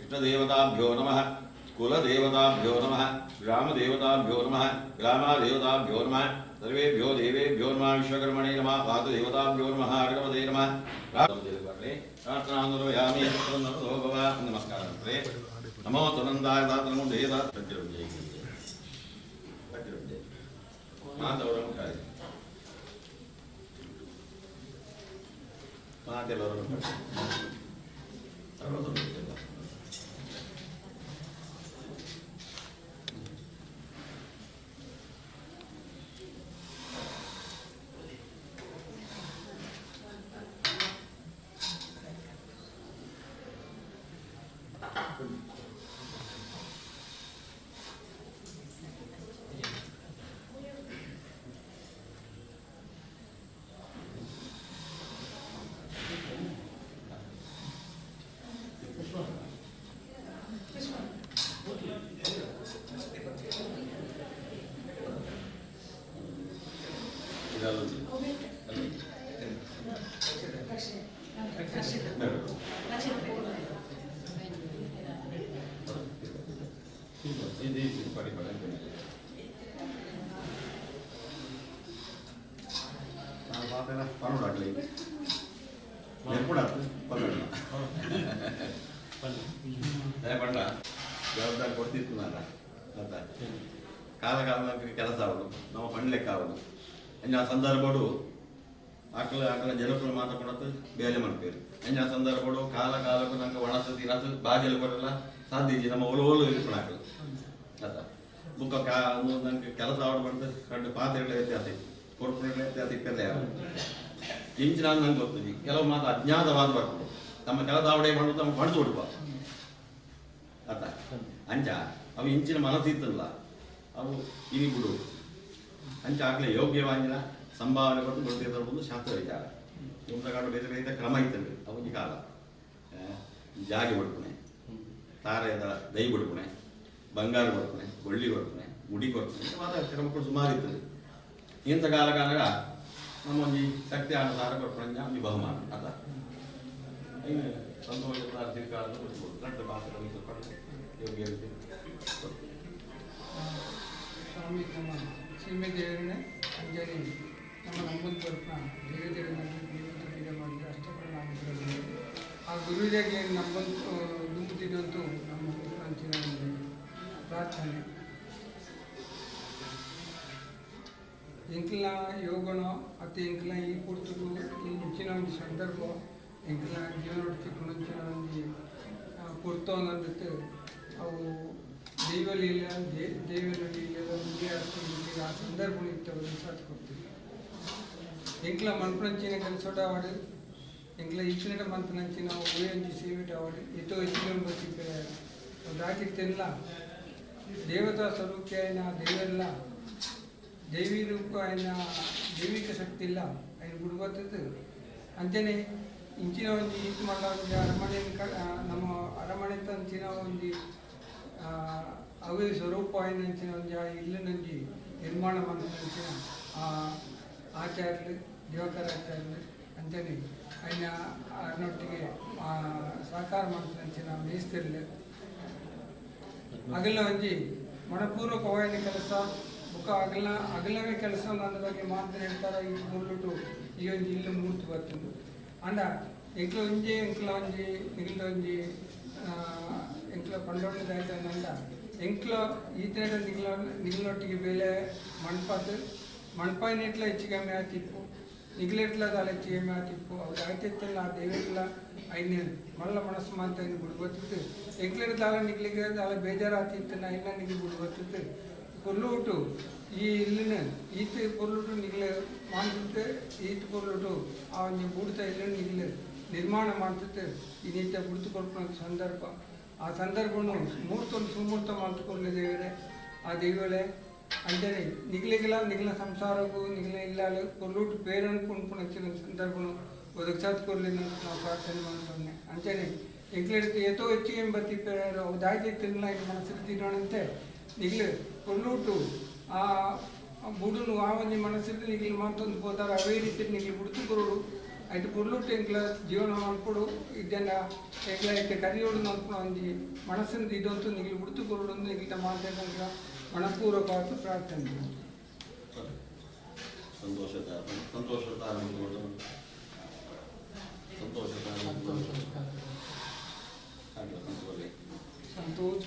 इष्टदेवताभ्यो नमः, कुलदेवताभ्यो नमः, ग्रामदेवताभ्यो नमः, ग्रामादेवताभ्यो नमः, सर्वेभ्यो देवेभ्यो नमः, विश्वकर्मणे नमः, वातुदेवताभ्यो नमः, गणपते नमः। प्रार्थनानुरयामि। भव नमस्कार। नमो सुनन्दाय दातनमो देदा। ಮಾತೆಲ್ಲರೂ ಪನೋಡಾಗ್ಲಿ ನೆರ್ಪುಡಾತು ಪಂಡ ಜವಾಬ್ದಾರಿ ಕೊಡ್ತಿತ್ತು ನಾನ ಅರ್ಥ. ಕಾಲ ಕಾಲ ಕೆಲಸ ಆವಡು, ನಾವು ಪಂಡ್ಲೆಕ್ಕ ಆವಡು. ಅಂಚ ಆ ಸಂದರ್ಭಡು ಆಕಲ ಆಕಲ ಜನಕುಲು ಮಾತ ಕೊಡತ್ತು ಬೇಲೆ ಮನ್ಪೇರು. ಅಂಚ ಆ ಸಂದರ್ಭಡು ಕಾಲ ಕಾಲಕ್ಕೂ ನಂಗೆ ಒಣಸು ತಿನಸು ಬಾಜೆಲ್ ಕೊರಲ್ಲ ಸಾಧ್ಯ ಇಜ್ಜಿ. ನಮ್ಮ ಒಲು ಒಲು ಇರ್ಪಣ ಆಕಲು ಅತ್ತ. ಬುಕ್ಕ ಕಾ ನಂಗೆ ಕೆಲಸ ಆವಡು ಬಂದು ಕಂಡು ಪಾತ್ರೆಗಳ ವ್ಯತ್ಯಾಸ ಇತ್ತು, ಕೊರ್ಪುಗಳ ವ್ಯತ್ಯಾಸ ಇತ್ತೆಲ್ಲ. ಯಾರು ಇಂಚಿನ ನಂಗೆ ಗೊತ್ತಿದೆ, ಕೆಲವು ಮಾತು ಅಜ್ಞಾತವಾದ ಬರ್ಪುಂಡು. ತಮ್ಮ ಕೆಲಸ ಆವಡೆ ಮಾಡುದು, ತಮ್ಮ ಪಣದು ಕೊಡುವ ಅತ್ತ. ಅಂಚ ಅವು ಇಂಚಿನ ಮನಸ್ಸು ಇತ್ತಲ್ಲ, ಅವು ಇನಿ ಬಿಡು. ಅಂಚ ಆಗ್ಲೇ ಯೋಗ್ಯವಾಂಜಿನ ಸಂಭಾವನೆ ಕೊಟ್ಟು ಕೊಡ್ತಿದ್ದ ಶಾಸ್ತ್ರ ವಿಚಾರ. ಕಾಲ ಬೇರೆ ಬೇರೆ ಕ್ರಮ ಇತ್ತಂದ್ರೆ ಅವು ಕಾಲ ಜಾಗೆ ಕೊಡ್ಪುಣೆ, ತಾರೆದ ದೈ ಕೊಡ್ಪುಣೆ, ಬಂಗಾರ ಕೊಡ್ಪುಣೆ, ಒಳ್ಳಿ ಕೊಡ್ಪುಣೆ, ಮುಡಿ ಕೊಡ್ಪುಣೆ, ಮಾತ ಕ್ರಮಗಳು ಸುಮಾರು ಇರ್ತದೆ. ಇಂಥ ಕಾಲ ಕಾಲಗ ನಮ್ಮ ಒಂಜಿ ಶಕ್ತಿ ಅನುಸಾರ ಕೊಡ್ಪುಣೆ, ಒಂಜಿ ಬಹುಮಾನ ಅತ್ತ. ಐನು ಸಂತೋಷ ತಿರ್ಗಾಡ ಕೊಡ್ಬೋದು. ದೊಡ್ಡ ಪಾತ್ರ ಯೋಗ್ಯ ರೀತಿ. ಸ್ವಾಮಿ, ನಮ್ಮ ಸೀಮೆ ದೇವರನ್ನೇ ಅಂಜಲಿ ನಮ್ಮ ನಂಬುದು ಬರ್ಪುನ ದೇವ ದೇವರಲ್ಲಿ ದೇವತೆ ಪೂಜೆ ಮಾಡಿದ್ರೆ ಅಷ್ಟಪಡ ನಾಮಕರಣ. ಆ ಗುರುವಿಗೆ ನಂಬಂತು ದುಂಬುತ್ತಿದ್ದಂತೂ ನಮ್ಮ ಅಂಚಿನ ಒಂದು ಪ್ರಾರ್ಥನೆ. ಎಂಕ್ಲ ಯೋಗನೋ ಅತ್ತ ಎಂಕ್ಲ ಈ ಪೊರ್ತುಗು ಇಂಚಿನ ಒಂಜಿ ಸಂದರ್ಭ ಎಂಕ್ಲ ಜೀವನ ತಿಕ್ಕುನಂಚಿನ ಒಂಜಿ ಪೊರ್ತು ಅನ್ನೋದಕ್ಕೆ ಅವು ದೈವಲೀಲ ದೇವರ ಲೀಲೆ ಒಂದೇ ಅರ್ಥ. ಆ ಸಂದರ್ಭ ಇತ್ತು ಸಾಥ್ ಕೊಡ್ತೀವಿ. ಎಂಕ್ಲ ಮನ್ಪುನಂಚಿನ ಕೆಲಸೋಟ ಆವಡ್, ಎಂಕ್ಲ ಈಚಿನ ಮನ್ಪುನಂಚಿನ ಒವ್ವೇ ಒಂಜಿ ಸೇವೆಟ್ ಆವಡ್, ಏತೋ ಹೆಚ್ಚಿನ ಬತ್ತಿತ್ತೆ ದಾಟಿತ್ತೆಲ್ಲ ದೇವತಾ ಸ್ವರೂಪಿ అయిన ದೇವರೆಲ್ಲ ದೈವಿ ರೂಪ అయిన ದೈವಿಕ ಶಕ್ತಿ ಇಲ್ಲ ఆయన ಗುಡುಬತ್ತದು. ಅಂಚನೆ ಇಂಚಿನ ಒಂಜಿ ಈತ್ ಮಲ್ಲ ಒಂಜಿ ಅರಮನೆ, ನಮ್ಮ ಅರಮನೆ ಅಂಚಿನ ಒಂಜಿ ಅವೇ ಸ್ವರೂಪ ಆಯಿನಂಚಿನ ಒಂಜಿ ಆ ಇಲ್ಲನೊಂಜಿ ನಿರ್ಮಾಣ ಮಲ್ತಿನಂಚಿನ ಆ ಆಚಾರ್ಯರು ದಿವಾಕರ ಆಚಾರ್ಯರು, ಅಂಚನೆ ఆయన ಅರ್ನೊಟ್ಟಿಗೆ ಸಹಕಾರ ಮಲ್ತಿನಂಚಿನ ಮೇಸ್ತಿರ್ಲು ಅಗಲ ಒಂಜಿ ಮನಪೂರ್ವಕವಾಯಿನ ಕೆಲಸ. ಬೊಕ್ಕ ಅಗಲ ಅಗಲವೇ ಕೆಲಸ ನನ್ನ ಬಗ್ಗೆ ಮಾತ್ರ ಹೇಳ್ತಾರೆ. ಈ ಮುಳ್ಳುಟು ಈ ಒಂಜಿ ಇಲ್ಲು ಮೂರ್ತಿ ಬರ್ತುಂಡು. ಅಂಡ ಎಂಕ್ಲ ಒಂಜಿ ಎಂಕ್ಲ ಒಂಜಿ ನಿಗ್ಲ ಒಂಜಿ ಎಂಕ್ಲ ಪಂಡೊಂಡು ಎಂಕ್ಲ ಈತನೇಟ ನಿಗ್ಲ ನಿಗ್ಲೊಟ್ಟಿಗೆ ಬೇಲೆ ಮಣ್ಪಾತ್. ಮಣ್ಪಾಯಿನೆಟ್ಲ ಹೆಚ್ಚು ಕಮ್ಮಿ ಆತಿಪ್ಪು, ನಿಗ್ಲೆಟ್ಲ ದಾಲ ಹೆಚ್ಚು ಕಮ್ಮಿ ಆತಿಪ್ಪು. ಅವು ಆಯ್ತಿತ್ತಲ್ಲ ಆ ದೇವರ್ಲ ಐನ ಮಲ್ಲ ಮನಸ್ಸು ಮಾತ ಐನು ಬುಡು ಬತ್ತಿತ್ತು. ಎಂಕ್ಲೆಡ್ ದಾಲ ನಿಗ್ಲಿಗೆ ದಾಲ ಬೇಜಾರಾತಿತ್ತು, ಐನ ನಿಗ್ಲಿ ಬುಡು ಬತ್ತಿತ್ತು. ಪೊರ್ಲುಟು ಈ ಇಲ್ಲಿನ ಈತ ಪೊರ್ಲುಟು ನಿಗ್ಲೆ ಮಾಡ್ತಿತ್ತು. ಈತ ಪೊರ್ಲುಟು ಆ ಒಂಜಿ ಬೂಡ್ತ ಇಲ್ಲನ್ನು ನಿಗ್ಲೆ ನಿರ್ಮಾಣ ಮಾಡ್ತಿತ್ತು. ಈ ನೀತ ಬುಡ್ತು ಕೊಡ್ಪುನ ಸಂದರ್ಭ, ಆ ಸಂದರ್ಭನು ಮೂರ್ತೊಂದು ಸುಮೂರ್ತ ಮಾಡ್ಕೊಡ್ಲಿ ದೇವರೇ, ಆ ದೈವಳೆ. ಅಂಚನೆ ನಿಗ್ಲಿಗೆಲ್ಲ ನಿಗ್ಲ ಸಂಸಾರಕ್ಕೂ ನಿಗ್ಲ ಇಲ್ಲ ಪೊರ್ಲುಟು ಪೇರನ್ನು ಪುಣ್ಪುಣ ಸಂದರ್ಭನು ಒದಗ್ಸಾತ್ ಕೊರ್ಲಿ ನಾವು ಪ್ರಾರ್ಥನೆ ಮಾಡ್ತಾನೆ. ಅಂಚನೆ ಎಂಕ್ಲೆಡ್ದು ಏತೋ ಹೆಚ್ಚಿಗೆ ಬತ್ತಿ ಅವು ದಾಯ್ತಿ ತಿನ್ನಲ ಇನ್ನು ಮನಸ್ಸಿಗೆ ತಿನ್ನೋಣಂತೆ ನಿಗ್ಲು ಪೊರ್ಲುಟು ಆ ಬುಡುನು ಆ ಒಂಜಿ ಮನಸ್ಸಿಗೆ ನಿಗ್ಲು ಮಾತೊಂದು ಪೋತಾರ. ಅವೇ ರೀತಿ ನಿಗ್ಲು ಬುಡ್ತು ಕೊರಡು ಐಟ್ ಪೊರ್ಲುಟು ಎಂಕ್ಲ ಜೀವನ ಮನ್ಪೊಡು. ಇದ್ದೆಲ್ಲ ಎಂಕ್ಲ ಐತೆ ಕರಿಯೋಡು ಮನ್ಪುನ ಒಂಜಿ ಮನಸ್ಸಿನ ಇದಂತೂ ನಿಗ್ಲು ಬುಡ್ತು ಕೊರಡು ನಿಗ್ಲ ಮಾತಾಡ ಮನಪೂರ್ವಕವಾದ ಪ್ರಾರ್ಥನೆ. ಸಂತೋಷದ ಸಂತೋಷದ ಸಂತೋಷದ ಸಂತೋಷ. ಸಂತೋಷ.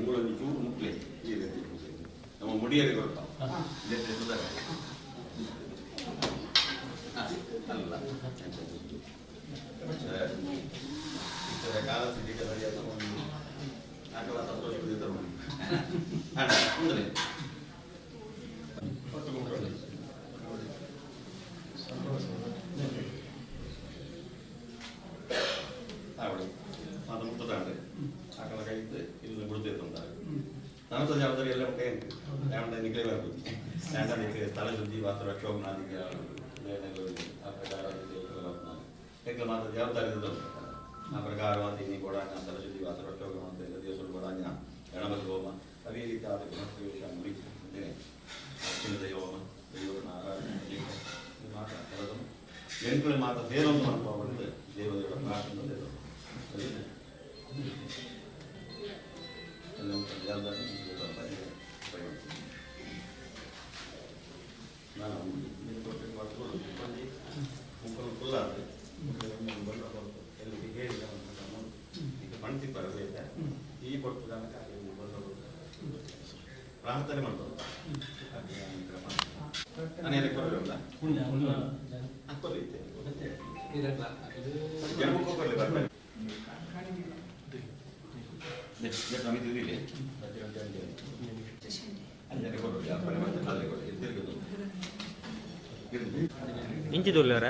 ಮೂಲಲ್ಲಿ ಚೂರು ಮುಟ್ಲೆ ಈ ರೀತಿ ನಮ್ಮ ಮುಡಿಯಲ್ಲಿ ಕೊಡ್ತಾವ ಅಲ್ಲ ಕಾಲ ಸಿದ್ಧಿಕ ಸರಿಯಾದ ಒಂದು ಆಕಳ ಸಂತೋಷ ಬಿದ್ದಿದ್ದರು ಅಣ್ಣ ಕುಂದ್ರಿ. ತಾವಳಿ ಅದು ಮುಟ್ಟದಾಂಡ್ರೆ ಆಕಳ ಕೈತು ಇಲ್ಲಿ ಬಿಡ್ತೈತೆ ಅಂತ ನನ್ನ ಜವಾಬ್ದಾರಿ ಎಲ್ಲ ಉಂಟೆ ಲ್ಯಾಂಡ್ ನಿಕ್ಲೆ ಬರ್ಬೋದು. ಲ್ಯಾಂಡ್ ನಿಕ್ಲೆ ಸ್ಥಳ ಶುದ್ಧಿ ವಾಸ್ತು ರಕ್ಷೋಗ್ನಾದಿಗೆ ಆ ಪ್ರಕಾರ ಎಕ್ಲ ಮಾತ್ರ ಜವಾಬ್ದಾರಿ ಇದ್ದದ್ದು. ಆ ಪ್ರಕಾರವಾದ ಇನ್ನಿ ಕೊಡಾಂಗ ಸ್ಥಳ ಶುದ್ಧಿ ವಾಸ್ತು ರಕ್ಷೋಗ್ನ ಅಂತ ಎಲ್ಲ ದೇವಸ್ಥಾನ ಕೊಡಾಂಗ ಗಣಪತಿ ಹೋಮ ಅದೇ ರೀತಿ ಆದ ಗೃಹಪ್ರವೇಶ ಮುಡಿ ಅತ್ಯುನ್ನತ ಯೋಮ ದೈವನ ಆರಾಧನೆ ಇದು ಮಾತ್ರ ಕೆಲಸ. ಎಂಟು ಮಾತ್ರ ಸೇರೊಂದು ಅನುಭವ ದೇವದೇವರ ಪ್ರಾರ್ಥನೆ ದೇವರು ಎಲ್ಲ ಜವಾಬ್ದಾರಿ. ನಾನು ಮುಕ್ಕಲು ಕುಲ್ಲಾದ್ರೆ ಎಲ್ಲಿ ಹೇಳಿ ಈಗ ಪಣತಿ ಬರಬೇಕ ಈ ಕೊಟ್ಟು ತನಕ ಪ್ರಾರ್ಥನೆ ಮಾಡ್ಬೋದು. ಮನೆಯಲ್ಲಿ ಕೊರಲಿಲ್ಲ ಹಾಕೊಲ್ಲಿ ಜನಮುಖ ಕೊರಲಿ ಬರ್ಬೇಕು. ಇಂಚಿ ತುಲ್ಲರ.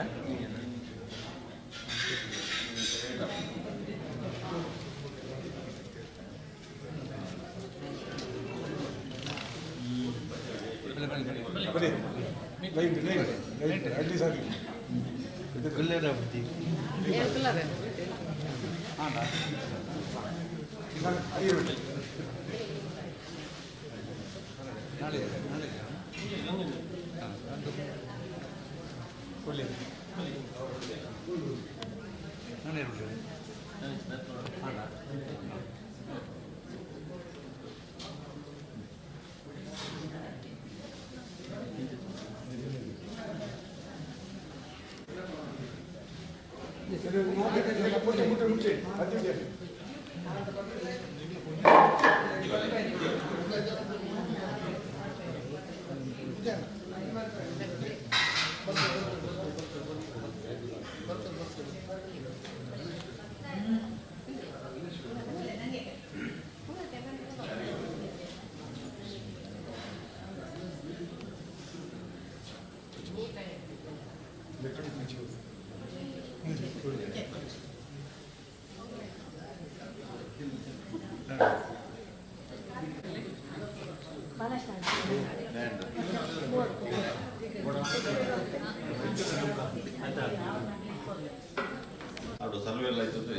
ಅವರು ಸರ್ವೆ ಎಲ್ಲ ಇದ್ದದ್ದು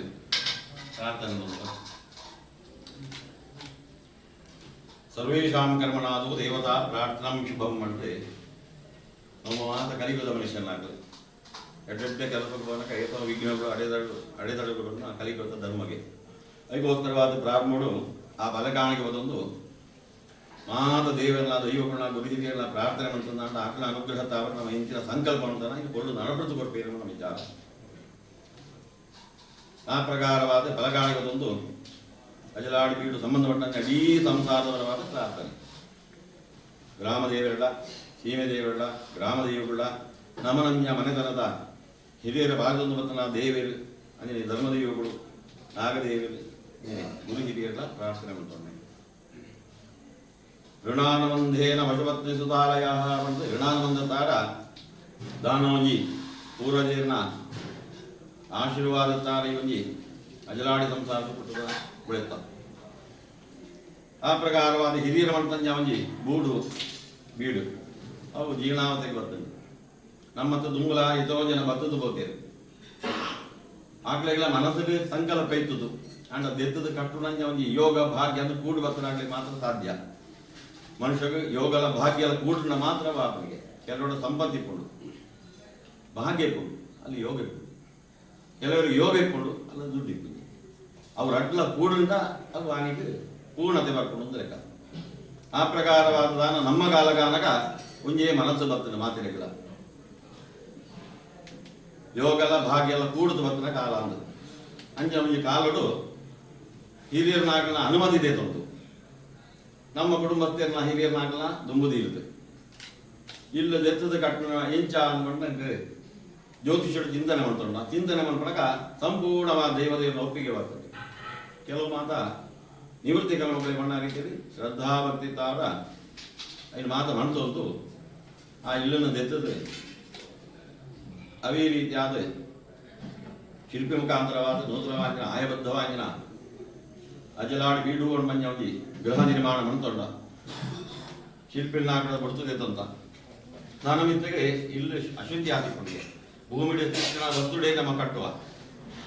ಪ್ರಾರ್ಥನೆ ಉಂಟು. ಸರ್ವೇಷಾಂ ಕರ್ಮಣಾದು ದೇವತಾ ಪ್ರಾರ್ಥನಂ ಶುಭಂ ಅಂದ್ರೆ ನಮ್ಮ ಮಾತ ಕಲಿಯುಗದ ಮನುಷ್ಯನಾಗಲಿ ಎಡ್ಡೆಡ್ಡೆ ಕೆಲಸಕ್ಕೆ ಹೋಗಕ ಏತೋ ವಿಘ್ನಗಳು ಅಡೆದಡು ಅಡೆತಡೆಗಳನ್ನು ಕಲಿಯುಗದ ಧರ್ಮಗೆ ಅದಕ್ಕೋಸ್ಕರವಾದ ಬ್ರಾಹ್ಮಣರು ಆ ಬಲಕಾಣಿಗೆ ಬದೊಂದು ಮಾತ ದೇವರನ್ನ ದೈವಗಳನ್ನ ಗುರುಹಿರಿಯರನ್ನ ಪ್ರಾರ್ಥನೆ ಮಾಡ್ತಂದ ಆಕಳ ಅನುಗ್ರಹ ತಾವ ನಮ್ಮ ಇಂಚಿನ ಸಂಕಲ್ಪ ಅಂತಾನ ಇದು ಕೊಳ್ಳು ನಡಪಡಿತು ಕೊಡ್ಪೇರು ನಮ್ಮ ವಿಚಾರ. ಆ ಪ್ರಕಾರವಾದ ಬಲಗಾಣಿಗದೊಂದು ಅಜಲಾಡಿ ಬೀಡು ಸಂಬಂಧಪಟ್ಟಂತೆ ಅಡೀ ಸಂಸಾರದವರವಾದ ಪ್ರಾರ್ಥನೆ. ಗ್ರಾಮ ದೇವರುಗಳ, ಸೀಮೆ ದೇವರುಗಳ, ಗ್ರಾಮ ದೇವರುಗಳ, ನಮನಂಜ ಮನೆತನದ ಹಿರಿಯರ ಭಾಗದೊಂದು ಬತ್ತನ ದೇವರು ಅಂಜನೆ ಧರ್ಮದೇವಗಳು, ನಾಗದೇವರು, ಗುರು ಹಿರಿಯರ ಪ್ರಾರ್ಥನೆ ಮಾಡ್ತಾನೆ. ಋಣಾನುಬಂಧೇನ ವಶಪತ್ನಿ ಸುತಾಲಯ ಪಂಡ ಋಣಾನುಬಂಧ ತಾರ ದಾನೋಜಿ ಪೂರ್ವಜೇರ್ನ ಆಶೀರ್ವಾದ ತಾರ ಈ ಒಂಜಿ ಅಜಲಾಡಿ ಸಂಸಾರದ ಪುಟ್ಟದ ಬೆಳೆತ. ಆ ಪ್ರಕಾರವಾದ ಹಿರಿಯರ ಮಂತಂಜ ಒಂಜಿ ಬೂಡು ಬೀಡು ಅವು ಜೀರ್ಣಾವತೆಗೆ ಬರ್ತದೆ. ನಮ್ಮತ್ತ ದುಂಗುಲ ಎತೋ ಜನ ಬತ್ತದು ಬೋತೇರು. ಆಕ್ಲೆಗಳ ಮನಸ್ಸಿಗೆ ಸಂಕಲ್ಪ ಇತ್ತದು. ಅಂಡ ದೆತ್ತದ ಕಟ್ಟುನಂಜ ಒಂಜಿ ಯೋಗ ಭಾಗ್ಯ ಅಂದ್ರೆ ಕೂಡು ಬತ್ತನಾಗ್ಲಿ ಮಾತ್ರ ಸಾಧ್ಯ. ಮನುಷ್ಯಗೆ ಯೋಗಲ ಭಾಗ್ಯಲ ಕೂಡುನ ಮಾತ್ರ ಬಾಪನಿಗೆ. ಕೆಲವರು ಸಂಪತ್ತಿ ಇಪ್ಪುಂಡು, ಭಾಗ್ಯ ಇಪ್ಪುಂಡು, ಅಲ್ಲಿ ಯೋಗ ಇಪ್ಪುಂಡು. ಕೆಲವರಿಗೆ ಯೋಗ ಇಪ್ಪುಂಡು, ಅಲ್ಲಿ ದುಡ್ಡು ಇಪ್ಪುಂಡು. ಅವ್ರ ಅಡ್ಲ ಕೂಡುಂಡ ಅದು ಆನಿಗೆ ಪೂರ್ಣತೆ ಬರ್ಕೊಂಡು ಅಂತ ಲೆಕ್ಕ. ಆ ಪ್ರಕಾರವಾದ ದಾನ ನಮ್ಮ ಕಾಲಗಾನಕ ಒಂಜೇ ಮನಸ್ಸು ಬರ್ತದೆ. ಮಾತಿರಗಿಲ್ಲ, ಯೋಗಲ ಭಾಗ್ಯಲ ಕೂಡುದು ಬರ್ತನ ಕಾಲ ಅಂದು. ಅಂಚ ಒಂಜಿ ಕಾಲಡು ಹಿರಿಯರ್ನಾಗಲ ಅನುಮತಿ ದೇತುಂಟು. ನಮ್ಮ ಕುಟುಂಬಸ್ಥರನ್ನ ಹಿರಿಯರ್ನಾಗಲ ದುಂಬುದಿ ಇರುತ್ತೆ. ಇಲ್ಲ ದೆತ್ತದ ಕಟ್ಟಣ ಎಂಚ ಅಂದ್ಕೊಂಡಂಗೆ ಜ್ಯೋತಿಷರು ಚಿಂತನೆ ಮಾಡ್ತಾರ. ಚಿಂತನೆ ಮಾಡ್ಕೊಳಕ ಸಂಪೂರ್ಣವಾದ ದೈವದೇವನ ಒಪ್ಪಿಗೆ ಬರ್ತದೆ. ಕೆಲವು ಮಾತ ನಿವೃತ್ತಿ ಕರ್ಮಗಳಿಗೆ ಬಣ್ಣ ರೀತಿಯಲ್ಲಿ ಶ್ರದ್ಧಾಭಕ್ತಿ ತಾರ ಐನು ಮಾತ ಮಣ್ತೊಂತು ಆ ಇಲ್ಲನ್ನು ದೆತ್ತದ ಅವೇ ರೀತಿಯಾದ ಶಿಲ್ಪಿ ಮುಖಾಂತರವಾದ ನೂತನವಾಗಿನ ಆಯಬದ್ಧವಾಗಿನ ಅಜಲಾಡಿ ಬೀಡು ಮಂಜ ಒಂಜಿ ಗೃಹ ನಿರ್ಮಾಣ ಮಂತೊಂಡ ಶಿಲ್ಪಿ ನಾಕಡ ಬರ್ತದೆ ತಂತ ಮಿತ್ತಗೆ ಇಲ್ಲಿ ಅಶುದ್ಧಿ ಆದಿಕೊಂಡಿದೆ. ಭೂಮಿಡ ಶಿಕ್ಷಣ ವಸ್ತುಡೇ ನಮ್ಮ ಕಟ್ಟುವ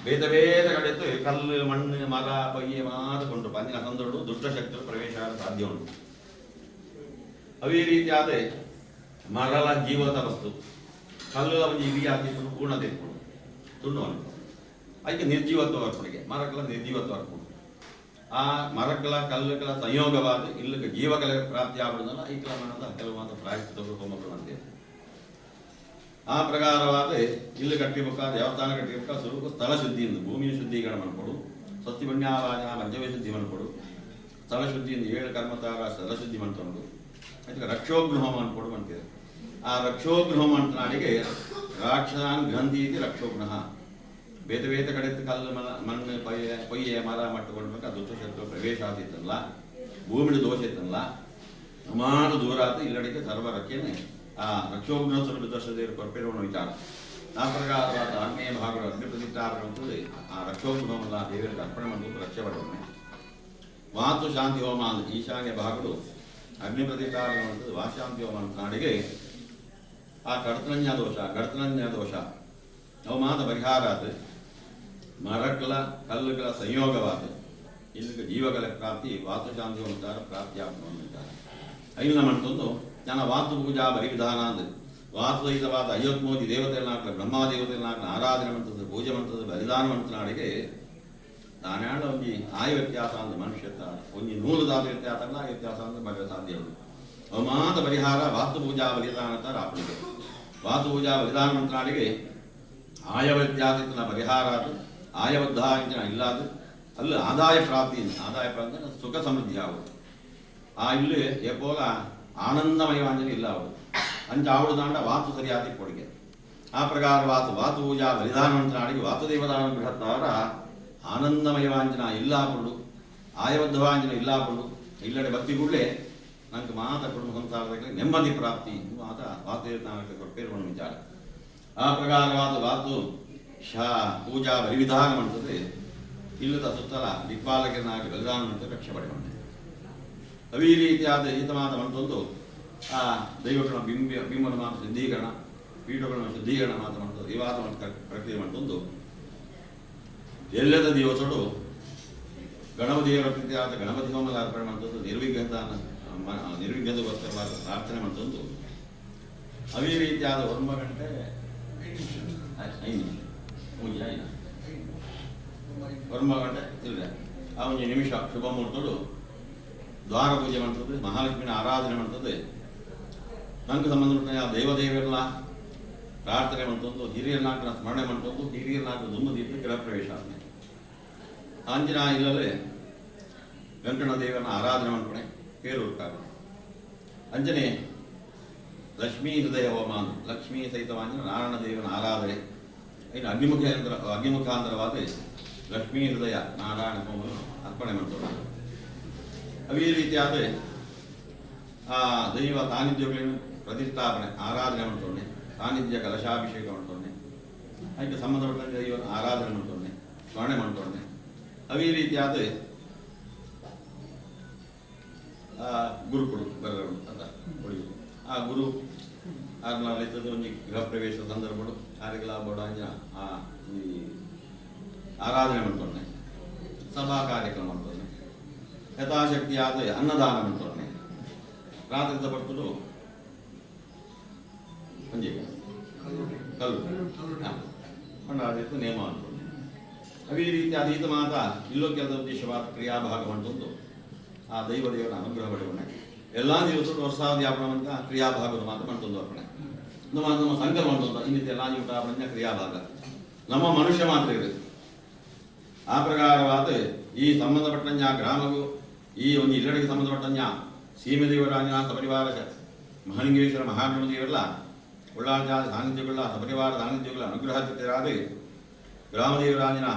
ಬೇತ ಬೇತ ಕಡೆತ್ತು ಕಲ್ಲು, ಮಣ್ಣು, ಮರ, ಪೊಯ್ಯೆ ಮಾತ ಕೊಂಡು ಪಂಜಿನ ಸಂದೊಡು ದುಷ್ಟಶಕ್ತಿಗಳು ಪ್ರವೇಶ ಸಾಧ್ಯ ಉಂಟು. ಅವೇ ರೀತಿಯಾದ ಮರಲ ಜೀವತ ವಸ್ತು, ಕಲ್ಲು ಒಂಜಿ ಇಡಿ ಆದಿಕೊಂಡು ಪೂರ್ಣ ತೆಕ್ಕೊಂಡು ತುಂಡು ಅದಕ್ಕೆ ನಿರ್ಜೀವತ್ವ ಬರ್ಪಣಿಗೆ ಮರಕ್ಕಲ ನಿರ್ಜೀವತ್ವ ಬರ್ಪುಂಡು. ಆ ಮರಕ್ಕಲ ಕಲ್ಲುಗಳ ಸಂಯೋಗವಾದ ಇಲ್ಲಕ್ಕೆ ಜೀವಕಲೆ ಪ್ರಾಪ್ತಿ ಆಗುವುದಲ್ಲ. ಐಕಲ ಮನದ ಕೆಲವು ಮಾತ್ರ ಪ್ರಾಯಶ್ಚಿತ್ತಗಳು, ಹೋಮಗಳು ಅಂತೆ. ಆ ಪ್ರಕಾರವಾದ ಇಲ್ಲು ಕಟ್ಟಿಬೇಕ, ದೇವಸ್ಥಾನ ಕಟ್ಟಿಬೇಕ. ಸುರುಕು ಸ್ಥಳ ಶುದ್ಧಿಯಿಂದ ಭೂಮಿಯ ಶುದ್ಧೀಕರಣ ಮಾಡ್ಕೊಡು. ಸ್ವಸ್ತಿ ಪುಣ್ಯಾವಾಜನ ಪಂಚಮಿ ಶುದ್ಧಿ ಮಾಡ್ಕೊಡು. ಸ್ಥಳ ಶುದ್ಧಿಯಿಂದ ಏಳು ಕರ್ಮತಾರ ಸ್ಥಳ ಶುದ್ಧಿ ಮಾಡ್ಕೊಂಡು ಅದಕ್ಕೆ ರಕ್ಷೋಘ್ನ ಹೋಮ ಅನ್ಕೊಡು ಅಂತೀರಿ. ಆ ರಕ್ಷೋಘ್ನ ಹೋಮ ಅಂತ ನಾಡಿಗೆ ರಾಕ್ಷಸಾನ್ ಗ್ರಂಥಿ ಇತಿ ರಕ್ಷೋಘ್ನ. ಬೇತೆ ಬೇತೆ ಕಡೆ ಕಲ್ಲು, ಮಣ್ಣು, ಪೊಯ್ಯೆ ಪೊಯ್ಯೆ, ಮರ ಮಟ್ಟುಕೊಳ್ಬೇಕು. ಆ ದುಷ್ಟಶಕ್ತಿ ಪ್ರವೇಶ ಆತಿತ್ತಲ್ಲ, ಭೂಮಿಡಿ ದೋಷ ಇತ್ತಲ್ಲ, ಅಮಾನ ದೂರ ಆತ. ಇಲ್ಲಡಿಗೆ ಸರ್ವ ರಕ್ಷಣೆ ಆ ರಕ್ಷೋಘ್ನ ಸ್ವರೂಪ ದರ್ಶದೇವರು ಕೊರ್ಪಿರುವ ವಿಚಾರ. ಆ ಪ್ರಕಾರವಾದ ಆಗ್ನೇಯ ಭಾಗಗಳು ಅಗ್ನಿ ಪ್ರತಿಷ್ಠಾಪನೆ ಅಂತಂದ್ರೆ ಆ ರಕ್ಷೋಘ್ನ ಹೋಮದ ದೇವರಿಗೆ ಅರ್ಪಣೆ ಮಾಡುವುದು ರಕ್ಷೆ ಪಡೆಯೋಣ. ವಾಸ್ತು ಶಾಂತಿ ಹೋಮ ಅಂದ್ರೆ ಈಶಾನ್ಯ ಭಾಗಗಳು ಅಗ್ನಿ ಪ್ರತಿಷ್ಠಾಪನೆ ಅಂತದ್ದು ವಾಶಾಂತಿ ಹೋಮ ಅಂತ ನಾಡಿಗೆ ಆ ಕಡತನಜ್ಞ ದೋಷ, ಗಡತನಜ್ಞ ದೋಷ ಅವು ಮಾತ ಪರಿಹಾರ ಆತ. ಮರಗಳ ಕಲ್ಲುಗಳ ಸಂಯೋಗವಾದ ಇಲ್ಲಿಗೆ ಜೀವಗಳ ಪ್ರಾಪ್ತಿ ವಾಸ್ತುಶಾಂತಿ ಹೋಮತಾರ ಪ್ರಾಪ್ತಿ ಆಗ್ತದೆ. ಐನ ಮಂತೊಂದು ಜನ ವಾಸ್ತು ಪೂಜಾ ಬಲಿವಿಧಾನ ಅಂದ್ರೆ ವಾಸ್ತುಸಹಿತವಾದ 53 ದೇವತೆಗಳನ್ನಾಗ್ಲ, ಬ್ರಹ್ಮದೇವತೆಗಳನ್ನಾಗ್ಲ ಆರಾಧನೆ ಮಂತದ್ದು, ಪೂಜೆ ಮಂತದ್ದು, ಬಲಿದಾನ ಮಂತನಾಡಿಗೆ ನಾನಾಳ ಒಂಜಿ ಆಯ ವ್ಯತ್ಯಾಸ ಅಂದ್ರೆ ಮನುಷ್ಯತ ಒಂಜಿ ನೂಲುದಾದ ವ್ಯತ್ಯಾಸ ಅಲ್ಲ. ಆ ವ್ಯತ್ಯಾಸ ಅಂದ್ರೆ ಬರುವ ಸಾಧ್ಯ ಉಂಟು. ಅವು ಮಾತ ಪರಿಹಾರ ವಾಸ್ತು ಪೂಜಾ ಬಲಿದಾನ ತರ ಆಪಣಿಗೆ. ವಾಸ್ತು ಪೂಜಾ ಬಲಿದಾನ ಮಂತ್ರಾಳಿಗೆ ಆಯ ವ್ಯತ್ಯಾಸನ ಪರಿಹಾರ ಅದು ಆಯಬದ್ಧ ಇಂಚಿನ ಇಲ್ಲಾದು ಅಲ್ಲಿ ಆದಾಯ ಪ್ರಾಪ್ತಿ. ಆದಾಯ ಪ್ರಾಪ್ತಿ ಅಂದ್ರೆ ಸುಖ ಸಮೃದ್ಧಿ ಆಗುದು. ಆ ಇಲ್ಲಿ ಎಪ್ಪೋಲ ಆನಂದಮಯವಾಂಜಲಿ ಇಲ್ಲ ಅವಳು. ಅಂಚ ಆವಡು ದಾಂಡ ವಾತು ಸರಿಯಾದಿ ಕೊಡುಗೆ. ಆ ಪ್ರಕಾರ ವಾತು ವಾತು ಪೂಜಾ ಬಲಿದಾನ ಮಂತ್ರಾಳಿಗೆ ವಾಸುದೇವದಾನುಗ್ರಹತ್ತಾರ ಆನಂದಮಯವಾಂಜನ ಇಲ್ಲಾಪುಂಡು, ಆಯಬದ್ಧವಾಂಜನ ಇಲ್ಲಾಪುಂಡು. ಇಲ್ಲಡೆ ಭಕ್ತಿ ಕೂಡಲೇ ನಂಗೆ ಮಾತ ಕುಟುಂಬ ಸಂಸಾರದಲ್ಲಿ ನೆಮ್ಮದಿ ಪ್ರಾಪ್ತಿ ಮಾತ ವಾಸುದೇವತಾನಕ್ಕೆ ಕೊಟ್ಟೇರುವ ವಿಚಾರ. ಆ ಪ್ರಕಾರವಾದ ವಾತು ಶಾ ಪೂಜಾ ಬಲಿವಿಧಾನ ಮಾಡ್ತದೆ. ಇಲ್ಲದ ಸುತ್ತಲ ದಿಕ್ಪಾಲಕನಾಗಿ ಬಲಿದಾನ ಮಾಡ್ತದೆ, ರಕ್ಷೆ ಪಡೆಯುವಂತೆ. ಅವು ಈ ರೀತಿಯಾದ ಹಿತವಾದ ಮಂತೊಂದು ಆ ದೈವಗಳ ಬಿಂಬ ಬಿಂಬನ ಮಾತ್ರ ಶುದ್ಧೀಕರಣ, ಪೀಠಗಳ ಶುದ್ಧೀಕರಣ ಮಾತ್ರ ಮಾಡ್ತದೆ. ವಿವಾದ ಪ್ರಕ್ರಿಯೆ ಮಂತೊಂದು ಎಲ್ಲದ ದಿವಸಡು ಗಣಪತಿಯವರ ಪ್ರೀತಿಯಾದ ಗಣಪತಿ ಹೋಮದ ಅರ್ಪಣೆ ಮಾಡ್ತದ್ದು, ನಿರ್ವಿಘ್ನತಾನ ನಿರ್ವಿಘ್ನದಗೋಸ್ಕರವಾದ ಪ್ರಾರ್ಥನೆ ಮಾಡ್ತೊಂದು. ಅವೇ ರೀತಿಯಾದ 9 ಗಂಟೆ 5 ನಿಮಿಷ ಪೂಜೆ ಆಯ್ತು. 9 ಗಂಟೆ ಇಲ್ಲ, ಆ ಒಂದು ನಿಮಿಷ ಶುಭ ಮುಹೂರ್ತಡು ದ್ವಾರ ಪೂಜೆ ಮಾಡ್ತದೆ, ಮಹಾಲಕ್ಷ್ಮಿನ ಆರಾಧನೆ ಮಾಡ್ತದೆ. ನಂಗೆ ಸಂಬಂಧಪಟ್ಟ ಆ ದೇವದೇವರೆಲ್ಲ ಪ್ರಾರ್ಥನೆ ಮಾಡ್ತೊಂದು, ಹಿರಿಯರ ನಾಲ್ಕನ ಸ್ಮರಣೆ ಮಾಡ್ತೊಂದು, ಹಿರಿಯರ ನಾಲ್ಕು ದುಮ್ಮದೀಪ ಗೃಹ ಪ್ರವೇಶ ಆದ್ಮೇಲೆ ಆಂಜನ ಇಲ್ಲದೆ ವೆಂಕಣ್ಣ ದೇವರನ್ನ ಆರಾಧನೆ ಮಾಡ್ಕೊಣೆ. ಪೇರೂರು. ಅಂಚನೆ ಲಕ್ಷ್ಮೀ ಹೃದಯ ಹೋಮ, ಲಕ್ಷ್ಮೀ ಸಹಿತವಾಗಿ ನಾರಾಯಣ ದೇವನ ಆರಾಧನೆ. ಇನ್ನು ಅಗ್ನಿಮುಖಾಂತರವಾದ ಲಕ್ಷ್ಮೀ ಹೃದಯ ನಾರಾಯಣ ಹೋಮವನ್ನು ಅರ್ಪಣೆ ಮಾಡ್ತಾರೆ. ಅವು ಈ ರೀತಿಯಾದ ಆ ದೈವ ಸಾನ್ನಿಧ್ಯಗಳನ್ನು ಪ್ರತಿಷ್ಠಾಪನೆ, ಆರಾಧನೆ ಮಾಡ್ತೊಂಡೆ, ಸಾನ್ನಿಧ್ಯ ಕಲಶಾಭಿಷೇಕ ಮಾಡ್ತೊಂಡೆ, ಅದಕ್ಕೆ ಸಂಬಂಧಪಟ್ಟಂತೆ ದೈವನ ಆರಾಧನೆ ಮಾಡ್ತೊಂಡೆ, ಸ್ಮರಣೆ ಮಾಡ್ತೊಂಡೆ. ಅವು ಈ ರೀತಿಯಾದ ಆ ಗುರುಕುಳು ಬರ ಅಂತ ಒಳಿಯು ಆ ಗುರು ಆರ್ನ ಒಂಜಿ ಗೃಹ ಪ್ರವೇಶ ಸಂದರ್ಭಡು ಆರಿಗಳ ಬೋಡಾಂಜ ಆ ಈ ಆರಾಧನೆ ಮಾಡ್ತೊಂಡೆ, ಸಭಾ ಕಾರ್ಯಕ್ರಮ ಮಾಡ್ತೊಂಡೆ, ಯಥಾಶಕ್ತಿಯಾದ ಅನ್ನದಾನ ಮಾಡ್ತೊಂಡೆ. ರಾತ್ರಿದ ಬರ್ತುಡು ಒಂಜಿ ಕಲ್ಲು ಪಂಡ ನೇಮ ಅನ್ಕೊಂಡು ಅವು ಈ ರೀತಿ ಅದೀತ ಮಾತ ಇಲ್ಲೋ ಕೆಲದ ಉದ್ದೇಶವಾದ ಕ್ರಿಯಾಭಾಗ ಉಂಟು. ಆ ದೈವ ದೇವರ ಅನುಗ್ರಹ ಪಡೆಯೋಣ. ಎಲ್ಲ ದಿವಸ ವರ್ಷಾವಧಿ ಅಂತ ಕ್ರಿಯಾಭಾಗದ ಮಾತು ಮಾಡ್ತೊಂದು ಅರ್ಪಣೆ. ನಮ್ಮ ನಮ್ಮ ಸಂಕಲ್ಪ ಉಂಟು, ಇನ್ನಿತ ಎಲ್ಲ ನೀವು ಕ್ರಿಯಾಭಾಗ ನಮ್ಮ ಮನುಷ್ಯ ಮಾತ್ರ ಇದೆ. ಆ ಪ್ರಕಾರವಾದ ಈ ಸಂಬಂಧಪಟ್ಟಂಜ ಗ್ರಾಮಗೂ ಈ ಒಂದು ಇಲ್ಲಡಿಗೆ ಸಂಬಂಧಪಟ್ಟಂಜ ಸೀಮೆ ದೇವರಾಜನ ಸಪರಿವಾರ ಮಹಲಿಂಗೇಶ್ವರ ಮಹಾಗಣ ದೇವರಲ್ಲ ಉಳ್ಳಾಜಾದ ಸಾನ್ನಿಧ್ಯಗಳ ಸಪರಿವಾರ ಸಾನ್ನಿಧ್ಯಗಳ ಅನುಗ್ರಹ ಸಿದ್ಧರಾದ ಗ್ರಾಮದೇವರಾಜನ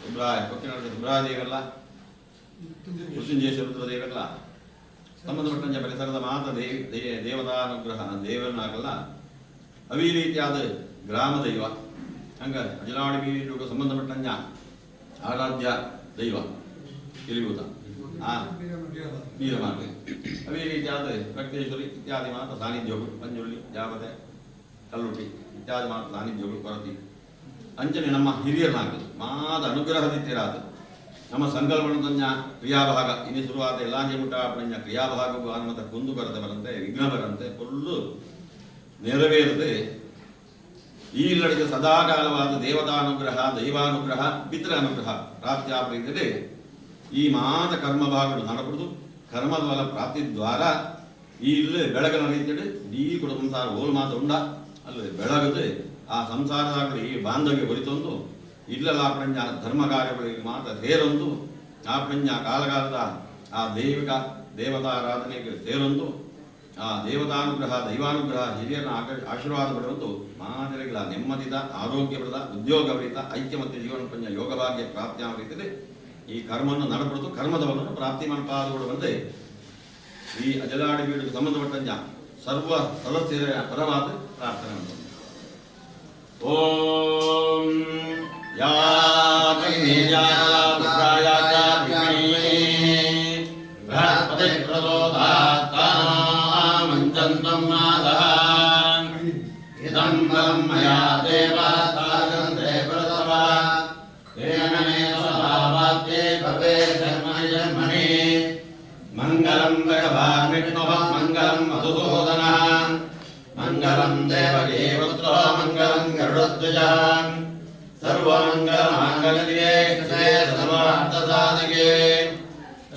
ಸುಬ್ರಾಯ ಕೊಕ್ಕಿನಾಡ ಸುಬ್ರಾಯ ದೇವರಲ್ಲ, ಮೃತ್ಯುಂಜಯ ರುದ್ರ ದೇವರಲ್ಲ, ಸಂಬಂಧಪಟ್ಟಂಜ ಪರಿಸರದ ಮಾತ ದೇವಿ ದೇವತಾನುಗ್ರಹ ದೇವರನ್ನಾಗಲ್ಲ. ಅವೀ ರೀತಿಯಾದ ಗ್ರಾಮ ದೈವ ಹಂಗ ಅಜಲಾಡಿ ಬೀಡುಗೆ ಸಂಬಂಧಪಟ್ಟಂಜ ಆರಾಧ್ಯ ದೈವ ಇಲಿಭೂತ ಆ ವೀರಮಾತೆ. ಅವೇ ರೀತಿಯಾದ ರಕ್ತೇಶ್ವರಿ ಇತ್ಯಾದಿ ಮಾತ ಸಾನ್ನಿಧ್ಯಗಳು, ಪಂಜುರ್ಲಿ, ಜಾವತೆ, ಕಲ್ಲುಟಿ ಇತ್ಯಾದಿ ಮಾತ ಸಾನ್ನಿಧ್ಯಗಳು ಕೊರತಿ. ಅಂಚನೆ ನಮ್ಮ ಹಿರಿಯರನ್ನಾಗಲಿ ಮಾದ ಅನುಗ್ರಹದಿತ್ತಿರಾದ ನಮ್ಮ ಸಂಕಲ್ಪನ ಕ್ರಿಯಾಭಾಗ ಇನ್ನು ಶುರುವಾದ ಎಲ್ಲಾಂಜಿ ಮುಟ್ಟ ಕ್ರಿಯಾಭಾಗಕ್ಕೂ ಆನ್ಮತ ಕುಂದು ಕೊರತೆ ಬರಂತೆ, ವಿಘ್ನ ಬರಂತೆ ಫುಲ್ಲು ನೆರವೇರದೆ ಈ ಇಲ್ಲಡಿಗೆ ಸದಾಕಾಲವಾದ ದೇವತಾನುಗ್ರಹ, ದೈವಾನುಗ್ರಹ, ಪಿತೃ ಅನುಗ್ರಹ ಪ್ರಾಪ್ತಿಯಾಗದಿದ್ದರೆ ಈ ಮಾತ ಕರ್ಮ ಭಾಗಗಳು ನಡಪಡುದು. ಕರ್ಮದ ಬಲ ಪ್ರಾಪ್ತಿ ದ್ವಾರ ಈ ಇಲ್ಲಿ ಬೆಳಗನ ರೀತಿಯಲ್ಲಿ ಇಡೀ ಕೂಡ ಸಂಸಾರ ಓಲ್ ಮಾತು ಉಂಡ ಅಲ್ಲಿ ಬೆಳಗದೆ ಆ ಸಂಸಾರದಾಗಲಿ ಈ ಬಾಂಧವ್ಯ ಹೊರಿತೊಂದು ಇಲ್ಲಲ ಪ್ರಜ್ಞಾ ಧರ್ಮ ಕಾರ್ಯಗಳಿಗೆ ಮಾತ್ರ ಸೇರೊಂದು ಆ ಪ್ರಜ್ಞಾ ಕಾಲಕಾಲದ ಆ ದೈವಿಕ ದೇವತಾರಾಧನೆಗೆ ಸೇರೊಂದು ಆ ದೇವತಾನುಗ್ರಹ, ದೈವಾನುಗ್ರಹ, ಹಿರಿಯರ ಆಶೀರ್ವಾದ ಪಡೆಯುವುದು ಮಾದರಿಗಳ ನೆಮ್ಮದಿದ, ಆರೋಗ್ಯಪ್ರದ, ಉದ್ಯೋಗಭರಿತ, ಐಕ್ಯ ಮತ್ತು ಜೀವನ ಪುಣ್ಯ ಯೋಗಭಾಗ್ಯ ಪ್ರಾಪ್ತಿಯ ರೀತಿಯಲ್ಲಿ ಈ ಕರ್ಮವನ್ನು ನಡಪಡುದು ಕರ್ಮದವನ್ನು ಪ್ರಾಪ್ತಿ ಮನಪಾದಗಳು ಈ ಅಜಲಾಡಿ ಬೀಡುಗೆ ಸಂಬಂಧಪಟ್ಟಂಜ ಸರ್ವ ಸದಸ್ಯರ ಪರವಾದ ಪ್ರಾರ್ಥನೆ ಉಂಟು. ಓಂ ಯಾ ಬೃಹಸ್ಪತಿ ಪ್ರದೋದಾತ್ತಾಮಂಚಂತಂ ಮಾದಃ ಇದಂ ಬಲಂ ಮಯಾ ದೇವ ತಾಗಂತೆ ಪ್ರತವ ತೇನ ಮೇ ಸ್ವಭಾವಾತ್ಯೇ ಭವೇ ಜನ್ಮನಿ ಜನ್ಮನಿ. ಮಂಗಲಂ ಭಗವಾನ್ ವಿಷ್ಣುಃ, ಮಂಗಲಂ ಮಧುಸೂದನಃ, ಮಂಗಲಂ ದೇವಕೀ ಪುತ್ರೋ, ಮಂಗಲಂ ಗರುಡಧ್ವಜಃ. ಸರ್ವಮಂಗಲಮಾಂಗಲ್ಯೇ ಶಿವೆ ಸರ್ವಾರ್ಥಸಾಧಿಕೆ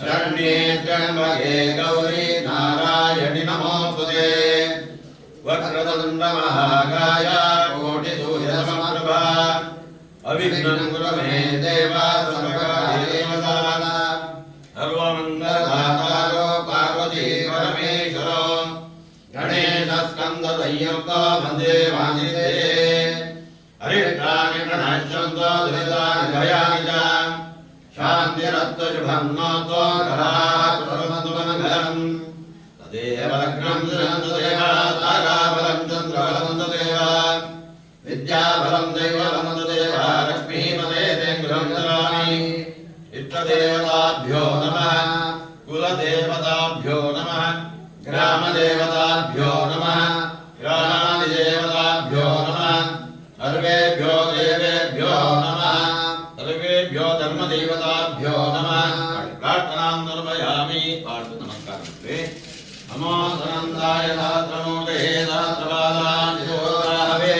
ಶರಣ್ಯೇ ತ್ರ್ಯಂಬಕೆ ಗೌರಿ ನಾರಾಯಣಿ ನಮೋಸ್ತುತೆ. ವಕ್ರತುಂಡ ಮಹಾಕಾಯ ಕೋಟಿಸೂರ್ಯಸಮಪ್ರಭಾ ಅವಿಘ್ನಂ ಕುರು ಮೇ ದೇವ ಸರ್ವಕಾರ್ಯೇವ ಸರ್ವದಾ. ಸರ್ವಮಂಗಲದಾತಾರೋ ಪಾರ್ವತಿ ಪರಮೇಶ್ವರೋ ಗಣೇಶ ಸ್ಕಂದ ಸಂಯುಕ್ತ ವಂದೇ ವಾಸಿದೇ. ಅರಿಷ್ಟಾನಿ ಪ್ರಣಶ್ಯಂತು ದುರಿತಾನಿ ಭಯಾನಿ ಚ ಶಾಂತಿರಸ್ತು ಶುಭಂ ನೋಸ್ತು ಗ್ರಹಾಃ ಮಂಗಲಂ. ತದೇವ ಲಗ್ನಂ ಸುರಂತು ದೇವ ತಾರಾಬಲಂ ಚಂದ್ರಬಲಂ ದೇವ ವಿದ್ಯಾಬಲಂ ದೈವಬಲಂ ದೇವ ಲಕ್ಷ್ಮೀಪದೇ ತೇ ಗೃಹಂ ದದಾಮಿ. ಇಷ್ಟದೇವತಾಭ್ಯೋ ನಮಃ, ಕುಲದೇವತಾಭ್ಯೋ ನಮಃ, ಗ್ರಾಮದೇವತಾಭ್ಯೋ ನಮಃ, ಗ್ರಾಮಾದಿದೇವತಾಭ್ಯೋ ನಮಃ, ಸರ್ವೇಭ್ಯೋ ದೇವೇಭ್ಯೋ ನಮಃ, ಸರ್ವೇಭ್ಯೋ ಧರ್ಮದೇವತಾಭ್ಯೋ ನಮಃ. ಪ್ರಾರ್ಥನಾಂ ಸಮರ್ಪಯಾಮಿ. ಪಾರ್ಥ ನಮಸ್ಕಾರ. ನಮೋ ಸನಂದಾಯ ಸಹಸ್ರಮೂರ್ತಯೇ ಸಹಸ್ರಪಾದಾಂಶೋರಾಹವೇ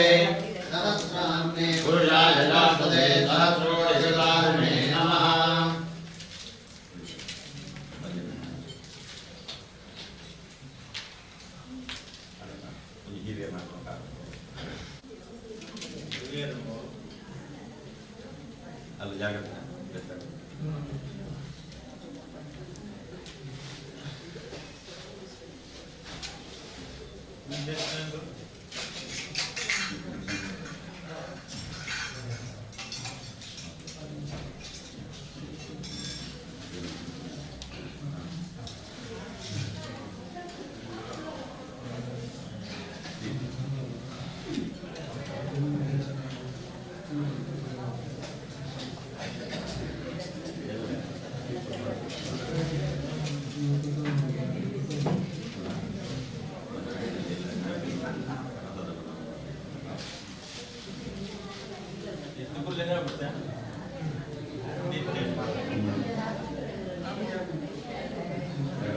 ಪುರುಷಾಯ ಶಾಶ್ವತೆ ಸಹಸ್ರೋಷಿತಾರಿಣೇ ನಮಃ. ಅಲ್ಲಿ ಜಾಗ್ರತೆ.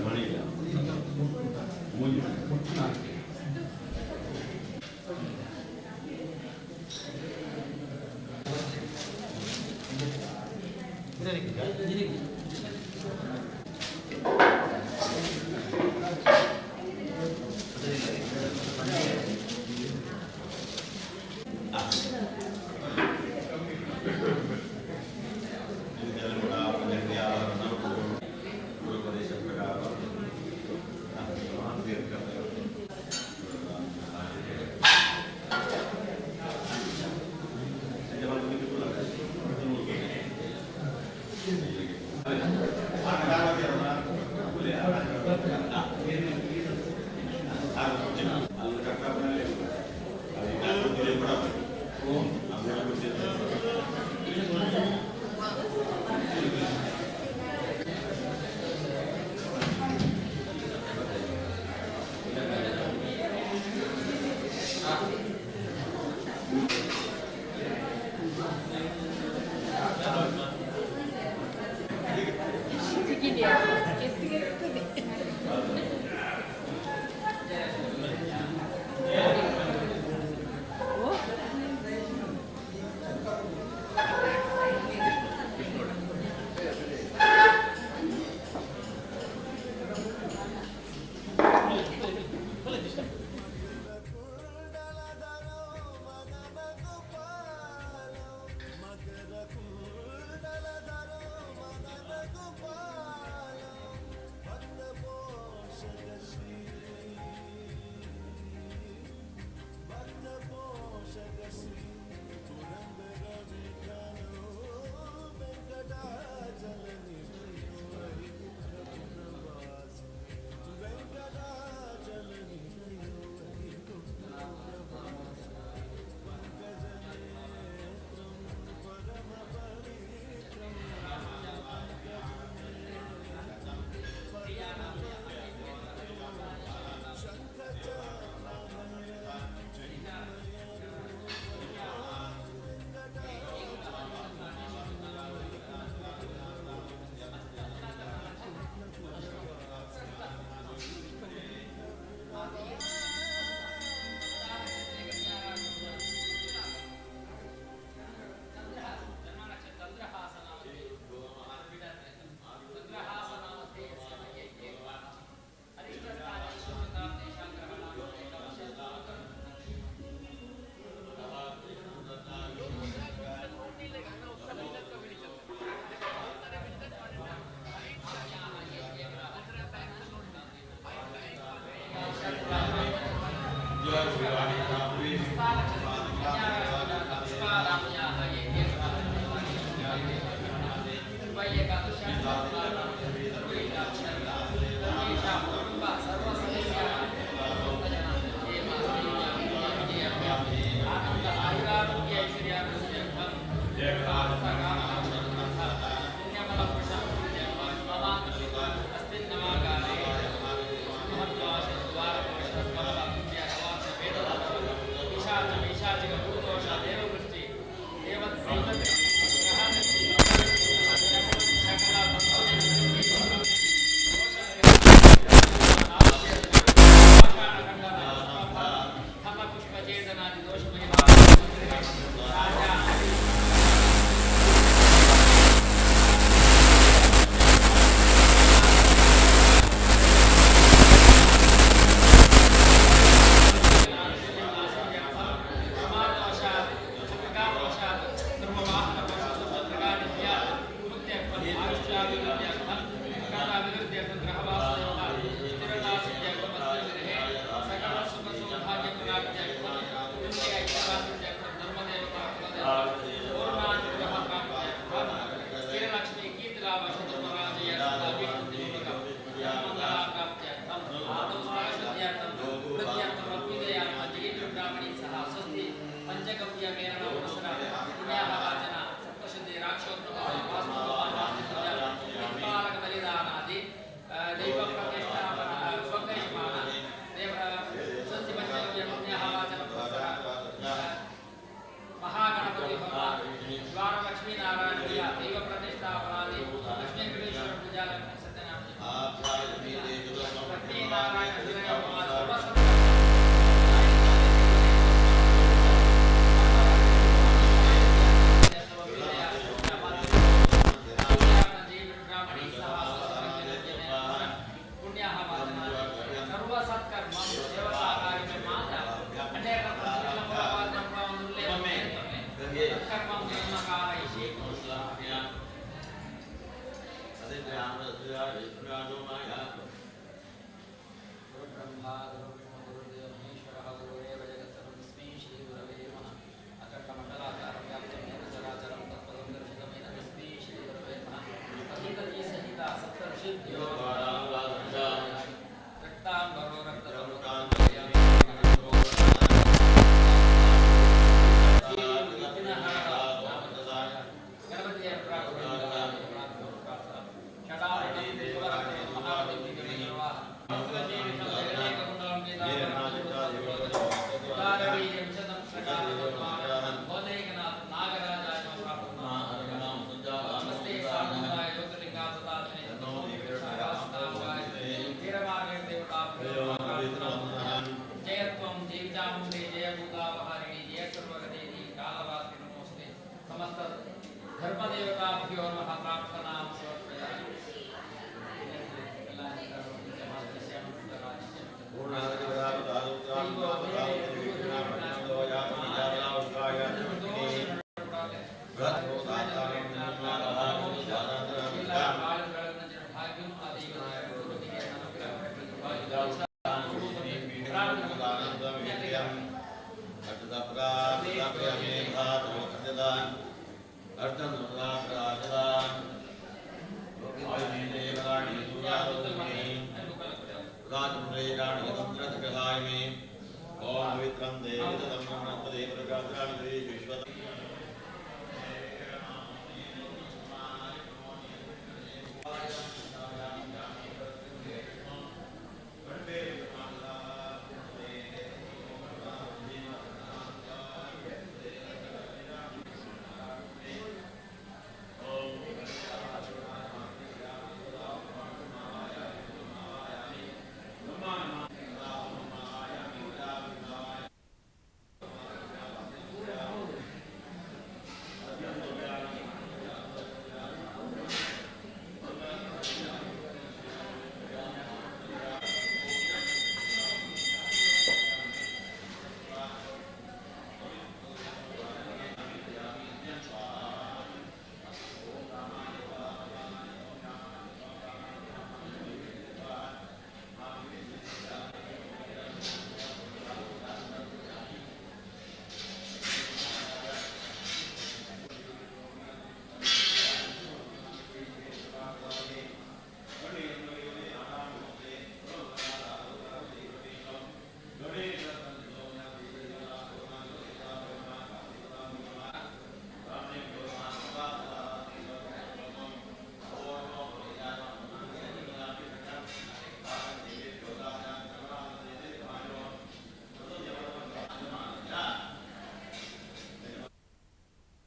ಮಣಿ ಇಲ್ಲ, ಮೂಜಿ. ಗುರುಪದೇಶ ಪ್ರಕಾರ.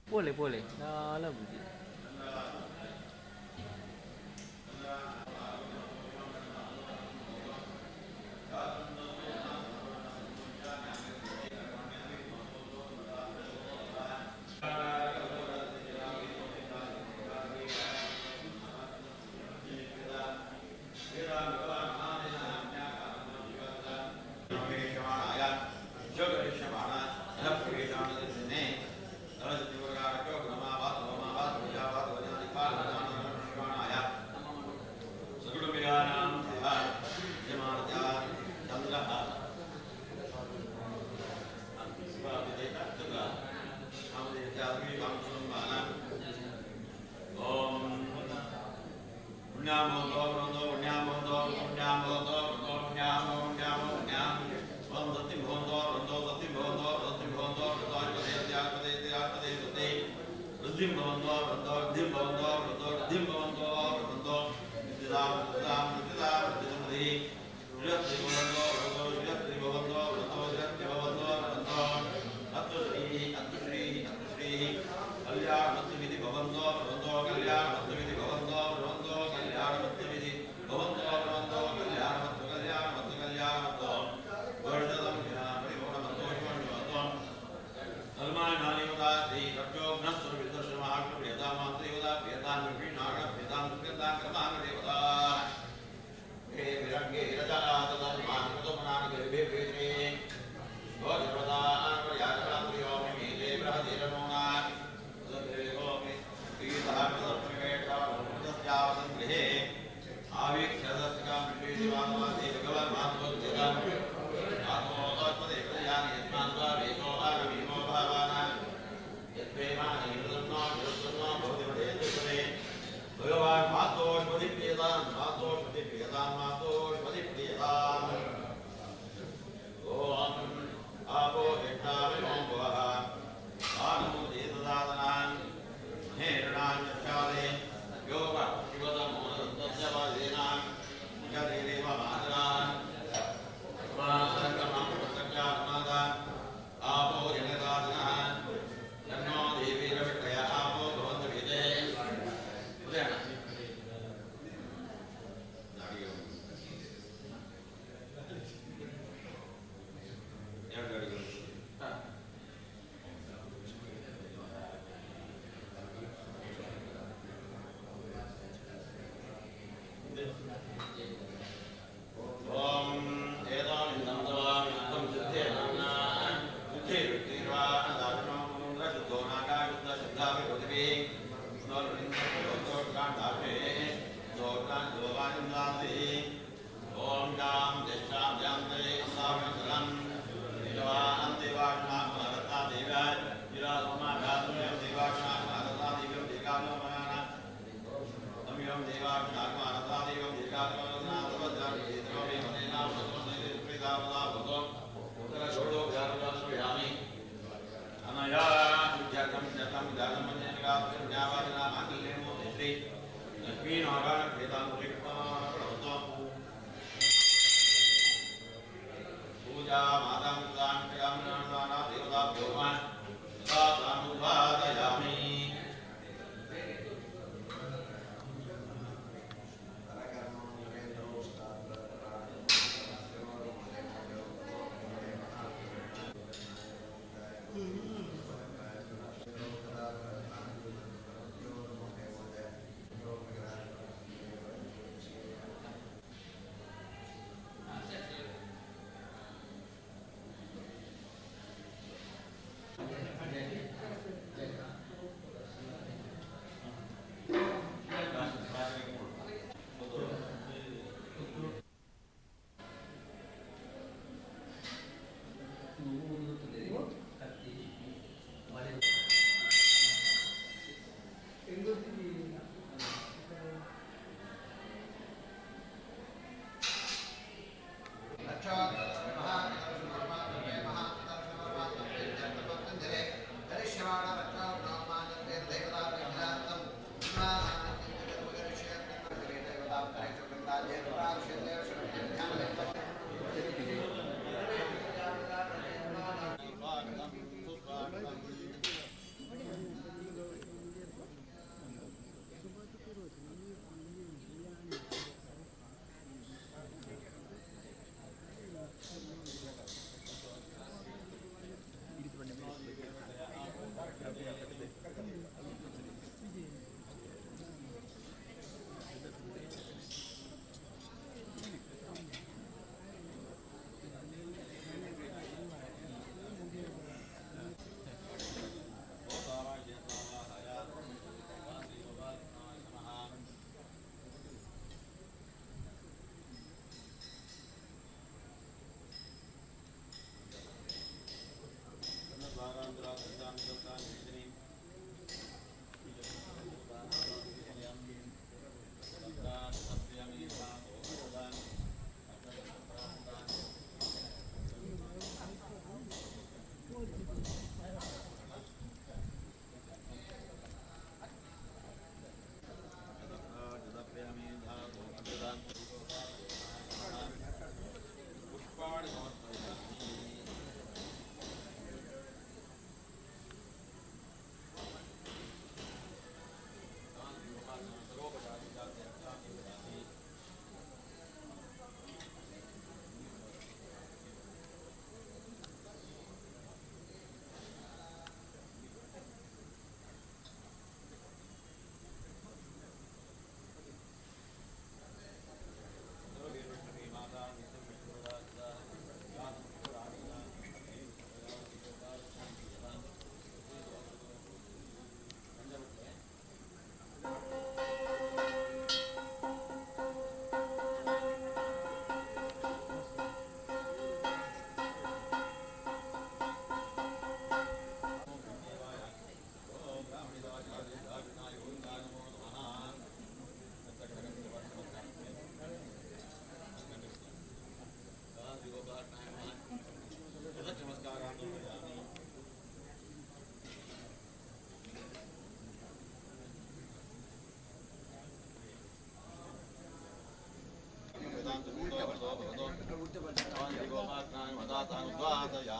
Boleh boleh. Dalam je. ಪುಣ್ಯಾಮೋದೋ ವೃಂದೋ ಪುಣ್ಯಾಮೋದೋ ಪುಣ್ಯಾಮೋದೋ ವೃಂದೋ ಪುಣ್ಯಾಮೋ ಪುಣ್ಯಾಮೋ ಪುಣ್ಯಾಂ Om ಸತ್ಯ ಭವಂತೋ ವೃಂದೋ ಸತ್ಯ ಭವಂತೋ ಸತ್ಯ ಭವಂತೋ ವೃಂದೋ ಆತ್ಮದೇತ್ಯಾತ್ಮದೇತ್ಯಾತ್ಮದೇ ವೃದ್ಧಿಂ ಭವಂತೋ ವೃಂದೋ ವೃದ್ಧಿಂ ಭವಂತೋ ವೃಂದೋ ವೃದ್ಧಿಂ ಭವಂತೋ ವೃಂದೋ ವಿದ್ಯುದಾಂ ವಿದ್ಯುದಾಂ ವಿದ್ಯುದಾಂ ವಿದ್ಯುದಮಧಿ ಶ್ರೀಯತ್ರಿ ಭವಂತೋ ವೃಂದೋ ಶ್ರೀಯತ್ರಿ ಭವಂತೋ ವೃಂದೋ ಶ್ರೀಯತ್ರಿ ಭವಂತೋ ವೃಂದೋ ಅತ್ತು ಶ್ರೀ ಅತ್ತು ಶ್ರೀ ಅತ್ತು ಶ್ರೀ ಕಲ್ಯಾಣಮತ್ತು ವಿಧಿ ಭವಂತೋ ವೃಂದೋ ಕಲ್ಯಾಣಮತ್ತು ವಿಧಿ ಭವಂತೋ ವೃಂದೋ ಕಲ್ಯಾಣಮತ್ತು ವಿಧಿ ಭವಂತೋ ವೃಂದೋ ಕಲ್ಯಾಣಮತ್ತು ಕಲ್ಯಾಣಮತ್ತು ಕಲ್ಯಾಣಮತ್ತು ವರ್ಷದಂ ಪರಿಪೂರ್ಣಮತ್ತು ಶಿವಮತ್ತು ಸಲ್ಮಾನಾನಿಯುತ ಶ್ರೀ ರಕ್ಷೋಘ್ನಸ್ವರ ವಿದರ್ಶನ ಮಹಾಪ್ರಿಯತಾ ಮಾತೃಯುತ ಪ್ರಿಯತಾಂ ಲಕ್ಷ್ಮೀನಾರಾಯಣ ಪ್ರಿಯತಾಂ ಸುಖಂತಾಂ ಕ್ರಮಾಂಗ ದೇವತಾ ಹೇ ವಿರಂಗೆ ರಜಾತದರ್ಮಾನ್ ಗರ್ಭೆ ಪ್ರೀತ್ರಿ ಭಗವಾನ್ ಮಾತೋಷ್ಮತಿ ಪ್ರಿಯತಾಂ ಮಾತೋಷ್ಮತಿ ಪ್ರಿಯತಾಂ ಮಾತೋಷ್ಮತಿ ಪ್ರಿಯತಾಂ ಓಂ आपो यज्ञाविमोभवः आनमोदेतदादनान् हेरणान्यक्षादे योग शिवतमोदन्तस्य शरीरेव मातरान् माता आपो जनदादनः तन्नो देवीरविक्रय आपो भवन्तु विजये उदयन ಎರಡು ಗಾಡಿಗಳು. ಓಂ ಏತಾಂ ತವಾಮಿ ಸಿದ್ಧೇ ನಾಮ್ನಾ ಸಿದ್ಧೇ ವೃತ್ತಿರ್ವಾ ಶುದ್ಧೋ ನಾಗಾಯುದ್ಧ ಶುದ್ಧಾಪಿ ಪೃಥಿವೀ ಓಂ ಶಾಂ ಜಶ್ಯಾಂ ಜಾಂತೆ ಅಂಸಾಮಿ पूजा मातां सुतां क्षयां देवताभ्यो नमः तथा तामुद्वादयामि।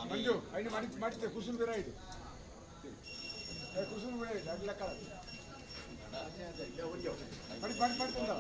ಮಂಜು ಐನು ಮಾಡಿ ಮಾಡಿದ್ದೆ ಕುಸುಮ್ ಬೇರೆ ಇದು ಕುಸುಮ್ ಬೇರೆ ಇದು ಅದು ಲೆಕ್ಕ ಮಾಡಿ ಮಾಡಿ ಮಾಡ್ತಂದ.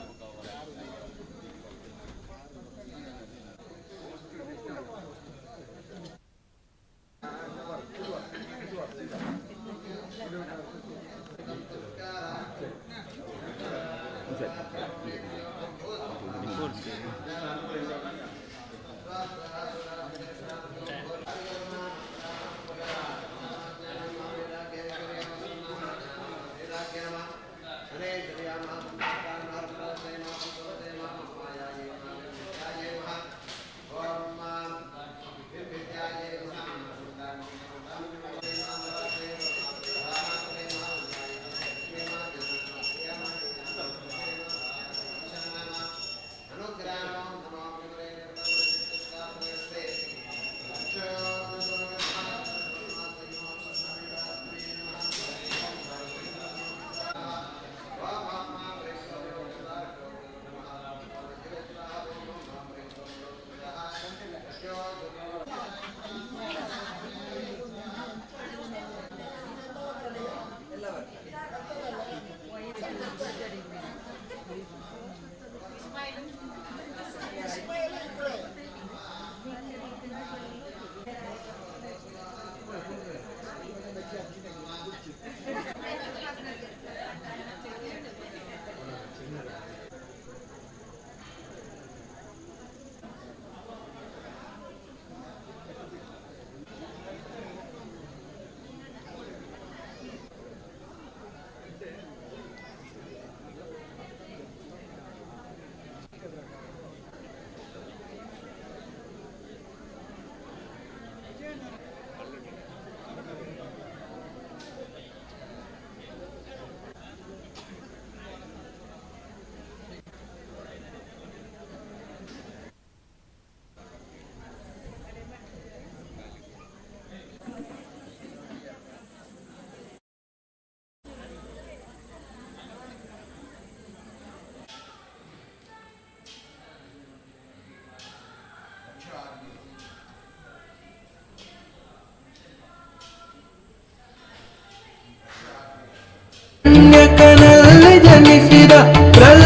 ಕನ್ಯಕನಲ್ಲಿ ಜನಿಸಿದ ಪ್ರಲ್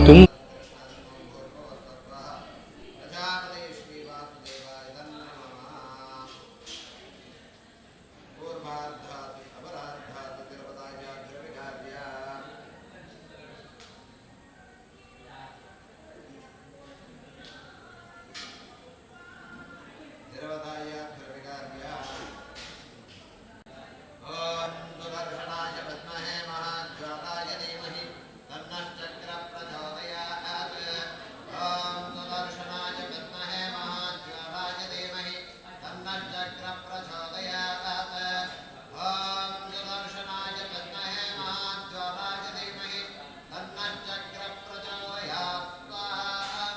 ತುಂಗ ಪ್ರಜಾಪತಿ ಶ್ರೀವಾಸುದೇವಾಯ ನಮಃ. ಪೂರ್ವಾರ್ಧಾತಿ ಅಪರಾರ್ಧಾತಿ ದೇವತಾಯಾಭಿರವಿಕಾರ್ಯ. ದೇವತಾಯಾಭಿರವಿಕಾರ್ಯ. ಓಂ ಸುದರ್ಶನಾಯ ವಿದ್ಮಹೇ ಮಹಾಜ್ವಾಲಾಯ ಧೀಮಹಿ ತನ್ನಶ್ಚಕ್ರ ಪ್ರಚೋದಯಾತ್. ಓಂ ಸುದರ್ಶನಾಯ ವಿದ್ಮಹೇ ಮಹಾಜ್ವಾಲಾಯ ಧೀಮಹಿ ತನ್ನಶ್ಚಕ್ರ ಪ್ರಚೋದಯಾತ್. ಓಂ ಸುದರ್ಶನಾಯ ವಿದ್ಮಹೇ ಮಹಾಜ್ವಾಲಾಯ ಧೀಮಹಿ ತನ್ನಶ್ಚಕ್ರ ಪ್ರಚೋದಯಾತ್. ಸ್ವಾಹಾ.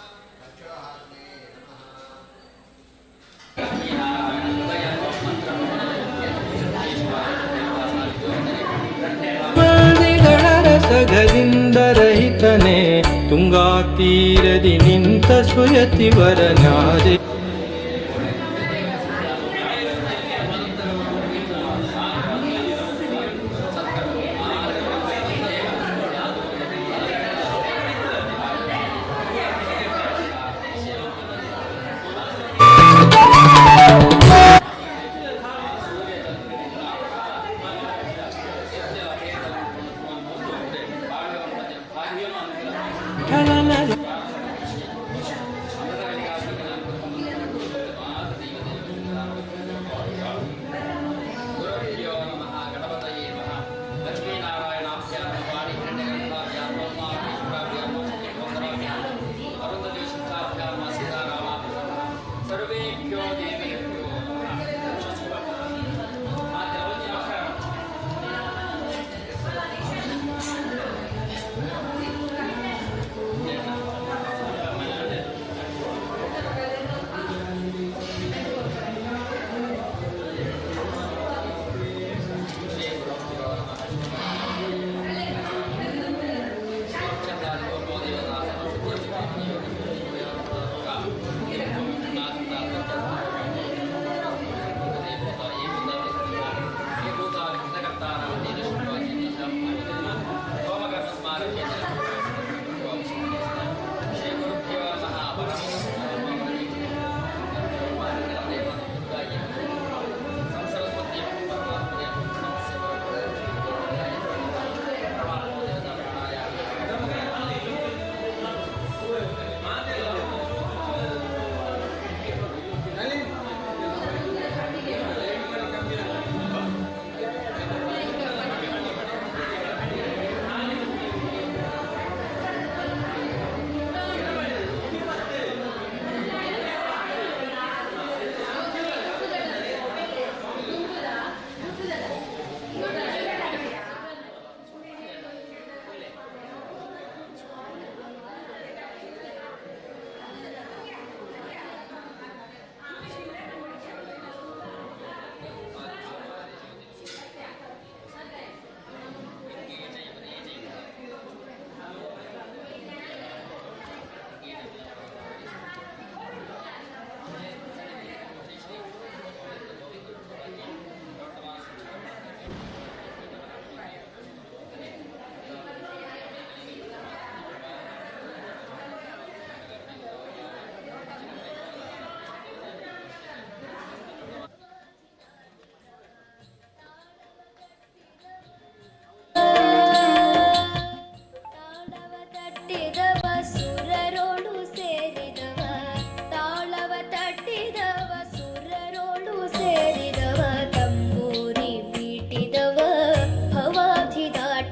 ರಕ್ಷೋಹಾಗ್ನೇ ನಮಃ. ಸಗದಿಂದ ರಹಿತನೇ, ತುಂಗಾ ತೀರದಿ ನಿಂತ ಸುಯತಿವರನಾದೆ. ವಿಠಲನ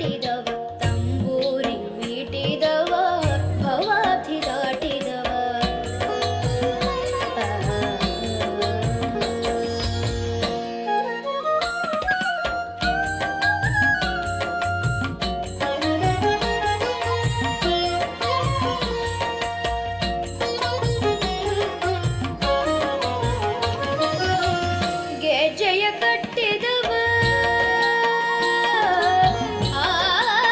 ಕಟ್ಟಿದವ, ತಂಬೂರಿ ಮೀಟಿದವ, ಭವಾಬ್ಧಿ ದಾಟಿದವ. ಗೆಜ್ಜೆಯ ಕಟ್ಟಿದವ. ಆ.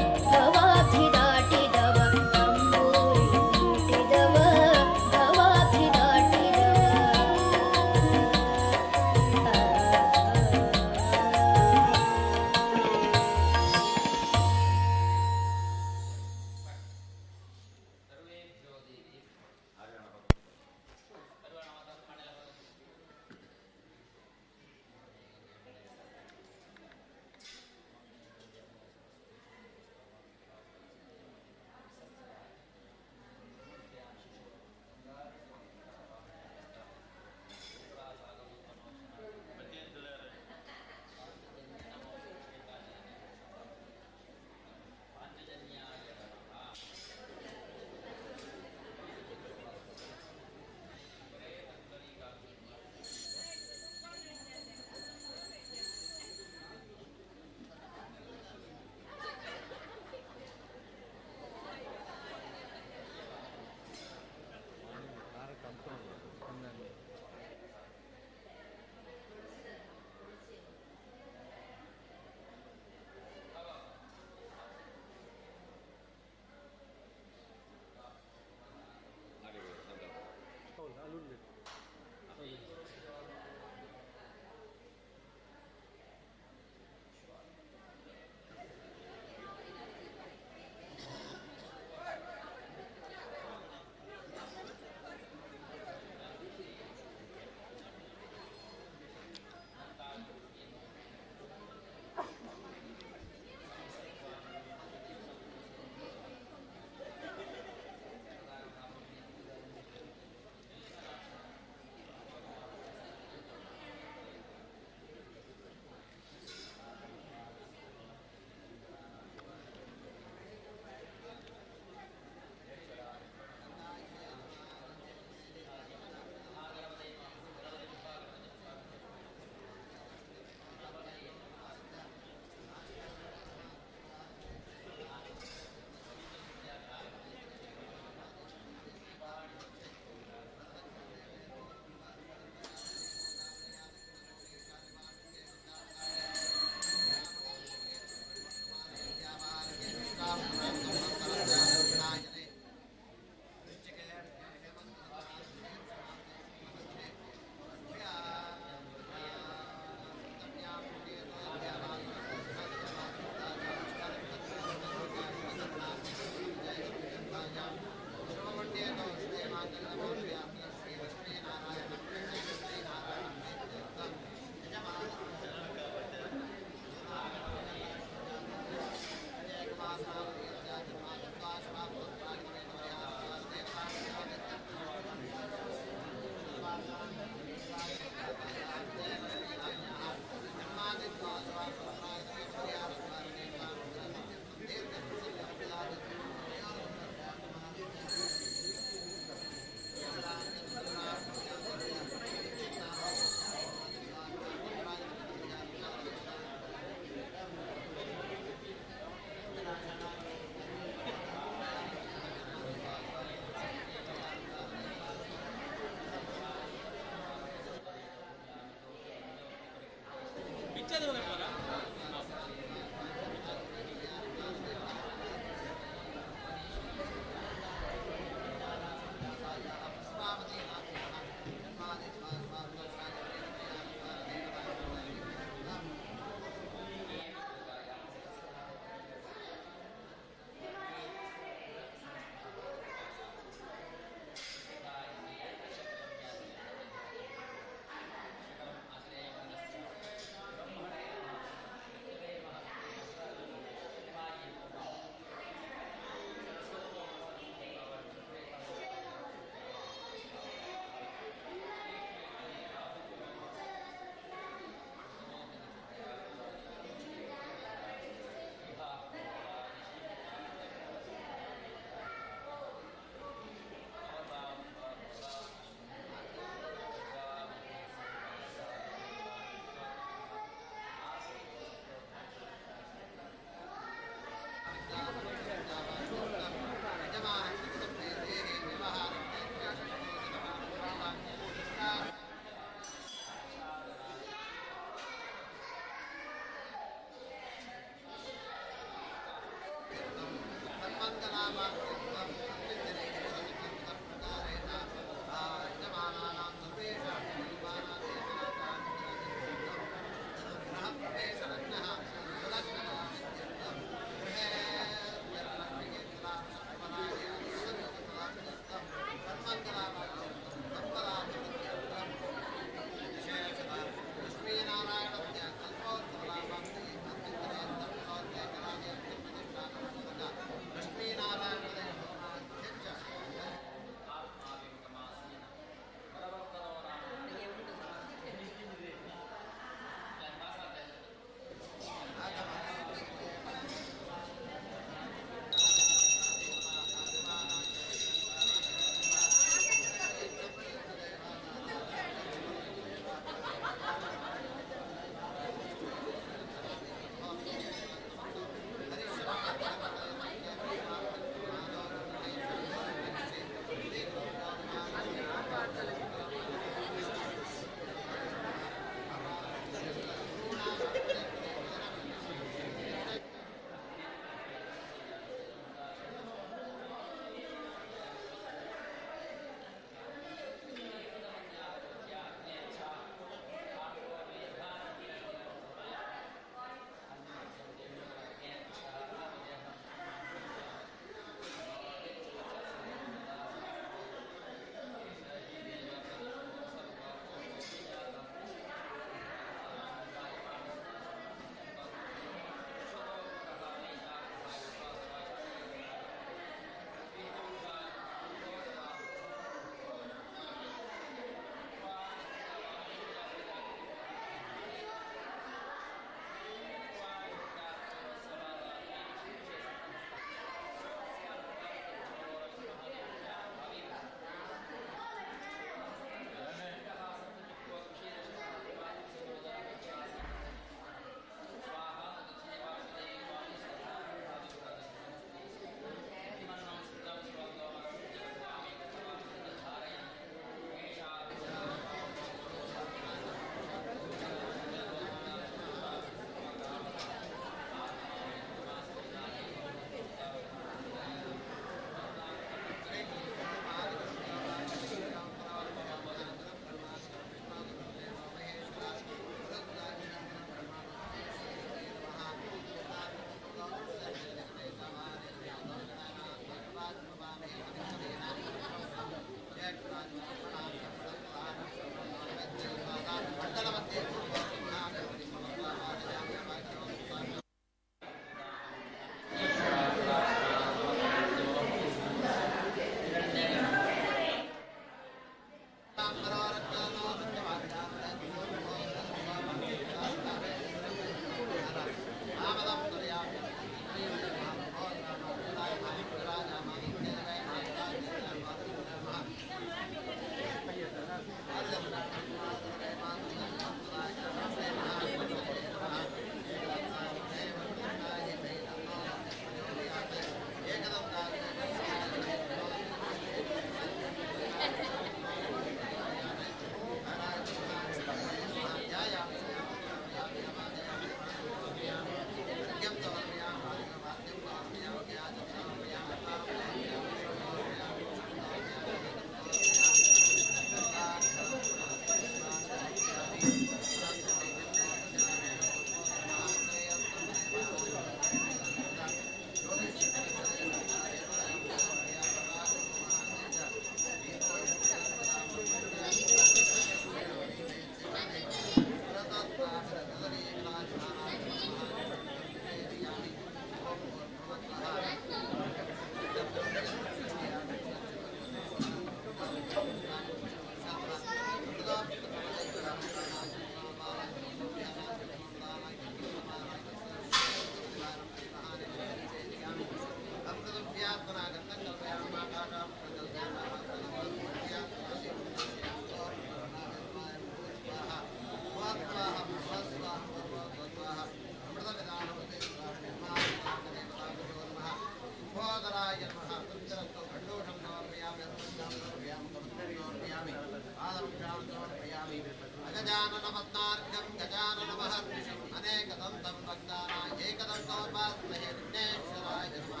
अगजानन पद्मार्घं गजानन महर्निशम् अनेकदन्तं भक्तानां एकदन्तोपास्महे विघ्नेश्वराय नमः।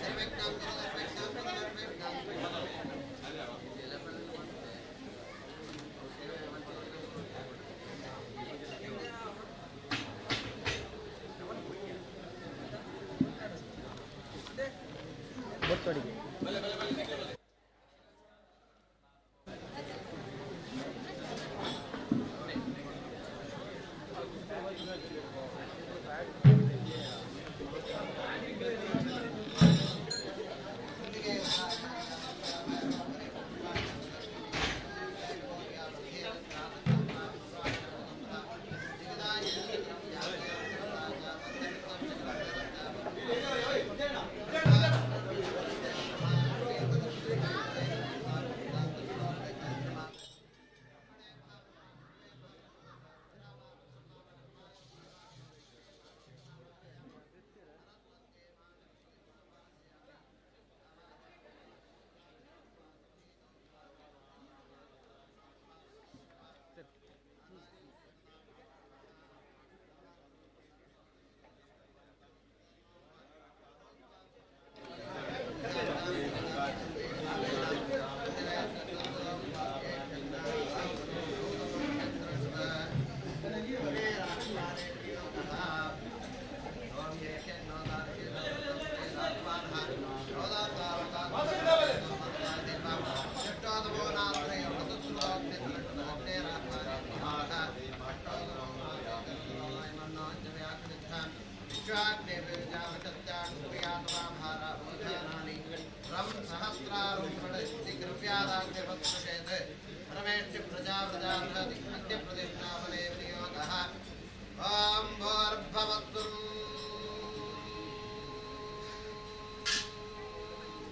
निर्विघ्नं कुरु निर्विघ्नं कुरु निर्विघ्नं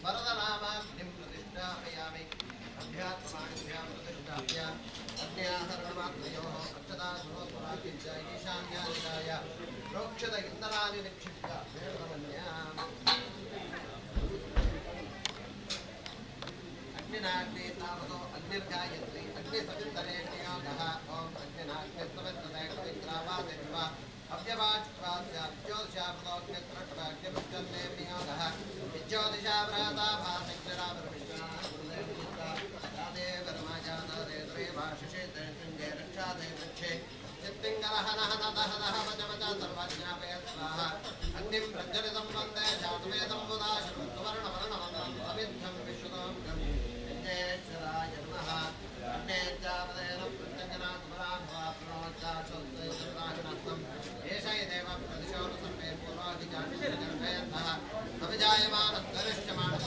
वरदनामाग्निं प्रतिष्ठापयामि। अध्यात्माभ्यां प्रतिष्ठाप्य अग्न्याहरणमात्रयोः अक्षदासुरोत्परातिञ्च ईशान्यादिदाय प्रोक्षत इन्दराणि निक्षिप्य वेदमन्याम् अग्निनाग्नि तावतो अग्निर्गायत्री अग्निसवितरे नियोगः। ॐ अग्निनाग्निसवितरे कविग्रावादिर्वा अव्यवाच्वास्याज्योतिषावृतोऽग्नित्रट्वाग्निपृच्छन्ते नियोगः। अग्निं प्रज्वलितं वन्दे जातवेदं बुधाशनं सुवर्णवर्णवन्दनं समिद्धं विश्वतोऽङ्गं यज्ञेश्वराय नमः। अग्नेज्जापदेन प्रत्यङ्गनाथपराभवाप्नोच्चाशस्त्रैतदाहिनस्तं एष एव प्रतिशोरसर्वे पूर्वाधिकारिगर्भयन्तः अभिजायमानस्तरिष्यमाणः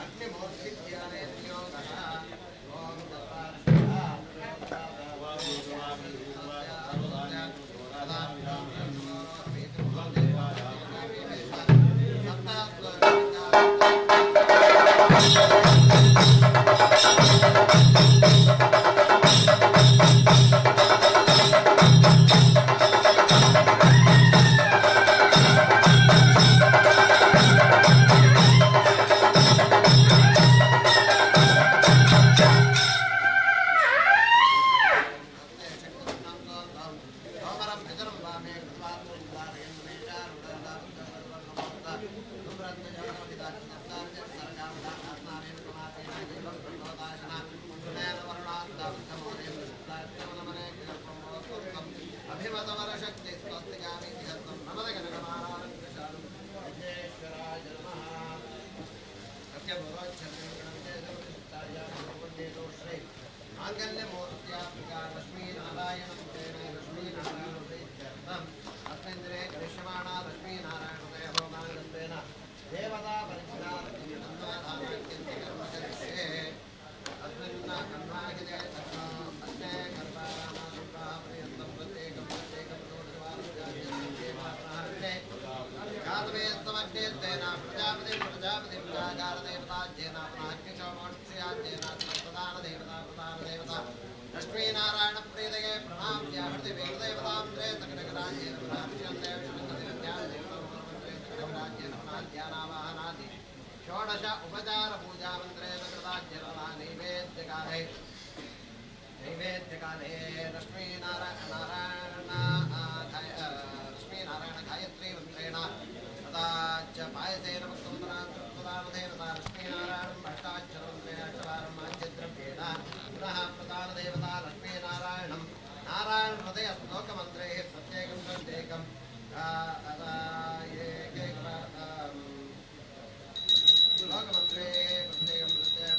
अग्निमूर्तिध्याने नियोगः। ॐ लक्ष्मीनारायण प्रीतये प्रणाम। ध्यानावाहनादि षोडश उपचार पूजामन्त्रेण कृताज्यनः नैवेद्यकाले नैवेद्यकाले लक्ष्मीनारायण लक्ष्मीनारायण गायत्री मन्त्रेण तथा च पायसेन भक्तवतनान्तृप्तदानधेन सा लक्ष्मीनारायणम् अष्टाक्षरमन्त्रेण अष्टवारम् आज्यद्रव्येण पुनः प्रधानदेवता लक्ष्मीनारायणं नारायणहृदयश्लोकमन्त्रैः प्रत्येकं प्रत्येकं एकैकवारं श्लोकमन्त्रे प्रत्येकं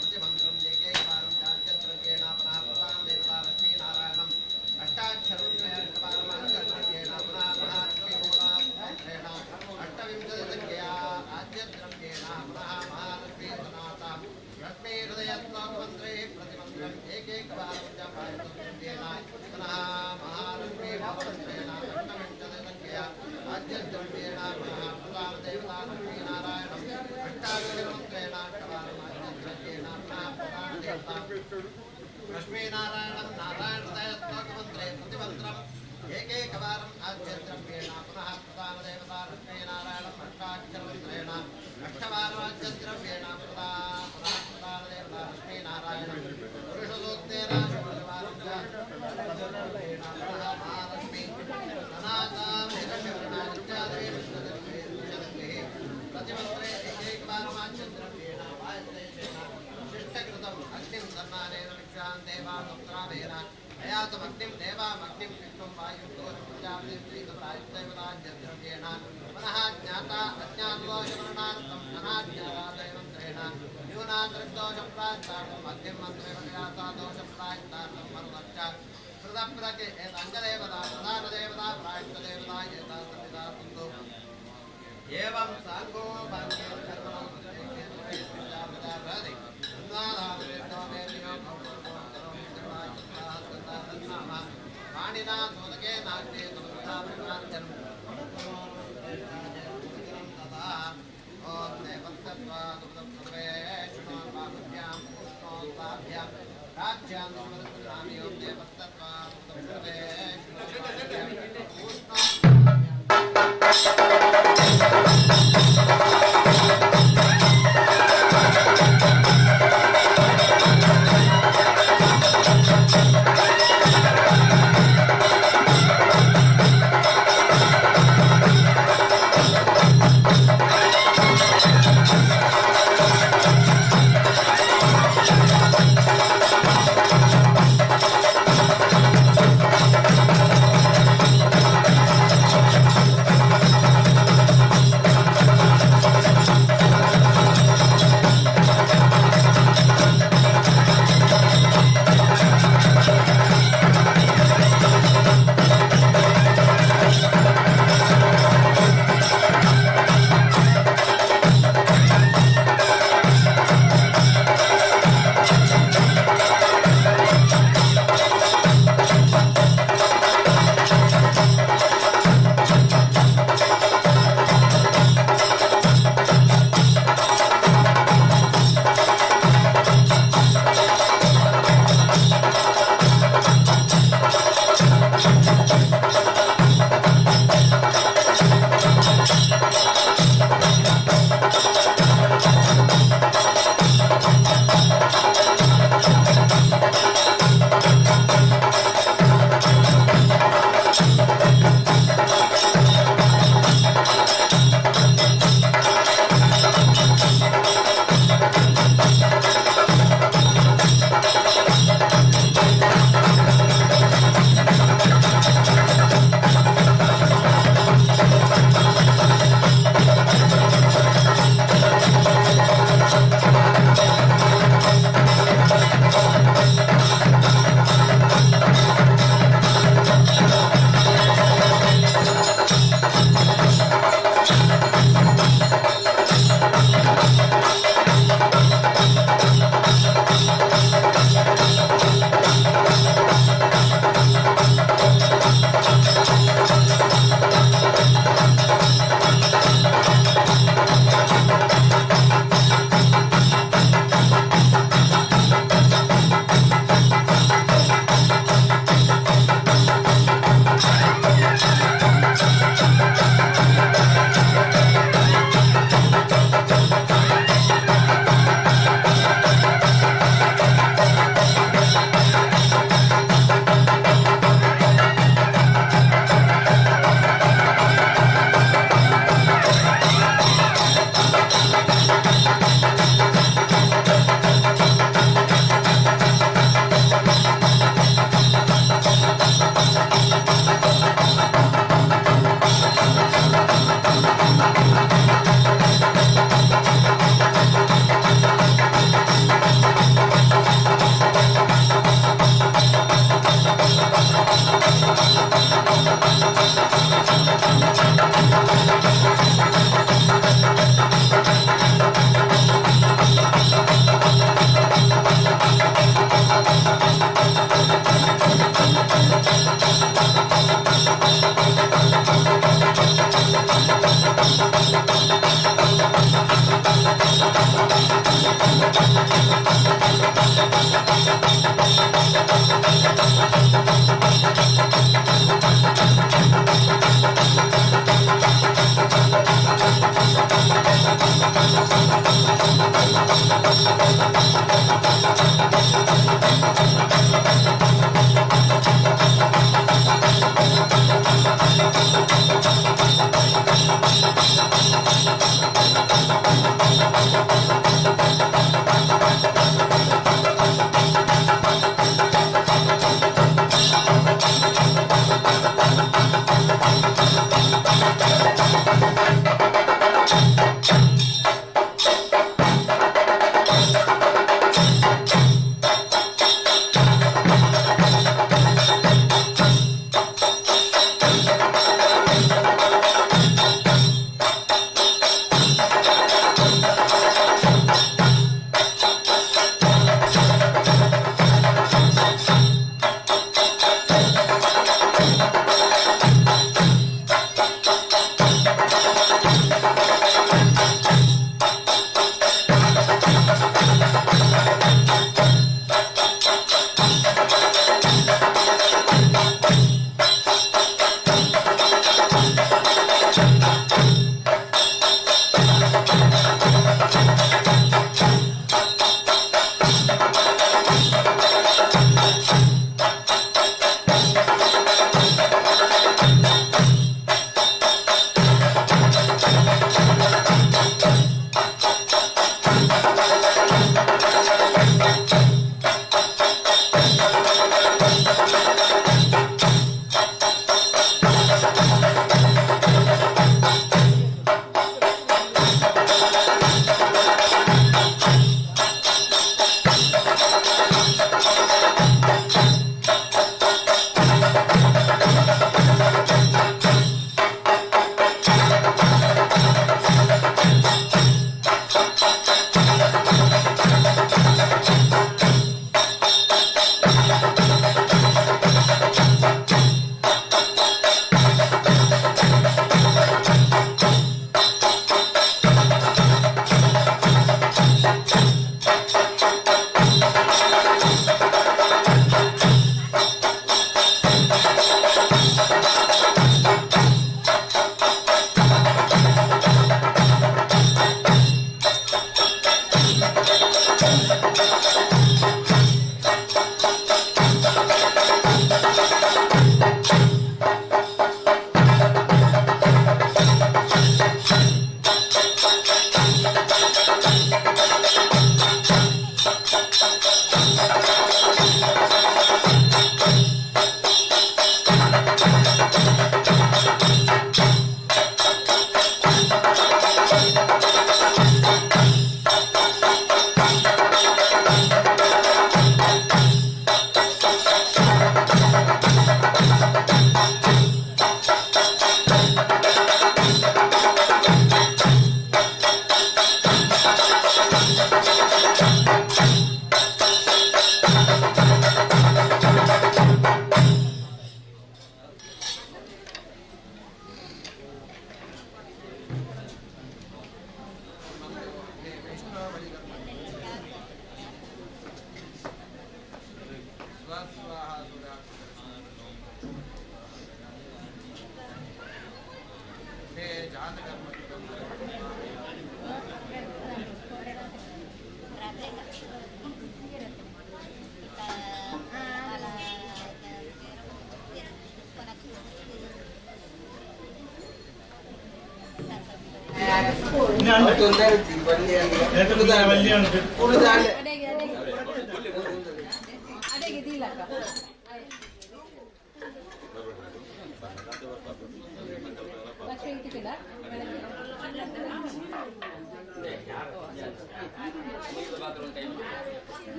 प्रतिमन्त्रम् एकैकवारं चाज्यद्रव्येण पुनः प्रधानदेवता लक्ष्मीनारायणम् अष्टाक्षरमन्त्रेण अष्टवारम् आज्यद्रव्येण पुनः महालक्ष्मीमूलामन्त्रेण अष्टविंशतिसङ्ख्यया आज्यद्रव्येण पुनः महालक्ष्मीसनाथां लक्ष्मीहृदयश्लोकमन्त्रे प्रतिमन्त्रम् एकैकवारं च पायसद्रव्येण पुनः महालक्ष्मीमूलमन्त्रेण अष्टविंशतिसङ्ख्यया आज्यद्रव्येण पुनः प्रधानदेवता लक्ष्मीनारायणम् अष्टाक्षरमन्त्रेण अष्टवारम् आज्यद्रव्येण पुनः प्रधानदेवता लक्ष्मीनारायणं नारायणहृदयश्लोकमन्त्रे प्रतिमन्त्रम् एकैकवारम् आज्यद्रव्येण पुनः प्रधानदेवता लक्ष्मीनारायणम् अष्टाक्षरमन्त्रेण अष्टवारमाज्यद्रव्येण पुनः प्रधानदेवता लक्ष्मीनारायणं पुरुषसूक्तेन षोडशवारं च आज्यद्रव्येण पुनः महालक्ष्मी सनातां हिरण्यवर्णादित्यादिभिः प्रतिमन्त्रे एकैकवारमाज्यद्रव्येण पायसेन शिष्टकृतम् अग्निं सन्मानेन विश्वान् देवान् सप्तावेन अयासमग्निं देवामग्निं विष्णुं वायुं दोषं प्रजापतिं श्रीसप्रायुक्तैवताज्यद्रव्येण पुनः ज्ञाता अज्ञातदोषवर्णार्थम् अनाज्ञातादयमन्त्रेण न्यूनादृग्दोषप्रायस्तार्थम् अग्निं मन्त्रेण ज्ञाता दोषप्रायस्तार्थं मरुतश्च कृतप्रति एतङ्गदेवता प्रधानदेवता प्रायष्टदेवता एता सविता सन्तु एवं साङ्गोपाङ्गे पाणिना सोदके नाट्ये समृद्धाभिमार्जनं तथा ॐ देवस्तत्त्वा सुमृतसर्वे शृणोर्बाहुभ्यां पूष्णोस्ताभ्यां राज्यां सुमृतनामि ॐ देवस्तत्त्वा सुमृतसर्वे शृणोर्बाहुभ्यां पूष्णोस्ताभ्यां।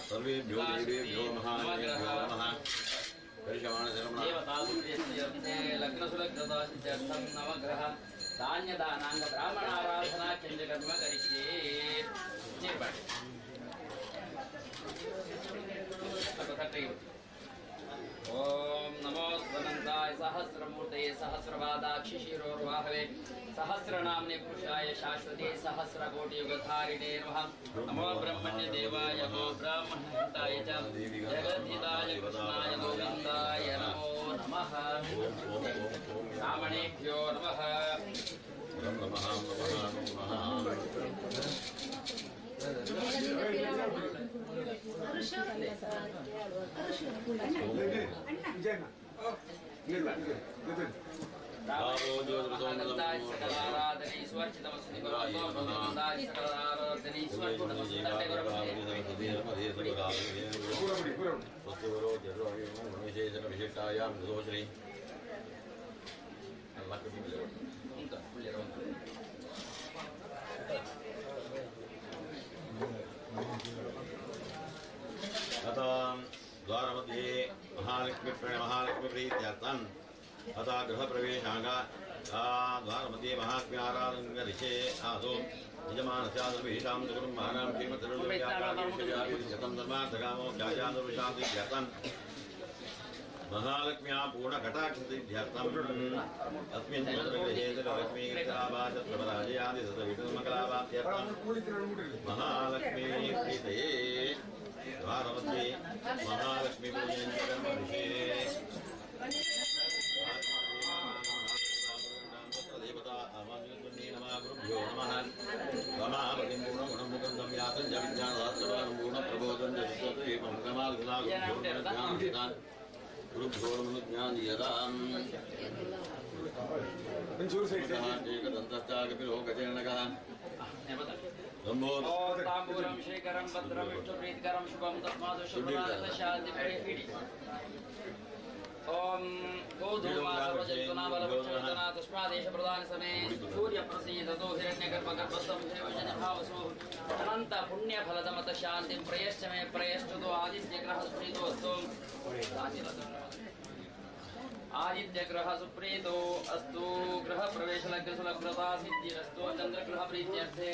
सर्वेभ्यो देवेभ्यो महादेभ्यो नमः। लग्नसुलग्नदासित्यर्थं नवग्रह धान्यदानाङ्ग ब्राह्मणाराधना चन्द्रकर्म करिष्ये। ॐ नमो स्वनन्दाय सहस्रमूर्तये सहस्रपादाक्षिशिरोर्वाहवे सहस्रनाम्ने पुरुषाय शाश्वते सहस्रकोटियुगधारिणे नमः। नमो ब्रह्मण्यदेवाय नमो ब्राह्मणहिताय च जगद्धिताय कृष्णाय गोविन्दाय नमो नमः। ब्राह्मणेभ्यो नमः। द्वारमध्ये महालक्ष्मी महालक्ष्मीप्रीत्यर्थम् अतः गृहप्रवेशाङ्ग द्वारमध्ये महालक्ष्मी आराधनकरिष्ये आसो यजमानस्यादर्भीषां कुटुम्बानां श्रीमत्सर्वशतं धर्मार्थकामो ध्यायादर्शान्तित्यर्थं महालक्ष्म्या पूर्णकटाक्षसिद्ध्यर्थम् अस्मिन् गृहे लक्ष्मीकलाभाचत्रपराजयादि सतविटमकलाभात्यर्थं महालक्ष्मी प्रीतये द्वारमध्ये महालक्ष्मी पूजनं कर्म गुरुभ्यो नमः। रमापतिं पूर्णगुणमुखं व्यासं च विज्ञानशास्त्रवानं पूर्णप्रबोधं च गुरुभ्यो नमः ज्ञानियताम्। एकदन्तश्चाकपिलो गजेर्णकः ताम्बूलं श्रीकरं भद्रं विष्णुप्रीतिकरं शुभं तस्मात् शुभनाथशान्ति ॐ गोधूमासवजन्तुनाबलवृक्षवचना तस्मादेशप्रदान समे सूर्यप्रसीदतो हिरण्यगर्भगर्भस्थं हिरण्यभावसो अनन्त पुण्यफलदमत शान्तिं प्रयश्च मे प्रयश्चतो आदित्यग्रह सुप्रीतो अस्तु। आदित्यग्रह सुप्रीतो अस्तु। ग्रह प्रवेश लग्न सुलग्नता सिद्धिरस्तु। चंद्रग्रह प्रीत्यर्थे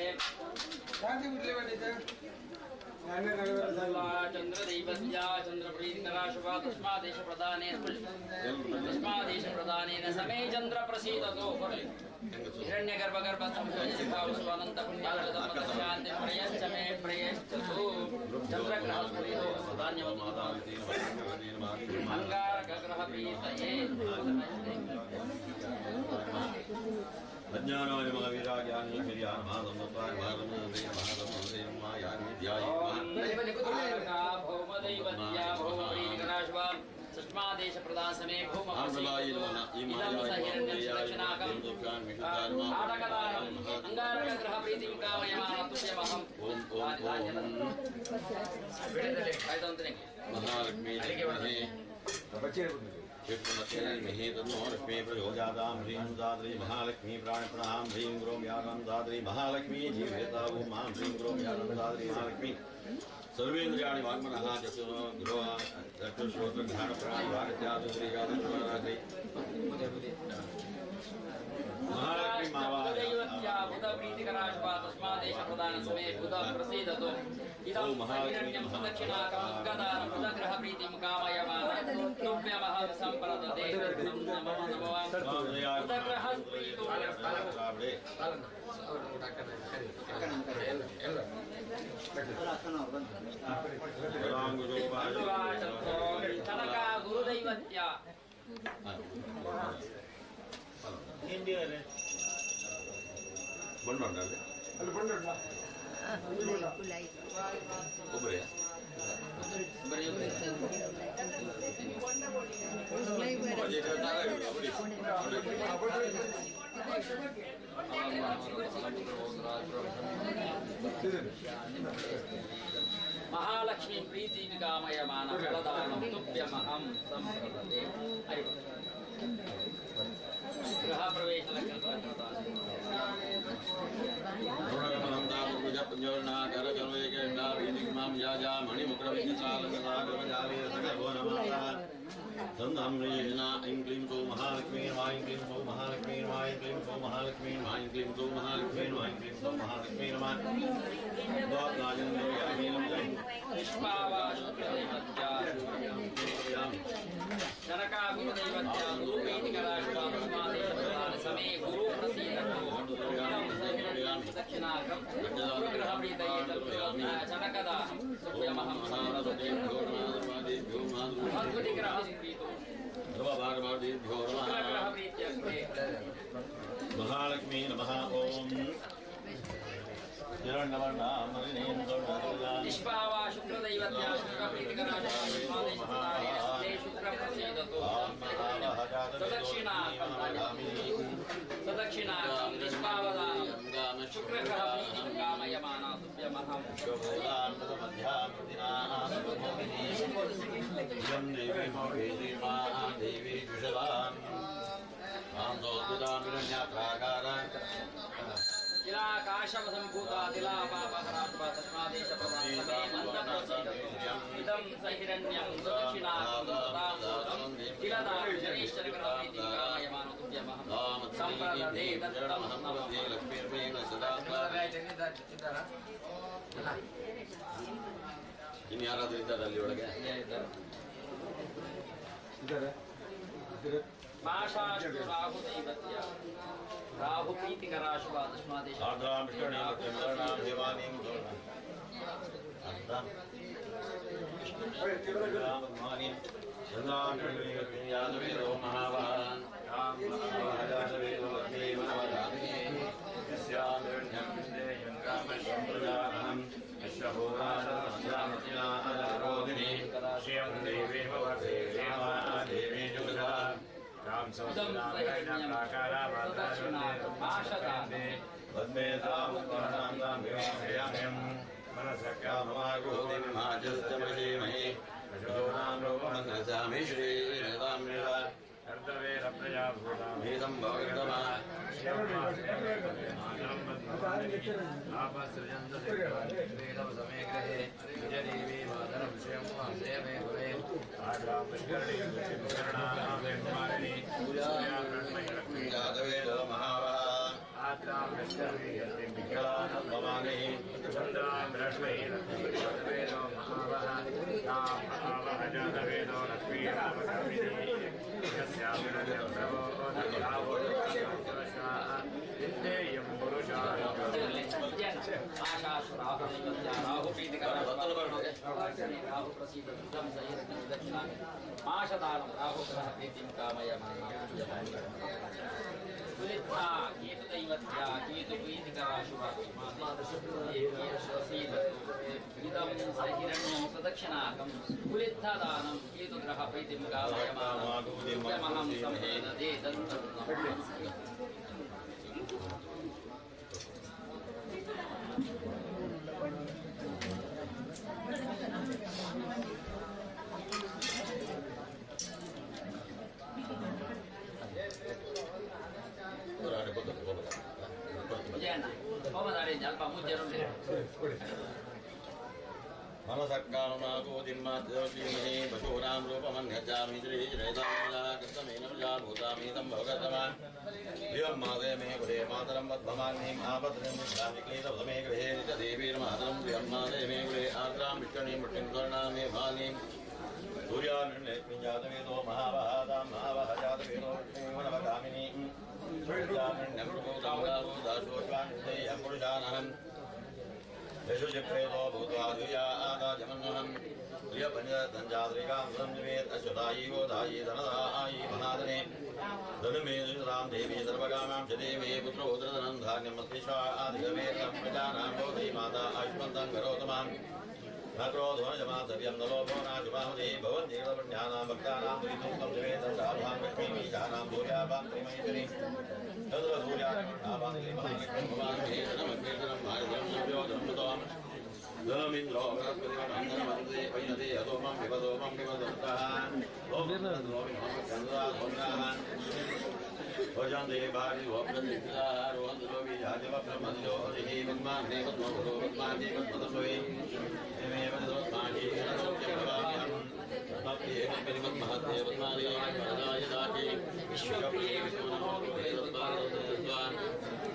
चंद्रदैवत्या चंद्रप्रीतिकरा शुभा तस्मादेश प्रदानेन तस्मादेश प्रदानेन समे चंद्र प्रसीदतो हिरण्यगर्भगर्भ संयोजिभावसु अनन्त पुण्यफलदमत शान्तिं प्रयश्च मे प्रयश्चतु चंद्रग्रह सुप्रीतो अस्तु। अंगारकग्रह प्रीतये अज्ञानाय महावीराज्ञानेश्वर्या महासंवत्ताय महासंवत्ते महासंवत्ते मायानिध्याय भौमदैवत्या भौमप्रीतिकरा सुष्मादेश प्रदान समे भौम आटकदानम् अंगारकग्रह प्रीतिं कामयमान तुष्यमहम्। ओम ओम ओम महालक्ष्मी महे तन्नो लक्ष्मी प्रचोदयातां ह्रीं दात्री महालक्ष्मी प्राणप्रणां ह्रीं ग्रों यानं दात्री महालक्ष्मी जीवेता ॐ मां ह्रीं ग्रों यानं दात्री महालक्ष्मी सर्वेन्द्रियाणि वाङ्मनः चक्षुः चक्षुश्रोत्रघ्राणप्राण वागत्यादुश्रीगादुश्री महालक्ष्मी दैवत्या ಪ್ರೀತಿಕರಾಶುಭ ತಸ್ಮಾದೇಶ ಪ್ರದಾನ ಸಮೇ ಬುಧ ಪ್ರಸೀದತು. ಇದಂ ಸಹಿರಣ್ಯಂ ಸುದಕ್ಷಿಣಾಕಂ ಉದ್ಗದಾನ ಬುಧಗ್ರಹ ಪ್ರೀತಿಂ ಕಾಮಯಮಾನ ತುಭ್ಯಮಹಂ ಸಂಪ್ರದದೆ ನಮೋ ನಮಃ. ಬುಧಗ್ರಹ ಪ್ರೀತು. ತನಕ ಗುರುದೈವತ್ಯ. ಒಬ್ಬರೇ. ಮಹಾಲಕ್ಷ್ಮೀ ಪ್ರೀತಿ ಕಾಮಯಮಾನ ಫಲದಾನಂ ತುಭ್ಯಮಹಂ ಸಂಪ್ರದದೆ. ಹರಿ. ಗೃಹ ಪ್ರವೇಶ. ऐं क्लीं सौ महालक्ष्मी ऐं क्लीं सौ महालक्ष्मी ऐं क्लीं सौ महालक्ष्मी ऐं क्लीं सौ महालक्ष्मी ऐं क्लीं सौ महालक्ष्मी नमः. ಜನಕ ಗುರುದೈವತ್ಯ ಗುರುಪ್ರೀತಿಕರಾಶುಭ ತಸ್ಮಾದೇಶ ಪ್ರದಾನ ಸಮೇ ಗುರು ಪ್ರಸೀದತು. ದಕ್ಷಿಣಾಕಂ ಗುರುಗ್ರಹ ಪ್ರೀತಯೇ ಜನಕದ ತುಭ್ಯಮಹಂ ಸಂಪ್ರದದೆ. ಬೃಹಸ್ಪತಿಗ್ರಹ ಪ್ರೀತು. ಶುಕ್ರಗ್ರಹ ಪ್ರೀತ್ಯರ್थे. ಮಹಾಲಕ್ಷ್ಮೀ ನಮಃ. ಓಂ. ನಿಷ್ಪಾವ ಶುಕ್ರದೈವತ್ಯ ಶುಕ್ರ ಪ್ರೀತಿಕರಾಶುಭ ತಸ್ಮಾದೇಶ ಪ್ರದಾನೆ ಶುಕ್ರ ಪ್ರಸೀದತು. ಸದಕ್ಷಿಣಾಕಂ ಸದಕ್ಷಿಣಾಕಂ ನಿಷ್ಪಾವದಾನಂ ಶುಕ್ರಗ್ರಹ ಪ್ರೀತಿಂ ಕಾಮಯಮಾನ ತುಭ್ಯಮಹಂ. ದೇವಿ ಕುಶಲಾಂ ತಿಲಾಕಾಶವ ಸಂಭೂತ ತಿಲಾಪಾಪಹರಾತ್ಮ ತಸ್ಮಾದೇಶ ಪ್ರದಾನ ಸಮೇ ಮಂತ್ರ ಪ್ರಸೀದತು. ಇದಂ ಸಹಿರಣ್ಯಂ ಸುದಕ್ಷಿಣಾಕಂ ಸದಾಮೂಲಂ ತಿಲದಾನ ಶನೈಶ್ಚರಗ್ರಹ ಪ್ರೀತಿಂ ಕಾಮಯಮಾನ ತುಭ್ಯಮಹಂ ಸಂಪ್ರದದೆ ದತ್ತಂ ನಮಃ. ಇನ್ನು ಯಾರಾದ್ರೂ ಇದ್ದಾರೆ ಅಲ್ಲಿ ಒಳಗೆ? ಮಾಷಾಷ್ಟು ರಾಹು ದೈವತ್ಯ ರಾಹು ಪ್ರೀತಿಕರಾಶುಭ ತಸ್ಮಾದೇಶ. ಆರ್ದ್ರಾಂ ವಿಷ್ಣುರ್ಣಾಂ ದೇವಾನೀಂ ಆರ್ದ್ರಾಂ ಚಂದ್ರಾಂ ಮಹಾವಾನ್ ಜಾತವೇದೋ ಲಕ್ಷ್ಮೀವನವದಾಮಿ ಯಸ್ಯಾಮಿರಣ್ಯಂ ಕಾಮಶಂಪ್ರಜಾನಂ ಯಸ್ಯ ಶ್ರಿಯಂ ದೇವಿ ಭವತೆ ದೇವಿ ಜುಗಾ. ಇದಂ ಸಹಿರಣ್ಯಂ ಸುದಕ್ಷಿಣಾಕಂ ಮಾಷದಾನಂ ಪದ್ಮೇ ಜಾತವೇದೋ ಮಹಾವಹ ಭವಾನಿ. ಆಶಾಶು ರಾಹು ದೈವತ್ಯ ರಾಹು ಪ್ರೀತಿಕರಾಶುಭ ರಾಹು ಪ್ರಸೀದ ಇದಂ ಸಹಿರಣ್ಯಂ ಸುದಕ್ಷಿಣಾಕಂ ಮಾಷದಾನಂ ರಾಹು ಗ್ರಹ ಪ್ರೀತಿಂ ಕಾಮಯಮಾನ. ಕುಲಿತ್ಥಾ ಕೇತು ದೈವತ್ಯ ಕೇತು ಪ್ರೀತಿಕರಾಶುಭ ಪ್ರಸೀದತು. ಇದಂ ಸಹಿರಣ್ಯಂ ಸುದಕ್ಷಿಣಾಕಂ ಕುಲಿತ್ಥದಾನಂ ಕೇತು ಗ್ರಹ ಪ್ರೀತಿಂ ಕಾಮಯಮಾನ ತುಭ್ಯಮಹಂ ಸಂಪ್ರದದೆ ದತ್ತಂ ನಮಃ. ವಿಜಯಣ್ಣ ಹೋಮದಾರಿ ಅಲ್ಪ ಮುಜ್ಜರುಂಡೆ. ಮನಸಕ್ಕಾಮನಾಗೋದಿನ್ಮಾತ್ಯೋಷೀಮಹೇ ಪಶೂನಾಂ ರೂಪಮನ್ಯಜಾಮಿ ಶ್ರೀ ಶ್ರೇತಾಮೃತಮೇನ भूतामीतं भवगतमान् प्रियं मादय मे गृहे मातरं पद्ममान्नीम् आपद्रं क्लीतमे गृहे च देवीर्मातरं प्रियं मादय मे गृहे आर्द्रां विष्णीं वृष्टिं स्वर्णां मे भानीं सूर्यामिण्यजातवेदो महावहादां महावह जातवेदो विष्णुवनवगामिनीं पुरुषानहम् यशुजिप्रेतो भूत्वा द्विया आदाजमन्वहम् प्रियपञ्चतञ्जात्रिकां संनिवेत् अश्वदायी गोदायी धनदायी महाधने धनुमे दुरां देवी सर्वकामां च देवी पुत्रोदरधनं धान्यं मस्तिष्का आदिगवेदं प्रजानां बोधि माता आयुष्मन्तं करोतु माम् न क्रोधो न जमातव्यं न लोभो नाजुबाहुते भवन्ति पुण्यानां भक्तानां दुरितं जवेदं साभां लक्ष्मीमीशानां सूर्याभां त्रिमैत्रीं चन्द्रसूर्याभां त्रिमहालक्ष्मीं भवान् धनमिन्द्रो बृहस्पतिमन्दे वैनते अधोमं विवदोमं विवदन्तः भजन्ते भारि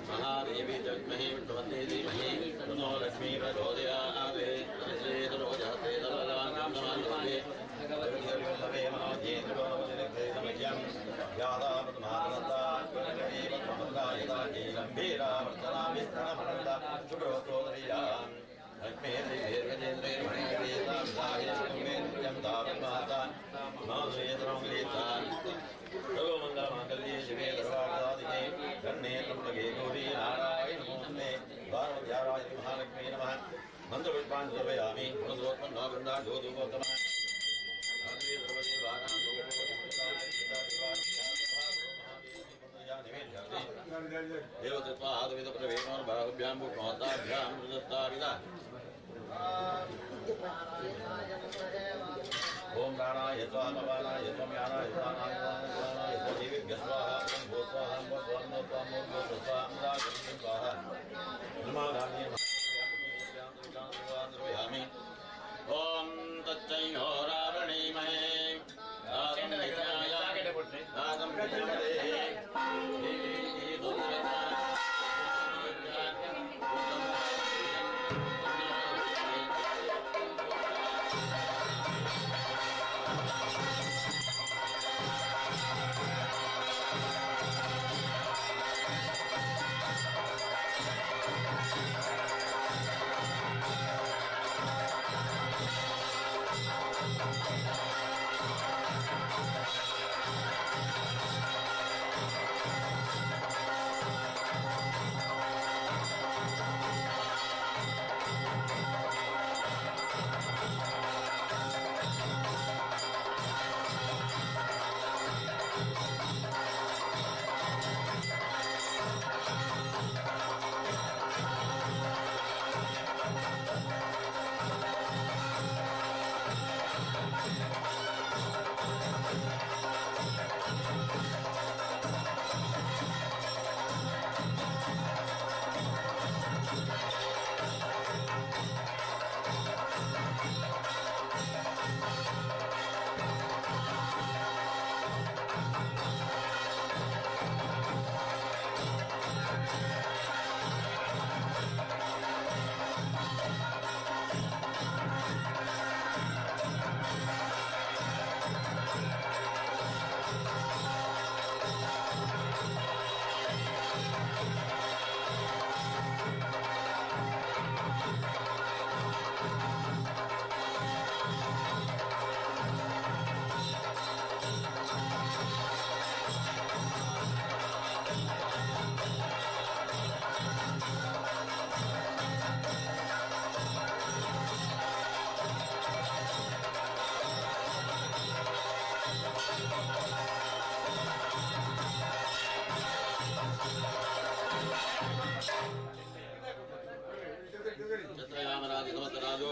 महादेवी जग्महे विष्णुपत्नी धीमहि तन्नो लक्ष्मी प्रचोदयात् सर्वमङ्गलमाङ्गल्ये शिवे सर्वार्थसाधिके शरण्ये त्र्यम्बके गौरी नारायण नमोऽस्तुते। पार्वत्याराय महालक्ष्मी नमः। मन्त्रपुष्पान् समर्पयामि। पुनर्दोत्पन्नो वृन्दाढोधूपोत्तमः। देवतत्त्वादविदप्रवेणोर्बाहुभ्यां भूष्महस्ताभ्यां मृदस्ताविदा। ओम प्राणाय स्वाहा पवानाय स्वाम्यानाय स्वाहाय स्वाहाय देवेभ्यः स्वाहा ओम भो स्वाहा भो स्वाहा भो स्वाहा भो स्वाहा अमृताय स्वाहा नमादान्ये समर्पयामि। ओम तच्चैनोरावणीमहे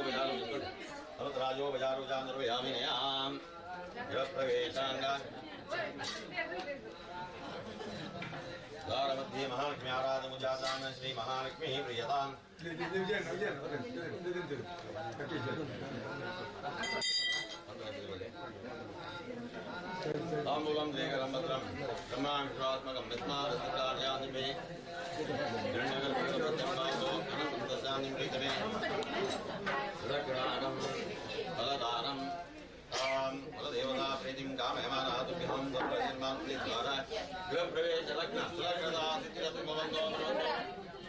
रागं समस्तराजो बजारुजानुर्वयामिनयाम् गृहप्रवेशाङ्ग द्वारमध्ये महालक्ष्मी आराधमुजातान् श्री महालक्ष्मीः प्रियताम्। ತಾಂಬೂಲಂ ದೇಗರಂಭದ್ರಂ ಬ್ರಹ್ಮಾಂಶಾತ್ಮಕಂ ವಿಸ್ಮಾರಸ್ತಾರ್ಯಾನಿಮೇ ಹಿರಣ್ಯಗರ್ಭಪ್ರತ್ಯಂಬಾಸೋ ಅನಂತಂ ದಶಾನಿಂ ಪ್ರೀತಮೇ ಸುರಗ್ರಾಗಂ ಫಲದಾನಂ ತಾಂ ಫಲದೇವತಾ ಪ್ರೀತಿಂ ಕಾಮಯಮಾನಾತುಭ್ಯಹಂ ಸಪ್ರಜನ್ಮಾನ್ ಪ್ರೀತ್ವಾರ ಗೃಹಪ್ರವೇಶ ಲಗ್ನ ಸುಲಗ್ನದಾ ಸಿದ್ಧಿರಸ್ತು ಭವಂತೋ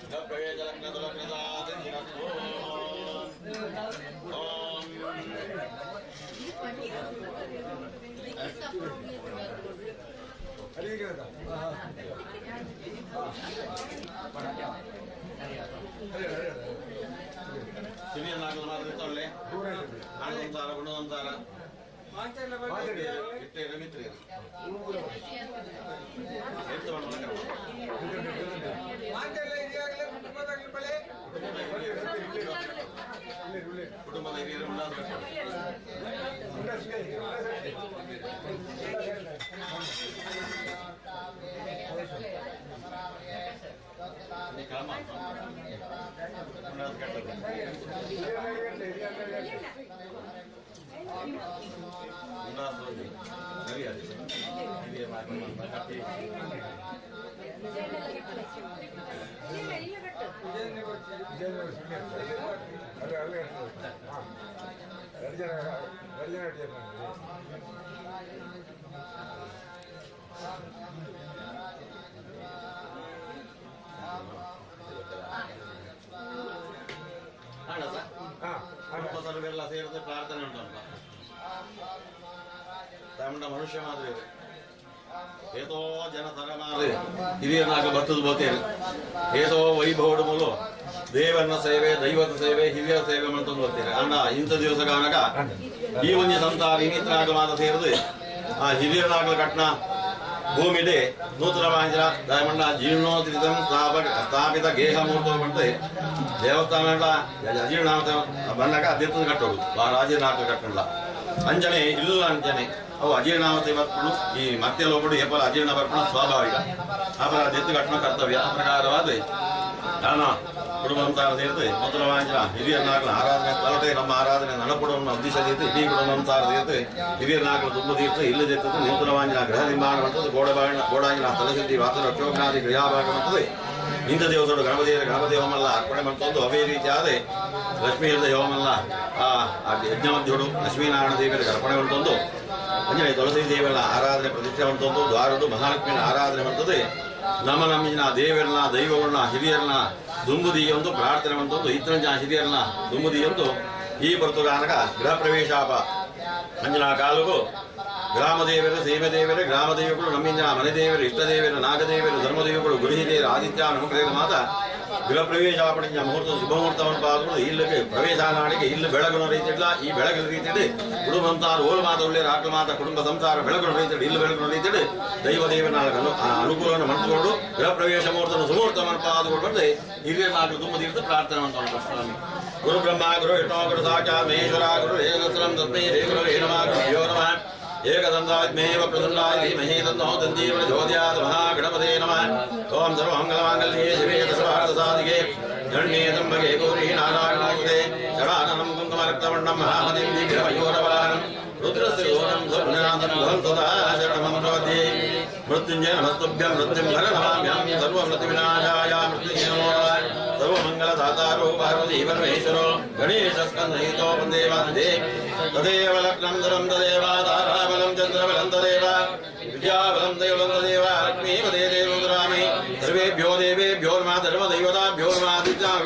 ಗೃಹಪ್ರವೇಶ ಲಗ್ನ ಸುಲಗ್ನದಾ ಸಿದ್ಧಿರಸ್ತು. ಓಂ. ಸಿನಿಯರ್ ನಾಗಲ ಮಾತ್ರ ಆಣ ಸಂಸಾರ ಗುಣ ಸಂಸಾರ ಇಟ್ಟೇರು ಮಿತ್ರೇರು ಎಂತ ಕುಟುಂಬದ ಹಿರಿಯರು ಉಲ್ಲಾಸ. ಕ್ರಮ ಉಲ್ಲಾಸ ಕಟ್ಟದು. ಉಲ್ಲಾಸ ಹೋಗಿ. ಸರಿ, ಅದು ಹಿರಿಯ ಮಾತು ಕಟ್ಟಿ. ಅಣ್ಣ ಸರ್, ಕುಟುಂಬ ಸರ್ವೆಲ್ಲ ಸೇರಿದ್ರೆ ಪ್ರಾರ್ಥನೆ ಉಂಟಲ್ಪ. ತಮಿಳ ಮನುಷ್ಯ ಮಾತ್ರ ಇದೆ. ಏತೋ ಜನ ತರಮಾರಿ ಹಿರಿಯನಾಗ ಬತ್ತದ ಬೋತೇರು ಏತೋ ವೈಭವಡು ಮೂಲು ದೇವನ ಸೇವೆ, ದೈವದ ಸೇವೆ, ಹಿರಿಯರ ಸೇವೆ ಮಾಡ್ಕೊಂಡು ಬರ್ತೀರಿ. ಅಣ್ಣ, ಇಂಥ ದಿವಸ ಕಾರಣಕ ಈ ಒಂದು ಸಂಸಾರ ಇನ್ನಿತರಾಗ ಮಾತ್ರ ಸೇರಿದು ಆ ಹಿರಿಯರಾಗಲ ಕಟ್ನ ಭೂಮಿಡೆ ನೂತನ ವಾಂಚನ ದಯಮಂಡ ಜೀರ್ಣೋತ್ರಿತಂ ಸ್ಥಾಪಿತ ಗೇಹ ಮೂರ್ತ ಬಂತೆ. ದೇವಸ್ಥಾನ ಅಜೀರ್ಣ ಬಂದಾಗ ಅದ್ಯಂತ ಕಟ್ಟೋದು ಅಜೀರ್ಣ ಕಟ್ಟಲ್ಲ ಅಂಜನೆ ಇಲ್ಲ ಅಂಜನೆ ಅವು ಅಜೀರ್ಣಾವಸ್ಥೆ ಬರ್ಪಣು. ಈ ಮತ್ತೆ ಲೋಪಡು ಏಪಲ ಅಜೀರ್ಣ ಬರ್ಪಣ ಸ್ವಾಭಾವಿಕ. ಆ ಪ್ರಕಾರ ದೆತ್ತು ಕಟ್ಟಣ ಕರ್ತವ್ಯ. ಆ ಪ್ರಕಾರವಾದ ನಾನು ಕುಟುಂಬ ಸಂಸಾರ ಸೇರಿದು ನೂತನ ವಾಂಚನ ಹಿರಿಯರನಾಗಲ ಆರಾಧನೆ ತಲಟೆ ನಮ್ಮ ಆರಾಧನೆ ನಡಪಡುವ ಉದ್ದೇಶ ತೀರ್ತು ಇಡೀ ಕುಟುಂಬ ಸಂಸಾರ ಸೇರಿದು ಹಿರಿಯರನಾಗಲು ತುಂಬ ತೀರ್ಥ ಇಲ್ಲಿ ತೀರ್ಥದ್ದು ನೂತನ ವಾಂಚನ ಗೃಹ ನಿರ್ಮಾಣ ಮಾಡ್ತದೆ. ಗೋಡಬಾಣ ಗೋಡಾಂಜನ ಸ್ಥಳಶುದ್ಧಿ ವಾಸನ ರಕ್ಷೋಗ್ನಾದಿ ಕ್ರಿಯಾಭಾಗ ಮಾಡ್ತದೆ. ಇಂಥ ದೇವಸ್ಥಾನ ಗಣಪತಿಯ ಗಣಪತಿ ಹೋಮಲ್ಲ ಅರ್ಪಣೆ ಮಾಡ್ತೊಂದು ಅವೇ ರೀತಿಯಾದ ಲಕ್ಷ್ಮೀ ಹೃದಯ ಹೋಮಲ್ಲ ಆ ಯಜ್ಞಮಧ್ಯುಡು ಲಕ್ಷ್ಮೀನಾರಾಯಣ ದೇವರಿಗೆ ಅರ್ಪಣೆ ಮಾಡ್ತೊಂದು ಅಂಜನೆ ತುಳಸಿ ದೇವರ ಆರಾಧನೆ ಪ್ರತಿಷ್ಠೆ ಮಾಡ್ತೊಂದು ದ್ವಾರಡು ಮಹಾಲಕ್ಷ್ಮಿಯ ಆರಾಧನೆ ಮಾಡ್ತದೆ. ನಮ್ಮ ನಮ್ಮಿನ ದೇವರನ್ನ ದೈವಗಳನ್ನ ಹಿರಿಯರನ್ನ ದುಂಬುದಿಯೊಂದು ಪ್ರಾರ್ಥನೆ ಮಾಡ್ತೊಂದು ಇತರ ಜನ ಹಿರಿಯರನ್ನ ದುಂಬುದಿಯೊಂದು ಈ ಬರ್ತುಗಾನಕ ಗೃಹ ಪ್ರವೇಶಾಪ ಅಂಜನಾ ಕಾಲುಗು ಗ್ರಾಮ ದೇವರು, ಸೀಮೆ ದೇವರು, ಗ್ರಾಮ ದೇವಗಳು, ನಮ್ಮಿಂದ ಮನೆ ದೇವರು, ಇಷ್ಟ ದೇವರು, ನಾಗದೇವರು, ಧರ್ಮದೇವಗಳು, ಗುರುಹಿರಿಯರು, ಆದಿತ್ಯ ಅನುಗ್ರಹ ಮಾತ ಗೃಹ ಪ್ರವೇಶಾಪಣಿಂಜ ಮುಹೂರ್ತ ಶುಭ ಮುಹೂರ್ತವನ್ನು ಪಾಲ್ಗೊಂಡು ಇಲ್ಲಿಗೆ ಪ್ರವೇಶ ನಾಡಿಗೆ ಇಲ್ಲಿ ಬೆಳಗುನ ರೀತಿಯಿಲ್ಲ. ಈ ಬೆಳಗಿನ ರೀತಿಯಲ್ಲಿ ಕುಟುಂಬ ಸಂಸಾರ ಓಲು ಮಾತ ಒಳ್ಳೆಯ ಆಕಳು ಮಾತ ಕುಟುಂಬ ಸಂಸಾರ ಬೆಳಗುನ ರೀತಿಯಲ್ಲಿ ಇಲ್ಲಿ ಬೆಳಗುನ ರೀತಿಯಲ್ಲಿ ದೈವ ದೇವನ ಅನುಕೂಲವನ್ನು ಮಾಡಿಕೊಂಡು ಗೃಹ ಪ್ರವೇಶ ಮುಹೂರ್ತನ ಸುಮುಹೂರ್ತವನ್ನು ಪಾಲ್ಗೊಂಡು ಹಿರಿಯರ ನಾಡು ತುಂಬ ತೀರ್ಥ ಪ್ರಾರ್ಥನೆ ಮಾಡ್ಕೊಂಡು ಸ್ವಾಮಿ. ಗುರು ಬ್ರಹ್ಮ ಗುರು ವಿಷ್ಣು ಗುರು ಸಾಕ್ಷಾತ್ ಮಹೇಶ್ವರ ಗುರು ರೇಗಸ್ರಂ ತಸ್ಮೈ ಶ್ರೀ ಗುರುವೇ ನಮಃ. ಗುರುಭ್ಯೋ ನಮಃ. ಏಕದಂತಾಜ್ಞೇವ ಪ್ರಸನ್ನಾಯ ಧೀಮಹಿ ತನ್ನೋ ದಂತಿ ಪ್ರಚೋದಯಾತ್. ಮಹಾಗಣಪತೇ ನಮಃ. ಓಂ ಸರ್ವಮಂಗಲಮಾಂಗಲ್ಯೇ ಶಿವೇ ಸರ್ವಾರ್ಥಸಾಧಿಕೆ ಧನ್ಯೇ ತ್ರಂಬಕೆ ಗೌರಿ ನಾರಾಯಣೋಸ್ತುತೆ. ಷಡಾನನಂ ಕುಂಕುಮರಕ್ತವರ್ಣಂ ಮಹಾಮತಿಂ ದೀಘ್ರಮಯೂರವರಾಹಂ ರುದ್ರಸ್ಯ ಯೋನಂ ಸ್ವಪ್ನನಾಥಂ ಭವಂ ಸದಾ ಶರಣಮಂ ಪ್ರಪದ್ಯೆ. ಮೃತ್ಯುಂಜಯ ನಮಸ್ತುಭ್ಯಂ ಮೃತ್ಯುಂ ಹರ ನಮಾಮ್ಯಹಂ. ಸರ್ವಮೃತ್ಯುವಿನಾಶಾಯ ಮೃತ್ಯುಂಜಯ ನಮೋ ನಮಃ. ಸರ್ವಮಂಗಲದಾತಾರೋ ಪಾರ್ವತಿ ಪರಮೇಶ್ವರೋ ಗಣೇಶಸ್ಕಂದಹಿತೋ ವಂದೇ ವಂದೇ. ತದೇವ ಲಗ್ನಂ ಧರಂ ತದೇವ ತಾರಾಬಲಂ ಚಂದ್ರಬಲಂ ತದೇವ ವಿದ್ಯಾಬಲಂ ದೈವಲಂ ತದೇವ ಲಕ್ಷ್ಮೀಪದೇ ದೇವೋದರಾಮಿ. ಸರ್ವೇಭ್ಯೋ ದೇವೇಭ್ಯೋ ನಮಃ. ಧರ್ಮದೈವತಾಭ್ಯೋ ನಮಃ.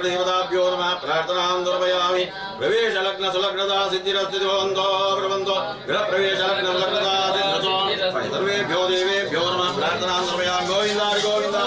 ದೇವತಾಭ್ಯೋ ನಮಃ. ಪ್ರಾರ್ಥನಾಂ ಸಮರ್ಪಯಾಮಿ. ಪ್ರವೇಶ ಲಗ್ನ ಸುಲಗ್ನತಾ ಸಿದ್ಧಿರಸ್ತು ಭವಂತೋ ಪ್ರಬಂಧೋ ಗೃಹ ಪ್ರವೇಶ ಲಗ್ನ ಸುಲಗ್ನತಾ ಸಿದ್ಧಿರಸ್ತು. ಸರ್ವೇಭ್ಯೋ ದೇವೇಭ್ಯೋ ನಮಃ. ಪ್ರಾರ್ಥನಾಂ ಸಮರ್ಪಯಾಮಿ. ಗೋವಿಂದ ಗೋವಿಂದ.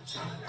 ಿ.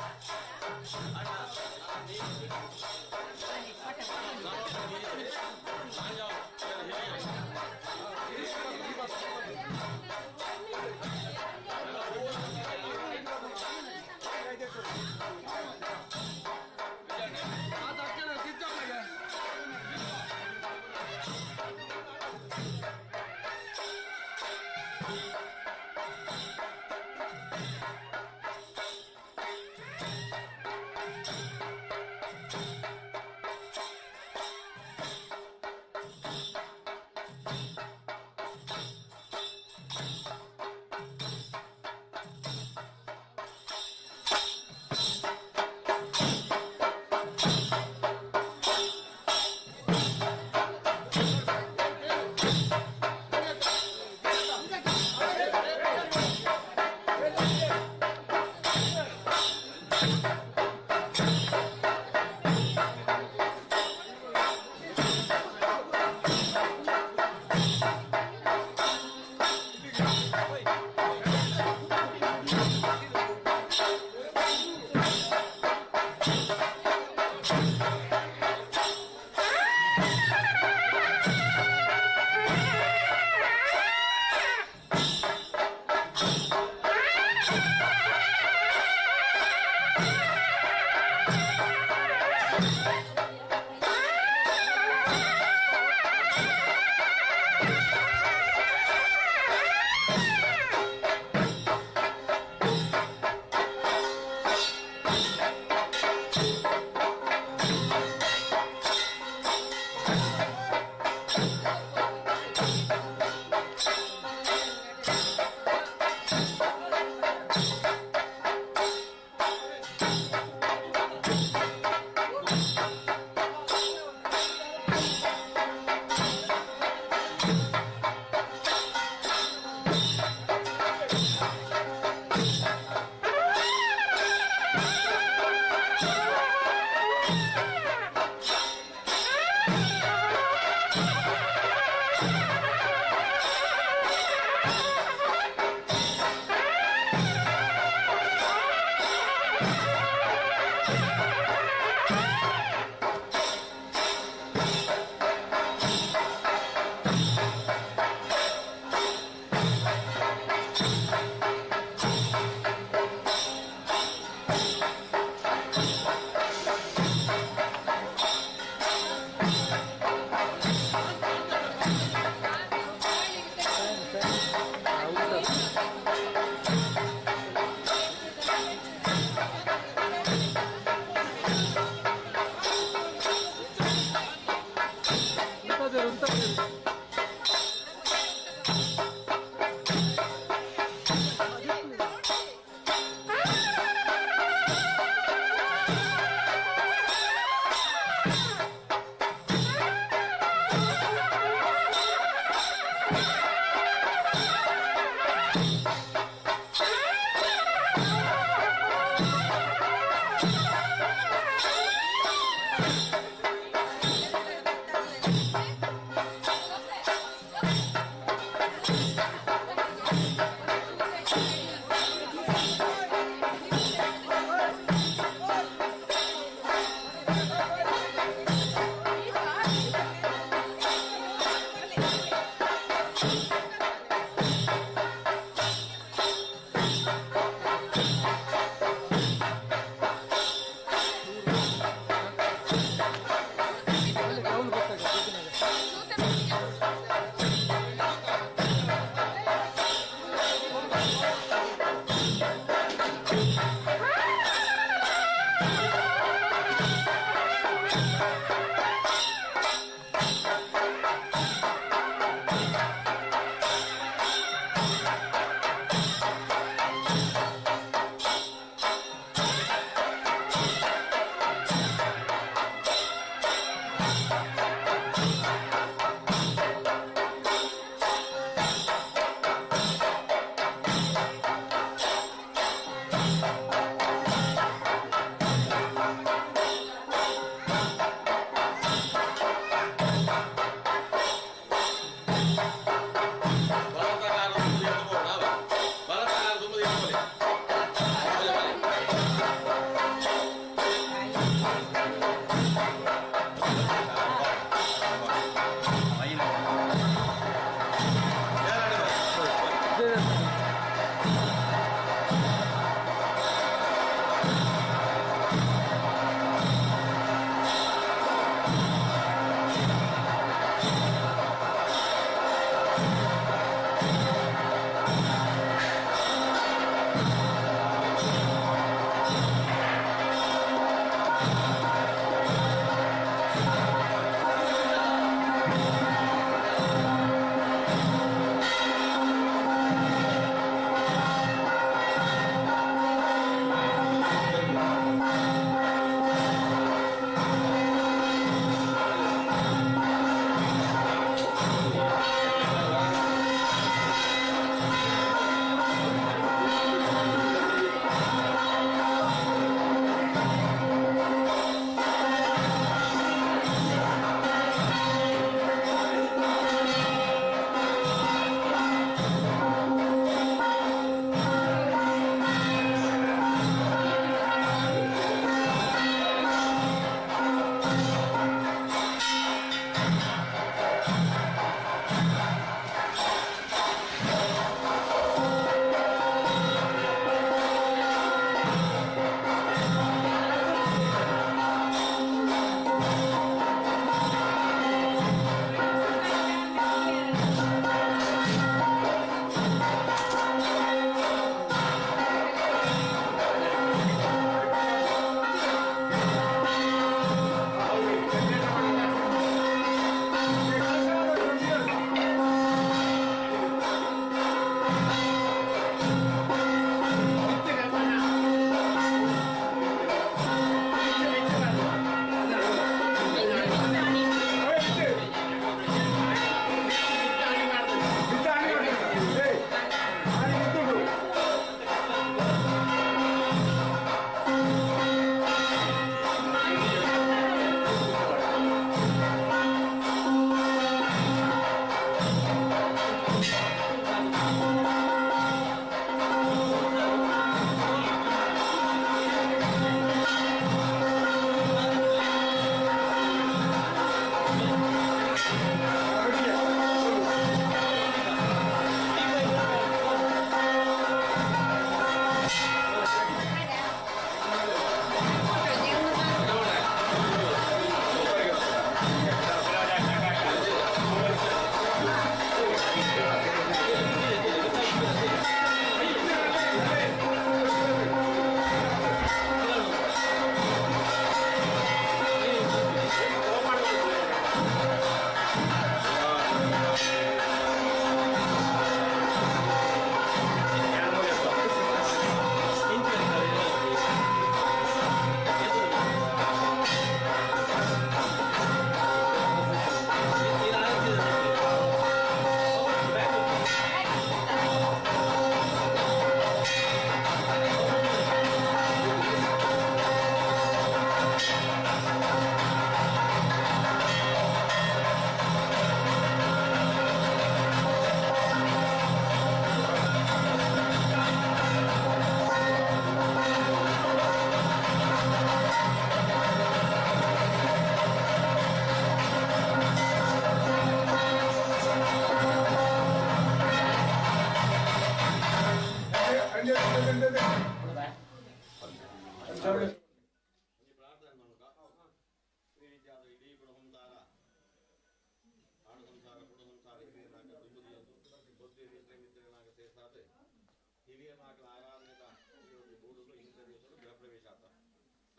ಹಿರಿಯ ಮಕ್ಕಳ ಆರಾಧನೆದ ಈ ಒಂದು ಬೂಡುಲು ಹಿಂದೆ ಗೃಹ ಪ್ರವೇಶ ಆತ.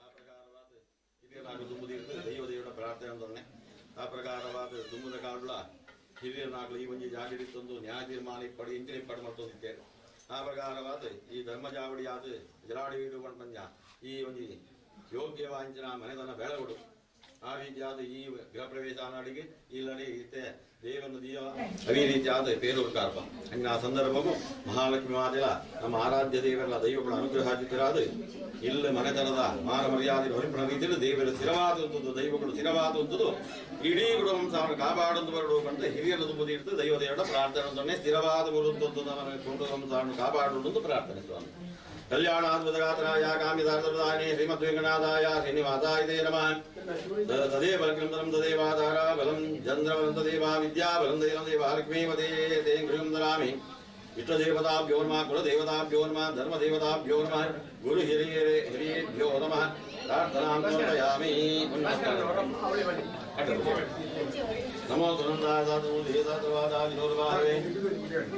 ಆ ಪ್ರಕಾರವಾದ ಹಿರಿಯರಾಗ ದುಂಬುದಿರ್ತದೆ ದೈವ ದೇವರ ಪ್ರಾರ್ಥನೆ ಅಂತಂದೆ. ಆ ಪ್ರಕಾರವಾದ ದುಂಬುದ ಕಾಡುಲ ಹಿರಿಯನಾಗಲು ಈ ಒಂಜಿ ಜಾಗರಿತ್ತೊಂದು ನ್ಯಾಯ ತೀರ್ಮಾನ ಇಪ್ಪಡಿ ಇಂಚಿನ ಇಪ್ಪಡಿ ಮಲ್ತೊಂದಿದ್ದೇವೆ. ಆ ಪ್ರಕಾರವಾದ ಈ ಧರ್ಮ ಜಾವಡಿ ಆದ ಜಲಾಡಿ ವೀಡು ಪಂಜ ಈ ಒಂಜಿ ಯೋಗ್ಯವಾಂಚಿನ ಮನೆತನ ಬೆಳಗುಡು. ಆ ರೀತಿಯಾದ ಈ ಗೃಹ ಪ್ರವೇಶ ನಾಡಿಗೆ ಇಲ್ಲಡೆ ಇತ್ತೆ ದೇವನ ದೀಯ ಅದೇ ರೀತಿಯಾದ ಪೇರೂರು ಕಾರ್ಪ ಹಂಗ ಆ ಸಂದರ್ಭವು ಮಹಾಲಕ್ಷ್ಮಿ ಮಾತೆಲ ನಮ್ಮ ಆರಾಧ್ಯ ದೇವರ ದೈವಗಳ ಅನುಗ್ರಹ ಚಿತ್ತರಾದ ಇಲ್ಲ ಮನೆತನದ ಮಾನ ಮರ್ಯಾದೆ ಹೊರಿಪಣ ರೀತಿಯಲ್ಲಿ ದೇವರ ಸ್ಥಿರವಾದಂಥದ್ದು, ದೈವಗಳು ಸ್ಥಿರವಾದಂಥದ್ದು, ಇಡೀ ಕುಟುಂಬ ಕಾಪಾಡೊಂದು ಬರಡು ಅಂತ ಹಿರಿಯರ ತುಂಬುದಿ ಇರ್ತದೆ. ದೈವ ದೇವರ ಪ್ರಾರ್ಥನೆ ಸ್ಥಿರವಾದ ಬರುವಂಥದ್ದು ನಮ್ಮ ಕುಟುಂಬ ಕಾಪಾಡುವುದು ಪ್ರಾರ್ಥನೆ ಸ್ವಾಮಿ. ಕಲ್ಯಾಣಾದ್ಭುತಗಾತ್ರಾಯ ಕಾಮ್ಯದಾರ್ಥಪ್ರದಾನೆ ಶ್ರೀಮದ್ ವೆಂಕಟನಾಥಾಯ ಶ್ರೀನಿವಾಸಾಯ ತೇ ನಮಃ. ತದೇವ ಬಲಂ ತದೇವಾಧಾರ ಬಲಂ ಚಂದ್ರಬಲಂ ತದೇವ ವಿದ್ಯಾ ಬಲಂ ದೈವಂ ದೇವ ಲಕ್ಷ್ಮೀಮತೇ ತೇ ಗೃಹಂ ದರಾಮಿ. ಇಷ್ಟದೇವತಾಭ್ಯೋ ನಮಃ, ಕುಲದೇವತಾಭ್ಯೋ ನಮಃ, ಧರ್ಮದೇವತಾಭ್ಯೋ ನಮಃ, ಗುರು ಹಿರಿಯರೇ ಹಿರಿಯೇಭ್ಯೋ ನಮಃ. ಪ್ರಾರ್ಥನಾಂ ಸಮರ್ಪಯಾಮಿ. ನಮೋ ಸುನಂದಾಯ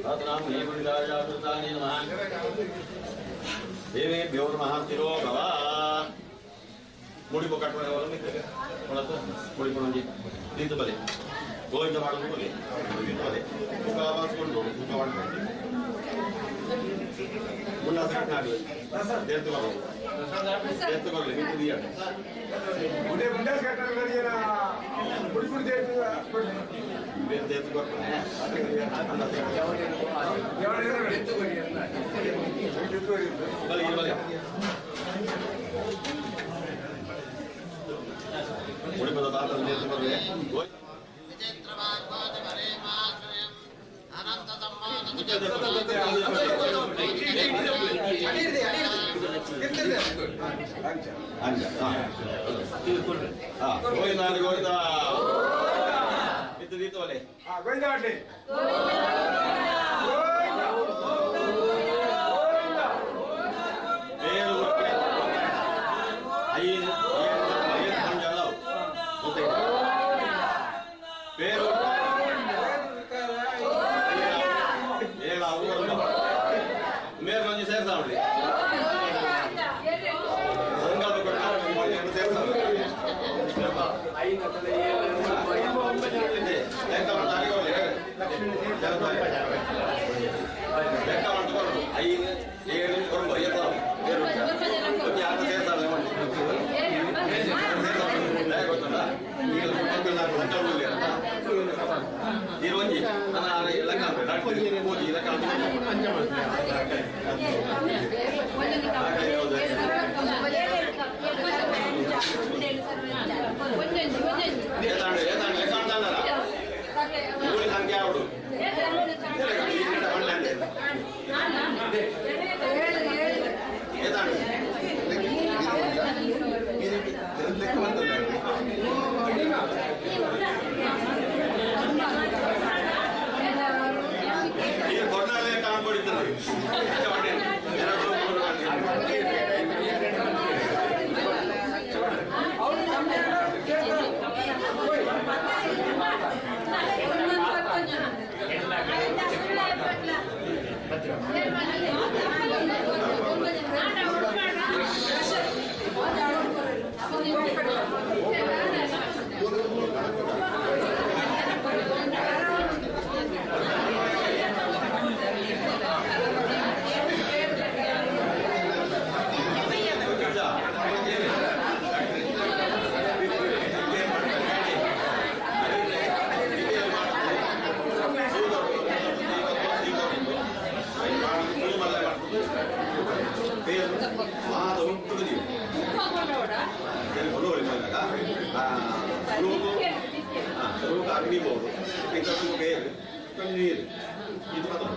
ಪ್ರಾರ್ಥನಾಂ ಹೇಮಂದಾಯ ನಮಃ. ದೇವೇಭ್ಯೋ ನಮಃ. ಸ್ಥಿರೋ ಭವ. ಮುಡಿಪು ಕಟ್ಟುವ ಮುಡಿಪು ಒಂಜಿ ದೀತ ಬಲೆ ಗೋವಿಂದ ಮಾಡೋದು ಬಲೆ ದೀತ ಬಲೆ ಮುಖ ಆವಾಸ್ಕೊಂಡು ಮುಖ ಮಾಡ್ಕೊಂಡು ಮುನ್ನ ಆಗಲಿ ದೇರ್ತು ಬರೋದು ದೇರ್ತು ಬರಲಿ ಮಿತ್ತು ದಿಯ. ಮುಂಡೆ ಮುಂಡೆ ಕಟ್ಟಡ ಪುಡಿ ಪುಡಿ ಬೇರೆ ದೇರ್ತು ಕೊಡ್ತಾನೆ. ಬಲೆ ಇಲ್ಲಿ ಬಲೆ ಮುಡಿಪದ ತಾತ ದೇರ್ತು ಬರಲಿ. ಅಂಚ ಹಾ ಗೋವಿಂದ ಗೋವಿಂದ ಇತ್ತು ದೀತ ಒಲೆ. ಗೋವಿಂದ ಆಡ್ಲಿ. ಬೇರು ಐದು ಏಳು ಏಳು ಪಂಜಾಳ ಗೊತ್ತಾಯ್ತಾ? ಬೇರು ಏಳು ಅವು ಮೇಲ್ ಮಂಜು ಸೇರ್ಸಾವಳಿ ಸಂಕಲ್ಪ ಕೊಟ್ಟ ಸೇರ್ಸಾವಳಿ ಲೆಕ್ಕ ಲೆಕ್ಕ ಮಾಡ್ಕೊಂಡು ಐದು ಏಳು ಕೊಡುವ ಎತ್ತ ಯಾರು ಸೇರ್ಸಾವಳಿ ಗೊತ್ತಲ್ಲ ಈಗ ನೀರು ಒಂಜಿ ಲೆಕ್ಕ ಪೂಜಿ ಲೆಕ್ಕ. ಏತಾಂಡು ಏತಾಂಡು ಲೆಕ್ಕ ಅಂತಾರ ಊರಿ ಸಂಖ್ಯೆ ಅವಡು ಏತಾಂಡು. ಈಗ ಕೊಡ್ನಾಲೆ ಕಾಣ್ಕೊಂಡಿದ್ದಾರೆ ಎರಡು ಮೂರು. ಅಗ್ನಿಬೋದು ಬೇರು ನೀರು ಇದು ಮಾತ್ರ.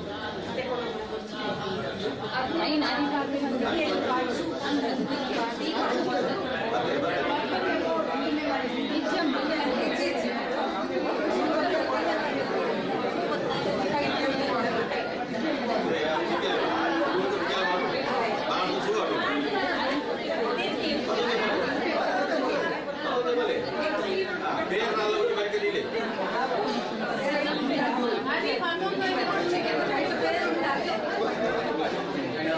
ಮತ್ತೆ ಮತ್ತೆ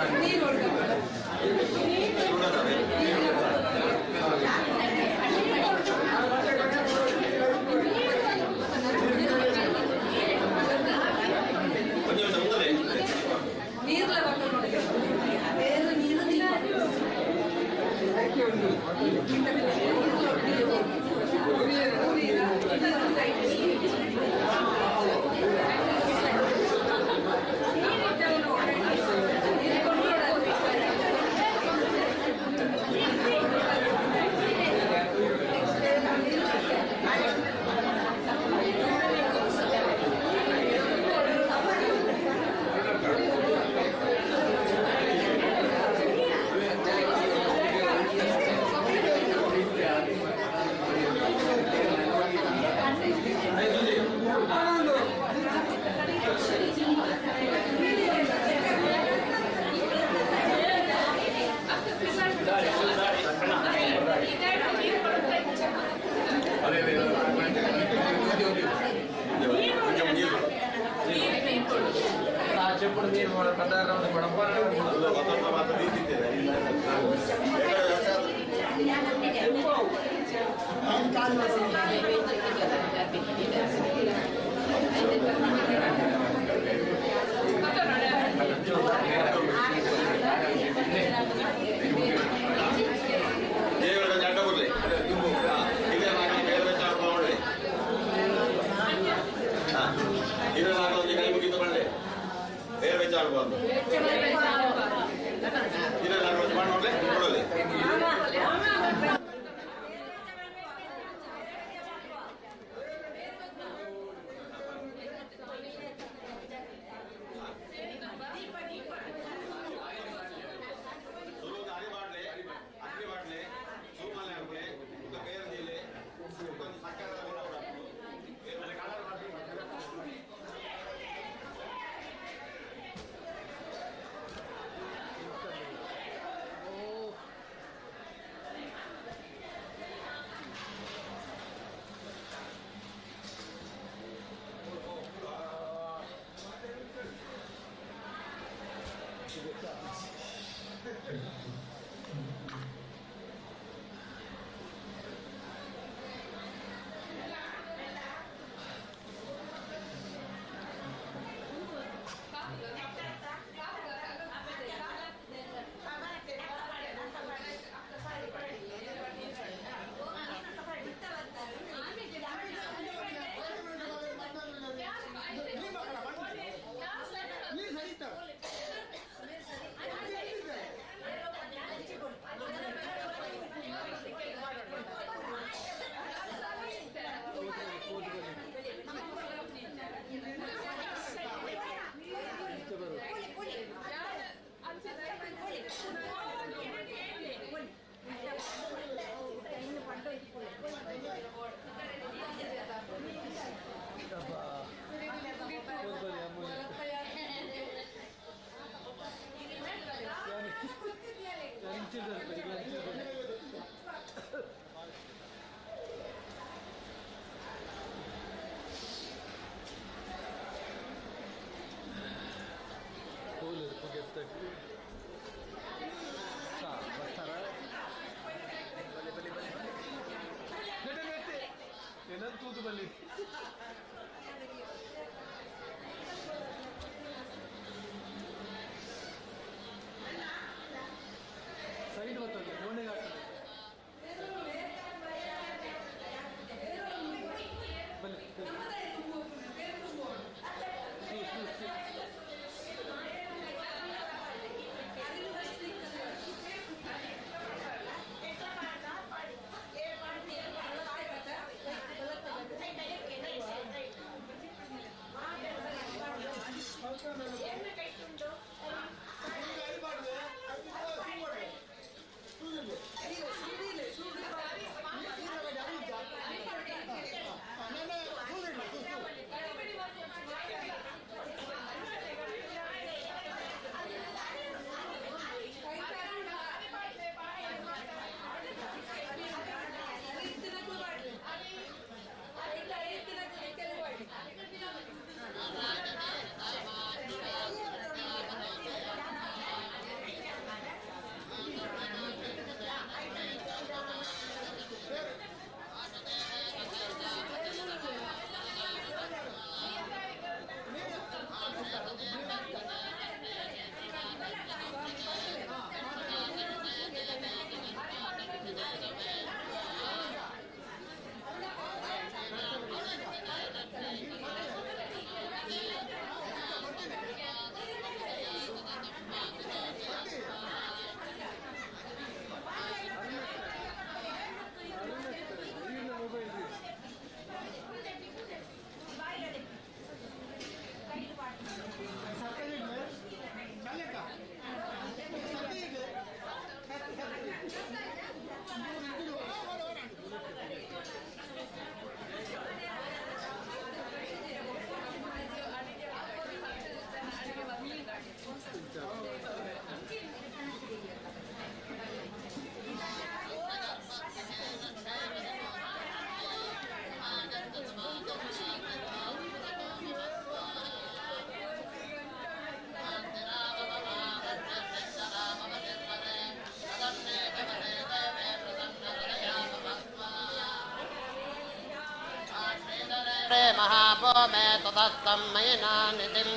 महाभूमे ततस्तं मयि निधिं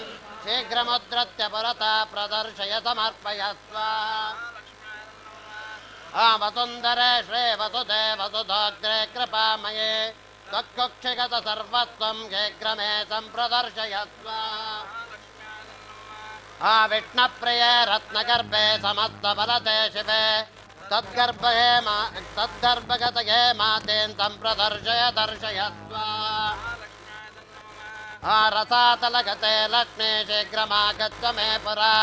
शीघ्रमुद्रत्य पुरतः प्रदर्शय समर्पय स्वाहा। वसुन्धरे श्रीवसुधे वसुधाग्रे कृपामये त्वत्कुक्षिगत सर्वस्वं शीघ्रमे सम्प्रदर्शय स्वाहा। विष्णुप्रिये रत्नगर्भे समस्तबलते शिवे तद्गर्भे तद्गर्भगतये मातेन सम्प्रदर्शय दर्शय स्वाहा। रसातलगते लक्ष्मी शीघ्रमागच्छ मे पुरा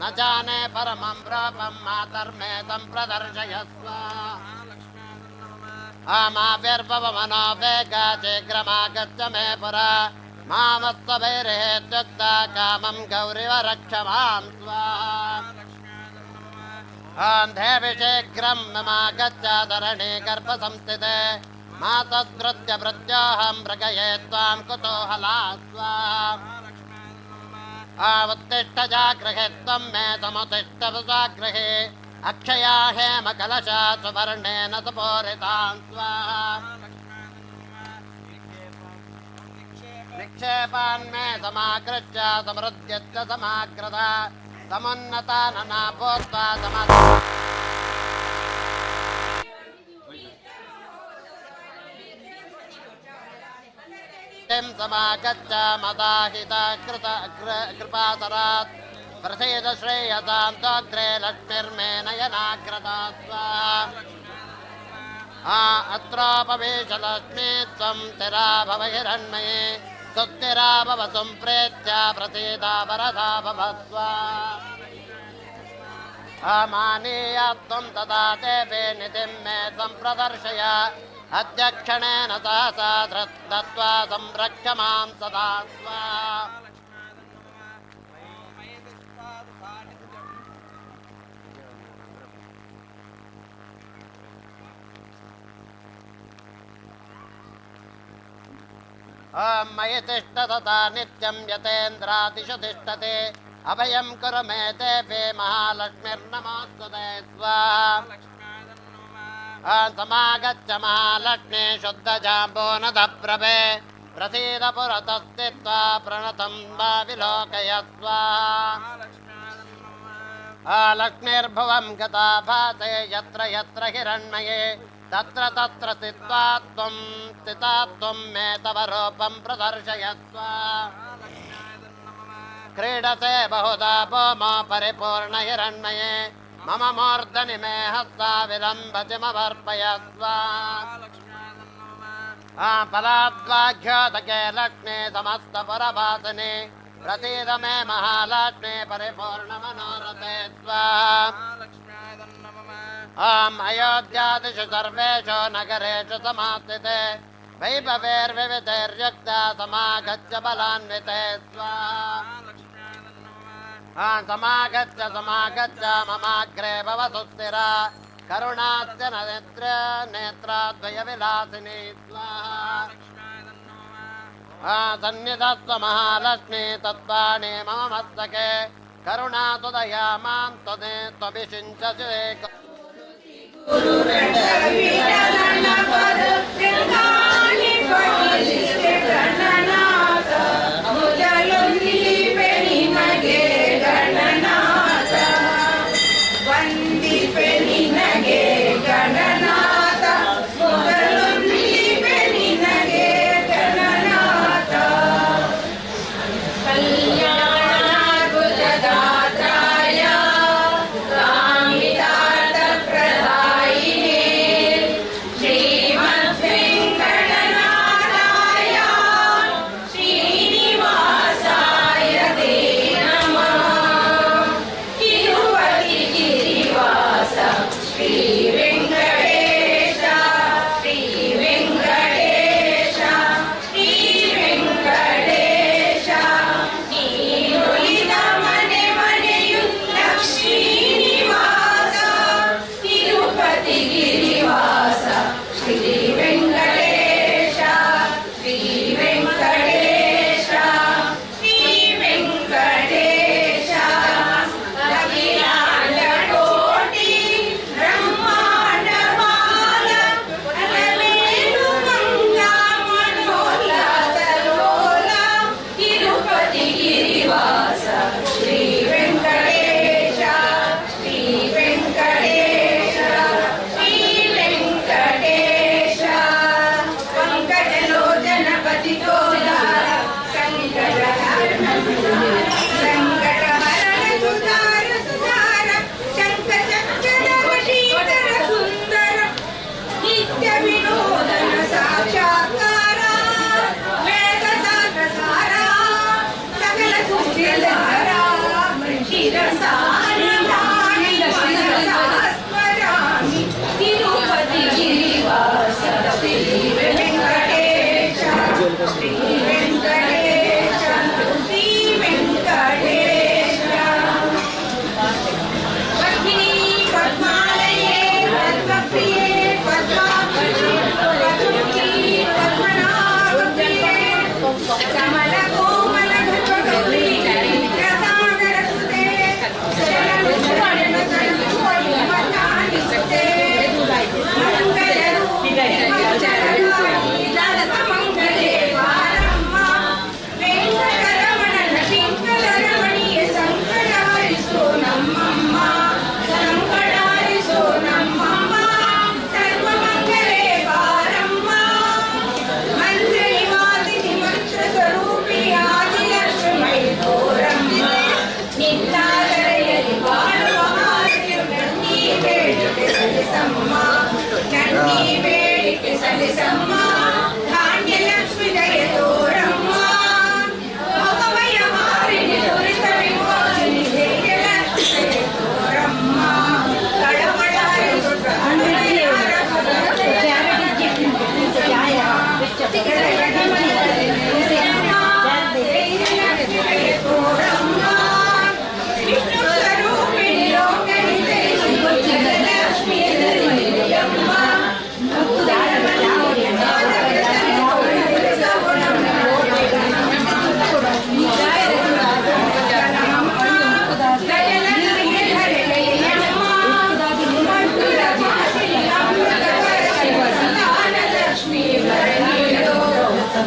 न जाने परमं रूपं मातर्मे सम्प्रदर्शय स्वाहा। माविर्भव मनोवेग शीघ्रमागच्छ मे पुरा मामत्वभैर्हेत्युक्ता कामं गौरिव रक्ष मां स्वाहा। देवि शीघ्रं ममागच्छ धरणे गर्भसंस्थिते मातद्वृत्य प्रत्याहं मृगये त्वां कुतूहला स्वाहा। उत्तिष्ठ जागृहे त्वं मे समुत्तिष्ठ जागृहे अक्षया हेमकलशा सुवर्णेन सुपूरितां स्वाहा। निक्षेपान्मे समाकृत्य समृद्ध्यच्च समाग्रता समुन्नता नना भूत्वा सम समागच्छ मदाहिता कृत कृपासरात् प्रसीद श्रेयसां त्वग्रे लक्ष्मीर्मे नयनाग्रता स्वाहा। अत्रोपवेश लक्ष्मी त्वं स्थिरा भव हिरण्मये सुस्थिरा भव सम्प्रेत्य प्रसीदा वरदा भव स्वाहा। मानीय त्वं तदा देवे निधिं मे सम्प्रदर्शय अध्यक्षणेन सहसा दत्त्वा संरक्ष मां सदा स्वाहा। ॐ मयि तिष्ठ तथा नित्यं यतेन्द्रादिषु तिष्ठते अभयं कुरु मे देवे महालक्ष्मीर्नमोऽस्तु ते स्वाहा। समागच्छ महालक्ष्मी शुद्धजाम्बूनदप्रभे प्रसीद पुरतस्थित्वा प्रणतं वा विलोकय स्वाहा। लक्ष्मीर्भुवं गता भासे यत्र यत्र हिरण्मये तत्र तत्र स्थित्वा त्वं स्थिता त्वं मे तव रूपं प्रदर्शय स्वाहा। क्रीडसे बहुधा भूमौ परिपूर्णहिरण्मये मम मूर्धनि मे हस्ता विलम्बतिमवर्पय स्वाहा। फलाद्वाघ्योदके लक्ष्मी समस्तपुरवासिनि प्रसीद मे महालक्ष्मी परिपूर्णमनोरथे स्वाहा। आम् अयोध्यादिषु सर्वेषु नगरेषु समास्थिते वैभवैर्विविधैर्युक्ता समागच्छ बलान्विते स्वाहा। समागच्छ समागच्छ ममाग्रे भव सुस्थिरा करुणास्य नेत्र नेत्राद्वयविलासिनी स्वाहा। सन्निधत्स्व महालक्ष्मी तत्त्वानि मम मस्तके करुणा तुदया मां त्वदे त्वभिषिञ्चसि। ಶ್ರೀಮದ್ವೆ ಸ್ಮರಾಮಿ ತಿರುಪತಿ ಗಿರಿವಾಸ ಶ್ರೀ ವೆಂಕಟೇಶ, ಶ್ರೀ ವೆಂಕಟೇಶ, ಶ್ರೀ ವೆಂಕಟೇಶ. ಪದ್ಮಿನಿ ಪದ್ಮಾಲಯೇ ಪದ್ಮಪ್ರಿಯೇ ಪದ್ಮಾಕ್ಷಿ ಪದ್ಮುಖಿ ಪದ್ಮನಾಭಪ್ರಿಯೇ ಕಮಲ ಕೋಮಲ ಗೌರಿ ಸಾಗರ ಸುತೆ ಶರಣು ಶರಣ ಸುತೆ ಮಂಗಲ ರೂಪಿಣಿ ಮಂಗಲೇ ಬಾರಮ್ಮ ವೆಂಕಟರಮಣನ ಪಿಂಗಲ ರಮಣಿಯ ಸಂಕಟ ಹರಿಸೋ ನಮ್ಮಮ್ಮ, ಸಂಕಟ ಹರಿಸೋ ನಮ್ಮಮ್ಮ. ಸರ್ವಮಂಗಲೇ ಬಾರಮ್ಮ. ಮಂತ್ರ ನಿವಾಸಿನಿ ಮಂತ್ರ ಸ್ವರೂಪಿ ಆದಿಲಕ್ಷ್ಮಿ ತೋರಮ್ಮ. ನಿನ್ನಾದರೆಯಲ್ಲಿ ಬಾಳುವ ಆಸೆಯು ನನ್ನೀ ಬೇಡಿಕೆ ಸಲ್ಲಿಸಮ್ಮ, ನನ್ನೀ ಬೇಡಿಕೆ ಸಲ್ಲಿಸಮ್ಮ. ಧಾನ್ಯಲಕ್ಷ್ಮಿ ದಯ ತೋರಮ್ಮ. ಭವಭಯ ಹಾರಿಣಿ ದುರಿತ ವಿಮೋಚಿನಿ ಧೈರ್ಯಲಕ್ಷ್ಮಿ ದಯ ತೋರಮ್ಮ. ಕಳವಳ ತೋರಮ್ಮ. ವಿಷ್ಣು ಸ್ವರೂಪಿಣಿ ಲೋಕಹಿತೈಷಿಣಿ ಲಕ್ಷ್ಮೀ ಅಮ್ಮ. ಲಕ್ಷ್ಮೀ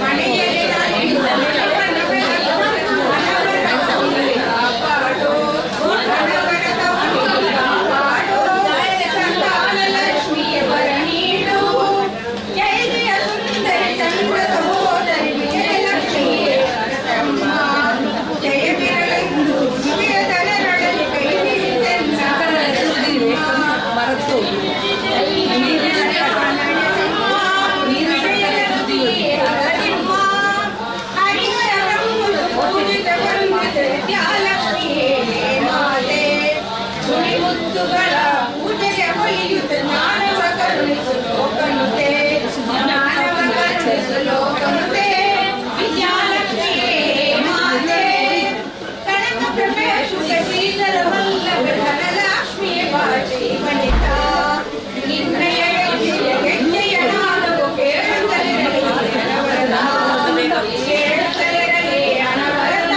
ಮನೆಯಲ್ಲಿ ಕಾಪಾಡು, ಕಾಪಾಡು. ಸಂತಾನ ಲಕ್ಷ್ಮಿಯ ವರ ನೀಡು. ಜಯ ಜಯ ಸುಂದರಿ ಚಂದ್ರ ಸಹೋದರಿ ವಿಜಯಲಕ್ಷ್ಮಿಯೇ ಭಾರತಮ್ಮ. ಜಯ ಬಿರಳೆಂದು ವಿಜಯ ತಲೆರಳಲಿ ಕೈ ಹಿಡಿದೆನ್ನ. ವಿಜಯಲಕ್ಷ್ಮಿಯೇ ಹರನಿಮ್ಮ. ಹರಿಹರ ಪೂಜಿತ ವಂದಿತ ವಿದ್ಯಾಲಕ್ಷ್ಮಿಯೇ ಮಾತೆ. ನುಡಿಮುತ್ತುಗಳ ಪೂಜೆಗೆ ಒಲಿಯುತ್ತ ಜ್ಞಾನವ ಕರುಣಿಸು ಲೋಕನುತೆ, ಜ್ಞಾನವ ಕರುಣಿಸು ಲೋಕನುತೆ. ವಿದ್ಯಾಲಕ್ಷ್ಮಿಯೇ ಮಾತೆ. ಕನಕ ಪ್ರಭೆ ಶುಕ ಶ್ರೀಧರ ವಲ್ಲಭ ಧನಲಕ್ಷ್ಮಿಯೇ ಬಾಚೈ ವನಿತಾ. ನಿನ್ನಯ ಹೆಜ್ಜೆಯ ಹೆಜ್ಜೆಯ ನಾದವು ಕೇಳುತ್ತಲಿರಲಿ ಅನವರತ, ಕೇಳುತ್ತಲಿರಲಿ ಅನವರತ.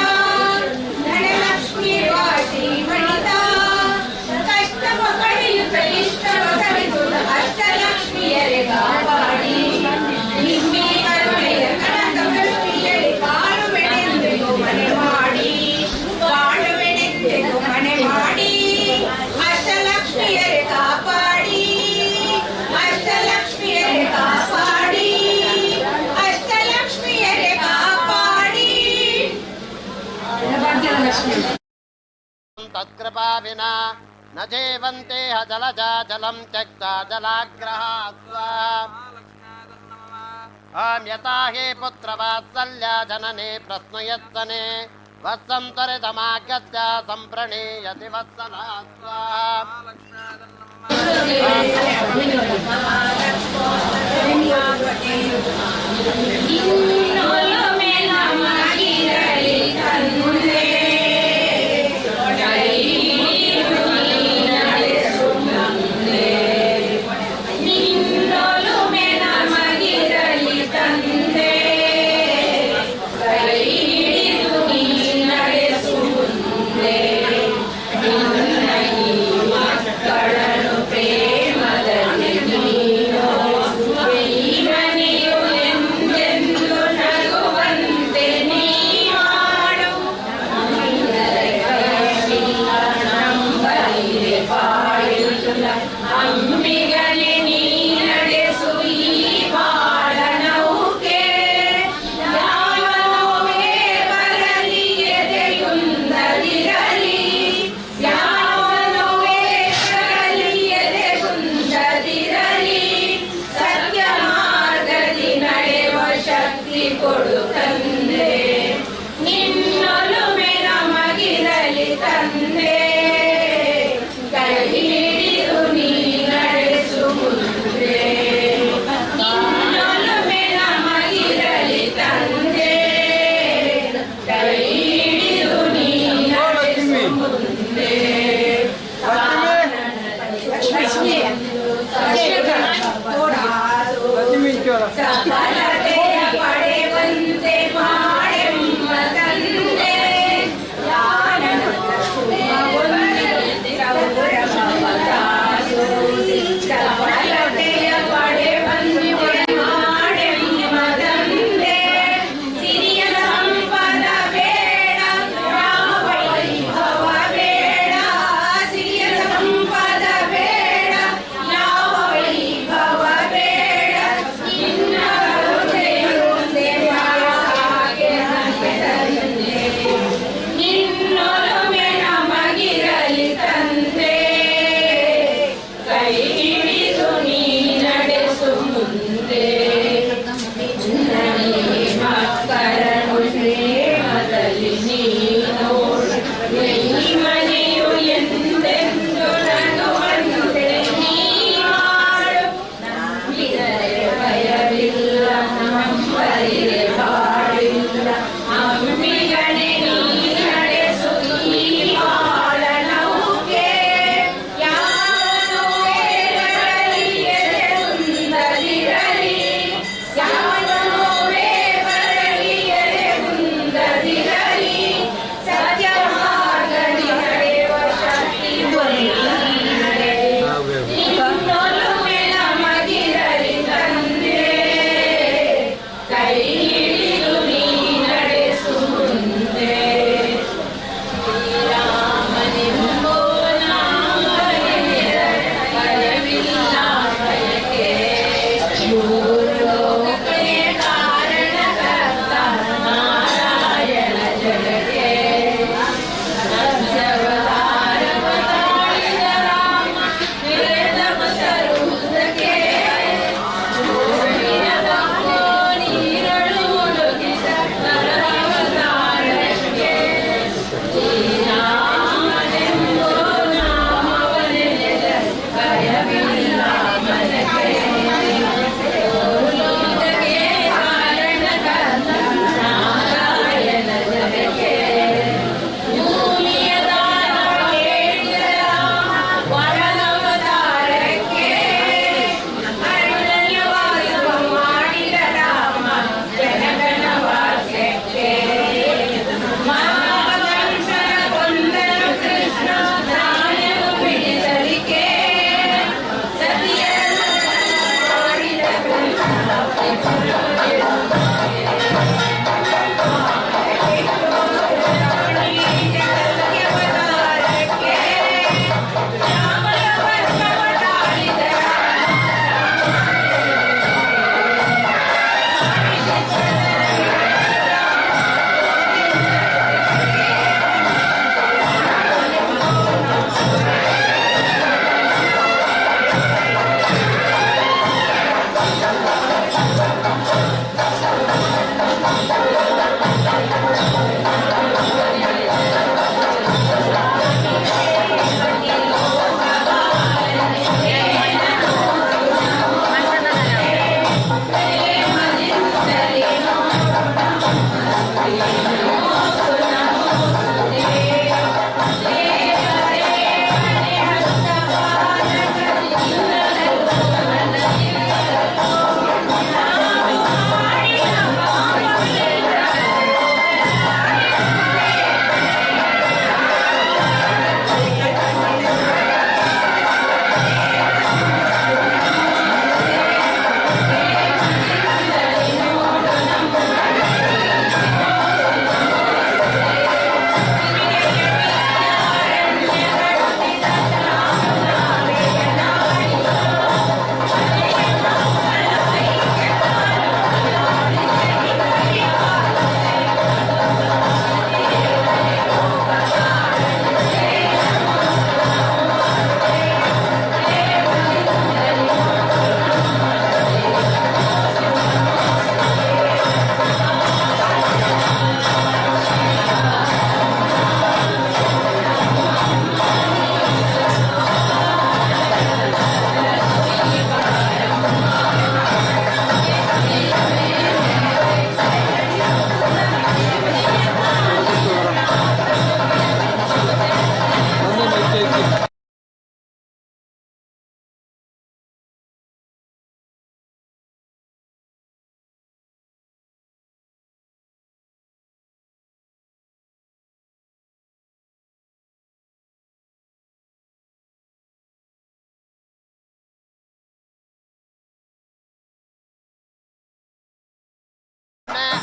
ಧನಲಕ್ಷ್ಮಿ ವಾಸಿ ವನಿತಾ. ಕಷ್ಟವ ಕಳೆಯುತ್ತ ಇಷ್ಟವ ಸವಿಸುತ್ತ ಅಷ್ಟಲಕ್ಷ್ಮಿಯರೆ ಕಾಪಾಡಿ. ನಿಮ್ಮಿ ಕರುಣೆಯ ಕನಕ ವೃಷ್ಟಿಯಲ್ಲಿ ಕಾಣುವೆನೆಂದೆಗೂ ಮನೆ ಮಾಡಿ, ಕಾಣುವೆನೆಂದೆಗೂ ಮನೆ ಮಾಡಿ. ಅಷ್ಟಲಕ್ಷ್ಮಿಯರೆ ಕಾಪಾಡಿ, ಅಷ್ಟಲಕ್ಷ್ಮಿಯರೆ ಕಾಪಾಡಿ, ಅಷ್ಟಲಕ್ಷ್ಮಿಯರೆ ಕಾಪಾಡಿ. ತತ್ಕೃಪಾ ವಿನಾ ನ ಜೀವಂತೇಹ ಜಲಜಾ ಜಲಂ ತ್ಯಕ್ತಾ ಜಲಾಗ್ರಹಾತ್. ಆಂ ಯಥಾ ಹಿ ಪುತ್ರವಾತ್ಸಲ್ಯ ಜನನಿ ಪ್ರಶ್ನಯತ್ತನೆ ವತ್ಸಂ ತ್ವರಿತಮಾಗತ್ಯ ಸಂಪ್ರಣೀಯತಿ ವತ್ಸಲಾ ಸ್ವಾಹ. ನಿನ್ನೊಲುಮೆ ನಮಗಿರಲಿ ತಂದೆ, ಕೈ ಹಿಡಿದು ನೀ ನಡೆಸು ಮುಂದೆ. ನಿನ್ನೊಲುಮೆ ನಮಗಿರಲಿ ತಂದೆ, ಕೈ ಹಿಡಿದು ನೀ ನಡೆಸು ಮುಂದೆ. ನಿನ್ನ ಈ ಮಕ್ಕಳನ್ನು ಪ್ರೇಮದಲ್ಲಿ ನೀನು ಈ ಮನೆಯು ಎಂದೆಂದು ನಗುವಂತೆ ನೀ ಮಾಡು. ನಂಬಲಿದೆ ಪಾಳಿಲ್ಲ ಅಂಬಿಗನೆ ನೀ ನಡೆಸು ಈ ಬಾಳ ನೌಕೆ. ಯಾವ ನೋವೇ ಬರಲಿ ಎದೆಯುಂದದಿರಲಿ, ಯಾವ ನೋವೇ ಬರಲಿ ಎದೆಗುಂದದಿರಲಿ. ಸತ್ಯ ಮಾರ್ಗದಿ ನಡೆವ ಶಕ್ತಿ ಕೊಡು ತಂದೆ. ನಿನ್ನೊಲುಮೆ ನಮಗಿರಲಿ ತಂದೆ. ಸಫಲತೆಯ ಪಡೆವಂತೆ ಮಾಡೆಮ್ಮ ತಂದೆ. ಯಾನಂದ ಸೌರಭವ ಸಫಲತೆಯ ಪಡೆವಂತೆ ಮಾಡೆಮ್ಮ ತಂದೆ. ಸಿರಿಯ ಸಂಪದ ಬೇಡ, ಯಾವ ವೈಭವ ಬೇಡ. ಸಿರಿಯ ಸಂಪದ ಬೇಡ, ಯಾವ ವೈಭವ ಬೇಡ. ನಿನ್ನ.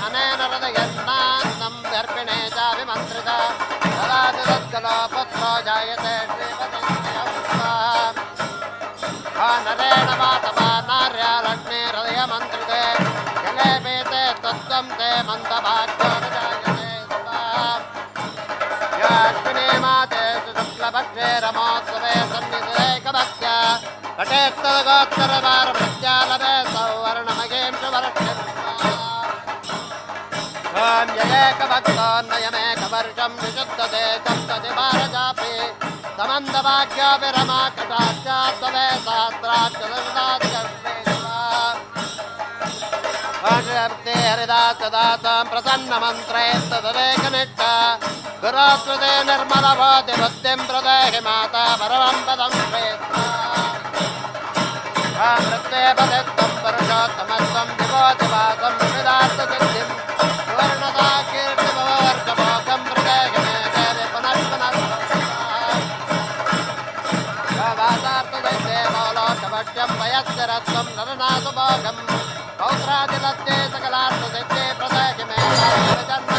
अनेन हृदयन्नान्नं दर्पिणे चाभिमन्त्रिता ददाति तत्कलो पुत्रो जायते श्रीपतिं स्वाहा। नरेण वातवा नार्या लग्ने हृदयमन्त्रिते जले पीते तत्त्वं ते मन्दभाग्यो न जायते स्वाहा। याश्विनी माते शुक्लपक्षे रमोत्सवे सन्निधेकभक्त्या पठेत्तद्गोत्तरवारभक्त्या लभे सौवर्णमगें सुवर्षं ॐ ययेकभक्तोन्नयमेकवर्षं विशुद्धते सप्तति भारजापि समन्तभाग्योऽपि रमा कटाक्षात्तवे सहस्राक्षदशाधिकर्षे भक्ते हरिदासदासां प्रसन्नमन्त्रे तदलेखनिष्ठा गुरोकृते निर्मलभवति बुद्धिं प्रदेहि माता परमं पदं श्रेष्ठा। अमृते पदत्वं पुरुषोत्तमत्वं विभोतिवासं विदार्थसिद्धिं सुवर्णदा कीर्तिभववर्षमोघं प्रदेहि मे देवि पुनः पुनः वासार्थसिद्धे वयस्करत्वं नरनाथभोगं पौत्रादिलब्धे सकलार्थसिद्धे प्रदेहि मे जन्म।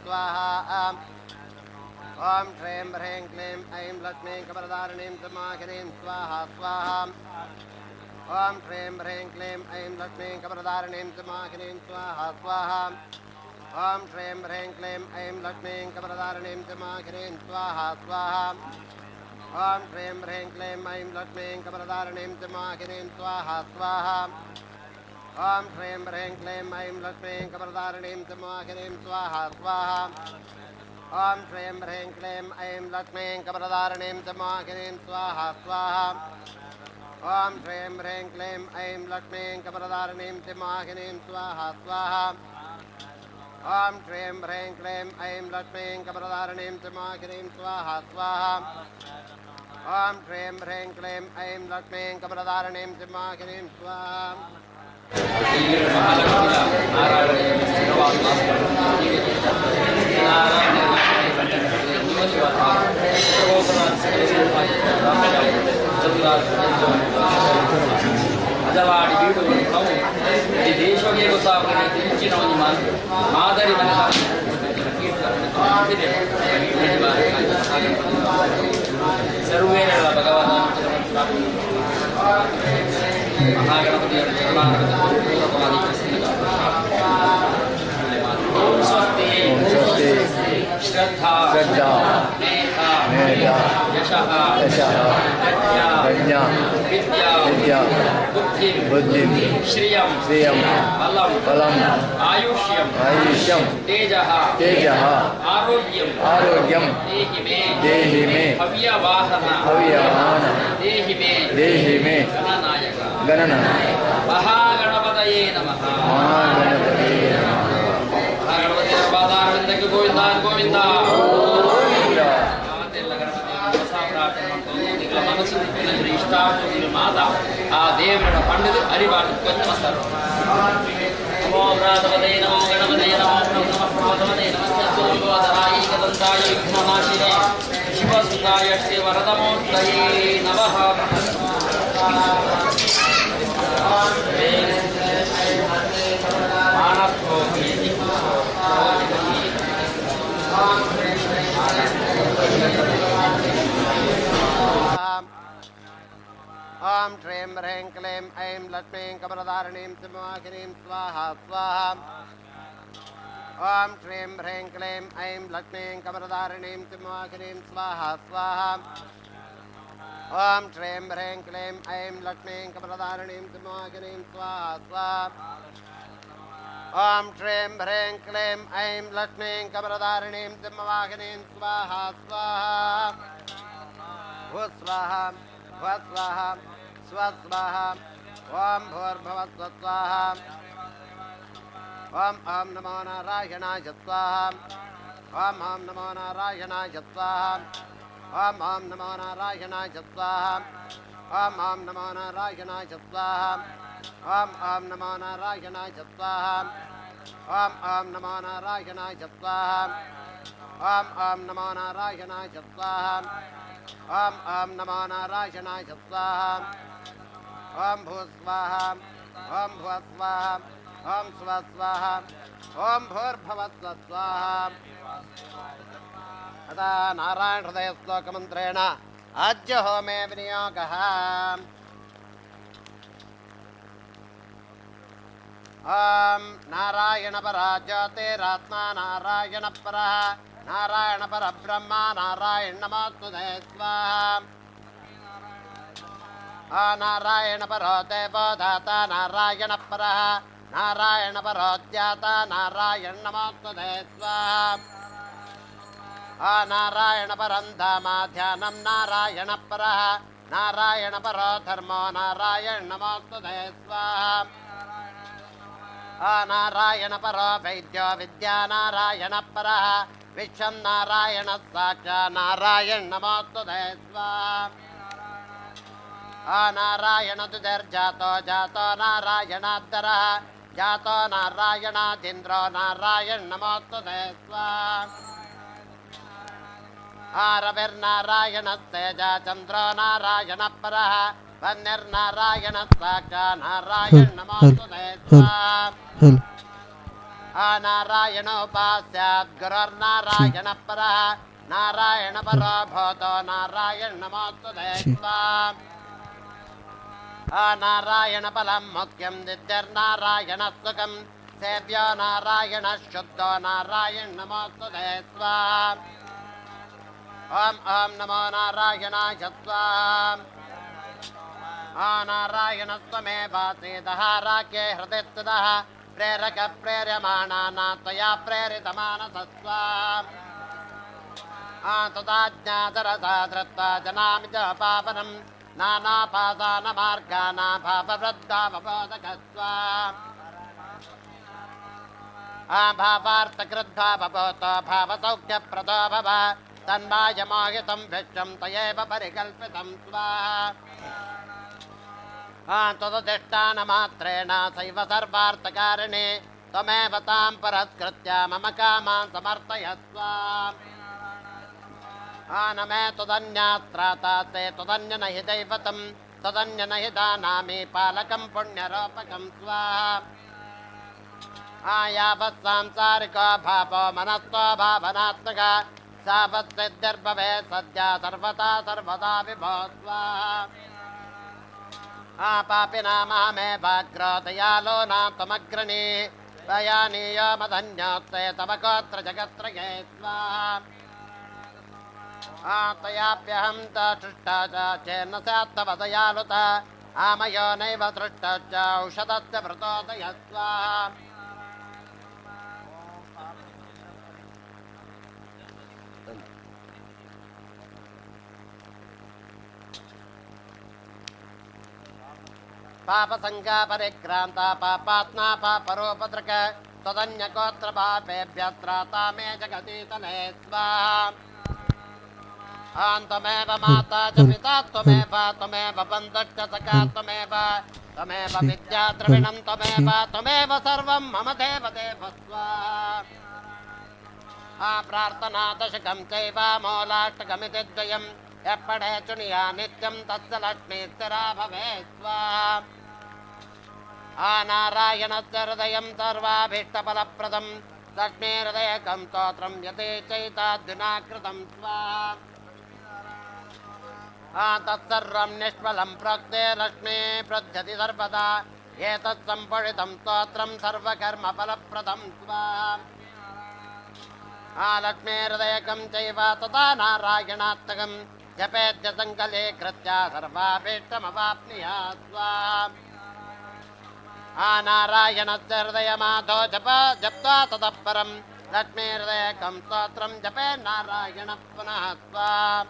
स्वाहा। ॐ श्रीं ह्रीं क्लीं ऐं लक्ष्मीं कमलधारिणीं समाहिनीं स्वाहा स्वाहा। ॐ श्रीं ह्रीं क्लीं ऐं लक्ष्मीं कमलधारिणीं समाहिनीं स्वाहा स्वाहा। ॐ श्रीं ह्रीं क्लीं ऐं लक्ष्मीं कमलधारिणीं सिंहाखिनीं स्वाहा स्वाहा। ॐ श्रीं ह्रीं क्लीं ऐं लक्ष्मीं कमलधारिणीं सिंहाखिनीं स्वाहा स्वाहा। ॐ श्रीं ह्रीं क्लीं ऐं लक्ष्मीं कमलधारिणीं सिंहाखिनीं स्वाहा स्वाहा। ॐ श्रीं ह्रीं क्लीं ऐं लक्ष्मीं कमलधारिणीं सिंहाखिनीं स्वाहा स्वाहा। ॐ श्रीं ह्रीं क्लीं ऐं लक्ष्मीं कमलधारिणीं सिंहाखिनीं स्वाहा स्वाहा। ॐ श्रीं ह्रीं क्लीं ऐं लक्ष्मीं कमलधारिणीं सिंहाखिनीं स्वाहा स्वाहा। ॐ श्रीं ह्रीं क्लीं ऐं लक्ष्मीं कमलधारिणीं सिंहाखिनीं स्वाहा। ಅಜವಾಡಿ ಬೀಡು ನಾವು ಈ ದೇಶಕ್ಕೆ ಗೊತ್ತಾಗುವ ಇಂಚಿನ ಒಂದು ಮಾದರಿ ಮನೆ ಸರ್ವೇರಳ ಭಗವಾನ್ ಮಹಾಗಣಪತಿಯ ಚರಣಾರವಿಂದ ಓಂ ಸ್ವಸ್ತಿ. ಸ್ವಸ್ತಿ. ಶ್ರದ್ಧಾ ಶ್ರದ್ಧಾ ಮೇಧಾ ಮೇಧಾ ಯಶಃ ಯಶಃ ಪ್ರಜ್ಞಾ ಪ್ರಜ್ಞಾ ವಿದ್ಯಾ ವಿದ್ಯಾ ಬುದ್ಧಿಂ ಬುದ್ಧಿಂ ಶ್ರಿಯಂ ಶ್ರಿಯಂ ಬಲಂ ಬಲಂ ಆಯುಷ್ಯಂ ಆಯುಷ್ಯಂ ತೇಜಃ ತೇಜಃ ಆರೋಗ್ಯಂ ಆರೋಗ್ಯಂ ದೇಹಿ ಮೇ ದೇಹಿ ಮೇ ಹವ್ಯವಾಹನ ಹವ್ಯವಾಹನ ದೇಹಿ ಮೇ ದೇಹಿ ಮೇ ಗಣನಾಯಕ ಗಣನಾಯಕ. ಮಹಾಗಣಪತಯೇ ನಮಃ. ಮಹಾಗಣಪತಯೇ ನಮಃ. ಮಹಾಗಣಪತಿಯ ಪಾದಾರವಿಂದಕ್ಕೆ ಗೋವಿಂದ ಗೋವಿಂದ. ಮಾತೆಲ್ಲ ಗಣಪತಿಯ ಹೊಸ ಪ್ರಾರ್ಥನೆ ಮಾಡ್ಕೊಂಡು ನಿಗಳ ಮನಸ್ಸು ನಿನ್ನ ಇಷ್ಟಾರ್ಥ ಮಾತ ಆ ದೇವರ ಪಂಡಿತ ಅರಿವಾಡು ಕೊಂಚ ಮಸ್ತಾರು. ನಮೋ ವ್ರಾತಪದೇ ನಮೋ ಗಣಪತೇ ನಮೋ ನಮಃ ಪ್ರಮೋದಮದೇ ನಮಸ್ತೆ ಸೋಮೋದರಾಯ ಏಕದಂತಾಯ ವಿಘ್ನನಾಶಿನೇ ಶಿವಸುತಾಯ ಶ್ರೀ ವರದಮೂರ್ತಯೇ ನಮಃ. ॐ श्रीं ह्रीं क्लीं ऐं लक्ष्मीं कमलधारिणीं सिंहाखिनीं स्वाहा स्वाहा। ॐ श्रीं ह्रीं क्लीं ऐं लक्ष्मीं कमलधारिणीं सिंहाखिनीं स्वाहा स्वाहा। ॐ श्रीं ह्रीं क्लीं ऐं लक्ष्मीं कमलधारिणीं सिंहाखिनीं स्वाहा स्वाहा। ॐ श्रीं ह्रीं क्लीं ऐं लक्ष्मीं कमलधारिणीं सिंहवाहिनीं स्वाहा स्वाहा। भूस्वाहा भुवस्वाहा स्वस्वाहा। ॐ भूर्भुवस्व स्वाहा। ॐ ॐ नमो नारायणाय स्वाहा। ॐ ॐ नमो नारायणाय स्वाहा। ॐ ॐ नमो नारायणाय स्वाहा। ॐ ॐ नमो नारायणाय स्वाहा। ॐ ॐ नमो नारायणाय स्वाहा। ॐ ॐ नमो नारायणाय स्वाहा। ॐ ॐ नमो नारायणाय स्वाहा। ॐ ॐ नमो नारायणाय स्वाहा। ॐ भूस्वाहा ॐ भुवस्वाहा ॐ स्वस्वाहा ॐ भूर्भुवस्व स्वाहा। अतः नारायणहृदयश्लोकमन्त्रेण आद्य होमे विनियोगः। ॐ नारायणपरा ज्योतिरात्मा नारायणपरः नारायणपरब्रह्म नारायण नमोऽस्तु स्वाहा। नारायणपरो देवो दाता नारायणपरः नारायणपरो ज्ञाता नारायण नमोऽस्तु स्वाहा। नारायणपरं धाम ध्यानं नारायणपरः नारायणपरो धर्मो नारायण नमोऽस्तु स्वाहा। नारायणपरो वैद्यो विद्या नारायणपरः विश्वं नारायण साक्षात् नारायण नमोऽस्तु स्वाहा। नारायणदुर्जातो जातो नारायणाद्धरः जातो नारायणादिन्द्रो नारायण नमोऽस्तु स्वाहा। रविर्नारायणस्तेज चन्द्रो नारायणपरः वह्निर्नारायणः साक्षात् नारायण नमोऽस्तु स्वाहा। नारायणोपास्यात् गुरुर्नारायणपरः नारायणपरो भूतो नारायण नमोऽस्तु स्वाहा। नारायणफलं मुख्यं सिद्धिर्नारायणसुखं सेव्यो नारायण शुद्धो नारायण नमोऽस्तुते स्वाहा। ॐ ॐ नमो नारायणाय स्वाहा। नारायणस्त्वमेवासीदः राख्ये हृदि स्थितः प्रेरक प्रेर्यमाणाना त्वया प्रेरितमानसः स्वाहा। तदाज्ञातरसा धृत्वा जनामि च पावनं नानापादानमार्गाणां भाववृद्धा स्वाहा। भावार्थकृद्धा भवतो भावसौख्यप्रदो भव तन्मायमोहितं विश्वं त्वयैव परिकल्पितं स्वाहा। त्वदधिष्ठानमात्रेण सैव सर्वार्थकारिणे त्वमेव तां पुरस्कृत्य मम कामान् समर्थय स्वाहा। न मे त्वदन्यास्त्राता ते त्वदन्य न हि दैवतं तदन्य न हि दानामि पालकं पुण्यरोपकं स्वाहा। यावत् सांसारिको भावो मनस्तो भावनात्मक सावत् सिद्धिर्भवेत् सद्या सर्वथा सर्वदा विभो स्वाहा। पापिनामहमेवाग्रो दयालो न त्वमग्रणी दयानीयो मधन्योत्ते तव गोत्र जगत्त्रये स्वाहा। त्वयाप्यहं सृष्टा च चेन्न स्यात् तव दयालुता आमयो नैव सृष्टश्च औषधस्य वृतोदय स्वाहा। पापसङ्गा परिक्रान्ता पापात्मा पापरोपदृक् त्वदन्यगोत्र पापेभ्यस्त्राता मे जगतीतले स्वाहा। त्वमेव माता च पिता त्वमेव त्वमेव बन्धुश्च सखा त्वमेव त्वमेव विद्या द्रविणं त्वमेव त्वमेव सर्वं मम देव देव स्वाहा। प्रार्थना दशकं चैव मूलाष्टकमिति द्वयं यः पठे चुनिया नित्यं तस्य लक्ष्मी स्थिरा भवेत् स्वाहा। नारायणस्य हृदयं सर्वाभीष्टफलप्रदं लक्ष्मीहृदयकं स्तोत्रं यते चैताद्विना कृतं स्वाहा। तत्सर्वं निष्फलं प्रोक्ते लक्ष्मी पृच्छति सर्वदा एतत् सम्पठितं स्तोत्रं सर्वकर्मफलप्रदं स्वाहा। लक्ष्मीहृदयकं चैव तथा नारायणात्मकं जपेद्य सङ्कले कृत्य सर्वाभीष्टमवाप्नुयात् स्वाहा। नारायणस्य हृदयमाधो जप जप्त्वा ततः परं लक्ष्मीहृदयकं स्तोत्रं जपे नारायणः पुनः स्वाहा।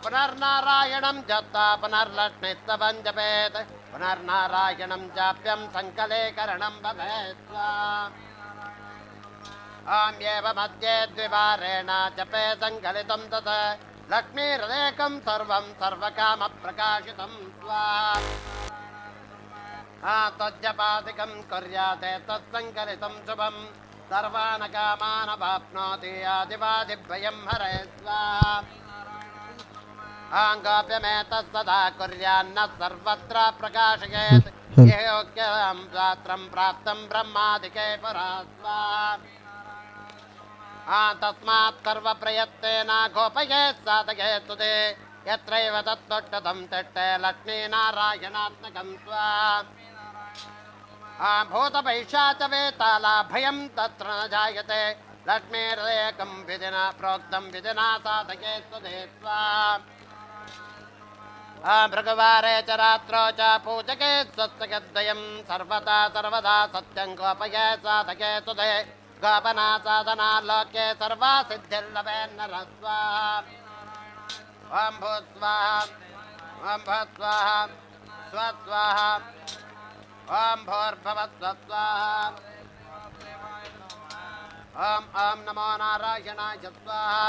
पुनर्नारायणं जप्त्वा पुनर्लक्ष्मीस्तवं जपेत् पुनर्नारायणं जाप्यं सङ्कलेकरणं भवेत् स्वाहा। एव मध्ये द्विवारेण जपे सङ्कलितं तत् लक्ष्मीहृदयकं सर्वं सर्वकामप्रकाशितं स्वाहा। तज्जपादिकं कुर्यात् तत्सङ्कलितं शुभं सर्वान् कामानवाप्नोति आदिवादिभयं हरे स्वाहा। गोप्यमेतत् सदा कुर्यान्न सर्वत्र प्रकाशयेत् योग्यं गात्रं प्राप्तं ब्रह्मादिके पुरा स्वाहा। तस्मात् सर्वप्रयत्नेन गोपयेत् साधयेत् सुते यत्रैव तत्तुष्टतं तिष्ठे लक्ष्मीनारायणात्मकं स्वाहा। भूतपैशाच वेताला भयं तत्र न जायते लक्ष्मीहृदयकं विधिना प्रोक्तं विधिना साधयेत् सुते स्वाहा। भृगुवारे च रात्रौ च पूजके स्वस्तकद्वयं सर्वदा सर्वदा सत्यं गोपयेत् साधयेत् सुते गोपना साधना लोके सर्वा सिद्धिर्लभेन्नरः स्वाहा। ॐ भूस्वाहा ॐ भूस्वाहा स्वस्वाहा ॐ भूर्भुवस्वस्वाहा। ॐ ॐ नमो नारायणाय स्वाहा।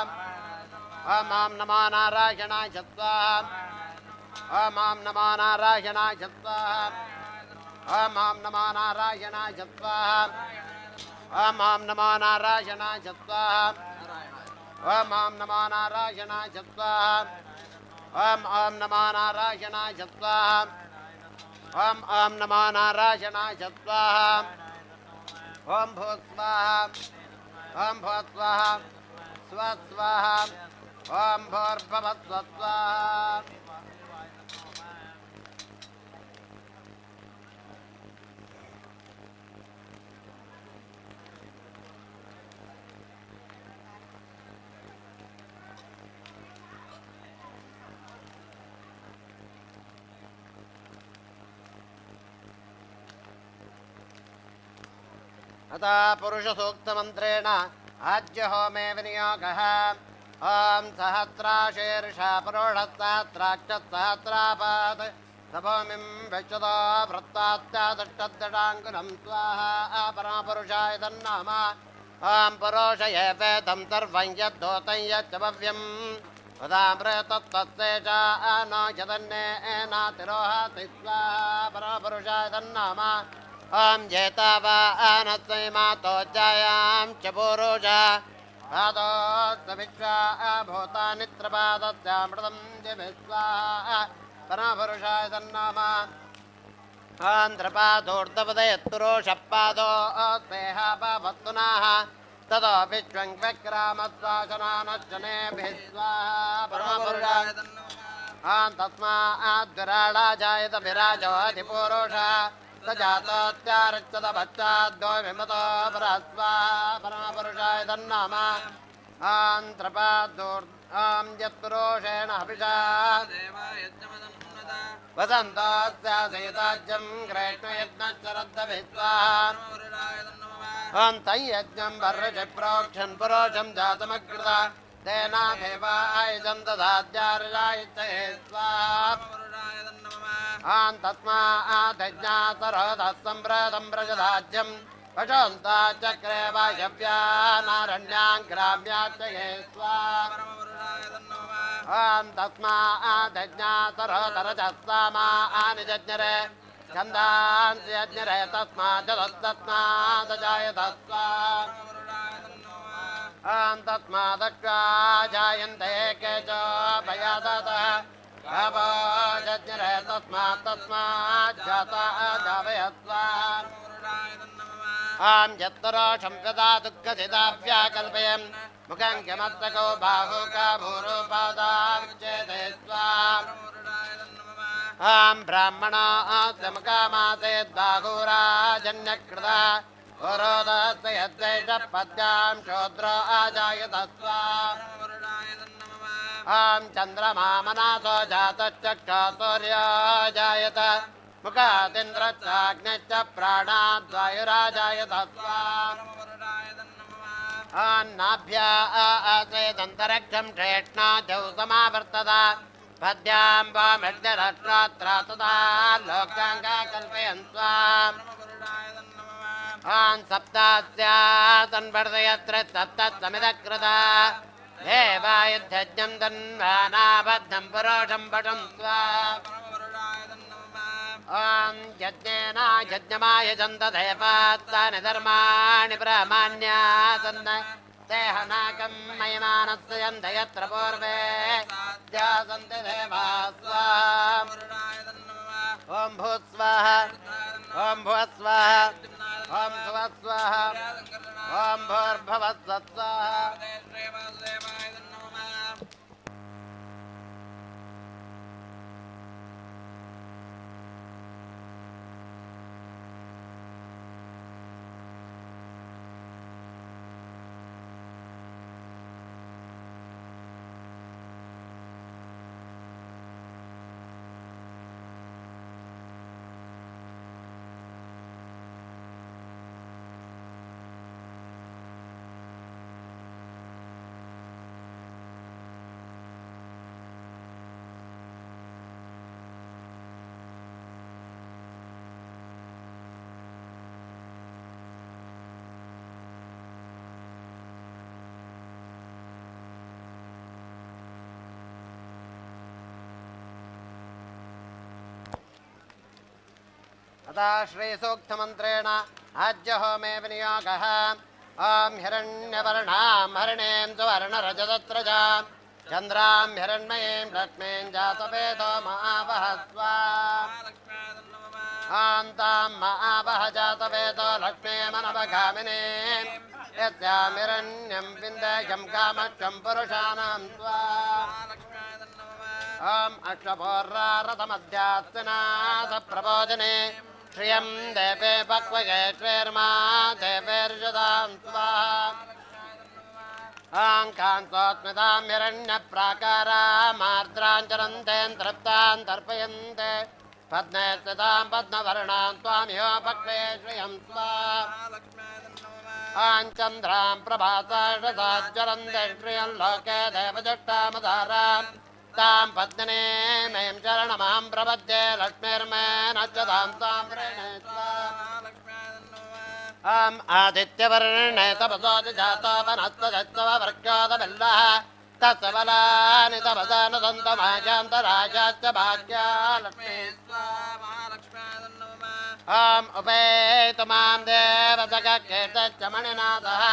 ॐ ॐ नमो नारायणाय स्वाहा। ॐ ॐ नमो नारायणाय स्वाहा। ॐ ॐ नमो नारायणाय स्वाहा। ॐ ॐ नमो नारायणाय स्वाहा। ॐ ॐ नमो नारायणाय स्वाहा। ॐ ॐ नमो नारायणाय स्वाहा। ॐ ॐ नमो नारायणाय स्वाहा। ॐ भूस्वाहा ॐ भूस्वाहा स्वस्वाहा ॐ भूर्भुवस्वस्वाहा। अतः पुरुषसूक्तमन्त्रेण आज्यहोमे विनियोगः। ॐ सहस्राशीर्षा पुरुषसहस्राक्षसहस्रापात् सभूमिं विश्वतो वृत्तात्यादष्टदशाङ्कुलं स्वाहा परमपुरुषाय तन्नाम। ॐ पुरुषये वेदं सर्वं यद्धूतं यच्च भव्यं उदामृतत्वस्येषा नो यदन्नेनातिरोहति स्वाहा परमपुरुषाय तन्नाम। ॐ जेतावानस्मै मातो जायां च पुरुषा पादोऽस्य भूतानि त्रिपादस्यामृतं दिवि स्वाहा परमपुरुषाय तन्नाम। आन्ध्रपादोर्धपदयत्पुरुषपादोऽस्तेहापवत्तुनाः ततो विश्वं विक्रामस्वाशनानश्चनेभिः स्वाहा परमपुरुषाय तन्नाम। तस्माद्विराळाजायत विराजोऽधिपुरुषः स जातोऽत्यारच्यत पश्चाद्वो विमतो परः स्वाहा परमपुरुषाय तन्नाम। आन्ध्रपादोर् यत्पुरुषेण हविषा वसन्तोऽस्यासयुताज्यं ग्रेष्मयज्ञश्चरद्दभिः स्वाहा। ॐ तं यज्ञं वर्षि प्रोक्षन् पुरुषं जातमकृत तेना देवा आयजं ददाद्यार्यायितये स्वाहा। ॐ तस्मादज्ञासरोधः सम्प्रतं व्रजदाज्यं पशन्ताचक्रे वायव्यानारण्यां ग्राम्याचये स्वाहा। ॐ तस्मादज्ञासरोधरजस्सामा आनिजज्ञरे छन्दांसि यज्ञरे तस्मादतस्तस्मादजायत स्वाहा। ॐ तस्मादक्ष्वा जायन्ते केचो भयादतः गावो जज्ञरे तस्मात् तस्माज्जाता जावय स्वाहा। ॐ यत्तरोषं यदा दुःखसिदाभ्याकल्पयन् मुखं किमस्तको बाहुकाभूरूपादाविच्येते स्वाहा। ॐ ब्राह्मणास्य मुखामासेद्बाहुराजन्यकृता पुरोदस्य यद्वैष पद्यां शूद्रो आजायत स्वाहा। ॐ चन्द्रमा मनासो जातश्चक्षुसूर्यो जायत मुखादिन्द्रश्चाग्निश्च प्राणाद्वायुराजायत स्वाहा। ॐ नाभ्या आसेदन्तरिक्षं श्रेष्णाजौ समावर्तत पद्यां वामग्निरश्रोत्रा तदा लोकाङ्गा कल्पयन् स्वाहा। ॐ सप्तास्यासन्वर्धयत्र सप्त समिदकृता देवायुध्यज्ञं तन्वानाबद्धं पुरुषं पटं स्वाहा। ॐ यज्ञेन यज्ञमायजन्त देवात्तानि धर्माणि ब्रह्माण्यासन् देहनाकं महिमानस्य यन्त यत्र पूर्वे सन्ति देवाः स्वाहा। ॐ भूस्वाहा ॐ भुवः स्वाहा ॐ सुवः स्वाहा ॐ भूर्भुवः स्वाहा। अतः श्रीसूक्तमन्त्रेण आज्यहोमे विनियोगः। ॐ हिरण्यवर्णां हरिणीं सुवर्णरजतस्रजां चन्द्रां हिरण्मयीं लक्ष्मीं जातवेदो मावह स्वाहा। ॐ तां मावह जातवेदो लक्ष्मीमनवगामिनीं यस्यां हिरण्यं विन्देयं कामक्षं पुरुषाणां स्वाहा। ॐ अक्षभोर्रारथमध्यास्तिनाथ प्रबोधिने श्रियं देवे पक्वये श्रेर्मा देवेर्षदां स्वाहा। ॐ कान्तोऽस्मितां हिरण्यप्राकारामार्द्रां चरन्तें तृप्तां तर्पयन्ते पद्मे स्थितां पद्मवर्णां त्वामिह पक्वये श्रियं स्वाहा। आञ्चन्द्रां प्रभासाज्वलन्ति लोके देवजट्टामधारां तां पद्मिने मयं चरणमां प्रपद्ये लक्ष्मीर्मे न च तां तां वृणे आम् आदित्यवर्णे तपसोऽति जातो वनस्पतिस्तव वृक्षोदबिल्लः तस्य बलानि तपसा न सन्तमायान्तराजाश्च भाग्या लक्ष्मी। आम् उपेतु मां देवसखकीर्तश्च मणिनाथः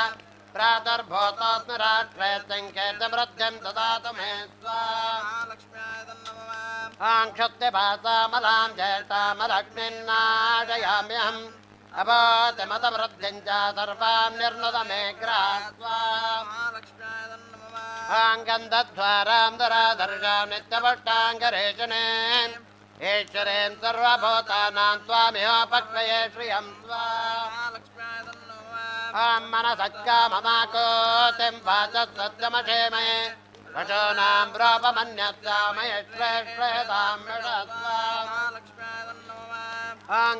प्रातर्भूतोऽस्मि राष्ट्रे सङ्केतवृद्धिं ददातु मे स्वाहा। क्षुत्तिभासामलां ज्येष्ठामलक्ष्मीन्नाशयाम्यहम् अपोतिमतवृद्धिं च सर्वां निर्नुद मे ग्रहास्वाहा। गन्धद्वारां दुराधर्षां नित्यभट्टाङ्गरेचने ईश्वरें सर्वभूतानां त्वामिहोपक्वये श्रियं स्वाहा। मनसक्काममाकोतिं वाचः सत्यमषेमये पशूनां रूपमन्यस्यामय श्रेष्ठतां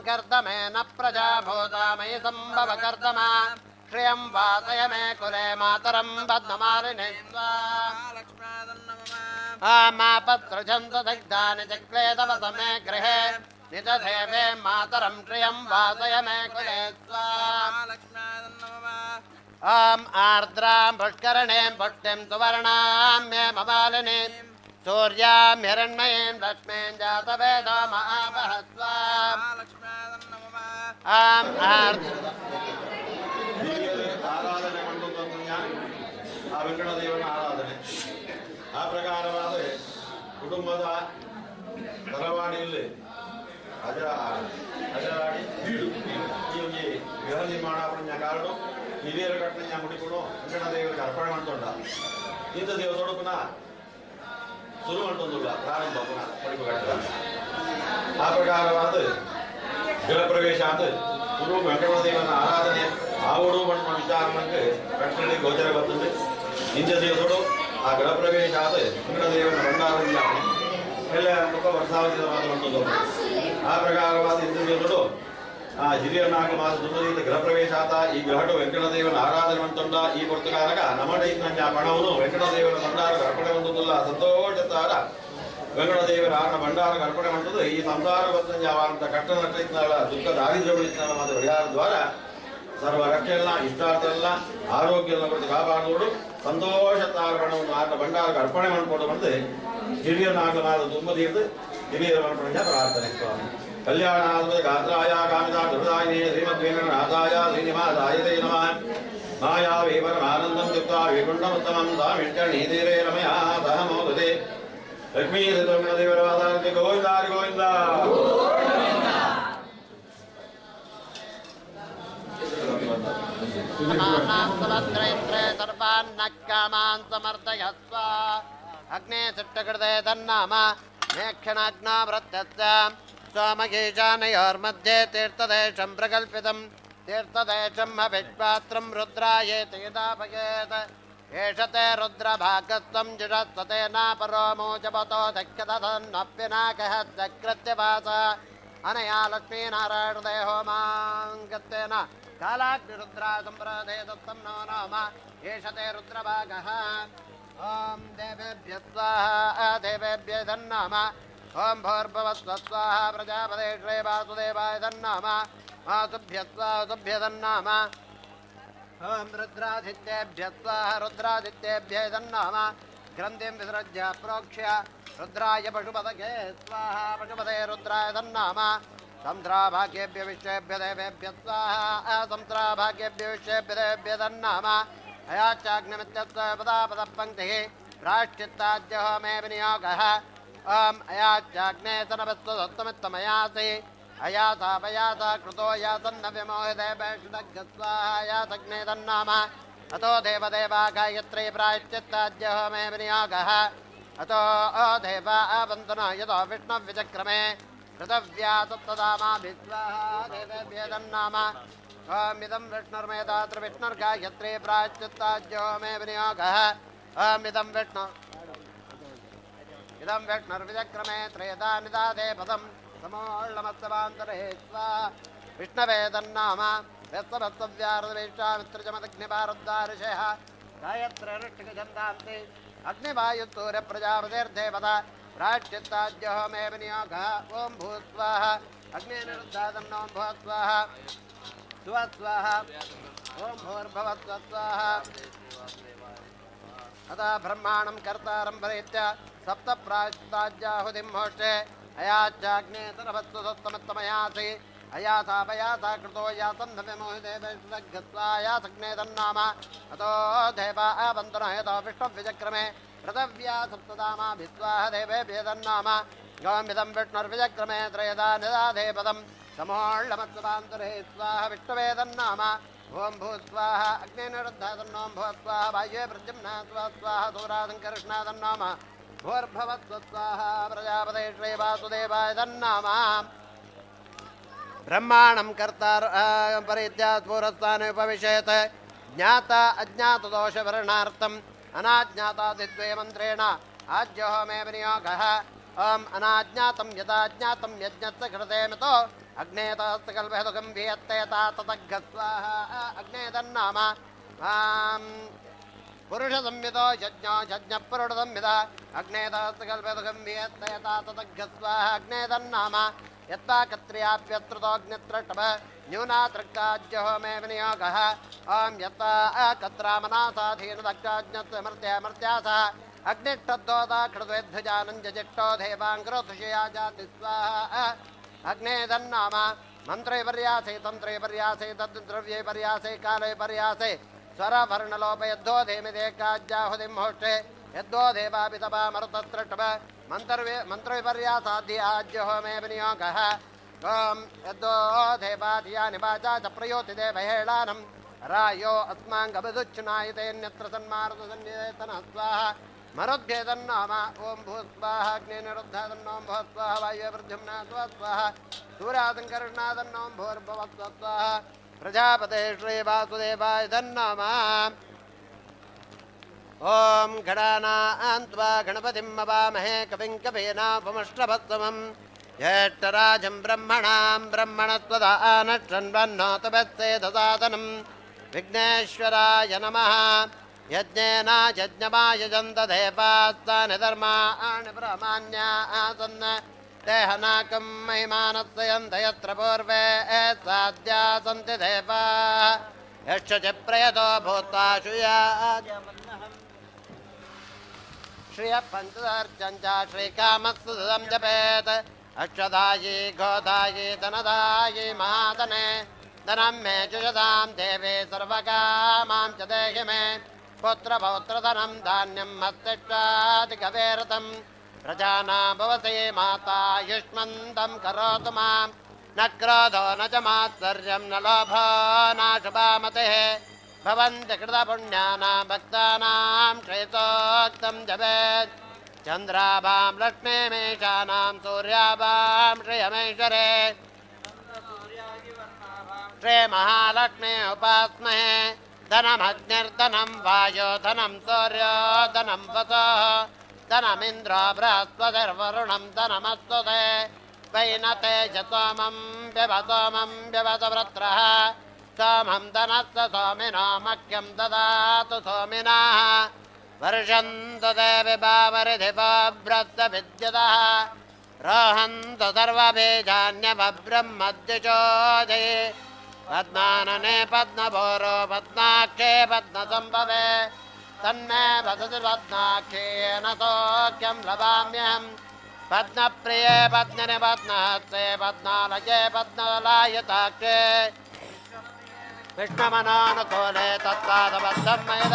कर्दमेन प्रजा भूता मयि सम्भव कर्दमा श्रियं वासय मे कुले मातरं पद्ममालिने स्वाहा। मापसृजन्त दग्धानि चक्रे तव समे गृहे निजदेवे मातरं श्रियं वासय मे कुले स्वाहा। आम् आर्द्रां पुष्करणीं पुष्टिं सुवर्णां मे ममालिनीं सूर्यां हिरण्मयीं लक्ष्मीं जातवेदो महावह स्वाहा। आम् आर्द्र ಆರಾಧನೆ ಮಂಡೋದನ್ನ ಆ ವೆಂಕಟದೇವನ ಆರಾಧನೆ ಆ ಪ್ರಕಾರವಾದ ಕುಟುಂಬದ ತರವಾಡಿಯಲ್ಲಿ ಅಜ ಅಜರಾಡಿ ವೀಡು ಈ ಒಂಜಿ ಗೃಹ ನಿರ್ಮಾಣ ಪಂಡ ಕಾರಣ ಹಿರಿಯರ ಕಟ್ಟನೆ ಮುಡಿಕೊಂಡು ವೆಂಕಟದೇವರಿಗೆ ಅರ್ಪಣೆ ಮಾಡ್ತೊಂಡ ಇಂಥ ದೇವತೋಡು ಪುನಃ ಶುರು ಮಾಡ್ತೊಂದುಲ್ಲ ಪ್ರಾರಂಭ ಪುನಃ ಪಡಿಪು ಕಟ್ಟದ. ಆ ಪ್ರಕಾರವಾದ ಗೃಹ ಪ್ರವೇಶ ಆದ ಗುರು ವೆಂಕಟದೇವನ ಆರಾಧನೆ ಆವಡು ಪಣ್ಣ ವಿಚಾರಣಕ್ಕೆ ಕಟ್ಟಳೆ ಗೋಚರ ಬರ್ತದೆ. ಇಂಚ ದಿವಸಡು ಆ ಗೃಹ ಪ್ರವೇಶ ಆದ ವೆಂಕಟದೇವನ ಭಂಡಾರ ಎಲ್ಲ ಮುಖ ವರ್ಷಾವಧಿವಾದ ಉಂಟು. ಆ ಪ್ರಕಾರವಾದ ಇಂಥ ದಿವಸಡು ಆ ಹಿರಿಯನಾಗ ಮಾಸ ದುರ್ಗದ ಗೃಹ ಪ್ರವೇಶ ಆತ ಈ ಗೃಹಡು ವೆಂಕಟದೇವನ ಆರಾಧನೆ ಮಂತುಂಡ. ಈ ಪೊರ್ತುಗಾರಗ ನಮಡ ಇದ್ದ ಪಣವನು ವೆಂಕಟದೇವನ ಭಂಡಾರ ಅರ್ಪಣೆ ಹೊಂದುದಿಲ್ಲ. ಸಂತೋಷತಾರ ವೆಂಕಟದೇವರ ಆರಣ ಭಂಡಾರ ಅರ್ಪಣೆ ಮಂಟದು ಈ ಸಂಸಾರ ಬದ್ಧಂಜಾವಾದಂಥ ಕಟ್ಟ ನಟ್ಟ ದುಃಖ ದಾರಿದ್ರ್ಯ ಮಾತ್ರ ಪರಿಹಾರ ದ್ವಾರ ಸರ್ವ ರಕ್ಷೆಲ್ಲ ಇಷ್ಟಾರ್ಥಲ್ಲ ಆರೋಗ್ಯ ಎಲ್ಲ ಕೊಟ್ಟು ಕಾಪಾಡುವುದು. ಸಂತೋಷ ತಾರ್ಪಣವನ್ನು ಆತ ಭಂಡಾರಕ್ಕೆ ಅರ್ಪಣೆ ಮಾಡಿಕೊಂಡು ಬಂದು ಹಿರಿಯನಾಗಲಾದ ತುಂಬ ತೀರ್ದು ಹಿರಿಯರ ಮಾಡ್ಕೊಂಡ ಪ್ರಾರ್ಥನೆ. ಸ್ವಾಮಿ ಕಲ್ಯಾಣ ಗಾತ್ರಾಯ ಕಾಮಿತಾ ಧೃತಾಯಿನೇ ಶ್ರೀಮದ್ವೇಂಕಟನಾಥಾಯ ಶ್ರೀನಿವಾಸಾಯ ತೇ ನಮಃ. ಮಾಯಾ ವೀವರಮಾನಂದಂ ತ್ಯಕ್ತ್ವಾ ವೈಕುಂಠಮುತ್ತಮಂ ಧಾಮಿಷ್ಠಣೀತೀರೇ ರಮಯಾ ಸಹ ಮೋದತೆ. ಲಕ್ಷ್ಮೀ ದೇವರ ಗೋವಿಂದ ಹರಿ ಗೋವಿಂದ. ಸಮದ್ರಯತ್ರೆ ಸರ್ವಾನ್ನ ಕಾಮಾನ್ ಸಮರ್ದಯ ಸ್ವ ಅಗ್ನೇ ಸಿಟ್ಟಕೃತೆ ತನ್ನಾಮ ಮೇಕ್ಷಣಾಗ್ನಾವೃತ್ತಸ್ಯ ಸೋಮಗೀಶಾನಯೋರ್मध्ये ತೀರ್ಥದೇಶಂ ಪ್ರಕಲ್ಪಿತಂ ತೀರ್ಥದೇಶಂ ಹವಿಷ್ಪಾತ್ರಂ ರುದ್ರಾಯೇತಿ ಯದಾಭಯೇತ್ एष ते रुद्रभागस्त्वं जुषस्वतेनापरो मोचपतो धक्यतन्नप्यनाकः सकृत्यवास अनया लक्ष्मीनारायणदेहो होमाङ्गत्वेन कालाग्निरुद्रा सम्प्रदे दत्तं नो नाम एष ते रुद्रभागः। ॐ देवेभ्यः स्वाहा देवेभ्य तन्नाम। ॐ भूर्भुवस्व स्वाहा प्रजापते श्री वासुदेवाय तन्नाम। वासुभ्यः स्वासुभ्य तन्नाम। ॐ रुद्रादित्येभ्यः स्वाहा रुद्रादित्येभ्य तन्नाम। ग्रन्थिं विसृज्य प्रोक्ष्य रुद्राय पशुपतये स्वाहा पशुपते रुद्राय तन्नाम। सन्ध्राभाग्येभ्य विश्वेभ्य देवेभ्यः स्वाहा सन्ध्राभाग्येभ्य विश्वेभ्य देवेभ्य तन्नाम। अयाचाग्निमित्यस्य पदापदपङ्क्तिः प्राश्चित्ताद्यः मे विनियोगः। ॐ अयाचाग्ने सनवस्वसत्तमित्तमयासि अयासापयासा कृतो यासन्न विमोहिते वैष्णग्स्वाहा यासग्ने तन्नाम। अतो देवदेवा गायत्री प्रायश्चित्ताद्यः मे विनियोगः। अतो देवा आवन्तन यतो विष्णुविचक्रमे ऋतव्यासत्तदामाभिस्वाहा देवेभ्य तन्नाम। ॐ इदं विष्णुर्मेधात्र विष्णुर्गायत्री प्रायश्चित्ताद्यो मे विनियोगः। ॐ इदं विष्णु इदं विष्णुर्विचक्रमे त्रेधा निदाधे पदं समोळ्ळमत्सवान्तरे स्वा विष्णवे तन्नाम। व्यस्तवत्तव्यारदवेष्टामित्रजमदग्निभारद्वारिषयः गायत्रनुष्ठिकछन्दांसि अग्निवायुसूर्यप्रजापतिर्देवता प्राश्चित्ताद्यहोमे विनियोगः। ॐ भूस्वाहा अग्निनिरुद्धादन्नो भुवः स्वाहा स्वः स्वाहा ॐ भूर्भुवः स्वाहा। अतः ब्रह्माणं कर्तारं प्रेत्य सप्तप्राश्चित्ताद्याहुतिं होष्टे अयाच्चाग्नेतरवत्सु सत्तमत्तमयासि अयासापयासा कृतो यासन्धव्यमोहिदेवेष्वघ्स्वायासग्ने तन्नाम अतो देवा आवन्तनो यतो विष्णुविचक्रमे पृथिव्या सप्तदामाभिस्वाह देवेभ्येदन्नाम गौमिदं विष्णुर्विचक्रमे त्रयदा निदाधे पदं समोळ्ळमत्सवान्तरे स्वाहा विष्णुवेदन्नाम ॐ भूस्वाहा अग्निनिरुद्धादन्नों भुवः स्वाहा वायुवे प्रद्युम्ना स्वः स्वाहा सूरासङ्कर्षणादन्नाम भूर्भुवः स्वाहा प्रजापते श्रीवासुदेवाय तन्नाम ब्रह्माणं कर्तार परित्यात्पूरस्थाने उपविशेत ज्ञाता अज्ञातदोषवर्णार्थम् अनाज्ञातादिद्वे मन्त्रेण आज्योहोमे विनियोगः। ॐ अनाज्ञातं यथा ज्ञातं यज्ञस्य कृते मितो अग्नेतस्तकल्पहेतुकं वियत्तेता ततघ् स्वाहा अग्ने तन्नाम पुरुषसंवितो यज्ञो यज्ञपुरुषसंविदा अग्नेतस्तकल्पहेतुकं वियत्तेता ततघ् स्वाहा अग्ने तन्नाम यत्त्वा कत्र्याप्यस्तृतोऽग्नित्रष्टभ न्यूनातृक्काज्यहोमे विनियोगः। ॐ यत्त्वा कत्रामनासाधीनदक्षाज्ञस्य मर्त्यामर्त्यासः अग्निष्टद्दोता खड्वेध्वजानञ्जजिष्टो देवाङ्ग्रोधुषया जाति स्वाहा अग्ने तन्नाम मन्त्रे पर्यासे तन्त्रे पर्यासे तद्द्रव्ये पर्यासे काले पर्यासे स्वरवर्णलोप यद्धो देमिदेकाज्याहुतिं होष्टे यद्वो देवापितपामरुतत्रष्टभ मन्त्रविपर्यासाध्य आज्यहोमे विनियोगः। ॐ यद्वो देवाधियानि वाचा च प्रयोति देवहेळानं रायो अस्माङ्गबुच्छुनायतेऽन्यत्र सन्मारुतसन्निधेतनः स्वाहा मरुद्भ्येतन्नाम ॐ भूस्वाहा अग्निनिरुद्धादन्नों भुवः स्वाहा वायुवृद्धिम्ना स्वः स्वाहा सूर्यासङ्कर्षणादन्नों भूर्भुवः स्वाहा प्रजापते श्रीवासुदेवाय तन्नाम। ॐ गणानां त्वा गणपतिं हवामहे कविं कवीनामुपमश्रवस्तमं ज्येष्ठराजं ब्रह्मणां ब्रह्मणस्पदा आनशृण्वन्नोतभस्सेदसादनं विघ्नेश्वराय नमः। यज्ञेन यज्ञमायजन्त देवास्तानि धर्माणि ब्रह्माण्या आसन् देहनाकं महिमानस्यन्त यत्र पूर्वे साध्या सन्ति देवाः यश्च च प्रयतो भूत्वा श्रुया श्रियः पञ्चदर्चञ्च श्रीकामस्तुतं जपेत् अक्षदायी गोदायी धनदायी महाधने धनं मे जुषतां देवी सर्वकामां च देहि मे पुत्रपौत्रधनं धान्यं मस्तिष्कादिकवेरतं प्रजानां भवसि माता युष्मन्तं करोतु मां न क्रोधो न च मात्सर्यं न लोभो नाशुभामतिः भवन्ति कृतपुण्यानां भक्तानां श्रेतोक्तं जपेत् चन्द्राभां लक्ष्मीमेषाणां सूर्याभां श्रियमेश्वरे श्रीमहालक्ष्मी उपास्महे धनमग्निर्धनं वायो धनं सूर्यो धनं वसोः धनमिन्द्रो बृहस्पतिर्वरुणं धनमस्तु ते वैनते च सोमं पिब वृत्रः सोमं धनस्य सोमिनो मह्यं ददातु सोमिनः वर्षन्तु ते विभावरिधिपोऽभ्रस्य विद्युतः रोहन्तु सर्वबीजान्यवब्रह्मद्विचोदये पद्मानने पद्मभोरो पद्माक्षे पद्मसम्भवे तन्मे वसति पद्माक्षेण सौख्यं लभाम्यहं पद्मप्रिये पद्मिनि पद्महस्ते पद्मालये पद्मलायताक्षे विष्णुमनानुकूले तत्पादबद्धं मयि।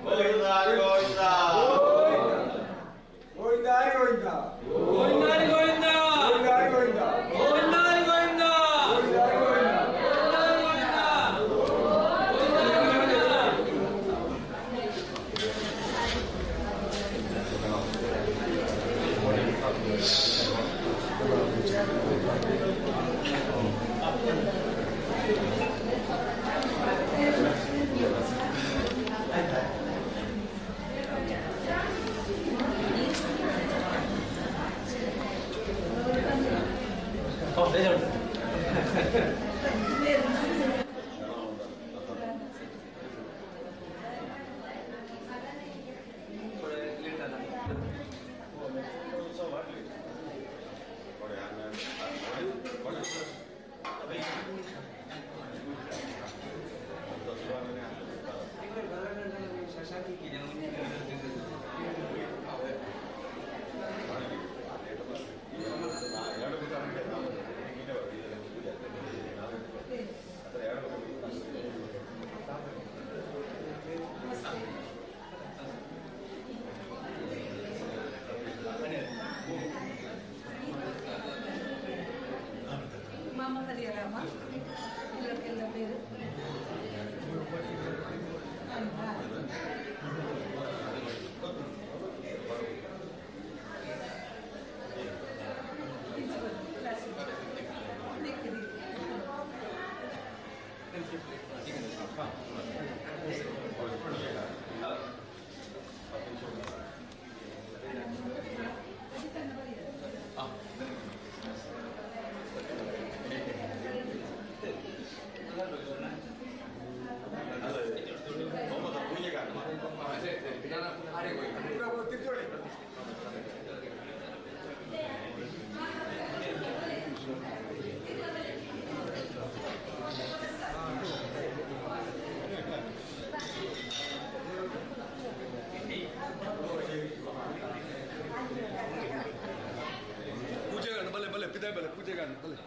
ಗೋವಿಂದ ಗೋವಿಂದ. ಗೋವಿಂದ ಗೋವಿಂದ. ಗೋವಿಂದ ಗೋವಿಂದ. ಗೋವಿಂದ ಗೋವಿಂದ. ಗೋವಿಂದ ಗೋವಿಂದ. ಗೋವಿಂದ ಗೋವಿಂದ. ಮಾಮ ಹರಿಯರಾಮ ಇಲ್ಲಕ್ಕೆಲ್ಲ ಬೇರೆ. ಪೂಜೆಗಾರಣ ಬಲೆ ಬಲೆ ಪಿದಾಯಿ ಬಲೆ ಪೂಜೆಗಾರಣ ಬಲೆ.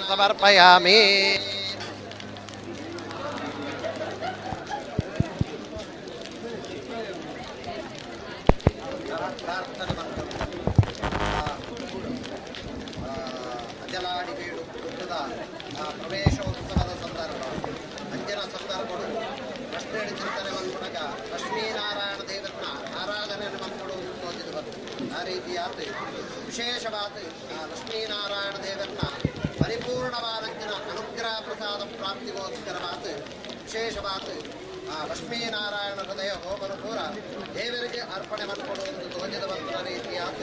समर्पयामि। ಅಜಲಾಡಿಬೀಡು ದುರ್ಗದ ಪ್ರವೇಶೋತ್ಸವದ ಸಂದರ್ಭ ಅಂದಿನ ಸಂದರ್ಭಗಳು ಪ್ರಶ್ನೆ ಚಿಂತನೆ ಮನ್ಪುನಗ ಲಕ್ಷ್ಮೀನಾರಾಯಣ ದೇವರನ್ನ ಆರಾಧನೆಯನ್ನು ಮನ್ಪುಡುವುದು ತೋಜಿದು ಬಂತು. ಆ ರೀತಿಯಾದ ವಿಶೇಷವಾದ ಲಕ್ಷ್ಮೀನಾರಾಯಣ ದೇವರನ್ನ ಪರಿಪೂರ್ಣವಾದಂಚಿನ ಅನುಗ್ರಹ ಪ್ರಸಾದ ಪ್ರಾಪ್ತಿಗೋಸ್ಕರವಾದ ವಿಶೇಷವಾದ ಆ ಲಕ್ಷ್ಮೀನಾರಾಯಣ ಹೃದಯ ಹೋಮನು ಪೂರ ದೇವರಿಗೆ ಅರ್ಪಣೆ ಮಾಡಿಕೊಡುವುದು ತೋಜಿದ ಬಂದ ರೀತಿಯಾದ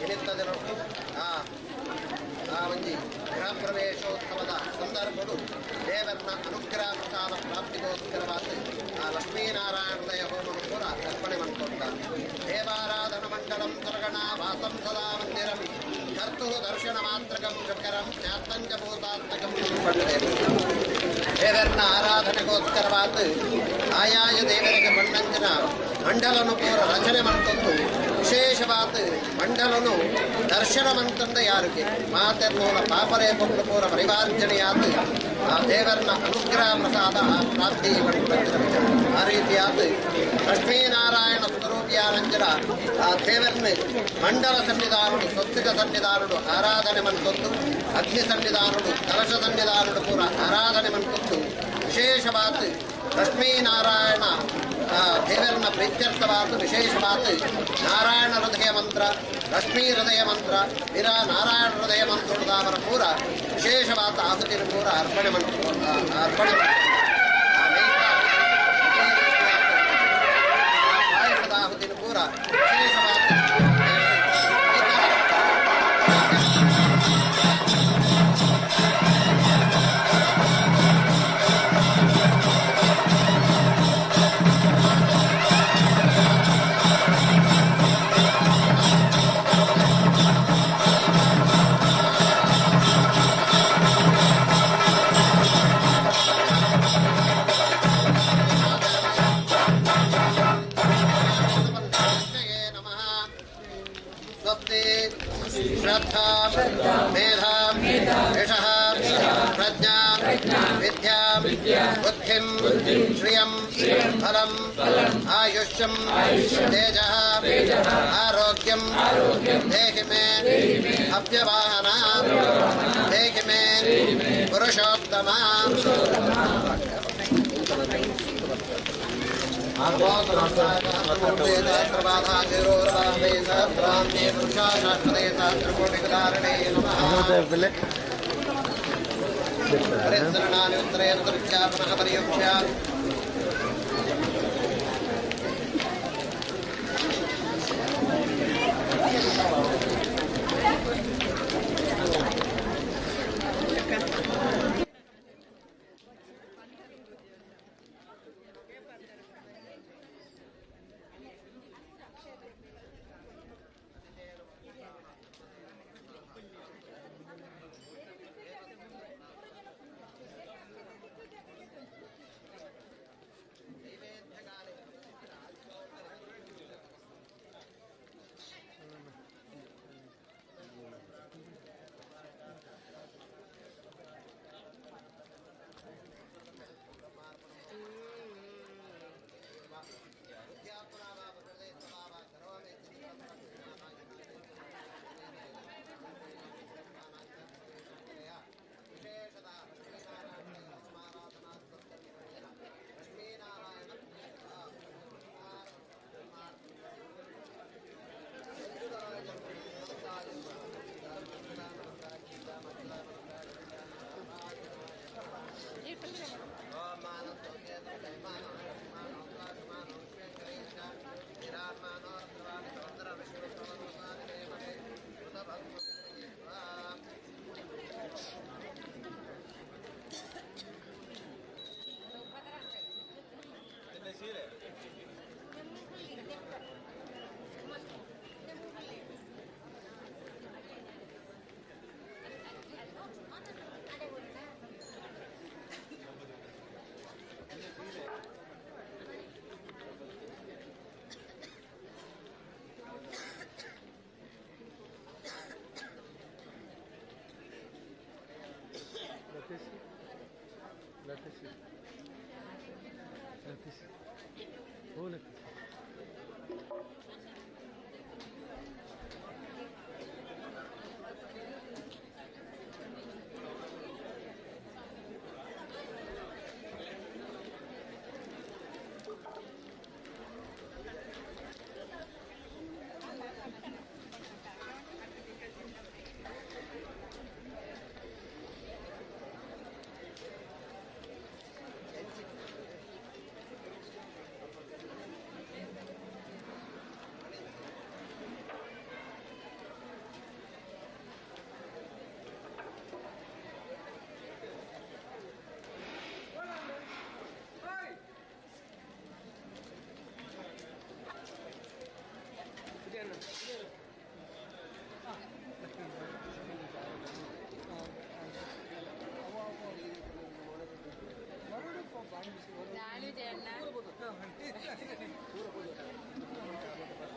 ನಿಮಿತ್ತ ದಿನಟ್ಟು ಆ ಆ ಒಂಜಿ ಗೃಹ ಪ್ರವೇಶೋತ್ಸವದ ಸಂದರ್ಭಡು ದೇವರನ್ನ ಅನುಗ್ರಹ ಪ್ರಸಾದ ಪ್ರಾಪ್ತಿಗೋಸ್ಕರವಾದ ಆ ಲಕ್ಷ್ಮೀನಾರಾಯಣ ಹೃದಯ ಹೋಮನು ಪೂರ ಅರ್ಪಣೆ ಮಾಡಿಕೊಂಡ ದೇವಾರಾಧನ ಮಂಡಲಂ ಸುರಗಣ ವಾಸಂ ಸದಾ ಮಂದಿರಂ ಕರ್ತು ದರ್ಶನ ಮಾತ್ರಕಂ ಶಂಕರಂ ಜ್ಞಾತಂಜಭೂತಾತ್ಮಕಂ ದೇವರನ್ನ ಆರಾಧನೆಗೋಸ್ಕರವಾದ ಆಯಾಯ ದೇವರಿಗೆ ಮಂಡಂಜನ ಮಂಡಲನು ಪೂರ ರಚನೆ ಮಂತಂದು ವಿಶೇಷವಾದ ಮಂಡಲನು ದರ್ಶನ ಮಂತಂದ ಯಾರಿಗೆ ಮಾತೆರ್ನೂಲ ಪಾಪರೇ ಪೊಂಡು ಪೂರ ಪರಿವಾರ್ಜನೆಯಾದ ಆ ದೇವರನ್ನ ಅನುಗ್ರಹ ಪ್ರಸಾದ ಪ್ರಾಪ್ತಿ ಆ ರೀತಿಯಾದ ಲಕ್ಷ್ಮೀನಾರಾಯಣ ಸ್ವರೂಪಿಯಾನಂಜನ ಆ ದೇವರನ್ನ ಮಂಡಲ ಸನ್ನಿಧಾನುಡು ಸ್ವಸ್ತಿಕ ಸನ್ನಿಧಾನುಡು ಆರಾಧನೆ ಮಂತೊಂದು ಅಗ್ನಿ ಸನ್ನಿಧಾನುಡು ಕಲಶ ಸನ್ನಿಧಾನುಡು ಪೂರ ಆರಾಧನೆ ಮಂತೊಂದು ವಿಶೇಷವಾದ ಲಕ್ಷ್ಮೀನಾರಾಯಣ ದೇವರನ್ನ ಪ್ರೀತ್ಯರ್ಥವಾದ ವಿಶೇಷವಾದ ನಾರಾಯಣ ಹೃದಯ ಮಂತ್ರ ಲಕ್ಷ್ಮೀ ಹೃದಯ ಮಂತ್ರ ವೀರ ನಾರಾಯಣ ಹೃದಯ ಮಂತ್ರದಾವರ ಪೂರ ವಿಶೇಷವಾದ ಆಹುತಿನ ಪೂರ ಅರ್ಪಣೆ ಅರ್ಪಣೆ ಪಾಯಸದ ಆಹುತಿನ ಪೂರ ವಿಶೇಷವಾದ आयुष्यं तेजः आरोग्यं देहि मे हव्यवाहना देहि मे पुरुषोत्तम। परिसरणानि उत्तरेऽन्तरिक्षा पुनः पर्युक्ष्य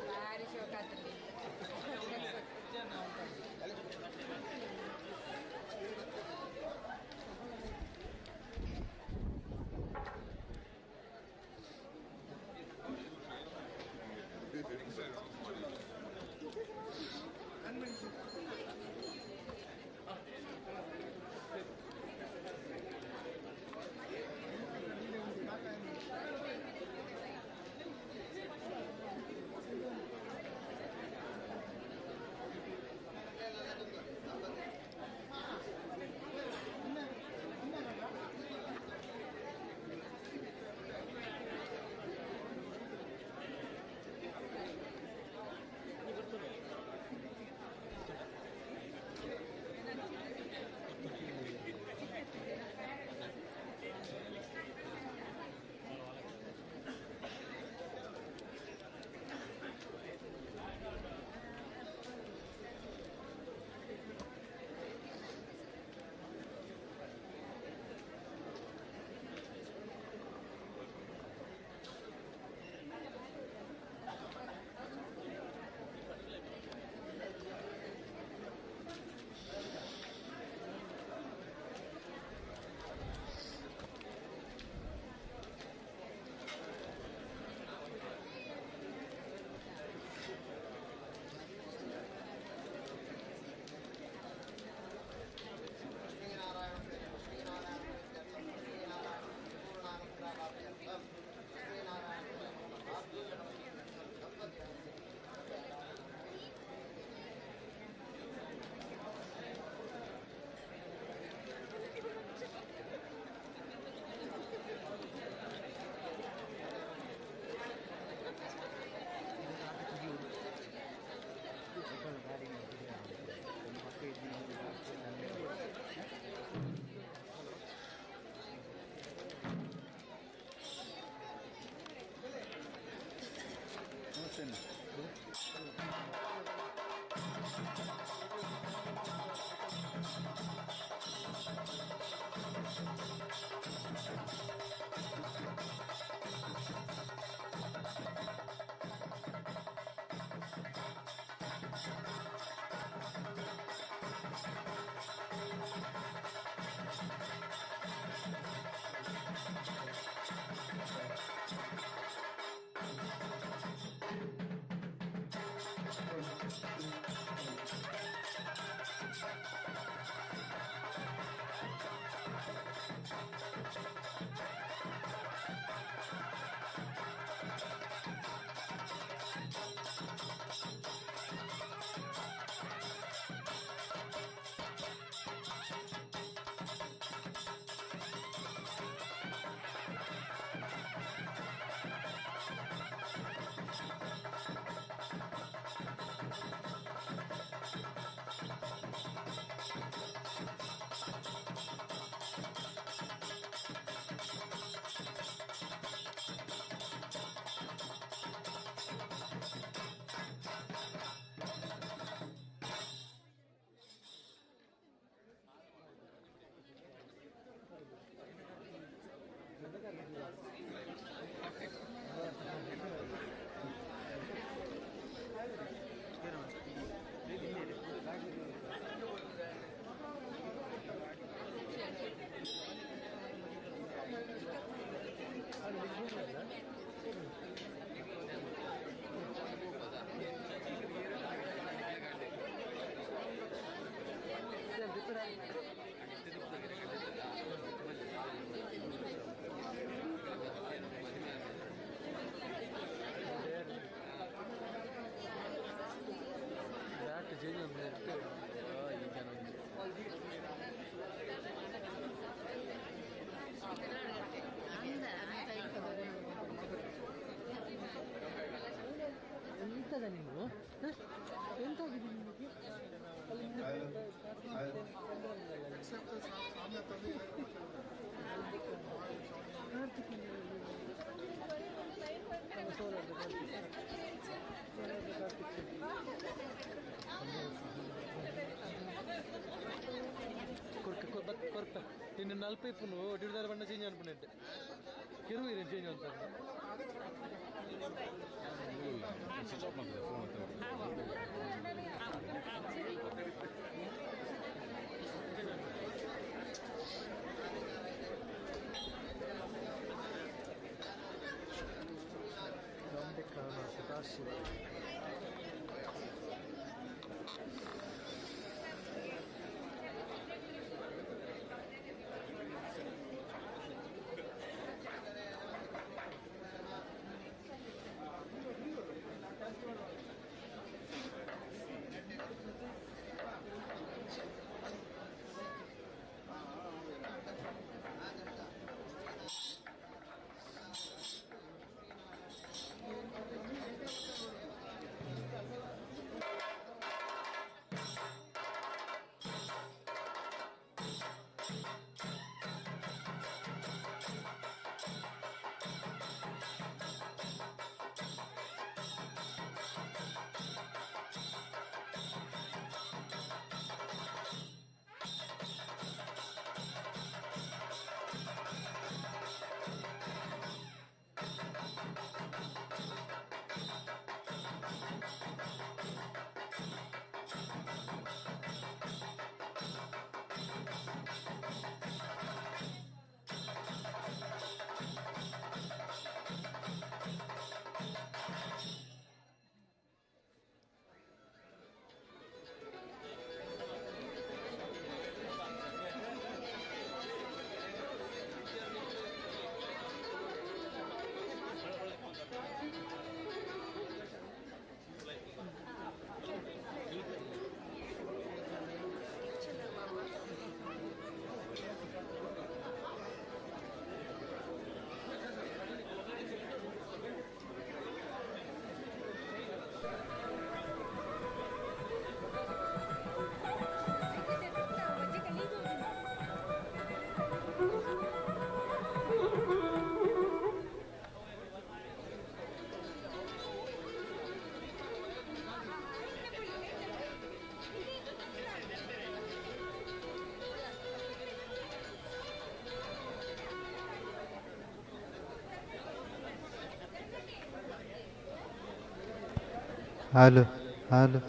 ಭಾರಿ ಶೋಕಾತಲ್ಲಿ. ಎಂತದ ನೀವು ಎಂತಾಗಿದೆ ನಿಮಗೆ? ಕೊರ್ಕ ಇನ್ನು ನಲ್ಪೈ ಪುನು ಡಿಡ್ದಾರ ಬಣ್ಣ ಚೇಂಜ್ ಅನ್ಪುನೆಂಟೆ ಕೆರುವು ಚೇಂಜ್ ಅಂತ. ಸ್ವಿಚ್ ಆಫ್ ಮಾಡ್ತದೆ phone. Sadashiva. Hello hello.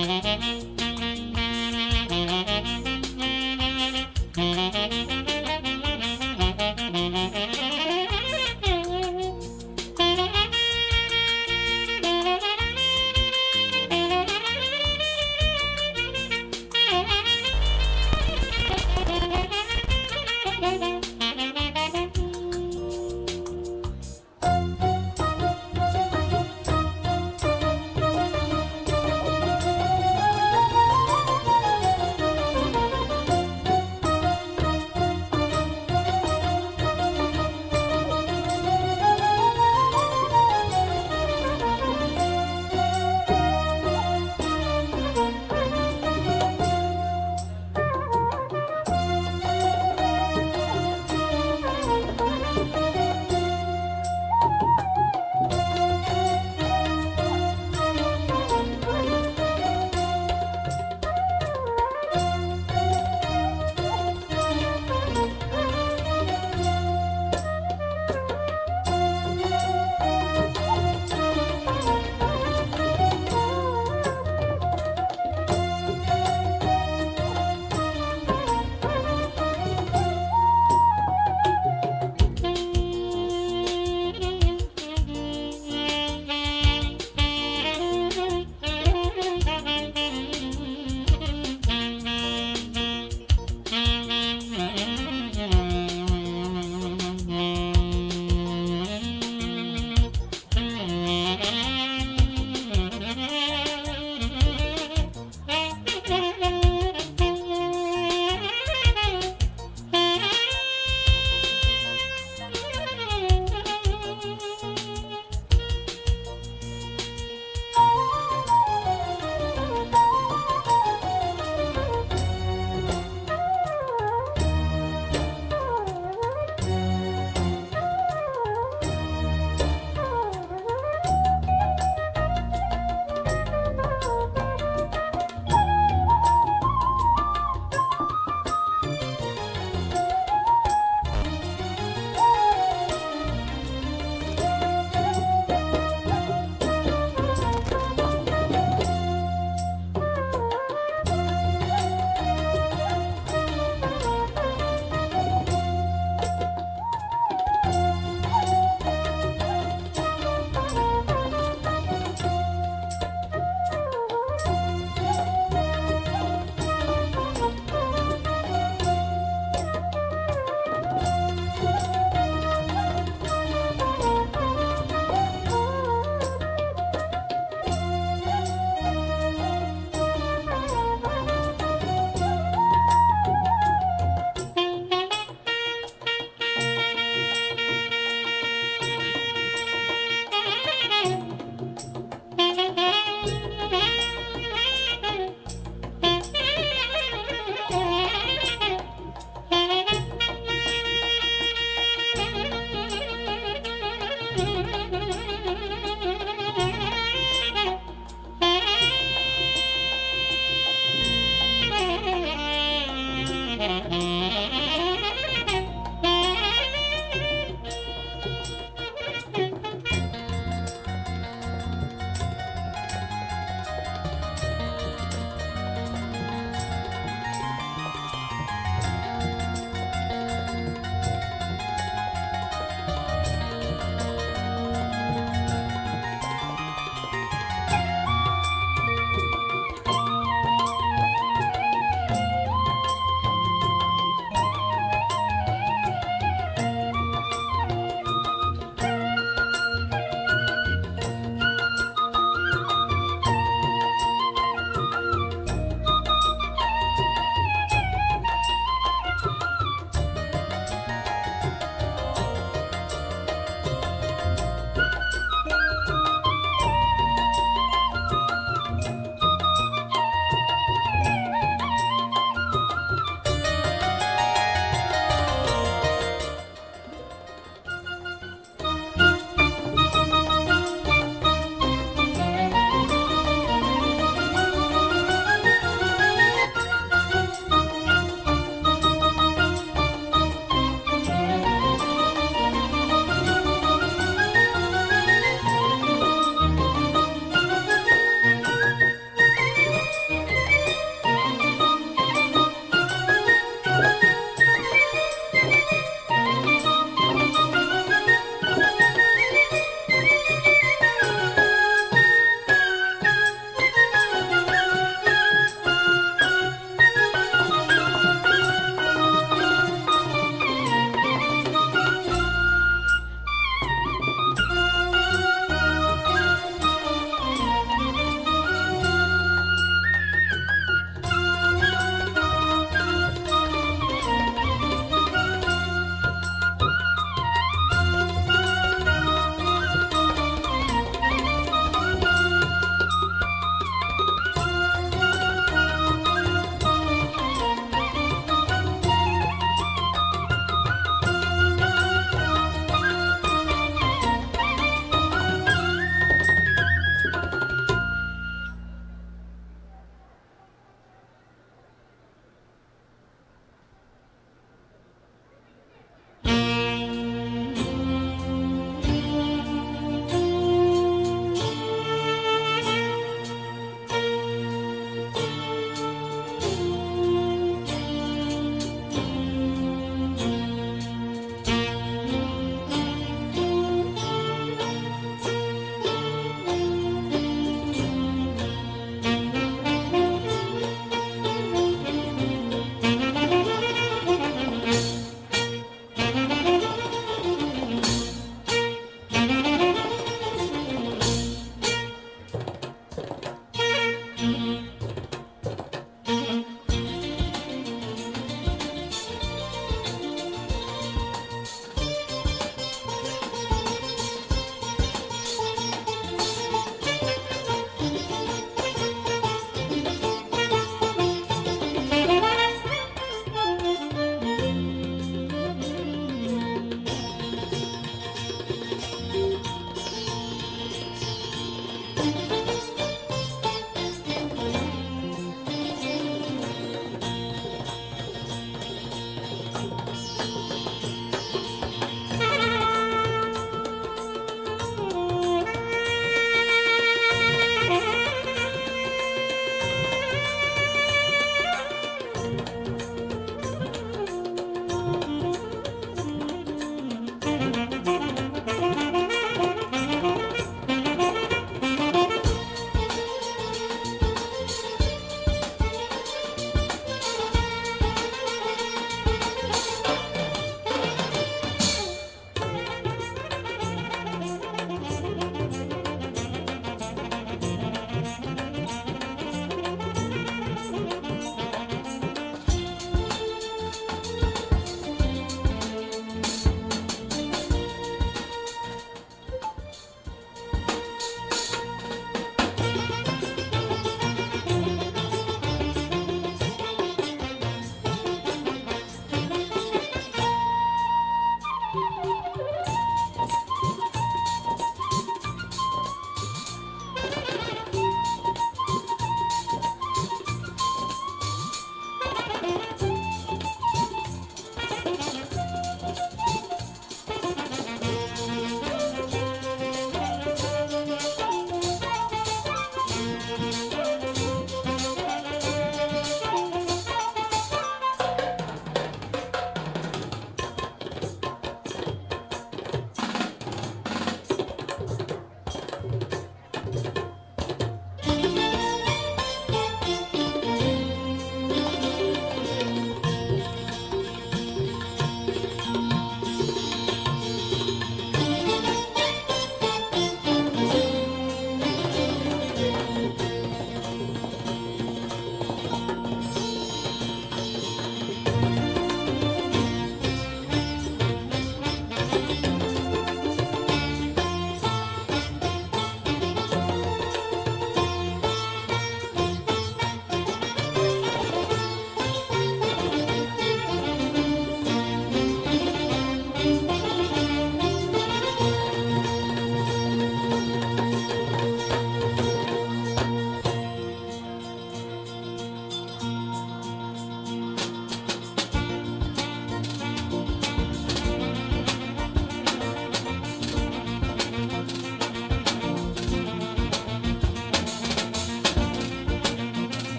Thank you.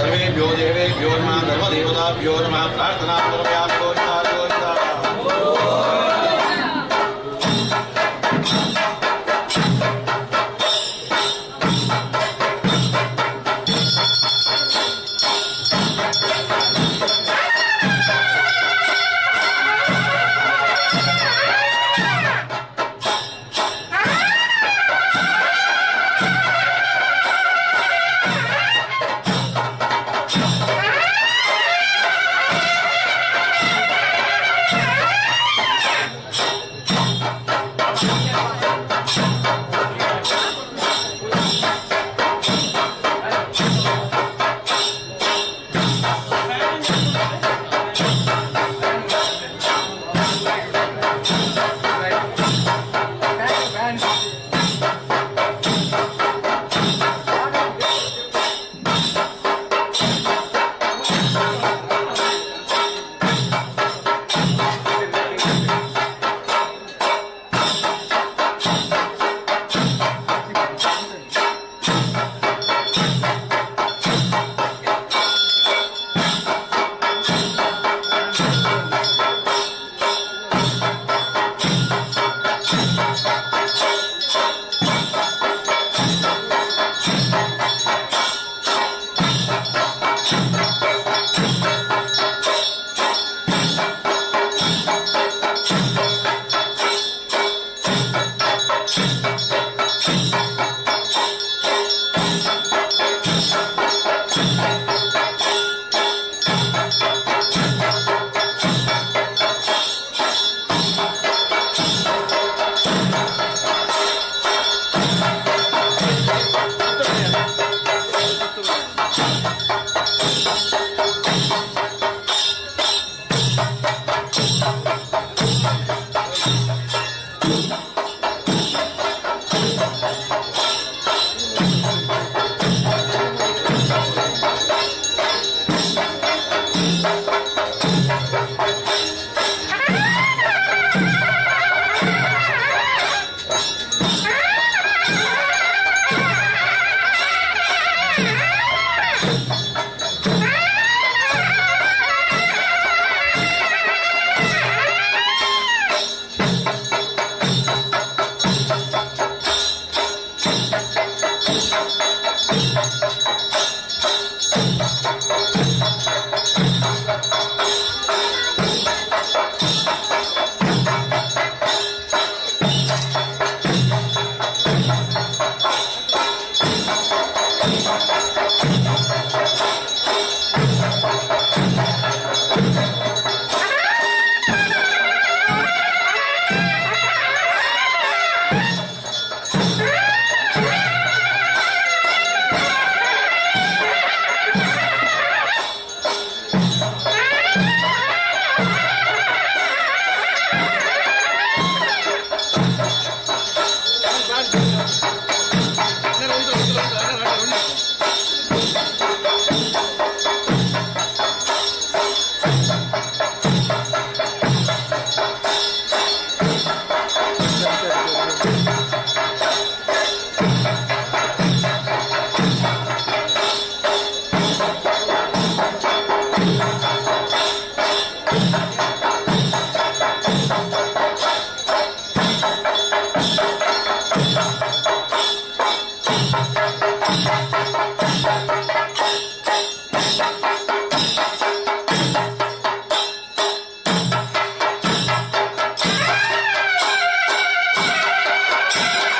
सर्वेभ्यो देवेभ्यो नमः, धर्मदेवताभ्यो नमः, प्रार्थना समर्पयामि। Govind Govind. Thank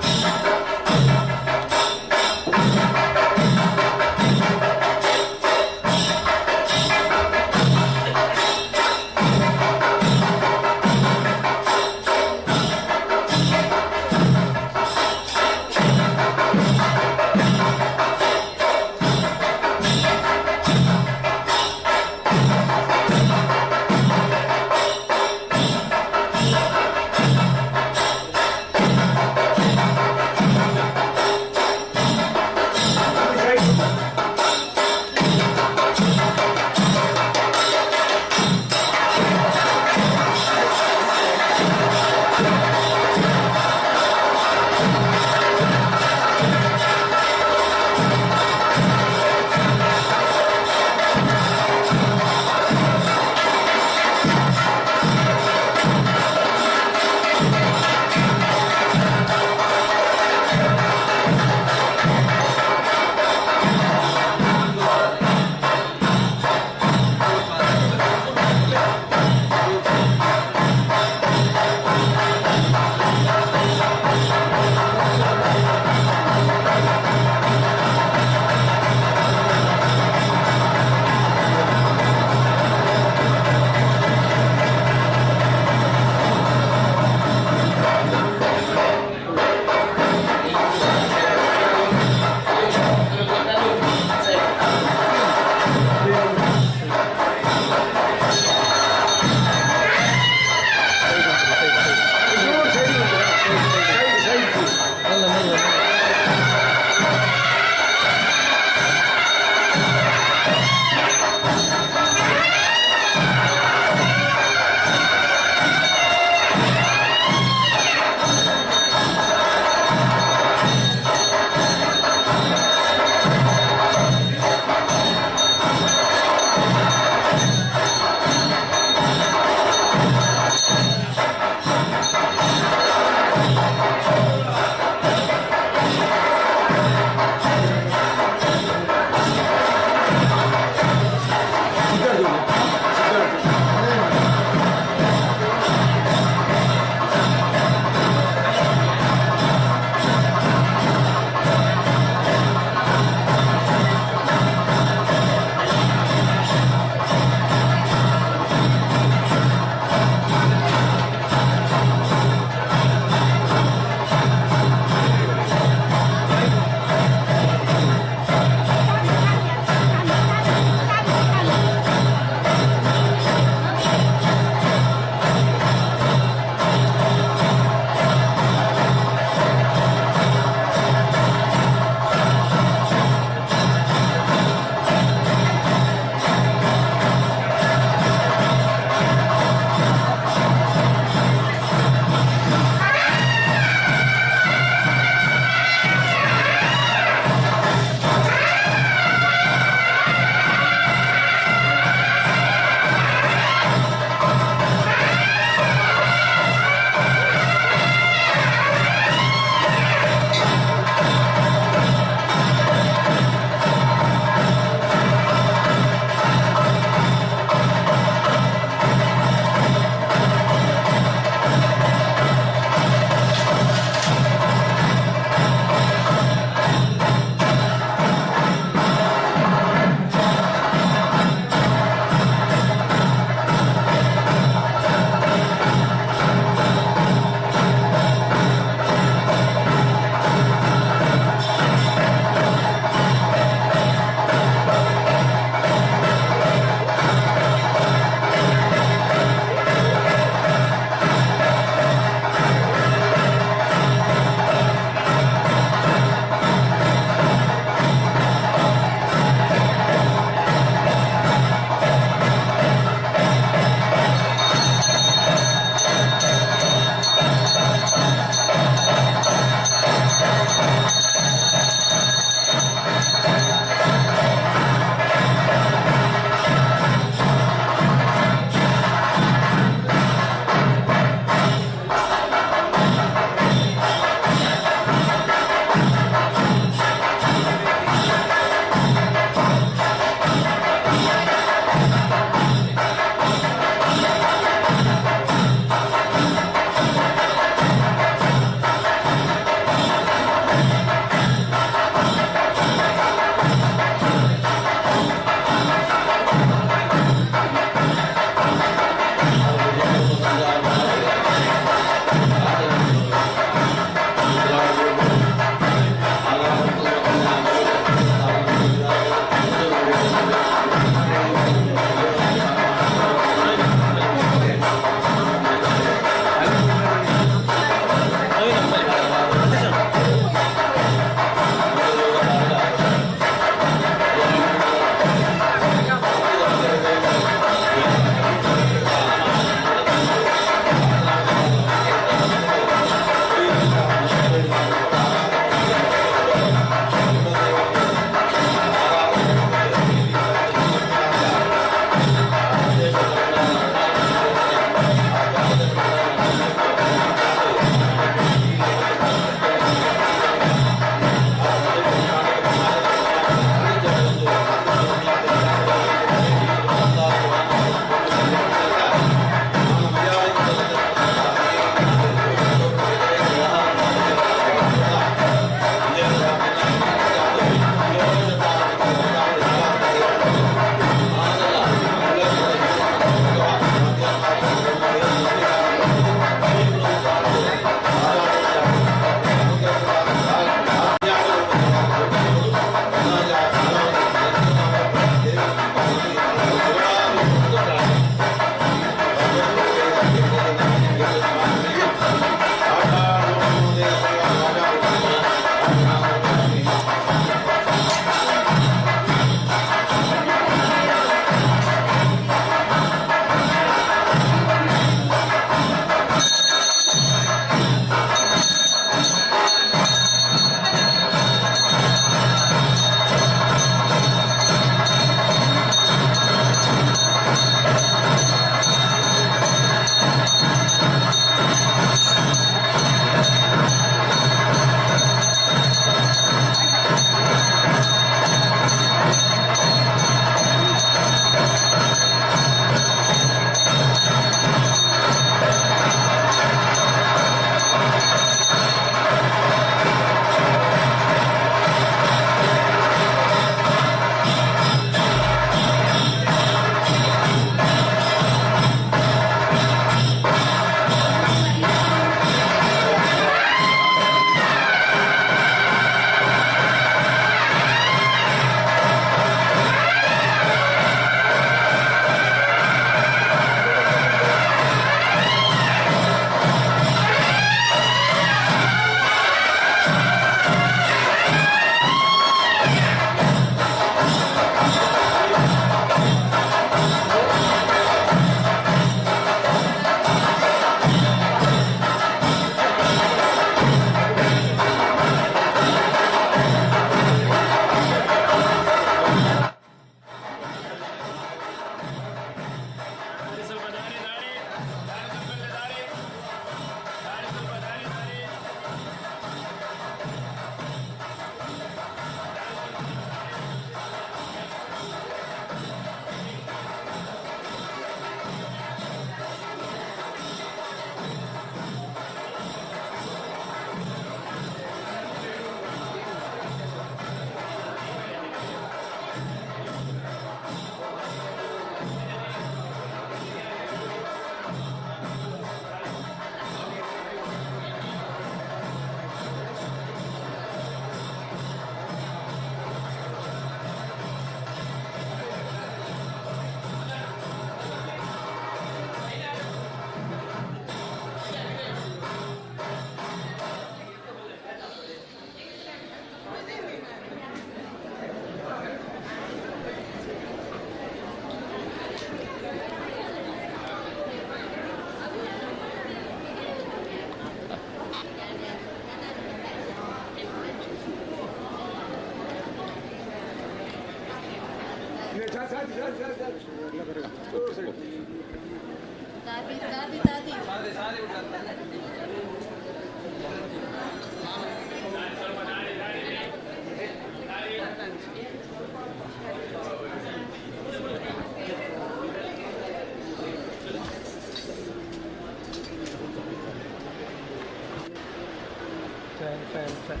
Fan fan fan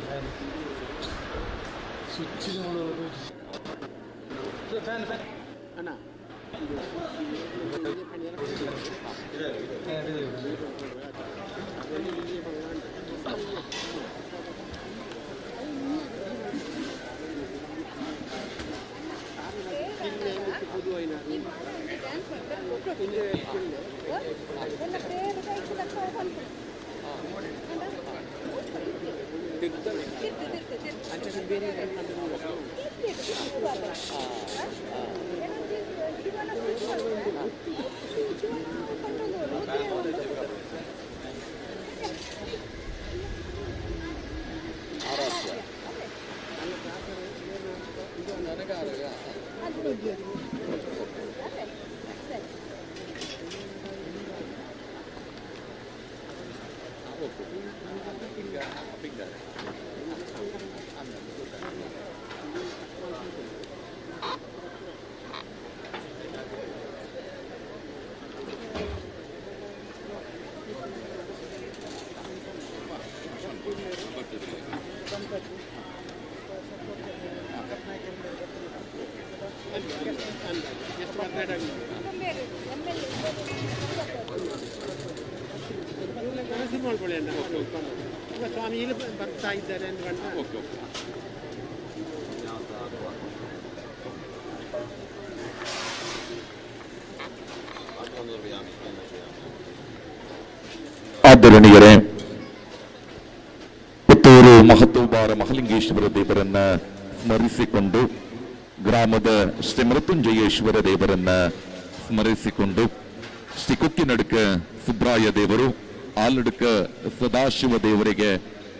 fan. Switch fan fan. ಅಣ್ಣ. ಸ್ವಾಮಿ ಬರ್ತಾ ಇದ್ದಾರೆ ಅಂತ. Okay okay. ಆದರಣೀಯರೇ, ಪುತ್ತೂರು ಮಹತೋಬಾರ ಮಹಲಿಂಗೇಶ್ವರ ದೇವರನ್ನ ಸ್ಮರಿಸಿಕೊಂಡು, ಗ್ರಾಮದ ಶ್ರೀ ಮೃತ್ಯುಂಜಯೇಶ್ವರ ದೇವರನ್ನ ಸ್ಮರಿಸಿಕೊಂಡು, ಶ್ರೀ ಕುಕ್ಕಿನಡುಕ ಸುಬ್ರಾಯ ದೇವರು, ಆಲಡುಕ ಸದಾಶಿವ ದೇವರಿಗೆ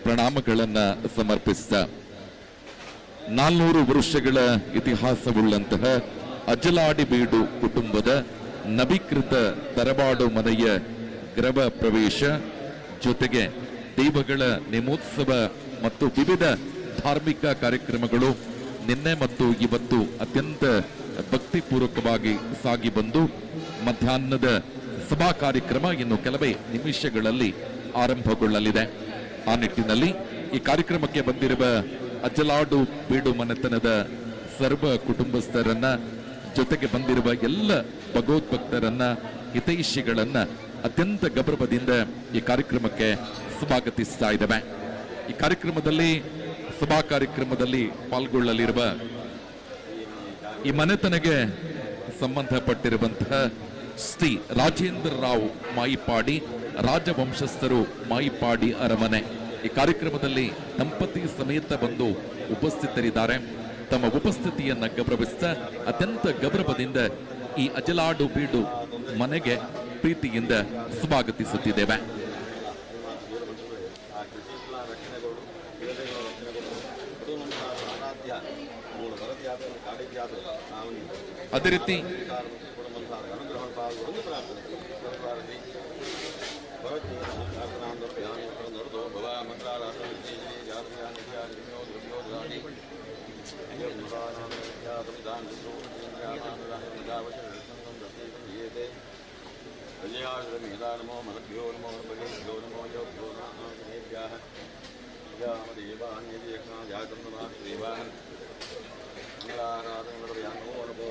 ಪ್ರಣಾಮಗಳನ್ನ ಸಮರ್ಪಿಸಿದ 400 ವರ್ಷಗಳ ಇತಿಹಾಸವುಳ್ಳಂತಹ ಅಜಲಾಡಿ ಬೀಡು ಕುಟುಂಬದ ನವೀಕೃತ ತರವಾಡು ಮನೆಯ ಗೃಹ ಪ್ರವೇಶ ಜೊತೆಗೆ ದೈವಗಳ ನೇಮೋತ್ಸವ ಮತ್ತು ವಿವಿಧ ಧಾರ್ಮಿಕ ಕಾರ್ಯಕ್ರಮಗಳು ನಿನ್ನೆ ಮತ್ತು ಇವತ್ತು ಅತ್ಯಂತ ಭಕ್ತಿಪೂರ್ವಕವಾಗಿ ಸಾಗಿ ಬಂದು, ಮಧ್ಯಾಹ್ನದ ಸಭಾ ಕಾರ್ಯಕ್ರಮ ಇನ್ನು ಕೆಲವೇ ನಿಮಿಷಗಳಲ್ಲಿ ಆರಂಭಗೊಳ್ಳಲಿದೆ. ಆ ನಿಟ್ಟಿನಲ್ಲಿ ಈ ಕಾರ್ಯಕ್ರಮಕ್ಕೆ ಬಂದಿರುವ ಅಜಲಾಡು ಬೀಡು ಮನೆತನದ ಸರ್ವ ಕುಟುಂಬಸ್ಥರನ್ನ, ಜೊತೆಗೆ ಬಂದಿರುವ ಎಲ್ಲ ಭಗವದ್ಭಕ್ತರನ್ನ, ಹಿತೈಷಿಗಳನ್ನ ಅತ್ಯಂತ ಗೌರವದಿಂದ ಈ ಕಾರ್ಯಕ್ರಮಕ್ಕೆ ಸ್ವಾಗತಿಸ್ತಾ ಇದ್ದೇವೆ. ಈ ಕಾರ್ಯಕ್ರಮದಲ್ಲಿ, ಸಭಾ ಕಾರ್ಯಕ್ರಮದಲ್ಲಿ ಪಾಲ್ಗೊಳ್ಳಲಿರುವ ಈ ಮನೆತನಗೆ ಸಂಬಂಧಪಟ್ಟಿರುವಂತಹ ಶ್ರೀ ರಾಜೇಂದ್ರ ರಾವ್ ಮಾಯಿಪಾಡಿ, ರಾಜವಂಶಸ್ಥರು, ಮಾಯಿಪಾಡಿ ಅರಮನೆ, ಈ ಕಾರ್ಯಕ್ರಮದಲ್ಲಿ ದಂಪತಿ ಸಮೇತ ಬಂದು ಉಪಸ್ಥಿತರಿದ್ದಾರೆ. ತಮ್ಮ ಉಪಸ್ಥಿತಿಯನ್ನ ಗೌರವಿಸ್ತಾ ಅತ್ಯಂತ ಗೌರವದಿಂದ ಈ ಅಜಲಾಡು ಬೀಡು ಮನೆಗೆ ಪ್ರೀತಿಯಿಂದ ಸ್ವಾಗತಿಸುತ್ತಿದ್ದೇವೆ. ಆ ಕೃಷಿ ರಕ್ಷಣೆ ಕೊಡು, ದೇವತೆಗಳ ರಕ್ಷಣೆ ಕೊಡು. ಅದು ನಮ್ಮ ಆರಾಧ್ಯ ಮೂಲ ಭರತಿ ಆದ ಕಾಡಿದ್ಯಾದ ನಾವು ಅದೇ ರೀತಿ ಅನುಗ್ರಹ ಪಾಲ್ಗೊಳ್ಳು ಪ್ರಾರ್ಥನೆ ಭಾರತಿ ಭರತಿ ಪ್ರಾರ್ಥನಾ ಭವ ಮಂತ್ರಾರಾಧನ ನಮೋ ಮಲಭ್ಯೋ ನಮೋ ಭಗೇಭ್ಯೋ ನಮೋ ಯೋಭ್ಯೋ ನಮಃ ಜಾತಂ ನಮಃ ದೇವಾನ್ ಮಂಗಳಾರಾಧನ ನಮೋ ನಮೋ.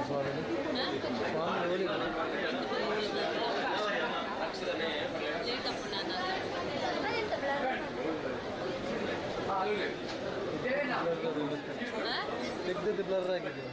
ಸ್ವಾಮಿ ಸ್ವಾಮಿ ಓಲಿದ್ರು. ತೆಗ್ದದ್ದು ಬ್ಲರ್ ಆಗಿದೆ.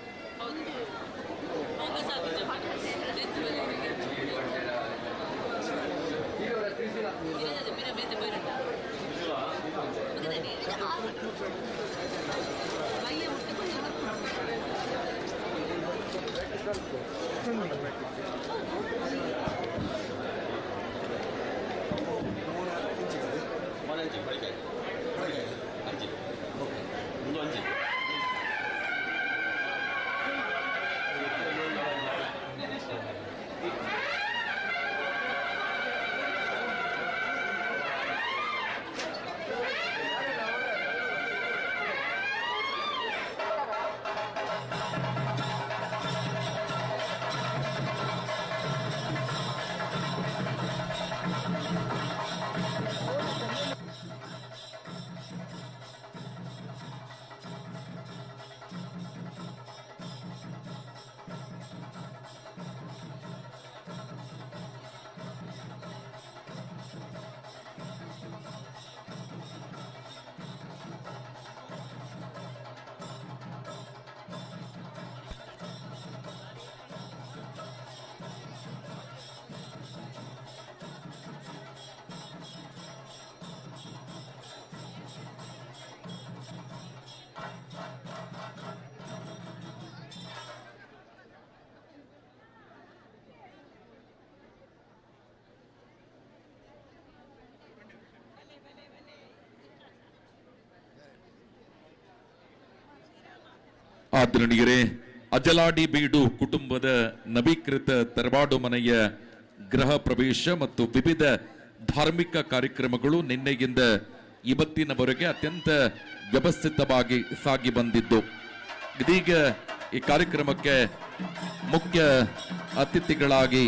ಆದರಣೀಯರೇ, ಅಜಲಾಡಿ ಬೀಡು ಕುಟುಂಬದ ನವೀಕೃತ ತರವಾಡು ಮನೆಯ ಗೃಹ ಪ್ರವೇಶ ಮತ್ತು ವಿವಿಧ ಧಾರ್ಮಿಕ ಕಾರ್ಯಕ್ರಮಗಳು ನಿನ್ನೆಯಿಂದ ಇವತ್ತಿನವರೆಗೆ ಅತ್ಯಂತ ವ್ಯವಸ್ಥಿತವಾಗಿ ಸಾಗಿ ಬಂದಿದ್ದು, ಇದೀಗ ಈ ಕಾರ್ಯಕ್ರಮಕ್ಕೆ ಮುಖ್ಯ ಅತಿಥಿಗಳಾಗಿ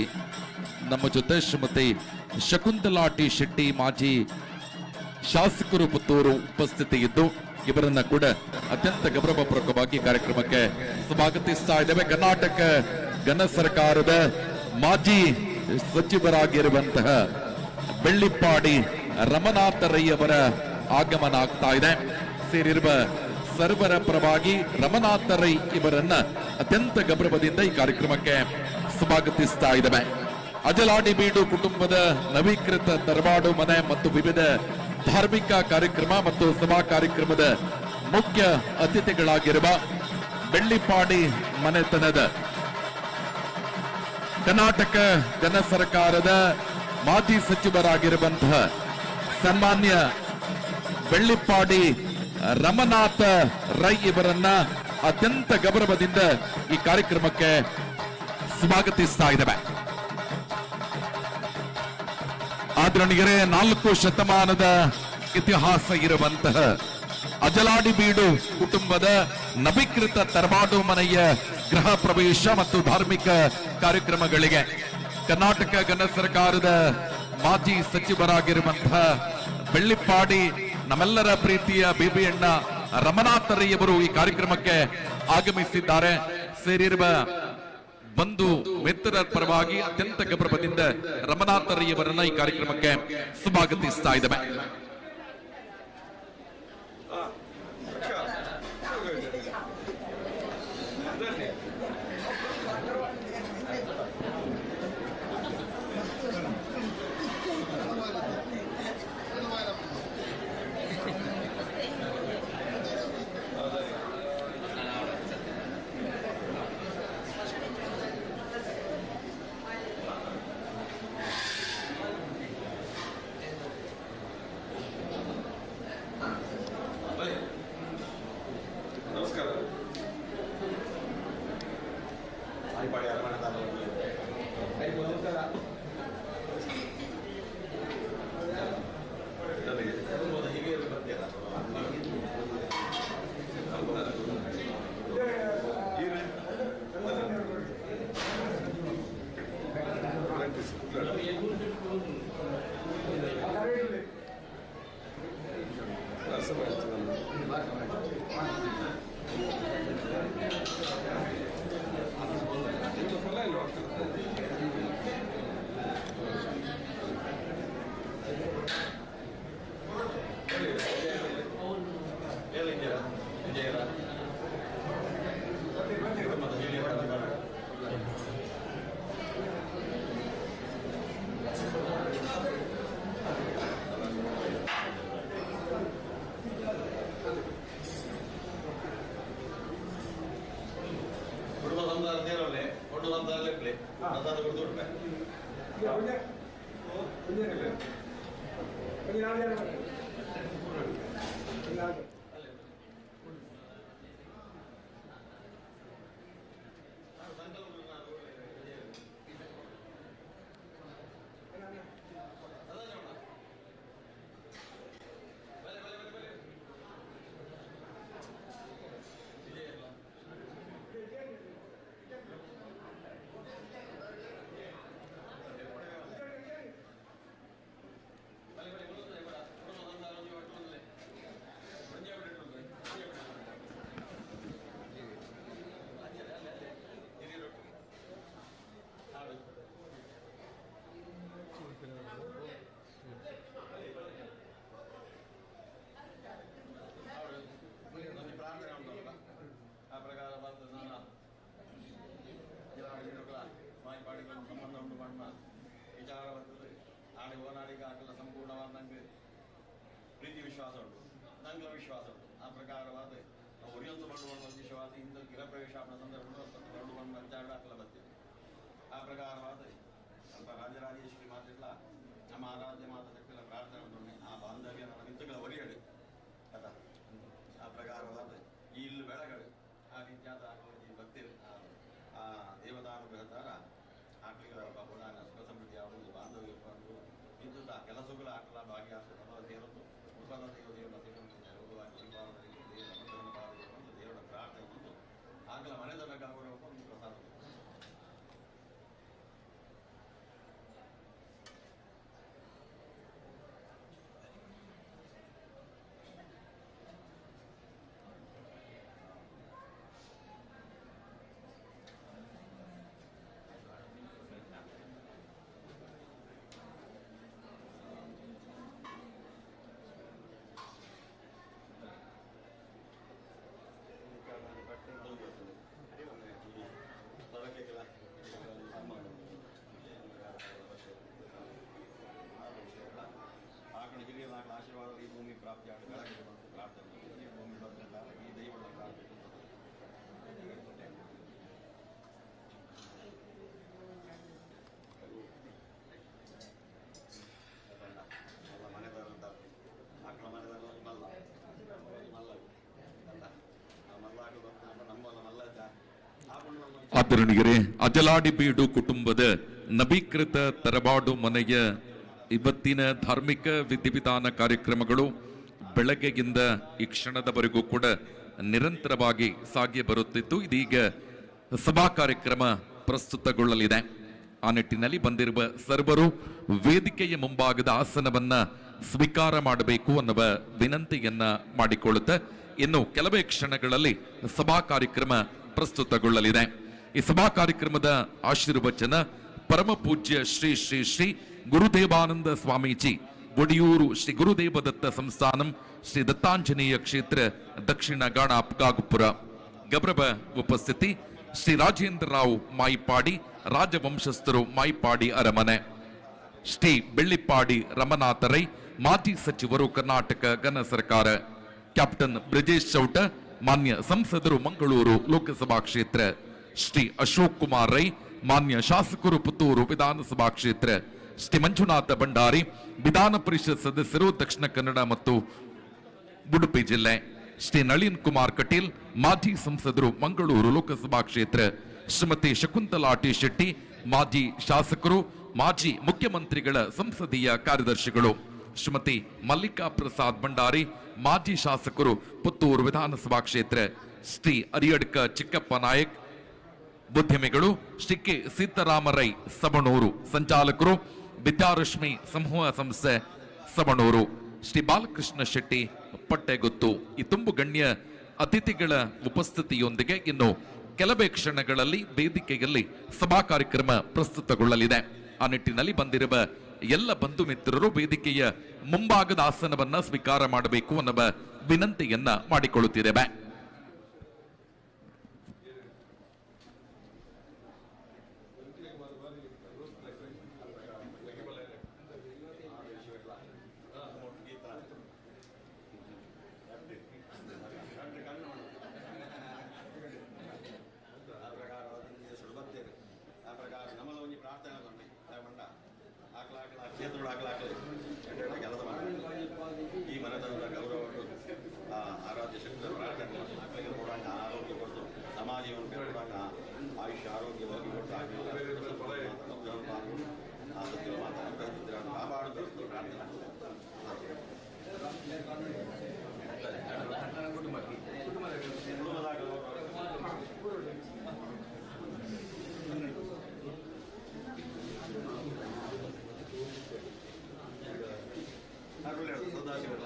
ನಮ್ಮ ಜೊತೆ ಶ್ರೀಮತಿ ಶಕುಂತಲಾ ಟಿ ಶೆಟ್ಟಿ, ಮಾಜಿ ಶಾಸಕರು ಪುತ್ತೂರು ಉಪಸ್ಥಿತಿ ಇದ್ದು, ಇವರನ್ನ ಕೂಡ ಅತ್ಯಂತ ಗೌರವಪೂರ್ವಕವಾಗಿ ಕಾರ್ಯಕ್ರಮಕ್ಕೆ ಸ್ವಾಗತಿಸ್ತಾ ಇದ್ದೇವೆ. ಕರ್ನಾಟಕ ಘನ ಸರ್ಕಾರದ ಮಾಜಿ ಸಚಿವರಾಗಿರುವಂತಹ ಬೆಳ್ಳಿಪ್ಪಾಡಿ ರಮನಾಥ ರೈ ಅವರ ಆಗಮನ ಆಗ್ತಾ ಇದೆ. ಸೇರಿರುವ ಸರ್ವರ ಪರವಾಗಿ ರಮನಾಥ ರೈ ಇವರನ್ನ ಅತ್ಯಂತ ಗೌರವದಿಂದ ಈ ಕಾರ್ಯಕ್ರಮಕ್ಕೆ ಸ್ವಾಗತಿಸ್ತಾ ಇದ್ದೇವೆ. ಅಜಲಾಡಿ ಬೀಡು ಕುಟುಂಬದ ನವೀಕೃತ ತರವಾಡು ಮನೆ ಮತ್ತು ವಿವಿಧ ಧಾರ್ಮಿಕ ಕಾರ್ಯಕ್ರಮ ಮತ್ತು ಸಭಾ ಕಾರ್ಯಕ್ರಮದ ಮುಖ್ಯ ಅತಿಥಿಗಳಾಗಿರುವ ಬೆಳ್ಳಿಪಾಡಿ ಮನೆತನದ ಕರ್ನಾಟಕ ಜನ ಸರ್ಕಾರದ ಮಾಜಿ ಸಚಿವರಾಗಿರುವಂತಹ ಸನ್ಮಾನ್ಯ ಬೆಳ್ಳಿಪ್ಪಾಡಿ ರಮನಾಥ ರೈ ಇವರನ್ನ ಅತ್ಯಂತ ಗೌರವದಿಂದ ಈ ಕಾರ್ಯಕ್ರಮಕ್ಕೆ ಸ್ವಾಗತಿಸ್ತಾ ಇದ್ದೇವೆ. ಆದರಣಿಗರೇ, 4 ಶತಮಾನದ ಇತಿಹಾಸ ಇರುವಂತಹ ಅಜಲಾಡಿ ಬೀಡು ಕುಟುಂಬದ ನವೀಕೃತ ತರವಾಡು ಮನೆಯ ಗೃಹ ಪ್ರವೇಶ ಮತ್ತು ಧಾರ್ಮಿಕ ಕಾರ್ಯಕ್ರಮಗಳಿಗೆ ಕರ್ನಾಟಕ ಗಣ ಸರ್ಕಾರದ ಮಾಜಿ ಸಚಿವರಾಗಿರುವಂತಹ ಬೆಳ್ಳಿಪ್ಪಾಡಿ ನಮ್ಮೆಲ್ಲರ ಪ್ರೀತಿಯ ಬಿಬಿಯಣ್ಣ ರಮನಾಥರಯ್ಯವರು ಈ ಕಾರ್ಯಕ್ರಮಕ್ಕೆ ಆಗಮಿಸಿದ್ದಾರೆ. ಸೇರಿರುವ ಬಂಧು ಮಿತ್ರರ ಪರವಾಗಿ ಅತ್ಯಂತ ಗೌರವದಿಂದ ರಮನಾಥರಯ್ಯವರನ್ನ ಈ ಕಾರ್ಯಕ್ರಮಕ್ಕೆ ಸ್ವಾಗತಿಸ್ತಾ ಇದ್ದೇವೆ. ಕುಟುಂಬ ಸಂಸಾರ ಸೇರಲ್ಲೇ ಒಟ್ಟು ಸಂಸಾರ ಲೆಪ್ಪಲೆ ಪ್ರಸಾದ ಕೊಡ್ತು ಉಂಟೆ. ಒಂದು ಪ್ರಾರ್ಥನೆ ಉಂಟಲ್ಲ, ಆ ಪ್ರಕಾರ ಬಂದ ನಾನು ಮಾಯಿ ಪಾಡಿಗಳ ಸಂಬಂಧ ಉಂಟು ಮಣ್ಣ ವಿಚಾರ ಬರ್ತದೆ. ಆಡಿ ಓನಾಡಿಗೆ ಹಾಕಲ್ಲ ಸಂಪೂರ್ಣವಾದ ನಂಗೆ ಪ್ರೀತಿ ವಿಶ್ವಾಸ ಉಂಟು, ನಂಗೆ ವಿಶ್ವಾಸ ಉಂಟು. ಆ ಪ್ರಕಾರವಾದ ನಾವು ಒರಿಯಂತ ಮಾಡುವ ವಿಶ್ವಾಸ ಇಂದ ಗೃಹ ಪ್ರವೇಶ ಆಪಣ ಸಂದರ್ಭ ಎರಡು ಮಣ್ಣು ವಿಚಾರ ಹಾಕಲ ಬರ್ತೇವೆ. ಆ ಪ್ರಕಾರವಾದ ಸ್ವಲ್ಪ ರಾಜರಾಜೇಶ್ವರಿ ಮಾತಿಲ್ಲ, ನಮ್ಮ ಆರಾಧ್ಯ ಮಾತ ಶಕ್ತಿಗಳ ಪ್ರಾರ್ಥನೆ ಉಂಟು. ಆ ಬಾಂಧವ್ಯ ನನ್ನ ಮಿತ್ತುಗಳ ಒರಿಯಡು ಅದ. ಆ ಪ್ರಕಾರವಾದ ಈ ಇಲ್ಲಿ ಬೆಳಗಡು ಆ ರೀತಿಯಾದ ಈ ಭಕ್ತಿ ಆ ದೇವತಾನುಗ್ರಹದಾರ ಆಕಳಿಗಳ ಪುರಾಣ ಸುಖ ಸಮೃದ್ಧಿ ಆಗುವುದು, ಬಾಂಧವ್ಯ ವಿದ್ಯುತ್ ಆ ಕೆಲಸಗಳ ಆಕಲ ಭಾಗ್ಯ ಸೇರೊಂದು ಉತ್ಪಾದನ ದೇವರ ಸೇರುವಂತೆ ದೇವರ ಅನುಗ್ರಹ ಪಾದವನ್ನು ದೇವರ ಪ್ರಾರ್ಥನೆ ಒಂದು ಆಕಲ ಮನೆತನ ಗೌರವ ಒಂದು ಪ್ರಸಾದ. ಆಕಣ ಹಿರಿಯರ ಆಶೀರ್ವಾದ ಈ ಭೂಮಿ ಪ್ರಾಪ್ತಿ ಆಗ ಬೆಳಗ್ಗೆ ಬಂತು ಪ್ರಾರ್ಥನೆ ಈ ಭೂಮಿ ಬಂದ ಈ ದೈವಗಳ ಪ್ರಾರ್ಥನೆ. ಮಲ್ಲ ಮನೆದಾರ ಆಕಳ ಮನೆದಾರ ಮಲ್ಲ ಮಲ್ಲ ಅಲ್ಲ, ಆ ಮಲ್ಲ ಆಕಳು ನಮ್ಮಲ್ಲ ಮಲ್ಲ. ಆದರಣಿಗರೇ, ಅಜಲಾಡಿಬೀಡು ಕುಟುಂಬದ ನವೀಕೃತ ತರಬಾಡು ಮನೆಯ ಇವತ್ತಿನ ಧಾರ್ಮಿಕ ವಿಧಿವಿಧಾನ ಕಾರ್ಯಕ್ರಮಗಳು ಬೆಳಗ್ಗೆಯಿಂದ ಈ ಕ್ಷಣದವರೆಗೂ ಕೂಡ ನಿರಂತರವಾಗಿ ಸಾಗಿ ಬರುತ್ತಿದ್ದು, ಇದೀಗ ಸಭಾ ಕಾರ್ಯಕ್ರಮ ಪ್ರಸ್ತುತಗೊಳ್ಳಲಿದೆ. ಆ ನಿಟ್ಟಿನಲ್ಲಿ ಬಂದಿರುವ ಸರ್ವರು ವೇದಿಕೆಯ ಮುಂಭಾಗದ ಆಸನವನ್ನ ಸ್ವೀಕಾರ ಮಾಡಬೇಕು ಅನ್ನುವ ವಿನಂತಿಯನ್ನ ಮಾಡಿಕೊಳ್ಳುತ್ತೆ ಇನ್ನು ಕೆಲವೇ ಕ್ಷಣಗಳಲ್ಲಿ ಸಭಾ ಕಾರ್ಯಕ್ರಮ ಪ್ರಸ್ತುತಗೊಳ್ಳಲಿದೆ. ಈ ಸಭಾ ಕಾರ್ಯಕ್ರಮದ ಆಶೀರ್ವಚನ ಪರಮ ಪೂಜ್ಯ ಶ್ರೀ ಶ್ರೀ ಶ್ರೀ ಗುರುದೇವಾನಂದ ಸ್ವಾಮೀಜಿ, ಒಡಿಯೂರು ಶ್ರೀ ಗುರುದೇವ ದತ್ತ ಸಂಸ್ಥಾನಂ, ಶ್ರೀ ದತ್ತಾಂಜನೇಯ ಕ್ಷೇತ್ರ, ದಕ್ಷಿಣ ಗಾಣಾಪುರ. ಗೌರವ ಉಪಸ್ಥಿತಿ ಶ್ರೀ ರಾಜೇಂದ್ರ ರಾವ್ ಮಾಯಿಪಾಡಿ, ರಾಜವಂಶಸ್ಥರು, ಮಾಯಿಪಾಡಿ ಅರಮನೆ. ಶ್ರೀ ಬೆಳ್ಳಿಪ್ಪಾಡಿ ರಮನಾಥ ರೈ, ಮಾಜಿ ಸಚಿವರು, ಕರ್ನಾಟಕ ಘನ ಸರ್ಕಾರ. ಕ್ಯಾಪ್ಟನ್ ಬ್ರಿಜೇಶ್ ಚೌಟ, ಮಾನ್ಯ ಸಂಸದರು, ಮಂಗಳೂರು ಲೋಕಸಭಾ ಕ್ಷೇತ್ರ. ಶ್ರೀ ಅಶೋಕ್ ಕುಮಾರ್ ರೈ, ಮಾನ್ಯ ಶಾಸಕರು, ಪುತ್ತೂರು ವಿಧಾನಸಭಾ ಕ್ಷೇತ್ರ. ಶ್ರೀ ಮಂಜುನಾಥ ಭಂಡಾರಿ, ವಿಧಾನ ಪರಿಷತ್ ಸದಸ್ಯರು, ದಕ್ಷಿಣ ಕನ್ನಡ ಮತ್ತು ಉಡುಪಿ ಜಿಲ್ಲೆ. ಶ್ರೀ ನಳಿನ್ ಕುಮಾರ್ ಕಟೀಲ್, ಮಾಜಿ ಸಂಸದರು, ಮಂಗಳೂರು ಲೋಕಸಭಾ ಕ್ಷೇತ್ರ. ಶ್ರೀಮತಿ ಶಕುಂತಲಾ ಟಿ ಶೆಟ್ಟಿ, ಮಾಜಿ ಶಾಸಕರು, ಮಾಜಿ ಮುಖ್ಯಮಂತ್ರಿಗಳ ಸಂಸದೀಯ ಕಾರ್ಯದರ್ಶಿಗಳು. ಶ್ರೀಮತಿ ಮಲ್ಲಿಕಾ ಪ್ರಸಾದ್ ಭಂಡಾರಿ, ಮಾಜಿ ಶಾಸಕರು, ಪುತ್ತೂರು ವಿಧಾನಸಭಾ ಕ್ಷೇತ್ರ. ಶ್ರೀ ಅರಿಯಡ್ಕ ಚಿಕ್ಕಪ್ಪ ನಾಯಕ್, ಉದ್ಯಮಿಗಳು. ಶ್ರೀ ಕೆ ಸೀತಾರಾಮರೈ ಸಬಣೂರು, ಸಂಚಾಲಕರು, ವಿದ್ಯಾರಶ್ಮಿ ಸಮೂಹ ಸಂಸ್ಥೆ, ಸಬಣೂರು. ಶ್ರೀ ಬಾಲಕೃಷ್ಣ ಶೆಟ್ಟಿ ಪಟ್ಟೆಗುತ್ತು. ಈ ತುಂಬು ಗಣ್ಯ ಅತಿಥಿಗಳ ಉಪಸ್ಥಿತಿಯೊಂದಿಗೆ ಇನ್ನು ಕೆಲವೇ ಕ್ಷಣಗಳಲ್ಲಿ ವೇದಿಕೆಯಲ್ಲಿ ಸಭಾ ಕಾರ್ಯಕ್ರಮ ಪ್ರಸ್ತುತಗೊಳ್ಳಲಿದೆ. ಆ ನಿಟ್ಟಿನಲ್ಲಿ ಬಂದಿರುವ ಎಲ್ಲ ಬಂಧು ಮಿತ್ರರು ವೇದಿಕೆಯ ಮುಂಭಾಗದ ಆಸನವನ್ನ ಸ್ವೀಕಾರ ಮಾಡಬೇಕು ಅನ್ನುವ ವಿನಂತಿಯನ್ನ ಮಾಡಿಕೊಳ್ಳುತ್ತಿದ್ದೇವೆ. ಕ್ಷೇತ್ರಗಳು ಹಾಕಲಾಗಲಿ ಕೆಲಸ ಮಾಡಿ ಈ ಮನೆತನದ ಗೌರವ ಆ ಆರಾಧ್ಯ ಶಕ್ತಿ ಪ್ರಾರ್ಥನೆ ಮಕ್ಕಳಿಗೆ ಕೊಡೋಣ ಆರೋಗ್ಯ ಕೊಡ್ತು, ಸಮಾಜವನ್ನು ಕೊಡೋಣ ಆಯುಷ್ಯ ಆರೋಗ್ಯ ಹೋಗಿ ಕೊಟ್ಟು ಆ ಸತ್ಯ ಮಾತಾ ಕಾಪಾಡಬೇಕು ಪ್ರಾರ್ಥನೆ. ಸದಾಶಿವಲ್ಲ.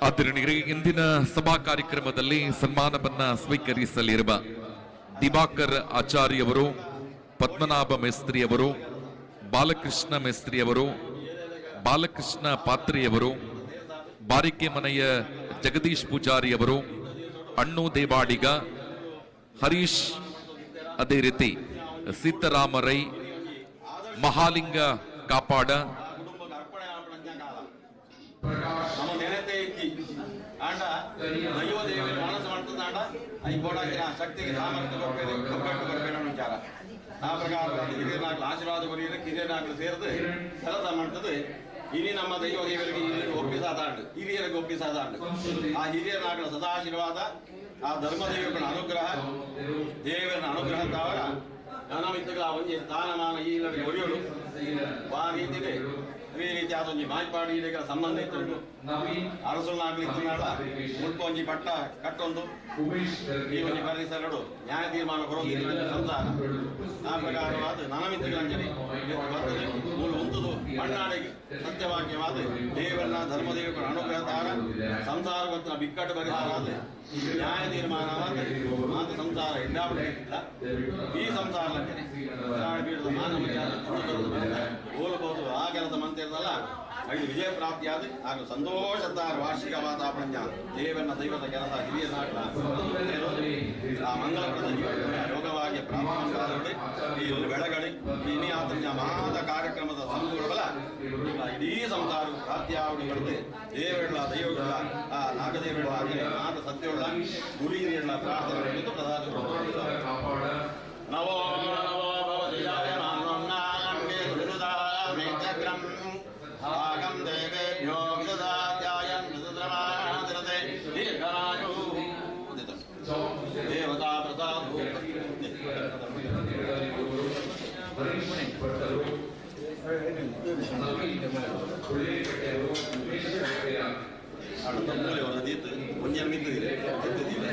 ಆದರಣೀಯರೇ, ಇಂದಿನ ಸಭಾ ಕಾರ್ಯಕ್ರಮದಲ್ಲಿ ಸನ್ಮಾನವನ್ನ ಸ್ವೀಕರಿಸಲಿರುವ ದಿವಾಕರ್ ಆಚಾರ್ಯವರು, ಪದ್ಮನಾಭ ಮೇಸ್ತ್ರಿಯವರು, ಬಾಲಕೃಷ್ಣ ಮೇಸ್ತ್ರಿಯವರು, ಬಾಲಕೃಷ್ಣ ಪಾತ್ರೆಯವರು, ಬಾರಿಕೆ ಮನೆಯ ಜಗದೀಶ್ ಪೂಜಾರಿಯವರು, ಅಣ್ಣು ದೇವಾಡಿಗ, ಹರೀಶ್, ಅದೇ ರೀತಿ ಸೀತಾರಾಮ ರೈ, ಮಹಾಲಿಂಗ ಕಾಪಾಡ, ನಮ್ಮ ನೆನೆತೆ ಇಜ್ಜಿ ಆಂಡ ದೈವ ದೇವರ ಮನಸ್ಸು ಮಾಡ್ತದ I ಬೋಡಾಕಿನ ಶಕ್ತಿಗೆ ಸಾಮರ್ಥ್ಯ ಕೊರ್ಪೇರು ಕೊಬ್ಬೆಟ್ಟು ಕೊರ್ಪೇರು ವಿಚಾರ. ಆ ಪ್ರಕಾರ ಹಿರಿಯನಾಗ್ಲು ಆಶೀರ್ವಾದ ಕೊರಿಯರು ಕಿರಿಯನಾಗ್ಲು ಸೇರಿದು ಕೆಲಸ ಮಾಡ್ತದೆ. ಇನಿ ನಮ್ಮ ದೈವ ದೇವರಿಗೆ ಇಲ್ಲಿ ಒಪ್ಪಿಸಾದಾಂಡು, ಹಿರಿಯರಿಗೆ ಒಪ್ಪಿಸಾದಾಂಡು. ಆ ಹಿರಿಯನಾಗ್ಲ ಸದಾಶೀರ್ವಾದ, ಆ ಧರ್ಮದೇವಗಳ ಅನುಗ್ರಹ, ದೇವರ ಅನುಗ್ರಹ ತಾವರ ನನಮಿತ್ತಗಳ ಒಂಜಿ ಸ್ಥಾನಮಾನ ಈ ಒರಿಯೋಳು ಆ ರೀತಿದೆ. ಈ ರೀತಿ ಅದೊಂಜಿ ಮಾಯ್ಪಾಡಿ ಈಡೆಗಳ ಸಂಬಂಧ ಇತ್ತೊಂದು ಅರಸುಲ್ನಾಗ್ಲಿತ್ತಿನಾಳ ಮುಲ್ಪ ಒಂಜಿ ಪಟ್ಟ ಕಟ್ಟೊಂದು ಈ ಒಂಜಿ ಪರಿಸರಡು ನ್ಯಾಯ ತೀರ್ಮಾನ ಕೊರೊಂದು ಸಂಸಾರ. ಆ ಪ್ರಕಾರವಾದ ನನಮಿತ್ತಗಳಂಜನೆ ಬರ್ತದೆ ಮೂಲ ಉಂತುದು ಮಣ್ಣಾಡಿಗೆ ಸತ್ಯವಾಕ್ಯವಾದ ದೇವರನ್ನ ಧರ್ಮದೇವರ ಅನುಗ್ರಹ ತಾರ ಸಂಸಾರ ಗೊತ್ತಿನ ಬಿಕ್ಕಟ್ಟು ಪರಿಹಾರ ಆದ ನ್ಯಾಯ ತೀರ್ಮಾನವಾದ ಮಾತು ಸಂಸಾರ ಇಲ್ಲ. ಈ ಸಂಸಾರ ಮಾನವ ಆ ಕೆಲಸ ಮಂತಿರ್ತಲ್ಲ ಐದು ವಿಜಯ ಪ್ರಾಪ್ತಿಯಾದ ಹಾಗೂ ಸಂತೋಷದ ವಾರ್ಷಿಕ ವಾತಾಪಣಜ್ಞ ದೇವನ ದೈವದ ಕೆಲಸ ಹಿರಿಯ ನಾಟ ಆ ಮಂಗಳಪ್ರದ ಯೋಗವಾಗಿ ಪ್ರಾಪ್ತಿ ಈ ಒಂದು ಬೆಳಗಳಿ ಇನಿ ಆತನ ಮಹಾದ ಕಾರ್ಯಕ್ರಮದ ಸಂಪೂರ್ಣ ಇಡೀ ಸಂಸಾರ ಪ್ರಾಪ್ತಿಯಾವಡಿ ಬರ್ತದೆ. ದೇವರುಗಳ ದೈವಗಳ ಆ ನಾಗದೇವಗಳ ಮಾತ ಸತ್ಯವುಳ್ಳ ಗುರಿ ಹಿರಿಯರ ಪ್ರಾರ್ಥನೆ ಪ್ರಸಾದ. ನವೋ ನವೋ ಭವತಿ ಚಕ್ರಂ ಭಾಗಂ ದೇವೇಭ್ಯೋ ವಿದದಾತ್ಯಾಯಂ ವಿದದ್ರಮಾತಿರತೆ ದೀರ್ಘಾಯುಃ ದೇವತಾ ಪ್ರಸಾದೋ. ಒಂಜಿ ಮಿತ್ತಿದೆ ತಿತ್ತಿದ್ದೀವಿ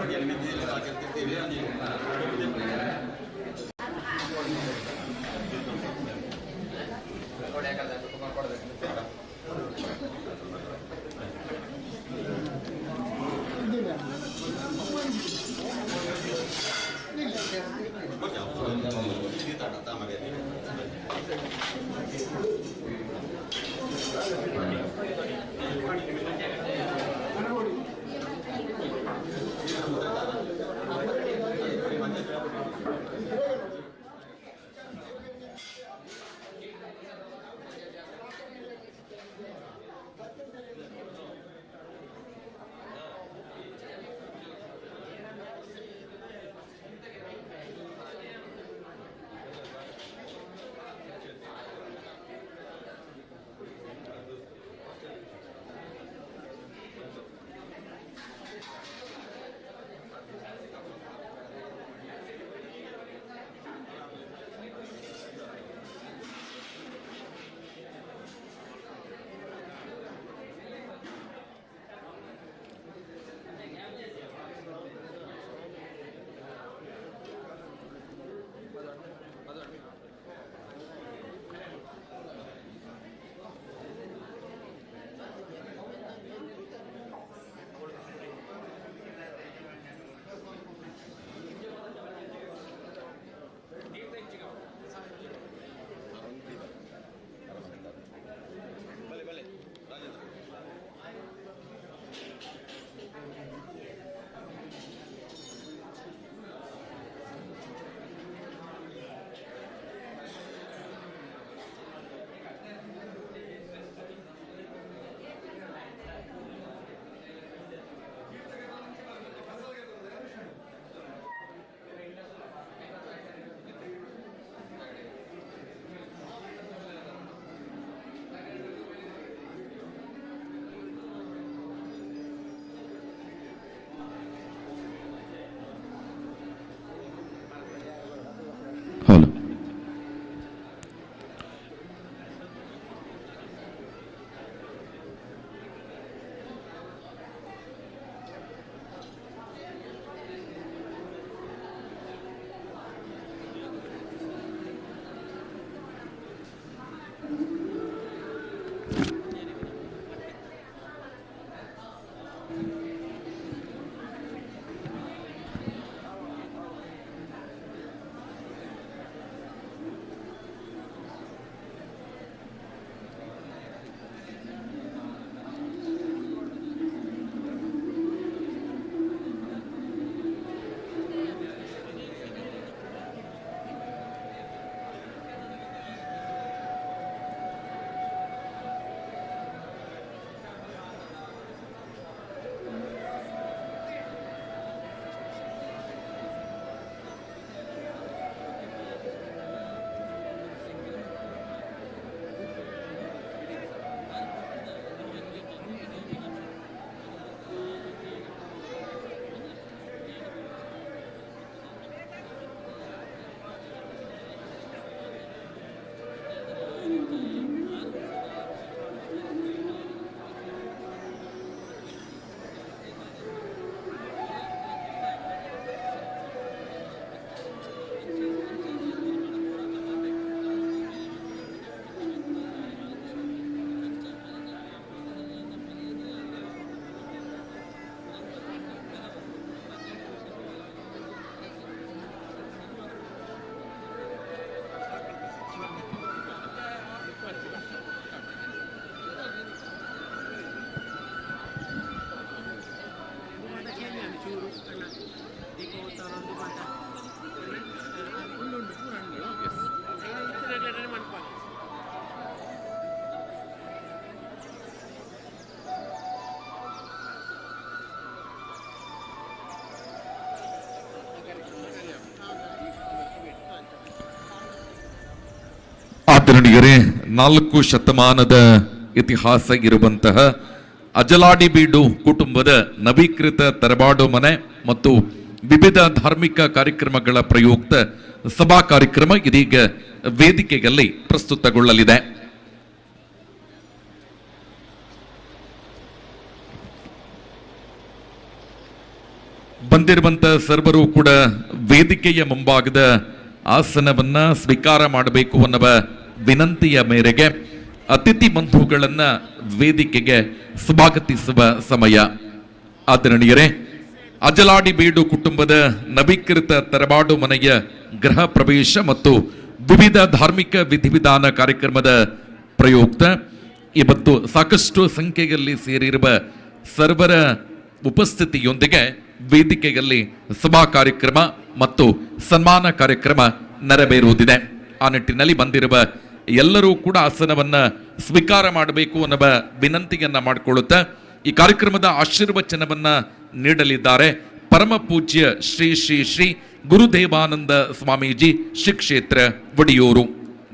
ಒಂಜಿ ಮಿತ್ತಿದೆ ತಿತ್ತೀವಿ ಒಂಜಿ. ಆದರಣೀಯರೇ, 4 ಶತಮಾನದ ಇತಿಹಾಸ ಇರುವಂತಹ ಅಜಲಾಡಿಬೀಡು ಕುಟುಂಬದ ನವೀಕೃತ ತರಬಾಡು ಮನೆ ಮತ್ತು ವಿವಿಧ ಧಾರ್ಮಿಕ ಕಾರ್ಯಕ್ರಮಗಳ ಪ್ರಯುಕ್ತ ಸಭಾ ಕಾರ್ಯಕ್ರಮ ಇದೀಗ ವೇದಿಕೆಯಲ್ಲಿ ಪ್ರಸ್ತುತಗೊಳ್ಳಲಿದೆ. ಬಂದಿರುವಂತಹ ಸರ್ವರು ಕೂಡ ವೇದಿಕೆಯ ಮುಂಭಾಗದ ಆಸನವನ್ನ ಸ್ವೀಕಾರ ಮಾಡಬೇಕು ಅನ್ನುವ ವಿನಂತಿಯ ಮೇರೆಗೆ ಅತಿಥಿ ಬಂಧುಗಳನ್ನ ವೇದಿಕೆಗೆ ಸ್ವಾಗತಿಸುವ ಸಮಯ. ಆದರಣೀಯರೇ, ಅಜಲಾಡಿಬೀಡು ಕುಟುಂಬದ ನವೀಕೃತ ತರಬಾಡು ಮನೆಯ ಗೃಹ ಪ್ರವೇಶ ಮತ್ತು ವಿವಿಧ ಧಾರ್ಮಿಕ ವಿಧಿವಿಧಾನ ಕಾರ್ಯಕ್ರಮದ ಪ್ರಯುಕ್ತ ಇವತ್ತು ಸಾಕಷ್ಟು ಸಂಖ್ಯೆಯಲ್ಲಿ ಸೇರಿರುವ ಸರ್ವರ ಉಪಸ್ಥಿತಿಯೊಂದಿಗೆ ವೇದಿಕೆಯಲ್ಲಿ ಸಭಾ ಕಾರ್ಯಕ್ರಮ ಮತ್ತು ಸನ್ಮಾನ ಕಾರ್ಯಕ್ರಮ ನೆರವೇರುವುದಿದೆ. ಆ ನಿಟ್ಟಿನಲ್ಲಿ ಬಂದಿರುವ ಎಲ್ಲರೂ ಕೂಡ ಆಸನವನ್ನ ಸ್ವೀಕಾರ ಮಾಡಬೇಕು ಅನ್ನುವ ವಿನಂತಿಯನ್ನ ಮಾಡಿಕೊಳ್ಳುತ್ತಾ ಈ ಕಾರ್ಯಕ್ರಮದ ಆಶೀರ್ವಚನವನ್ನ ನೀಡಲಿದ್ದಾರೆ ಪರಮ ಪೂಜ್ಯ ಶ್ರೀ ಶ್ರೀ ಶ್ರೀ ಗುರುದೇವಾನಂದ ಸ್ವಾಮೀಜಿ, ಶ್ರೀ ಕ್ಷೇತ್ರ ಒಡಿಯೂರು.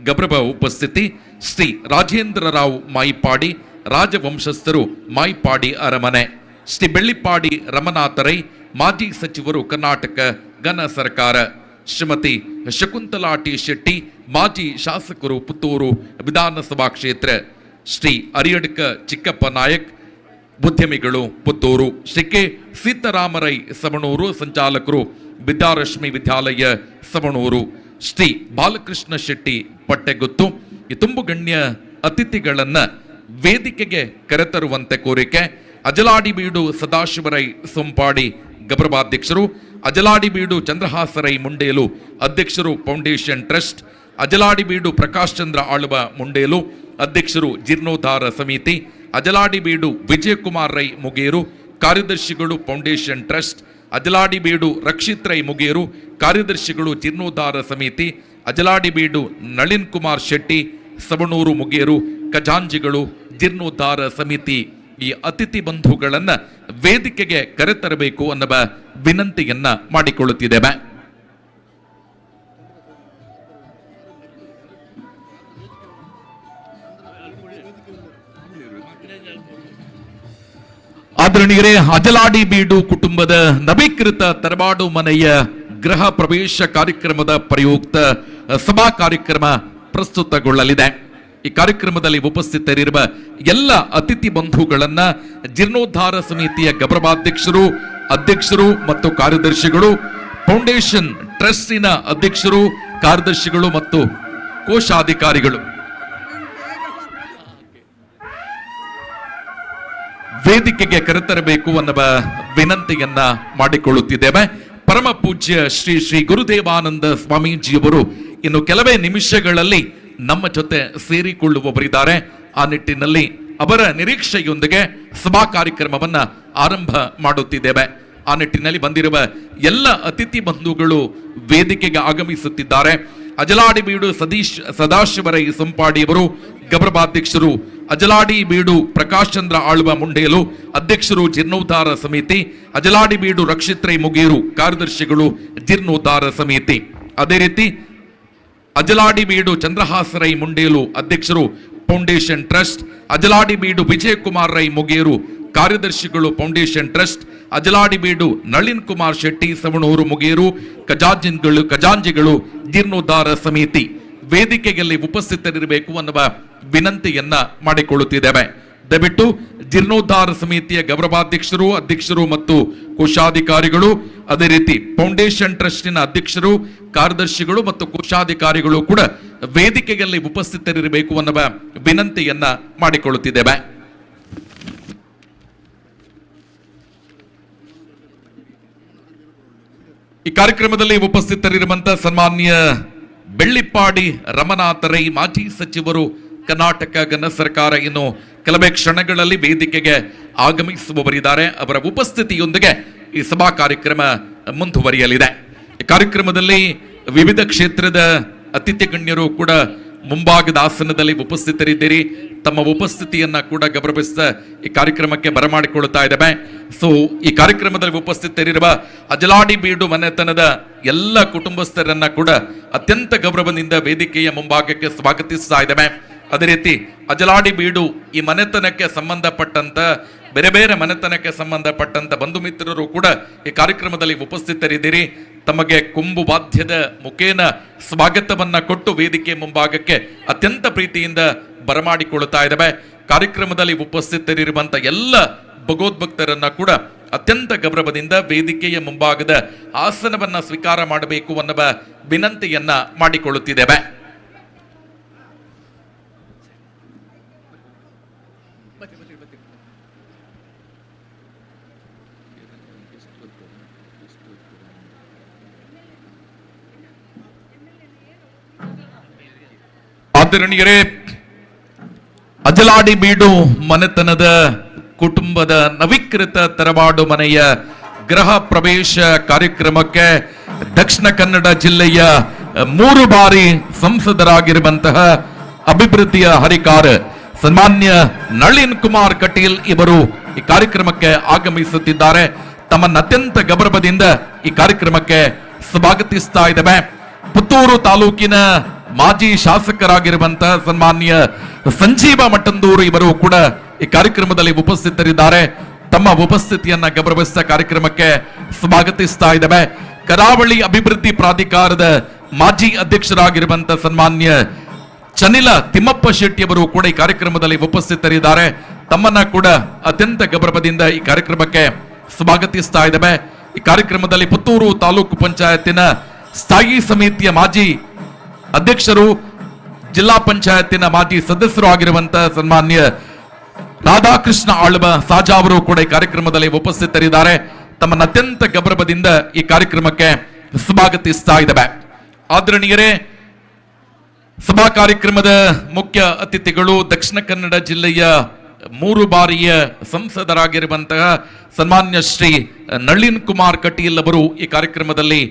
ಗೌರವ ಉಪಸ್ಥಿತಿ ಶ್ರೀ ರಾಜೇಂದ್ರ ರಾವ್ ಮಾಯಿಪಾಡಿ, ರಾಜವಂಶಸ್ಥರು, ಮಾಯಿಪಾಡಿ ಅರಮನೆ. ಶ್ರೀ ಬೆಳ್ಳಿಪಾಡಿ ರಮನಾಥರೈ, ಮಾಜಿ ಸಚಿವರು, ಕರ್ನಾಟಕ ಘನ ಸರ್ಕಾರ. ಶ್ರೀಮತಿ ಶಕುಂತಲಾ ಟಿ ಶೆಟ್ಟಿ, ಮಾಜಿ ಶಾಸಕರು, ಪುತ್ತೂರು ವಿಧಾನಸಭಾ ಕ್ಷೇತ್ರ. ಶ್ರೀ ಅರಿಯಡ್ಕ ಚಿಕ್ಕಪ್ಪ ನಾಯಕ್, ಉದ್ಯಮಿಗಳು, ಪುತ್ತೂರು. ಶ್ರೀ ಕೆ ಸೀತಾರಾಮರೈ ಸವಣೂರು, ಸಂಚಾಲಕರು, ವಿದ್ಯಾರಶ್ಮಿ ವಿದ್ಯಾಲಯ ಸವಣೂರು. ಶ್ರೀ ಬಾಲಕೃಷ್ಣ ಶೆಟ್ಟಿ ಪಟ್ಟೆಗುತ್ತು. ಈ ತುಂಬು ಗಣ್ಯ ಅತಿಥಿಗಳನ್ನ ವೇದಿಕೆಗೆ ಕರೆತರುವಂತೆ ಕೋರಿಕೆ. ಅಜಲಾಡಿಬೀಡು ಸದಾಶಿವರೈ ಸೊಂಪಾಡಿ ಗೌರವಾಧ್ಯಕ್ಷರು, ಅಜಲಾಡಿಬೀಡು ಚಂದ್ರಹಾಸರೈ ಮುಂಡೇಲು ಅಧ್ಯಕ್ಷರು ಫೌಂಡೇಶನ್ ಟ್ರಸ್ಟ್, ಅಜಲಾಡಿಬೀಡು ಪ್ರಕಾಶ್ ಚಂದ್ರ ಆಳುವ ಮುಂಡೇಲು ಅಧ್ಯಕ್ಷರು ಜೀರ್ಣೋದ್ಧಾರ ಸಮಿತಿ, ಅಜಲಾಡಿಬೀಡು ವಿಜಯಕುಮಾರ್ ರೈ ಮುಗೇರು ಕಾರ್ಯದರ್ಶಿಗಳು ಫೌಂಡೇಶನ್ ಟ್ರಸ್ಟ್, ಅಜಲಾಡಿಬೀಡು ರಕ್ಷಿತ್ ರೈ ಮುಗೇರು ಕಾರ್ಯದರ್ಶಿಗಳು ಜೀರ್ಣೋದ್ಧಾರ ಸಮಿತಿ, ಅಜಲಾಡಿಬೀಡು ನಳಿನ್ ಕುಮಾರ್ ಶೆಟ್ಟಿ ಸವಣೂರು ಮುಗೇರು ಖಜಾಂಜಿಗಳು ಜೀರ್ಣೋದ್ಧಾರ ಸಮಿತಿ. ಈ ಅತಿಥಿ ಬಂಧುಗಳನ್ನ ವೇದಿಕೆಗೆ ಕರೆತರಬೇಕು ಅನ್ನುವ ವಿನಂತಿಯನ್ನ ಮಾಡಿಕೊಳ್ಳುತ್ತಿದ್ದೇವೆ. ಆದರಣೀಯರೇ, ಅಜಲಾಡಿ ಬೀಡು ಕುಟುಂಬದ ನವೀಕೃತ ತರಬಾಡು ಮನೆಯ ಗೃಹ ಪ್ರವೇಶ ಕಾರ್ಯಕ್ರಮದ ಪ್ರಯುಕ್ತ ಸಭಾ ಕಾರ್ಯಕ್ರಮ ಪ್ರಸ್ತುತಗೊಳ್ಳಲಿದೆ. ಈ ಕಾರ್ಯಕ್ರಮದಲ್ಲಿ ಉಪಸ್ಥಿತರಿರುವ ಎಲ್ಲ ಅತಿಥಿ ಬಂಧುಗಳನ್ನ ಜೀರ್ಣೋದ್ಧಾರ ಸಮಿತಿಯ ಗೌರವಾಧ್ಯಕ್ಷರು, ಅಧ್ಯಕ್ಷರು ಮತ್ತು ಕಾರ್ಯದರ್ಶಿಗಳು, ಫೌಂಡೇಶನ್ ಟ್ರಸ್ಟಿನ ಅಧ್ಯಕ್ಷರು, ಕಾರ್ಯದರ್ಶಿಗಳು ಮತ್ತು ಕೋಶಾಧಿಕಾರಿಗಳು. ವೇದಿಕೆಗೆ ಕರೆತರಬೇಕು ಅನ್ನುವ ವಿನಂತಿಯನ್ನ ಮಾಡಿಕೊಳ್ಳುತ್ತಿದ್ದೇವೆ. ಪರಮ ಪೂಜ್ಯ ಶ್ರೀ ಶ್ರೀ ಗುರುದೇವಾನಂದ ಸ್ವಾಮೀಜಿಯವರು ಇನ್ನು ಕೆಲವೇ ನಿಮಿಷಗಳಲ್ಲಿ ನಮ್ಮ ಜೊತೆ ಸೇರಿಕೊಳ್ಳುವವರಿದ್ದಾರೆ. ಆ ನಿಟ್ಟಿನಲ್ಲಿ ಅವರ ನಿರೀಕ್ಷೆಯೊಂದಿಗೆ ಸಭಾ ಕಾರ್ಯಕ್ರಮವನ್ನ ಆರಂಭ ಮಾಡುತ್ತಿದ್ದೇವೆ. ಆ ನಿಟ್ಟಿನಲ್ಲಿ ಬಂದಿರುವ ಎಲ್ಲ ಅತಿಥಿ ಬಂಧುಗಳು ವೇದಿಕೆಗೆ ಆಗಮಿಸುತ್ತಿದ್ದಾರೆ. ಅಜಲಾಡಿ ಬೀಡು ಸತೀಶ್ ಸದಾಶಿವರೈ ಸಂಪಾಡಿಯವರು ಗೌರವಾಧ್ಯಕ್ಷರು, ಅಜಲಾಡಿ ಬೀಡು ಪ್ರಕಾಶ್ ಚಂದ್ರ ಆಳ್ವ ಮುಂಡೇಲು ಅಧ್ಯಕ್ಷರು ಜೀರ್ಣೋದ್ಧಾರ ಸಮಿತಿ, ಅಜಲಾಡಿ ಬೀಡು ರಕ್ಷಿತ್ ರೈ ಮುಗೇರು ಕಾರ್ಯದರ್ಶಿಗಳು ಜೀರ್ಣೋದ್ಧಾರ ಸಮಿತಿ. ಅದೇ ರೀತಿ ಅಜಲಾಡಿ ಬೀಡು ಚಂದ್ರಹಾಸ ರೈ ಮುಂಡೇಲು ಅಧ್ಯಕ್ಷರು ಫೌಂಡೇಶನ್ ಟ್ರಸ್ಟ್, ಅಜಲಾಡಿ ಬೀಡು ವಿಜಯಕುಮಾರ್ ರೈ ಮುಗೇರು ಕಾರ್ಯದರ್ಶಿಗಳು ಫೌಂಡೇಶನ್ ಟ್ರಸ್ಟ್, ಅಜಲಾಡಿ ಬೀಡು ನಳಿನ್ ಕುಮಾರ್ ಶೆಟ್ಟಿ ಸವಣೂರು ಮುಗೇರು ಖಜಾಂಜಿಗಳು ಜೀರ್ಣೋದ್ಧಾರ ಸಮಿತಿ ವೇದಿಕೆಯಲ್ಲಿ ಉಪಸ್ಥಿತರಿರಬೇಕು ಅನ್ನುವ ವಿನಂತಿಯನ್ನ ಮಾಡಿಕೊಳ್ಳುತ್ತಿದ್ದೇವೆ. ದಯವಿಟ್ಟು ಜೀರ್ಣೋದ್ಧಾರ ಸಮಿತಿಯ ಗೌರವಾಧ್ಯಕ್ಷರು, ಅಧ್ಯಕ್ಷರು ಮತ್ತು ಕೋಶಾಧಿಕಾರಿಗಳು, ಅದೇ ರೀತಿ ಫೌಂಡೇಶನ್ ಟ್ರಸ್ಟಿನ ಅಧ್ಯಕ್ಷರು, ಕಾರ್ಯದರ್ಶಿಗಳು ಮತ್ತು ಕೋಶಾಧಿಕಾರಿಗಳು ಕೂಡ ವೇದಿಕೆಯಲ್ಲಿ ಉಪಸ್ಥಿತರಿರಬೇಕು ಅನ್ನುವ ವಿನಂತಿಯನ್ನ ಮಾಡಿಕೊಳ್ಳುತ್ತಿದ್ದೇವೆ. ಈ ಕಾರ್ಯಕ್ರಮದಲ್ಲಿ ಉಪಸ್ಥಿತರಿರುವಂತಹ ಸನ್ಮಾನ್ಯ ಬೆಳ್ಳಿಪ್ಪಾಡಿ ರಮನಾಥ ರೈ, ಮಾಜಿ ಸಚಿವರು, ಕರ್ನಾಟಕ ಘನ ಸರ್ಕಾರ, ಇನ್ನು ಕೆಲವೇ ಕ್ಷಣಗಳಲ್ಲಿ ವೇದಿಕೆಗೆ ಆಗಮಿಸುವವರಿದ್ದಾರೆ. ಅವರ ಉಪಸ್ಥಿತಿಯೊಂದಿಗೆ ಈ ಸಭಾ ಕಾರ್ಯಕ್ರಮ ಮುಂದುವರಿಯಲಿದೆ. ಈ ಕಾರ್ಯಕ್ರಮದಲ್ಲಿ ವಿವಿಧ ಕ್ಷೇತ್ರದ ಅತಿಥಿ ಗಣ್ಯರು ಕೂಡ ಮುಂಭಾಗದ ಆಸನದಲ್ಲಿ ಉಪಸ್ಥಿತರಿದ್ದೀರಿ. ತಮ್ಮ ಉಪಸ್ಥಿತಿಯನ್ನ ಕೂಡ ಗೌರವಿಸಿದ ಈ ಕಾರ್ಯಕ್ರಮಕ್ಕೆ ಬರಮಾಡಿಕೊಳ್ಳುತ್ತಾ ಇದ್ದೇವೆ. ಸೊ ಈ ಕಾರ್ಯಕ್ರಮದಲ್ಲಿ ಉಪಸ್ಥಿತರಿರುವ ಅಜಲಾಡಿ ಬೀಡು ಮನೆತನದ ಎಲ್ಲ ಕುಟುಂಬಸ್ಥರನ್ನ ಕೂಡ ಅತ್ಯಂತ ಗೌರವದಿಂದ ವೇದಿಕೆಯ ಮುಂಭಾಗಕ್ಕೆ ಸ್ವಾಗತಿಸ್ತಾ ಇದ್ದೇವೆ. ಅದೇ ರೀತಿ ಅಜಲಾಡಿ ಬೀಡು ಈ ಮನೆತನಕ್ಕೆ ಸಂಬಂಧಪಟ್ಟಂತ ಬೇರೆ ಬೇರೆ ಮನೆತನಕ್ಕೆ ಸಂಬಂಧಪಟ್ಟಂತ ಬಂಧು ಮಿತ್ರರು ಕೂಡ ಈ ಕಾರ್ಯಕ್ರಮದಲ್ಲಿ ಉಪಸ್ಥಿತರಿದ್ದೀರಿ. ತಮಗೆ ಕೊಂಬು ವಾದ್ಯದ ಮುಖೇನ ಸ್ವಾಗತವನ್ನ ಕೊಟ್ಟು ವೇದಿಕೆ ಮುಂಭಾಗಕ್ಕೆ ಅತ್ಯಂತ ಪ್ರೀತಿಯಿಂದ ಬರಮಾಡಿಕೊಳ್ಳುತ್ತಾ ಇದ್ದಾವೆ. ಕಾರ್ಯಕ್ರಮದಲ್ಲಿ ಉಪಸ್ಥಿತರಿರುವಂತ ಎಲ್ಲ ಭಗವದ್ಭಕ್ತರನ್ನ ಕೂಡ ಅತ್ಯಂತ ಗೌರವದಿಂದ ವೇದಿಕೆಯ ಮುಂಭಾಗದ ಆಸನವನ್ನ ಸ್ವೀಕಾರ ಮಾಡಬೇಕು ಅನ್ನುವ ವಿನಂತಿಯನ್ನ ಮಾಡಿಕೊಳ್ಳುತ್ತಿದ್ದೇವೆ. ಆದರಣೀಯರೇ, ಅಜಲಾಡಿ ಬೀಡು ಮನೆತನದ ಕುಟುಂಬದ ನವೀಕೃತ ತರವಾಡು ಮನೆಯ ಗೃಹ ಪ್ರವೇಶ ಕಾರ್ಯಕ್ರಮಕ್ಕೆ ದಕ್ಷಿಣ ಕನ್ನಡ ಜಿಲ್ಲೆಯ 3 ಬಾರಿ ಸಂಸದರಾಗಿರುವಂತಹ ಅಭಿವೃದ್ಧಿಯ ಹರಿಕಾರ ಸನ್ಮಾನ್ಯ ನಳಿನ್ ಕುಮಾರ್ ಕಟೀಲ್ ಇವರು ಈ ಕಾರ್ಯಕ್ರಮಕ್ಕೆ ಆಗಮಿಸುತ್ತಿದ್ದಾರೆ. ತಮ್ಮನ್ನು ಅತ್ಯಂತ ಗೌರವದಿಂದ ಈ ಕಾರ್ಯಕ್ರಮಕ್ಕೆ ಸ್ವಾಗತಿಸ್ತಾ ಇದ್ದೇವೆ. ಪುತ್ತೂರು ತಾಲೂಕಿನ ಮಾಜಿ ಶಾಸಕರಾಗಿರುವಂತಹ ಸನ್ಮಾನ್ಯ ಸಂಜೀವ ಮಠಂದೂರು ಇವರು ಕೂಡ ಈ ಕಾರ್ಯಕ್ರಮದಲ್ಲಿ ಉಪಸ್ಥಿತರಿದ್ದಾರೆ. ತಮ್ಮ ಉಪಸ್ಥಿತಿಯನ್ನ ಗೌರವಿಸಿದ ಕಾರ್ಯಕ್ರಮಕ್ಕೆ ಸ್ವಾಗತಿಸ್ತಾ ಇದ್ದೇವೆ. ಕರಾವಳಿ ಅಭಿವೃದ್ಧಿ ಪ್ರಾಧಿಕಾರದ ಮಾಜಿ ಅಧ್ಯಕ್ಷರಾಗಿರುವಂತಹ ಸನ್ಮಾನ್ಯ ಚನಿಲ ತಿಮ್ಮಪ್ಪ ಶೆಟ್ಟಿ ಅವರು ಕೂಡ ಈ ಕಾರ್ಯಕ್ರಮದಲ್ಲಿ ಉಪಸ್ಥಿತರಿದ್ದಾರೆ. ತಮ್ಮನ್ನ ಕೂಡ ಅತ್ಯಂತ ಗೌರವದಿಂದ ಈ ಕಾರ್ಯಕ್ರಮಕ್ಕೆ ಸ್ವಾಗತಿಸ್ತಾ ಇದ್ದೇವೆ. ಈ ಕಾರ್ಯಕ್ರಮದಲ್ಲಿ ಪುತ್ತೂರು ತಾಲೂಕು ಪಂಚಾಯತಿನ ಸ್ಥಾಯಿ ಸಮಿತಿಯ ಮಾಜಿ ಅಧ್ಯಕ್ಷರು, ಜಿಲ್ಲಾ ಪಂಚಾಯತಿನ ಮಾಜಿ ಸದಸ್ಯರು ಆಗಿರುವಂತಹ ಸನ್ಮಾನ್ಯ ರಾಧಾಕೃಷ್ಣ ಆಳ್ವ ಸಾಜಾ ಅವರು ಕೂಡ ಈ ಕಾರ್ಯಕ್ರಮದಲ್ಲಿ ಉಪಸ್ಥಿತರಿದ್ದಾರೆ. ತಮ್ಮನ್ನ ಅತ್ಯಂತ ಗೌರವದಿಂದ ಈ ಕಾರ್ಯಕ್ರಮಕ್ಕೆ ಸ್ವಾಗತಿಸ್ತಾ ಇದ್ದೇವೆ. ಆದರಣೀಯರೇ, ಸಭಾ ಕಾರ್ಯಕ್ರಮದ ಮುಖ್ಯ ಅತಿಥಿಗಳು ದಕ್ಷಿಣ ಕನ್ನಡ ಜಿಲ್ಲೆಯ 3 ಬಾರಿಯ ಸಂಸದರಾಗಿರುವಂತಹ ಸನ್ಮಾನ್ಯ ಶ್ರೀ ನಳಿನ್ ಕುಮಾರ್ ಕಟೀಲ್ ಅವರು ಈ ಕಾರ್ಯಕ್ರಮದಲ್ಲಿ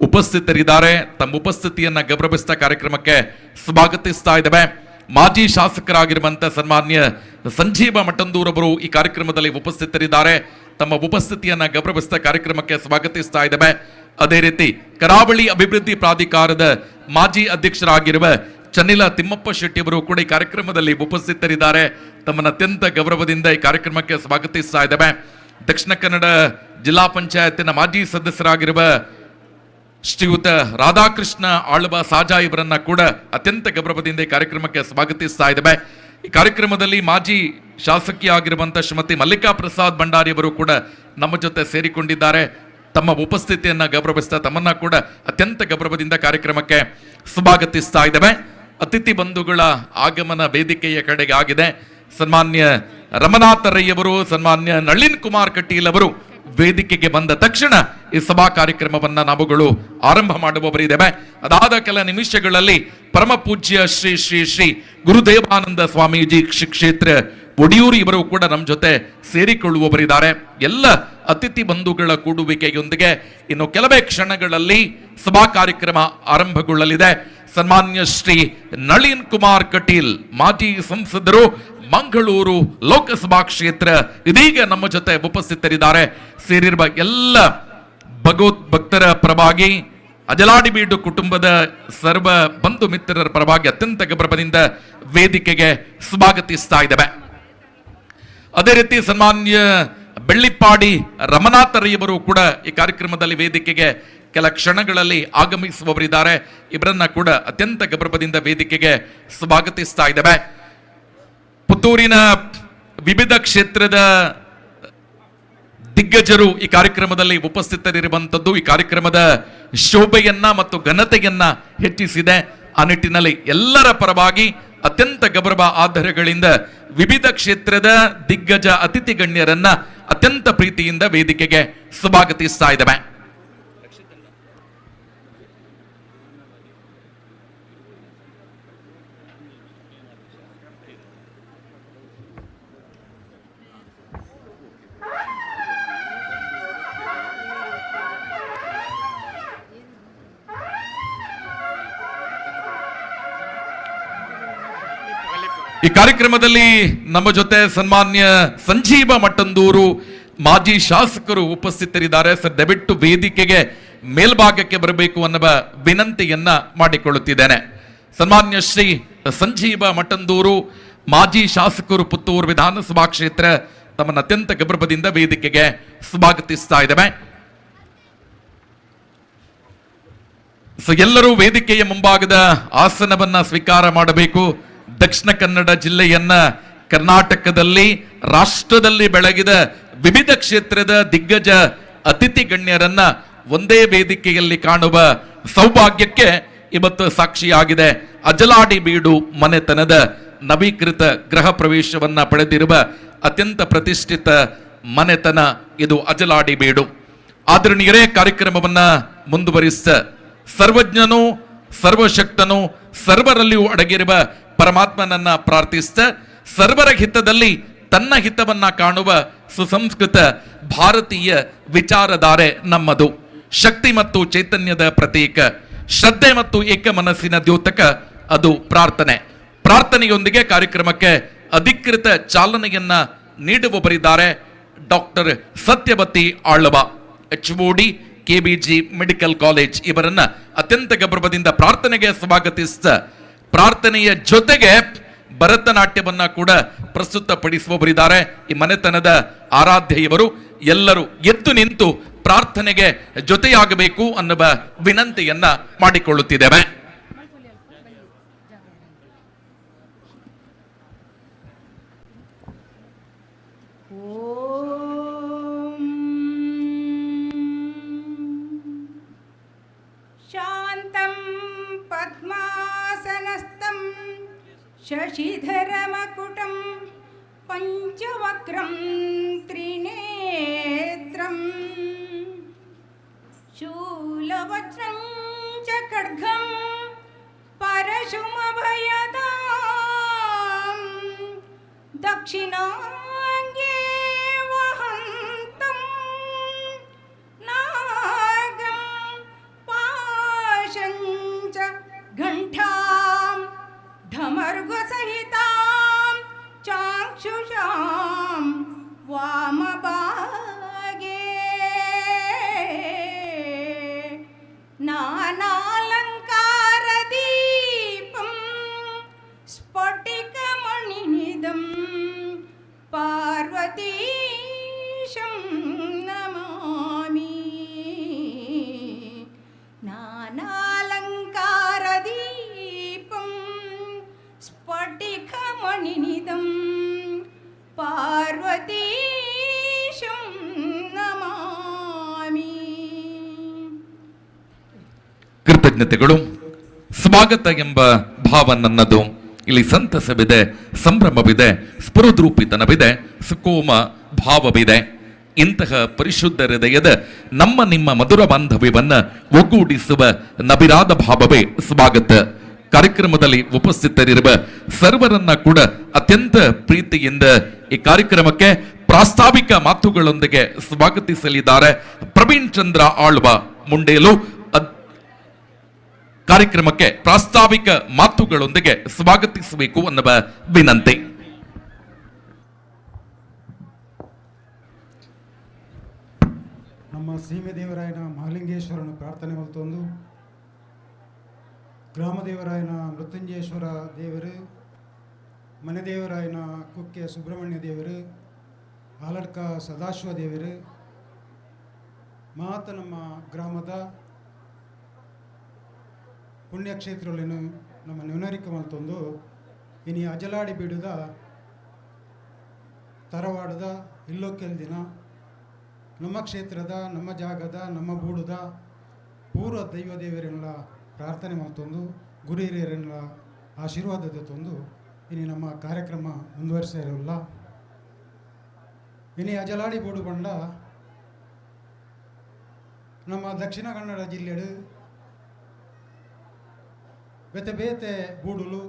ಉಪಸ್ಥಿತರಿದ್ದಾರೆ. ತಮ್ಮ ಉಪಸ್ಥಿತಿಯನ್ನ ಗೌರವಿಸಿದ ಕಾರ್ಯಕ್ರಮಕ್ಕೆ ಸ್ವಾಗತಿಸ್ತಾ ಇದ್ದೇವೆ. ಮಾಜಿ ಶಾಸಕರಾಗಿರುವಂತಹ ಸನ್ಮಾನ್ಯ ಸಂಜೀವ ಮಠಂದೂರ್ ಅವರು ಈ ಕಾರ್ಯಕ್ರಮದಲ್ಲಿ ಉಪಸ್ಥಿತರಿದ್ದಾರೆ. ತಮ್ಮ ಉಪಸ್ಥಿತಿಯನ್ನ ಗೌರವಿಸಿದ ಕಾರ್ಯಕ್ರಮಕ್ಕೆ ಸ್ವಾಗತಿಸ್ತಾ ಇದ್ದೇವೆ. ಅದೇ ರೀತಿ ಕರಾವಳಿ ಅಭಿವೃದ್ಧಿ ಪ್ರಾಧಿಕಾರದ ಮಾಜಿ ಅಧ್ಯಕ್ಷರಾಗಿರುವ ಚನ್ನಿಲ ತಿಮ್ಮಪ್ಪ ಶೆಟ್ಟಿ ಅವರು ಕೂಡ ಈ ಕಾರ್ಯಕ್ರಮದಲ್ಲಿ ಉಪಸ್ಥಿತರಿದ್ದಾರೆ. ತಮ್ಮನ್ನು ಅತ್ಯಂತ ಗೌರವದಿಂದ ಈ ಕಾರ್ಯಕ್ರಮಕ್ಕೆ ಸ್ವಾಗತಿಸ್ತಾ ಇದ್ದೇವೆ. ದಕ್ಷಿಣ ಕನ್ನಡ ಜಿಲ್ಲಾ ಪಂಚಾಯತಿನ ಮಾಜಿ ಸದಸ್ಯರಾಗಿರುವ ಶ್ರೀಯುತ ರಾಧಾಕೃಷ್ಣ ಆಳ್ವ ಸಾಜಾ ಇವರನ್ನ ಕೂಡ ಅತ್ಯಂತ ಗೌರವದಿಂದ ಈ ಕಾರ್ಯಕ್ರಮಕ್ಕೆ ಸ್ವಾಗತಿಸ್ತಾ ಇದ್ದೇವೆ. ಈ ಕಾರ್ಯಕ್ರಮದಲ್ಲಿ ಮಾಜಿ ಶಾಸಕಿ ಆಗಿರುವಂತಹ ಶ್ರೀಮತಿ ಮಲ್ಲಿಕಾ ಪ್ರಸಾದ್ ಭಂಡಾರಿ ಅವರು ಕೂಡ ನಮ್ಮ ಜೊತೆ ಸೇರಿಕೊಂಡಿದ್ದಾರೆ. ತಮ್ಮ ಉಪಸ್ಥಿತಿಯನ್ನ ಗೌರವಿಸ್ತಾ ತಮ್ಮನ್ನ ಕೂಡ ಅತ್ಯಂತ ಗೌರವದಿಂದ ಕಾರ್ಯಕ್ರಮಕ್ಕೆ ಸ್ವಾಗತಿಸ್ತಾ ಇದ್ದೇವೆ. ಅತಿಥಿ ಬಂಧುಗಳ ಆಗಮನ ವೇದಿಕೆಯ ಕಡೆಗೆ ಆಗಿದೆ. ಸನ್ಮಾನ್ಯ ರಮನಾಥ ರೈಯವರು, ಸನ್ಮಾನ್ಯ ನಳಿನ್ ಕುಮಾರ್ ಕಟೀಲ್ ಅವರು ವೇದಿಕೆಗೆ ಬಂದ ತಕ್ಷಣ ಈ ಸಭಾ ಕಾರ್ಯಕ್ರಮವನ್ನ ನಾವುಗಳು ಆರಂಭ ಮಾಡುವವರಿದ್ದೇವೆ. ಅದಾದ ಕೆಲ ನಿಮಿಷಗಳಲ್ಲಿ ಪರಮ ಪೂಜ್ಯ ಶ್ರೀ ಶ್ರೀ ಶ್ರೀ ಗುರುದೇವಾನಂದ ಸ್ವಾಮೀಜಿ ಶ್ರೀ ಕ್ಷೇತ್ರ ಒಡಿಯೂರು ಇವರು ಕೂಡ ನಮ್ಮ ಜೊತೆ ಸೇರಿಕೊಳ್ಳುವವರಿದ್ದಾರೆ. ಎಲ್ಲ ಅತಿಥಿ ಬಂಧುಗಳ ಕೂಡುವಿಕೆಯೊಂದಿಗೆ ಇನ್ನು ಕೆಲವೇ ಕ್ಷಣಗಳಲ್ಲಿ ಸಭಾ ಕಾರ್ಯಕ್ರಮ ಆರಂಭಗೊಳ್ಳಲಿದೆ. ಸನ್ಮಾನ್ಯ ಶ್ರೀ ನಳಿನ್ ಕುಮಾರ್ ಕಟೀಲ್, ಮಾಜಿ ಸಂಸದರು, ಮಂಗಳೂರು ಲೋಕಸಭಾ ಕ್ಷೇತ್ರ, ಇದೀಗ ನಮ್ಮ ಜೊತೆ ಉಪಸ್ಥಿತರಿದ್ದಾರೆ. ಸೇರಿರುವ ಎಲ್ಲ ಭಗವತ್ ಭಕ್ತರ ಪರವಾಗಿ, ಅಜಲಾಡಿಬೀಡು ಕುಟುಂಬದ ಸರ್ವ ಬಂಧು ಮಿತ್ರರ ಪರವಾಗಿ ಅತ್ಯಂತ ಗೌರವದಿಂದ ವೇದಿಕೆಗೆ ಸ್ವಾಗತಿಸ್ತಾ ಇದ್ದೇವೆ. ಅದೇ ರೀತಿ ಸನ್ಮಾನ್ಯ ಬೆಳ್ಳಿಪ್ಪಾಡಿ ರಮನಾಥರಯ್ಯವರು ಕೂಡ ಈ ಕಾರ್ಯಕ್ರಮದಲ್ಲಿ ವೇದಿಕೆಗೆ ಕೆಲ ಕ್ಷಣಗಳಲ್ಲಿ ಆಗಮಿಸುವವರಿದ್ದಾರೆ. ಇವರನ್ನ ಕೂಡ ಅತ್ಯಂತ ಗೌರವದಿಂದ ವೇದಿಕೆಗೆ ಸ್ವಾಗತಿಸ್ತಾ ಇದ್ದೇವೆ. ಪುತ್ತೂರಿನ ವಿವಿಧ ಕ್ಷೇತ್ರದ ದಿಗ್ಗಜರು ಈ ಕಾರ್ಯಕ್ರಮದಲ್ಲಿ ಉಪಸ್ಥಿತರಿರುವಂಥದ್ದು ಈ ಕಾರ್ಯಕ್ರಮದ ಶೋಭೆಯನ್ನ ಮತ್ತು ಘನತೆಯನ್ನ ಹೆಚ್ಚಿಸಿದೆ. ಆ ನಿಟ್ಟಿನಲ್ಲಿ ಎಲ್ಲರ ಪರವಾಗಿ ಅತ್ಯಂತ ಗೌರವ ಆದರಗಳಿಂದ ವಿವಿಧ ಕ್ಷೇತ್ರದ ದಿಗ್ಗಜ ಅತಿಥಿ ಗಣ್ಯರನ್ನ ಅತ್ಯಂತ ಪ್ರೀತಿಯಿಂದ ವೇದಿಕೆಗೆ ಸ್ವಾಗತಿಸ್ತಾ ಇದ್ದೇವೆ. ಈ ಕಾರ್ಯಕ್ರಮದಲ್ಲಿ ನಮ್ಮ ಜೊತೆ ಸನ್ಮಾನ್ಯ ಸಂಜೀವ ಮಟ್ಟಂದೂರು, ಮಾಜಿ ಶಾಸಕರು ಉಪಸ್ಥಿತರಿದ್ದಾರೆ. ಸರ್, ದಯವಿಟ್ಟು ವೇದಿಕೆಗೆ ಮೇಲ್ಭಾಗಕ್ಕೆ ಬರಬೇಕು ಅನ್ನುವ ವಿನಂತಿಯನ್ನ ಮಾಡಿಕೊಳ್ಳುತ್ತಿದ್ದೇನೆ. ಸನ್ಮಾನ್ಯ ಶ್ರೀ ಸಂಜೀವ ಮಟ್ಟಂದೂರು, ಮಾಜಿ ಶಾಸಕರು, ಪುತ್ತೂರು ವಿಧಾನಸಭಾ ಕ್ಷೇತ್ರ, ತಮ್ಮನ್ನು ಅತ್ಯಂತ ಗೌರವದಿಂದ ವೇದಿಕೆಗೆ ಸ್ವಾಗತಿಸ್ತಾ ಇದ್ದೇವೆ. ಸೊ ಎಲ್ಲರೂ ವೇದಿಕೆಯ ಮುಂಭಾಗದ ಆಸನವನ್ನ ಸ್ವೀಕಾರ ಮಾಡಬೇಕು. ದಕ್ಷಿಣ ಕನ್ನಡ ಜಿಲ್ಲೆಯನ್ನ ಕರ್ನಾಟಕದಲ್ಲಿ, ರಾಷ್ಟ್ರದಲ್ಲಿ ಬೆಳಗಿದ ವಿವಿಧ ಕ್ಷೇತ್ರದ ದಿಗ್ಗಜ ಅತಿಥಿ ಗಣ್ಯರನ್ನ ಒಂದೇ ವೇದಿಕೆಯಲ್ಲಿ ಕಾಣುವ ಸೌಭಾಗ್ಯಕ್ಕೆ ಇವತ್ತು ಸಾಕ್ಷಿಯಾಗಿದೆ ಅಜಲಾಡಿ ಬೀಡು ಮನೆತನದ ನವೀಕೃತ ಗೃಹ ಪ್ರವೇಶವನ್ನ ಪಡೆದಿರುವ ಅತ್ಯಂತ ಪ್ರತಿಷ್ಠಿತ ಮನೆತನ ಇದು ಅಜಲಾಡಿ ಬೀಡು. ಆದರಣೀಯರೇ, ಕಾರ್ಯಕ್ರಮವನ್ನ ಮುಂದುವರಿಸ ಸರ್ವಜ್ಞನು, ಸರ್ವಶಕ್ತನು, ಸರ್ವರಲ್ಲಿಯೂ ಅಡಗಿರುವ ಪರಮಾತ್ಮನನ್ನ ಪ್ರಾರ್ಥಿಸ್ತ, ಸರ್ವರ ಹಿತದಲ್ಲಿ ತನ್ನ ಹಿತವನ್ನ ಕಾಣುವ ಸುಸಂಸ್ಕೃತ ಭಾರತೀಯ ವಿಚಾರಧಾರೆ ನಮ್ಮದು. ಶಕ್ತಿ ಮತ್ತು ಚೈತನ್ಯದ ಪ್ರತೀಕ, ಶ್ರದ್ಧೆ ಮತ್ತು ಏಕ ಮನಸ್ಸಿನ ದ್ಯೋತಕ ಅದು ಪ್ರಾರ್ಥನೆ. ಪ್ರಾರ್ಥನೆಯೊಂದಿಗೆ ಕಾರ್ಯಕ್ರಮಕ್ಕೆ ಅಧಿಕೃತ ಚಾಲನೆಯನ್ನ ನೀಡುವವರಿದ್ದಾರೆ doctor Sathyavathi Alva, HOD, KBG medical college. ಇವರನ್ನ ಅತ್ಯಂತ ಗೌರವದಿಂದ ಪ್ರಾರ್ಥನೆಗೆ ಸ್ವಾಗತಿಸಿದ ಪ್ರಾರ್ಥನೆಯ ಜೊತೆಗೆ ಭರತನಾಟ್ಯವನ್ನ ಕೂಡ ಪ್ರಸ್ತುತಪಡಿಸುವವರಿದ್ದಾರೆ ಈ ಮನೆತನದ ಆರಾಧ್ಯ ಇವರು. ಎಲ್ಲರೂ ಎದ್ದು ನಿಂತು ಪ್ರಾರ್ಥನೆಗೆ ಜೊತೆಯಾಗಬೇಕು ಅನ್ನುವ ವಿನಂತಿಯನ್ನ ಮಾಡಿಕೊಳ್ಳುತ್ತಿದ್ದೇವೆ. ॐ शान्तं पद्मासनस्थं शशिधरमकुटं पञ्चवक्त्रं त्रिनेत्रं शूलवज्रं च खड्गं परशुमभयदां दक्षिणाङ्गे वहन्तं नागं पाशं च घण्टां ढमरुगसहितां चाक्षुषां वामभागे नानालङ्कारदीपं स्फटिकमणिनिदं पार्वतीशं नमामि। नानालङ्कारदीपं स्फटिकमणिनिदं पार्वतीशं नमामि. ಕೃತಜ್ಞತೆಗಳು. ಸ್ವಾಗತ ಎಂಬ ಭಾವ ನನ್ನದು. ಇಲ್ಲಿ ಸಂತಸವಿದೆ, ಸಂಭ್ರಮವಿದೆ, ಸ್ಫುರದ್ರೂಪಿತನವಿದೆ, ಸುಕೋಮ ಭಾವವಿದೆ. ಇಂತಹ ಪರಿಶುದ್ಧ ಹೃದಯದ ನಮ್ಮ ನಿಮ್ಮ ಮಧುರ ಬಾಂಧವ್ಯವನ್ನ ಒಗ್ಗೂಡಿಸುವ ನಬಿರಾದ ಭಾವವೇ ಸ್ವಾಗತ. ಕಾರ್ಯಕ್ರಮದಲ್ಲಿ ಉಪಸ್ಥಿತರಿರುವ ಸರ್ವರನ್ನ ಕೂಡ ಅತ್ಯಂತ ಪ್ರೀತಿಯಿಂದ ಈ ಕಾರ್ಯಕ್ರಮಕ್ಕೆ ಪ್ರಾಸ್ತಾವಿಕ ಮಾತುಗಳೊಂದಿಗೆ ಸ್ವಾಗತಿಸಲಿದ್ದಾರೆ ಪ್ರವೀಣ್ ಚಂದ್ರ ಆಳ್ವ ಮುಂಡೇಲು. ಕಾರ್ಯಕ್ರಮಕ್ಕೆ ಪ್ರಾಸ್ತಾವಿಕ ಮಾತುಗಳೊಂದಿಗೆ ಸ್ವಾಗತಿಸಬೇಕು ಅನ್ನುವ ವಿನಂತಿ. ನಮ್ಮ ಸೀಮೆ ದೇವರಾಯನ ಮಹಾಲಿಂಗೇಶ್ವರನ ಪ್ರಾರ್ಥನೆ ಮಲ್ತೊಂದು, ಗ್ರಾಮದೇವರಾಯನ ಮೃತ್ಯುಂಜಯೇಶ್ವರ ದೇವರು, ಮನೆದೇವರಾಯನ ಕುಕ್ಕೆ ಸುಬ್ರಹ್ಮಣ್ಯ ದೇವರು, ಆಲಡ್ಕ ಸದಾಶಿವ ದೇವರು, ಮಾತ ನಮ್ಮ ಗ್ರಾಮದ ಪುಣ್ಯಕ್ಷೇತ್ರಗಳನ್ನು ನಮ್ಮ ನೆನರಿಕೆ ಮಲ್ತೊಂದು, ಇನಿ ಅಜಲಾಡಿ ಬೀಡುದ ತರವಾಡದ ಇಲ್ಲೊಕ್ಕೆಲ್ ದಿನ ನಮ್ಮ ಕ್ಷೇತ್ರದ, ನಮ್ಮ ಜಾಗದ, ನಮ್ಮ ಬೂಡುದ ಪೂರ್ವ ದೈವ ದೇವರೆಲ್ಲ ಪ್ರಾರ್ಥನೆ ಮಲ್ತೊಂದು, ಗುರು ಹಿರಿಯರೆಲ್ಲ ಆಶೀರ್ವಾದ ತಂದು ಇನಿ ನಮ್ಮ ಕಾರ್ಯಕ್ರಮ ಮುಂದುವರಿಸಿರಲ್ಲ. ಇನಿ ಅಜಲಾಡಿ ಬೂಡು ಬಂಡ ನಮ್ಮ ದಕ್ಷಿಣ ಕನ್ನಡ ಜಿಲ್ಲೆಡು ಬೇತೆ ಬೇತೆ ಬೂಡುಲು,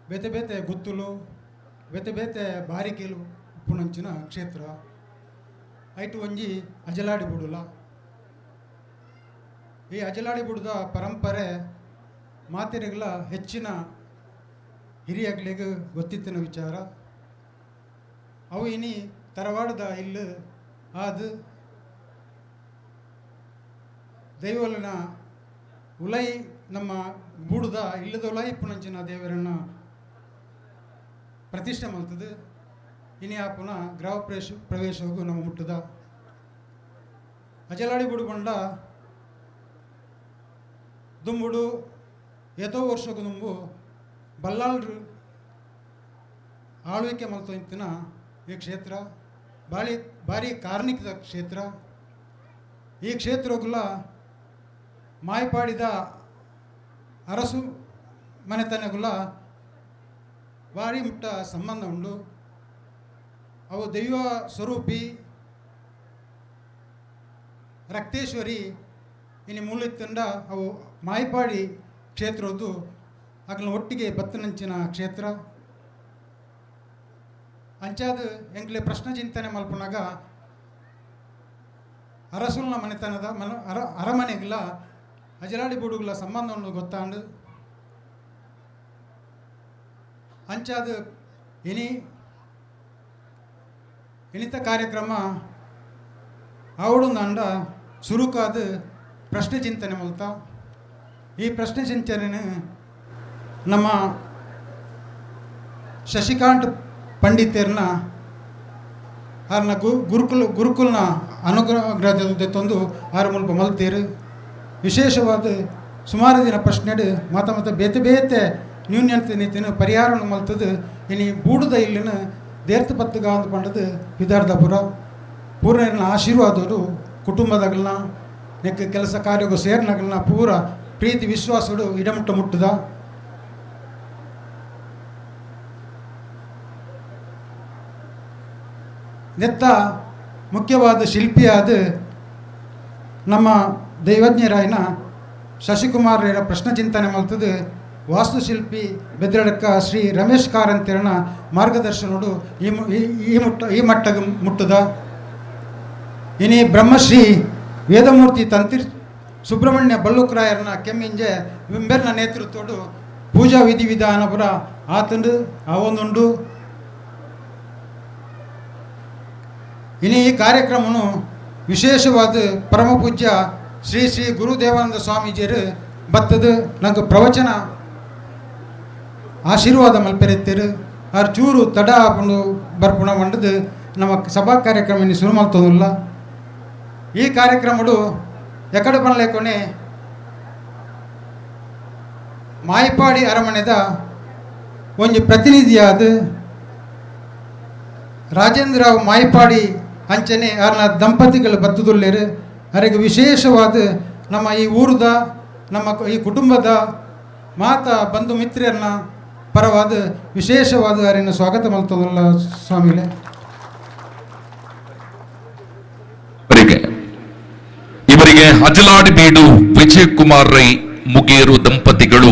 ಬೇತೆ ಬೇತೆ ಗುತ್ತುಲು, ಬೇತೆ ಬೇತೆ ಬಾರಿಕೆಲು ಉಪ್ಪುನಂಚಿನ ಕ್ಷೇತ್ರ ಐಟು ಒಂಜಿ ಅಜಲಾಡಿ ಬೂಡುಲ. ಈ ಅಜಲಾಡಿ ಬುಡದ ಪರಂಪರೆ ಮಾತೆರೆಗಳ ಹೆಚ್ಚಿನ ಹಿರಿಯಗ್ಲಿಗೆ ಗೊತ್ತಿತ್ತಿನ ವಿಚಾರ. ಅವು ಇನಿ ತರವಾಡದ ಇಲ್ಲು ಆದು ದೈವಲಿನ ಉಲೈ ನಮ್ಮ ಬೂಡುದ ಇಲ್ಲದ ಉಲೈ ಪುನಂಚಿನ ದೇವರನ್ನ ಪ್ರತಿಷ್ಠೆ ಮಲ್ತದೆ. ಇನಿ ಆಪುನ ಗೃಹ ಪ್ರವೇಶಗೂ ನಮ್ಮ ಮುಟ್ಟದ ಅಜಲಾಡಿ ಬುಡು ಬಂಡ ದುಂಬುಡು ಏತೋ ವರ್ಷಕ್ಕೂ ದುಂಬು ಬಲ್ಲಾಳ್ರು ಆಳ್ವಿಕೆ ಮಲ್ತೊಂತಿನ ಈ ಕ್ಷೇತ್ರ ಬಾಳಿ ಭಾರಿ ಕಾರ್ಣಿಕದ ಕ್ಷೇತ್ರ. ಈ ಕ್ಷೇತ್ರಗುಲ ಮಾಯಪಾಡಿದ ಅರಸು ಮನೆತನಗುಲ ಭಾರಿ ಮುಟ್ಟ ಸಂಬಂಧ ಉಂಡು. ಅವು ದೈವ ಸ್ವರೂಪಿ ರಕ್ತೇಶ್ವರಿ ಇನಿ ಮೂಲಿತ್ತಂಡ ಅವು ಮಾಯಪಾಡಿ ಕ್ಷೇತ್ರದ್ದು ಅಗಲ ಒಟ್ಟಿಗೆ ಬತ್ತನಂಚಿನ ಕ್ಷೇತ್ರ. ಅಂಚಾದ ಎಂಕ್ಲೆ ಪ್ರಶ್ನೆ ಚಿಂತನೆ ಮಲ್ಪುನಾಗ ಅರಸುಲ್ನ ಮನೆತನದ ಮನ ಅರಮನೆಗಳ ಅಜಲಾಡಿ ಬುಡುಗುಲ ಸಂಬಂಧವನ್ನು ಗೊತ್ತಾಂಡು. ಅಂಚಾದ ಇನಿ ಇನಿತ ಕಾರ್ಯಕ್ರಮ ಆವಡುಂದಾಂಡ ಸುರುಕಾದ ಪ್ರಶ್ನೆ ಚಿಂತನೆ ಮಲ್ತ. ಈ ಪ್ರಶ್ನೆ ಚಿಂತನೆ ನಮ್ಮ ಶಶಿಕಾಂತ್ ಪಂಡಿತರ್ನ ಆರ್ನ ಗುರುಕುಲ್ನ ಅನುಗ್ರಹ ತಂದು ಆರು ಮುಲ್ಪ ಮಲ್ತೀರು. ವಿಶೇಷವಾದ ಸುಮಾರು ದಿನ ಪ್ರಶ್ನೆ ಮಾತ ಮತ್ತು ಬೇತೆ ಬೇತೆ ನ್ಯೂನ್ಯತೆ ನೀತಿನ ಪರಿಹಾರವನ್ನು ಮಲ್ತದು. ಇನಿ ಬೂಡುದ ಇಲ್ಲಿನ ದೇರ್ತ ಪತ್ತುಗ ಅಂದ್ ಪಂಡದು ವಿದಾರ್ದಪುರ ಪೂರ್ಣನ ಆಶೀರ್ವಾದವರು ಕುಟುಂಬದಾಗಲ್ನ ನೆಕ್ ಕೆಲಸ ಕಾರ್ಯಗೂ ಸೇರ್ನಗಲ್ನ ಪೂರ ಪ್ರೀತಿ ವಿಶ್ವಾಸಡು ಇಡಮುಟ್ಟ ಮುಟ್ಟದ. ನೆತ್ತ ಮುಖ್ಯವಾದ ಶಿಲ್ಪಿಯಾದ ನಮ್ಮ ದೈವಜ್ಞರಾಯನ ಶಶಿಕುಮಾರರ ಪ್ರಶ್ನೆ ಚಿಂತನೆ ಮಲ್ತದು. ವಾಸ್ತುಶಿಲ್ಪಿ ಬೆದ್ರಡಕ್ಕ ಶ್ರೀ ರಮೇಶ್ ಕಾರಂತಿರನ ಮಾರ್ಗದರ್ಶನೋಡು ಈ ಮುಟ್ಟ ಈ ಮಟ್ಟಗ ಮುಟ್ಟದ. ಇನಿ ಬ್ರಹ್ಮಶ್ರೀ ವೇದಮೂರ್ತಿ ತಂತಿರ್ ಸುಬ್ರಹ್ಮಣ್ಯ ಬಲ್ಲುಕ್ರಾಯರ್ನ ಕೆಮ್ಮಿಂಜೆ ವಿಂಬೆರ್ನ ನೇತೃತ್ವಡು ಪೂಜಾ ವಿಧಿ ವಿಧಾನಪುರ ಆತಂಡು ಅವೊಂದುಂಡು. ಇನಿ ಈ ಕಾರ್ಯಕ್ರಮನು ವಿಶೇಷವಾದ ಪರಮಪೂಜ್ಯ ಶ್ರೀ ಶ್ರೀ ಗುರುದೇವಾನಂದ ಸ್ವಾಮೀಜಿಯರು ಬತ್ತದ ನಂಗೆ ಪ್ರವಚನ ಆಶೀರ್ವಾದ ಮಲ್ಪೆರೆತ್ತಿರು. ಆರ್ ಚೂರು ತಡ ಆಪುಂಡು ಬರ್ಪುಣ ಮಂಡದು ನಮ್ಮ ಸಭಾ ಕಾರ್ಯಕ್ರಮ ಶುರು ಮಲ್ತೋದಿಲ್ಲ. ಈ ಕಾರ್ಯಕ್ರಮಡು ಎಕಡೆ ಪನ್ಲೇಕೊನೆ ಮಾಯಿಪಾಡಿ ಅರಮನೆದ ಒಂಜಿ ಪ್ರತಿನಿಧಿಯಾದ ರಾಜೇಂದ್ರ ಮಾಯಿಪಾಡಿ ಅಂಚನೆ ಆರ್ನ ದಂಪತಿಗಳು ಬತ್ತುದುಲ್ಲೇರು. ಅರೆಗೆ ವಿಶೇಷವಾದ ನಮ್ಮ ಈ ಊರದ ನಮ್ಮ ಈ ಕುಟುಂಬದ ಮಾತ ಬಂಧು ಮಿತ್ರರನ್ನ ಪರವಾದ ವಿಶೇಷವಾದ ಅರಿನ ಸ್ವಾಗತ ಮಲ್ತದಲ್ಲ ಸ್ವಾಮಿಲೆ. ಇವರಿಗೆ ಇವರಿಗೆ ಅಜಲಾಡಿ ಬೀಡು ವಿಜಯಕುಮಾರ್ ರೈ ಮುಗೇರು ದಂಪತಿಗಳು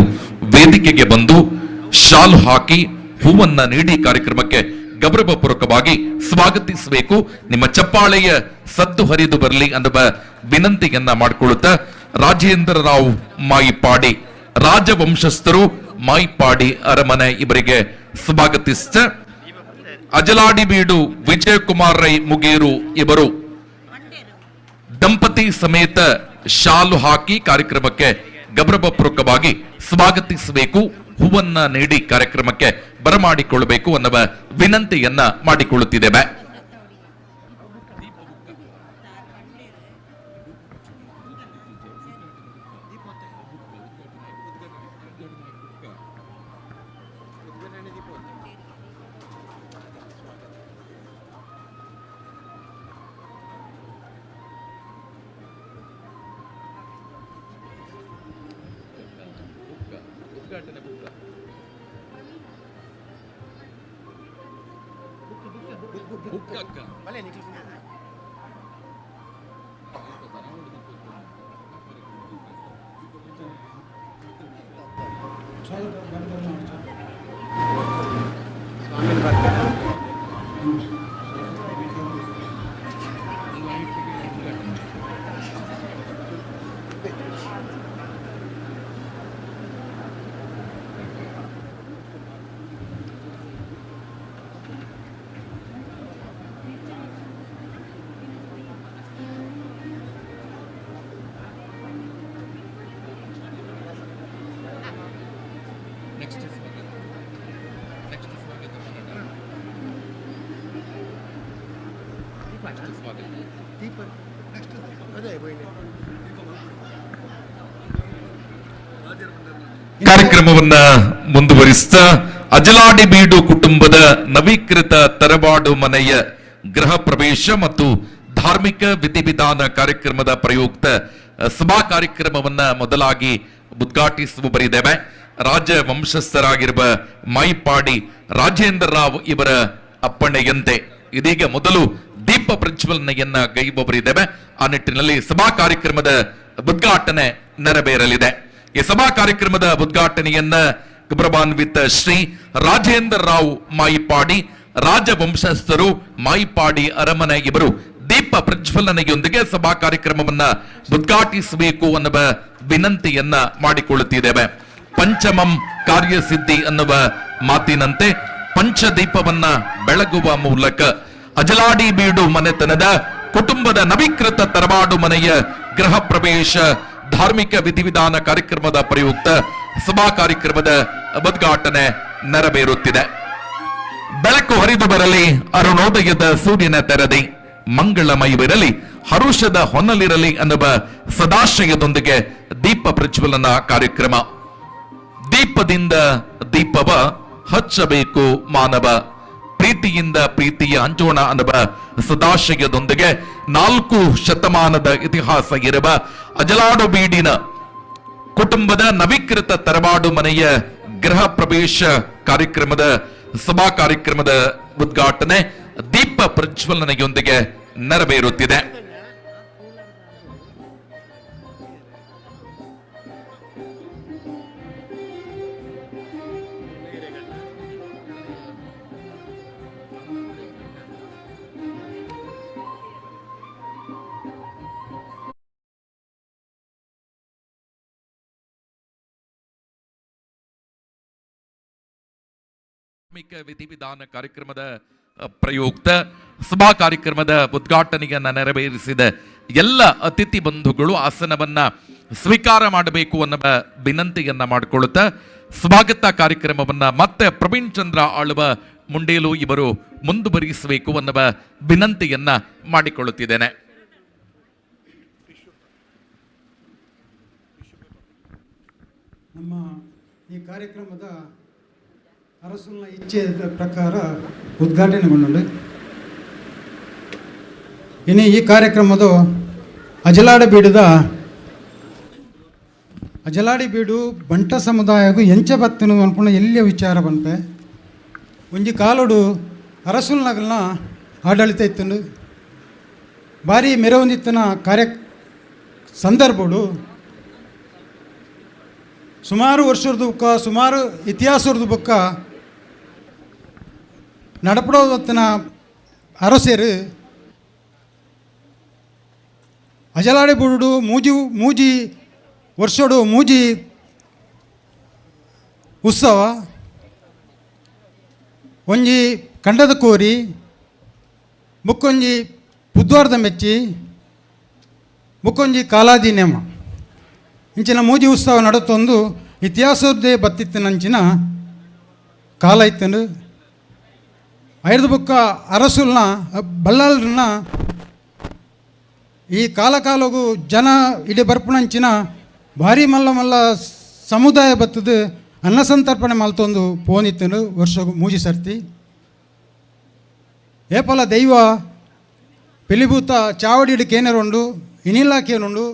ವೇದಿಕೆಗೆ ಬಂದು ಶಾಲು ಹಾಕಿ ಹೂವನ್ನ ನೀಡಿ ಕಾರ್ಯಕ್ರಮಕ್ಕೆ ಗೌರವಪೂರ್ವಕವಾಗಿ ಸ್ವಾಗತಿಸಬೇಕು. ನಿಮ್ಮ ಚಪ್ಪಾಳೆಯ ಸದ್ದು ಹರಿದು ಬರಲಿ ಅನ್ನುವ ವಿನಂತಿಯನ್ನ ಮಾಡಿಕೊಳ್ಳುತ್ತಾ ರಾಜೇಂದ್ರ ರಾವ್ ಮಾಯಿಪಾಡಿ, ರಾಜವಂಶಸ್ಥರು, ಮಾಯಿಪಾಡಿ ಅರಮನೆ ಇವರಿಗೆ ಸ್ವಾಗತಿಸ್ತ ಅಜಲಾಡಿ ಬೀಡು ವಿಜಯಕುಮಾರ್ ರೈ ಮುಗೇರು ಇವರು ದಂಪತಿ ಸಮೇತ ಶಾಲು ಹಾಕಿ ಕಾರ್ಯಕ್ರಮಕ್ಕೆ ಗೌರವಪೂರ್ವಕವಾಗಿ ಸ್ವಾಗತಿಸಬೇಕು, ಹೂವನ್ನ ನೀಡಿ ಕಾರ್ಯಕ್ರಮಕ್ಕೆ ಬರಮಾಡಿಕೊಳ್ಳಬೇಕು ಅನ್ನುವ ವಿನಂತಿಯನ್ನ ಮಾಡಿಕೊಳ್ಳುತ್ತಿದ್ದೇವೆ. ಕಾರ್ಯಕ್ರಮವನ್ನ ಮುಂದುವರಿಸ್ತಾ ಅಜಲಾಡಿ ಬೀಡು ಕುಟುಂಬದ ನವೀಕೃತ ತರವಾಡು ಮನೆಯ ಗೃಹ ಪ್ರವೇಶ ಮತ್ತು ಧಾರ್ಮಿಕ ವಿಧಿವಿಧಾನ ಕಾರ್ಯಕ್ರಮದ ಪ್ರಯುಕ್ತ ಸಭಾ ಕಾರ್ಯಕ್ರಮವನ್ನ ಮೊದಲಾಗಿ ಉದ್ಘಾಟಿಸುವವರಿದ್ದೇವೆ. ರಾಜ ವಂಶಸ್ಥರಾಗಿರುವ ಮೈಪಾಡಿ ರಾಜೇಂದ್ರ ರಾವ್ ಇವರ ಅಪ್ಪಣೆಯಂತೆ ಇದೀಗ ಮೊದಲು ದೀಪ ಪ್ರಜ್ವಲನೆಯನ್ನ ಗೈಯುವವರಿದ್ದೇವೆ. ಆ ನಿಟ್ಟಿನಲ್ಲಿ ಸಭಾ ಕಾರ್ಯಕ್ರಮದ ಉದ್ಘಾಟನೆ ನೆರವೇರಲಿದೆ. ಈ ಸಭಾ ಕಾರ್ಯಕ್ರಮದ ಉದ್ಘಾಟನೆಯನ್ನ ಗೌರವಾನ್ವಿತ ಶ್ರೀ ರಾಜೇಂದ್ರ ರಾವ್ ಮಾಯಿಪಾಡಿ, ರಾಜವಂಶಸ್ಥರು, ಮಾಯಿಪಾಡಿ ಅರಮನೆ ಇವರು ದೀಪ ಪ್ರಜ್ವಲನೆಯೊಂದಿಗೆ ಸಭಾ ಕಾರ್ಯಕ್ರಮವನ್ನ ಉದ್ಘಾಟಿಸಬೇಕು ಅನ್ನುವ ವಿನಂತಿಯನ್ನ ಮಾಡಿಕೊಳ್ಳುತ್ತಿದ್ದೇವೆ. ಪಂಚಮಂ ಕಾರ್ಯಸಿದ್ಧಿ ಅನ್ನುವ ಮಾತಿನಂತೆ ಪಂಚದೀಪವನ್ನ ಬೆಳಗುವ ಮೂಲಕ ಅಜಲಾಡಿ ಬೀಡು ಮನೆತನದ ಕುಟುಂಬದ ನವೀಕೃತ ತರವಾಡು ಮನೆಯ ಗೃಹ ಪ್ರವೇಶ ಧಾರ್ಮಿಕ ವಿಧಿವಿಧಾನ ಕಾರ್ಯಕ್ರಮದ ಪ್ರಯುಕ್ತ ಸಭಾ ಕಾರ್ಯಕ್ರಮದ ಉದ್ಘಾಟನೆ ನೆರವೇರುತ್ತಿದೆ. ಬೆಳಕು ಹರಿದು ಬರಲಿ ಅರುಣೋದಯದ ಸೂರ್ಯನ ತೆರದಿ, ಮಂಗಳಮಯವಿರಲಿ ಹರುಷದ ಹೊನ್ನಲಿರಲಿ ಅನ್ನುವ ಸದಾಶಯದೊಂದಿಗೆ ದೀಪ ಪ್ರಜ್ವಲನ ಕಾರ್ಯಕ್ರಮ. ದೀಪದಿಂದ ದೀಪವ ಹಚ್ಚಬೇಕು ಮಾನವ, ಪ್ರೀತಿಯಿಂದ ಪ್ರೀತಿಯ ಹಂಚೋಣ ಅನ್ನುವ ಸದಾಶಯದೊಂದಿಗೆ 4 ಶತಮಾನದ ಇತಿಹಾಸ ಇರುವ ಅಜಲಾಡು ಬೀಡಿನ ಕುಟುಂಬದ ನವೀಕೃತ ತರವಾಡು ಮನೆಯ ಗೃಹ ಪ್ರವೇಶ ಕಾರ್ಯಕ್ರಮದ ಸಭಾ ಕಾರ್ಯಕ್ರಮದ ಉದ್ಘಾಟನೆ ದೀಪ ಪ್ರಜ್ವಲನೆಯೊಂದಿಗೆ ನೆರವೇರುತ್ತಿದೆ. ಧಾರ್ಮಿಕ ವಿಧಿವಿಧಾನ ಕಾರ್ಯಕ್ರಮದ ಪ್ರಯುಕ್ತ ಸಭಾ ಕಾರ್ಯಕ್ರಮದ ಉದ್ಘಾಟನೆಯನ್ನ ನೆರವೇರಿಸಿದ ಎಲ್ಲ ಅತಿಥಿ ಬಂಧುಗಳು ಆಸನವನ್ನ ಸ್ವೀಕಾರ ಮಾಡಬೇಕು ಅನ್ನುವ ವಿನಂತಿಯನ್ನ ಮಾಡಿಕೊಳ್ಳುತ್ತಾ ಸ್ವಾಗತ ಕಾರ್ಯಕ್ರಮವನ್ನ ಮತ್ತೆ ಪ್ರವೀಣ್ ಚಂದ್ರ ಆಳುವ ಮುಂಡೇಲು ಇವರು ಮುಂದುವರಿಸಬೇಕು ಅನ್ನುವ ವಿನಂತಿಯನ್ನ ಮಾಡಿಕೊಳ್ಳುತ್ತಿದ್ದೇನೆ. ನಮ್ಮ ಈ ಕಾರ್ಯಕ್ರಮದ ಅರಸುನ ಇಚ್ಛೆಯ ಪ್ರಕಾರ ಉದ್ಘಾಟನೆಗೊಂಡು ಇನ್ನು ಈ ಕಾರ್ಯಕ್ರಮದ ಅಜಲಾಡ ಬೀಡದ ಅಜಲಾಡಿ ಬೀಡು ಬಂಟ ಸಮುದಾಯಗು ಎಂಚ ಬತ್ತನು ಅನ್ಪುನ ಎಲ್ಲಿಯ ವಿಚಾರ ಪನ್ಪೆ. ಒಂಜಿ ಕಾಲೋಡು ಅರಸುಲ್ ನಗಲ್ನ ಆಡಳಿತ ಇತ್ತುಂಡು. ಭಾರಿ ಮೆರವೊಂದಿತ್ತನ ಕಾರ್ಯ ಸಂದರ್ಭಡು ಸುಮಾರು ವರ್ಷದ ಬುಕ್ಕ, ಸುಮಾರು ಇತಿಹಾಸದ ಬುಕ್ಕ ನಡಪಡೋದತ್ತಿನ ಅರಸೇರು ಅಜಲಾಡಿ ಬುಡು ಮೂಜಿ ಮೂಜಿ ವರ್ಷಡು ಮೂಜಿ ಉತ್ಸವ, ಒಂಜಿ ಕಂಡದ ಕೋರಿ, ಬುಕ್ಕೊಂಜಿ ಪುದ್ವಾರದ ಮೆಚ್ಚಿ, ಬುಕ್ಕೊಂಜಿ ಕಾಲಾದಿ ನೇಮ. ಇಂಚಿನ ಮೂಜಿ ಉತ್ಸವ ನಡತೊಂದು ಇತಿಹಾಸದ್ದೇ ಬತ್ತಿತ್ತಿನಂಚಿನ ಕಾಲ ಇತ್ತಂಡು. ಐದು ಬುಕ್ಕ ಅರಸುಲ್ನ ಬಲ್ಲಾಳರನ್ನ ಈ ಕಾಲ ಕಾಲಗೂ ಜನ ಇಡೀ ಬರ್ಪುನಂಚಿನ ಭಾರಿ ಮಲ್ಲ ಮಲ್ಲ ಸಮುದಾಯ ಬತ್ತದು ಅನ್ನ ಸಂತರ್ಪಣೆ ಮಲ್ತೊಂದು ಪೋನಿತ್ತಂಡು ವರ್ಷ ಮೂಜಿ ಸರ್ತಿ. ಏಪಲ ದೈವ ಪಿಲಿಭೂತ ಚಾವಡಿಡು ಕೇನರುಂಡು, ಇನಿಲ ಕೇನುಂಡು,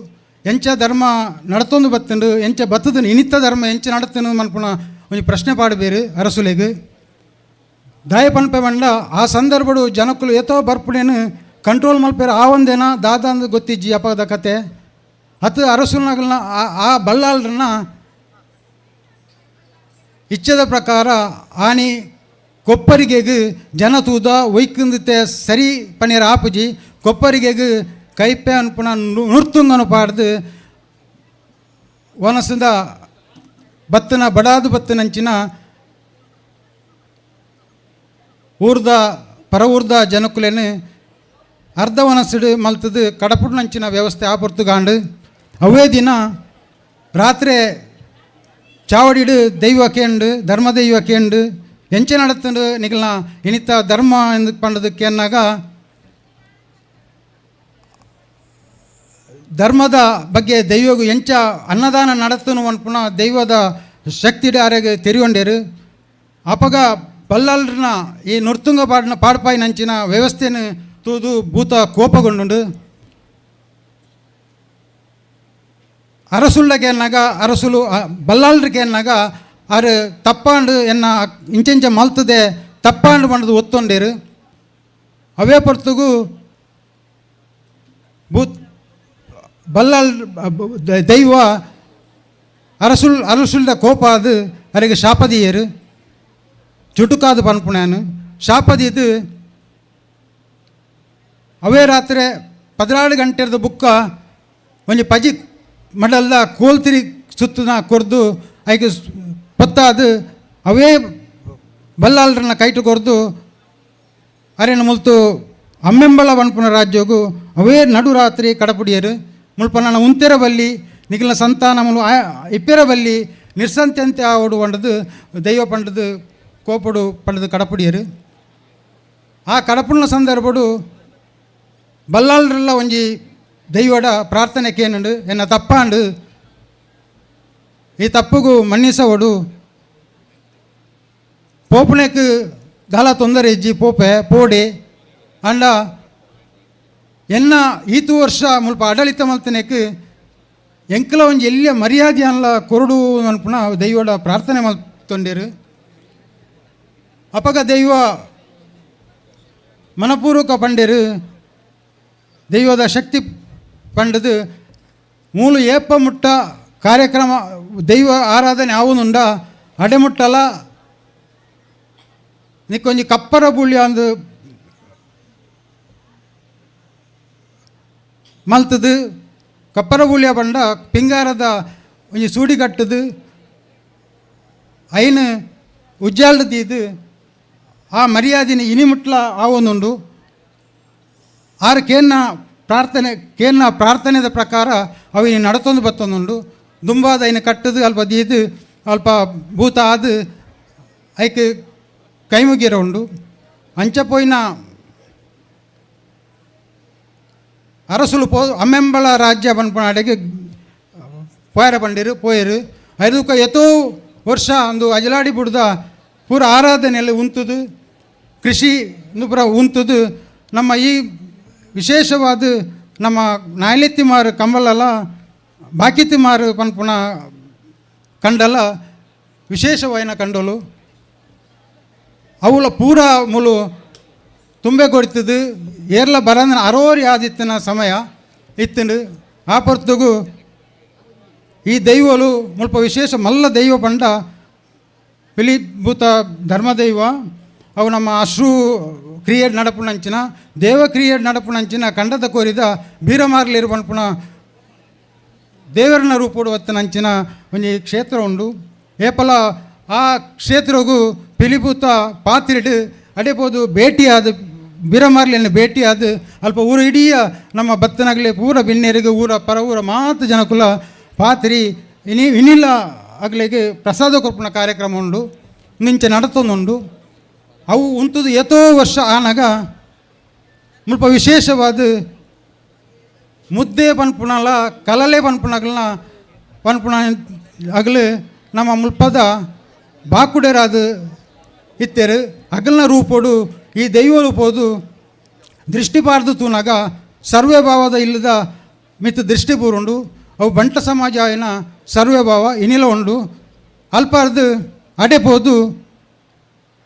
ಎಂಚ ಧರ್ಮ ನಡತೊಂದು ಬತ್ತುಂಡು, ಎಂಚ ಬತ್ತದ ಇನಿತ್ತ ಧರ್ಮ ಎಂಚ ನಡತನು ಮನ್ಪುನ ಒಂಜಿ ಪ್ರಶ್ನೆ ಪಾಡಬೇರು ಅರಸುಲೆಗ್. ದಾಯ ಪನ್ಪೆ ಬಂಡ ಆ ಸಂದರ್ಭಡು ಜನಕ್ಕಲು ಏತೋ ಬರ್ಪುಡೇನು ಕಂಟ್ರೋಲ್ ಮಲ್ಪೇರು ಆ ಒಂದೇನ ದಾದ ಗೊತ್ತಿಜ್ಜಿ ಅಪಗದ ಕತೆ. ಅತ್ತು ಅರಸುನಗಲ್ನ ಆ ಬಲ್ಲಾಳರನ್ನ ಇಚ್ಛದ ಪ್ರಕಾರ ಆನಿ ಕೊಪ್ಪರಿಗೆಗ್ ಜನ ತೂದ ಒಯ್ಕಂದಿತ್ತೆ ಸರಿ ಪನೀರ್ ಆಪುಜಿ ಕೊಪ್ಪರಿಗೆಗ್ ಕೈಪೆ ಅನ್ಪುನ ನುರ್ತುಂಗನು ಪಾಡ್ದು ವನಸದ ಬತ್ತನ ಬಡಾದು ಬತ್ತನಂಚಿನ ಊರ್ದ ಪರ ಊರ್ದ ಜನಕುಲೇನು ಅರ್ಧ ವನಸುಡು ಮಲ್ತದು ಕಡಪುಡ್ನಂಚಿನ ವ್ಯವಸ್ಥೆ ಆ ಪೊರ್ತುಗಾಂಡು. ಅವೇ ದಿನ ರಾತ್ರಿ ಚಾವಡಿಡು ದೈವ ಕೇಂಡು, ಧರ್ಮ ದೈವ ಕೇಂಡು ಎಂಚೆ ನಡತಂಡು ನಿಗಲ್ನ ಇನಿತ ಧರ್ಮ ಎಂದು ಪಂಡದು ಕೇನ್ನಾಗ ಧರ್ಮದ ಬಗ್ಗೆ ದೈವಗು ಎಂಚ ಅನ್ನದಾನ ನಡತನು ಅನ್ಪುನ ದೈವದ ಶಕ್ತಿಡು ಆರೆಗೆ ತೆರಿಗೊಂಡೇರು. ಅಪಗ ಬಲ್ಲಾಳರನ್ನ ಈ ನುರ್ತುಂಗ ಪಾಡಿನ ಪಾಡ್ಪಾಯಿನಂಚಿನ ವ್ಯವಸ್ಥೆನು ತೂದು ಭೂತ ಕೋಪಗೊಂಡುಂಡು. ಅರಸುಳ್ಳಗೆ ಎನ್ನಾಗ ಅರಸುಲು ಬಲ್ಲಾಳರಿಗೆ ಎನ್ನಾಗ ಆರು ತಪ್ಪಾಂಡು ಎನ್ನ ಇಂಚೆಂಚ ಮಲ್ತದೆ ತಪ್ಪಾಂಡು ಬಂಡದು ಒತ್ತೊಂಡೇರು. ಅವೇ ಪೊರ್ತುಗು ಭೂತ್ ಬಲ್ಲಾಳ್ ದೈವ ಅರಸುಲ್ ಅರಸುಲ್ದ ಕೋಪ ಅದು ಅರೆಗೆ ಶಾಪದಿಯರು ಚುಟುಕಾದು ಪನ್ಪುಣಾನು ಶಾಪದಿದ್ದು. ಅವೇ ರಾತ್ರಿ 14 ಗಂಟೆದ ಬುಕ್ಕ ಒಂಜಿ ಪಜಿ ಮಡಲ್ದ ಕೋಲ್ತಿರಿ ಸುತ್ತನ ಕೊರ್ದು ಐಕ್ ಪೊತ್ತಾದು ಅವೇ ಬಲ್ಲಾಳರನ್ನ ಕೈಟು ಕೊರ್ದು ಅರೆನ ಮುಲ್ತು ಅಮ್ಮೆಂಬಳ ಪನ್ಪುನ ರಾಜ್ಯೋಗು ಅವೇ ನಡುರಾತ್ರಿ ಕಡಪುಡಿಯರು. ಮುಲ್ಪ ನನ್ನ ಉಂತೆರ ಬಲ್ಲಿ ನಿಖಿಲ ಸಂತಾನ ಮುಲು ಇಪ್ಪೆರ ಬಲ್ಲಿ ನಿರ್ಸಂತ್ಯಂತೆ ಆವಡು ಪಂಡದು ದೈವ ಪಂಡದು ಕೋಪಡು ಪಂಡದು ಕಡಪುಡಿಯರು. ಆ ಕಡಪುಣ್ಣ ಸಂದರ್ಭಡು ಬಲ್ಲಾಳರೆಲ್ಲ ಒಂಜಿ ದೈವಡ ಪ್ರಾರ್ಥನೆ ಕೇನುಂಡು, ಎನ್ನ ತಪ್ಪಾಂಡು ಈ ತಪ್ಪುಗು ಮನ್ನಿಸವಡು, ಪೋಪುನೆಕ್ ದಾಲ ತೊಂದರೆ ಇಜ್ಜಿ ಪೋಪೆ ಪೋಡೆ ಅಂಡ ಎನ್ನ ಈತು ವರ್ಷ ಮುಲ್ಪ ಆಡಳಿತ ಮಲ್ತನೆಕ್ ಎಂಕಲ ಒಂಜಿ ಎಲ್ಲಿಯ ಮರ್ಯಾದೆ ಅನ್ಲ ಕೊರಡು ಅನ್ಪುನ ದೈವಡ ಪ್ರಾರ್ಥನೆ ಮಲ್ತೊಂಡೇರು. ಅಪಗ ದೈವ ಮನಪೂರ್ವಕ ಪಂಡೇರು ದೈವದ ಶಕ್ತಿ ಪಂಡದು ಮೂಲು ಏಪ ಮುಟ್ಟ ಕಾರ್ಯಕ್ರಮ ದೈವ ಆರಾಧನೆ ಆವುನುಂಡ ಅಡೆಮುಟ್ಟಲ ನಿಕ್ಕೊಂಜಿ ಕಪ್ಪರ ಬುಳ್ಳಿ ಅಂದು ಮಲ್ತದು ಕಪ್ಪರ ಬೂಳ್ಯ ಪಂಡ ಪಿಂಗಾರದ ಒಂಜಿ ಸೂಡಿ ಕಟ್ಟದು ಐನು ಉಜ್ಜಾಲ್ಡ್ ದೀದು ಆ ಮರ್ಯಾದಿನ ಇನಿಮುಟ್ಲ ಆವೊಂದುಂಡು. ಆರು ಕೇನ್ನ ಪ್ರಾರ್ಥನೆ ಕೇನ್ನ ಪ್ರಾರ್ಥನೆದ ಪ್ರಕಾರ ಅವು ಇನಿ ನಡತೊಂದು ಬತ್ತೊಂದುಂಡು. ದುಂಬಾದ ಐನು ಕಟ್ಟದು ಅಲ್ಪ ದೀದು ಅಲ್ಪ ಭೂತ ಆದು ಐಕ್ ಕೈಮುಗಿರ ಉಂಡು. ಅಂಚ ಪೋಯಿನ ಅರಸುಲು ಪೋ ಅಮ್ಮೆಂಬಳ ರಾಜ್ಯ ಪನ್ಪುನಾಡೆಗೆ ಪೋಯರ ಪಂಡಿರು ಪೋಯರು. ಐದುಕ ಎತೋ ವರ್ಷ ಅಂದು ಅಜಲಾಡಿ ಬುಡ್ದ ಪೂರ ಆರಾಧನೆಯಲ್ಲಿ ಉಂತುದು ಕೃಷಿ ಪೂರ ಉಂತುದು. ನಮ್ಮ ಈ ವಿಶೇಷವಾದ ನಮ್ಮ ನಾಯಲೆತ್ತಿಮಾರು ಕಂಬಳಲ ಬಾಕಿತಿಮಾರು ಪನ್ಪುನ ಕಂಡಲ ವಿಶೇಷವಾಯಿನ ಕಂಡೋಲು ಅವುಲ ಪೂರ ಮುಲು ತುಂಬೆ ಕೊಡ್ತದು ಏರ್ಲ ಬರಂದನ ಅರೋರಿ ಆದಿತ್ತಿನ ಸಮಯ ಇತ್ತಂಡು. ಆ ಪೊರ್ತುಗು ಈ ದೈವಲು ಮುಲ್ಪ ವಿಶೇಷ ಮಲ್ಲ ದೈವ ಪಂಡ ಪಿಲಿಭೂತ ಧರ್ಮದೈವ. ಅವು ನಮ್ಮ ಅಶ್ರು ಕ್ರಿಯೆ ನಡಪುನಂಚಿನ ದೇವ ಕ್ರಿಯೆ ನಡಪುನಂಚಿನ ಕಂಡದ ಕೋರಿದ ಬೀರಮಾರ್ಲಿರು ಪನ್ಪುನ ದೇವರನ ರೂಪುಡು ವತ್ತನಂಚಿನ ಒಂಜಿ ಕ್ಷೇತ್ರ ಉಂಡು. ಏಪಲ ಆ ಕ್ಷೇತ್ರಗು ಪಿಲಿಭೂತ ಪಾತ್ರಿಡ್ ಅಡೆಪೋದು ಭೇಟಿಯಾದ ಬೀರಮಾರ್ಲಿನ ಭೇಟಿಯಾದ ಅಲ್ಪ ಊರು ಇಡೀ ನಮ್ಮ ಬತ್ತನಗಲಿ ಪೂರ ಬಿನ್ನೇರಿಗೆ ಊರ ಪರ ಊರ ಮಾತು ಜನಕುಲ ಪಾತ್ರಿ ಇನಿ ಇನಿಲ ಅಗ್ಲಿಗೆ ಪ್ರಸಾದ ಕೊರ್ಪುನ ಕಾರ್ಯಕ್ರಮ ಉಂಡು, ನಿಂಚೆ ನಡತೊಂದುಂಡು. ಅವು ಉಂತುದು ಏತೋ ವರ್ಷ ಆನಗ ಮುಲ್ಪ ವಿಶೇಷವಾದ ಮುದ್ದೆ ಪನ್ಪುನಲ ಕಲಲೆ ಪನ್ಪುನಗಲ್ನ ಪನ್ಪುನ ಅಗಲು ನಮ್ಮ ಮುಲ್ಪದ ಬಾಕುಡೆರಾದ ಇತ್ತೇರು. ಅಗಲ್ನ ರೂಪೋಡು ಈ ದೈವ ರೂಪೋದು ದೃಷ್ಟಿಪಾರ್ದು ತೂನಾಗ ಸರ್ವೇ ಭಾವದ ಇಲ್ಲದ ಮಿತ್ ದೃಷ್ಟಿ ಬೂರುಂಡು. ಅವು ಬಂಟ ಸಮಾಜ ಆಯಿನ ಸರ್ವೇ ಭಾವ ಇನಿಲ ಉಂಡು. ಅಲ್ಪಾರ್ದು ಅಡೆಪೋದು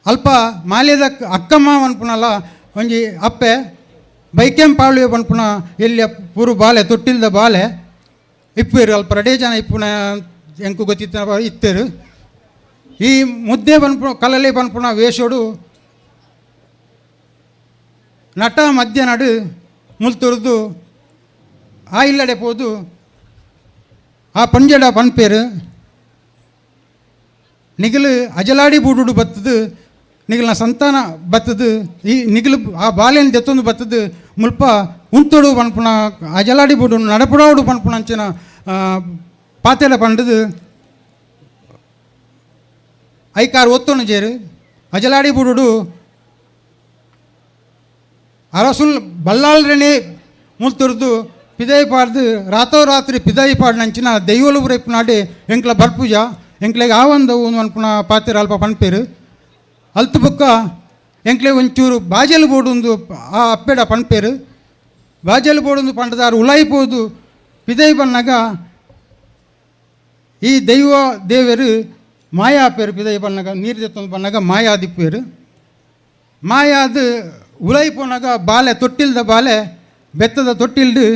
ಅಲ್ಪ ಮಾಲ್ಯದ ಅಕ್ಕಮ್ಮ ಪನ್ಪುನಲ ಒಂಜಿ ಅಪ್ಪೆ ಬೈಕೆಂ ಪಾಳುವೆ ಪನ್ಪುನ ಎಲ್ಲಿಯ ಪೂರು ಬಾಲೆ ತೊಟ್ಟಿಲ್ದ ಬಾಲೆ ಇಪ್ಪೇರು. ಅಲ್ಪ ರಡೇ ಜನ ಇಪ್ಪುನ ಎಂಕು ಗೊತ್ತಿತ್ತ ಇತ್ತೇರು. ಈ ಮುದ್ದೆ ಪನ್ಪುನ ಕಲಲೆ ಪನ್ಪುನ ವೇಷೋಡು ನಟ ಮಧ್ಯ ನಡು ಮುಲ್ತುರ್ದು ಆ ಇಲ್ಲಡೆ ಪೋದು ಆ ಪಂಜಡ ಪನ್ಪೇರು ನಿಗಲು ಅಜಲಾಡಿ ಬೂಡುಡು ಬತ್ತದು ನಿಗಲ್ನ ಸಂತಾನ ಬತ್ತದು ಈ ನಿಗಲು ಆ ಬಾಲೆನ್ ದೆತ್ತೊಂದು ಬತ್ತದು ಮುಲ್ಪ ಉಂತೊಡು ಪನ್ಪುನ ಅಜಲಾಡಿ ಬೂಡು ನಡಪುಡಾಡು ಪನ್ಪುನ ಅಂಚಿನ ಪಾತೆಲ ಪಂಡದು ಐಕಾರ್ ಒತ್ತೊಂದು ಜೇರು ಅಜಲಾಡಿ ಬೂಡುಡು ಅರಸುಲ್ ಬಲ್ಲಾಳ್ರನೇ ಮುಲ್ತುರ್ದು ಪಿದಯಿ ಪಾಡ್ದು ರಾತ್ರೋರಾತ್ರಿ ಪಿದಯಿ ಪಾಡ್ನಂಚಿನ ದೈವಲು ನಾಡಿ ಎಂಕ್ಲ ಬರ್ಪೂಜ ಎಂಕ್ಲೆಗ್ ಆವಂದವು ಅನ್ಪುನ ಪಾತೆರ ಅಲ್ಪ ಪನ್ಪೇರು. ಅಲ್ತು ಬೊಕ್ಕ ಎಂಕ್ಲೆ ಒಂಚೂರು ಬಾಜಲು ಬೋಡುಂದು ಆ ಅಪ್ಪೆಡ ಪನ್ಪೇರು. ಬಾಜಲು ಬೋಡುಂದು ಪಂಡದಾರು ಉಲಾಯಿ ಪೋದು ಪಿದಯಿ ಬನ್ನಗ ಈ ದೈವ ದೇವರು ಮಾಯಾ ಆಪೇರು. ಪಿದಯಿ ಬನ್ನಗ ನೀರು ದೆತ್ತೊಂದು ಬನ್ನಗ ಮಾಯಾದಿಪ್ಪೇರು. ಮಾಯಾದ ಉಲಾಯಿ ಪೋನಾಗ ಬಾಲೆ ತೊಟ್ಟಿಲ್ದ ಬಾಲೆ ಬೆತ್ತದ ತೊಟ್ಟಿಲ್ದು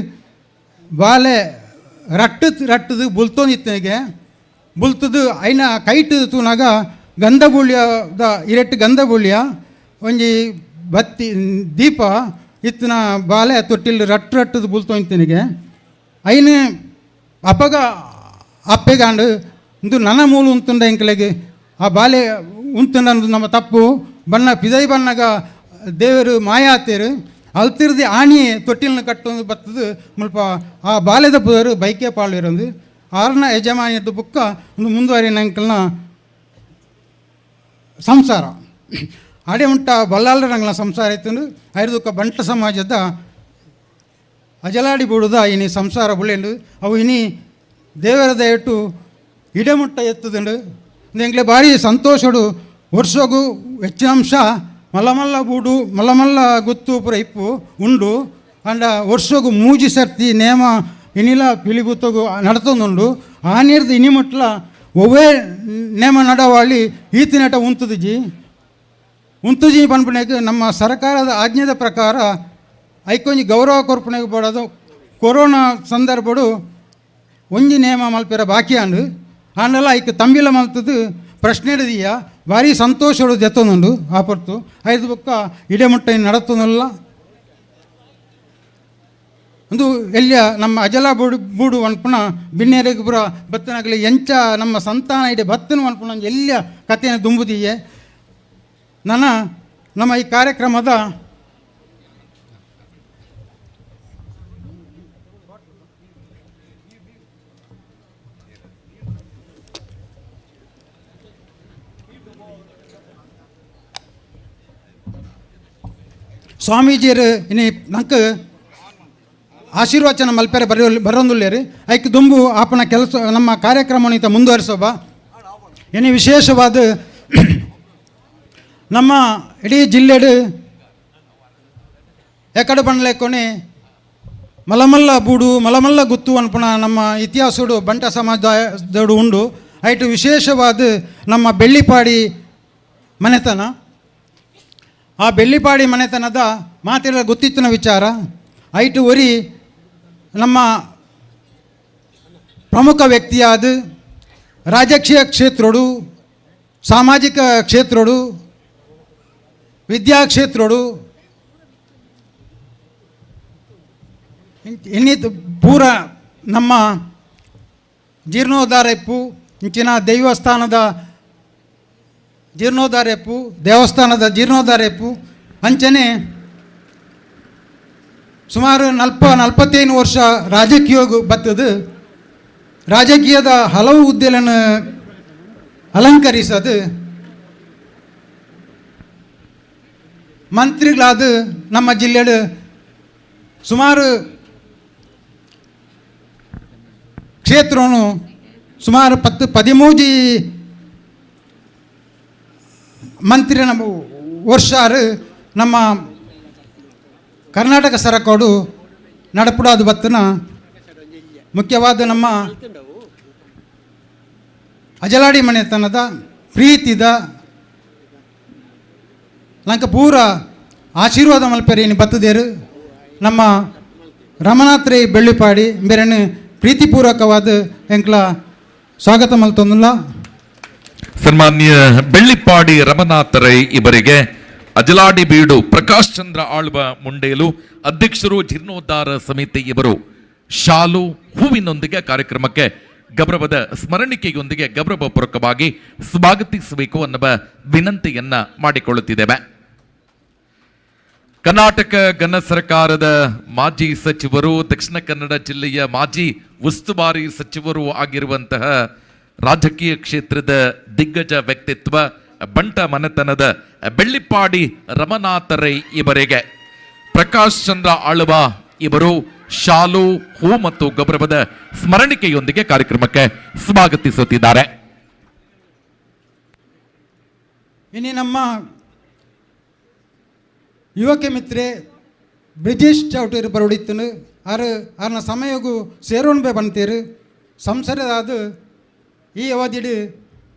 ಬಾಲೆ ರಟ್ಟು ರಟ್ಟದು ಬುಲ್ತೊಂದಿತ್ತನಿಗೆ ಬುಲ್ತದು ಐನ ಕೈಟ್ ತೂನಾಗ ಗಂಧಬುಳ್ಯದ ಇರೆಟ್ಟು ಗಂಧಬುಳ್ಯ ಒಂಜಿ ಬತ್ತಿ ದೀಪ ಇತ್ತಿನ ಬಾಲೆ ತೊಟ್ಟಿಲ್ ರಟ್ಟು ರಟ್ಟದು ಬುಲ್ತೊಂದಿತ್ತನಿಗೆ. ಐನ ಅಪಗ ಅಪ್ಪೆಗಾಂಡು ಇಂದು ನನ ಮೂಲು ಉಂತುಂಡ ಎಂಕಲೆಗೆ ಆ ಬಾಲೆ ಉಂತುಂಡ ನಮ್ಮ ತಪ್ಪು ಬಣ್ಣ ಪಿದೈ ಬಣ್ಣಗ ದೇವರು ಮಾಯಾತೇರು ಅಲ್ತಿರ್ದಿ ಆಣಿಯೇ ತೊಟ್ಟಿಲ್ನ ಕಟ್ಟೊಂದು ಬತ್ತದು ಮುಲ್ಪ ಆ ಬಾಲೆದ ಪುದರು ಬೈಕೆ ಪಾಳಿರೊಂದು ಆರ್ನ ಯಜಮಾನಿಯದ್ದು ಬುಕ್ಕ ಒಂದು ಮುಂದುವರಿನ ಅಂಕಲ್ನ ಸಂಸಾರ ಅಡೆ ಉಂಟ ಬಲ್ಲಾಳರಂಗ್ಲ ಸಂಸಾರ ಇತ್ತು. ಐರ್ದುಕ್ಕ ಬಂಟ ಸಮಾಜದ ಅಜಲಾಡಿ ಬೂಡುದ ಇನಿ ಸಂಸಾರ ಬುಳೆಂಡು ಅವು ಇನಿ ದೇವರ ದಯಟು ಇಡಮುಟ್ಟ ಎತ್ತುದುಂಡು. ಎಂಕ್ಲೆ ಭಾರಿ ಸಂತೋಷಡು ವರ್ಷಗು ಹೆಚ್ಚಿನಂಶ ಮಲ್ಲ ಮಲ್ಲ ಬೂಡು ಮಲ್ಲ ಮಲ್ಲ ಗುತ್ತು ಪೂರ ಇಪ್ಪು ಉಂಡು. ಅಂಡ ವರ್ಷಗು ಮೂಜಿ ಸರ್ತಿ ನೇಮ ಇನಿಲ ಪಿಲಿಗುತ್ತಗು ನಡತೊಂದುಂಡು. ಆ ನೀರ್ದು ಇನಿಮುಟ್ಲ ಒವ್ವೇ ನೇಮ ನಡವಾಳಿ ಈತಿನಟ ಉಂತುದಿಜಿ ಉಂತುಜಿ ಪನ್ಪುನೆಗ್ ನಮ್ಮ ಸರ್ಕಾರದ ಆಜ್ಞೆದ ಪ್ರಕಾರ ಐಕೊಂಜಿ ಗೌರವ ಕೊರ್ಪುನೆಗ್ ಬೋಡದು. ಕೊರೋನಾ ಸಂದರ್ಭಡು ಒಂಜಿ ನೇಮ ಮಲ್ಪೆರ ಬಾಕಿ ಆಂಡ್ ಆಂಡಲ ಐಕ್ ತಂಬಿಲ ಮಲ್ತದು ಪ್ರಶ್ನೆ ಹಿಡಿದೀಯ ಭಾರಿ ಸಂತೋಷಡು ದೆತ್ತೊಂದುಂಡು. ಆ ಪೊರ್ತು ಐದು ಬೊಕ್ಕ ಇಡೆಮುಟ್ಟ ನಡತೊಂದುಲ್ಲ. ಒಂದು ಎಲ್ಲಿಯ ನಮ್ಮ ಅಜಲ ಬೂಡು ಬೂಡು ಪನ್ಪುನ ಬಿನ್ನೇರಿಗೆ ಪೂರ ಬತ್ತನಾಗಲಿ ಎಂಚ ನಮ್ಮ ಸಂತಾನ ಇಡೆ ಬತ್ತನ ಪನ್ಪುನ ಎಲ್ಲಿಯ ಕಥೆಯನ್ನು ದುಂಬುದಿಯೆ. ನನ್ನ ನಮ್ಮ ಈ ಕಾರ್ಯಕ್ರಮದ ಸ್ವಾಮೀಜಿಯರು ಇನಿ ನಂಗೆ ಆಶೀರ್ವಚನ ಮಲ್ಪೆರೆ ಬರೋ ಬರೋಂದುಲ್ಲೇರಿ ಐಕ್ ದುಂಬು ಆಪನ ಕೆಲಸ ನಮ್ಮ ಕಾರ್ಯಕ್ರಮ ಮುಂದುವರಿಸೋಬ. ಇನಿ ವಿಶೇಷವಾದ ನಮ್ಮ ಇಡೀ ಜಿಲ್ಲೆಡು ಎಕಡೆ ಬಂಡ್ಲೆಕೊನೆ ಮಲಮಲ್ಲ ಬೂಡು ಮಲಮಲ್ಲ ಗುತ್ತು ಅನ್ಪುನ ನಮ್ಮ ಇತಿಹಾಸಡು ಬಂಟ ಸಮಾಜದಡು ಉಂಡು. ಐಟು ವಿಶೇಷವಾದ ನಮ್ಮ ಬೆಳ್ಳಿಪಾಡಿ ಮನೆತನ. ಆ ಬೆಳ್ಳಿಪಾಡಿ ಮನೆತನದ ಮಾತೆಲ್ಲ ಗೊತ್ತಿತ್ತಿನ ವಿಚಾರ. ಐಟು ಒರಿ ನಮ್ಮ ಪ್ರಮುಖ ವ್ಯಕ್ತಿಯಾದ ರಾಜಕೀಯ ಕ್ಷೇತ್ರಡು, ಸಾಮಾಜಿಕ ಕ್ಷೇತ್ರಡು, ವಿದ್ಯಾಕ್ಷೇತ್ರಡು ಇನ್ನಿತ ಪೂರ ನಮ್ಮ ಜೀರ್ಣೋದ್ಧಾರ ಇಪ್ಪು ಇಂಚಿನ ದೇವಸ್ಥಾನದ ಜೀರ್ಣೋದ್ಧಾರ ಇಪ್ಪು, ದೇವಸ್ಥಾನದ ಜೀರ್ಣೋದ್ಧಾರ ಇಪ್ಪು. ಅಂಚನೆ ಸುಮಾರು 45 ವರ್ಷ ರಾಜಕೀಯ ಬತ್ತದು, ರಾಜಕೀಯದ ಹಲವು ಹುದ್ದೆಗಳನ್ನು ಅಲಂಕರಿಸದು ಮಂತ್ರಿಗಳಾದ ನಮ್ಮ ಜಿಲ್ಲೆಡು ಸುಮಾರು ಕ್ಷೇತ್ರನು ಸುಮಾರು 10-13 ಮಂತ್ರಿ ನಮ್ಮ ವರ್ಷಾರು ನಮ್ಮ ಕರ್ನಾಟಕ ಸರಕೋಡು ನಡಪುಡಾದ ಬತ್ತನ ಮುಖ್ಯವಾದ ನಮ್ಮ ಅಜಲಾಡಿ ಮನೆತನದ ಪ್ರೀತಿದ ಲಂಕ ಪೂರ ಆಶೀರ್ವಾದ ಮಲ್ಪೆರೇನು ಬತ್ತದೇರು ನಮ್ಮ ರಮನಾಥ್ ರೈ ಬೆಳ್ಳಿಪಾಡಿ ಬೇರೆನು ಪ್ರೀತಿಪೂರ್ವಕವಾದ ಎಂಕ್ಲ ಸ್ವಾಗತ ಮಲ್ತೊಂದುಲ್ಲ. ಸನ್ಮಾನ್ಯ ಬೆಳ್ಳಿಪಾಡಿ ರಮನಾಥ ರೈ ಇವರಿಗೆ ಅಜಲಾಡಿ ಬೀಡು ಪ್ರಕಾಶ್ ಚಂದ್ರ ಆಳ್ವ ಮುಂಡೇಲು ಅಧ್ಯಕ್ಷರು ಜೀರ್ಣೋದ್ಧಾರ ಸಮಿತಿ ಇವರು ಶಾಲು ಹೂವಿನೊಂದಿಗೆ ಕಾರ್ಯಕ್ರಮಕ್ಕೆ ಗೌರವದ ಸ್ಮರಣಿಕೆಯೊಂದಿಗೆ ಗೌರವಪೂರ್ವಕವಾಗಿ ಸ್ವಾಗತಿಸಬೇಕು ಅನ್ನುವ ವಿನಂತಿಯನ್ನ ಮಾಡಿಕೊಳ್ಳುತ್ತಿದ್ದೇವೆ. ಕರ್ನಾಟಕ ಘನ ಸರ್ಕಾರದ ಮಾಜಿ ಸಚಿವರು, ದಕ್ಷಿಣ ಕನ್ನಡ ಜಿಲ್ಲೆಯ ಮಾಜಿ ಉಸ್ತುವಾರಿ ಸಚಿವರು ಆಗಿರುವಂತಹ ರಾಜಕೀಯ ಕ್ಷೇತ್ರದ ದಿಗ್ಗಜ ವ್ಯಕ್ತಿತ್ವ ಬಂಟ ಮನೆತನದ ಬೆಳ್ಳಿಪಾಡಿ ರಮನಾಥ ರೈ ಇವರಿಗೆ ಪ್ರಕಾಶ್ ಚಂದ್ರ ಆಳ್ವ ಇವರು ಶಾಲು ಹೂ ಮತ್ತು ಗೌರವದ ಸ್ಮರಣಿಕೆಯೊಂದಿಗೆ ಕಾರ್ಯಕ್ರಮಕ್ಕೆ ಸ್ವಾಗತಿಸುತ್ತಿದ್ದಾರೆ. ಇನ್ನು ನಮ್ಮ ಯುವಕ ಮಿತ್ರೆ ಬ್ರಿಜೇಶ್ ಚೌಟೇರು ಬರೋಡಿತ್ತನು ಆರು ಆರ್ನ ಸಮಯಗೂ ಸೇರೋಣ್ಬೆ ಬಂತೀರು ಸಂಸರದಾದ ಈ ಅವಧಿಡು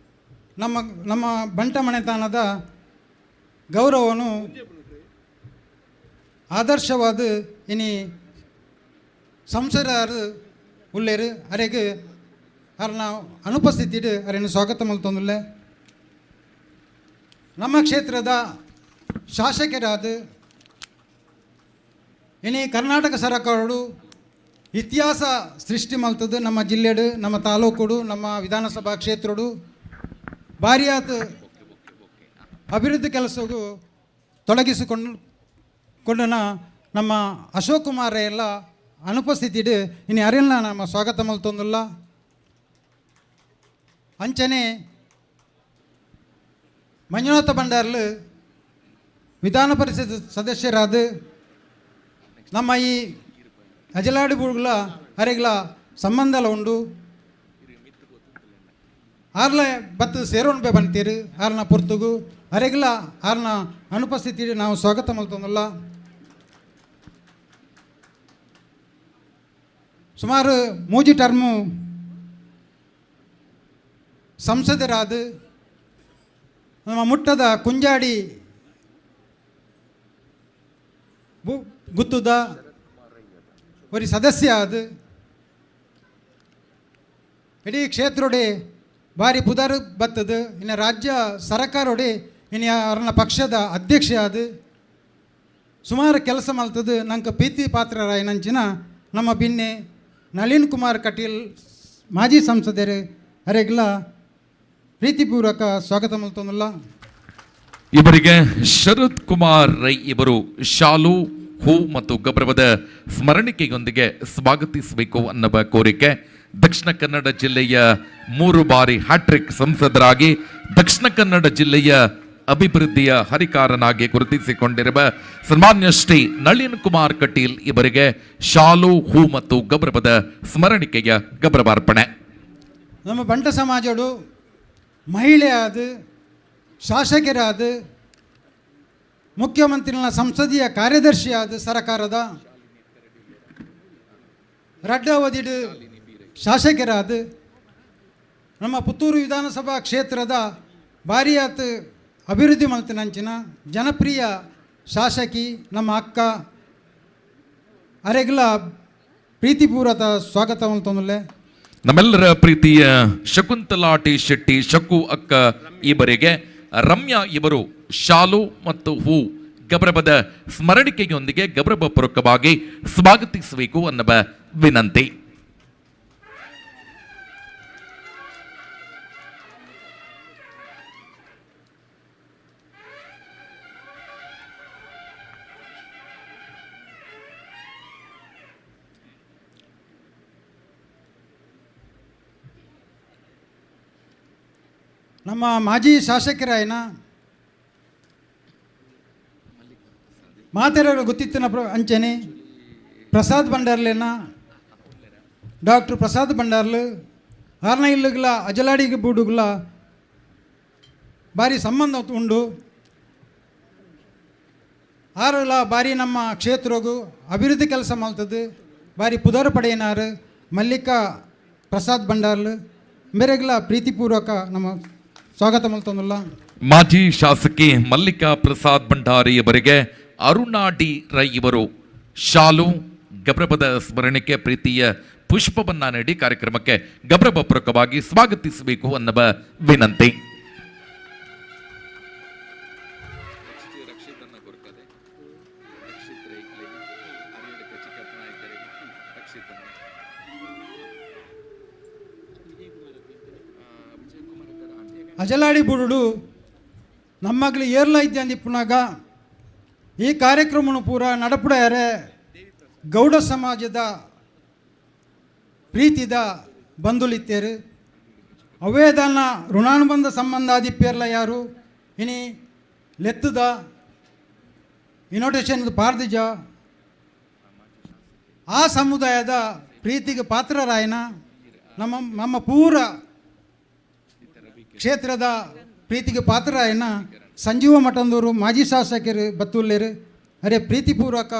ನಮ್ಮ ನಮ್ಮ ಬಂಟ ಮನೆತನದ ಗೌರವನು ಆದರ್ಶವಾದ ಇನಿ ಸಂಸದಾರು ಉಳ್ಳೇರು ಅರೆಗೆ ಅರ್ನ ಅನುಪಸ್ಥಿತಿಡು ಅರೆನು ಸ್ವಾಗತ ಮಲ್ತೊಂದುಲ್ಲೆ. ನಮ್ಮ ಕ್ಷೇತ್ರದ ಶಾಸಕರಾದ ಇನಿ ಕರ್ನಾಟಕ ಸರ್ಕಾರಡು ಇತಿಹಾಸ ಸೃಷ್ಟಿ ಮಲ್ತದ್ದು ನಮ್ಮ ಜಿಲ್ಲೆಡು, ನಮ್ಮ ತಾಲೂಕುಡು, ನಮ್ಮ ವಿಧಾನಸಭಾ ಕ್ಷೇತ್ರಡು ಭಾರಿಯಾದ ಅಭಿವೃದ್ಧಿ ಕೆಲಸಗೂ ತೊಡಗಿಸಿಕೊಂಡು ಕೊಂಡನ ನಮ್ಮ ಅಶೋಕ್ ಕುಮಾರ್ ಎಲ್ಲ ಅನುಪಸ್ಥಿತಿಡು ಇನ್ನು ಯಾರೆಲ್ಲ ನಮ್ಮ ಸ್ವಾಗತ ಮಲ್ತೊಂದುಲ್ಲ. ಅಂಚನೆ ಮಂಜುನಾಥ ಭಂಡಾರ್ಲು ವಿಧಾನ ಪರಿಷತ್ ಸದಸ್ಯರಾದ ನಮ್ಮ ಈ ಅಜಲಾಡಿ ಬುಡ್ಗುಲ ಅರೆಗ್ಲ ಸಂಬಂಧಲ ಉಂಡು ಆರ್ಲ ಬತ್ತು ಸೇರೋಣ ಬಂತೀರು ಆರ್ನ ಪೊರ್ತುಗು ಅರೆಗ್ಲ ಆರ್ನ ಅನುಪಸ್ಥಿತಿ ನಾವು ಸ್ವಾಗತ ಮಲ್ತೊಂದುಲ್ಲ. ಸುಮಾರು ಮೂಜಿ ಟರ್ಮು ಸಂಸದರಾದ ನಮ್ಮ ಮುಟ್ಟದ ಕುಂಜಾಡಿ ಗುತ್ತುದ ಒರಿ ಸದಸ್ಯ ಅದು ಇಡೀ ಕ್ಷೇತ್ರೊಡೆ ಭಾರಿ ಪುದರ್ ಬತ್ತದು. ಇನ್ನು ರಾಜ್ಯ ಸರಕಾರೊಡೆ ಇನ್ನು ಅವರನ್ನ ಪಕ್ಷದ ಅಧ್ಯಕ್ಷ ಅದು ಸುಮಾರು ಕೆಲಸ ಮಲ್ತದು. ನಂಗೆ ಪ್ರೀತಿ ಪಾತ್ರರಾಯನಂಚಿನ ನಮ್ಮ ಬಿನ್ನೆ ನಳಿನ್ ಕುಮಾರ್ ಕಟೀಲ್ ಮಾಜಿ ಸಂಸದರು ಅರೆಗ್ಲ ಪ್ರೀತಿಪೂರ್ವಕ ಸ್ವಾಗತ ಮಲ್ತೊಂದುಲ್ಲ. ಇವರಿಗೆ ಶರತ್ ಕುಮಾರ್ ರೈ ಇವರು ಶಾಲು ಹೂ ಮತ್ತು ಗೌರವದ ಸ್ಮರಣಿಕೆಯೊಂದಿಗೆ ಸ್ವಾಗತಿಸಬೇಕು ಅನ್ನುವ ಕೋರಿಕೆ. ದಕ್ಷಿಣ ಕನ್ನಡ ಜಿಲ್ಲೆಯ 3 ಬಾರಿ ಹ್ಯಾಟ್ರಿಕ್ ಸಂಸದರಾಗಿ ದಕ್ಷಿಣ ಕನ್ನಡ ಜಿಲ್ಲೆಯ ಅಭಿವೃದ್ಧಿಯ ಹರಿಕಾರನಾಗಿ ಗುರುತಿಸಿಕೊಂಡಿರುವ ಸನ್ಮಾನ್ಯ ಶ್ರೀ ನಳಿನ್ ಕುಮಾರ್ ಕಟೀಲ್ ಇವರಿಗೆ ಶಾಲು ಹೂ ಮತ್ತು ಗೌರವದ ಸ್ಮರಣಿಕೆಯ ಗೌರವಾರ್ಪಣೆ. ನಮ್ಮ ಬಂಟ ಸಮಾಜಡು ಮಹಿಳೆಯಾದ ಶಾಸಕರಾದ ಮುಖ್ಯಮಂತ್ರಿಗಳ ಸಂಸದೀಯ ಕಾರ್ಯದರ್ಶಿಯಾದ ಸರಕಾರದ ರಡ್ಡವಧಿಡು ಶಾಸಕರಾದ ನಮ್ಮ ಪುತ್ತೂರು ವಿಧಾನಸಭಾ ಕ್ಷೇತ್ರದ ಭಾರಿಯಾತ್ ಅಭಿವೃದ್ಧಿ ಮಲ್ತಿನಂಚಿನ ಜನಪ್ರಿಯ ಶಾಸಕಿ ನಮ್ಮ ಅಕ್ಕ ಅರೆಗ್ಲ ಪ್ರೀತಿಪೂರ್ವಕ ಸ್ವಾಗತವನ್ನು ತಂದುಲ್ಲೆ. ನಮ್ಮೆಲ್ಲರ ಪ್ರೀತಿಯ ಶಕುಂತಲಾ ಟಿ ಶೆಟ್ಟಿ ಶಕು ಅಕ್ಕ ಇವರಿಗೆ ರಮ್ಯಾ ಇವರು ಶಾಲು ಮತ್ತು ಹೂ ಗೌರವದ ಸ್ಮರಣಿಕೆಯೊಂದಿಗೆ ಗೌರವಪೂರ್ವಕವಾಗಿ ಸ್ವಾಗತಿಸಬೇಕು ಅನ್ನುವ ವಿನಂತಿ. ನಮ್ಮ ಮಾಜಿ ಶಾಸಕರಾಯನ ಮಾತೆರರು ಗೊತ್ತಿತ್ತಿನ ಅಂಚನೆ ಪ್ರಸಾದ್ ಭಂಡಾರ್ಲೇನ, ಡಾಕ್ಟರ್ ಪ್ರಸಾದ್ ಭಂಡಾರ್ಲು ಆರ್ನ ಇಲ್ಲುಗಳ ಅಜಲಾಡಿಗೆ ಬೂಡುಗಳ ಭಾರಿ ಸಂಬಂಧ ಉಂಡು. ಆರುಲ ಭಾರಿ ನಮ್ಮ ಕ್ಷೇತ್ರಗು ಅಭಿವೃದ್ಧಿ ಕೆಲಸ ಮಾಡ್ತದೆ, ಭಾರಿ ಪುದರ್ ಪಡೆಯನಾರು ಮಲ್ಲಿಕಾ ಪ್ರಸಾದ್ ಭಂಡಾರ್ಲು ಮೇರೆಗ್ಲ ಪ್ರೀತಿಪೂರ್ವಕ ನಮ್ಮ ಸ್ವಾಗತ ಮಲ್ತೊಂದುಲ್ಲ. ಮಾಜಿ ಶಾಸಕಿ ಮಲ್ಲಿಕಾ ಪ್ರಸಾದ್ ಭಂಡಾರಿ ಅವರಿಗೆ ಅರುಣಾ ಡಿ ರೈ ಇವರು ಶಾಲು ಗೌರವದ ಸ್ಮರಣಿಕೆ ಪ್ರೀತಿಯ ಪುಷ್ಪವನ್ನ ನೀಡಿ ಕಾರ್ಯಕ್ರಮಕ್ಕೆ ಗೌರವಪೂರ್ವಕವಾಗಿ ಸ್ವಾಗತಿಸಬೇಕು ಅನ್ನುವ ವಿನಂತಿ. ಅಜಲಾಡಿ ಬುಡುಡು ನಮ್ಮಗ್ಲಿ ಏರ್ಲ ಇದ್ದಂದಿಪ್ಪುನಾಗ ಈ ಕಾರ್ಯಕ್ರಮನು ಪೂರ ನಡಪುಡಾರೆ ಗೌಡ ಸಮಾಜದ ಪ್ರೀತಿದ ಬಂಧುಲಿತ್ತೇರು. ಅವೇದನ ಋಣಾನುಬಂಧ ಸಂಬಂಧ ಆದಿಪ್ಪೇರ್ಲ ಯಾರು ಇನಿ ಲೆತ್ತದ ಇನೋಟೇಷನ್ ಪಾರ್ದಿಜ ಆ ಸಮುದಾಯದ ಪ್ರೀತಿಗೆ ಪಾತ್ರರಾಯನ ನಮ್ಮ ನಮ್ಮ ಪೂರ ಕ್ಷೇತ್ರದ ಪ್ರೀತಿಗೆ ಪಾತ್ರರಾಯನ ಸಂಜೀವ ಮಠಂದೂರು ಮಾಜಿ ಶಾಸಕರು ಬತ್ತುಲ್ಲೇರು ಅರೆ ಪ್ರೀತಿಪೂರ್ವಕ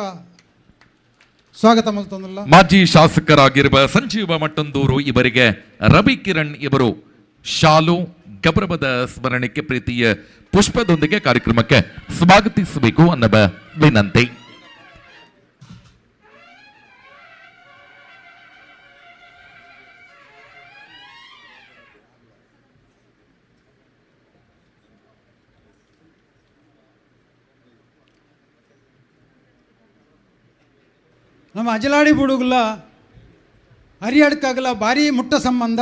ಸ್ವಾಗತ ಮಲ್ತೊಂದುಲ್ಲ. ಮಾಜಿ ಶಾಸಕರಾಗಿರುವ ಸಂಜೀವ ಮಟ್ಟಂದೂರು ಇವರಿಗೆ ರವಿ ಕಿರಣ್ ಇವರು ಶಾಲು ಗೌರವದ ಸ್ಮರಣಕ್ಕೆ ಪ್ರೀತಿಯ ಪುಷ್ಪದೊಂದಿಗೆ ಕಾರ್ಯಕ್ರಮಕ್ಕೆ ಸ್ವಾಗತಿಸಬೇಕು ಅನ್ನುವ ವಿನಂತಿ. ನಮ್ಮ ಅಜಲಾಡಿ ಬುಡುಗುಲ ಹರಿಯಡ್ಕಾಗಲ ಭಾರಿ ಮುಟ್ಟ ಸಂಬಂಧ.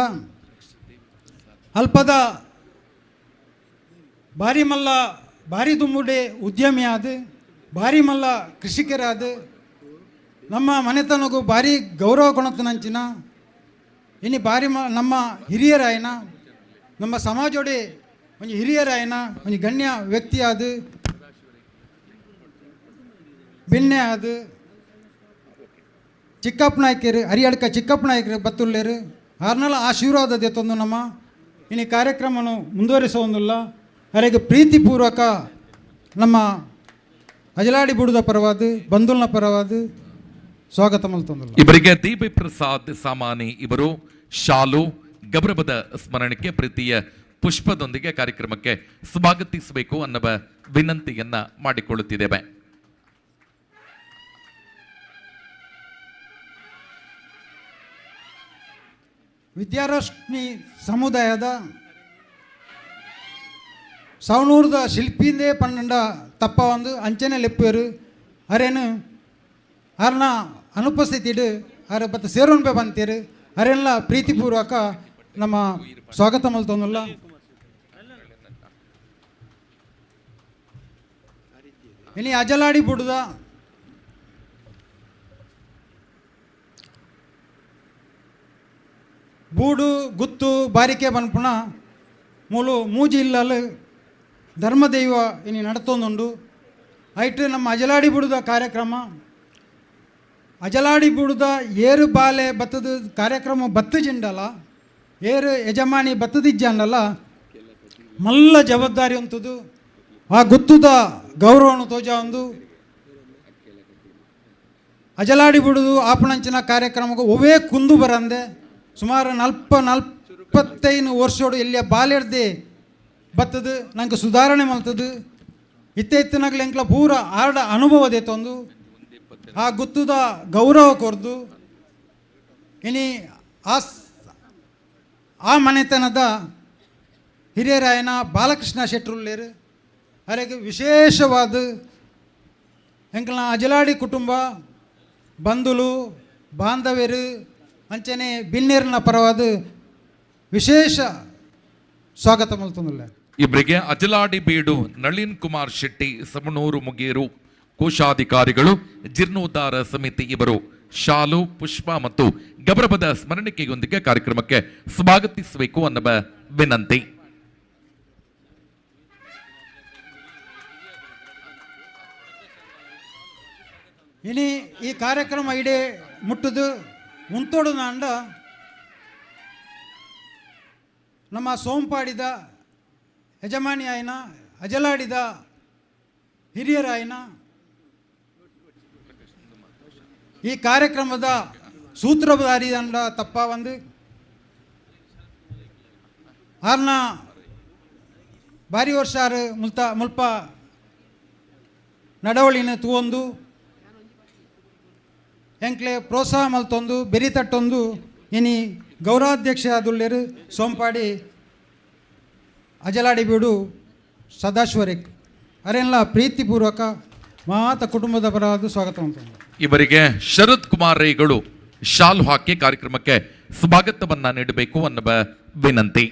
ಅಲ್ಪದ ಭಾರಿ ಮಲ್ಲ ಭಾರಿ ದುಮ್ಮುಡೆ ಉದ್ಯಮಿ ಆದ, ಭಾರಿ ಮಲ್ಲ ಕೃಷಿಕರಾದ, ನಮ್ಮ ಮನೆತನಗೂ ಭಾರಿ ಗೌರವ ಕೊಣತನಂಚಿನ ಇನ್ನು ಭಾರಿ ನಮ್ಮ ಹಿರಿಯರಾಯನ, ನಮ್ಮ ಸಮಾಜೋಡೆ ಒಂಜಿ ಹಿರಿಯರಾಯನ ಒಂಜಿ ಗಣ್ಯ ವ್ಯಕ್ತಿ ಆದ, ಬಿನ್ನೆ ಆದ ಚಿಕ್ಕಪ್ಪ ನಾಯ್ಕರು, ಹರಿಯಡ್ಕ ಚಿಕ್ಕಪ್ಪ ನಾಯ್ಕರು ಬತ್ತುಲ್ಲೇರು ಆರ್ನಲ ಆಶೀರ್ವಾದ ದೇತೊಂದು ನಮ್ಮ ಇನ್ನು ಕಾರ್ಯಕ್ರಮನು ಮುಂದುವರಿಸೋಂದಿಲ್ಲ. ಅರೆಗೆ ಪ್ರೀತಿಪೂರ್ವಕ ನಮ್ಮ ಅಜಲಾಡಿ ಬುಡದ ಪರವಾದ ಬಂಧುಲ್ನ ಪರವಾದ ಸ್ವಾಗತ ಮಲ್ತೊಂದಿಲ್ಲ. ಇವರಿಗೆ ದೇವಿ ಪ್ರಸಾದ್ ಸಾಮಾನಿ ಇವರು ಶಾಲು ಗೌರವದ ಸ್ಮರಣಕ್ಕೆ ಪ್ರೀತಿಯ ಪುಷ್ಪದೊಂದಿಗೆ ಕಾರ್ಯಕ್ರಮಕ್ಕೆ ಸ್ವಾಗತಿಸಬೇಕು ಅನ್ನುವ ವಿನಂತಿಯನ್ನ ಮಾಡಿಕೊಳ್ಳುತ್ತಿದ್ದೇವೆ. ವಿದ್ಯಾರಶ್ಮಿ ಸಮುದಾಯದ ಸವಣೂರದ ಶಿಲ್ಪಿಂದೇ ಪನ್ನಂಡ ತಪ್ಪ ಒಂದು ಅಂಚನೆ ಲೆಪ್ಪೇರು ಅರೇನು ಅರ್ನ ಅನುಪಸ್ಥಿತಿಡು ಅರೆ ಬತ್ತ ಸೇರೋನ್ಬೆ ಬಂತೀರು ಅರೆಲ್ಲ ಪ್ರೀತಿಪೂರ್ವಕ ನಮ್ಮ ಸ್ವಾಗತ ಮಲ್ತೊಂದುಲ್ಲ. ಇನಿ ಅಜಲಾಡಿ ಬುಡುದ ಬೂಡು ಗುತ್ತು ಬಾರಿಕೆ ಬನ್ಪುಣ ಮೂಲು ಮೂಜಿ ಇಲ್ಲಲು ಧರ್ಮದೈವ ಇನಿ ನಡತೊಂದುಂಡು. ಐಟ್ ನಮ್ಮ ಅಜಲಾಡಿ ಬುಡುದ ಕಾರ್ಯಕ್ರಮ ಅಜಲಾಡಿ ಬುಡುದ ಏರು ಬಾಲೆ ಬತ್ತದ ಕಾರ್ಯಕ್ರಮ ಬತ್ತು ಜಿಂಡಲ ಏರು ಯಜಮಾನಿ ಬತ್ತದಿಜ್ಜಂಡಲ ಮಲ್ಲ ಜವಾಬ್ದಾರಿ ಉಂಟುದು ಆ ಗುತ್ತುದ ಗೌರವನು ತೋಜ ಒಂದು ಅಜಲಾಡಿ ಬುಡುದು ಆಪಣಂಚಿನ ಕಾರ್ಯಕ್ರಮಕ್ಕೆ ಒವೇ ಕುಂದು ಬರಂದೆ ಸುಮಾರು ನಲ್ಪ ನಲ್ಪ 25 ವರ್ಷೋಡು ಎಲ್ಲಿಯ ಬಾಲೆರ್ದೆ ಬತ್ತದು ನಂಗೆ ಸುಧಾರಣೆ ಮಲ್ತದು. ಇತ್ತೆ ಇತ್ತನಾಗಲಿ ಎಂಕ್ಲ ಪೂರ ಆರ್ಡ ಅನುಭವ ದೇತೊಂದು ಆ ಗುತ್ತುದ ಗೌರವ ಕೊರ್ದು ಇನಿ ಆ ಆ ಮನೆತನದ ಹಿರಿಯರಾಯನ ಬಾಲಕೃಷ್ಣ ಶೆಟ್ರುಲ್ಲೇರು ಅರೆಗೆ ವಿಶೇಷವಾದ ಎಂಕ್ಲನ ಅಜಲಾಡಿ ಕುಟುಂಬ ಬಂಧುಲು ಬಾಂಧವ್ಯರು ಅಂಚನೆ ಬಿನ್ನೇರಿನ ಪರವಾದ ವಿಶೇಷ ಸ್ವಾಗತ ಮಲ್ತೊಂದುಲ್ಲ. ಇವರಿಗೆ ಅಜಲಾಡಿ ಬೀಡು ನಳಿನ್ ಕುಮಾರ್ ಶೆಟ್ಟಿ, ಸಮಣೂರು ಮುಗೇರು ಕೋಶಾಧಿಕಾರಿಗಳು, ಜೀರ್ಣೋದ್ಧಾರ ಸಮಿತಿ ಇವರು ಶಾಲು, ಪುಷ್ಪ ಮತ್ತು ಗೌರವದ ಸ್ಮರಣಿಕೆಯೊಂದಿಗೆ ಕಾರ್ಯಕ್ರಮಕ್ಕೆ ಸ್ವಾಗತಿಸಬೇಕು ಅನ್ನುವ ವಿನಂತಿ. ಇನಿ ಈ ಕಾರ್ಯಕ್ರಮ ಇಡೀ ಮುಟ್ಟುದು ಉಂತೋಡು ನಾಂಡ ನಮ್ಮ ಸೋಂಪಾಡಿದ ಯಜಮಾನಿ ಆಯ್ನ ಅಜಲಾಡಿದ ಹಿರಿಯರಾಯನ ಈ ಕಾರ್ಯಕ್ರಮದ ಸೂತ್ರಧಾರಿ ಅಂಡ ತಪ್ಪ ಒಂದು ಆರ್ನ ಬಾರಿ ವರ್ಷ ಆರು ಮುಲ್ತ ಮುಲ್ಪ ನಡವಳಿನ ತೂವೊಂದು ಎಂಕ್ಲೆ ಪ್ರೋತ್ಸಾಹ ಮಲ್ತೊಂದು ಬೆರಿ ತಟ್ಟೊಂದು ಇನಿ ಗೌರವಾಧ್ಯಕ್ಷ ಆದುಲ್ಲೇರು ಸೋಂಪಾಡಿ ಅಜಲಾಡಿ ಬೀಡು ಸದಾಶಿವರೇಕ್ ಅರೆಲ್ಲ ಪ್ರೀತಿಪೂರ್ವಕ ಮಾತ ಕುಟುಂಬದ ಪರವಾದ ಸ್ವಾಗತ. ಇವರಿಗೆ ಶರತ್ ಕುಮಾರ್ ರೈಗಳು ಶಾಲು ಹಾಕಿ ಕಾರ್ಯಕ್ರಮಕ್ಕೆ ಸ್ವಾಗತವನ್ನ ನೀಡಬೇಕು ಅನ್ನುವ ವಿನಂತಿ.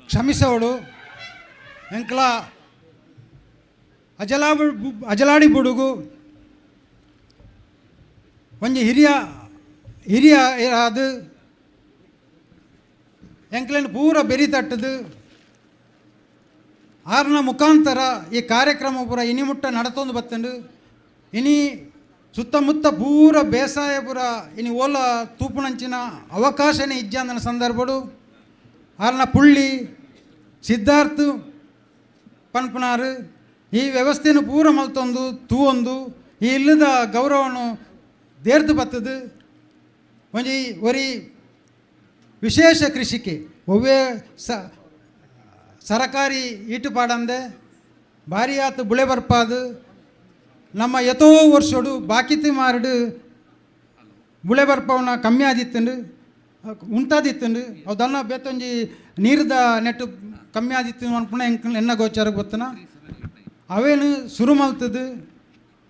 ಕ್ಷಮಿಸವಳು ಎಂಕ್ಲ ಅಜಲಾ ಅಜಲಾಡಿ ಬುಡುಗು ಒಂಜಿ ಹಿರಿಯ ಹಿರಿಯ ಅದು ಎಂಕ್ಲೆನ್ ಪೂರ ಬೆರಿ ತಟ್ಟದು ಆರ್ನ ಮುಖಾಂತರ ಈ ಕಾರ್ಯಕ್ರಮ ಪೂರ ಇನಿ ಮುಟ್ಟ ನಡತೊಂದು ಬತ್ತಂಡು. ಇನಿ ಸುತ್ತಮುತ್ತ ಪೂರ ಬೇಸಾಯ ಪೂರ ಇನಿ ಓಲ ತೂಪುನಂಚಿನ ಅವಕಾಶನೇ ಇಜ್ಜಂದನ ಸಂದರ್ಭಡು ಆರ್ನ ಪುಳ್ಳಿ ಸಿದ್ಧಾರ್ಥ ಪನ್ಪುನಾರು ಈ ವ್ಯವಸ್ಥೆಯನ್ನು ಪೂರ ಮಲ್ತೊಂದು ತೂವೊಂದು ಈ ಇಲ್ಲದ ಗೌರವನು ದೇರ್ದು ಬತ್ತದು. ಒಂಜಿ ಒರಿ ವಿಶೇಷ ಕೃಷಿಕೆ ಒವ್ವೇ ಸರಕಾರಿ ಈಟು ಪಾಡಂದೆ ಭಾರಿ ಆತು ಬುಳೆ ಬರ್ಪಾದು ನಮ್ಮ ಎತೋ ವರ್ಷಡು ಬಾಕಿತಿ ಮಾರಡು ಬುಳೆ ಬರ್ಪವನ ಕಮ್ಮಿ ಆದಿತ್ತಂಡು ಉಂಟಾದಿತ್ತಂಡು ಅವು ಬೇತೊಂಜಿ ನೀರ್ದ ನೆಟ್ಟು ಕಮ್ಮಿ ಆದಿತ್ತು ಅನ್ಪುಣ ಎಂಕ್ ಎನ್ನ ಗೋಚಾರಕ್ಕೆ ಗೊತ್ತನ ಅವೇನು ಶುರು ಮಲ್ತದು.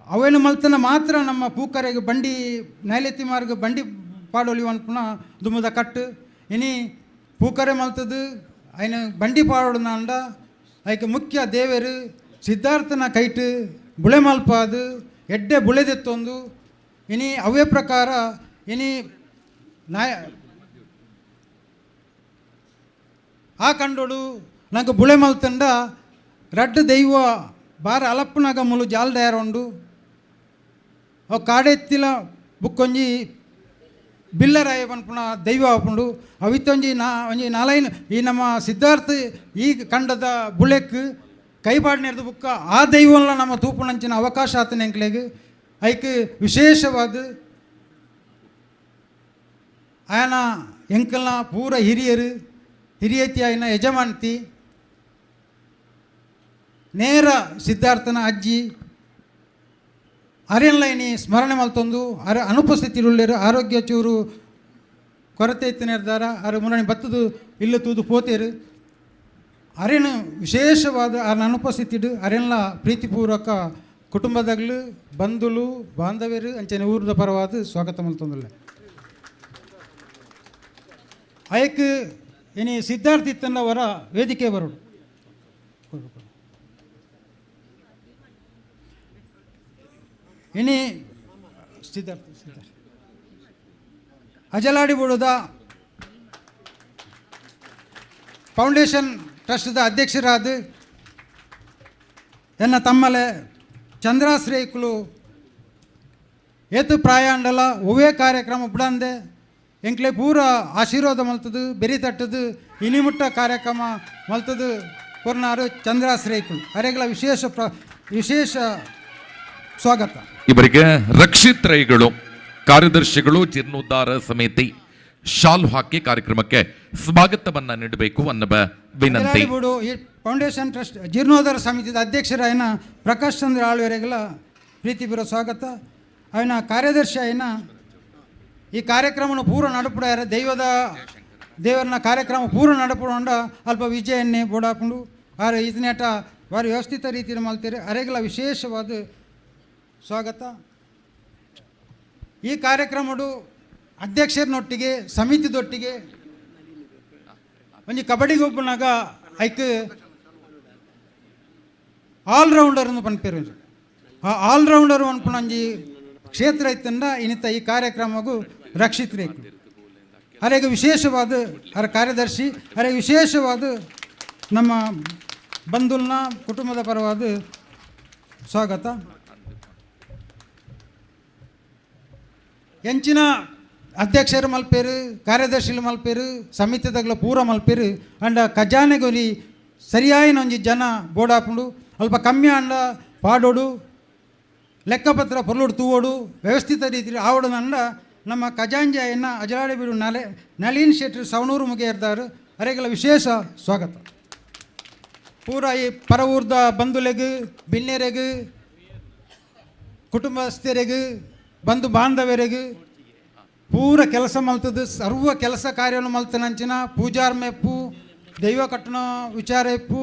ಅವೇನು ಮಲ್ತನ ಮಾತ್ರ ನಮ್ಮ ಪೂಕರೆಗೆ ಬಂಡಿ ನೈಲೆತ್ತಿ ಮಾರ್ಗ ಬಂಡಿ ಪಾಡೊಲಿ ಅನ್ಪುಣ ದುಮ್ಮದ ಕಟ್ಟು. ಇನಿ ಪೂಕರೆ ಮಲ್ತದು ಅಯ್ನ ಬಂಡಿ ಪಾಡೋಡು ಐಕ್ ಮುಖ್ಯ ದೇವರು ಸಿದ್ಧಾರ್ಥನ ಕೈಟು ಬುಳೆ ಮಲ್ಪಾದು ಎಡ್ಡೆ ಬುಳೆದೆತ್ತೊಂದು ಇನಿ ಅವೇ ಪ್ರಕಾರ ಇನಿ ನಾಯ ಆ ಕಂಡೋಡು ನಂಗೆ ಬುಳೆ ಮಲ್ತಂಡ ರಡ್ಡು ದೈವ ಬಾರ ಅಲಪ್ಪುನಗ ಮುಲು ಜಾಲ್ ಉಂಡು. ಅವು ಕಾಡೆತ್ತಿಲ ಬುಕ್ಕೊಂಜಿ ಬಿಲ್ಲರಾಯ ಪನ್ಪುನ ದೈವ ಆಪುಂಡು. ಅವಿತ್ತೊಂಜಿ ನಾ ಒಂಜಿ ನಾಲೈನ್ ಈ ನಮ್ಮ ಸಿದ್ಧಾರ್ಥ ಈ ಕಂಡದ ಬುಳೆಕ್ ಕೈಪಾಡಿನಿರ್ದು ಬುಕ್ಕ ಆ ದೈವಲ್ಲ ನಮ್ಮ ತೂಪುನಂಚಿನ ಅವಕಾಶ ಆತನ ಎಂಕ್ಲೆಗ್. ಐಕ್ ವಿಶೇಷವಾದ ಆಯನ ಎಂಕಲ್ನ ಪೂರ ಹಿರಿಯರು ಹಿರಿಯತಿ ಆಯ್ನ ಯಜಮಾನ್ತಿ ನೇರ ಸಿದ್ಧಾರ್ಥನ ಅಜ್ಜಿ ಅರೆನ್ಲೈನಿ ಸ್ಮರಣೆ ಮಲ್ತೊಂದು ಅರೆ ಅನುಪಸ್ಥಿತಿಯುಳ್ಳೇರು ಆರೋಗ್ಯ ಚೂರು ಕೊರತೆ ಇತ್ತನೇರ್ದಾರ ಅರೆ ಮುರಣಿ ಬತ್ತದು ಇಲ್ಲ ತೂದು ಪೋತೇರು ಅರೆನು ವಿಶೇಷವಾದ ಅರನ ಅನುಪಸ್ಥಿತಿಡು ಅರೆನ್ಲ ಪ್ರೀತಿಪೂರ್ವಕ ಕುಟುಂಬದಾಗ್ಲು ಬಂಧುಲು ಬಾಂಧವ್ಯರು ಅಂಚನೆ ಊರದ ಪರವಾದ ಸ್ವಾಗತ ಮಲ್ತೊಂದುಲ್ಲ. ಅಯಕ್ ಇನಿ ಸಿದ್ಧಾರ್ಥ ಇತ್ತನ್ನವರ ವೇದಿಕೆ ಬರೋಡು. ಇನಿ ಸಿದ್ಧಾರ್ಥ ಸಿದ್ಧಾರ್ಥ ಅಜಲಾಡಿ ಬುಡದ ಫೌಂಡೇಶನ್ ಟ್ರಸ್ಟ್ದ ಅಧ್ಯಕ್ಷರಾದ ಎನ್ನ ತಮ್ಮಲೆ ಚಂದ್ರಾಶ್ರಯಕುಲು ಏತು ಪ್ರಾಯಾಂಡಲ ಒವ್ವೇ ಕಾರ್ಯಕ್ರಮ ಬಿಡಂದೆ ಎಂಕ್ಲೆ ಪೂರ ಆಶೀರ್ವಾದ ಮಲ್ತದು ಬೆರಿ ತಟ್ಟದು ಇನಿಮುಟ್ಟ ಕಾರ್ಯಕ್ರಮ ಮಲ್ತದು ಕೊರ್ನಾರು ಚಂದ್ರಾಶ್ರಯಕುಲು ಅರೆಗಳ ವಿಶೇಷ ವಿಶೇಷ ಸ್ವಾಗತ. ಇವರಿಗೆ ರಕ್ಷಿತ್ ರೈಗಳು, ಕಾರ್ಯದರ್ಶಿಗಳು, ಜೀರ್ಣೋದ್ಧಾರ ಸಮಿತಿ, ಶಾಲು ಹಾಕಿ ಕಾರ್ಯಕ್ರಮಕ್ಕೆ ಸ್ವಾಗತವನ್ನ ನೀಡಬೇಕು ಅನ್ನುವ ವಿನಂತಿ. ಬೀಡು ಈ ಫೌಂಡೇಶನ್ ಟ್ರಸ್ಟ್ ಜೀರ್ಣೋದ್ಧಾರ ಸಮಿತಿದ ಅಧ್ಯಕ್ಷರಾಯನ ಪ್ರಕಾಶ್ ಚಂದ್ರ ಆಳ್ವರೆಗೆಲ್ಲ ಪ್ರೀತಿ ಬರೋ ಸ್ವಾಗತ. ಅವನ ಕಾರ್ಯದರ್ಶಿ ಆಯ್ನ ಈ ಕಾರ್ಯಕ್ರಮನ ಪೂರ್ವ ನಡಪುಡ ದೈವದ ದೇವರನ್ನ ಕಾರ್ಯಕ್ರಮ ಪೂರ್ವ ನಡಪುಡೊಂಡ ಅಲ್ಪ ವಿಜಯನ್ನೇ ಬೋಡಾಪುಂಡು. ಆರು ಇದನ್ನೇಟ ವಾರಿ ವ್ಯವಸ್ಥಿತ ರೀತಿಯಲ್ಲಿ ಮಲ್ತೀರಿ. ಅರೆಗೆಲ್ಲ ವಿಶೇಷವಾದ ಸ್ವಾಗತ. ಈ ಕಾರ್ಯಕ್ರಮಡು ಅಧ್ಯಕ್ಷರನೊಟ್ಟಿಗೆ, ಸಮಿತಿದೊಟ್ಟಿಗೆ ಒಂಜಿ ಕಬಡ್ಡಿ ಗೊಬ್ಬುನಾಗ ಐಕ್ ಆಲ್ರೌಂಡರ್ ಪನ್ಪೇರು. ಆ ಆಲ್ರೌಂಡರ್ ಪನ್ಪುನ ಒಂಜಿ ಕ್ಷೇತ್ರ ಇತ್ತಂಡ ಇನ್ನಿತ ಈ ಕಾರ್ಯಕ್ರಮಗೂ ರಕ್ಷಿತ್ ರೇಕು ಅರೆಗೆ ವಿಶೇಷವಾದ, ಅರ ಕಾರ್ಯದರ್ಶಿ ಅರೆಗೆ ವಿಶೇಷವಾದ ನಮ್ಮ ಬಂಧುಲ್ನ ಕುಟುಂಬದ ಪರವಾದ ಸ್ವಾಗತ. ಎಂಚಿನ ಅಧ್ಯಕ್ಷರು ಮಲ್ಪೇರು, ಕಾರ್ಯದರ್ಶಿಲು ಮಲ್ಪೇರು, ಸಮಿತಿದಾಗಲ ಪೂರ ಮಲ್ಪೇರು. ಅಂಡ ಖಜಾನೆಗೊಲಿ ಸರಿಯಾಯಿನ ಒಂಜಿ ಜನ ಬೋಡಾಪುಂಡು. ಅಲ್ಪ ಕಮ್ಮಿ ಅಂಡ ಪಾಡೋಡು, ಲೆಕ್ಕಪತ್ರ ಪೊರ್ಲುಡು ತೂವೋಡು, ವ್ಯವಸ್ಥಿತ ರೀತಿಯಲ್ಲಿ ಆವಡನಂಡ ನಮ್ಮ ಖಜಾಂಜಿಯನ್ನು ಅಜಲಾಡಿ ಬೀಡು ನಲೆ ನಳೀನ್ ಶೆಟ್ರು ಸವಣೂರು ಮುಗಿಯರ್ದಾರು ಅರೆಗೆಲ್ಲ ವಿಶೇಷ ಸ್ವಾಗತ. ಪೂರ ಈ ಪರವೂರ್ದ ಬಂಧುಲೆಗ್, ಬಿನ್ನೆರೆಗ್, ಕುಟುಂಬಸ್ಥರೆಗ್, ಬಂಧು ಬಾಂಧವರೆಗ್, ಪೂರ ಕೆಲಸ ಮಲ್ತದ್ದು, ಸರ್ವ ಕೆಲಸ ಕಾರ್ಯವನ್ನು ಮಲ್ತನಂಚಿನ ಪೂಜಾರ್ ಮೆಪ್ಪು, ದೈವ ಕಟ್ಟಣ ವಿಚಾರ ಇಪ್ಪು,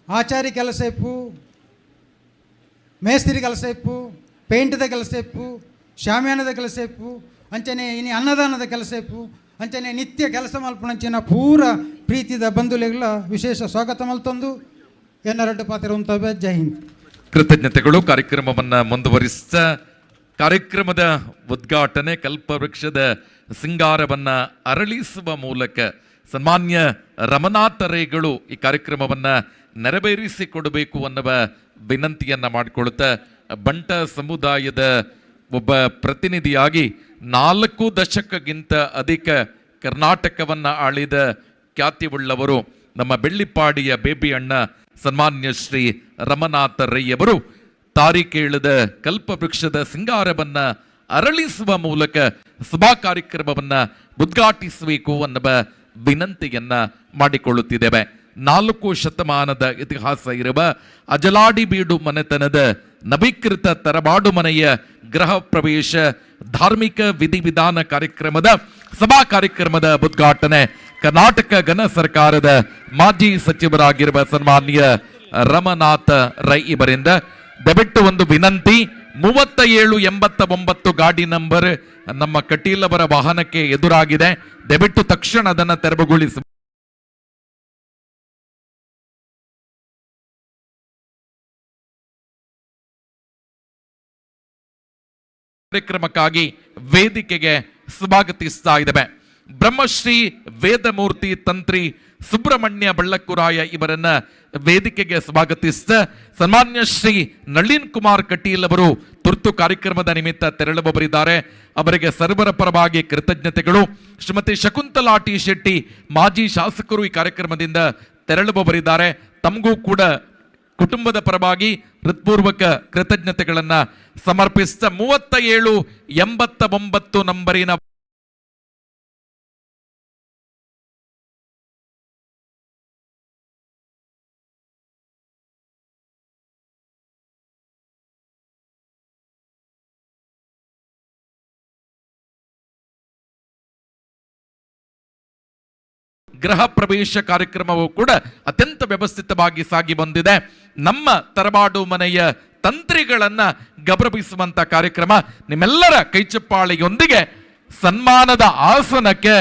ಆಚಾರಿ ಕೆಲಸ ಇಪ್ಪು, ಮೇಸ್ತ್ರಿ ಕೆಲಸ ಇಪ್ಪು, ಪೇಂಟ್ದ ಕೆಲಸ ಇಪ್ಪು, ಶಾಮಿಯಾನದ ಕೆಲಸ ಇಪ್ಪು, ಅಂಚನೆ ಇನಿ ಅನ್ನದಾನದ ಕೆಲಸ ಇಪ್ಪು, ಅಂಚನೆ ನಿತ್ಯ ಕೆಲಸ ಮಲ್ಪುನಂಚಿನ ಪೂರ ಪ್ರೀತಿದ ಬಂಧುಲೆಗಳ ವಿಶೇಷ ಸ್ವಾಗತ ಮಲ್ತೊಂದು ಎನ್ನರಡ್ಡು ಪಾತ್ರ ಉಂತವೆ. ಜೈ ಹಿಂದ್. ಕೃತಜ್ಞತೆಗಳು. ಕಾರ್ಯಕ್ರಮವನ್ನ ಮುಂದುವರಿಸಿದ ಕಾರ್ಯಕ್ರಮದ ಉದ್ಘಾಟನೆ ಕಲ್ಪವೃಕ್ಷದ ಸಿಂಗಾರವನ್ನ ಅರಳಿಸುವ ಮೂಲಕ ಸನ್ಮಾನ್ಯ ರಮನಾಥ ರೈಗಳು ಈ ಕಾರ್ಯಕ್ರಮವನ್ನ ನೆರವೇರಿಸಿಕೊಡಬೇಕು ಅನ್ನುವ ವಿನಂತಿಯನ್ನ ಮಾಡಿಕೊಳ್ಳುತ್ತಾ, ಬಂಟ ಸಮುದಾಯದ ಒಬ್ಬ ಪ್ರತಿನಿಧಿಯಾಗಿ 4 ದಶಕಕ್ಕಿಂತ ಅಧಿಕ ಕರ್ನಾಟಕವನ್ನ ಆಳಿದ ಖ್ಯಾತಿಯುಳ್ಳವರು ನಮ್ಮ ಬೆಳ್ಳಿಪಾಡಿಯ ಬೇಬಿ ಅಣ್ಣ ಸನ್ಮಾನ್ಯ ಶ್ರೀ ರಮನಾಥ ರೈಯವರು ತಾರೀಕೇಳದ ಕಲ್ಪವೃಕ್ಷದ ಸಿಂಗಾರವನ್ನ ಅರಳಿಸುವ ಮೂಲಕ ಸಭಾ ಕಾರ್ಯಕ್ರಮವನ್ನ ಉದ್ಘಾಟಿಸಬೇಕು ಅನ್ನುವ ವಿನಂತಿಯನ್ನ ಮಾಡಿಕೊಳ್ಳುತ್ತಿದ್ದೇವೆ. 4 ಶತಮಾನದ ಇತಿಹಾಸ ಇರುವ ಅಜಲಾಡಿ ಬೀಡು ಮನೆತನದ ನವೀಕೃತ ತರಬಾಡು ಮನೆಯ ಗೃಹ ಪ್ರವೇಶ ಧಾರ್ಮಿಕ ವಿಧಿವಿಧಾನ ಕಾರ್ಯಕ್ರಮದ ಸಭಾ ಕಾರ್ಯಕ್ರಮದ ಉದ್ಘಾಟನೆ ಕರ್ನಾಟಕ ಘನ ಸರ್ಕಾರದ ಮಾಜಿ ಸಚಿವರಾಗಿರುವ ಸನ್ಮಾನ್ಯ ರಮನಾಥ ರೈ ಇವರಿಂದ. ದಯವಿಟ್ಟು ಒಂದು ವಿನಂತಿ, 3789 ಗಾಡಿ ನಂಬರ್ ನಮ್ಮ ಕಟೀಲ್ ಅವರ ವಾಹನಕ್ಕೆ ಎದುರಾಗಿದೆ. ದಯವಿಟ್ಟು ತಕ್ಷಣ ಅದನ್ನು ತೆರವುಗೊಳಿಸಿ. ಕಾರ್ಯಕ್ರಮಕ್ಕಾಗಿ ವೇದಿಕೆಗೆ ಸ್ವಾಗತಿಸ್ತಾ ಇದ್ದೇವೆ. ಬ್ರಹ್ಮಶ್ರೀ ವೇದಮೂರ್ತಿ ತಂತ್ರಿ ಸುಬ್ರಹ್ಮಣ್ಯ ಬಳ್ಳಕ್ಕುರಾಯ ಇವರನ್ನ ವೇದಿಕೆಗೆ ಸ್ವಾಗತಿಸಿದ ಸನ್ಮಾನ್ಯ ಶ್ರೀ ನಳಿನ್ ಕುಮಾರ್ ಕಟೀಲ್ ಅವರು ತುರ್ತು ಕಾರ್ಯಕ್ರಮದ ನಿಮಿತ್ತ ತೆರಳುವವರಿದ್ದಾರೆ. ಅವರಿಗೆ ಸರ್ವರ ಪರವಾಗಿ ಕೃತಜ್ಞತೆಗಳು. ಶ್ರೀಮತಿ ಶಕುಂತಲಾ ಟಿ ಶೆಟ್ಟಿ ಮಾಜಿ ಶಾಸಕರು ಈ ಕಾರ್ಯಕ್ರಮದಿಂದ ತೆರಳುವವರಿದ್ದಾರೆ. ತಮಗೂ ಕೂಡ ಕುಟುಂಬದ ಪರವಾಗಿ ಹೃತ್ಪೂರ್ವಕ ಕೃತಜ್ಞತೆಗಳನ್ನ ಸಮರ್ಪಿಸಿದ 3789 ನಂಬರಿನ ಗೃಹ ಪ್ರವೇಶ ಕಾರ್ಯಕ್ರಮವೂ ಕೂಡ ಅತ್ಯಂತ ವ್ಯವಸ್ಥಿತವಾಗಿ ಸಾಗಿ ಬಂದಿದೆ. ನಮ್ಮ ತರವಾಡು ಮನೆಯ ತಂತ್ರಿಗಳನ್ನ ಗೌರವಿಸುವಂತ ಕಾರ್ಯಕ್ರಮ ನಿಮ್ಮೆಲ್ಲರ ಕೈಚಪ್ಪಾಳಿಯೊಂದಿಗೆ ಸನ್ಮಾನದ ಆಸನಕ್ಕೆ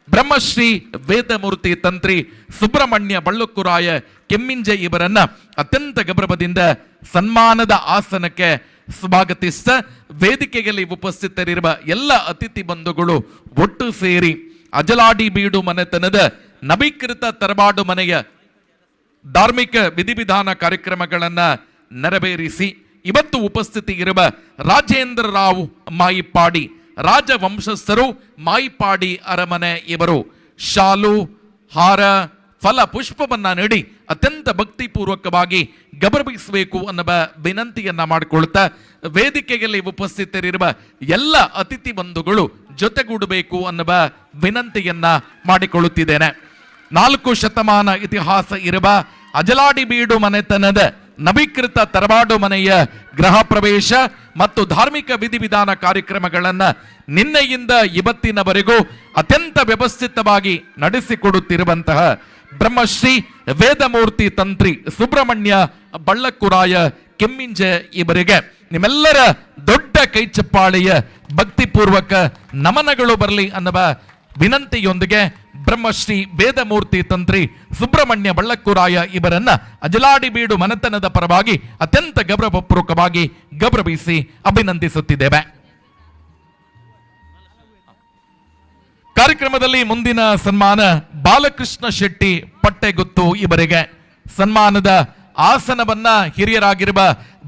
ಬ್ರಹ್ಮಶ್ರೀ ವೇದಮೂರ್ತಿ ತಂತ್ರಿ ಸುಬ್ರಹ್ಮಣ್ಯ ಬಳ್ಳಕ್ಕುರಾಯ ಕೆಮ್ಮಿಂಜೆ ಇವರನ್ನ ಅತ್ಯಂತ ಗೌರವದಿಂದ ಸನ್ಮಾನದ ಆಸನಕ್ಕೆ ಸ್ವಾಗತಿಸ್ತ ವೇದಿಕೆಯಲ್ಲಿ ಉಪಸ್ಥಿತರಿರುವ ಎಲ್ಲ ಅತಿಥಿ ಬಂಧುಗಳು ಒಟ್ಟು ಸೇರಿ ಅಜಲಾಡಿ ಬೀಡು ಮನೆತನದ ನವೀಕೃತ ತರವಾಡು ಮನೆಯ ಧಾರ್ಮಿಕ ವಿಧಿವಿಧಾನ ಕಾರ್ಯಕ್ರಮಗಳನ್ನ ನೆರವೇರಿಸಿ ಇವತ್ತು ಉಪಸ್ಥಿತಿ ಇರುವ ರಾಜೇಂದ್ರ ರಾವ್ ಮಾಯಿಪಾಡಿ, ರಾಜವಂಶಸ್ಥರು, ಮಾಯಿಪಾಡಿ ಅರಮನೆ ಇವರು ಶಾಲು, ಹಾರ, ಫಲ ಪುಷ್ಪವನ್ನ ನೀಡಿ ಅತ್ಯಂತ ಭಕ್ತಿಪೂರ್ವಕವಾಗಿ ಗೌರವಿಸಬೇಕು ಅನ್ನುವ ವಿನಂತಿಯನ್ನ ಮಾಡಿಕೊಳ್ತಾ ವೇದಿಕೆಯಲ್ಲಿ ಉಪಸ್ಥಿತರಿರುವ ಎಲ್ಲ ಅತಿಥಿ ಬಂಧುಗಳು ಜೊತೆಗೂಡಬೇಕು ಅನ್ನುವ ವಿನಂತಿಯನ್ನ ಮಾಡಿಕೊಳ್ಳುತ್ತಿದ್ದೇನೆ. 4 ಶತಮಾನ ಇತಿಹಾಸ ಇರುವ ಅಜಲಾಡಿ ಬೀಡು ಮನೆತನದ ನವೀಕೃತ ತರವಾಡು ಮನೆಯ ಗೃಹ ಪ್ರವೇಶ ಮತ್ತು ಧಾರ್ಮಿಕ ವಿಧಿವಿಧಾನ ಕಾರ್ಯಕ್ರಮಗಳನ್ನು ನಿನ್ನೆಯಿಂದ ಇವತ್ತಿನವರೆಗೂ ಅತ್ಯಂತ ವ್ಯವಸ್ಥಿತವಾಗಿ ನಡೆಸಿಕೊಡುತ್ತಿರುವಂತಹ ಬ್ರಹ್ಮಶ್ರೀ ವೇದಮೂರ್ತಿ ತಂತ್ರಿ ಸುಬ್ರಹ್ಮಣ್ಯ ಬಳ್ಳಕ್ಕುರಾಯ ಕೆಮ್ಮಿಂಜೆ ಇವರಿಗೆ ನಿಮ್ಮೆಲ್ಲರ ದೊಡ್ಡ ಕೈಚಪ್ಪಾಳೆಯ ಭಕ್ತಿಪೂರ್ವಕ ನಮನಗಳು ಬರಲಿ ಅನ್ನುವ ವಿನಂತಿಯೊಂದಿಗೆ ಬ್ರಹ್ಮಶ್ರೀ ವೇದಮೂರ್ತಿ ತಂತ್ರಿ ಸುಬ್ರಹ್ಮಣ್ಯ ಬಳ್ಳಕ್ಕುರಾಯ ಇವರನ್ನ ಅಜಲಾಡಿ ಬೀಡು ಮನೆತನದ ಪರವಾಗಿ ಅತ್ಯಂತ ಗೌರವಪೂರ್ವಕವಾಗಿ ಗೌರವಿಸಿ ಅಭಿನಂದಿಸುತ್ತಿದ್ದೇವೆ. ಕಾರ್ಯಕ್ರಮದಲ್ಲಿ ಮುಂದಿನ ಸನ್ಮಾನ ಬಾಲಕೃಷ್ಣ ಶೆಟ್ಟಿ ಪಟ್ಟೆಗುತ್ತು ಇವರಿಗೆ. ಸನ್ಮಾನದ ಆಸನವನ್ನ ಹಿರಿಯರಾಗಿರುವ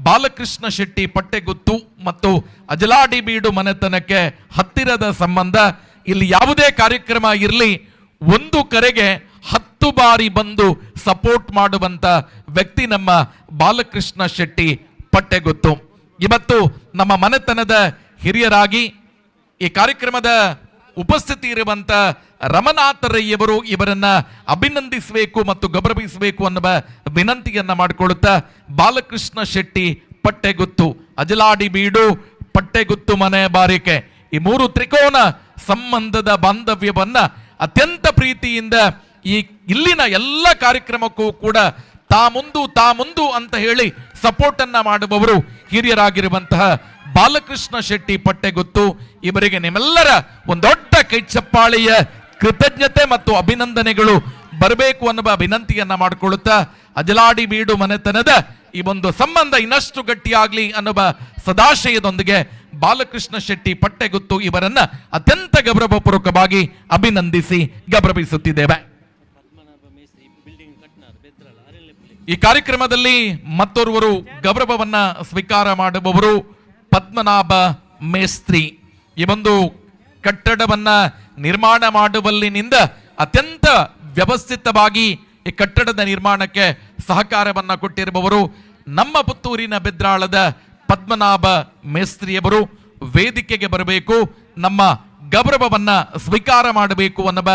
ಬಾಲಕೃಷ್ಣ ಶೆಟ್ಟಿ ಪಟ್ಟೆಗುತ್ತು ಮತ್ತು ಅಜಲಾಡಿ ಬೀಡು ಮನೆತನಕ್ಕೆ ಹತ್ತಿರದ ಸಂಬಂಧ. ಇಲ್ಲಿ ಯಾವುದೇ ಕಾರ್ಯಕ್ರಮ ಇರಲಿ, ಒಂದು ಕರೆಗೆ 10 ಬಾರಿ ಬಂದು ಸಪೋರ್ಟ್ ಮಾಡುವಂತ ವ್ಯಕ್ತಿ ನಮ್ಮ ಬಾಲಕೃಷ್ಣ ಶೆಟ್ಟಿ ಪಟ್ಟೆಗುತ್ತು. ಇವತ್ತು ನಮ್ಮ ಮನೆತನದ ಹಿರಿಯರಾಗಿ ಈ ಕಾರ್ಯಕ್ರಮದ ಉಪಸ್ಥಿತಿ ಇರುವಂತ ರಮನಾಥರಯ್ಯವರು ಇವರನ್ನ ಅಭಿನಂದಿಸಬೇಕು ಮತ್ತು ಗೌರವಿಸಬೇಕು ಅನ್ನುವ ವಿನಂತಿಯನ್ನ ಮಾಡಿಕೊಳ್ಳುತ್ತಾ ಬಾಲಕೃಷ್ಣ ಶೆಟ್ಟಿ ಪಟ್ಟೆಗುತ್ತು, ಅಜಲಾಡಿ ಬೀಡು, ಪಟ್ಟೆಗುತ್ತು ಮನೆ ಬಾರಿಕೆ, ಈ 3 ತ್ರಿಕೋನ ಸಂಬಂಧದ ಬಾಂಧವ್ಯವನ್ನ ಅತ್ಯಂತ ಪ್ರೀತಿಯಿಂದ ಈ ಇಲ್ಲಿನ ಎಲ್ಲ ಕಾರ್ಯಕ್ರಮಕ್ಕೂ ಕೂಡ ತಾ ಮುಂದು ತಾ ಮುಂದು ಅಂತ ಹೇಳಿ ಸಪೋರ್ಟ್ ಅನ್ನ ಮಾಡುವವರು ಹಿರಿಯರಾಗಿರುವಂತಹ ಬಾಲಕೃಷ್ಣ ಶೆಟ್ಟಿ ಪಟ್ಟೆಗುತ್ತು ಇವರಿಗೆ ನಿಮ್ಮೆಲ್ಲರ ಒಂದು ದೊಡ್ಡ ಕೈ ಚಪ್ಪಾಳೆಯ ಕೃತಜ್ಞತೆ ಮತ್ತು ಅಭಿನಂದನೆಗಳು ಬರಬೇಕು ಅನ್ನುವ ವಿನಂತಿಯನ್ನ ಮಾಡಿಕೊಳ್ಳುತ್ತಾ ಅಜಲಾಡಿ ಬೀಡು ಮನೆತನದ ಈ ಒಂದು ಸಂಬಂಧ ಇನ್ನಷ್ಟು ಗಟ್ಟಿಯಾಗ್ಲಿ ಅನ್ನುವ ಸದಾಶಯದೊಂದಿಗೆ ಬಾಲಕೃಷ್ಣ ಶೆಟ್ಟಿ ಪಟ್ಟೆಗುತ್ತು ಇವರನ್ನ ಅತ್ಯಂತ ಗೌರವಪೂರ್ವಕವಾಗಿ ಅಭಿನಂದಿಸಿ ಗೌರವಿಸುತ್ತಿದ್ದೇವೆ. ಈ ಕಾರ್ಯಕ್ರಮದಲ್ಲಿ ಮತ್ತೋರ್ವರು ಗೌರವವನ್ನ ಸ್ವೀಕಾರ ಮಾಡುವವರು ಪದ್ಮನಾಭ ಮೇಸ್ತ್ರಿ. ಈ ಒಂದು ಕಟ್ಟಡವನ್ನ ನಿರ್ಮಾಣ ಮಾಡುವಲ್ಲಿನಿಂದ ಅತ್ಯಂತ ವ್ಯವಸ್ಥಿತವಾಗಿ ಈ ಕಟ್ಟಡದ ನಿರ್ಮಾಣಕ್ಕೆ ಸಹಕಾರವನ್ನ ಕೊಟ್ಟಿರುವವರು ನಮ್ಮ ಪುತ್ತೂರಿನ ಬೆದ್ರಾಳದ ಪದ್ಮನಾಭ ಮೇಸ್ತ್ರಿಯವರು ವೇದಿಕೆಗೆ ಬರಬೇಕು, ನಮ್ಮ ಗೌರವವನ್ನ ಸ್ವೀಕಾರ ಮಾಡಬೇಕು ಅನ್ನುವ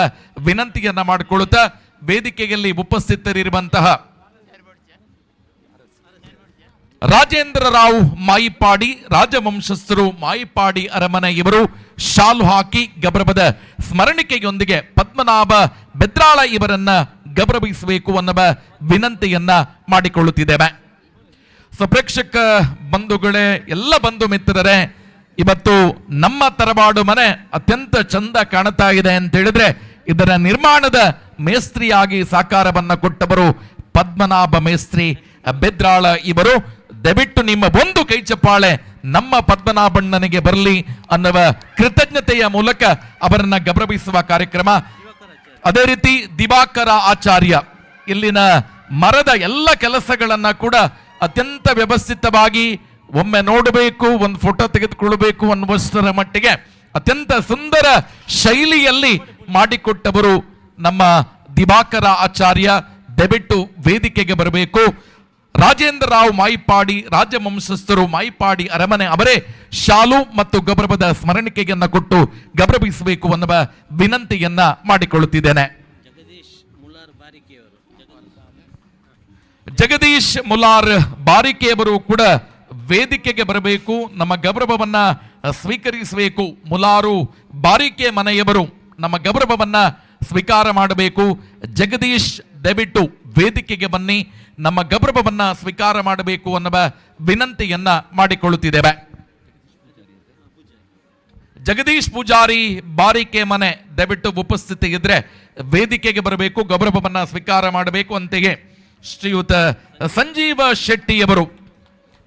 ವಿನಂತಿಯನ್ನ ಮಾಡಿಕೊಳ್ಳುತ್ತಾ ವೇದಿಕೆಯಲ್ಲಿ ಉಪಸ್ಥಿತರಿರುವಂತಹ ರಾಜೇಂದ್ರ ರಾವ್ ಮಾಯಿಪಾಡಿ, ರಾಜವಂಶಸ್ಥರು ಮಾಯಿಪಾಡಿ ಅರಮನೆ ಇವರು ಶಾಲು ಹಾಕಿ ಗೌರವದ ಸ್ಮರಣಿಕೆಯೊಂದಿಗೆ ಪದ್ಮನಾಭ ಬೆದ್ರಾಳ ಇವರನ್ನ ಗೌರವಿಸಬೇಕು ಅನ್ನುವ ವಿನಂತಿಯನ್ನ ಮಾಡಿಕೊಳ್ಳುತ್ತಿದ್ದೇವೆ. ಸೊ ಪ್ರೇಕ್ಷಕ ಬಂಧುಗಳೇ, ಎಲ್ಲ ಬಂಧು ಮಿತ್ರರೇ, ಇವತ್ತು ನಮ್ಮ ತರವಾಡು ಮನೆ ಅತ್ಯಂತ ಚಂದ ಕಾಣ್ತಾ ಇದೆ ಅಂತ ಹೇಳಿದ್ರೆ ಇದರ ನಿರ್ಮಾಣದ ಮೇಸ್ತ್ರಿಯಾಗಿ ಸಾಕಾರವನ್ನ ಕೊಟ್ಟವರು ಪದ್ಮನಾಭ ಮೇಸ್ತ್ರಿ ಬೆದ್ರಾಳ ಇವರು. ದಯವಿಟ್ಟು ನಿಮ್ಮ ಒಂದು ಕೈ ಚಪ್ಪಾಳೆ ನಮ್ಮ ಪದ್ಮನಾಭಣ್ಣನಿಗೆ ಬರಲಿ ಅನ್ನುವ ಕೃತಜ್ಞತೆಯ ಮೂಲಕ ಅವರನ್ನ ಗೌರವಿಸುವ ಕಾರ್ಯಕ್ರಮ. ಅದೇ ರೀತಿ ದಿವಾಕರ ಆಚಾರ್ಯ ಇಲ್ಲಿನ ಮರದ ಎಲ್ಲ ಕೆಲಸಗಳನ್ನ ಕೂಡ ಅತ್ಯಂತ ವ್ಯವಸ್ಥಿತವಾಗಿ ಒಮ್ಮೆ ನೋಡಬೇಕು, ಒಂದು ಫೋಟೋ ತೆಗೆದುಕೊಳ್ಳಬೇಕು ಅನ್ನುವಷ್ಟರ ಮಟ್ಟಿಗೆ ಅತ್ಯಂತ ಸುಂದರ ಶೈಲಿಯಲ್ಲಿ ಮಾಡಿಕೊಟ್ಟವರು ನಮ್ಮ ದಿವಾಕರ ಆಚಾರ್ಯ. ದಯವಿಟ್ಟು ವೇದಿಕೆಗೆ ಬರಬೇಕು. ರಾಜೇಂದ್ರ ರಾವ್ ಮಾಯಿಪಾಡಿ, ರಾಜವಂಶಸ್ಥರು ಮಾಯಿಪಾಡಿ ಅರಮನೆ ಅವರೇ ಶಾಲು ಮತ್ತು ಗೌರವದ ಸ್ಮರಣಿಕೆಯನ್ನ ಕೊಟ್ಟು ಗೌರವಿಸಬೇಕು ಅನ್ನುವ ವಿನಂತಿಯನ್ನ ಮಾಡಿಕೊಳ್ಳುತ್ತಿದ್ದೇನೆ. ಜಗದೀಶ್ ಮುಲಾರ್ ಬಾರಿಕೆಯವರು ಕೂಡ ವೇದಿಕೆಗೆ ಬರಬೇಕು, ನಮ್ಮ ಗೌರವವನ್ನ ಸ್ವೀಕರಿಸಬೇಕು. ಮುಲಾರು ಬಾರಿಕೆ ಮನೆಯವರು ನಮ್ಮ ಗೌರವವನ್ನ ಸ್ವೀಕಾರ ಮಾಡಬೇಕು. ಜಗದೀಶ್ ದಯವಿಟ್ಟು ವೇದಿಕೆಗೆ ಬನ್ನಿ, ನಮ್ಮ ಗೌರವವನ್ನ ಸ್ವೀಕಾರ ಮಾಡಬೇಕು ಅನ್ನುವ ವಿನಂತಿಯನ್ನ ಮಾಡಿಕೊಳ್ಳುತ್ತಿದ್ದೇವೆ. ಜಗದೀಶ್ ಪೂಜಾರಿ ಬಾರಿಕೆ ಮನೆ ದಯವಿಟ್ಟು ಉಪಸ್ಥಿತಿ ಇದ್ರೆ ವೇದಿಕೆಗೆ ಬರಬೇಕು, ಗೌರವವನ್ನ ಸ್ವೀಕಾರ ಮಾಡಬೇಕು. ಅಂತೆಯೇ ಶ್ರೀಯುತ ಸಂಜೀವ ಶೆಟ್ಟಿಯವರು,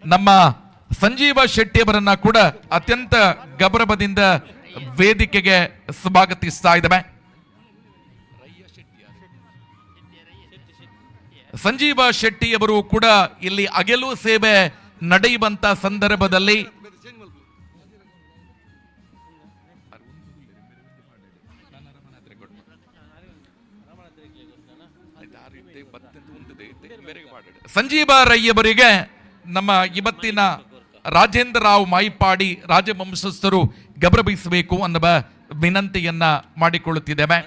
ನಮ್ಮ ಸಂಜೀವ ಶೆಟ್ಟಿಯವರನ್ನ ಕೂಡ ಅತ್ಯಂತ ಗೌರವದಿಂದ ವೇದಿಕೆಗೆ ಸ್ವಾಗತಿಸ್ತಾ ಇದ್ದೇವೆ. ಸಂಜೀವ ಶೆಟ್ಟಿಯವರು ಕೂಡ ಇಲ್ಲಿ ಅಗೆಲು ಸೇವೆ ನಡೆಯುವಂತ ಸಂದರ್ಭದಲ್ಲಿ ಸಂಜೀವ ರೈಯವರಿಗೆ ನಮ್ಮ ಇವತ್ತಿನ ರಾಜೇಂದ್ರ ರಾವ್ ಮಾಯಿಪಾಡಿ ರಾಜವಂಶಸ್ಥರು ಗೌರವಿಸಬೇಕು ಅನ್ನುವ ವಿನಂತಿಯನ್ನ ಮಾಡಿಕೊಳ್ಳುತ್ತಿದ್ದೇವೆ.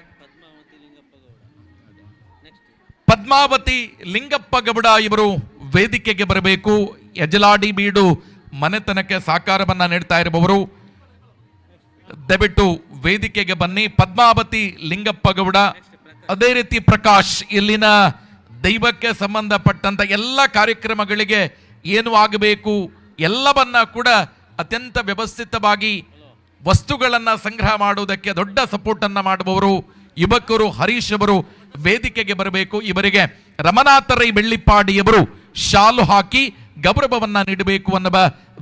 ಪದ್ಮಾವತಿ ಲಿಂಗಪ್ಪ ಗೌಡ ಇವರು ವೇದಿಕೆಗೆ ಬರಬೇಕು. ಯಜಲಾಡಿ ಬೀಡು ಮನೆತನಕ್ಕೆ ಸಹಕಾರವನ್ನ ನೀಡ್ತಾ ಇರುವವರು ದಯವಿಟ್ಟು ವೇದಿಕೆಗೆ ಬನ್ನಿ. ಪದ್ಮಾವತಿ ಲಿಂಗಪ್ಪ ಗೌಡ, ಅದೇ ರೀತಿ ಪ್ರಕಾಶ್, ಇಲ್ಲಿನ ದೈವಕ್ಕೆ ಸಂಬಂಧಪಟ್ಟಂತ ಎಲ್ಲ ಕಾರ್ಯಕ್ರಮಗಳಿಗೆ ಏನು ಆಗಬೇಕು ಎಲ್ಲವನ್ನ ಕೂಡ ಅತ್ಯಂತ ವ್ಯವಸ್ಥಿತವಾಗಿ ವಸ್ತುಗಳನ್ನು ಸಂಗ್ರಹ ಮಾಡುವುದಕ್ಕೆ ದೊಡ್ಡ ಸಪೋರ್ಟ್ ಅನ್ನು ಮಾಡುವವರು ಯುವಕರು ಹರೀಶ್ ಅವರು ವೇದಿಕೆಗೆ ಬರಬೇಕು. ಇವರಿಗೆ ರಮನಾಥ ರೈ ಬೆಳ್ಳಿಪಾಡಿಯವರು ಶಾಲು ಹಾಕಿ ಗೌರವವನ್ನ ನೀಡಬೇಕು ಅನ್ನುವ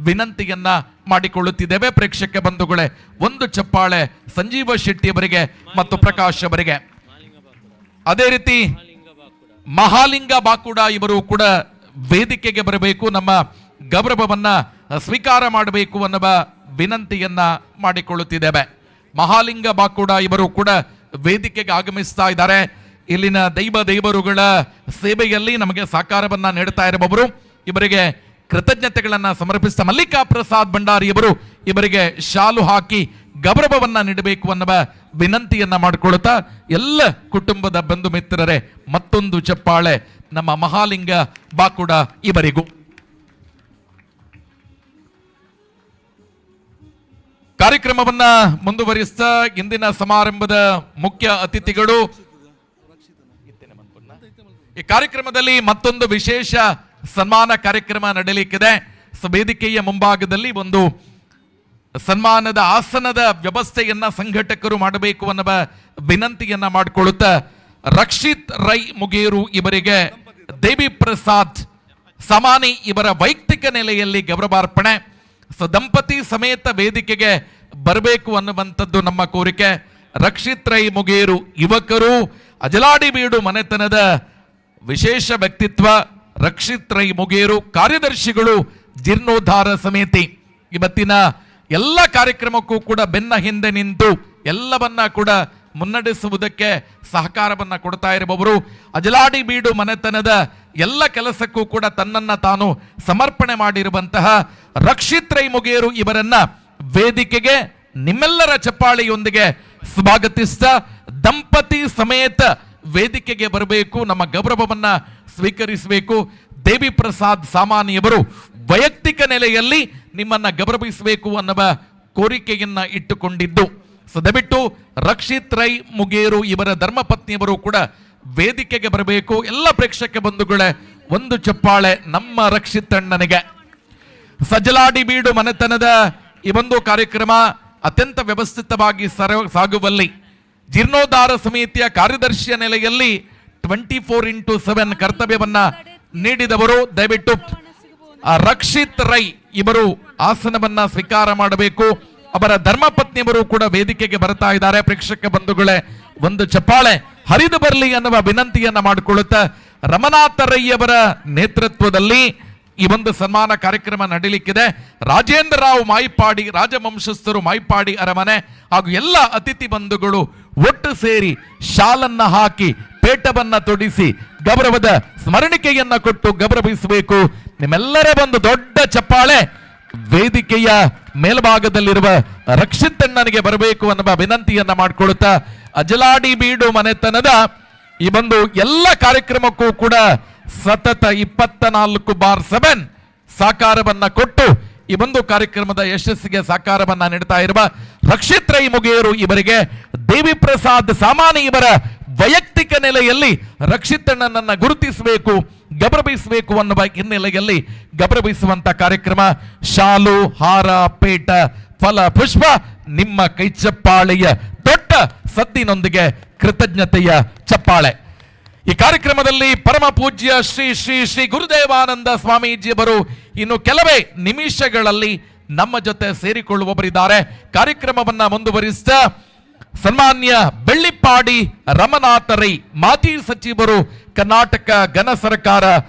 ವಿನಂತಿಯನ್ನ ಮಾಡಿಕೊಳ್ಳುತ್ತಿದ್ದೇವೆ. ಪ್ರೇಕ್ಷಕ ಬಂಧುಗಳೇ, ಒಂದು ಚಪ್ಪಾಳೆ ಸಂಜೀವ ಶೆಟ್ಟಿ ಅವರಿಗೆ ಮತ್ತು ಪ್ರಕಾಶ್ ಅವರಿಗೆ. ಅದೇ ರೀತಿ ಮಹಾಲಿಂಗ ಬಾಕುಡ ಇವರು ಕೂಡ ವೇದಿಕೆಗೆ ಬರಬೇಕು, ನಮ್ಮ ಗೌರವವನ್ನ ಸ್ವೀಕಾರ ಮಾಡಬೇಕು ಅನ್ನುವ ವಿನಂತಿಯನ್ನ ಮಾಡಿಕೊಳ್ಳುತ್ತಿದ್ದೇವೆ. ಮಹಾಲಿಂಗ ಬಾಕುಡ ಇವರು ಕೂಡ ವೇದಿಕೆಗೆ ಆಗಮಿಸ್ತಾ ಇದ್ದಾರೆ. ಇಲ್ಲಿನ ದೈವ ದೇವರುಗಳ ಸೇವೆಯಲ್ಲಿ ನಮಗೆ ಸಹಕಾರವನ್ನ ನೀಡುತ್ತಾ ಇರುವವರು, ಇವರಿಗೆ ಕೃತಜ್ಞತೆಗಳನ್ನ ಸಮರ್ಪಿಸಿದ ಮಲ್ಲಿಕಾ ಪ್ರಸಾದ್ ಭಂಡಾರಿಯವರು ಇವರಿಗೆ ಶಾಲು ಹಾಕಿ ಗೌರವವನ್ನ ನೀಡಬೇಕು ಅನ್ನುವ ವಿನಂತಿಯನ್ನ ಮಾಡಿಕೊಳ್ಳುತ್ತಾ, ಎಲ್ಲ ಕುಟುಂಬದ ಬಂಧು ಮಿತ್ರರೇ, ಮತ್ತೊಂದು ಚಪ್ಪಾಳೆ ನಮ್ಮ ಮಹಾಲಿಂಗ ಬಾಕುಡ ಇವರಿಗೂ. ಕಾರ್ಯಕ್ರಮವನ್ನ ಮುಂದುವರಿಸ್ತಾ ಇಂದಿನ ಸಮಾರಂಭದ ಮುಖ್ಯ ಅತಿಥಿಗಳು, ಈ ಕಾರ್ಯಕ್ರಮದಲ್ಲಿ ಮತ್ತೊಂದು ವಿಶೇಷ ಸನ್ಮಾನ ಕಾರ್ಯಕ್ರಮ ನಡೆಯಲಿಕ್ಕಿದೆ. ವೇದಿಕೆಯ ಮುಂಭಾಗದಲ್ಲಿ ಒಂದು ಸನ್ಮಾನದ ಆಸನದ ವ್ಯವಸ್ಥೆಯನ್ನ ಸಂಘಟಕರು ಮಾಡಬೇಕು ಅನ್ನುವ ವಿನಂತಿಯನ್ನ ಮಾಡಿಕೊಳ್ಳುತ್ತಾ, ರಕ್ಷಿತ್ ರೈ ಮುಗೇರು ಇವರಿಗೆ ದೇವಿ ಪ್ರಸಾದ್ ಸಮಾನಿ ಇವರ ವೈಯಕ್ತಿಕ ನೆಲೆಯಲ್ಲಿ ಗೌರವಾರ್ಪಣೆ. ದಂಪತಿ ಸಮೇತ ವೇದಿಕೆಗೆ ಬರಬೇಕು ಅನ್ನುವಂಥದ್ದು ನಮ್ಮ ಕೋರಿಕೆ. ರಕ್ಷಿತ್ ರೈ ಮುಗೇರು ಯುವಕರು, ಅಜಲಾಡಿ ಬೀಡು ಮನೆತನದ ವಿಶೇಷ ವ್ಯಕ್ತಿತ್ವ ರಕ್ಷಿತ್ ರೈ ಮುಗೇರು, ಕಾರ್ಯದರ್ಶಿಗಳು ಜೀರ್ಣೋದ್ಧಾರ ಸಮಿತಿ. ಇವತ್ತಿನ ಎಲ್ಲ ಕಾರ್ಯಕ್ರಮಕ್ಕೂ ಕೂಡ ಬೆನ್ನ ಹಿಂದೆ ನಿಂತು ಎಲ್ಲವನ್ನ ಕೂಡ ಮುನ್ನಡೆಸುವುದಕ್ಕೆ ಸಹಕಾರವನ್ನ ಕೊಡ್ತಾ ಇರುವವರು, ಅಜಲಾಡಿ ಬೀಡು ಮನೆತನದ ಎಲ್ಲ ಕೆಲಸಕ್ಕೂ ಕೂಡ ತನ್ನನ್ನ ತಾನು ಸಮರ್ಪಣೆ ಮಾಡಿರುವಂತಹ ರಕ್ಷಿತ್ ರೈ ಮುಗೇರು ಇವರನ್ನ ವೇದಿಕೆಗೆ ನಿಮ್ಮೆಲ್ಲರ ಚಪ್ಪಾಳೆಯೊಂದಿಗೆ ಸ್ವಾಗತಿಸ್ತಾ ದಂಪತಿ ಸಮೇತ ವೇದಿಕೆಗೆ ಬರಬೇಕು, ನಮ್ಮ ಗೌರವವನ್ನ ಸ್ವೀಕರಿಸಬೇಕು. ದೇವಿ ಪ್ರಸಾದ್ ಸಾಮಾನಿಯವರು ವೈಯಕ್ತಿಕ ನೆಲೆಯಲ್ಲಿ ನಿಮ್ಮನ್ನ ಗೌರವಿಸಬೇಕು ಅನ್ನುವ ಕೋರಿಕೆಯನ್ನ ಇಟ್ಟುಕೊಂಡಿದ್ದು, ಸೊ ದಯವಿಟ್ಟು ರಕ್ಷಿತ್ ರೈ ಮುಗೇರು ಇವರ ಧರ್ಮಪತ್ನಿಯವರು ಕೂಡ ವೇದಿಕೆಗೆ ಬರಬೇಕು. ಎಲ್ಲ ಪ್ರೇಕ್ಷಕ ಬಂಧುಗಳೇ, ಒಂದು ಚಪ್ಪಾಳೆ ನಮ್ಮ ರಕ್ಷಿತ್ ಅಣ್ಣನಿಗೆ. ಸಜಲಾಡಿ ಬೀಡು ಮನೆತನದ ಈ ಒಂದು ಕಾರ್ಯಕ್ರಮ ಅತ್ಯಂತ ವ್ಯವಸ್ಥಿತವಾಗಿ ಸಾಗುವಲ್ಲಿ ಜೀರ್ಣೋದ್ಧಾರ ಸಮಿತಿಯ ಕಾರ್ಯದರ್ಶಿಯ ನೆಲೆಯಲ್ಲಿ 24x7 ಕರ್ತವ್ಯವನ್ನ ನೀಡಿದವರು. ದಯವಿಟ್ಟು ರಕ್ಷಿತ್ ರೈ ಇವರು ಆಸನವನ್ನ ಸ್ವೀಕಾರ ಮಾಡಬೇಕು. ಅವರ ಧರ್ಮಪತ್ನಿಯವರು ಕೂಡ ವೇದಿಕೆಗೆ ಬರ್ತಾ ಇದ್ದಾರೆ. ಪ್ರೇಕ್ಷಕ ಬಂಧುಗಳೇ, ಒಂದು ಚಪ್ಪಾಳೆ ಹರಿದು ಬರಲಿ ಅನ್ನುವ ವಿನಂತಿಯನ್ನ ಮಾಡಿಕೊಳ್ಳುತ್ತಾ ರಮನಾಥ ರೈಯವರ ನೇತೃತ್ವದಲ್ಲಿ ಈ ಒಂದು ಸನ್ಮಾನ ಕಾರ್ಯಕ್ರಮ ನಡೀಲಿಕ್ಕಿದೆ. ರಾಜೇಂದ್ರ ರಾವ್ ಮಾಯಿಪಾಡಿ, ರಾಜವಂಶಸ್ಥರು ಮಾಯಿಪಾಡಿ ಅರಮನೆ ಹಾಗೂ ಎಲ್ಲ ಅತಿಥಿ ಬಂಧುಗಳು ಒಟ್ಟು ಸೇರಿ ಶಾಲನ್ನ ಹಾಕಿ ಪೇಟವನ್ನ ತೊಡಿಸಿ ಗೌರವದ ಸ್ಮರಣಿಕೆಯನ್ನ ಕೊಟ್ಟು ಗೌರವಿಸಬೇಕು. ನಿಮ್ಮೆಲ್ಲರ ಒಂದು ದೊಡ್ಡ ಚಪ್ಪಾಳೆ ವೇದಿಕೆಯ ಮೇಲ್ಭಾಗದಲ್ಲಿರುವ ರಕ್ಷಿತಣ್ಣನಿಗೆ ಬರಬೇಕು ಅನ್ನುವ ವಿನಂತಿಯನ್ನ ಮಾಡಿಕೊಳ್ಳುತ್ತಾ ಅಜಲಾಡಿ ಬೀಡು ಮನೆತನದ ಈ ಒಂದು ಎಲ್ಲ ಕಾರ್ಯಕ್ರಮಕ್ಕೂ ಕೂಡ ಸತತ 24/7 ಸಹಕಾರವನ್ನ ಕೊಟ್ಟು ಈ ಒಂದು ಕಾರ್ಯಕ್ರಮದ ಯಶಸ್ಸಿಗೆ ಸಹಕಾರವನ್ನ ನೀಡ್ತಾ ಇರುವ ರಕ್ಷಿತ್ ರೈ ಮುಗೇರು ಇವರಿಗೆ ದೇವಿ ಪ್ರಸಾದ್ ಸಾಮಾನಿ ಇವರ ವೈಯಕ್ತಿಕ ನೆಲೆಯಲ್ಲಿ ರಕ್ಷಿತಣ್ಣನನ್ನ ಗುರುತಿಸಬೇಕು, ಗೌರವಿಸಬೇಕು ಅನ್ನುವ ಹಿನ್ನೆಲೆಯಲ್ಲಿ ಗೌರವಿಸುವಂತ ಕಾರ್ಯಕ್ರಮ. ಶಾಲು, ಹಾರ, ಪೇಟ, ಫಲ, ಪುಷ್ಪ ನಿಮ್ಮ ಕೈಚಪ್ಪಾಳೆಯ ದೊಡ್ಡ ಸದ್ದಿನೊಂದಿಗೆ ಕೃತಜ್ಞತೆಯ ಚಪ್ಪಾಳೆ. ಈ ಕಾರ್ಯಕ್ರಮದಲ್ಲಿ ಪರಮ ಪೂಜ್ಯ ಶ್ರೀ ಶ್ರೀ ಶ್ರೀ ಗುರುದೇವಾನಂದ ಸ್ವಾಮೀಜಿಯವರು ಇನ್ನು ಕೆಲವೇ ನಿಮಿಷಗಳಲ್ಲಿ ನಮ್ಮ ಜೊತೆ ಸೇರಿಕೊಳ್ಳುವವರಿದ್ದಾರೆ. ಕಾರ್ಯಕ್ರಮವನ್ನ ಮುಂದುವರಿಸಿದ ಸನ್ಮಾನ್ಯ ಬೆಳ್ಳಿಪ್ಪಾಡಿ ರಮನಾಥ ರೈ, ಮಾಜಿ ಸಚಿವರು, ಕರ್ನಾಟಕ ಘನ ಸರ್ಕಾರ,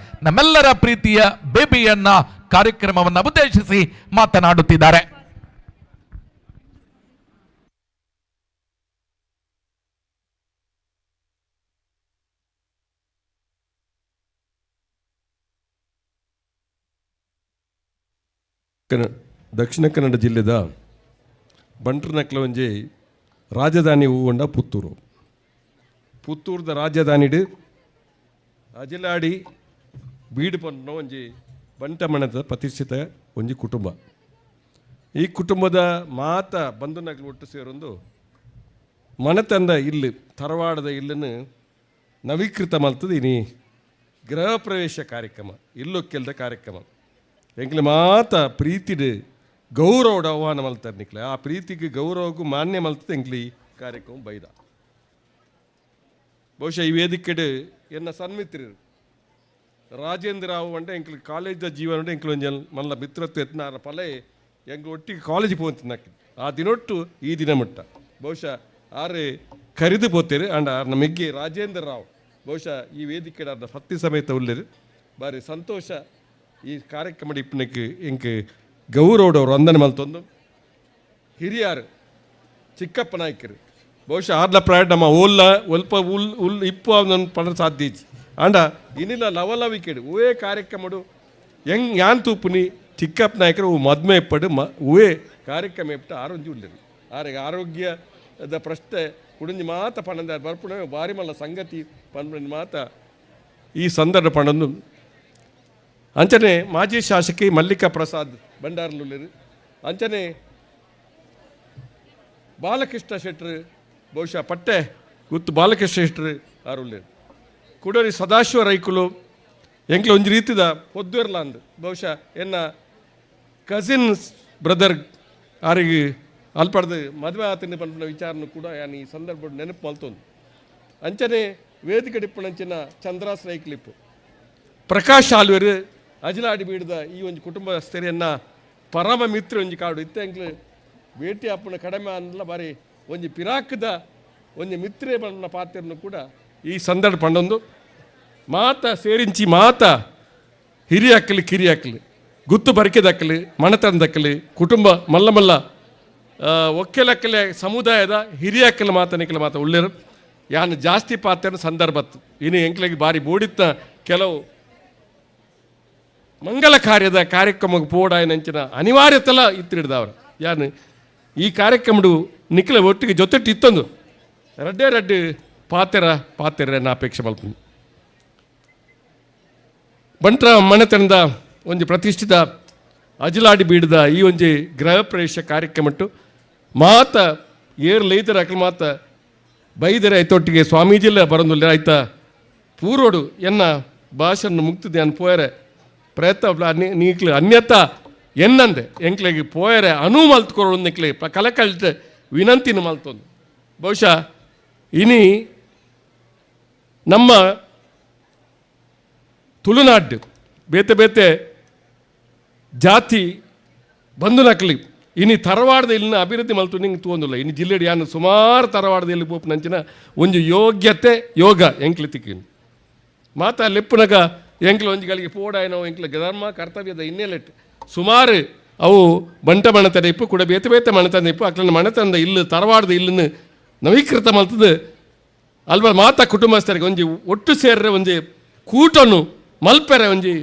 ನಮ್ಮೆಲ್ಲರ ಪ್ರೀತಿಯ ಬೇಬಿಯನ್ನ ಕಾರ್ಯಕ್ರಮವನ್ನು ಉದ್ದೇಶಿಸಿ ಮಾತನಾಡುತ್ತಿದ್ದಾರೆ. Dakshina Kannada ಜಿಲ್ಲೆದ ಬಂಟ್ರನಕ್ಲ ಒಂಜಿ ರಾಜಧಾನಿ ಹೂವಂಡ ಪುತ್ತೂರು. ಪುತ್ತೂರ್ದ ರಾಜಧಾನಿಡ್ ಅಜಿಲಾಡಿ ಬೀಡು ಪಂಡ ಒಂಜಿ ಬಂಟ ಮಣದ ಪ್ರತಿಷ್ಠಿತ ಒಂಜಿ ಕುಟುಂಬ. ಈ ಕುಟುಂಬದ ಮಾತ ಬಂಧುನಕ್ಲು ಒಟ್ಟು ಸೇರೊಂದು ಮನತಂದ ಇಲ್ಲು, ತರವಾಡದ ಇಲ್ಲನ್ನು ನವೀಕೃತ ಮಲ್ತದ ಇನಿ ಗೃಹ ಪ್ರವೇಶ ಕಾರ್ಯಕ್ರಮ, ಇಲ್ಲೊಕ್ಕೆಲ್ದ ಕಾರ್ಯಕ್ರಮ. ಎಂಕ್ಲೆ ಮಾತ ಪ್ರೀತಿಡ್ ಗೌರವಡ ಆಹ್ವಾನ ಮಲ್ತಾರೆ ನಿಕ್ಲೆ. ಆ ಪ್ರೀತಿಗೆ ಗೌರವಕ್ಕೂ ಮಾನ್ಯ ಮಲ್ತದೆ ಎಂಕ್ಲಿ ಈ ಕಾರ್ಯಕ್ರಮ ಬೈದ. ಬಹುಶಃ ಈ ವೇದಿಕೆಡ್ ಎನ್ನ ಸನ್ಮಿತ್ರರು ರಾಜೇಂದ್ರ ರಾವ್ ಅಂಡೆ ಎಂಕ್ಲು ಕಾಲೇಜ್ದ ಜೀವನ ಎಂಕ್ಲು ಒಂಜಿ ಮಲ್ಲ ಮಿತ್ರತ್ವ ಎತ್ನಾರ ಪಲೆ ಎಂಕ್ಲು ಒಟ್ಟಿಗೆ ಕಾಲೇಜ್ ಪೋಂತಿನಾಕಿ ಆ ದಿನೊಟ್ಟು ಈ ದಿನ ಮುಟ್ಟ ಬಹುಶಃ ಆರೆ ಕರಿದು ಪೋತೇರು. ಅಂಡ ಆರ್ನ ಮೆಗ್ಗೆ ರಾಜೇಂದ್ರ ರಾವ್ ಬಹುಶಃ ಈ ವೇದಿಕೆ ಆರ್ನ ಸತ್ಯ ಸಮೇತ ಉಳ್ಳೇರು. ಬಾರಿ ಸಂತೋಷ ಈ ಕಾರ್ಯಕ್ರಮ ಇಪ್ಪನಕ್ಕೆ ಎಂಕ್ ಗೌರವಡವರು ವಂದನೆ ಮಲ್ತೊಂದು. ಹಿರಿಯಾರು ಚಿಕ್ಕಪ್ಪ ನಾಯ್ಕರು ಬಹುಶಃ ಆರ್ಲ ಪ್ರಾಯ ನಮ್ಮ ಓಲ್ಲ ಒಲ್ಪ ಉಲ್ ಉಲ್ ಇಪ್ಪು ಅವನ ಪಡ ಸಾಧ್ಯ ಇಜ್ಜಿ. ಆಂಡ ಇನಿಲ ಲವಲವಿಕೆಡು ಓಯೇ ಕಾರ್ಯಕ್ರಮಡು ಹೆಂಗ್ ಯಾನ್ ತೂಪುನಿ ಚಿಕ್ಕಪ್ಪ ನಾಯಕರು ಮದ್ಮೆ ಇಪ್ಪಡು ಮ ಓಯೇ ಕಾರ್ಯಕ್ರಮ ಇಪ್ಪಟ್ಟು ಆರೊಂಜಿ ಉಳ್ಳರು. ಆರಿಗೆ ಆರೋಗ್ಯದ ಪ್ರಶ್ನೆ ಕುಡಿಂಜಿ ಮಾತ ಪಣಂದ ಬರ್ಪುಣ ಬಾರಿ ಮಲ್ಲ ಸಂಗತಿ ಪನ್ಪುನ ಮಾತ ಈ ಸಂದರ್ಭ ಪಣಂದು. ಅಂಚನೆ ಮಾಜಿ ಶಾಸಕಿ ಮಲ್ಲಿಕಾ ಪ್ರಸಾದ್ ಬಂಡಾರ್ಲುಳ್ಳರು. ಅಂಚನೆ ಬಾಲಕೃಷ್ಣ ಶೆಟ್ಟರು ಬಹುಶಃ ಪಟ್ಟೆ ಗುತ್ತು ಬಾಲಕೃಷ್ಣ ಶೆಟ್ಟರು ಆರುಳ್ಳರು. ಕುಡರಿ ಸದಾಶಿವ ರೈಕುಲು ಎಂಕ್ಲ ಒಂಜಿ ರೀತಿದ ಪೊದ್ದುರ್ಲ ಅಂದ್ ಬಹುಶಃ ಎನ್ನ ಕಸಿನ್ ಬ್ರದರ್ ಆರಿಗೆ ಅಲ್ಪಡ್ದು ಮದುವೆ ಆತನ ಪನ್ಪಿನ ವಿಚಾರನು ಕೂಡ ಯಾನ್ ಈ ಸಂದರ್ಭ ನೆನಪು ಮಲ್ತೊಂದು. ಅಂಚನೆ ವೇದಿಕೆ ಡಿಪ್ಪಣಂಚಿನ ಚಂದ್ರಾಸ್ ರೈಕ್ಲಿಪ್ಪು ಪ್ರಕಾಶ್ ಆಲ್ವೇರು ಅಜಿಲಾಡಿ ಬೀಡ್ದ ಈ ಒಂಜಿ ಕುಟುಂಬ ಸ್ಥಿರಿಯನ್ನ ಪರಮ ಮಿತ್ರ ಒಂಜಿ ಕಾಡು ಇತ್ತೆ ಎಂಕ್ಲು ಭೇಟಿ ಅಪ್ಪನ ಕಡಿಮೆ ಅಂದಲ ಬಾರಿ ಒಂಜಿ ಪಿರಾಕದ ಒಂಜಿ ಮಿತ್ರೇ ಬಣ್ಣ ಪಾತ್ರನು ಕೂಡ ಈ ಸಂದರ್ಭ ಪಂಡೊಂದು. ಮಾತ ಸೇರಿಂಚಿ ಮಾತ ಹಿರಿಯಕ್ಕಲಿ ಕಿರಿಯಕ್ಕಲಿ ಗುತ್ತು ಬರಿಕೆದಕ್ಕಲಿ ಮಣತನದಕ್ಕಲಿ ಕುಟುಂಬ ಮಲ್ಲ ಮಲ್ಲ ಒಕ್ಕೆಲಕ್ಕಲೆ ಸಮುದಾಯದ ಹಿರಿಯಕ್ಕಲ ಮಾತನಿಕಲ ಮಾತ ಉಳ್ಳೇರು. ಯಾನ್ ಜಾಸ್ತಿ ಪಾತ್ರ ಸಂದರ್ಭತ್ತು ಇನ್ನು ಎಂಕ್ಲೆಗೆ ಬಾರಿ ಬೋಡಿತ್ತ ಕೆಲವು ಮಂಗಲ ಕಾರ್ಯದ ಕಾರ್ಯಕ್ರಮಕ್ಕೆ ಪೋಡಾಯನಂಚಿನ ಅನಿವಾರ್ಯತೆಲ್ಲ ಇತ್ತಿಡ್ದವ್ರು. ಯಾನ್ ಈ ಕಾರ್ಯಕ್ರಮಡು ನಿಕ್ಲೆ ಒಟ್ಟಿಗೆ ಜೊತೆಟ್ಟು ಇತ್ತೊಂದು ರಡ್ಡೇ ರಡ್ಡು ಪಾತೆರ ಪಾತೆರನ್ನ ಅಪೇಕ್ಷೆ ಮಲ್ಪುನಿ. ಬಂಟ್ರ ಮನೆತನದ ಒಂಜಿ ಪ್ರತಿಷ್ಠಿತ ಅಜಿಲಾಡಿ ಬೀಡದ ಈ ಒಂಜಿ ಗೃಹ ಪ್ರವೇಶ ಕಾರ್ಯಕ್ರಮಟ್ಟು ಮಾತ ಏರ್ ಲೈತರ ಅಕಲ್ ಮಾತ ಬೈದರೆ ಐತೊಟ್ಟಿಗೆ ಸ್ವಾಮೀಜಿಲ್ಲ ಬರಂದುಲ್ಲ ಆಯ್ತ ಪೂರೋಡು ಎನ್ನ ಭಾಷೆಯನ್ನು ಮುಕ್ತಿದೆ ಅನ್ ಪೋಯರೆ ಪ್ರಯತ್ನ ನೀಕ್ಲು ಅನ್ಯತಾ ಎನ್ನಂದೆ ಎಂಕ್ಲೆಗೆ ಪೋಯರೆ ಅನು ಮಲ್ತ್ಕೊರೋಡು ನಿಕ್ಲೆ ಕಲಕಲ್ಟ್ ವಿನಂತಿನ ಮಲ್ತೊಂದು. ಬಹುಶಃ ಇನಿ ನಮ್ಮ ತುಳುನಾಡು ಬೇತೆ ಬೇತೆ ಜಾತಿ ಬಂಧು ನಕಲಿ ಇನಿ ತರವಾಡದ ಇಲ್ಲಿನ ಅಭಿವೃದ್ಧಿ ಮಲ್ತು ನಿಂಗೆ ತೂಂದುಲ್ಲ. ಇನ್ನು ಜಿಲ್ಲೆಡ್ ಯಾನು ಸುಮಾರು ತರವಾಡದ ಇಲ್ಲಿ ಪೋಪುನಂಚಿನ ಒಂಜಿ ಯೋಗ್ಯತೆ ಯೋಗ ಎಂಕ್ಲೆ ತಿಕ್ಕಿನ ಮಾತ ಲೆಪ್ಪುನಗ ಎಂಕ್ಲ ಒಂಜಿ ಗಳಿಗೆ ಪೋಡಾಯನೋ ಎಂಕ್ಲ ಧರ್ಮ ಕರ್ತವ್ಯದ ಹಿನ್ನೆಲೆಟ್ ಸುಮಾರು ಅವು ಬಂಟ ಮಣತನ ಇಪ್ಪು ಕೂಡ ಬೇತೆ ಬೇತೆ ಮಣತನ ಇಪ್ಪು ಅಕ್ಲನ ಮಣತನದ ಇಲ್ಲು ತರವಾಡದ ಇಲ್ಲನ್ನು ನವೀಕೃತ ಮಲ್ತದ ಅಲ್ವ ಮಾತ ಕುಟುಂಬಸ್ಥರಿಗೆ ಒಂಜಿ ಒಟ್ಟು ಸೇರ್ರೆ ಒಂಜಿ ಕೂಟನು ಮಲ್ಪೆರೆ ಒಂಜಿ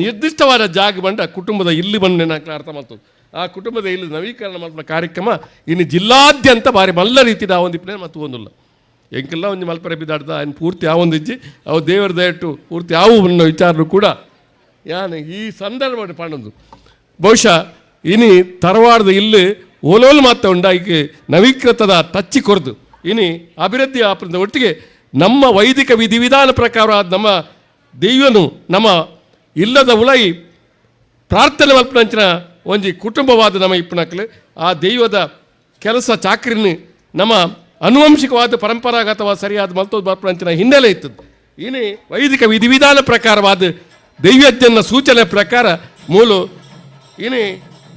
ನಿರ್ದಿಷ್ಟವಾದ ಜಾಗ ಬಂಡ ಕುಟುಂಬದ ಇಲ್ಲಿ ಬಂದು ಅರ್ಥ ಮಾಡ್ತದೆ. ಆ ಕುಟುಂಬದ ಇಲ್ಲಿ ನವೀಕರಣ ಮಲ್ಪನ ಕಾರ್ಯಕ್ರಮ ಇನ್ನು ಜಿಲ್ಲಾದ್ಯಂತ ಬಾರಿ ಮಲ್ಲ ರೀತಿದ ಆ ಒಂದು ಇಪ್ಪನೆ ಮತ್ತು ಒಂದಿಲ್ಲ ಎಂಕೆಲ್ಲ ಒಂಜಿ ಮಲ್ಪರೆ ಬಿದ್ದಾಡ್ದ ఆయన ಪೂರ್ತಿ ಆ ಒಂದು ಇಜ್ಜಿ ಅವು ದೇವರ ದಯಟ್ಟು ಪೂರ್ತಿ ಆವು ಅನ್ನೋ ವಿಚಾರನು ಕೂಡ ಯಾನ್ ಈ ಸಂದರ್ಭ ಪಂಡೊಂದು. ಬಹುಶಃ ಇನಿ ತರವಾಡದ ಇಲ್ಲಿ ಓಲೋಲ್ ಮಾತ ಉಂಡಾಗಿ ನವೀಕೃತದ ಟಚ್ಚಿ ಕೊರ್ದು ಇನಿ ಅಭಿವೃದ್ಧಿ ಆಪದ ಒಟ್ಟಿಗೆ ನಮ್ಮ ವೈದಿಕ ವಿಧಿವಿಧಾನ ಪ್ರಕಾರ ನಮ್ಮ ದೈವನು ನಮ್ಮ ಇಲ್ಲದ ಉಲೈ ಪ್ರಾರ್ಥನೆ ಮಲ್ಪನಂಚಿನ ಒಂಜಿ ಕುಟುಂಬವಾದ ನಮ್ಮ ಇಪ್ಪನಕ್ಲು ಆ ದೈವದ ಕೆಲಸ ಚಾಕ್ರಿನ ನಮ್ಮ ಅನುವಂಶಿಕವಾದ ಪರಂಪರಾಗತವಾದ ಸರಿಯಾದ ಮಲ್ತೋದ್ ಬರ್ಪಣಂಚಿನ ಹಿನ್ನೆಲೆ ಇತ್ತದ್ದು. ಇನಿ ವೈದಿಕ ವಿಧಿವಿಧಾನ ಪ್ರಕಾರವಾದ ದೈವಜ್ಞನ ಸೂಚನೆ ಪ್ರಕಾರ ಮೂಲು ಇನಿ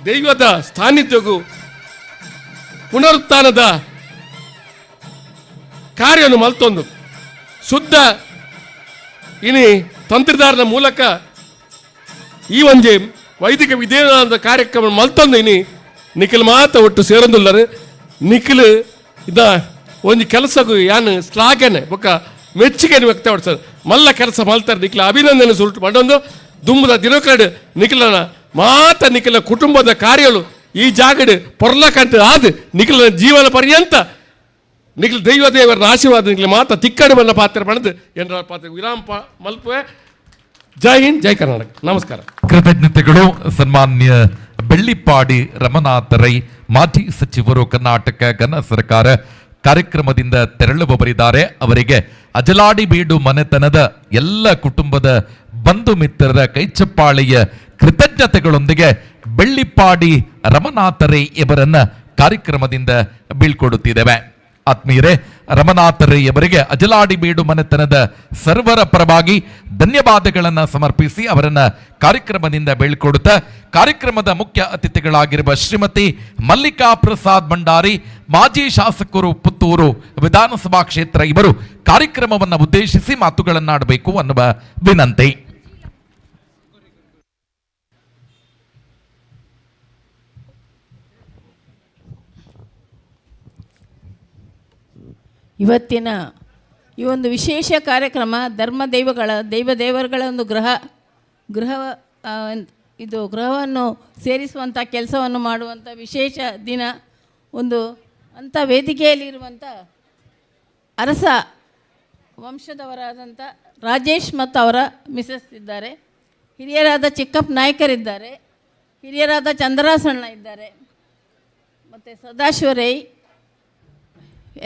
ದೈವದ ಸಾನ್ನಿಧ್ಯಗೂ ಪುನರುತ್ಥಾನದ ಕಾರ್ಯವನ್ನು ಮಲ್ತೊಂದು ಶುದ್ಧ ಇನಿ ತಂತ್ರದಾರನ ಮೂಲಕ ಈ ಒಂಜಿ ವೈದಿಕ ವಿಧಾನದ ಕಾರ್ಯಕ್ರಮ ಮಲ್ತೊಂದು ಇನಿ ನಿಖಿಲ್ ಮಾತ ಒಟ್ಟು ಸೇರೊಂದುಲ್ಲರು. ನಿಖಿಲ್ ಇದ ಒಂಜಿ ಕೆಲಸಗೂ ಯಾನ್ ಶ್ಲಾಘನೆ ಬೊಕ್ಕ ಮೆಚ್ಚುಗೆ ವ್ಯಕ್ತಪಡಿಸೋದು ಮಲ್ಲ ಕೆಲಸ ಮಲ್ತಾರೆ. ನಿಖಿಲ ಅಭಿನಂದನೆ ಸುರುಟು ಪಂಡೊಂದು ದುಂಬುದ ದಿನಕರಡು ನಿಖಿಲನ ಮಾತ ನಿಖಲ ಕುಟುಂಬದ ಕಾರ್ಯಗಳು ಈ ಜಾಗಡ್ ಪೊರ್ಲಕಂಟು ಆದ್ ನಿಖಲ ಜೀವನ ಪರ್ಯಂತ ನಿಖಲ್ ದೈವ ದೇವರ ಆಶೀರ್ವಾದ ನಿಖಲ ಮಾತ ತಿಕ್ಕಡು ಬನ್ನ ಪಾತ್ರ ಪಡೆದು ಎಂದ್ರ ಪಾತ್ರ ವಿರಾಮ ಮಲ್ಪುವೆ. ಜೈ ಹಿಂದ್, ಜೈ ಕರ್ನಾಟಕ, ನಮಸ್ಕಾರ. ಕೃತಜ್ಞತೆಗಳು. ಸನ್ಮಾನ್ಯ ಬೆಳ್ಳಿಪ್ಪಾಡಿ ರಮನಾಥ ರೈ, ಮಾಜಿ ಸಚಿವರು, ಕರ್ನಾಟಕ ಘನ ಸರ್ಕಾರ ಕಾರ್ಯಕ್ರಮದಿಂದ ತೆರಳುವವರಿದ್ದಾರೆ. ಅವರಿಗೆ ಅಜಲಾಡಿ ಬೀಡು ಮನೆತನದ ಎಲ್ಲ ಕುಟುಂಬದ ಬಂಧು ಮಿತ್ರರ ಕೈಚಪ್ಪಾಳೆಯ ಕೃತಜ್ಞತೆಗಳೊಂದಿಗೆ ಬೆಳ್ಳಿಪ್ಪಾಡಿ ರಮನಾಥ ರೈ ಇವರನ್ನ ಕಾರ್ಯಕ್ರಮದಿಂದ ಬೀಳ್ಕೊಡುತ್ತಿದ್ದೇವೆ. ಆತ್ಮೀಯರೇ, ರಮನಾಥ ರೈ ಅವರಿಗೆ ಅಜಲಾಡಿ ಬೀಡು ಮನೆತನದ ಸರ್ವರ ಪರವಾಗಿ ಧನ್ಯವಾದಗಳನ್ನು ಸಮರ್ಪಿಸಿ ಅವರನ್ನ ಕಾರ್ಯಕ್ರಮದಿಂದ ಬೀಳ್ಕೊಡುತ್ತಾ, ಕಾರ್ಯಕ್ರಮದ ಮುಖ್ಯ ಅತಿಥಿಗಳಾಗಿರುವ ಶ್ರೀಮತಿ ಮಲ್ಲಿಕಾ ಪ್ರಸಾದ್ ಭಂಡಾರಿ, ಮಾಜಿ ಶಾಸಕರು, ಪುತ್ತೂರು ವಿಧಾನಸಭಾ ಕ್ಷೇತ್ರ ಇವರು ಕಾರ್ಯಕ್ರಮವನ್ನು ಉದ್ದೇಶಿಸಿ ಮಾತುಗಳನ್ನಾಡಬೇಕು ಅನ್ನುವ ವಿನಂತಿ. ಇವತ್ತಿನ ಈ ಒಂದು ವಿಶೇಷ ಕಾರ್ಯಕ್ರಮ ಧರ್ಮ ದೈವಗಳ ದೈವ ದೇವರುಗಳ ಒಂದು ಗೃಹ ಗೃಹ ಇದು ಗೃಹವನ್ನು ಸೇರಿಸುವಂಥ ಕೆಲಸವನ್ನು ಮಾಡುವಂಥ ವಿಶೇಷ ದಿನ. ಒಂದು ಅಂಥ ವೇದಿಕೆಯಲ್ಲಿರುವಂಥ ಅರಸ ವಂಶದವರಾದಂಥ ರಾಜೇಶ್ ಮತ್ತು ಅವರ ಮಿಸಸ್ ಇದ್ದಾರೆ, ಹಿರಿಯರಾದ ಚಿಕ್ಕಪ್ಪ ನಾಯಕರಿದ್ದಾರೆ, ಹಿರಿಯರಾದ ಚಂದ್ರಾಸಣ್ಣ ಇದ್ದಾರೆ, ಮತ್ತು ಸದಾಶಿವರೈ,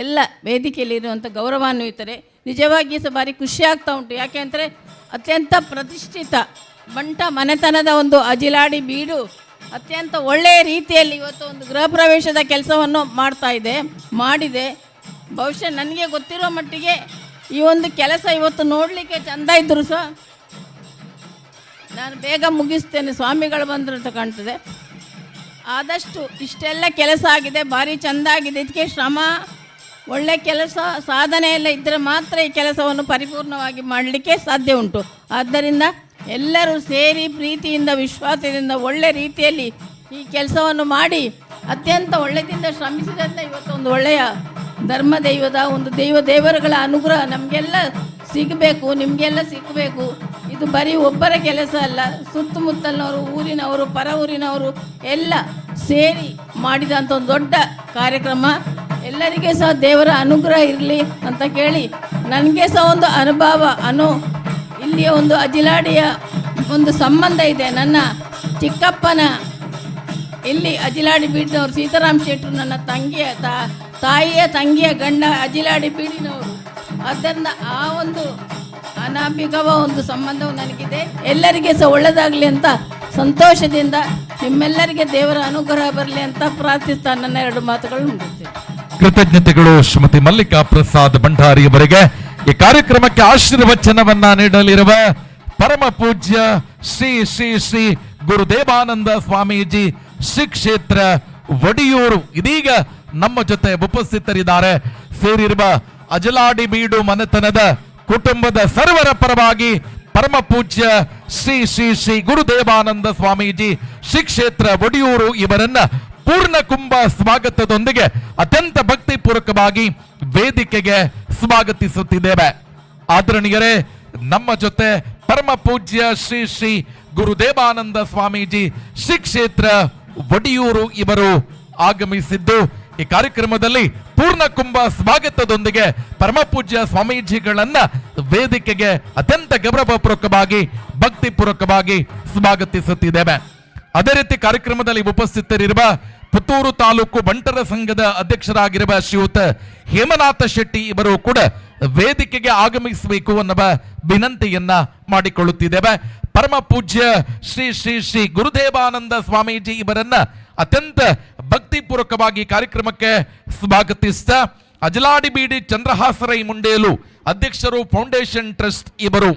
ಎಲ್ಲ ವೇದಿಕೆಯಲ್ಲಿರುವಂಥ ಗೌರವಾನ್ವಿತರೆ. ನಿಜವಾಗಿಯೂ ಸಹ ಭಾರಿ ಖುಷಿ ಆಗ್ತಾ ಉಂಟು. ಯಾಕೆ ಅಂದರೆ ಅತ್ಯಂತ ಪ್ರತಿಷ್ಠಿತ ಬಂಟ ಮನೆತನದ ಒಂದು ಅಜಿಲಾಡಿ ಬೀಡು ಅತ್ಯಂತ ಒಳ್ಳೆಯ ರೀತಿಯಲ್ಲಿ ಇವತ್ತು ಒಂದು ಗೃಹ ಪ್ರವೇಶದ ಕೆಲಸವನ್ನು ಮಾಡ್ತಾ ಇದೆ, ಮಾಡಿದೆ. ಬಹುಶಃ ನನಗೆ ಗೊತ್ತಿರೋ ಮಟ್ಟಿಗೆ ಈ ಒಂದು ಕೆಲಸ ಇವತ್ತು ನೋಡಲಿಕ್ಕೆ ಚೆಂದ ಇದ್ದರೂ ಸಹ ನಾನು ಬೇಗ ಮುಗಿಸ್ತೇನೆ, ಸ್ವಾಮಿಗಳು ಬಂದರು ಅಂತ ಕಾಣ್ತದೆ. ಆದಷ್ಟು ಇಷ್ಟೆಲ್ಲ ಕೆಲಸ ಆಗಿದೆ, ಭಾರಿ ಚೆಂದ ಆಗಿದೆ. ಇದಕ್ಕೆ ಶ್ರಮ, ಒಳ್ಳೆ ಕೆಲಸ, ಸಾಧನೆ ಎಲ್ಲ ಇದ್ದರೆ ಮಾತ್ರ ಈ ಕೆಲಸವನ್ನು ಪರಿಪೂರ್ಣವಾಗಿ ಮಾಡಲಿಕ್ಕೆ ಸಾಧ್ಯ ಉಂಟು. ಆದ್ದರಿಂದ ಎಲ್ಲರೂ ಸೇರಿ ಪ್ರೀತಿಯಿಂದ, ವಿಶ್ವಾಸದಿಂದ ಒಳ್ಳೆ ರೀತಿಯಲ್ಲಿ ಈ ಕೆಲಸವನ್ನು ಮಾಡಿ ಅತ್ಯಂತ ಒಳ್ಳೆಯದಿಂದ ಶ್ರಮಿಸಿದಂತೆ ಇವತ್ತು ಒಂದು ಒಳ್ಳೆಯ ಧರ್ಮ ದೈವದ ಒಂದು ದೈವ ದೇವರುಗಳ ಅನುಗ್ರಹ ನಮಗೆಲ್ಲ ಸಿಗಬೇಕು, ನಿಮಗೆಲ್ಲ ಸಿಗಬೇಕು. ಇದು ಬರೀ ಒಬ್ಬರ ಕೆಲಸ ಅಲ್ಲ, ಸುತ್ತಮುತ್ತಲಿನವರು, ಊರಿನವರು, ಪರ ಊರಿನವರು ಎಲ್ಲ ಸೇರಿ ಮಾಡಿದಂಥ ಒಂದು ದೊಡ್ಡ ಕಾರ್ಯಕ್ರಮ. ಎಲ್ಲರಿಗೆ ಸಹ ದೇವರ ಅನುಗ್ರಹ ಇರಲಿ ಅಂತ ಕೇಳಿ, ನನಗೆ ಸಹ ಒಂದು ಅನುಭವ ಇಲ್ಲಿಯ ಒಂದು ಅಜಿಲಾಡಿಯ ಒಂದು ಸಂಬಂಧ ಇದೆ. ನನ್ನ ಚಿಕ್ಕಪ್ಪನ ಇಲ್ಲಿ ಅಜಿಲಾಡಿ ಬೀಡಿನವರು ಸೀತಾರಾಮ್ ಶೆಟ್ಟರು ನನ್ನ ತಂಗಿಯ ತಾಯಿಯ ತಂಗಿಯ ಗಂಡ ಅಜಿಲಾಡಿ ಬೀಡಿನವರು. ಆದ್ದರಿಂದ ಆ ಒಂದು ಅನಾಮಿಕವ ಒಂದು ಸಂಬಂಧವು ನನಗಿದೆ. ಎಲ್ಲರಿಗೆ ಸಹ ಒಳ್ಳೆಯದಾಗಲಿ ಅಂತ ಸಂತೋಷದಿಂದ ನಿಮ್ಮೆಲ್ಲರಿಗೆ ದೇವರ ಅನುಗ್ರಹ ಬರಲಿ ಅಂತ ಪ್ರಾರ್ಥಿಸ್ತಾ ನನ್ನ ಎರಡು ಮಾತುಗಳು ಮುಗಿಸ್ತೇನೆ. ಕೃತಜ್ಞತೆಗಳು ಶ್ರೀಮತಿ ಮಲ್ಲಿಕಾ ಪ್ರಸಾದ್ ಭಂಡಾರಿ ಅವರಿಗೆ. ಈ ಕಾರ್ಯಕ್ರಮಕ್ಕೆ ಆಶೀರ್ವಚನವನ್ನ ನೀಡಲಿರುವ ಪರಮ ಪೂಜ್ಯ ಶ್ರೀ ಶ್ರೀ ಶ್ರೀ ಗುರುದೇವಾನಂದ ಸ್ವಾಮೀಜಿ, ಶ್ರೀ ಕ್ಷೇತ್ರ ಒಡಿಯೂರು ಇದೀಗ ನಮ್ಮ ಜೊತೆ ಉಪಸ್ಥಿತರಿದ್ದಾರೆ. ಸೇರಿರುವ ಅಜಲಾಡಿ ಬೀಡು ಮನೆತನದ ಕುಟುಂಬದ ಸರ್ವರ ಪರವಾಗಿ ಪರಮ ಪೂಜ್ಯ ಶ್ರೀ ಶ್ರೀ ಶ್ರೀ ಗುರುದೇವಾನಂದ ಸ್ವಾಮೀಜಿ, ಶ್ರೀ ಕ್ಷೇತ್ರ ಒಡಿಯೂರು ಇವರನ್ನ ಪೂರ್ಣ ಕುಂಭ ಸ್ವಾಗತದೊಂದಿಗೆ ಅತ್ಯಂತ ಭಕ್ತಿಪೂರ್ವಕವಾಗಿ ವೇದಿಕೆಗೆ ಸ್ವಾಗತಿಸುತ್ತಿದ್ದೇವೆ. ಆದರಣೀಯರೇ, ನಮ್ಮ ಜೊತೆ ಪರಮ ಪೂಜ್ಯ ಶ್ರೀ ಶ್ರೀ ಗುರುದೇವಾನಂದ ಸ್ವಾಮೀಜಿ, ಶ್ರೀ ಕ್ಷೇತ್ರ ಒಡಿಯೂರು ಇವರು ಆಗಮಿಸಿದ್ದು ಈ ಕಾರ್ಯಕ್ರಮದಲ್ಲಿ ಪೂರ್ಣ ಕುಂಭ ಸ್ವಾಗತದೊಂದಿಗೆ ಪರಮ ಪೂಜ್ಯ ಸ್ವಾಮೀಜಿಗಳನ್ನ ವೇದಿಕೆಗೆ ಅತ್ಯಂತ ಗೌರವಪೂರ್ವಕವಾಗಿ ಭಕ್ತಿಪೂರ್ವಕವಾಗಿ ಸ್ವಾಗತಿಸುತ್ತಿದ್ದೇವೆ. ಅದೇ ರೀತಿ ಕಾರ್ಯಕ್ರಮದಲ್ಲಿ ಉಪಸ್ಥಿತರಿರುವ ಪುತ್ತೂರು ತಾಲೂಕು ಬಂಟರ ಸಂಘದ ಅಧ್ಯಕ್ಷರಾಗಿರುವ ಶ್ರೀಯುತ ಹೇಮನಾಥ ಶೆಟ್ಟಿ ಇವರು ಕೂಡ ವೇದಿಕೆಗೆ ಆಗಮಿಸಬೇಕು ಅನ್ನುವ ವಿನಂತಿಯನ್ನ ಮಾಡಿಕೊಳ್ಳುತ್ತಿದ್ದೇವೆ. ಪರಮ ಪೂಜ್ಯ ಶ್ರೀ ಶ್ರೀ ಶ್ರೀ ಗುರುದೇವಾನಂದ ಸ್ವಾಮೀಜಿ ಇವರನ್ನ ಅತ್ಯಂತ ಭಕ್ತಿಪೂರ್ವಕವಾಗಿ ಕಾರ್ಯಕ್ರಮಕ್ಕೆ ಸ್ವಾಗತಿಸ್ತಾ ಅಜಲಾಡಿ ಬೀಡಿ ಚಂದ್ರಹಾಸರೈ ಮುಂಡೇಲು ಅಧ್ಯಕ್ಷರು ಫೌಂಡೇಶನ್ ಟ್ರಸ್ಟ್ ಇವರು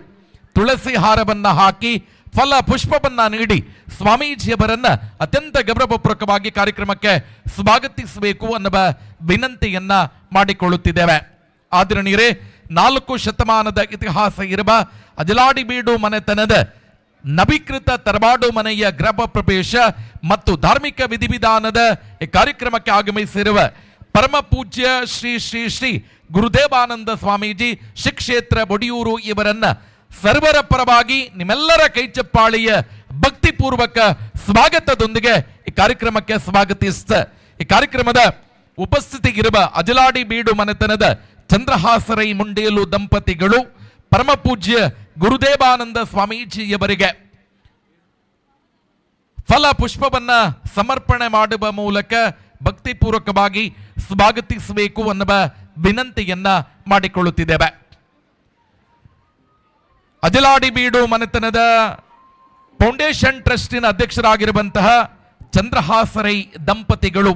ತುಳಸಿ ಹಾರವನ್ನ ಹಾಕಿ ಫಲ ಪುಷ್ಪವನ್ನ ನೀಡಿ ಸ್ವಾಮೀಜಿಯವರನ್ನ ಅತ್ಯಂತ ಗೌರವಪೂರ್ವಕವಾಗಿ ಕಾರ್ಯಕ್ರಮಕ್ಕೆ ಸ್ವಾಗತಿಸಬೇಕು ಅನ್ನುವ ವಿನಂತಿಯನ್ನ ಮಾಡಿಕೊಳ್ಳುತ್ತಿದ್ದೇವೆ. ಆದರಣೀಯರೇ, 4 ಶತಮಾನದ ಇತಿಹಾಸ ಇರುವ ಅಜಲಾಡಿ ಬೀಡು ಮನೆತನದ ನವೀಕೃತ ತರವಾಡು ಮನೆಯ ಗೃಹ ಪ್ರವೇಶ ಮತ್ತು ಧಾರ್ಮಿಕ ವಿಧಿವಿಧಾನದ ಕಾರ್ಯಕ್ರಮಕ್ಕೆ ಆಗಮಿಸಿರುವ ಪರಮ ಪೂಜ್ಯ ಶ್ರೀ ಶ್ರೀ ಶ್ರೀ ಗುರುದೇವಾನಂದ ಸ್ವಾಮೀಜಿ, ಶ್ರೀ ಕ್ಷೇತ್ರ ಒಡಿಯೂರು ಇವರನ್ನ ಸರ್ವರ ಪರವಾಗಿ ನಿಮ್ಮೆಲ್ಲರ ಕೈಚಪ್ಪಾಳಿಯ ಭಕ್ತಿಪೂರ್ವಕ ಸ್ವಾಗತದೊಂದಿಗೆ ಈ ಕಾರ್ಯಕ್ರಮಕ್ಕೆ ಸ್ವಾಗತಿಸ್ತ ಈ ಕಾರ್ಯಕ್ರಮದ ಉಪಸ್ಥಿತಿಗಿರುವ ಅಜಲಾಡಿ ಬೀಡು ಮನೆತನದ ಚಂದ್ರಹಾಸರೈ ಮುಂಡೇಲು ದಂಪತಿಗಳು ಪರಮಪೂಜ್ಯ ಗುರುದೇವಾನಂದ ಸ್ವಾಮೀಜಿಯವರಿಗೆ ಫಲ ಪುಷ್ಪವನ್ನ ಸಮರ್ಪಣೆ ಮಾಡುವ ಮೂಲಕ ಭಕ್ತಿಪೂರ್ವಕವಾಗಿ ಸ್ವಾಗತಿಸಬೇಕು ಅನ್ನುವ ವಿನಂತಿಯನ್ನ ಮಾಡಿಕೊಳ್ಳುತ್ತಿದ್ದೇವೆ. ಅಜಲಾಡಿ ಬೀಡು ಮನೆತನದ ಫೌಂಡೇಶನ್ ಟ್ರಸ್ಟಿನ ಅಧ್ಯಕ್ಷರಾಗಿರುವಂತಹ ಚಂದ್ರಹಾಸರೈ ದಂಪತಿಗಳು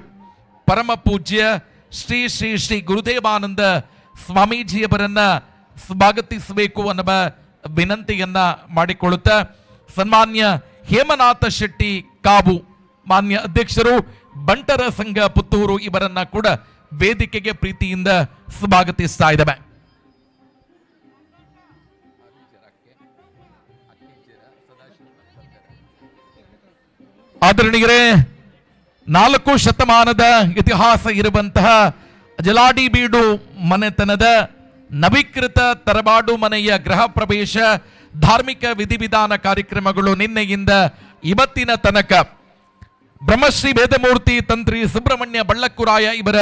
ಪರಮ ಪೂಜ್ಯ ಶ್ರೀ ಶ್ರೀ ಶ್ರೀ ಗುರುದೇವಾನಂದ ಸ್ವಾಮೀಜಿಯವರನ್ನ ಸ್ವಾಗತಿಸಬೇಕು ಅನ್ನುವ ವಿನಂತಿಯನ್ನ ಮಾಡಿಕೊಳ್ಳುತ್ತಾ ಸನ್ಮಾನ್ಯ ಹೇಮನಾಥ ಶೆಟ್ಟಿ ಕಾವು ಮಾನ್ಯ ಅಧ್ಯಕ್ಷರು ಬಂಟರ ಸಂಘ ಪುತ್ತೂರು ಇವರನ್ನ ಕೂಡ ವೇದಿಕೆಗೆ ಪ್ರೀತಿಯಿಂದ ಸ್ವಾಗತಿಸ್ತಾ ಇದ್ದೇವೆ. ಆದರಣೀಯರೇ, 4 ಶತಮಾನದ ಇತಿಹಾಸ ಇರುವಂತಹ ಜಲಾಡಿ ಬೀಡು ಮನೆತನದ ನವೀಕೃತ ತರಬಾಡು ಮನೆಯ ಗೃಹ ಪ್ರವೇಶ ಧಾರ್ಮಿಕ ವಿಧಿವಿಧಾನ ಕಾರ್ಯಕ್ರಮಗಳು ನಿನ್ನೆಯಿಂದ ಇವತ್ತಿನ ತನಕ ಬ್ರಹ್ಮಶ್ರೀ ವೇದಮೂರ್ತಿ ತಂತ್ರಿ ಸುಬ್ರಹ್ಮಣ್ಯ ಬಳ್ಳಕ್ಕುರಾಯ ಇವರ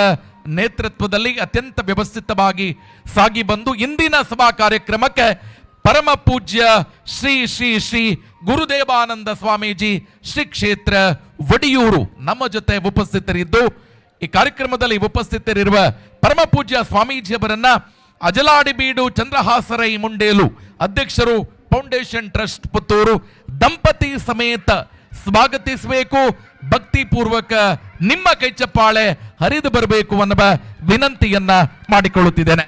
ನೇತೃತ್ವದಲ್ಲಿ ಅತ್ಯಂತ ವ್ಯವಸ್ಥಿತವಾಗಿ ಸಾಗಿ ಬಂದು ಇಂದಿನ ಸಭಾ ಕಾರ್ಯಕ್ರಮಕ್ಕೆ ಪರಮ ಪೂಜ್ಯ ಶ್ರೀ ಶ್ರೀ ಶ್ರೀ ಗುರುದೇವಾನಂದ ಸ್ವಾಮೀಜಿ ಶ್ರೀ ಕ್ಷೇತ್ರ ಒಡಿಯೂರು ನಮ್ಮ ಜೊತೆ ಉಪಸ್ಥಿತರಿದ್ದು ಈ ಕಾರ್ಯಕ್ರಮದಲ್ಲಿ ಉಪಸ್ಥಿತರಿರುವ ಪರಮ ಪೂಜ್ಯ ಸ್ವಾಮೀಜಿಯವರನ್ನ ಅಜಲಾಡಿಬೀಡು ಚಂದ್ರಹಾಸರೈ ಮುಂಡೇಲು ಅಧ್ಯಕ್ಷರು ಫೌಂಡೇಶನ್ ಟ್ರಸ್ಟ್ ಪುತ್ತೂರು ದಂಪತಿ ಸಮೇತ ಸ್ವಾಗತಿಸಬೇಕು. ಭಕ್ತಿಪೂರ್ವಕ ನಿಮ್ಮ ಕೈಚಪ್ಪಾಳೆ ಹರಿದು ಬರಬೇಕು ಅನ್ನುವ ವಿನಂತಿಯನ್ನ ಮಾಡಿಕೊಳ್ಳುತ್ತಿದ್ದೇನೆ.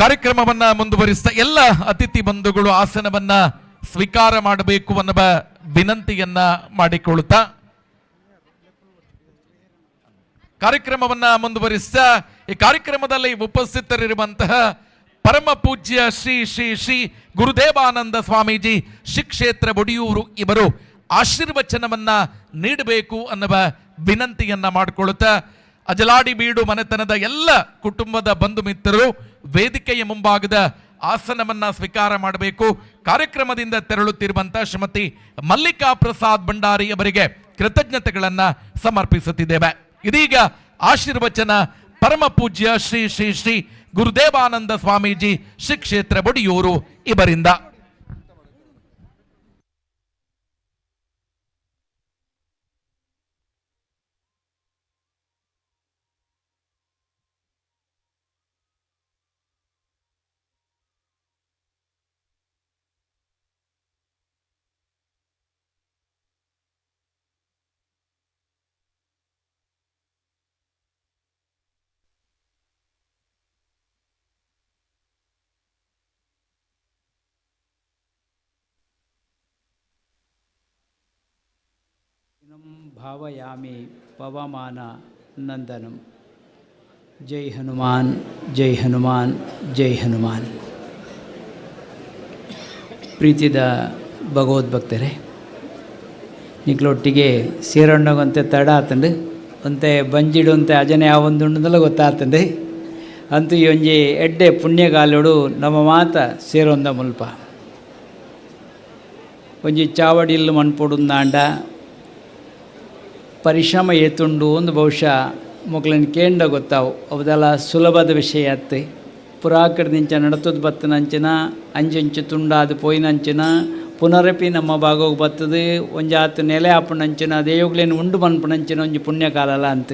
ಕಾರ್ಯಕ್ರಮವನ್ನ ಮುಂದುವರಿಸಿದ ಎಲ್ಲ ಅತಿಥಿ ಬಂಧುಗಳು ಆಸನವನ್ನ ಸ್ವೀಕಾರ ಮಾಡಬೇಕು ಅನ್ನುವ ವಿನಂತಿಯನ್ನ ಮಾಡಿಕೊಳ್ಳುತ್ತಾ ಕಾರ್ಯಕ್ರಮವನ್ನ ಮುಂದುವರಿಸಿದ ಈ ಕಾರ್ಯಕ್ರಮದಲ್ಲಿ ಉಪಸ್ಥಿತರಿರುವಂತಹ ಪರಮ ಪೂಜ್ಯ ಶ್ರೀ ಶ್ರೀ ಶ್ರೀ ಗುರುದೇವಾನಂದ ಸ್ವಾಮೀಜಿ ಶ್ರೀ ಕ್ಷೇತ್ರ ಒಡಿಯೂರು ಇವರು ಆಶೀರ್ವಚನವನ್ನ ನೀಡಬೇಕು ಅನ್ನುವ ವಿನಂತಿಯನ್ನ ಮಾಡಿಕೊಳ್ಳುತ್ತಾ ಅಜಲಾಡಿ ಬೀಡು ಮನೆತನದ ಎಲ್ಲ ಕುಟುಂಬದ ಬಂಧು ಮಿತ್ರರು ವೇದಿಕೆಯ ಮುಂಭಾಗದ ಆಸನವನ್ನ ಸ್ವೀಕಾರ ಮಾಡಬೇಕು. ಕಾರ್ಯಕ್ರಮದಿಂದ ತೆರಳುತ್ತಿರುವಂತಹ ಶ್ರೀಮತಿ ಮಲ್ಲಿಕಾ ಪ್ರಸಾದ್ ಭಂಡಾರಿ ಅವರಿಗೆ ಕೃತಜ್ಞತೆಗಳನ್ನ ಸಮರ್ಪಿಸುತ್ತಿದ್ದೇವೆ. ಇದೀಗ ಆಶೀರ್ವಚನ ಪರಮ ಪೂಜ್ಯ ಶ್ರೀ ಶ್ರೀ ಶ್ರೀ ಗುರುದೇವಾನಂದ ಸ್ವಾಮೀಜಿ ಶ್ರೀ ಕ್ಷೇತ್ರ ಒಡಿಯೂರು ಇವರಿಂದ. ಭಾವಯಾಮಿ ಪವಮಾನ ನಂದನಂ. ಜೈ ಹನುಮಾನ್, ಜೈ ಹನುಮಾನ್, ಜೈ ಹನುಮಾನ್. ಪ್ರೀತಿದ ಭಗವದ್ಭಕ್ತರೇ, ನಿಕ್ಲೊಟ್ಟಿಗೆ ಸೇರಣ್ಣಗಂತೆ ತಡ ಆತಂಡು ಒಂತೆ ಬಂಜಿಡುಂತೆ ಅಜನೆ ಯಾವೊಂದುಂಡದಲ್ಲ ಗೊತ್ತಾತಂಡು. ಅಂತೂ ಈ ಒಂಜಿ ಎಡ್ಡೆ ಪುಣ್ಯಗಾಲೋಡು ನಮ್ಮ ಮಾತ ಸೇರೊಂದ ಮುಲ್ಪ ಒಂಜಿ ಚಾವಡಿಲ್ಲು ಮನ್ಪೊಡುಂದಾಂಡ ಪರಿಶ್ರಮ ಏತುಂಡು ಒಂದು ಬಹುಶಃ ಮೊಕ್ಲನ್ ಕೇಂಡ ಗೊತ್ತಾವು. ಅವದೆಲ್ಲ ಸುಲಭದ ವಿಷಯ ಅತ್ತೆ. ಪುರಾಕರದಿಂಚ ನಡತದ ಬತ್ತನಂಚಿನ ಅಂಚಂಚು ತುಂಡಾದ ಪೋಯಿನಂಚಿನ ಪುನರಪಿ ನಮ್ಮ ಭಾಗಕ್ಕೆ ಬತ್ತದು ಒಂಜಾತ್ ನೆಲೆ ಆಪುನಂಚಿನ ದೇಯೋಗ್ಲೇನು ಉಂಡು ಮನ್ಪುನಂಚಿನ ಒಂಜಿ ಪುಣ್ಯಕಾಲಲ ಅಂತ.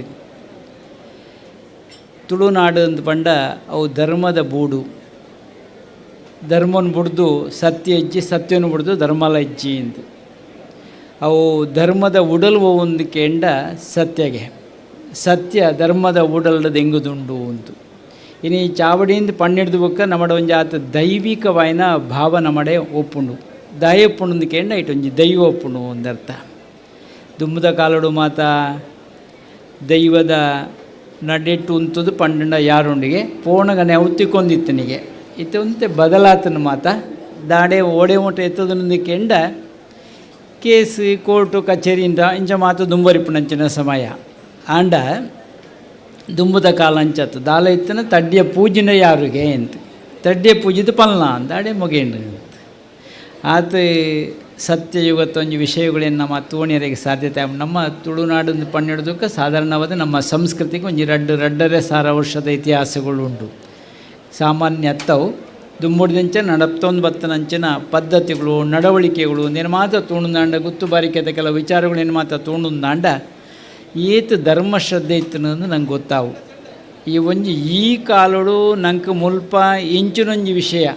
ತುಳುನಾಡು ಅಂತ ಪಂಡ ಅವು ಧರ್ಮದ ಬೂಡು. ಧರ್ಮನ ಬುಡ್ದು ಸತ್ಯ ಹೆಜ್ಜಿ, ಸತ್ಯನ ಬುಡ್ದು ಧರ್ಮಲ ಹೆಜ್ಜಿ ಅಂತ. ಅವು ಧರ್ಮದ ಉಡಲ್ ಒಂದು ಕೆಂಡ ಸತ್ಯಗೆ ಸತ್ಯ ಧರ್ಮದ ಉಡಲ್ದ ದೆಂಗುದುಂಡು ಅಂತು. ಇನಿ ಚಾವಡಿಯಿಂದ ಪಣ್ಣಿಡ್ದು ಬೊಕ್ಕ ನಮ್ಮಡ ಒಂಜಿ ಆತ ದೈವಿಕವಾಯಿನ ಭಾವ ನಮ್ಮಡೆ ಒಪ್ಪುಂಡು. ದಾಯ ಒಪ್ಪುಂಡು ಕೆಂಡ ಇಟ್ಟು ಒಂಜಿ ದೈವ ಒಪ್ಪುಂಡು ಒಂದರ್ಥ. ದುಂಬುದ ಕಾಲಡು ಮಾತ ದೈವದ ನಡೆಟ್ಟು ಉಂತುದು ಪಂಡಂಡ ಯಾರೊಂಡಿಗೆ ಪೋಣಗನೆ ಅವತ್ತಿಕೊಂದಿತ್ತನಿಗೆ ಇತ್ತೆ ಒಂತೆ ಬದಲಾತನ ಮಾತ ದಾಡೆ ಓಡೆ ಓಟ ಎತ್ತದನೊಂದು ಕೆಂಡ ಕೇಸ್ ಕೋರ್ಟು ಕಚೇರಿಯಿಂದ ಇಂಚ ಮಾತು ದುಂಬರಿಪುನಂಚಿನ ಸಮಯ. ಆಂಡ ದುಂಬುದ ಕಾಲ ಅಂಚತ್ತು ದಾಲ ಇತ್ತನ ತಡ್ಡಿಯ ಪೂಜಿನ ಯಾರಿಗೆ ಅಂತ ತಡ್ಡಿಯ ಪೂಜಿದ ಪಲ್ನ ದಾಡೆ ಮೊಗೇಂಡು ಆತ ಸತ್ಯಯುಗತ್ತೊಂಜಿ ವಿಷಯಗಳೇನು ನಮ್ಮ ತೋಣಿಯರಿಗೆ ಸಾಧ್ಯತೆ. ನಮ್ಮ ತುಳುನಾಡೊಂದು ಪನ್ನೆರಡಕ್ಕೆ ಸಾಧಾರಣವಾದ ನಮ್ಮ ಸಂಸ್ಕೃತಿಗೆ ಒಂಜಿ ರಡ್ಡು ರಡ್ಡರೆ ಸಾವಿರ ವರ್ಷದ ಇತಿಹಾಸಗಳು ಉಂಟು. ಸಾಮಾನ್ಯ ಅತ್ತವು ದುಂಬುಡ್ದಂಚ ನಡಪ್ತೊಂದು ಬತ್ತನಂಚಿನ ಪದ್ಧತಿಗಳು ನಡವಳಿಕೆಗಳು ನಿರ್ಮಾತ ತೋಣುಂದಾಂಡ ಗುತ್ತು ಬಾರಿಕೆದ ಕೆಲವು ವಿಚಾರಗಳು ನಿರ್ಮಾತ ತೋಣುಂದಾಂಡ ಏತ್ ಧರ್ಮ ಶ್ರದ್ಧೆ ಇತ್ತು ನಂಗೆ ಗೊತ್ತಾವು. ಈ ಒಂಜಿ ಈ ಕಾಲೋಡು ನಂಗೆ ಮುಲ್ಪ ಇಂಚಿನೊಂಜಿ ವಿಷಯ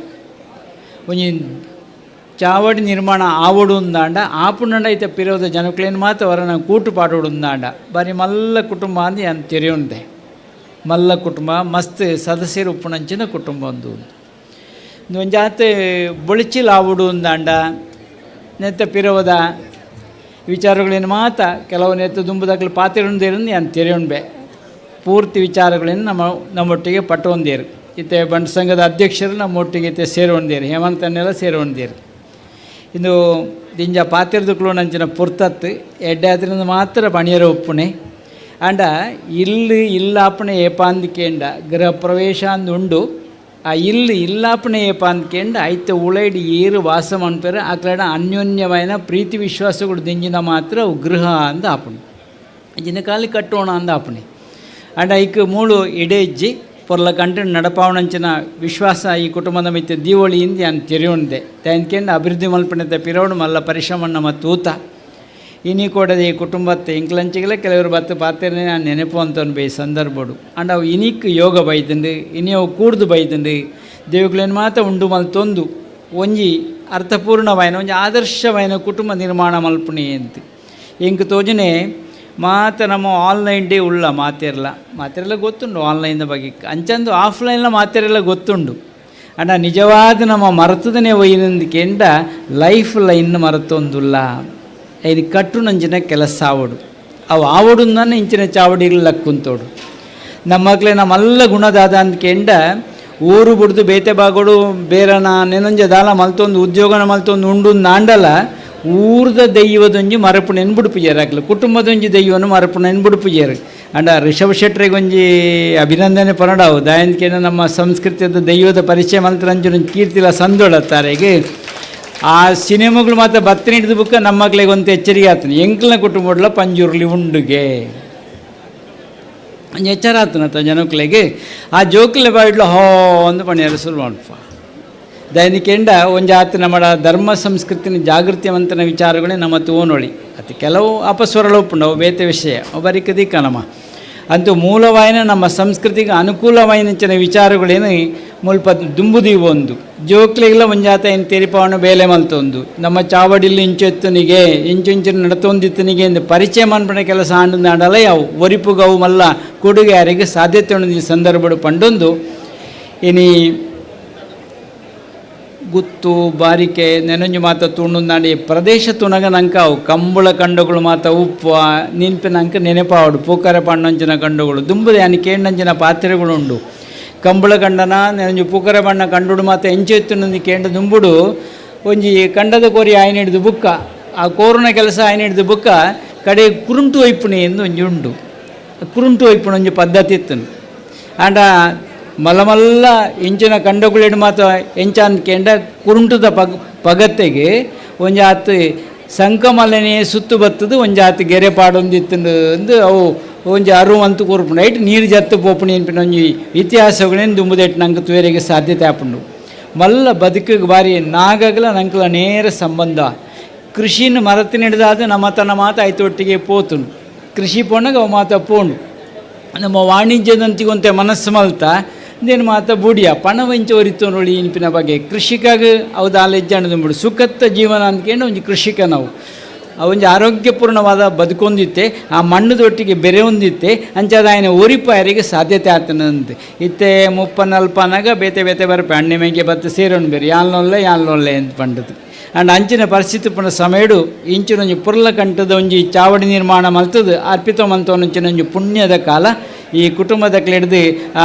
ಒಂಜಿ ಚಾವಡಿ ನಿರ್ಮಾಣ ಆವಡು ಉಂದಾಂಡ ಆಪುಂಡ ಐತೆ ಪಿರೋದ ಜನಕ್ಲೇನು ಮಾತ್ರ ಅವರನ್ನ ಕೂಟು ಪಾಡೋಡು ಉಂದಾಂಡ ಬಾರಿ ಮಲ್ಲ ಕುಟುಂಬ ಅಂದು ಏನು ತೆರೆಯುಂಡೆ ಮಲ್ಲ ಕುಟುಂಬ ಮಸ್ತ್ ಸದಸ್ಯರು ಉಪ್ಪುನಂಚಿನ ಕುಟುಂಬ ಒಂದು ಒಂಜಾತೆ ಬೊಳಿಚಿಲ್ ಆವಡು ಉಂದಾಂಡ ನೆತ್ತ ಪಿರೋದ ವಿಚಾರಗಳೇನು ಮಾತ ಕೆಲವು ನೆತ್ತ ದುಂಬುದಾಗಲು ಪಾತಿರುಂದೇರು ಏನು ತೆರೆಯುಂಬೆ ಪೂರ್ತಿ ವಿಚಾರಗಳೇನು ನಮ್ಮ ನಮ್ಮೊಟ್ಟಿಗೆ ಪಟ್ಟೊಂದೇರು. ಇತ್ತೆ ಬಂಟ ಸಂಘದ ಅಧ್ಯಕ್ಷರು ನಮ್ಮೊಟ್ಟಿಗೆ ಇತ್ತೆ ಸೇರುವಂದೇರು, ಹೇಮಂತನ್ನೆಲ್ಲ ಸೇರುವಂದೇರು. ಇಂದು ದಿಂಜ ಪಾತಿರ್ದುಕ್ಲು ನಂಚಿನ ಪುರ್ತತ್ತು ಎಡ್ಡೆ ಮಾತ್ರ ಪಣಿಯರ ಉಪ್ಪುಣೆ ಆಂಡ ಇಲ್ಲಿ ಇಲ್ಲಾಪಣೆ ಏಪಾಂದಿಕೇಂಡ ಗೃಹ ಪ್ರವೇಶ ಅಂದು ಉಂಡು. ಆ ಇಲ್ಲಿ ಇಲ್ಲಾಪಣೆ ಏಪಾಂದಿಕೇಂಡ ಐತೆ ಉಳೈಡಿ ಏರು ವಾಸ ಮನ್ಪೇರು ಆಕಡ ಅನ್ಯೋನ್ಯವಾಯಿನ ಪ್ರೀತಿ ವಿಶ್ವಾಸಗಳು ದಿಂಜಿನ ಮಾತ್ರ ಅವು ಗೃಹ ಅಂದ ಆಪಣೆ ಇಂಜಿನ ಕಾಲಿ ಕಟ್ಟೋಣ ಅಂದ ಆಪಣೆ. ಆಂಡ ಐಕ್ ಮೂಳು ಇಡೇಜ್ಜಿ ಪೊರ್ಲ ಕಂಟು ನಡಪಾವಣಂಚಿನ ವಿಶ್ವಾಸ ಈ ಕುಟುಂಬದ ಮಿತ್ತೆ ದೀವಳಿಯಿಂದ ನಾನು ತೆರೆಯುಂಡೆ ತನ್ಕೆಂಡು ಅಭಿವೃದ್ಧಿ ಮಲ್ಪಣತೆ ಪಿರೋಡು ಮಲ್ಲ ಪರಿಶ್ರಮಣ್ಣ ಮತ್ತು ಊತ ಇನಿ ಕೊಡದೆ ಈ ಕುಟುಂಬತ್ತೆ ಇಂಕ್ಲಂಚಿಗೆಲ್ಲ ಕೆಲವರು ಬತ್ತು ಪಾತ್ರೆ ನಾನು ನೆನಪು ಅಂತ ಬೇ ಸಂದರ್ಭಡು. ಅಂಡ್ ಅವು ಇನಿಕ್ ಯೋಗ ಬೈತಂಡು ಇನಿ ಅವು ಕೂಡ್ದು ಬೈತಂಡು ದೇವುಗಳೇನು ಮಾತ್ರ ಉಂಡು ಮಲ್ತೊಂದು ಒಂಜಿ ಅರ್ಥಪೂರ್ಣವಾಯಿನ ಒಂಜಿ ಆದರ್ಶವಾಯಿನ ಕುಟುಂಬ ನಿರ್ಮಾಣ ಮಲ್ಪುಣಿ ಅಂತ ಇಂಕ್ ತೋಜನೆ ಮಾತ ನಮ್ಮ ಆನ್ಲೈನ್ ಡೇ ಉಳ್ಳ ಮಾತಿರಲ್ಲ ಮಾತಿರಲ್ಲ ಗೊತ್ತುಂಡು ಆನ್ಲೈನ್ದ ಬಗ್ಗೆ ಅಂಚಂದು ಆಫ್ಲೈನ್ಲ ಮಾತಿರಲ್ಲ ಗೊತ್ತುಂಡು. ಅಂಡ ನಿಜವಾದ ನಮ್ಮ ಮರೆತದನೇ ಒಯ್ಯಿನಂದಕೆಂಡ ಲೈಫ್ ಲೈನ್ ಮರೆತೊಂದುಲ್ಲ ಐದು ಕಟ್ಟುನಂಚಿನ ಕೆಲಸ ಆವಡು ಅವು ಆವಡು ನಾನು ಇಂಚಿನ ಚಾವಡಿಗಳು ಲಕ್ಕುಂತೋಡು ನಮ್ಮಕ್ಲೆ ನಮ್ಮೆಲ್ಲ ಗುಣದಾದ ಅಂದ್ಕೆಂಡ ಊರು ಬಿಡ್ದು ಬೇತೆ ಬಾಗೋಡು ಬೇರನ ನೆನಂಜ ದಾಲ ಮಲ್ತೊಂದು ಉದ್ಯೋಗನ ಮಲ್ತೊಂದು ಉಂಡು ನಾಂಡಲ ಊರ್ದ ದೈವದೊಂಜಿ ಮರಪುಣೆನ್ ಬುಡುಪುಜೇರು ಆಕ್ಲು ಕುಟುಂಬದೊಂಜಿ ದೈವನು ಮರಪುಣೆನ್ ಬುಡುಪುಜೇರು. ಅಂಡ ರಿಷಭ್ ಶೆಟ್ರಿಗೊಂಜಿ ಅಭಿನಂದನೆ ಪನಡಾವು ದಾಯಂದ್ಕೇನ ನಮ್ಮ ಸಂಸ್ಕೃತಿಯದ ದೈವದ ಪರಿಚಯ ಮಂತ್ರಂಜನ ಕೀರ್ತಿಲ ಸಂದೊಳತ್ತಾರೆಗೆ ಆ ಸಿನಿಮಾಗಳು ಮಾತ್ರ ಬತ್ತಿನ ಹಿಡಿದು ಬುಕ್ಕ ನಮ್ಮ ಮಕ್ಳಿಗೆ ಒಂದು ಎಚ್ಚರಿಕೆ ಆತನ ಎಂಕ್ಲನ ಕುಟುಂಬಡ್ಲ ಪಂಜುರ್ಲಿ ಉಂಡುಗೆ ಒಂಜಿ ಎಚ್ಚರ ಆತನತ್ತ ಜನಕ್ಲೆಗೆ ಆ ಜೋಕ್ಲೆ ಬಾಯಿಡ್ಲ ಹೋ ಅಂದು ಪಣಿಯರ ಶುರು ಮಾಡ್ಪ ದೈನಿಕೆಂಡ ಒಂಜಾತಿ ನಮ್ಮ ಧರ್ಮ ಸಂಸ್ಕೃತಿನ ಜಾಗೃತಿವಂತನ ವಿಚಾರಗಳೇ ನಮ್ಮ ತೋನೊಳಿ ಅದು ಕೆಲವು ಅಪಸ್ವರಗಳು ಉಪ್ಪುಂಡು ಬೇತೆ ವಿಷಯ ಬರಿಕ ದಿಕ್ಕ ನಮ್ಮ ಅಂತೂ ಮೂಲವಾಯಿನ ನಮ್ಮ ಸಂಸ್ಕೃತಿಗೆ ಅನುಕೂಲವಾಯಿನ ವಿಚಾರಗಳೇನು ಮುಲ್ಪ ದುಂಬುದಿ ಒಂದು ಜೋಕ್ಲಿಗೆಲ್ಲ ಒಂಜಾತ ಏನು ತೆರಿಪಾವಣ ಬೇಲೆ ಮಲ್ತೊಂದು ನಮ್ಮ ಚಾವಡಿಲಿ ಇಂಚೆತ್ತನಿಗೆ ಇಂಚು ನಡತೊಂದಿತ್ತನಿಗೆ ಎಂದು ಪರಿಚಯ ಮನ್ಪಣೆ ಕೆಲಸ ಆಂಡಲ್ಲ ಯಾವ ಒರಿಪುಗವು ಮಲ್ಲ ಕೊಡುಗೆ ಯಾರಿಗೆ ಸಾಧ್ಯತೆ ಉಂಡು ಈ ಸಂದರ್ಭಡು ಪಂಡೊಂದು ಇನಿ ಗುತ್ತು ಬಾರಿಕೆ ನೆನಂಜು ಮಾತ ತುಂಡುಂದಾಂಡಿ ಪ್ರದೇಶ ತುನಗ ನಂಕಾವು ಕಂಬಳ ಕಂಡುಗಳು ಮಾತ ಉಪ್ಪು ನಿನ್ಪಿನಂಕ ನೆನಪಾವಡು ಪೂಕರೆ ಪಣ್ಣಂಚಿನ ಕಂಡುಗಳು ದುಂಬುದೆ ಅನಿ ಕೇಂಡಂಚಿನ ಪಾತ್ರೆಗಳು ಉಂಡು ಕಂಬಳ ಕಂಡನ ನೆನಂಜು ಪೂಕರೆ ಬಣ್ಣ ಕಂಡುಡು ಮಾತ ಎಂಚೆತ್ತು ಕೇಂಡ ದುಂಬುಡು ಒಂಜಿ ಕಂಡದ ಕೋರಿ ಆಯ್ನ ಹಿಡಿದು ಬುಕ್ಕ ಆ ಕೋರುನ ಕೆಲಸ ಆಯ್ನ ಹಿಡಿದು ಬುಕ್ಕ ಕಡೆ ಕುರುಂಟು ಒಯ್ಪುಣಿ ಎಂದು ಒಂಜಿ ಉಂಡು ಕುರುಂಟು ಒಯ್ಪುಣ ಒಂಜಿ ಪದ್ಧತಿ ಇತ್ತು. ಆಂಡ ಮಲ್ಲ ಮಲ್ಲ ಇಂಚಿನ ಕಂಡಗುಳಿಡು ಮಾತ್ರ ಎಂಚಾನ್ ಕೇಂಡ ಕುರುಂಟುದ ಪಗತ್ತೆಗೆ ಒಂಜಾತ್ ಸಂಕಮಲನೆ ಸುತ್ತು ಬತ್ತದು ಒಂಜಾತ್ ಗೆರೆ ಪಾಡೊಂದಿತ್ತು ಅಂದು ಅವು ಒಂಜಿ ಅರು ಅಂತು ಕೂರ್ಪುಂಡು ಐಟ್ ನೀರು ಜತ್ತು ಪೋಪುಣಿ ಅನ್ಪಿನ ಒಂಜಿ ಇತಿಹಾಸಗಳೇನು ದುಂಬುದೆಟ್ಟು ನಂಗೆ ತುವೇರಿಗೆ ಸಾಧ್ಯತೆ ಆಪುಂಡು. ಮಲ್ಲ ಬದುಕಿಗೆ ಬಾರಿ ನಾಗಗಲ ನಂಕಲ ನೇರ ಸಂಬಂಧ ಕೃಷಿನ ಮರತಿನ ಹಿಡಿದಾದ ನಮ್ಮ ತನ್ನ ಮಾತು ಆಯ್ತು ಒಟ್ಟಿಗೆ ಪೋತುನು ಕೃಷಿ ಪೋಣಗ ಅವು ಮಾತ ಪೋಣು ನಮ್ಮ ವಾಣಿಜ್ಯದಂತಿಗೊಂತೆ ಮನಸ್ಸು ಮಲ್ತ ದೇನು ಮಾತ ಬುಡಿಯ ಪಣವಂಚ ಒರಿತೋನೊಳಿ ಇನ್ಪಿನ ಬಗ್ಗೆ ಕೃಷಿಕಾಗ ಅವು ದಾಲೆಜ್ಜಾಣ ದುಂಬುಡು ಸುಖತ್ತ ಜೀವನ ಅಂದ್ಕೊಂಡು ಒಂಜಿ ಕೃಷಿಕ ನಾವು ಆ ಒಂಜಿ ಆರೋಗ್ಯಪೂರ್ಣವಾದ ಬದುಕೊಂದಿತ್ತೆ ಆ ಮಣ್ಣುದೊಟ್ಟಿಗೆ ಬೆರೆ ಹೊಂದಿತ್ತೆ ಅಂಚಾದ ఆయన ಒರಿಪಾಯರಿಗೆ ಸಾಧ್ಯತೆ ಆತನಂತೆ ಇತ್ತೆ ಮುಪ್ಪ ನಲ್ಪನಾಗ ಬೇತೆ ಬೇತೆ ಬರಪೆ ಅಣ್ಣೆ ಮೆಂಗೆ ಬತ್ತು ಸೇರೋಣ ಬೇರೆ ಯಾಲ್ನೊಲ್ಲೆ ಯಾಲ್ನೊಲ್ಲೆ ಅಂತ ಪಂಡದು. ಅಂಡ್ ಅಂಚಿನ ಪರಿಸ್ಥಿತಿ ಪುನ ಸಮಯಡು ಇಂಚಿನೊಂಜಿ ಪುರ್ಲ ಕಂಠದ ಒಂಜಿ ಚಾವಡಿ ನಿರ್ಮಾಣ ಮಲ್ತದು ಅರ್ಪಿತ ಮಲ್ತೊಂಚಿನ ಒಂಜಿ ಪುಣ್ಯದ ಕಾಲ. ಈ ಕುಟುಂಬದ ಹಿಡ್ದು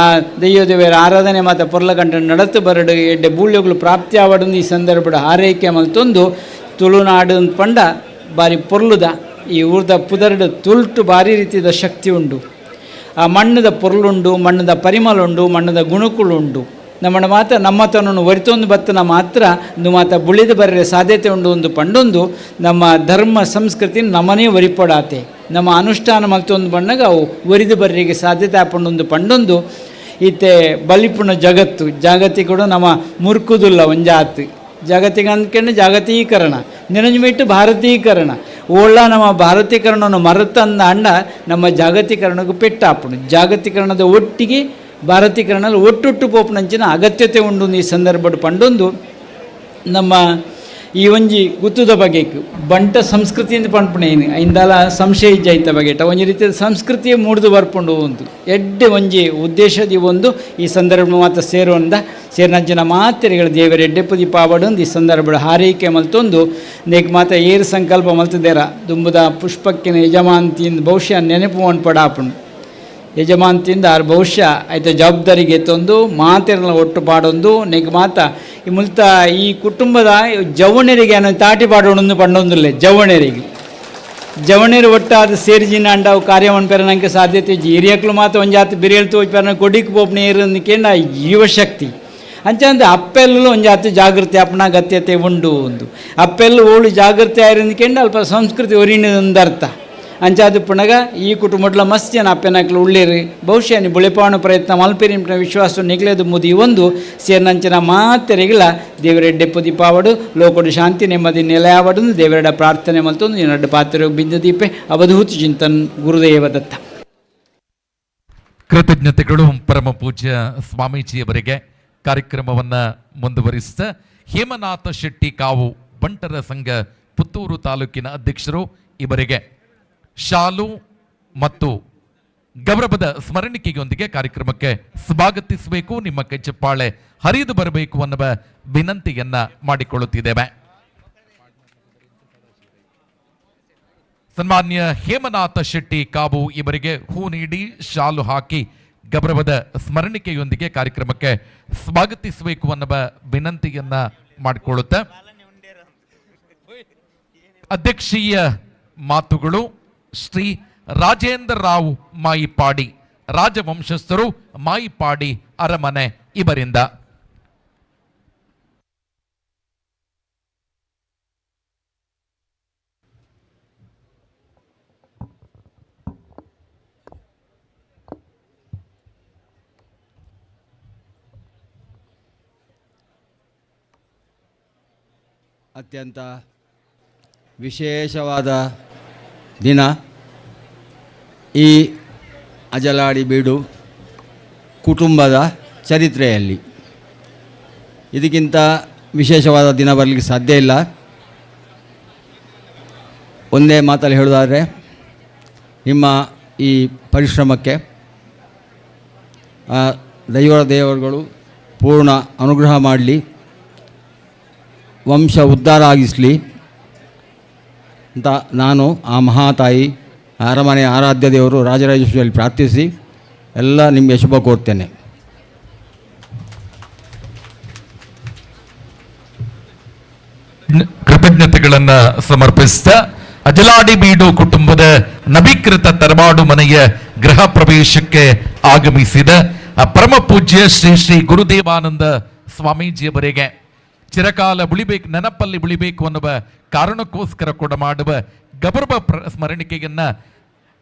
ದೈವ ದೇವರ ಆರಾಧನೆ ಮಾತ ಪೊರ್ಲ ಕಂಠ ನಡತು ಬರಡು ಎಡ್ಡೆ ಬೂಳ್ಯಗಳು ಪ್ರಾಪ್ತಿ ಆವಡು ಈ ಸಂದರ್ಭದ ಹಾರೈಕೆ ಮಲ್ತೊಂದು ತುಳುನಾಡು ಪಂಡ ಬಾರಿ ಪೊರ್ಲುದ ಈ ಊರ್ದ ಪುದರ್ಡು ತುಳ್ಟು ಭಾರಿ ರೀತಿಯ ಶಕ್ತಿ ಉಂಡು. ಆ ಮಣ್ಣದ ಪೊರ್ಲುಂಡು, ಮಣ್ಣದ ಪರಿಮಳುಂಡು, ಮಣ್ಣದ ಗುಣಕುಳುಂಡು. ನಮ್ಮನ್ನು ಮಾತ್ರ ನಮ್ಮತನನ್ನು ಒರಿತೊಂದು ಬತ್ತನ ಮಾತ್ರ ಒಂದು ಮಾತ ಬುಳಿದು ಬರರೆ ಸಾಧ್ಯತೆ ಉಂಡು ಒಂದು ಪಂಡೊಂದು ನಮ್ಮ ಧರ್ಮ ಸಂಸ್ಕೃತಿ ನಮ್ಮನೇ ಒರಿಪಡಾತೆ ನಮ್ಮ ಅನುಷ್ಠಾನ ಮಲ್ತೊಂದು ಬಣ್ಣಗ ಅವು ಒರಿದು ಬರ್ರಿಗೆ ಸಾಧ್ಯತೆ ಆಪಂಡೊಂದು ಪಂಡೊಂದು ಈತೆ ಬಲಿಪುಣ ಜಗತ್ತು ಜಾಗತಿ ಕೂಡ ನಮ್ಮ ಮುರ್ಕುದುಲ್ಲ ಒಂಜಾತು ಜಾಗತಿಕ ಅಂದ್ಕೊಂಡು ಜಾಗತೀಕರಣ ನಿರಂಜಮಿಟ್ಟು ಭಾರತೀಕರಣ ಓಳ್ಳ ನಮ್ಮ ಭಾರತೀಕರಣವನ್ನು ಮರೆತಂದ ಅಂಡ ನಮ್ಮ ಜಾಗತೀಕರಣಕ್ಕೂ ಪೆಟ್ಟಾಪುಣು ಜಾಗತೀಕರಣದ ಒಟ್ಟಿಗೆ ಭಾರತೀಕರಣ ಒಟ್ಟೊಟ್ಟು ಪೋಪುನಂಚಿನ ಅಗತ್ಯತೆ ಉಂಡು ಈ ಸಂದರ್ಭಡ್ ಪಂಡೊಂದು ನಮ್ಮ ಈ ಒಂಜಿ ಗುತ್ತುದ ಬಗೆಕ್ ಬಂಟ ಸಂಸ್ಕೃತಿಯಿಂದ ಪನ್ಪುಣೆ ಇಂದಾಲ ಸಂಶಯ ಇಜ್ಜ ಬಗೆಟ ಒಂಜಿ ರೀತಿಯ ಸಂಸ್ಕೃತಿಯ ಮೂಡ್ದು ಬರ್ಪುಂಡು ಒಂದು ಎಡ್ಡೆ ಒಂಜಿ ಉದ್ದೇಶದ ಒಂದು ಈ ಸಂದರ್ಭ ಮಾತ್ರ ಸೇರುವಂದ ಸೇರಿನಂಚಿನ ಮಾತೆರೆಗಳ ದೇವರ ಎಡ್ಡೆ ಪುದಿ ಪಾವಡು ಈ ಸಂದರ್ಭ ಹಾರೈಕೆ ಮಲ್ತೊಂದು ನೇಕ್ ಮಾತ ಏರು ಸಂಕಲ್ಪ ಮಲ್ತದೇರ ದುಂಬುದ ಪುಷ್ಪಕ್ಕಿನ ಯಜಮಾಂತಿಯಿಂದ ಬಹುಶಃ ನೆನಪು ಪಡಾಪುಂಡು ಯಜಮಾನ್ತಿಂದ ಆರ್ ಬಹುಶಃ ಆಯ್ತ ಜವಾಬ್ದಾರಿಗೆ ತಂದು ಮಾತೆರನ್ನ ಒಟ್ಟು ಪಾಡೊಂದು ನೆಗ್ ಮಾತ ಈ ಮುಲ್ತ ಈ ಕುಟುಂಬದ ಜವಣರಿಗೆ ಅನ್ನೋ ತಾಟಿ ಪಾಡೋಣಂದು ಪಂಡೊಂದಿಲ್ಲ ಜವಣರಿಗೆ ಜವಣರು ಒಟ್ಟಾದ ಸೇರಿಜಿನ ಅಂಡವು ಕಾರ್ಯವನ್ನು ಪೆರನಂಗೆ ಸಾಧ್ಯತೆ ಹಿರಿಯಕ್ಲು ಮಾತ್ರ ಒಂದು ಜಾತಿ ಬಿರಿಯಲ್ ತೋಚ್ ಪೆರನ ಕೊಡಿಕ್ ಪೋಪ್ನ ಏರಂದು ಜೀವಶಕ್ತಿ ಅಂಚಂದ್ರೆ ಅಪ್ಪೆಲ್ಲೂ ಒಂದು ಜಾತಿ ಜಾಗೃತಿ ಅಪ್ಪನ ಅಗತ್ಯತೆ ಉಂಡು ಒಂದು ಅಪ್ಪೆಲ್ಲು ಓಳು ಜಾಗೃತಿ ಆಯಿರಂದು ಅಲ್ಪ ಸಂಸ್ಕೃತಿ ಒರಿನದರ್ಥ ಅಂಚಾದ ಪುನಗ ಈ ಕುಟುಂಬಡ್ಲ ಮಸ್ತ್ ಜನ ಅಪ್ಪೆನಕ್ಲು ಉಳ್ಳೇರಿ ಬಹುಶಃ ನೀವು ಬುಳೆಪಾವಣ ಪ್ರಯತ್ನ ಮಲ್ಪೇರಿ ವಿಶ್ವಾಸ ನಿಗ್ಲೇದು ಮುದಿ ಒಂದು ಸೇರ್ನಂಚಿನ ಮಾತೆರೆಗಿಲ್ಲ ದೇವರೆಡ್ಡೆ ಪುದಿಪಾವಡು ಲೋಕಡು ಶಾಂತಿ ನೆಮ್ಮದಿ ನೆಲೆಯಾವಡು ದೇವರೆಡ ಪ್ರಾರ್ಥನೆ ಮಲ್ತೊಂದು ಎರಡು ಪಾತ್ರೆ ಬಿಂದು ದೀಪೆ ಅವಧೂತ ಚಿಂತನ್ ಗುರುದೇವ ದತ್ತ. ಕೃತಜ್ಞತೆಗಳು ಪರಮ ಪೂಜ್ಯ ಸ್ವಾಮೀಜಿಯವರಿಗೆ. ಕಾರ್ಯಕ್ರಮವನ್ನು ಮುಂದುವರಿಸಿದ ಹೇಮನಾಥ ಶೆಟ್ಟಿ ಕಾವು ಬಂಟರ ಸಂಘ ಪುತ್ತೂರು ತಾಲೂಕಿನ ಅಧ್ಯಕ್ಷರು ಇವರಿಗೆ ಶಾಲು ಮತ್ತು ಗೌರವದ ಸ್ಮರಣಿಕೆಯೊಂದಿಗೆ ಕಾರ್ಯಕ್ರಮಕ್ಕೆ ಸ್ವಾಗತಿಸಬೇಕು, ನಿಮ್ಮ ಕೈ ಚಪ್ಪಾಳೆ ಹರಿದು ಬರಬೇಕು ಅನ್ನುವ ವಿನಂತಿಯನ್ನ ಮಾಡಿಕೊಳ್ಳುತ್ತಿದ್ದೇವೆ. ಸನ್ಮಾನ್ಯ ಹೇಮನಾಥ ಶೆಟ್ಟಿ ಕಾಬು ಇವರಿಗೆ ಹೂ ನೀಡಿ ಶಾಲು ಹಾಕಿ ಗೌರವದ ಸ್ಮರಣಿಕೆಯೊಂದಿಗೆ ಕಾರ್ಯಕ್ರಮಕ್ಕೆ ಸ್ವಾಗತಿಸಬೇಕು ಅನ್ನುವ ವಿನಂತಿಯನ್ನ ಮಾಡಿಕೊಳ್ಳುತ್ತೆ. ಅಧ್ಯಕ್ಷೀಯ ಮಾತುಗಳು ಶ್ರೀ ರಾಜೇಂದ್ರ ರಾವ್ ಮಾಯಿಪಾಡಿ, ರಾಜವಂಶಸ್ಥರು, ಮಾಯಿಪಾಡಿ ಅರಮನೆ ಇವರಿಂದ. ಅತ್ಯಂತ ವಿಶೇಷವಾದ ದಿನ ಈ ಅಜಲಾಡಿ ಬೀಡು ಕುಟುಂಬದ ಚರಿತ್ರೆಯಲ್ಲಿ. ಇದಕ್ಕಿಂತ ವಿಶೇಷವಾದ ದಿನ ಬರಲಿಕ್ಕೆ ಸಾಧ್ಯ ಇಲ್ಲ. ಒಂದೇ ಮಾತಲ್ಲಿ ಹೇಳೋದಾದರೆ, ನಿಮ್ಮ ಈ ಪರಿಶ್ರಮಕ್ಕೆ ದೈವ ದೇವರುಗಳು ಪೂರ್ಣ ಅನುಗ್ರಹ ಮಾಡಲಿ, ವಂಶ ಉದ್ಧಾರ ಆಗಿಸಲಿ ಅಂತ ನಾನು ಆ ಮಹಾತಾಯಿ ಅರಮನೆ ಆರಾಧ್ಯ ದೇವರು ರಾಜರಾಜೇಶ್ವರಿಯಲ್ಲಿ ಪ್ರಾರ್ಥಿಸಿ ಎಲ್ಲ ನಿಮಗೆ ಶುಭ ಕೋರ್ತೇನೆ. ಕೃತಜ್ಞತೆಗಳನ್ನು ಸಮರ್ಪಿಸಿದ ಅಜಲಾಡಿ ಬೀಡು ಕುಟುಂಬದ ನವೀಕೃತ ತರವಾಡು ಮನೆಯ ಗೃಹ ಪ್ರವೇಶಕ್ಕೆ ಆಗಮಿಸಿದ ಪರಮ ಪೂಜ್ಯ ಶ್ರೀ ಶ್ರೀ ಗುರುದೇವಾನಂದ ಸ್ವಾಮೀಜಿಯವರಿಗೆ ಚಿರಕಾಲ ಉಳಿಬೇಕು, ನೆನಪಲ್ಲಿ ಉಳಿಬೇಕು ಅನ್ನುವ ಕಾರಣಕ್ಕೋಸ್ಕರ ಕೂಡ ಮಾಡುವ ಗೌರವ ಸ್ಮರಣಿಕೆಯನ್ನ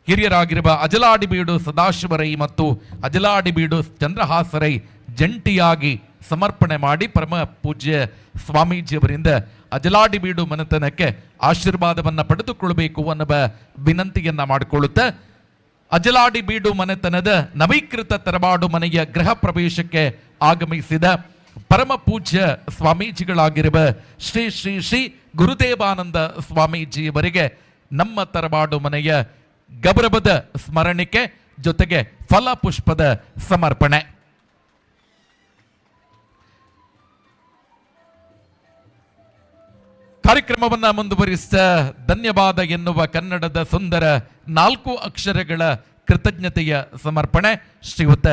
ಹಿರಿಯರಾಗಿರುವ ಅಜಲಾಡಿಬೀಡು ಸದಾಶಿವರೈ ಮತ್ತು ಅಜಲಾಡಿಬೀಡು ಚಂದ್ರಹಾಸರೈ ಜಂಟಿಯಾಗಿ ಸಮರ್ಪಣೆ ಮಾಡಿ ಪರಮ ಪೂಜ್ಯ ಸ್ವಾಮೀಜಿಯವರಿಂದ ಅಜಲಾಡಿಬೀಡು ಮನೆತನಕ್ಕೆ ಆಶೀರ್ವಾದವನ್ನು ಪಡೆದುಕೊಳ್ಳಬೇಕು ಅನ್ನುವ ವಿನಂತಿಯನ್ನ ಮಾಡಿಕೊಳ್ಳುತ್ತಾ ಅಜಲಾಡಿಬೀಡು ಮನೆತನದ ನವೀಕೃತ ತರವಾಡು ಮನೆಯ ಗೃಹ ಪ್ರವೇಶಕ್ಕೆ ಆಗಮಿಸಿದ ಪರಮ ಪೂಜ್ಯ ಸ್ವಾಮೀಜಿಗಳಾಗಿರುವ ಶ್ರೀ ಶ್ರೀ ಶ್ರೀ ಗುರುದೇವಾನಂದ ಸ್ವಾಮೀಜಿಯವರಿಗೆ ನಮ್ಮ ತರವಾಡು ಮನೆಯ ಗೌರವದ ಸ್ಮರಣಿಕೆ ಜೊತೆಗೆ ಫಲಪುಷ್ಪದ ಸಮರ್ಪಣೆ. ಕಾರ್ಯಕ್ರಮವನ್ನ ಮುಂದುವರಿಸಿದ ಧನ್ಯವಾದ ಎನ್ನುವ ಕನ್ನಡದ ಸುಂದರ ನಾಲ್ಕು ಅಕ್ಷರಗಳ ಕೃತಜ್ಞತೆಯ ಸಮರ್ಪಣೆ ಶ್ರೀಯುತ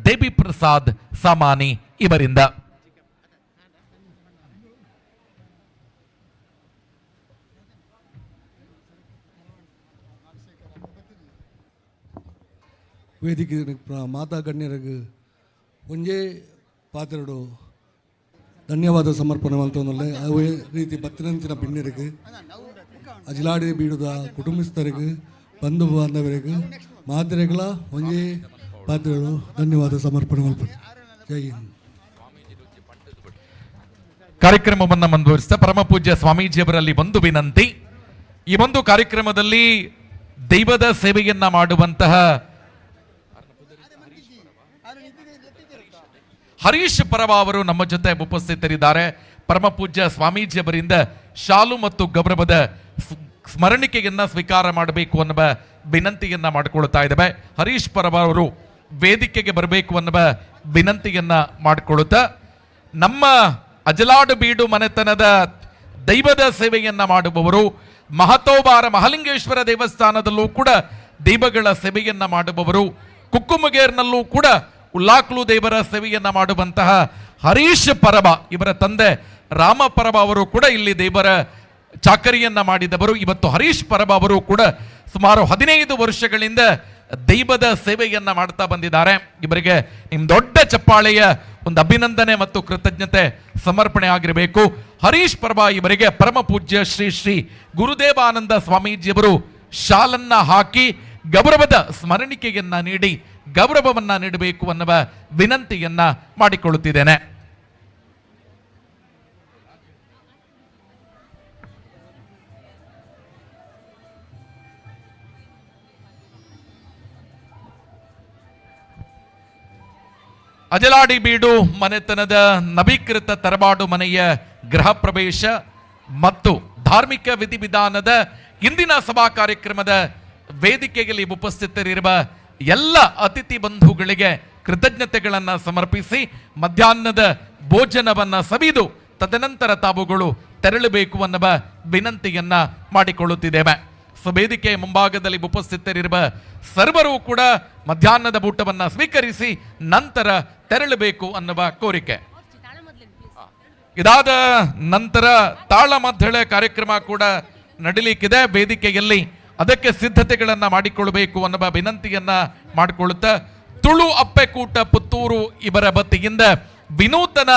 ದೇವಿ ಪ್ರಸಾದ್ ಸಾಮಾನಿ ಇವರಿಂದ. ವೇದಿಕೆ ಮಾತಾ ಗಣ್ಯರಿಗೆ ಒಂಜೇ ಪಾತ್ರೆಡು ಧನ್ಯವಾದ ಸಮರ್ಪಣೆ ಮಲ್ತೊಂದುಲ್ಲೆ. ಅವೇ ರೀತಿ ಬತ್ತಿನಂಚಿನ ಬಿಣ್ಣರಿಗೆ, ಅಜಿಲಾಡಿ ಬೀಡುದ ಕುಟುಂಬಸ್ಥರಿಗೆ, ಬಂಧು ಬಾಂಧವರಿಗೆ ಮಾತ್ರೆಗಳ ಒಂಜೇ ಪಾತ್ರೆಗಳು ಧನ್ಯವಾದ ಸಮರ್ಪಣೆ ಮಲ್ಪುಂಡು. ಜೈ ಹಿಂದ್. ಕಾರ್ಯಕ್ರಮವನ್ನು ಮುಂದುವರಿಸಿದ ಪರಮ ಪೂಜ್ಯ ಸ್ವಾಮೀಜಿಯವರಲ್ಲಿ ಒಂದು ವಿನಂತಿ. ಈ ಒಂದು ಕಾರ್ಯಕ್ರಮದಲ್ಲಿ ದೈವದ ಸೇವೆಯನ್ನ ಮಾಡುವಂತಹ ಹರೀಶ್ ಪರವ ಅವರು ನಮ್ಮ ಜೊತೆ ಉಪಸ್ಥಿತರಿದ್ದಾರೆ. ಪರಮ ಪೂಜ್ಯ ಸ್ವಾಮೀಜಿಯವರಿಂದ ಶಾಲು ಮತ್ತು ಗೌರವದ ಸ್ಮರಣಿಕೆಯನ್ನ ಸ್ವೀಕಾರ ಮಾಡಬೇಕು ಅನ್ನುವ ವಿನಂತಿಯನ್ನ ಮಾಡಿಕೊಳ್ಳುತ್ತಾ ಇದ್ದೇವೆ. ಹರೀಶ್ ಪರವ ಅವರು ವೇದಿಕೆಗೆ ಬರಬೇಕು ಅನ್ನುವ ವಿನಂತಿಯನ್ನ ಮಾಡಿಕೊಳ್ಳುತ್ತಾ, ನಮ್ಮ ಅಜಲಾಡು ಬೀಡು ಮನೆತನದ ದೈವದ ಸೇವೆಯನ್ನ ಮಾಡುವವರು, ಮಹತೋಬಾರ ಮಹಾಲಿಂಗೇಶ್ವರ ದೇವಸ್ಥಾನದಲ್ಲೂ ಕೂಡ ದೈವಗಳ ಸೇವೆಯನ್ನ ಮಾಡುವವರು, ಕುಕ್ಕುಮಗೇರ್ನಲ್ಲೂ ಕೂಡ ಉಲ್ಲಾಕ್ಲು ದೇವರ ಸೇವೆಯನ್ನ ಮಾಡುವಂತಹ ಹರೀಶ್ ಪರಬ, ಇವರ ತಂದೆ ರಾಮ ಪರಬ ಅವರು ಕೂಡ ಇಲ್ಲಿ ದೇವರ ಚಾಕರಿಯನ್ನ ಮಾಡಿದವರು. ಇವತ್ತು ಹರೀಶ್ ಪರಬ ಅವರು ಕೂಡ ಸುಮಾರು 15 ವರ್ಷಗಳಿಂದ ದೈವದ ಸೇವೆಯನ್ನ ಮಾಡ್ತಾ ಬಂದಿದ್ದಾರೆ. ಇವರಿಗೆ ನಿಮ್ಮ ದೊಡ್ಡ ಚಪ್ಪಾಳೆಯ ಒಂದು ಅಭಿನಂದನೆ ಮತ್ತು ಕೃತಜ್ಞತೆ ಸಮರ್ಪಣೆ ಆಗಿರಬೇಕು. ಹರೀಶ್ ಪರಬ ಇವರಿಗೆ ಪರಮ ಪೂಜ್ಯ ಶ್ರೀ ಶ್ರೀ ಗುರುದೇವಾನಂದ ಸ್ವಾಮೀಜಿಯವರು ಶಾಲನ್ನ ಹಾಕಿ ಗೌರವದ ಸ್ಮರಣಿಕೆಯನ್ನ ನೀಡಿ ಗೌರವವನ್ನ ನೀಡಬೇಕು ಅನ್ನುವ ವಿನಂತಿಯನ್ನ ಮಾಡಿಕೊಳ್ಳುತ್ತಿದ್ದೇನೆ. ಅಜಲಾಡಿ ಬೀಡು ಮನೆತನದ ನವೀಕೃತ ತರವಾಡು ಮನೆಯ ಗೃಹ ಪ್ರವೇಶ ಮತ್ತು ಧಾರ್ಮಿಕ ವಿಧಿವಿಧಾನದ ಇಂದಿನ ಸಭಾ ಕಾರ್ಯಕ್ರಮದ ವೇದಿಕೆಯಲ್ಲಿ ಉಪಸ್ಥಿತರಿರುವ ಎಲ್ಲ ಅತಿಥಿ ಬಂಧುಗಳಿಗೆ ಕೃತಜ್ಞತೆಗಳನ್ನು ಸಮರ್ಪಿಸಿ ಮಧ್ಯಾಹ್ನದ ಭೋಜನವನ್ನ ಸವಿದು ತದನಂತರ ತಾವುಗಳು ತೆರಳಬೇಕು ಅನ್ನುವ ವಿನಂತಿಯನ್ನ ಮಾಡಿಕೊಳ್ಳುತ್ತಿದ್ದೇವೆ. ವೇದಿಕೆಯ ಮುಂಭಾಗದಲ್ಲಿ ಉಪಸ್ಥಿತರಿರುವ ಸರ್ವರೂ ಕೂಡ ಮಧ್ಯಾಹ್ನದ ಊಟವನ್ನು ಸ್ವೀಕರಿಸಿ ನಂತರ ತೆರಳಬೇಕು ಅನ್ನುವ ಕೋರಿಕೆ. ಇದಾದ ನಂತರ ತಾಳಮದ್ದಳೆ ಕಾರ್ಯಕ್ರಮ ಕೂಡ ನಡೀಲಿಕ್ಕಿದೆ ವೇದಿಕೆಯಲ್ಲಿ. ಅದಕ್ಕೆ ಸಿದ್ಧತೆಗಳನ್ನು ಮಾಡಿಕೊಳ್ಳಬೇಕು ಅನ್ನುವ ವಿನಂತಿಯನ್ನ ಮಾಡಿಕೊಳ್ಳುತ್ತಾ ತುಳು ಅಪ್ಪೆಕೂಟ ಪುತ್ತೂರು ಇವರ ವತಿಯಿಂದ ವಿನೂತನ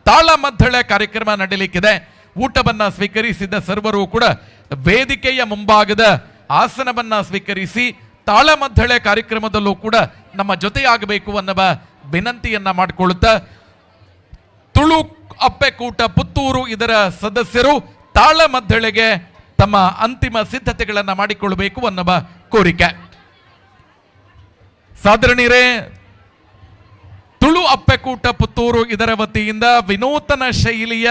ತಾಳಮದ್ದಳೆ ಕಾರ್ಯಕ್ರಮ ನಡೀಲಿಕ್ಕಿದೆ. ಊಟವನ್ನ ಸ್ವೀಕರಿಸಿದ ಸರ್ವರು ಕೂಡ ವೇದಿಕೆಯ ಮುಂಭಾಗದ ಆಸನವನ್ನ ಸ್ವೀಕರಿಸಿ ತಾಳಮದ್ದಳೆ ಕಾರ್ಯಕ್ರಮದಲ್ಲೂ ಕೂಡ ನಮ್ಮ ಜೊತೆಯಾಗಬೇಕು ಅನ್ನುವ ವಿನಂತಿಯನ್ನ ಮಾಡಿಕೊಳ್ಳುತ್ತಾ ತುಳು ಅಪ್ಪೆಕೂಟ ಪುತ್ತೂರು ಇದರ ಸದಸ್ಯರು ತಾಳಮದ್ದಳೆಗೆ ತಮ್ಮ ಅಂತಿಮ ಸಿದ್ಧತೆಗಳನ್ನು ಮಾಡಿಕೊಳ್ಳಬೇಕು ಅನ್ನುವ ಕೋರಿಕೆ. ಸಾಧಾರಣರೇ, ತುಳು ಅಪ್ಪೆಕೂಟ ಪುತ್ತೂರು ಇದರ ವತಿಯಿಂದ ವಿನೂತನ ಶೈಲಿಯ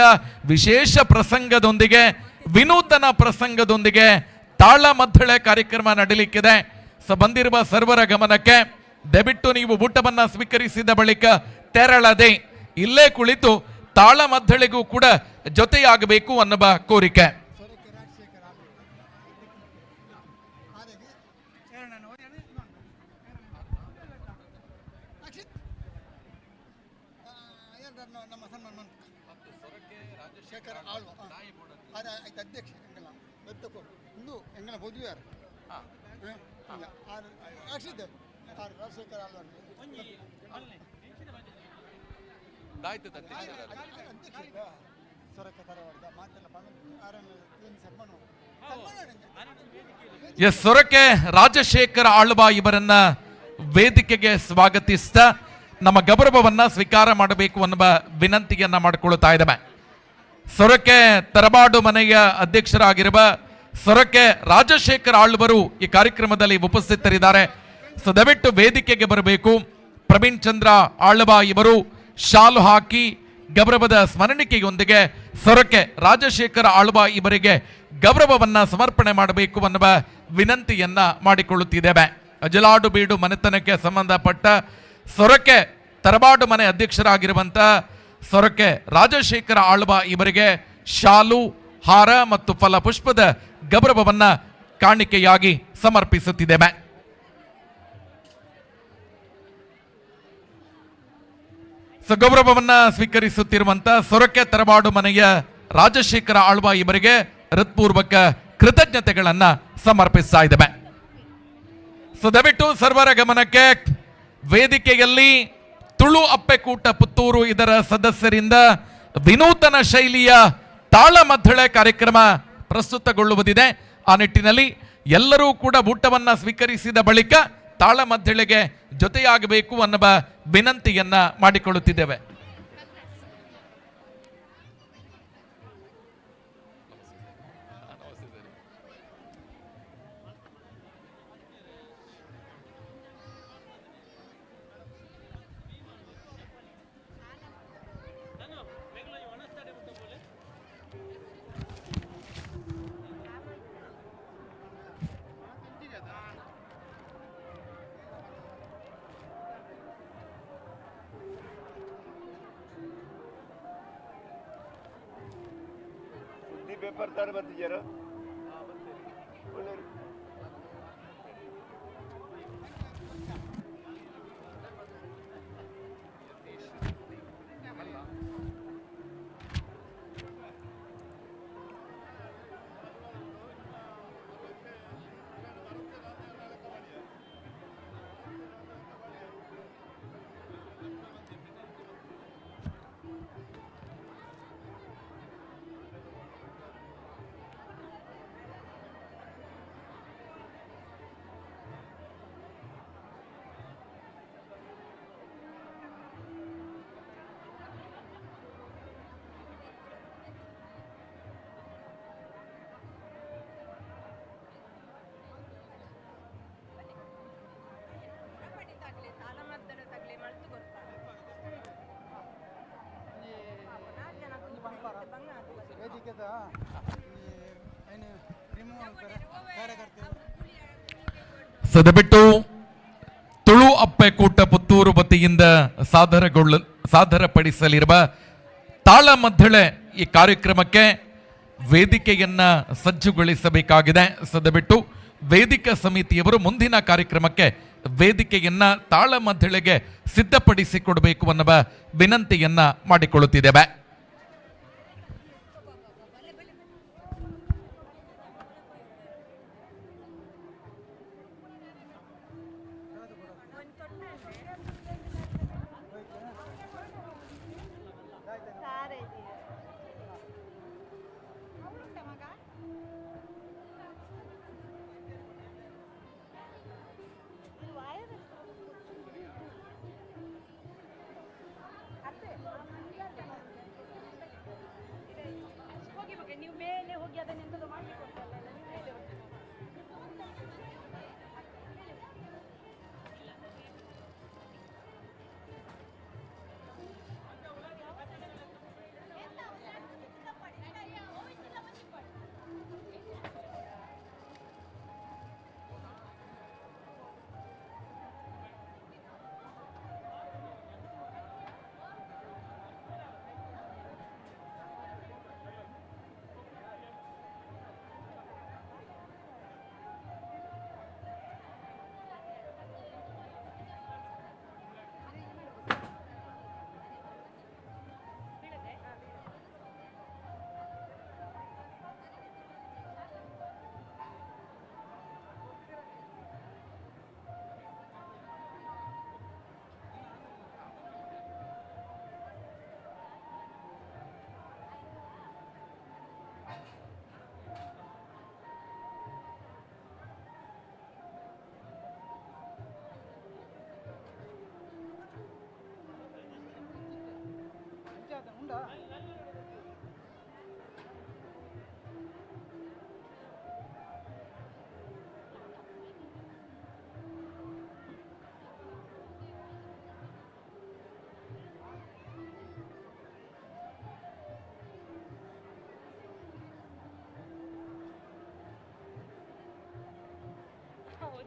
ವಿಶೇಷ ಪ್ರಸಂಗದೊಂದಿಗೆ ವಿನೂತನ ಪ್ರಸಂಗದೊಂದಿಗೆ ತಾಳಮದ್ದಳೆ ಕಾರ್ಯಕ್ರಮ ನಡೀಲಿಕ್ಕಿದೆ. ಬಂದಿರುವ ಸರ್ವರ ಗಮನಕ್ಕೆ, ದಯವಿಟ್ಟು ನೀವು ಊಟವನ್ನ ಸ್ವೀಕರಿಸಿದ ಬಳಿಕ ತೆರಳದೆ ಇಲ್ಲೇ ಕುಳಿತು ತಾಳಮದ್ದಳೆಗೂ ಕೂಡ ಜೊತೆಯಾಗಬೇಕು ಅನ್ನುವ ಕೋರಿಕೆ. ಎಸ್ ಸೊರಕೆ ರಾಜಶೇಖರ ಆಳ್ವ ಇವರನ್ನ ವೇದಿಕೆಗೆ ಸ್ವಾಗತಿಸ್ತಾ ನಮ್ಮ ಗೌರವವನ್ನ ಸ್ವೀಕಾರ ಮಾಡಬೇಕು ಅನ್ನುವ ವಿನಂತಿಯನ್ನ ಮಾಡಿಕೊಳ್ಳುತ್ತಾ ಇದ್ದೇವೆ. ಸೊರಕೆ ತರಬಾಡು ಮನೆಯ ಅಧ್ಯಕ್ಷರಾಗಿರುವ ಸೊರಕೆ ರಾಜಶೇಖರ ಆಳ್ವರು ಈ ಕಾರ್ಯಕ್ರಮದಲ್ಲಿ ಉಪಸ್ಥಿತರಿದ್ದಾರೆ. ಸೊ ದಯವಿಟ್ಟು ವೇದಿಕೆಗೆ ಬರಬೇಕು. ಪ್ರವೀಣ್ ಚಂದ್ರ ಆಳ್ವ ಇವರು ಶಾಲು ಹಾಕಿ ಗೌರವದ ಸ್ಮರಣಿಕೆಯೊಂದಿಗೆ ಸೊರಕೆ ರಾಜಶೇಖರ ಆಳ್ವ ಇವರಿಗೆ ಗೌರವವನ್ನ ಸಮರ್ಪಣೆ ಮಾಡಬೇಕು ಅನ್ನುವ ವಿನಂತಿಯನ್ನ ಮಾಡಿಕೊಳ್ಳುತ್ತಿದ್ದೇವೆ. ಅಜಲಾಡು ಬೀಡು ಮನೆತನಕ್ಕೆ ಸಂಬಂಧಪಟ್ಟ ಸೊರಕೆ ತರಬಾಡು ಮನೆ ಅಧ್ಯಕ್ಷರಾಗಿರುವಂತಹ ಸೊರಕೆ ರಾಜಶೇಖರ ಆಳ್ವ ಇವರಿಗೆ ಶಾಲು ಹಾರ ಮತ್ತು ಫಲಪುಷ್ಪದ ಗೌರವವನ್ನ ಕಾಣಿಕೆಯಾಗಿ ಸಮರ್ಪಿಸುತ್ತಿದ್ದೇವೆ. ಗೌರವವನ್ನ ಸ್ವೀಕರಿಸುತ್ತಿರುವಂತ ಸೊರಕೆ ತರವಾಡು ಮನೆಯ ರಾಜಶೇಖರ ಆಳ್ವ ಇವರಿಗೆ ಹೃತ್ಪೂರ್ವಕ ಕೃತಜ್ಞತೆಗಳನ್ನ ಸಮರ್ಪಿಸ್ತಾ ಇದ್ದೇವೆ. ಸೊ ದಯವಿಟ್ಟು ಸರ್ವರ ಗಮನಕ್ಕೆ, ವೇದಿಕೆಯಲ್ಲಿ ತುಳು ಅಪ್ಪೆಕೂಟ ಪುತ್ತೂರು ಇದರ ಸದಸ್ಯರಿಂದ ವಿನೂತನ ಶೈಲಿಯ ತಾಳಮದ್ದಳೆ ಕಾರ್ಯಕ್ರಮ ಪ್ರಸ್ತುತಗೊಳ್ಳುವುದಿದೆ. ಆ ನಿಟ್ಟಿನಲ್ಲಿ ಎಲ್ಲರೂ ಕೂಡ ಊಟವನ್ನ ಸ್ವೀಕರಿಸಿದ ಬಳಿಕ ತಾಳಮದ್ದಳೆಗೆ ಜೊತೆಯಾಗಬೇಕು ಅನ್ನುವ ವಿನಂತಿಯನ್ನ ಮಾಡಿಕೊಳ್ಳುತ್ತಿದ್ದೇವೆ. ಪೇಪರ್ ತರ ಬರ್ತಿದ್ಯಾರ? ಸದಬಿಟ್ಟು ತುಳು ಅಪ್ಪೆ ಕೂಟ ಪುತ್ತೂರು ವತಿಯಿಂದ ಸಾದರಪಡಿಸಲಿರುವ ತಾಳಮದ್ದಳೆ ಈ ಕಾರ್ಯಕ್ರಮಕ್ಕೆ ವೇದಿಕೆಯನ್ನ ಸಜ್ಜುಗೊಳಿಸಬೇಕಾಗಿದೆ. ಸದಬಿಟ್ಟು ವೇದಿಕಾ ಸಮಿತಿಯವರು ಮುಂದಿನ ಕಾರ್ಯಕ್ರಮಕ್ಕೆ ವೇದಿಕೆಯನ್ನ ತಾಳಮದ್ದಳೆಗೆ ಸಿದ್ಧಪಡಿಸಿಕೊಡಬೇಕು ಅನ್ನುವ ವಿನಂತಿಯನ್ನ ಮಾಡಿಕೊಳ್ಳುತ್ತಿದ್ದೇವೆ.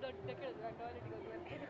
ದೊಡ್ಡ ಕೇಳಿದ್ರು ಟಾಯ್ಲೆಟ್ಗೆ ಹೋಗಿ ಬರ್ತೀನಿ.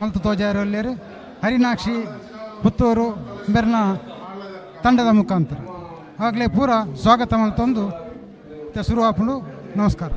ಮಲ್ತು ತೋಜಾರೊಲ್ಲೇರು ಹರಿನಾಕ್ಷಿ ಪುತ್ತೂರು ಬೆರ್ನ ತಂಡದ ಮುಖಾಂತರ ಆಗಲೇ ಪೂರ ಸ್ವಾಗತ ಮಲ್ತೊಂದು ಶುರುವಾಪುಂಡು. ನಮಸ್ಕಾರ.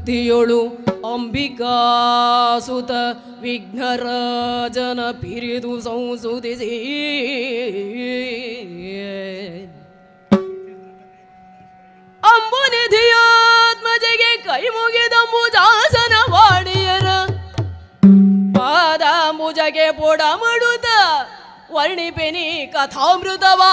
ಭಕ್ತಿಯೊಳು ಅಂಬಿಕಾಸುತ ವಿಘ್ನರಾಜನ ಪಿರಿದು ಸಂಸುತಿಸಿ ಅಂಬುನಿಧಿಯಾತ್ಮಜೆಗೆ ಕೈ ಮುಗಿದಂಬುಜಾಸನ ವಾಣಿಯರ ಪಾದಾಂಬುಜಗೆ ಪೊಡಮಡುತ್ತ ವರ್ಣಿಪೆನಿ ಕಥಾಮೃತವಾ.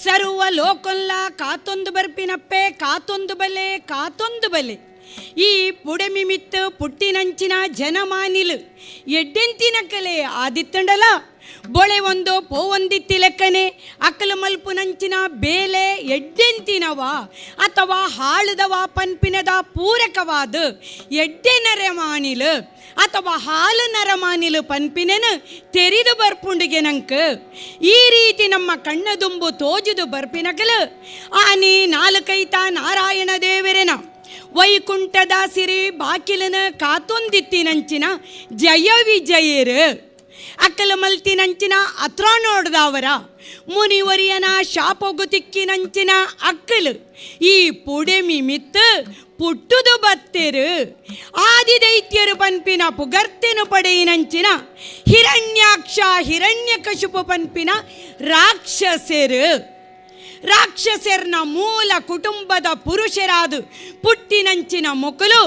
ಸರ್ವ ಲೋಕೊಲ್ಲ ಕಾತೊಂದು ಬರ್ಪಿನಪ್ಪೆ ಕಾತೊಂದು ಬಲೆ ಕಾತೊಂದು ಬಲೆ ಈ ಪುಡೆಮಿ ಮಿತ್ತು ಪುಟ್ಟಿನಂಚಿನ ಜನಮಾನಿಲು ಎಡ್ಡೆಂತಿನಕ್ಕಲೆ ಆದಿತ್ತಂಡಲ ಬೊಳೆ ಒಂದು ಪೋವೊಂದಿತ್ತಿ ಲೆಕ್ಕನೆ ಅಕ್ಕಲು ಮಲ್ಪುನಂಚಿನ ಬೇಲೆ ಎಡ್ಡೆಂತಿನವ ಅಥವಾ ಹಾಳುದವ ಪನ್ಪಿನದ ಪೂರಕವಾದ ಎಡ್ಡೆ ನರಮಾನಿಲು ಅಥವಾ ಹಾಲು ನರಮಾನಿಲು ಪನ್ಪಿನೆನು ತೆರಿದು ಬರ್ಪುಂಡಿಗೆ ನಂಕ್ ಈ ರೀತಿ ನಮ್ಮ ಕಣ್ಣದುಂಬು ತೋಜುದು ಬರ್ಪಿನಕಲು ಆನಿ ನಾಲ್ಕೈತ ನಾರಾಯಣ ದೇವರೇನ ವೈಕುಂಠದ ಸಿರಿ ಬಾಕಿಲನ ಕಾತೊಂದಿತ್ತಿನಂಚಿನ ಜಯ ವಿಜಯರು ಅಕ್ಕಲ ಮಲ್ತಿನಂಚಿನ ಅತ್ರ ನೋಡ್ದವರ ಮುನಿವರಿಯನ ಶಾಪಗು ತಿಕ್ಕಿನಂಚಿನ ಅಕ್ಕಲು ಈ ಪುಡೆಮಿ ಮಿತ್ತು ಪುಟ್ಟುದು ಬತ್ತೆರು ಆದಿದೈತ್ಯರು ಪನ್ಪಿನ ಪುಗರ್ತೆನು ಪಡೆಯಿನಂಚಿನ ಹಿರಣ್ಯಾಕ್ಷ ಹಿರಣ್ಯಕಶುಪು ಪನ್ಪಿನ ರಾಕ್ಷಸರು ರಾಕ್ಷಸರ್ನ ಮೂಲ ಕುಟುಂಬದ ಪುರುಷರಾದು ಪುಟ್ಟಿನಂಚಿನ ಮುಕುಲು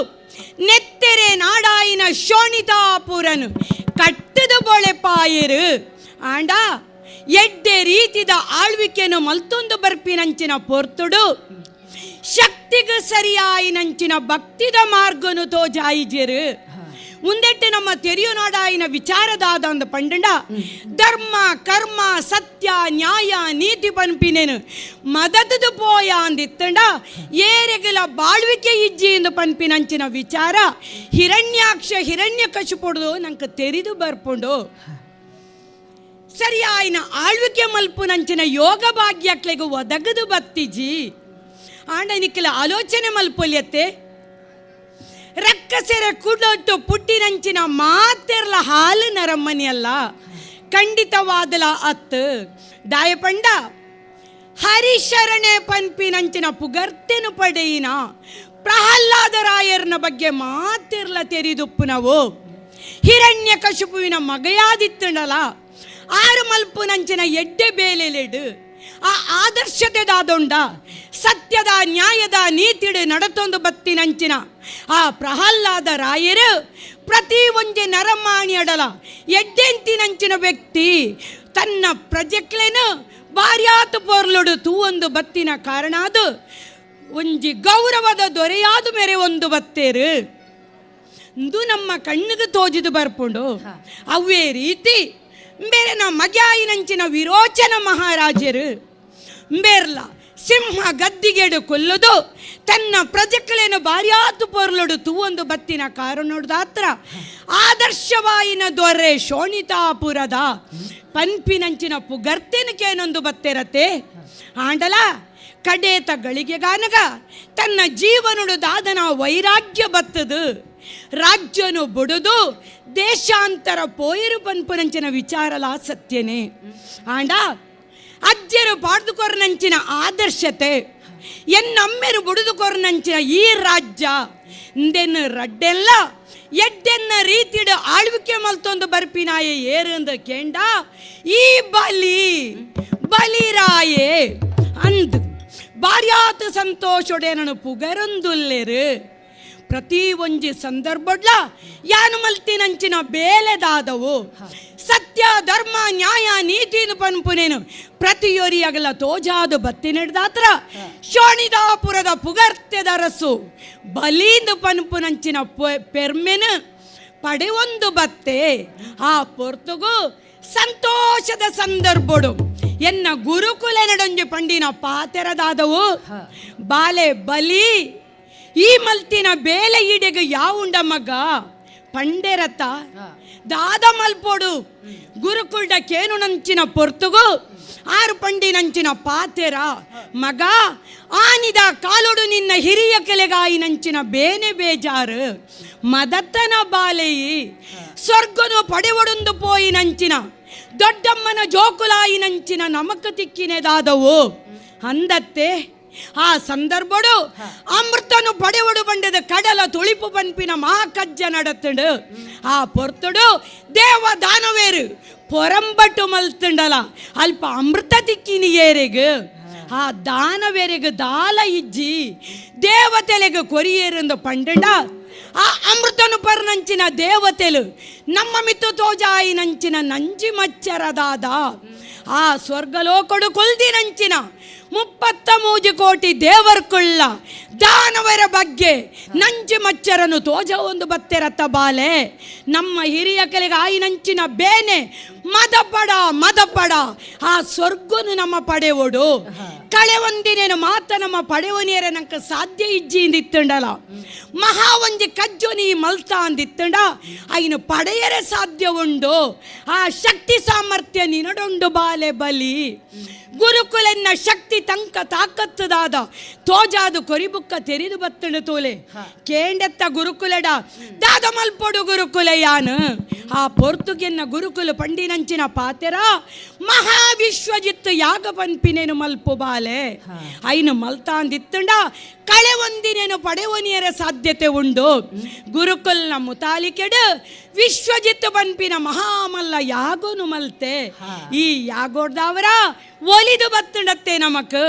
ನೆತ್ತೆರೆ ನಾಡಾಯಿನ ಶೋಣಿತಾಪುರನು ಕಟ್ಟದು ಬೊಳೆಪಾಯರು ಆಂಡ ಎಡ್ಡೆ ರೀತಿದ ಆಳ್ವಿಕೆನು ಮಲ್ತೊಂದು ಬರ್ಪಿನಂಚಿನ ಪೊರ್ತುಡು ಶಕ್ತಿಗೆ ಸರಿಯಾಯಿನಂಚಿನ ಭಕ್ತಿದ ಮಾರ್ಗನು ತೋಜಾಯಿಜರು ಮುಂದೆಟ್ಟು ನಮ್ಮ ತೆರಿಯು ನಾಡಾಯಿನ ವಿಚಾರದಾದ ಒಂದು ಪಂಡಂಡ ಧರ್ಮ ಕರ್ಮ ಸತ್ಯ ನ್ಯಾಯ ನೀತಿ ಪನ್ಪಿನೇನು ಮದತದು ಪೋಯ ಅಂದಿತ್ತಂಡ ಏರೆಗಲ ಬಾಳ್ವಿಕೆ ಇಜ್ಜಿ ಎಂದು ಪನ್ಪಿನಂಚಿನ ವಿಚಾರ ಹಿರಣ್ಯಾಕ್ಷ ಹಿರಣ್ಯ ಕಶುಪೊಡ್ದು ನಂಗೆ ತೆರಿದು ಬರ್ಪುಂಡು. ಸರಿಯಾಯಿನ ಆಳ್ವಿಕೆ ಮಲ್ಪುನಂಚಿನ ಯೋಗ ಭಾಗ್ಯಕ್ಲೆಗು ಒದಗದು ಬತ್ತಿಜಿ ಆಂಡ ನಿಕ್ಕಲ ಆಲೋಚನೆ ಮಲ್ಪೊಲಿಯತ್ತೆ ರಕ್ಕಸೆರ ಕುಡೊಟ್ಟು ಪುಟ್ಟಿನಂಚಿನ ಮಾತೆರ್ಲ ಹಾಲು ನರಮ್ಮನಿಯಲ್ಲ ಖಂಡಿತವಾದಲ ಅತ್ತು ದಾಯಪಂಡ ಹರಿಶರಣೆ ಪನ್ಪಿನಂಚಿನ ಪುಗರ್ತೆನು ಪಡೆಯಿನ ಪ್ರಹ್ಲಾದರಾಯರ್ನ ಬಗ್ಗೆ ಮಾತಿರ್ಲ ತೆರಿದುಪ್ಪು ನಾವು. ಹಿರಣ್ಯ ಕಶುಪುವಿನ ಮಗಯಾದಿತ್ತಂಡಲ ಆರು ಮಲ್ಪುನಂಚಿನ ಎಡ್ಡೆ ಬೇಲೆಲೆಡು ಆ ಆದರ್ಶತೆದಾದೊಂಡ ಸತ್ಯದ ನ್ಯಾಯದ ನೀತಿಡು ನಡತೊಂದು ಬತ್ತಿನಂಚಿನ ಆ ಪ್ರಹ್ಲಾದ ರಾಯರು ಪ್ರತಿ ಒಂಜೆ ನರಮಾಣಿ ಅಡಲ ಎಡ್ಡೆಂತಿನಂಚಿನ ವ್ಯಕ್ತಿ ತನ್ನ ಪ್ರಜೆಕ್ಲೆನು ಬಾರ್ಯಾತು ಪೊರ್ಲುಡು ತೂವೊಂದು ಬತ್ತಿನ ಕಾರಣ ಅದು ಒಂಜಿ ಗೌರವದ ದೊರೆಯಾದ ಮೇರೆ ಒಂದು ಬತ್ತೇರು ಇಂದು ನಮ್ಮ ಕಣ್ಣಿಗೆ ತೋಜಿದು ಬರ್ಪುಂಡು. ಅವೇ ರೀತಿ ಬೇರೆ ಮಗ್ಯಾಯಿನಂಚಿನ ವಿರೋಚನ ಮಹಾರಾಜರು ಬೇರ್ಲ ಸಿಂಹ ಗದ್ದಿಗೆಡು ಕೊಲ್ಲುದು ತನ್ನ ಪ್ರಜೆಗಳೇನು ಬಾರ್ಯಾತು ಪೊರ್ಲುಡು ತೂವೊಂದು ಬತ್ತಿನ ಕಾರಣದಾತ್ರ ಆದರ್ಶವಾಯಿನ ದೊರೆ ಶೋಣಿತಾಪುರದ ಪನ್ಪಿನಂಚಿನ ಪುಗರ್ತೆನಕೇನೊಂದು ಬತ್ತಿರತ್ತೆ. ಆಂಡಲ ಕಡೇತ ಗಳಿಗೆಗಾನಗ ತನ್ನ ಜೀವನುಡು ದಾದನ ವೈರಾಗ್ಯ ಬತ್ತದು ರಾಜ್ಯನು ಬುಡುದು ದೇಶಾಂತರ ಪೋಯಿರು ಪನ್ಪುನಂಚಿನ ವಿಚಾರಲ ಸತ್ಯನೇ. ಆಂಡ ಅಜ್ಜರು ಪಾಡ್ದುಕೊರ್ನಂಚಿನ ಆದರ್ಶತೆ ಎನ್ನಮ್ಮೆರು ಬುಡುದುಕೊರ್ನಂಚಿನ ಈ ರಾಜ್ಯ ಇಂದೆನ್ನು ರಡ್ಡೆಲ್ಲ ಎಡ್ಡೆನ್ನ ರೀತಿಡು ಆಳ್ವಿಕೆ ಮಲ್ತೊಂದು ಬರ್ಪಿನಾಯೆ ಏರಂದು ಕೇಂಡ ಈ ಬಲಿ ಬಲಿರಾಯೆ ಅಂದ್ ಬಾರ್ಯಾತ ಸಂತೋಷೊಡೆ ನಾನು ಪುಗರೊಂದುಲ್ಲೇರು. ಪ್ರತಿ ಒಂಜಿ ಸಂದರ್ಭಡ್ಲ ಯಾನು ಮಲ್ತಿನಂಚಿನ ಬೇಲೆದಾದವು ಸತ್ಯ ಧರ್ಮ ನ್ಯಾಯ ನೀತಿನ ಪನ್ಪುನೇನು ಪ್ರತಿಯೊರಿಯಗಲ ತೋಜಾದ ಬತ್ತಿ ನಡೆದಾತ್ರ ಶೋಣಿದಾಪುರದ ಪುಗರ್ತೆದ ಅರಸು ಬಲೀಂದು ಪನ್ಪುನಂಚಿನ ಪೆರ್ಮೆನು ಪಡೆವೊಂದು ಬತ್ತೆ. ಆ ಪೊರ್ತುಗು ಸಂತೋಷದ ಸಂದರ್ಭಡು ಎನ್ನ ಗುರುಕುಲ ನಡೊಂಜಿ ಪಂಡಿನ ಪಾತೆರದಾದವು ಬಾಲೆ ಬಲಿ ಈ ಮಲ್ತಿನ ಬೇಲೆ ಈಡೆಗೆ ಯಾವುಂಡ ಮಗ ಪಂಡೆರತ ದಾದ ಮಲ್ಪೋಡು ಗುರುಕುಲ್ಡ ಕೇನು ನಂಚಿನ ಪೊರ್ತುಗು ಆರು ಪಂಡಿನಂಚಿನ ಪಾತೆರ ಮಗ ಆನಿದ ಕಾಲೊಡು ನಿನ್ನ ಹಿರಿಯ ಕೆಲೆಗಾಯಿ ನಂಚಿನ ಬೇನೆ ಬೇಜಾರು ಮದತ್ತನ ಬಾಲೆಯಿ ಸ್ವರ್ಗನು ಪಡೆವಡೊಂದು ಪೋಯಿ ನಂಚಿನ ದೊಡ್ಡಮ್ಮನ ಜೋಕುಲಾಯಿ ನಂಚಿನ ನಮಕ ತಿಕ್ಕಿನೆದಾದವು ಅಂದತ್ತೆ. ಆ ಸಂದರ್ಭಡು ಅಮೃತನು ಪಡೆವಡು ಬಂಡದ ಕಡಲ ತುಳಿಪು ಪನ್ಪಿನ ಮಹಾಕಜ್ಜ ನಡತುಂಡು. ಆ ಪೊರ್ತುಡು ದೇವ ದಾನವೇರು ಪೊರಂಬಟ್ಟು ಮಲ್ತುಂಡಲ ಅಲ್ಪ ಅಮೃತ ತಿಕ್ಕಿನಿ ಏರೆಗ್ ಆ ದಾನವೇರೆಗ್ ದಾಲ ಇಜ್ಜಿ ದೇವತೆಲೆಗ್ ಕೊರಿಯೇರೆಂದು ಪಂಡಂಡ ಆ ಅಮೃತನು ಪರ್ನಂಚಿನ ದೇವತೆಲು ನಮ್ಮ ಮಿತ್ತು ತೋಜಾಯಿ ನಂಚಿನ ನಂಜಿ ಮಚ್ಚರದಾದ ಆ ಸ್ವರ್ಗಲೋಕಡು ಕೊಲ್ದಿನಂಚಿನ 33 ಕೋಟಿ ದೇವರ್ಕುಳ್ಳ ದಾನವರ ಬಗ್ಗೆ ನಂಜಿ ಮಚ್ಚರನು ತೋಜ ಒಂದು ಬತ್ತೆರತ್ತ ಬಾಲೆ ನಮ್ಮ ಹಿರಿಯ ಕಲೆಗೆ ಆಯಿ ನಂಚಿನ ಬೇನೆ ಮದಪಡ ಮದಪಡ ಆ ಸ್ವರ್ಗನು ನಮ್ಮ ಪಡೆವೋಡು ಕಳೆ ಒಂದಿನೇನು ಮಾತ ನಮ್ಮ ಪಡೆವನಿಯರೆ ನಂಕ ಸಾಧ್ಯ ಇಜ್ಜಿ ಅಂದಿತ್ತಂಡಲ ಮಹಾ ಒಂಜಿ ಕಜ್ಜು ನೀ ಮಲ್ತ ಅಂದಿತ್ತಂಡ ಐನು ಪಡೆಯರೆ ಸಾಧ್ಯ ಉಂಡು ಆ ಶಕ್ತಿ ಸಾಮರ್ಥ್ಯ ನಿನಡುಂಡು ಬಾಲೆ ಬಲಿ ಗುರುಕುಲೆನ್ನ ಶಕ್ತಿ ತಂಕ ತಾಕತ್ತದಾದ ತೋಜಾದು ಕೊರಿಬುಕ್ಕ ತೆರಿದು ಬತ್ತಣ ತೋಲೆ ಕೇಂಡೆತ್ತ ಗುರುಕುಲೆಡ ದಾದ ಮಲ್ಪೊಡು ಗುರುಕುಲೆ ಯಾನು ಆ ಪೊರ್ತುಗೆನ್ನ ಗುರುಕುಲ ಪಂಡಿನಂಚಿನ ಪಾತೆರ ಮಹಾವಿಶ್ವಜಿತ್ ಯಾಗ ಪನ್ಪಿನೇನು ಮಲ್ಪು ಬಾಲೆ ಐನು ಮಲ್ತಾಂದಿತ್ತಂಡ ಕಳೆ ಒಂದಿನೇನು ಪಡೆವನಿಯರ ಸಾಧ್ಯತೆ ಉಂಡು ಗುರುಕುಲ್ನ ಮುತಾಲಿಕೆಡು ವಿಶ್ವಜಿತ್ ಪನ್ಪಿನ ಮಹಾಮಲ್ಲ ಯಾಗೋನು ಮಲ್ತೆ ಈ ಯಾಗೋಡ್ದವರ ಒಲಿದು ಬತ್ತಂಡತ್ತೆ ನಮಕ್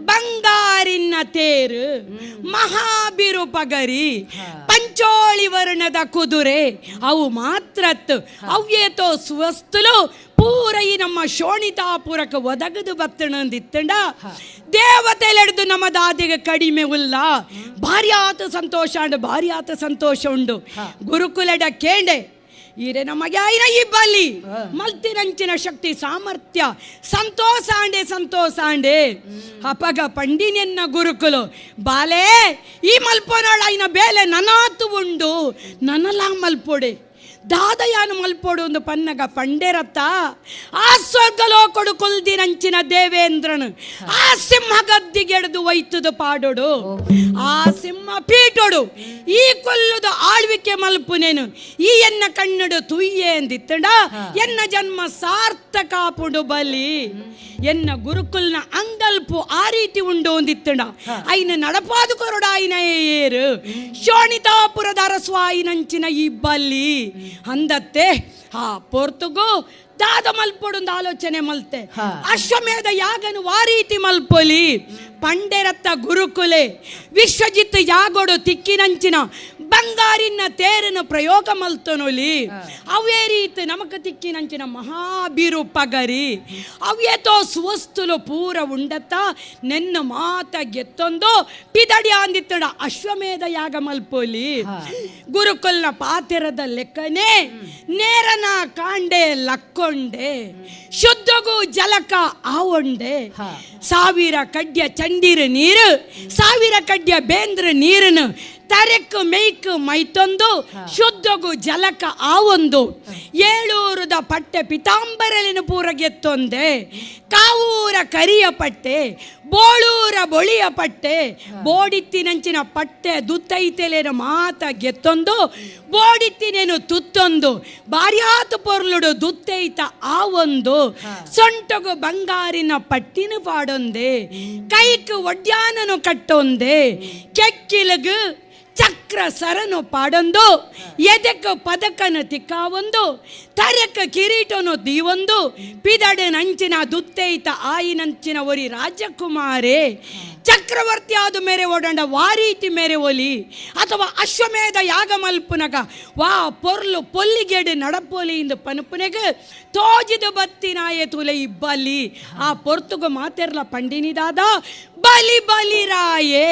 ಬಂಗಾರಿನ ತೇರು ಮಹಾಬಿರು ಪಗರಿ ಪಂಚೋಳಿ ವರ್ಣದ ಕುದುರೆ ಅವು ಮಾತ್ರತ್ತು ಅವ್ಯೇತೋ ಸುವಸ್ತುಲು ಪೂರ ಈ ನಮ್ಮ ಶೋಣಿತಾಪುರಕ್ಕೆ ಒದಗದು ಬತ್ತಣಂದಿತ್ತಂಡ ದೇವತೆಲೆಡ್ದು ನಮ್ಮ ದಾದಿಗೆ ಕಡಿಮೆ ಉಲ್ಲ ಭಾರಿ ಆತ ಸಂತೋಷ ಅಂಡು ಭಾರಿ ಆತ ಸಂತೋಷ ಉಂಡು ಗುರುಕುಲಡ ಕೇಂಡೆ ಈರೆ ನಮಗೆ ಐನ ಈ ಬಲಿ ಮಲ್ತಿರಂಚಿನ ಶಕ್ತಿ ಸಾಮರ್ಥ್ಯ ಸಂತೋಷ ಆಂಡೆ ಸಂತೋಷ ಆಂಡೆ ಅಪಗ ಪಂಡಿನೆನ್ನ ಗುರುಕುಲು ಬಾಲೆ ಈ ಮಲ್ಪೋನಾಳ ಐನ ಬೇಲೆ ನನಾತು ಉಂಡು ನನಲಾ ಮಲ್ಪೊಡೆ ದಾದಯಾನು ಮಲ್ಪೋಡು ಒಂದು ಪನ್ನಗ ಪಂಡೆರತ್ತ ಆ ಸ್ವರ್ಗಲೋಕಡು ಕೊಲ್ದಿನಂಚಿನ ದೇವೇಂದ್ರನು ಆ ಸಿಂಹ ಗದ್ದಿಗೆಡ್ದು ಒಯ್ತುದು ಪಾಡೋಡು ಆ ಸಿಂಹ ಪೀಟೋಡು ಈ ಕೊಲ್ಲುದು ಆಳ್ವಿಕೆ ಮಲ್ಪುನೇನು ಈ ಎನ್ನ ಕಣ್ಣಡು ತುಯ್ಯೆ ಎಂದಿತ್ತಂಡ ಎನ್ನ ಜನ್ಮ ಸಾರ್ಥಕ ಪುಡು ಬಲಿ ಎನ್ನ ಗುರುಕುಲ್ನ ಅಂಗಲ್ಪು ಆ ರೀತಿ ಉಂಡು ಒಂದಿತ್ತಂಡ ಐನ ನಡಪಾದು ಕೊರಡ ಐನ ಏರು ಶೋಣಿತಾಪುರದ ಅರಸ್ವಾಯಿನಂಚಿನ ಈ ಬಲಿ ಅಂದತ್ತೆ ಆ ಪೋರ್ತುಗು ದಾದ ಮಲ್ಪೊಡೊಂದು ಆಲೋಚನೆ ಮಲ್ತೆ. ಅಶ್ವಮೇಧ ಯಾಗನು ವಾರೀತಿ ಮಲ್ಪೊಲಿ ಪಂಡೆರತ್ತ ಗುರುಕುಲೆ ವಿಶ್ವಜಿತ್ ಯಾಗೋಡು ತಿಕ್ಕಿನಂಚಿನ ಬಂಗಾರಿನ ತೇರನ್ನು ಪ್ರಯೋಗ ಮಲ್ತನೊಲಿ. ಅವೇ ರೀತಿ ನಮಕ ತಿಕ್ಕಿನಂಚಿನ ಮಹಾಬೀರು ಪಗರಿ ಅವ್ಯೇತೋ ಸುವಸ್ತುಲು ಪೂರ ಉಂಡತ್ತ ನೆನ್ನ ಮಾತ ಗೆತ್ತೊಂದು ಪಿದಡಿ ಅಂದಿತ್ತಡ ಅಶ್ವಮೇಧ ಯಾಗ ಮಲ್ಪೊಲಿ. ಗುರುಕುಲ್ನ ಪಾತೆರದ ಲೆಕ್ಕನೆ ನೇರನ ಕಾಂಡೆ ಲಕ್ಕೊಂಡೆ ಶುದ್ಧಗೂ ಜಲಕ ಆವೊಂಡೆ ಸಾವಿರ ಕಡ್ಯ ಚಂಡಿರ ನೀರು ಸಾವಿರ ಕಡ್ಯ ಬೇಂದ್ರ ನೀರನ್ನು ತರೆಕ್ ಮೇಯ್ಕ್ ಮೈತೊಂದು ಶುದ್ಧಗು ಜಲಕ ಆವೊಂದು ಏಳೂರುದ ಪಟ್ಟೆ ಪಿತಾಂಬರಲಿನ ಪೂರ ಗೆತ್ತೊಂದೆ ಕಾವೂರ ಕರಿಯ ಪಟ್ಟೆ ಬೋಳೂರ ಬೊಳಿಯ ಪಟ್ಟೆ ಬೋಡಿತ್ತಿನಂಚಿನ ಪಟ್ಟೆ ದುತ್ತೈತೆಲೇನು ಮಾತ ಗೆತ್ತೊಂದು ಬೋಡಿತ್ತಿನೇನು ತುತ್ತೊಂದು ಬಾರ್ಯಾತು ಪೊರ್ಲುಡು ದುತ್ತೈತ ಆ ಒಂದು ಸೊಂಟಗು ಬಂಗಾರಿನ ಪಟ್ಟಿನ ಪಾಡೊಂದೆ ಕೈಕ್ ಒಡ್ಯಾನನು ಕಟ್ಟೊಂದೆ ಕೆಕ್ಕಿಲಗು ಚಕ್ರ ಸರನು ಪಾಡೊಂದು ಎದೆಕ್ ಪದಕನು ತಿಕ್ಕಾವೊಂದು ತರಕ ಕಿರೀಟನು ದೀವೊಂದು ಪಿದಡೆ ನಂಚಿನ ದುತ್ತೈತ ಆಯಿನಂಚಿನ ಒರಿ ರಾಜಕುಮಾರೇ ಚಕ್ರವರ್ತಿ ಆದ ಮೇರೆ ಓಡಂಡ ವಾರೀತಿ ಮೇರೆ ಒಲಿ ಅಥವಾ ಅಶ್ವಮೇಧ ಯಾಗ ಮಲ್ಪುನಗ ವಾ ಪೊರ್ಲು ಪೊಲ್ಲಿಗೆಡು ನಡಪೊಲಿ ಇಂದು ಪನುಪುನೆಗ ತೋಜಿದ ಬತ್ತಿನಾಯ ತುಲೆ ಇಬ್ಬಲಿ ಆ ಪೊರ್ತುಗು ಮಾತೆರ್ಲ ಪಂಡಿನಿದಾದ ಬಲಿ ಬಲಿ ರಾಯೇ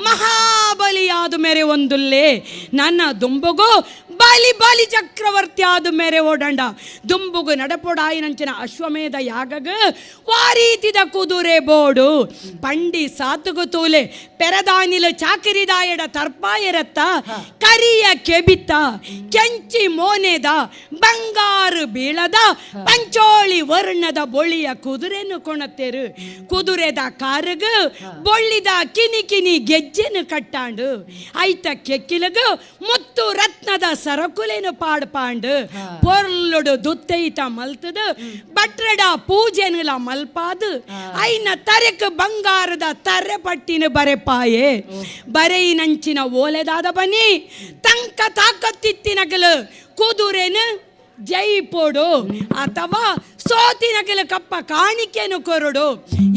ಮಹಾಬಲಿಯಾದ ಮೇರೆ ಒಂದುಲ್ಲೆ ನನ್ನ ದುಂಬುಗು ಬಲಿ ಬಲಿ ಚಕ್ರವರ್ತಿ ಆದ ಮೇರೆ ಓಡಂಡ ದುಂಬುಗು ನಡಪೊಡಾಯಿನಂಚಿನ ಅಶ್ವಮೇಧ ಯಾಗಗ ವಾರೀತಿದ ಕುದುರೆ ಬೋಡು ಪಂಡಿ ಸಾತುಗು ತೂಲೆ ಪೆರದಾನಿಲ ಚಾಕರಿದಾಯಡ ತರ್ಪಾಯರತ್ತ ಕರಿಯ ಕೆಬಿತ ಕೆಂಚಿ ಮೋನೆದ ಬಂಗಾರು ಬೀಳದ ಪಂಚೋಳಿ ವರ್ಣದ ಬೊಳಿಯ ಕುದುರೆನು ಕೊಣತೆರು ಕುದುರೆದ ಕಾರುಗು ಬೊಳ್ಳಿದ ಕಿನಿ ಕಿನಿ ಗೆಜ್ಜೆನು ಕಟ್ಟಾಂಡು ಐತ ಕೆಕ್ಕಿಲಗು ಮುತ್ತು ರತ್ನದ ಸರಕುಲೇನು ಪಾಡ್ಪಾಂಡು ಪೊರ್ಲುಡು ದುತ್ತೈತ ಮಲ್ತದು ಬಟ್ರಡ ಪೂಜೆನುಲ ಮಲ್ಪಾದು ಐನ ತರೆಕ್ ಬಂಗಾರದ ತರೆ ಪಟ್ಟಿನ ಬರೆಪಾಯೆ ಬರೆಯಿನಂಚಿನ ಓಲೆದಾದ ಬನ್ನಿ ತಂಕ ತಾಕತ್ತಿತ್ತಿನಗಲು ಕುದುರೆನು ಜೈ ಪೋಡು ಅಥವಾ ಸೋತಿನಗಲು ಕಪ್ಪ ಕಾಣಿಕೆನು ಕೊರಡು.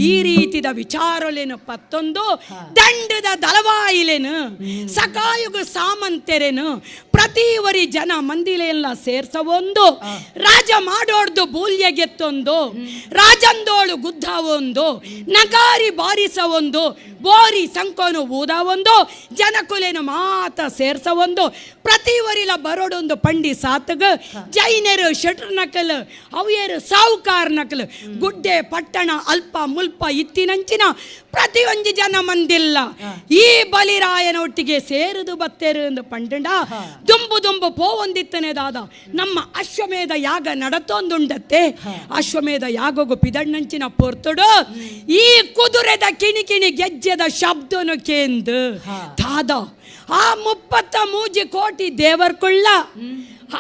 ಈ ರೀತಿದ ವಿಚಾರಲೇನು ಪತ್ತೊಂದು ದಂಡದ ದಳವಾಯಿಲೇನು ಸಕಾಯುಗ ಸಾಮಂತೆರೇನು ಪ್ರತಿ ವರಿ ಜನ ಮಂದಿಲೆಲ್ಲ ಸೇರ್ಸವೊಂದು ರಾಜ ಮಾಡೋಡ್ದು ಬೂಲ್ಯ ಗೆತ್ತೊಂದು ರಾಜಂದೋಳು ಗುದ್ದ ಒಂದು ನಗಾರಿ ಬಾರಿಸವೊಂದು ಬೋರಿ ಸಂಕೋನು ಊದ ಒಂದು ಜನಕುಲೇನು ಮಾತ ಸೇರ್ಸವೊಂದು ಪ್ರತಿ ವರಿಲ ಬರೋಡೊಂದು ಪಂಡಿ ಸಾತಗ ಜೈನರು ಶೆಟ್ರ್ ನಕಲ್ ಅವಿಯರು ಸಾವುಕಾರ ನಕಲ್ ಗುಡ್ಡೆ ಪಟ್ಟಣ ಅಲ್ಪ ಮುಲ್ಪ ಇತ್ತಿನಂಚಿನ ಪ್ರತಿಯೊಂದು ಜನ ಮಂದಿಲ್ಲ ಈ ಬಲಿರಾಯನ ಒಟ್ಟಿಗೆ ಸೇರುದು ಬತ್ತೇರು ಎಂದು ಪಂಡಂಡ ದುಂಬು ದುಂಬು ಪೋವೊಂದಿತ್ತನೆ ದಾದ ನಮ್ಮ ಅಶ್ವಮೇಧ ಯಾಗ ನಡತೊಂದುಂಡತ್ತೆ. ಅಶ್ವಮೇಧ ಯಾಗೋಗು ಪಿದಣ್ಣಂಚಿನ ಪೊರ್ತುಡು ಈ ಕುದುರೆದ ಕಿಣಿ ಕಿಣಿ ಗೆಜ್ಜೆದ ಶಬ್ದನು ಕೇಂದು ದಾದ ಆ 33 ಕೋಟಿ ದೇವರ್ಕುಳ್ಳ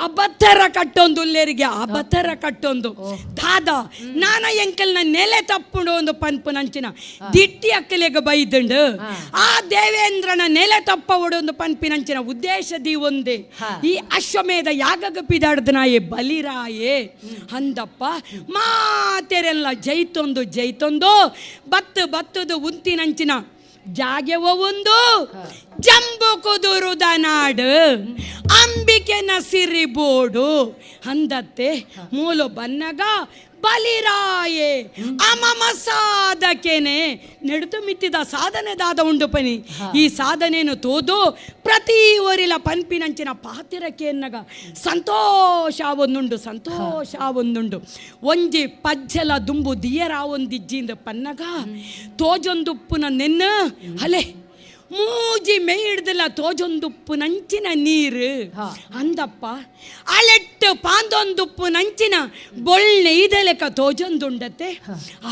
ಅಬತ್ತರ ಕಟ್ಟೊಂದು ಉಲ್ಲೇರಿಗೆ ಅಬತ್ತರ ಕಟ್ಟೊಂದು ದಾದ ನಾನ ಎಂಕಲ್ನ ನೆಲೆ ತಪ್ಪುಂಡು ಒಂದು ಪನ್ಪುನಂಚಿನ ದಿಟ್ಟಿ ಅಕ್ಕಲೆಗ ಬೈದುಂಡು ಆ ದೇವೇಂದ್ರನ ನೆಲೆ ತಪ್ಪ ಒಂದು ಪನ್ಪಿನಂಚಿನ ಉದ್ದೇಶ the ಒಂದೇ ಈ ಅಶ್ವಮೇಧ ಯಾಗಗ ಪಿದಾಡ್ದನಾಯೆ ಬಲಿರಾಯೆ ಅಂದಪ್ಪ ಮಾತೆರೆಲ್ಲ ಜೈತೊಂದು ಜೈತೊಂದು ಬತ್ತು ಬತ್ತದು ಉಂತಿನಂಚಿನ ಜಾಗೆ ಒಂದು ಜಂಬು ಕುದುರುದ ನಾಡು ಅಂಬಿಕೆನ ಸಿರಿ ಬೋಡು ಅಂದತ್ತೆ ಮೂಲು ಬನ್ನಗ ಬಲಿರಾಯೆ ಅಮಮ ಸಾಧಕೆನೆ ನಡೆದು ಮಿತ್ತಿದ ಸಾಧನೆದಾದ ಉಂಡು ಪನಿ ಈ ಸಾಧನೆಯನ್ನು ತೋದು ಪ್ರತಿ ಒರಿಲ ಪನ್ಪಿನಂಚಿನ ಪಾತಿರಕ್ಕೆ ಸಂತೋಷ ಒಂದುಂಡು ಸಂತೋಷ ಒಂದುಂಡು ಒಂಜಿ ಪಜ್ಜಲ ದುಂಬು ದಿಯರ ಒಂದಿಜ್ಜಿಂದ ಪನ್ನಗ ತೋಜೊಂದುಪ್ಪುನ ನೆನ್ನ ಅಲೆ ಮೂಜಿ ಮೇಯ್ಡ್ದಲ್ಲ ತೋಜೊಂದುಪ್ಪು ನಂಚಿನ ನೀರು ಅಂದಪ್ಪ ಅಲೆಟ್ಟು ಪಾಂದೊಂದುಪ್ಪು ನಂಚಿನ ಬೊಳ್ಳೆ ಇದಲೆಕ ತೋಜೊಂದುಂಡತ್ತೆ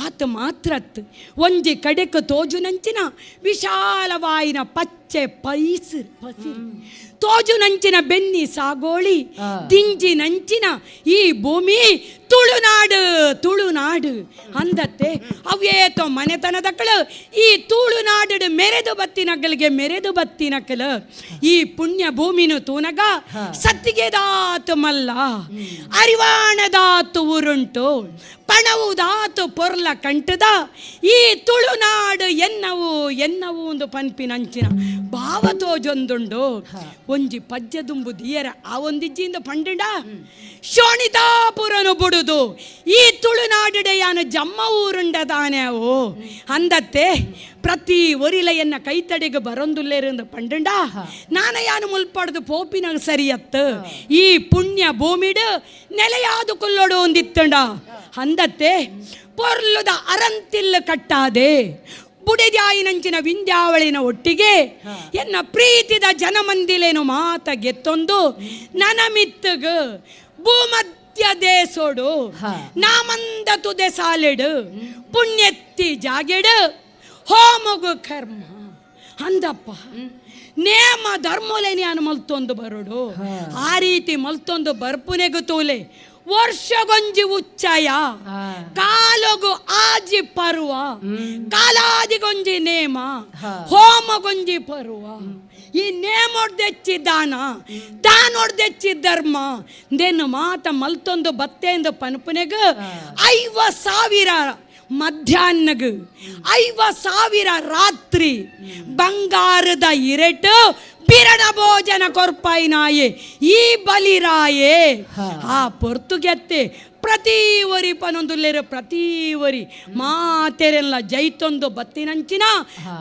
ಆತ ಮಾತ್ರತ್ ಒಂಜಿ ಕಡೆಕ ತೋಜು ನಂಚಿನ ವಿಶಾಲವಾಯಿನ ಪಚ್ಚೆ ಪೈಸು ಪಸಿರು ತೋಜು ನಂಚಿನ ಬೆನ್ನಿ ಸಾಗೋಳಿ ದಿಂಜಿ ನಂಚಿನ ಈ ಭೂಮಿ ತುಳುನಾಡು ತುಳುನಾಡು ಅಂದತ್ತೆ ಅವ್ಯೇತೋ ಮನೆತನದಕ್ಕಳು ಈ ತುಳುನಾಡು. ತುಳುನಾಡು ಮೆರೆದು ಬತ್ತಿನಕಲಿಗೆ ಮೆರೆದು ಬತ್ತಿನಕಲ ಈ ಪುಣ್ಯ ಭೂಮಿನು ತೂನಗ ಸತ್ತಿಗೆದಾತು ಮಲ್ಲ ಅರಿವಾಣದಾತು ಊರುಂಟು ಪಣವುದಾತು ಪೊರ್ಲ ಕಂಟದ ಈ ತುಳುನಾಡು ಎನ್ನವು ಎನ್ನವು ಒಂದು ಪನ್ಪಿನಂಚಿನ ಭಾವತೋಜೊಂದುಂಡು. ಒಂಜಿ ಪಜ್ಜ ದುಂಬು ದಿಯರ ಆ ಒಂದಿಜ್ಜಿಂದ ಪಂಡಿಂಡ ಶೋಣಿತಾಪುರನು ಬುಡುದು ಈ ತುಳುನಾಡುಡೆಯಾನ ಜಮ್ಮ ಊರುಂಡ ತಾನೇವು ಅಂದತ್ತೆ ಪ್ರತಿ ಒರಿಲೆಯನ್ನ ಕೈತಡೆಗೆ ಬರೊಂದುಲ್ಲೇರಂದು ಪಂಡಂಡ ನಾನಯಾನು ಮುಲ್ಪಡ್ದು ಪೋಪಿನ ಸರಿಯತ್ತು ಈ ಪುಣ್ಯ ಭೂಮಿಡು ನೆಲೆಯಾದು ಕುಲ್ಲೊಡು ಒಂದಿತ್ತಂಡ ಅಂದತ್ತೆ ಪೊರ್ಲುದ ಅರಂತಿಲ್ಲ ಕಟ್ಟಾದೆ ಬುಡಿದ್ಯಾಯಿನಂಚಿನ ವಿಂದ್ಯಾವಳಿನ ಒಟ್ಟಿಗೆ ಎನ್ನ ಪ್ರೀತಿದ ಜನಮಂದಿಲೇನು ಮಾತ ಗೆತ್ತೊಂದು ನನಮಿತ್ತಗ ಭೂಮಧ್ಯ ದೇಸೋಡು ನಾಮಂದ ತುದೆ ಸಾಲೆಡು ಪುಣ್ಯತ್ತಿ ಜಾಗೆಡು ಹೋಮಗು ಕರ್ಮ ಅಂದಪ್ಪ ನೇಮ ಧರ್ಮಲೇನಿ ಅನು ಮಲ್ತೊಂದು ಬರೋಡು ಆ ರೀತಿ ಮಲ್ತೊಂದು ಬರ್ಪುನೆಗು ತೂಲೆ ವರ್ಷಗೊಂಜಿ ಉಚ್ಚಯ ಕಾಲಗು ಆಜಿ ಪರ್ವ ಕಾಲಾದಿಗೊಂಜಿ ನೇಮ ಹೋಮಗೊಂಜಿ ಪರ್ವ ಈ ನೇಮೊಡ್ದೆಚ್ಚಿ ದಾನ ದಾನೊಡ್ದೆಚ್ಚಿ ಧರ್ಮ then ಮಾತ ಮಲ್ತೊಂದು ಬತ್ತೆಂದು ಪನ್ಪುನೆಗ 50,000 ಮಧ್ಯಾಹ್ನಗ 50,000 ರಾತ್ರಿ ಬಂಗಾರದ ಇರೆಟು ಬಿರಣ ಭೋಜನ ಕೊರ್ಪಾಯಿನಾಯೆ ಈ ಬಲಿರಾಯೆ ಆ ಪೊರ್ತುಗೆತ್ತೆ ಪ್ರತಿ ಒರಿ ಪನೊಂದುಲ್ಲೇರು ಪ್ರತಿ ಒರಿ ಮಾತೆರೆಲ್ಲ ಜೈತೊಂದು ಬತ್ತಿನಂಚಿನ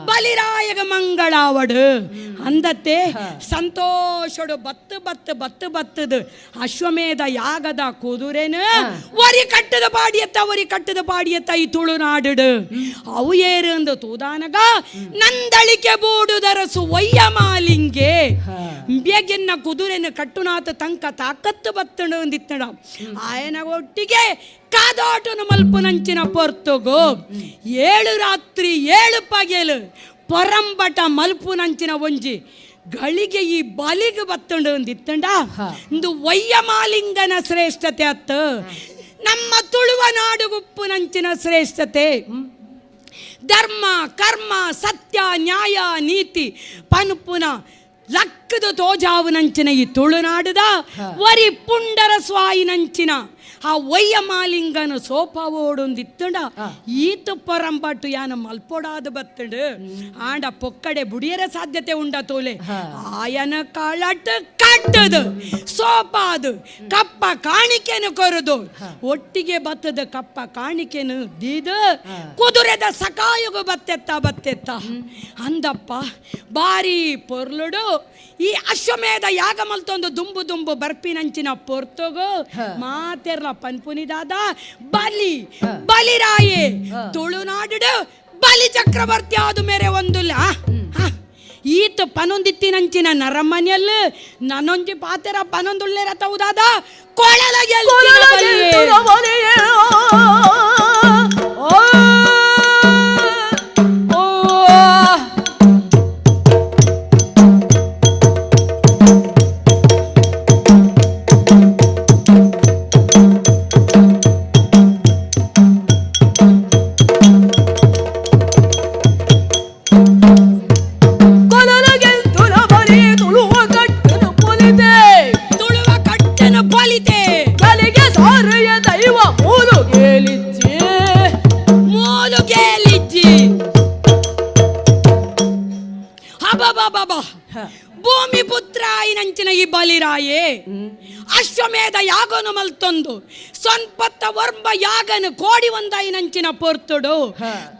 ಬಲಿರಾಯಗ ಮಂಗಳಾವಡು ಅಂದತ್ತೆ ಸಂತೋಷಡು ಬತ್ತು ಬತ್ತು ಬತ್ತು ಬತ್ತದು ಅಶ್ವಮೇಧ ಯಾಗದ ಕುದುರೆನು ಒರಿ ಕಟ್ಟದ ಪಾಡಿಯತ್ತ ಒರಿ ಕಟ್ಟದ ಪಾಡಿಯತ್ತ ಈ ತುಳುನಾಡು ಅವು ಏರು ಅಂದು ತೂದಾನಗ ನಂದಳಿಕೆ ಬೂಡುದರಸು ಒಯ್ಯ ಮಾಲಿಂಗೆ ಬೇಗೆನ್ನ ಕುದುರೆನ ಕಟ್ಟುನಾಥ ತಂಕ ತಾಕತ್ತು ಬತ್ತಣ ಅಂದಿತ್ತಣ ಆಯನ ಒಟ್ಟಿಗೆ ಕಾದಾಟನು ಮಲ್ಪುನಂಚಿನ ಪೊರ್ತುಗು 7 ರಾತ್ರಿ 7 ಪಗೆಲು ಪೊರಂಬಟ ಮಲ್ಪುನಂಚಿನ ಒಂಜಿ ಗಳಿಗೆ ಈ ಬಲಿಗೆ ಬತ್ತಂಡು ಅಂದಿತ್ತಂಡ ಇಂದು ಒಯ್ಯ ಮಾಲಿಂಗನ ಶ್ರೇಷ್ಠತೆ ಅತ್ತ ನಮ್ಮ ತುಳುವ ನಾಡುಗುಪ್ಪುನಂಚಿನ ಶ್ರೇಷ್ಠತೆ ಧರ್ಮ ಕರ್ಮ ಸತ್ಯ ನ್ಯಾಯ ನೀತಿ ಪನುಪುನ ಲಕ್ಕದ ತೋಜಾವುನಂಚಿನ ಈ ತುಳುನಾಡುದ ವರಿ ಪುಂಡರ ಸ್ವಾಯಿನಂಚಿನ ಆ ಒಯ್ಯ ಮಾಲಿಂಗನ ಸೋಪ ಓಡೊಂದಿತ್ತಂಡ ಈತ ಪರಂಬಾಟು ಯಾನ ಮಲ್ಪೊಡಾದ ಬತ್ತಂಡು ಆಂಡ ಪೊಕ್ಕಡೆ ಬುಡಿಯರ ಸಾಧ್ಯತೆ ಉಂಡ ತೋಲೆ ಆಯನ ಕಾಳಟ ಕಟ್ಟದು ಸೋಪಾದು ಕಪ್ಪ ಕಾಣಿಕೆನು ಕೊರದು ಒಟ್ಟಿಗೆ ಬತ್ತದ ಕಪ್ಪ ಕಾಣಿಕೆನು ದೀದು ಕುದುರೆದ ಸಕಾಯುಗು ಬತ್ತೆತ್ತ ಬತ್ತೆತ್ತ ಅಂದಪ್ಪ ಬಾರಿ ಪೊರ್ಲುಡು ಈ ಅಶ್ವಮೇಧ ಯಾಗ ಮಲ್ತೊಂದು ದುಂಬು ದುಂಬು ಬರ್ಪಿನಂಚಿನ ಪೊರ್ತುಗು ಮಾತೆರ್ಲ ಪನ್ಪುನಿದಾದ ಬಲಿ ಬಲಿರಾಯೆ ತುಳುನಾಡು ಬಲಿ ಚಕ್ರವರ್ತಿ ಆದ ಮೇರೆ ಒಂದುಲ್ಲ ಈತ ಪನೊಂದಿತ್ತಿನಂಚಿನ ನರಮನೆಯಲ್ಲಿ ನನ್ನೊಂಜಿ ಪಾತೆರ ಪನೊಂದುಳ್ಳೆರ ತೌದಾದ ಕೊಳಲ ಗೆಲ್ತಿನ ಬಲಿಯೇ. ಭೂಮಿ ಪುತ್ರ ನಂಚಿನ ಈ ಬಲಿರಾಯೇ ಅಶ್ವಮೇಧ ಯಾಗನು ಮಲ್ತೊಂದು ಸೊನ್ಪತ್ತ ವರ್ಮ ಯಾಗನು ಕೋಡಿ ಒಂದಾಯಿನಂಚಿನ ಪೊರ್ತುಡು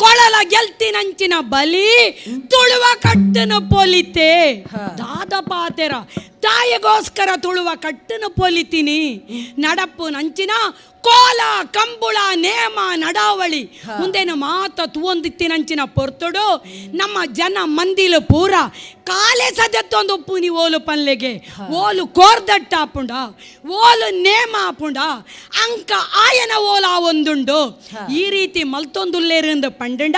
ಕೊಳಲ ಗೆಲ್ತಿನಂಚಿನ ಬಲಿ ತುಳುವ ಕಟ್ಟನು ಪೊಲಿತೆ ದಾದ ಪಾತೆರ ತಾಯಿಗೋಸ್ಕರ ತುಳುವ ಕಟ್ಟನು ಪೊಲಿತೀನಿ ನಡಪ್ಪು ನಂಚಿನ ಕೋಲ ಕಂಬುಳ ನೇಮ ನಡಾವಳಿ ಮುಂದೇನು ಮಾತ ತೂವೊಂದಿತ್ತಿನಂಚಿನ ಪೊರ್ತುಡು ನಮ್ಮ ಜನ ಮಂದಿಲು ಪೂರ ಕಾಲೆ ಸಜತ್ತೊಂದು ಉಪ್ಪು ಓಲು ಪಲ್ಲೆಗೆ ಓಲು ಕೋರ್ದಟ್ಟ ಆಪುಂಡ ಓಲು ನೇಮ ಆಪುಂಡ ಅಂಕ ಆಯನ ಓಲ ಒಂದುಂಡು ಈ ರೀತಿ ಮಲ್ತೊಂದುಲ್ಲೇರಿಂದ ಪಂಡಂಡ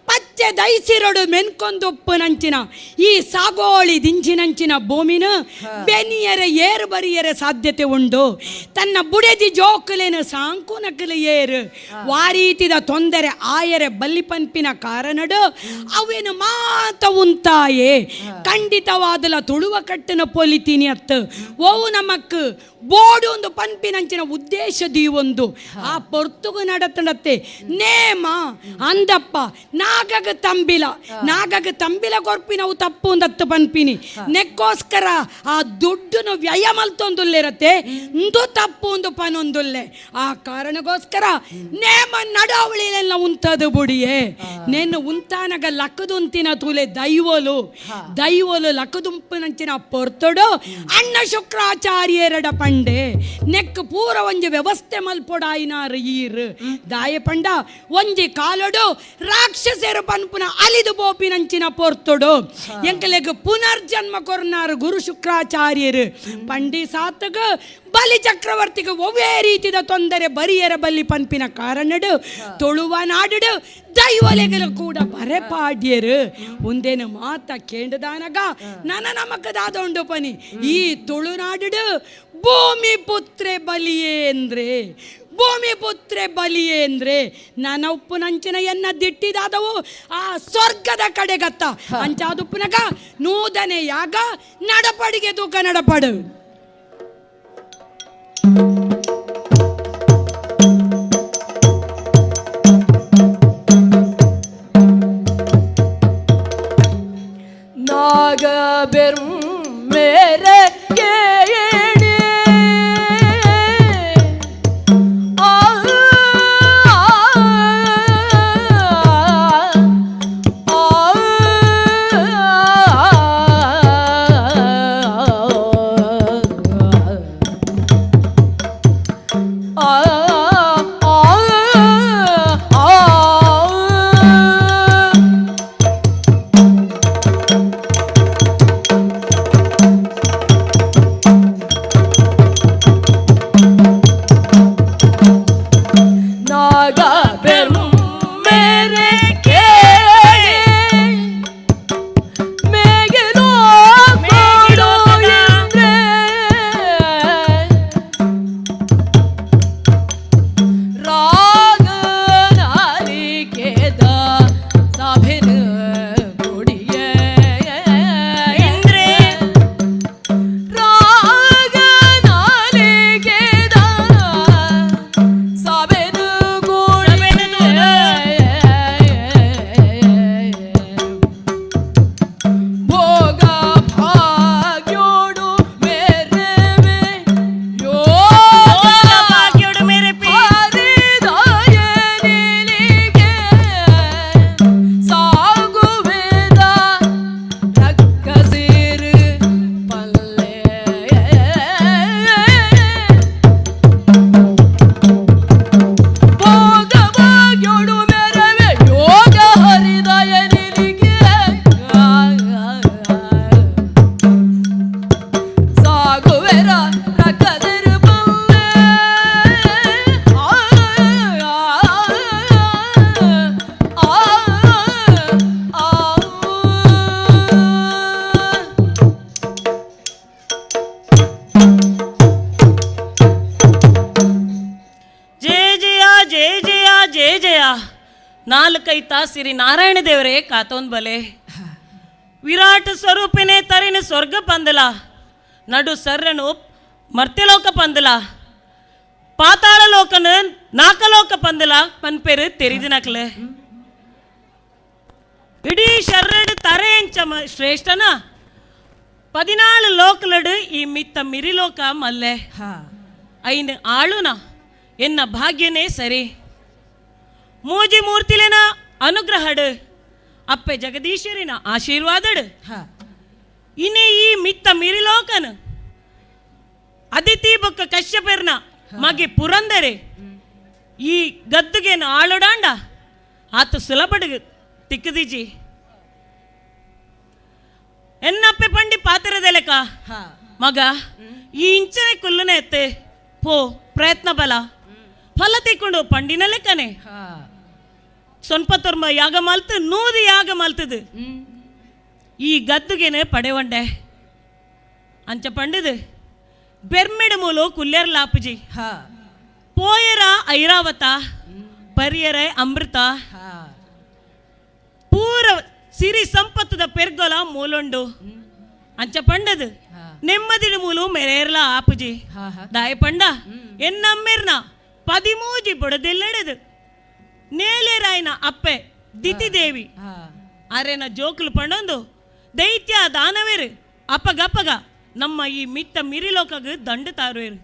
ಪಚ್ಚೆ ದೈಸಿರೊಡು ಮೆನ್ಕೊಂದುಪ್ಪುನಂಚಿನ ಈ ಸಾಗೋಳಿ ದಿಂಜಿನಂಚಿನ ಭೂಮಿನ ಬೆನಿಯರೆ ಏರು ಬರಿಯರೆ ಸಾಧ್ಯತೆ ಉಂಡು. ತನ್ನ ಬುಡೆದಿ ಜೋಕುಲೇನು ಸಾಂಕು ನಕಲು ಏರು ವಾರೀತಿದ ತೊಂದರೆ ಆಯರೆ ಬಲ್ಲಿ ಪನ್ಪಿನ ಕಾರಣಡು ಅವೇನು ಮಾತ ಉಂತಾಯೆ. ಖಂಡಿತವಾದಲ ತುಳುವ ಕಟ್ಟಿನ ಪೊಲಿತೀನಿ ಅತ್ತು ಓವು ನಮಕ್ ಬೋಡು ಒಂದು ಪನ್ಪಿನಂಚಿನ ಉದ್ದೇಶ ದೀವೊಂದು ಆ ಪೊರ್ತುಗು ನಡತನತ್ತೆ ನೇಮ ಅಂದಪ್ಪ ನಾಗಗ ತಂಬಿಲ ನಾಗಗ ತಂಬಿಲ ಕೊರ್ಪಿನವು ತಪ್ಪು ಒಂದತ್ತು ಪನ್ಪಿನಿ ನೆಕ್ಕೋಸ್ಕರ ಆ ದುಡ್ಡುನು ವ್ಯಯ ಮಲ್ತೊಂದುಲ್ಲೇರತ್ತೆ ಇಂದು ತಪ್ಪು ಒಂದು ಪನೊಂದುಲ್ಲೆ. ಆ ಕಾರಣಕ್ಕೋಸ್ಕರ ನೇಮ ನಡವಳಿಲೆಲ್ಲ ಉಂತದು ಬುಡಿಯೇ ನೆನ್ನು ಉಂತಾನಗ ಲಕ್ಕದುಂತಿನ ತೂಲೆ ದೈವೋಲು ದೈವೋಲು ಲಕ್ಕದುಂಪಿನಂಚಿನ ಪೊರ್ತೊಡು ಅಣ್ಣ ಶುಕ್ರಾಚಾರ್ಯರಡ ಪಂಡೆ ನೆಕ್ ಪೂರ ಒಂಜಿ ವ್ಯವಸ್ಥೆ ಮಲ್ಪೊಡಾಯಿನಾರು ಈರ್ ದಾಯ ಪಂಡ ಒಂಜಿ ಕಾಲೊಡು ರಾಕ್ಷಸರು ಪನ್ಪುನ ಅಲಿದು ಬೋಪಿನಂಚಿನ ಪೊರ್ತೊಡು ಎಂಕಲೆಗ್ ಪುನರ್ಜನ್ಮ ಕೊರ್ನಾರು ಗುರು ಶುಕ್ರಾಚಾರ್ಯರು ಪಂಡಿ ಸಾತಗ ಬಲಿ ಚಕ್ರವರ್ತಿಗೆ ಒವ್ವೇ ರೀತಿದ ತೊಂದರೆ ಬರಿಯರ ಬಲ್ಲಿ ಪನ್ಪಿನ ಕಾರಣಡು ತೊಳುವ ನಾಡು ದೈವಲೆಗಲು ಕೂಡ ಬರೆಪಾಡ್ಯರು ಒಂದೇನು ಮಾತ ಕೇಂಡದಾನಗ ನನ ನಮಕದಾದ ಉಂಡು ಪನಿ ಈ ತುಳುನಾಡು ಭೂಮಿ ಪುತ್ರೆ ಬಲಿಯೇ ಅಂದ್ರೆ ಭೂಮಿ ಪುತ್ರೆ ಬಲಿಯೇ ಅಂದ್ರೆ ನನ್ನ ಉಪ್ಪುನಂಚಿನ ಎನ್ನ ದಿಟ್ಟಿದಾದವು ಆ ಸ್ವರ್ಗದ ಕಡೆಗತ್ತ ಅಂಚಾದುಪ್ಪುನಗ ನೂದನೆ ಯಾಗ ನಡಪಡಿಗೆ ತೂಕ ನಡಪಡು. ನಾಗ ಬೆರು ಮೇರೆ ಕೇಳಿ ಆ ಆ ಆ ನಾಗ ಬೆರು ಮೇರೆ ಕೇಳಿ ಮೇಗಿಲೋ ಕೊಡು ಇಂದ್ರೆ ರಾಗ ನಾಲಿಕೆದ ಸಭೆನ ಕೊಡಿಯೇ ಇಂದ್ರೆ ರಾಗ ನಾಲಿಕೆದ ಸಭೆನ ಕೊಡಿಯೇ ಭೋಗ ಭಾಗ್ಯೋಡು ಮೇರೆ ಮೇ ಯೋಗ ಭಾಗ್ಯೋಡು ಮೇರೆ ಪೇ ಹರಿದಯನಿಗೆ ಸಾಗುವೇದ ರಕ್ಕಸಿರು ಪಲ್ಲೆ ಭೋಗ ಭಾಗ್ಯೋಡು ಮೇರವೇ ಯೋಗ ಹರಿದಯನಿಗೆ ಸಾಗುವೆರ ರಕ್ಕಸಿರು ಪಲ್ಲೆ ಆ ಆ ಆ ಜಯ ಜಯ ಜಯ ಜಯ ಜಯ ಜಯ ನಾಲ್ಕೈತ ಸಿರಿ ನಾರಾಯಣ ದೇವರೇ ಕಾತೋನ್ ಬಲೆ ವಿರಾಟ್ ಸ್ವರೂಪಿನೇ ತರಿನ ಸ್ವರ್ಗ ಪಂದಲ ನಡು ಸರ್ರನು ಮರ್ತ್ಯಲೋಕ ಪಂದಲ ಪಾತಾಳ ಲೋಕನ ನಾಕಲೋಕ ಪಂದಲ ಪನ್ಪೇರು ತೆರಿದಿನಕ್ಲೆ ಇಡೀ ಶರ್ರಡು ತರೆ ಎಂಚ ಶ್ರೇಷ್ಠನ 14 ಲೋಕಲಡು ಈ ಮಿತ್ತ ಮಿರಿಲೋಕ ಮಲ್ಲೆ ಐನು ಆಳುನ ಎನ್ನ ಭಾಗ್ಯನೇ ಸರಿ ಮೂಜಿ ಮೂರ್ತಿಲೇನ ಅನುಗ್ರಹಡು ಅಪ್ಪೆ ಜಗದೀಶ್ವರಿನ ಆಶೀರ್ವಾದಡು ಇನಿ ಈ ಮಿತ್ತ ಮಿರಿಲೋಕನ ಅದಿತಿ ಬೊಕ್ಕ ಕಶ್ಯಪೆರ್ನ ಮಗೆ ಪುರಂದರೆ ಈ ಗದ್ದುಗೇನು ಆಳುಡಾಂಡ ಆತ ಸುಲಭಡು ತಿಕ್ಕದಿಜಿ ಎನ್ನಪ್ಪೆ ಪಂಡಿ ಪಾತ್ರದೆಲೆಕ ಮಗ ಈ ಇಂಚನೆ ಕುಲ್ಲನೆ ಎತ್ತೆ ಪೋ ಪ್ರಯತ್ನ ಬಲ ಫಲ ತಿಕ್ಕೊಂಡು ಪಂಡಿನ ಲೆಕ್ಕನೆ. ಸೊನ್ಪತ್ತೊರ್ಮ ಯಾಗ ಮಲ್ತು 100 ಯಾಗ ಮಲ್ತದು ಈ ಗದ್ದುಗೆನೆ ಪಡೆವಂಡೆ ಅಂಚ ಪಂಡದು ಬೆರ್ಮೆಡು ಮೂಲು ಕುಲ್ಲೇರ್ ಲಾಪುಜಿ ಪೋಯರ ಐರಾವತ ಪರಿಯರ ಅಮೃತ ಪೂರ ಸಿರಿ ಸಂಪತ್ತದ ಪೆರ್ಗೊಲ ಮೂಲೊಂಡು ಅಂಚ ಪಂಡದು ನೆಮ್ಮದಿಡು ಮೂಲು ಮೆರೇರ್ಲ ಆಪುಜಿ ದಾಯ ಪಂಡ ಎನ್ನಮ್ಮೆರ್ನ 13 ಬೊಡದೆಲ್ಲೆಡದು ನೇಲೇರಾಯನ ಅಪ್ಪೆ ದಿತಿದೇವಿ ಅರೆನ ಜೋಕುಲು ಪಂಡೊಂದು ದೈತ್ಯ ದಾನವೇರು ಅಪಗಪಗ ನಮ್ಮ ಈ ಮಿತ್ತ ಮಿರಿಲೋಕಗ ದಂಡು ತಾರುವೇರು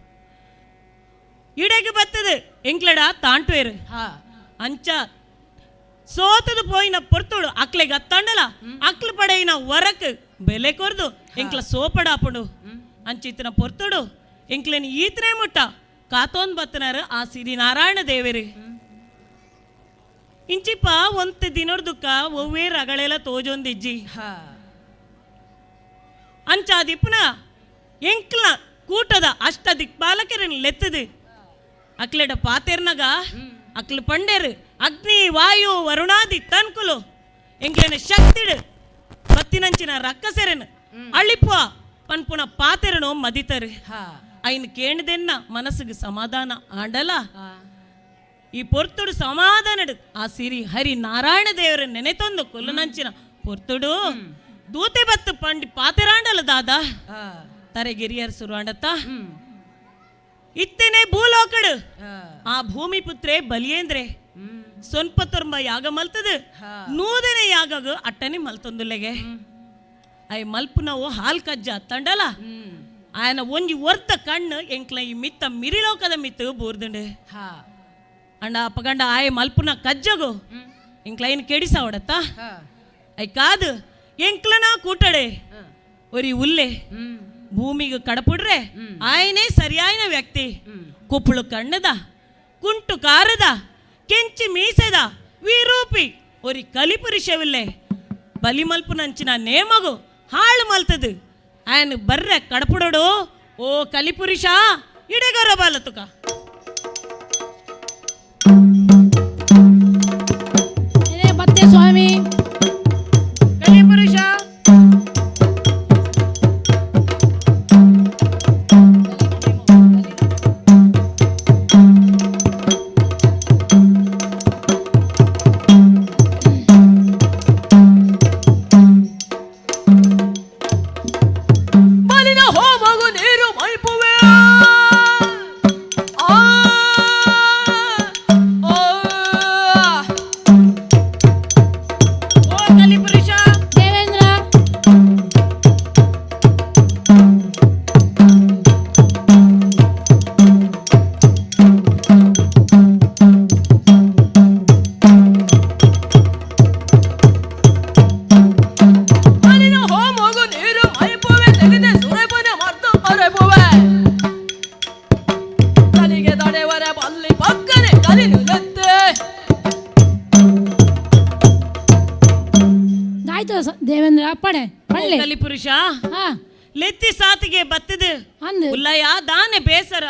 ಇಡೆಗೆ ಬತ್ತದು ಎಂಕ್ಲಡ ತಾಂಟುವೇರು ಅಂಚ ಸೋತದು ಪೋಯಿನ ಪೊರ್ತುಡು ಅಕ್ಲೆಗೆ ಅತ್ತಂಡಲ ಅಕ್ಲು ಪಡೆಯಿನ ವರಕ್ ಬೆಲೆ ಕೊರ್ದು ಎಂಕ್ಲ ಸೋಪಡಾಪುಡು ಅಂಚಿತ್ತಿನ ಪೊರ್ತುಡು ಎಂಕ್ಲೆನ್ ಈತನೇ ಮುಟ್ಟ ಕಾತೋನ್ ಬತ್ತನಾರು ಆ ಸಿರಿ ನಾರಾಯಣ ದೇವರು ಇಂಚಿಪ ಒಂತ ದಿನರ್ದುಕ್ಕ ಒವ್ವೇ ರಗಳೆಲ್ಲ ತೋಜೊಂದಿಜ್ಜಿ ಅಂಚಾದಿಪ್ಪನ ಎಂಕ್ಲ ಕೂಟದ ಅಷ್ಟ ದಿಕ್ಪಾಲಕರನ್ ಲೆತ್ತದು ಅಕ್ಲೆಡ ಪಾತೆರ್ನಗ ಅಕ್ಲು ಪಂಡೇರು ಅಗ್ನಿ ವಾಯು ವರುಣಾದಿ ತನ್ಕುಲು ಎಂಕ್ಲೆನ ಶಕ್ತಿಡು ಬತ್ತಿನಂಚಿನ ರಕ್ಕಸೆರೆನ್ ಅಳ್ಳಿಪ್ಪ ಪನ್ಪುನ ಪಾತೆರನು ಮದಿತರು ಐನ್ ಕೇಣದೆನ್ನ ಮನಸ್ಸಿಗೆ ಸಮಾಧಾನ ಆಂಡಲ ಈ ಪೊರ್ತುಡು ಸಮಾಧಾನಡು ಆ ಸಿರಿ ಹರಿ ನಾರಾಯಣ ದೇವರ ನೆನೆತೊಂದು ಕೊಲ್ಲುನಂಚಿನ ಪೊರ್ತುಡು ದೂತೆ ಬತ್ತು ಪಂಡಿ ಪಾತೆರಾಂಡಲ ದಾದಾ ತರೆಗಿರಿಯರ್ ಸುರುವಾಂಡತ್ತ ಇತ್ತೇನೆ ಭೂಲೋಕಡು ಆ ಭೂಮಿ ಪುತ್ರೆ ಬಲಿಯೇಂದ್ರೆ ಸೊನ್ಪತ್ತೊರ್ಂಬ ಯಾಗ ಮಲ್ತದು ನೂದನೆ ಯಾಗಾಗ ಅಟ್ಟನೆ ಮಲ್ತೊಂದುಲೆಗೆ I ಮಲ್ಪುನವು ಹಾಲ್ ಕಜ್ಜ ತಂಡಲ ಆಯನ ಒಂಜಿ ಒರ್ತ ಕಣ್ಣು ಎಂಕ್ಲ ಈ ಮಿತ್ತ ಮಿರಿಲೋಕದ ಮಿತ್ತು ಬೂರ್ದುಂಡು ಅಂಡ ಅಪ್ಪಗಂಡ ಆಯ್ ಮಲ್ಪುನ ಕಜ್ಜಗು ಎಂಕ್ಲ ಐನ್ ಕೆಡಿಸಾವಡತ್ತ I ಕಾದು ಎಂಕ್ಲನ ಕೂಟಡೆ ಒರಿ ಉಲ್ಲೆ ಭೂಮಿಗೆ ಕಡಪುಡ್ರೆ ಆಯನೇ ಸರಿಯಾಯಿನ ವ್ಯಕ್ತಿ ಕುಪ್ಪಳು ಕಣ್ಣದ ಕುಂಟು ಕಾರದ ಕೆಂಚಿ ಮೀಸೆದ ವಿರೂಪಿ ಒರಿ ಕಲಿಪುರುಷವಿಲ್ಲೆ ಬಲಿ ಮಲ್ಪುನಂಚಿನ ನೇಮಗು ಹಾಳು ಮಲ್ತದು ಆಯನ ಬರ್ರೆ ಕಡಪುಡೋಡು ಓ ಕಲಿಪುರುಷ ಇಡೆಗರ ಬಾಲತುಕ ಬತ್ತೆ ಸ್ವಾಮಿ ಕಲಿಪುರುಷ ಬಲಿನ ಹೋಮಗು ನೀರು ಮೈಪುವೆ ಆ ಆ ಓ ಕಲಿಪುರುಷ ದೇವೇಂದ್ರ ಬಲಿನ ಹೋಮಗು ನೀರು ಮೈಪುವೆ ತೆಗೆದೆ ಸುರಪನ ಮರ್ತು ಅರೆಪುವೆ ಕಲಿಗೆ ತಡೆವರ ಬಲ್ಲಿ ಪಕ್ಕನೆ ಕಲಿ ನುಲತ್ತೆ ಆಯ್ತು ದೇವೇಂದ್ರ ಪಡೆ ಪಳ್ಳೆ ಕಲಿಪುರುಷ ಲೆತ್ತಿ ಸಾತಿಗೆ ಬತ್ತದು ಉಲ್ಲಯ ದಾನೆ ಬೇಸರ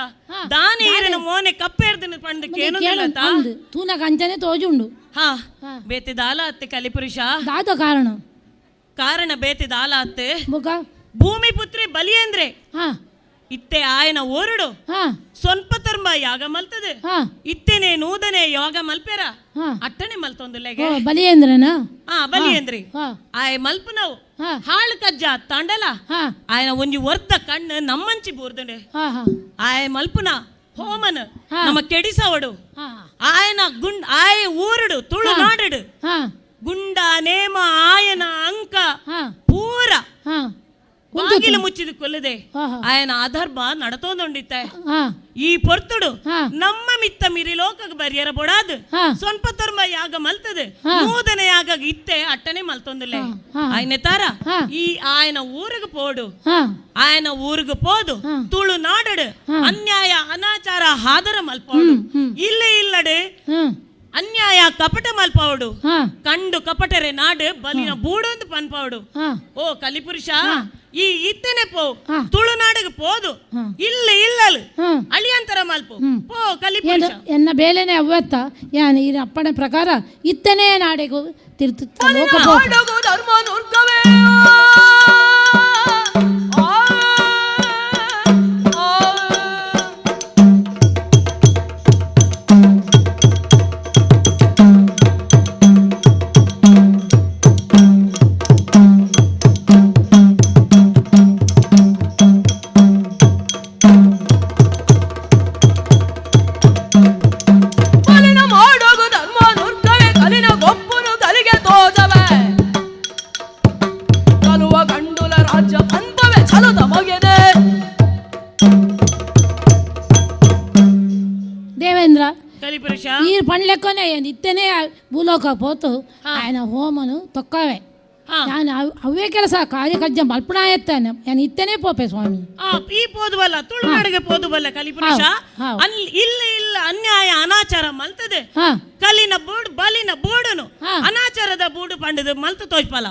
ದಾನೆ ಈರನ ಮೋನೆ ಕಪ್ಪೇರ್ದನ ಪಂಡ ಕೇನುದಿಲ್ಲತ ಅಂದು ತೂನಕ ಅಂಚನೆ ತೋಜುಂಡು ಹಾ ಬೇತೆ ದಾಲ ಅತ್ತೆ ಕಲಿಪುರುಷ ದಾದ ಕಾರಣ ಕಾರಣ ಬೇತೆ ದಾಲ ಅತ್ತೆ ಬುಕ ಭೂಮಿ ಪುತ್ರಿ ಬಲಿಯೇಂದ್ರೆ ಇತ್ತೆ ಆಯನ ಓರುಡು ಸೊನ್ಪತರ್ಮ ಯಾಗ ಮಲ್ತದೆ ಇತ್ತೆನೆ ನೂದನೆ ಯಾಗ ಮಲ್ಪೆರ ಅಟ್ಟಣೆ ಮಲ್ತೊಂದುಲೆಗೆ ಓ ಬಲಿಯೇಂದ್ರನಾ ಆ ಬಲಿಯೇಂದ್ರಿ ಆಯ ಮಲ್ಪನವು ಹಾಳು ಕಜ್ಜ ತಾಂಡಲ ಆಯನ ಒಂಜಿ ಒರ್ದ ಕಣ್ಣು ನಮ್ಮಂಚಿ ಬೂರ್ದಂಡೆ ಆಯ ಮಲ್ಪುನ ಹೋಮನ ನಮ್ಮ ಕೆಡಿಸವಡು ಆಯನ ಗುಂಡ್ ಆಯ ಊರುಡು ತುಳುನಾಡುಡು ಗುಂಡ ನೇಮ ಆಯನ ಅಂಕ ಪೂರ ಬಾಗಿಲು ಮುಚ್ಚಿದ ಕೊಲ್ಲದೆ ಆಯನ ಅಧರ್ಮ ನಡತೋಂದುಂಡಿತ್ತೆ ಈ ಪೊರ್ತುಡು ನಮ್ಮ ಮಿತ್ತ ಮಿರಿ ಲೋಕಗ್ ಬರಿಯರ ಬೊಡಾದು ಸ್ವಲ್ಪ ತರ್ಮ ಯಾಗ ಮಲ್ತದೆ ನೂದನೆ ಯಾಗ ಇತ್ತೆ ಅಟ್ಟನೆ ಮಲ್ತೊಂದುಲೆ ಆಯನೆ ತಾರ ಈ ಆಯನ ಊರಿಗೆ ಪೋಡು ಆಯನ ಊರಿಗೆ ಪೋದು ತುಳು ನಾಡಡು ಅನ್ಯಾಯ ಅನಾಚಾರ ಹಾದರ ಮಲ್ಪೋಡು ಇಲ್ಲ ಇಲ್ಲಡೆ ಅನ್ಯಾಯ ಕಪಟ ಮಲ್ಪಾವಡು ಕಂಡು ಕಪಟರೆ ನಾಡು ಬಲಿನ ಬೂಡೊಂದು ಪನ್ಪಾವಡು. ಓ ಕಲಿಪುರುಷ, ಈ ಇತ್ತನೆ ಪೋ, ತುಳುನಾಡಿಗೆ ಪೋದು ಇಲ್ಲ ಇಲ್ಲಲು ಅಳಿಯಂತರ ಮಲ್ಪು ಪೋ ಕಲಿಪುರುಷ. ಎನ್ನ ಬೇಲೆನೆ ಅವ್ವತ್ತ ಯಾನ್ ಈ ಅಪ್ಪಣೆ ಪ್ರಕಾರ ಇತ್ತನೇ ನಾಡೆಗೂ ತಿರ್ತು ಲೋಕ ಧರ್ಮ ನುರ್ಗವೇ. ಪಣ್ಲೆಕ್ಕೊನೆ ಇತ್ತನೇ ಭೂಲೋಕ ಪೋತು ఆయన ಹೋಮನು ತೊಕ್ಕವೆ. ನಾನು ಅವೇ ಕೆಲಸ ಕಾರ್ಯಕಜ್ಜ ಮಲ್ಪಣ ಎತ್ತಾನೆ ನಾನು ಇತ್ತನೇ ಪೋಪೆ ಸ್ವಾಮಿ. ಈ ಪೋದುವಲ್ಲ ತುಳುನಾಡಿಗೆ ಪೋದುವಲ್ಲ ಕಲಿಪುರುಷ, ಅಲ್ಲಿ ಇಲ್ಲ ಇಲ್ಲ ಅನ್ಯಾಯ ಅನಾಚಾರ ಮಲ್ತದೆ. ಕಲಿನ ಬೂಡು ಬಲಿನ ಬೂಡುನು ಅನಾಚಾರದ ಬೂಡು ಪಂಡದು ಮಲ್ತು ತೋಜ್ಪಲ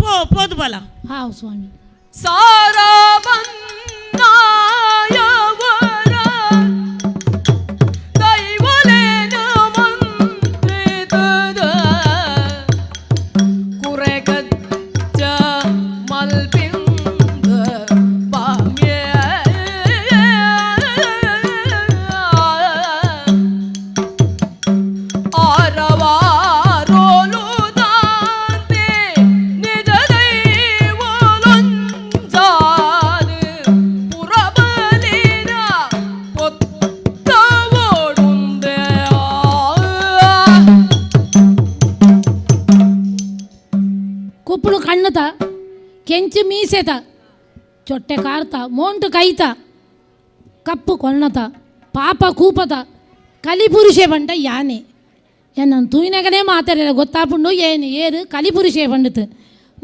ಪೋ ಪೋದುಬಲ. ಹಾವು ಸ್ವಾಮಿ. ಸಾರಾ ಕೆಂಚು ಮೀಸೆತ ಚೊಟ್ಟೆ ಕಾರ್ತ ಮೋಂಟು ಕೈತ ಕಪ್ಪು ಕೊಣ್ಣತ ಪಾಪ ಕೂಪತ ಕಲಿಪುರುಷೆ ಬಂಟ ಯಾನೆ ಎನ್ನ ತೂಯಿನಗನೇ ಮಾತಾಡ ಗೊತ್ತಾಪುಂಡು ಏನು ಏರು ಕಲಿಪುರುಷೆ ಬಂಡಿತು.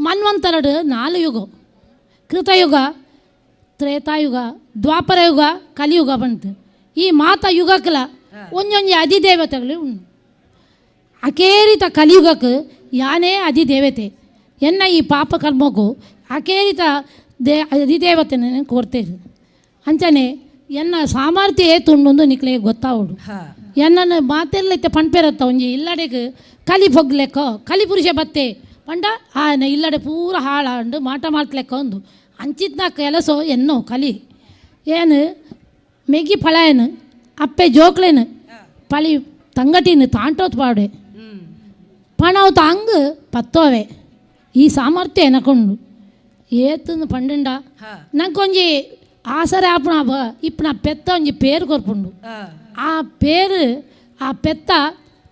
ಮನ್ವಂತರಡು 4 ಯುಗ, ಕೃತಯುಗ, ತ್ರೇತಾಯುಗ, ದ್ವಾಪರಯುಗ, ಕಲಿಯುಗ ಬಂತು. ಈ ಮಾತ ಯುಗಕ್ಕಲ ಒಂಜೊಂಜಿ ಅಧಿದೇವತೆಗಳು ಉಂಡು. ಅಕೇರಿತ ಕಲಿಯುಗಕ್ಕೆ ಯಾನೇ ಅಧಿದೇವತೆ ಎನ್ನ ಈ ಪಾಪ ಕರ್ಮಕ್ಕೂ ಅಕೇರಿತ ಅಧಿದೇವತೆನ ಕೋರ್ತೇರು. ಅಂಚನೆ ಎನ್ನ ಸಾಮರ್ಥ್ಯ ತುಂಡೊಂದು ನಿಕ್ಲೆ ಗೊತ್ತಾವಡು. ಎನ್ನನ್ನು ಮಾತೆಲ್ಲ ಇತ್ತೆ ಪಣ್ಪೇರತ್ತ ಒಂಜಿ ಇಲ್ಲಡೆಗೆ ಕಲಿ ಪೊಗ್ಲೆಕ್ಕೋ ಕಲಿ ಪುರುಷ ಬತ್ತೆ ಪಂಡ ಆಯನ ಇಲ್ಲಡೆ ಪೂರ ಹಾಳಾಂಡು ಮಾಟ ಮಾಡ್ಲೆಕ್ಕ ಒಂದು ಅಂಚಿತ್ನ ಕೆಲಸೋ ಎನ್ನೋ ಕಲಿ ಏನು ಮೆಗಿ ಫಳಯನು ಅಪ್ಪೆ ಜೋಕ್ಲೇನು ಪಳಿ ತಂಗಟಿನ ತಾಂಟೋತ್ ಪಾಡೆ ಪಣವು ತಾಂಗ್ ಪತ್ತೋವೆ. ಈ ಸಾಮರ್ಥ್ಯ ಎನಕೊಂಡು ಏತನ್ನು ಪಂಡುಂಡ ನಂಕೊಂಜಿ ಆಸರೆ ಆಪಣ ಇಪ್ಪನ ಪೆತ್ತ ಒಂಜಿ ಪೇರು ಕೊರ್ಪುಂಡು. ಆ ಪೇರು ಆ ಪೆತ್ತ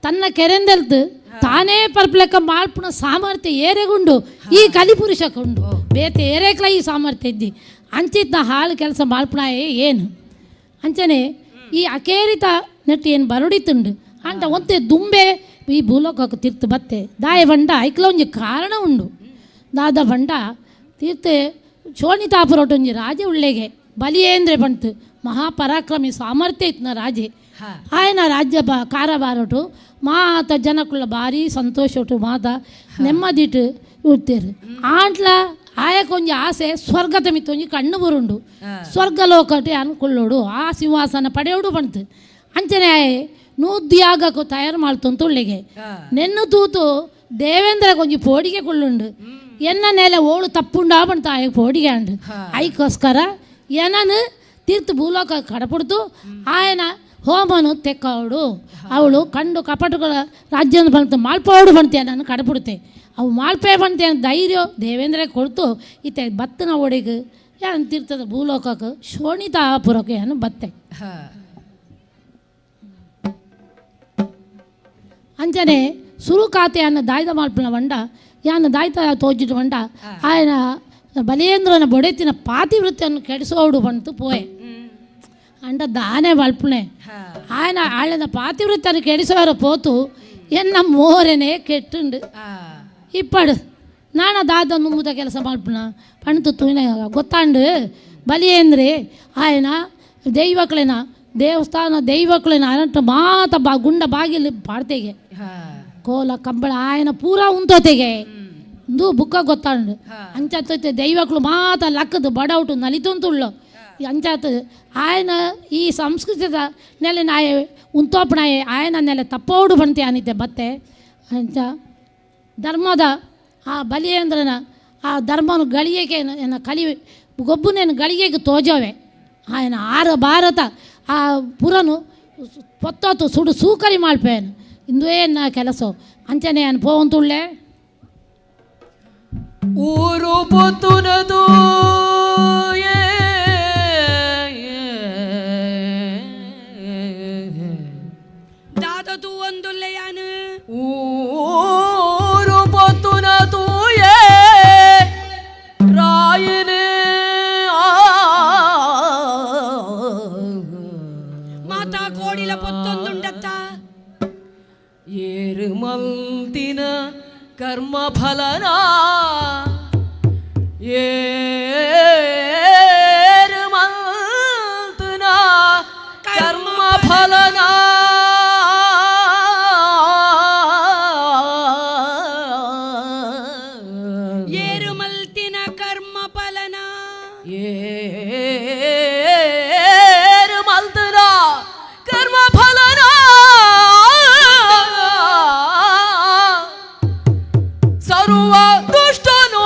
ತನ್ನ ಕೆರೆಂದೆಲ್ತು ತಾನೇ ಪರ್ಪಲೆಕ್ಕ ಮಾಲ್ಪುಣ ಸಾಮರ್ಥ್ಯ ಏರೆಗುಂಡು ಈ ಕಲಿಪುರುಷಕ್ಕುಂಡು. ಬೇತೆ ಏರೇಕ್ಲ ಈ ಸಾಮರ್ಥ್ಯ ಇದ್ದಿ ಅಂಚಿತ್ನ ಹಾಳು ಕೆಲಸ ಮಾಲ್ಪುಣ ಏನು ಅಂಚನೆ ಈ ಅಕೇರಿತ ನೆಟ್ಟು ಏನು ಬರುಡಿತುಂಡು ಅಂತ ಒಂತೆ ದುಂಬೆ ಈ ಭೂಲೋಕಕ್ಕೆ ತೀರ್ಥ ಬತ್ತೆ ದಾಯ ಬಂಡ ಐಕ್ಲ ಒಂಜಿ ಕಾರಣ ಉಂಡು. ದಾದ ಬಂಡ ತೀರ್ಥ ಶೋಣಿತಾಪುರೊಟ್ಟೊಂಜಿ ರಾಜೆ ಉಳ್ಳೆಗೆ ಬಲಿಯೇಂದ್ರೆ ಬಂತು ಮಹಾಪರಾಕ್ರಮಿ ಸಾಮರ್ಥ್ಯ ಇತ್ನ ರಾಜೆ. ಆಯನ ರಾಜ್ಯ ಬ ಕಾರಬಾರೊಟು ಮಾತ ಜನಕುള്ള ಭಾರಿ ಸಂತೋಷ ಮಾತ ನೆಮ್ಮದಿಟ್ಟು ಉಡ್ತೇರು. ಆಂಟ್ಲ ಆಯಕೊಂಜಿ ಆಸೆ ಸ್ವರ್ಗದ ಮಿತ್ತೊಂಜಿ ಕಣ್ಣು ಬರುಂಡು ಸ್ವರ್ಗ ಲೋಕಟೆ ಅನ್ಕೊಳ್ಳೋಡು ಆ ಸಿಂಹಾಸನ ಪಡೆಯೋಡು ಬಂತು. ಅಂಚನೆ ಆಯೆ ನೂದ್ಯಾಗಕ್ಕೂ ತಯಾರು ಮಾಡ್ತಂತ ಉಳ್ಳಿಗೆ ನೆನ್ನು ತೂತು ದೇವೇಂದ್ರ ಕೊಂಚ ಪೋಡಿಗೆ ಕೊಳ್ಳುಂಡು ಎನ್ನ ನೆಲೆ ಓಳು ತಪ್ಪುಂಡ ಬಂತ ಆಯ ಪೋಡಿಗೆ ಅಂಡು ಐಕೋಸ್ಕರ ಏನನು ತೀರ್ಥ ಭೂಲೋಕ ಕಡಪುಡ್ತು ಆಯನ ಹೋಮನು ತೆಕ್ಕವಡು ಅವಳು ಕಂಡು ಕಪಟಗಳ ರಾಜ್ಯನ ಬಂತು ಮಾಲ್ಪೋಡು ಬಂತೆ ನಾನು ಕಡಪುಡ್ತೆ ಅವು ಮಾಲ್ಪೆ ಬಂತೆ ಧೈರ್ಯ ದೇವೇಂದ್ರ ಕೊಡ್ತು ಇತ್ತೆ ಬತ್ತನ ಒಡೆಗೆ ಯಾನ್ ತೀರ್ಥದ ಭೂಲೋಕಕ್ಕೆ ಶೋಣಿತಾಪುರಕ್ಕೆ ಏನು ಬತ್ತೆ. ಅಂಚನೆ ಸುರುಕಾತೆ ಅನ್ನ ದಾಯ್ದ ಮಾಲ್ಪನ ಬಂಡ ಯಾನ ದಾಯ್ತ ತೋಜಿಟ್ಟು ಬಂಡ ಆಯನ ಬಲಿಯೇಂದ್ರನ ಬೊಡೆತಿನ ಪಾತಿವೃತ್ತಿಯನ್ನು ಕೆಡಿಸೋಡು ಬಂತು ಪೋಯೆ ಅಂಡ ದಾನೆ ಮಲ್ಪುಣೆ ಆಯನ ಆಳನ ಪಾತಿವೃತ್ತಿಯನ್ನು ಕೆಡಿಸೋರ ಪೋತು ಎನ್ನ ಮೋರೆನೆ ಕೆಟ್ಟುಂಡು ಇಪ್ಪಡು ನಾನ ದಾದ ನುಮ್ಮುದ ಕೆಲಸ ಮಲ್ಪುಣ ಪಣತು ತೂನ ಗೊತ್ತಾಂಡು ಬಲಿಯೇಂದ್ರೆ ಆಯನ ದೈವಕ್ಲೆನ ದೇವಸ್ಥಾನ ದೈವಕ್ಕಳಿನ ಅನಂತ ಮಾತ ಬಾ ಗುಂಡ ಬಾಗಿಲು ಪಾಡ್ತೆಗೆ ಕೋಲ ಕಂಬಳ ಆಯನ ಪೂರಾ ಉಂತೋತೆಗೆ ಇಂದು ಬುಕ್ಕ ಗೊತ್ತಾಂಡು ಅಂಚಾತ ದೈವಕ್ಕಳು ಮಾತ ಲಕ್ಕದು ಬಡೌಟು ನಲಿತುಂತುಳ್ಳು ಅಂಚಾತ ಆಯನ ಈ ಸಂಸ್ಕೃತದ ನೆಲೆ ನಾಯ ಉಂತೋಪಣಾಯ ಆಯನ ನೆಲೆ ತಪ್ಪೋಡು ಬಂತೆ ಅನಿತೆ ಬತ್ತೆ. ಅಂಚ ಧರ್ಮದ ಆ ಬಲಿಯೇಂದ್ರನ ಆ ಧರ್ಮನು ಗಳಿಗೆಗೆ ಎನ್ನ ಕಲಿ ಗೊಬ್ಬುನೇನು ಗಳಿಗೆಗೆ ತೋಜವೆ ಆಯನ ಆರ ಭಾರತ ಆ ಪುರನು ಪೊತ್ತೋತು ಸುಡು ಸೂಕರಿ ಮಾಳ್ಪೇನು ಇಂದುವೇ ನಾ ಕೆಲಸ ಅಂಚನೆ ಅನ್ ಪೋವಂತುಳ್ಳೆ. ಊರು ಪೊತ್ತುನದು ದಾದದು ಒಂದುಲ್ಲೆಯಾನು ಊರು ಪೊತ್ತುನ ತೂಯೇ ರಾಯನೇ ಮಾತಾ ಕೋಡಿಲ ಪೊತ್ತೊಂದುಂಡತ್ತ ಏರು ಮಲ್ತಿನ ಕರ್ಮ ಫಲನ ಏರು ಮಲ್ತಿನ ಕರ್ಮ ಫಲನ ಏರು ಮಲ್ತಿನ ಕರ್ಮ ಫಲನ ಏರು ಮಲ್ತಿನ ಕರ್ಮ ಫಲನ ಸರ್ವ ದುಷ್ಟನು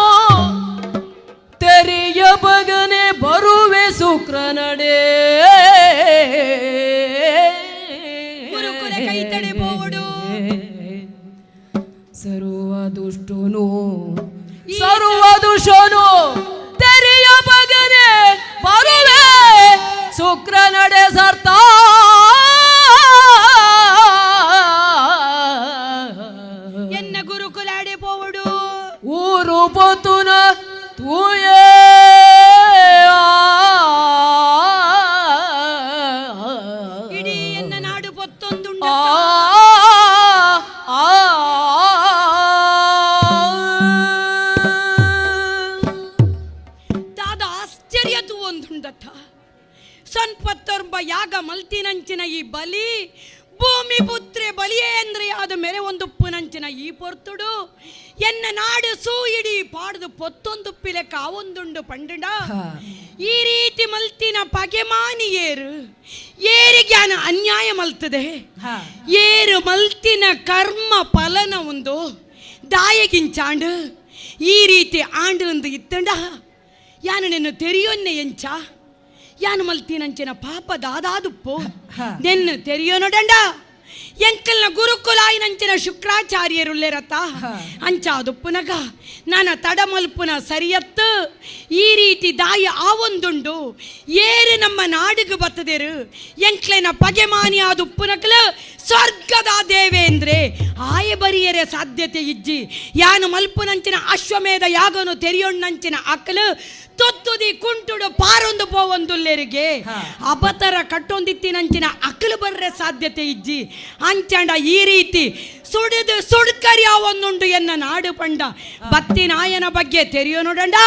ತೆರೆಯ ಬಗನೆ ಬರುವೆ ಶುಕ್ರನಡೆ ಗುರುಕುಲ ಕೈತಡೆ ಬೋಡು ಸರ್ವ ದುಷ್ಟನು ಸರ್ವ ದುಷ್ಟನು ತೆರೆಯ ಬಗನೆ ಬರುವೆ ಶುಕ್ರನಡೆ ಸರ್ತಾ ಎನ್ನ ಗುರುಕುಲಾಡೆ ಪೋವಡು ಊರು ಪೊತ್ತುನ ತೂಯೇ ಇಡೀ ಎನ್ನ ನಾಡು ಪೊತ್ತೊಂದುಂಡ ದಾದ ಆಶ್ಚರ್ಯ ತೂವೊಂದುಂಡತ್ತ ಸನ್ಪತ್ತೊರ್ಬ ಯಾಗ ಮಲ್ತಿನಂಚಿನ ಈ ಬಲಿ ಭೂಮಿ ಪುತ್ರೆ ಬಲಿಯೇ ಅಂದ್ರೆ ಆದ ಮೇರೆ ಒಂದು ಉಪ್ಪುನಂಚಿನ ಈ ಪೊರ್ತುಡು ಎನ್ನ ನಾಡು ಸೂ ಇಡೀ ಪಾಡ್ದು ಪೊತ್ತೊಂದುಪ್ಪಿಲೆ ಕಾವೊಂದುಂಡು ಪಂಡುಂಡ ಈ ರೀತಿ ಮಲ್ತಿನ ಪಗೆಮಾನಿ ಏರು ಏರಿಗ್ಯಾನ ಅನ್ಯಾಯ ಮಲ್ತದೆ ಏರು ಮಲ್ತಿನ ಕರ್ಮ ಫಲನ ಒಂದು ದಾಯಗಿಂಚಾಂಡು ಈ ರೀತಿ ಆಂಡು ಒಂದು ಇತ್ತಂಡ ಯಾನು ನಿನ್ನ ತೆರಿಯೊನ್ನೆ ಎಂಚ ಯಾನು ಮಲ್ತಿನಂಚಿನ ಪಾಪ ದಾದಾದುಪ್ಪು ನೆನ್ನು ತೆರಿಯೋನೊಡಂಡ ಎಂಕಲ್ನ ಗುರುಕುಲಾಯಿನಂಚಿನ ಶುಕ್ರಾಚಾರ್ಯರುಲ್ಲೆರತ ಅಂಚಾದುಪ್ಪುನಗ ನಾನ ತಡಮಲ್ಪುನ ಸರಿಯತ್ತು ಈ ರೀತಿ ದಾಯ ಆವೊಂದುಂಡು ಏರು ನಮ್ಮ ನಾಡಿಗೆ ಬತ್ತದೇರು ಎಂಕ್ಲೆನ ಪಗೆಮಾನಿ ಆದುಪ್ಪುನಕಲು ಸ್ವರ್ಗದ ದೇವೇಂದ್ರೆ ಆಯ ಬರಿಯರೆ ಸಾಧ್ಯತೆ ಇಜ್ಜಿ ಯಾನು ಮಲ್ಪುನಂಚಿನ ಅಶ್ವಮೇಧ ಯಾಗನು ತೆರಿಯೊಣ್ಣಂಚಿನ ಅಕ್ಕಲು ತೊತ್ತುದಿ ಕುಂಟುಡು ಪಾರೊಂದು ಪೋವೊಂದುಲ್ಲೆರಿಗೆ ಅಬತರ ಕಟ್ಟೊಂದಿತ್ತಿನಂಚಿನ ಅಕ್ಕಲು ಬರ್ರೆ ಸಾಧ್ಯತೆ ಇಜ್ಜಿ ಅಂಚಂಡ ಈ ರೀತಿ ಸುಡಿದು ಸುಡ್ಕರಿ ಒಂದುಂಡು ಎನ್ನ ನಾಡು ಪಂಡ ಬತ್ತಿನಾಯನ ಬಗ್ಗೆ ತೆರಿಯೋ ನೋಡಂಡ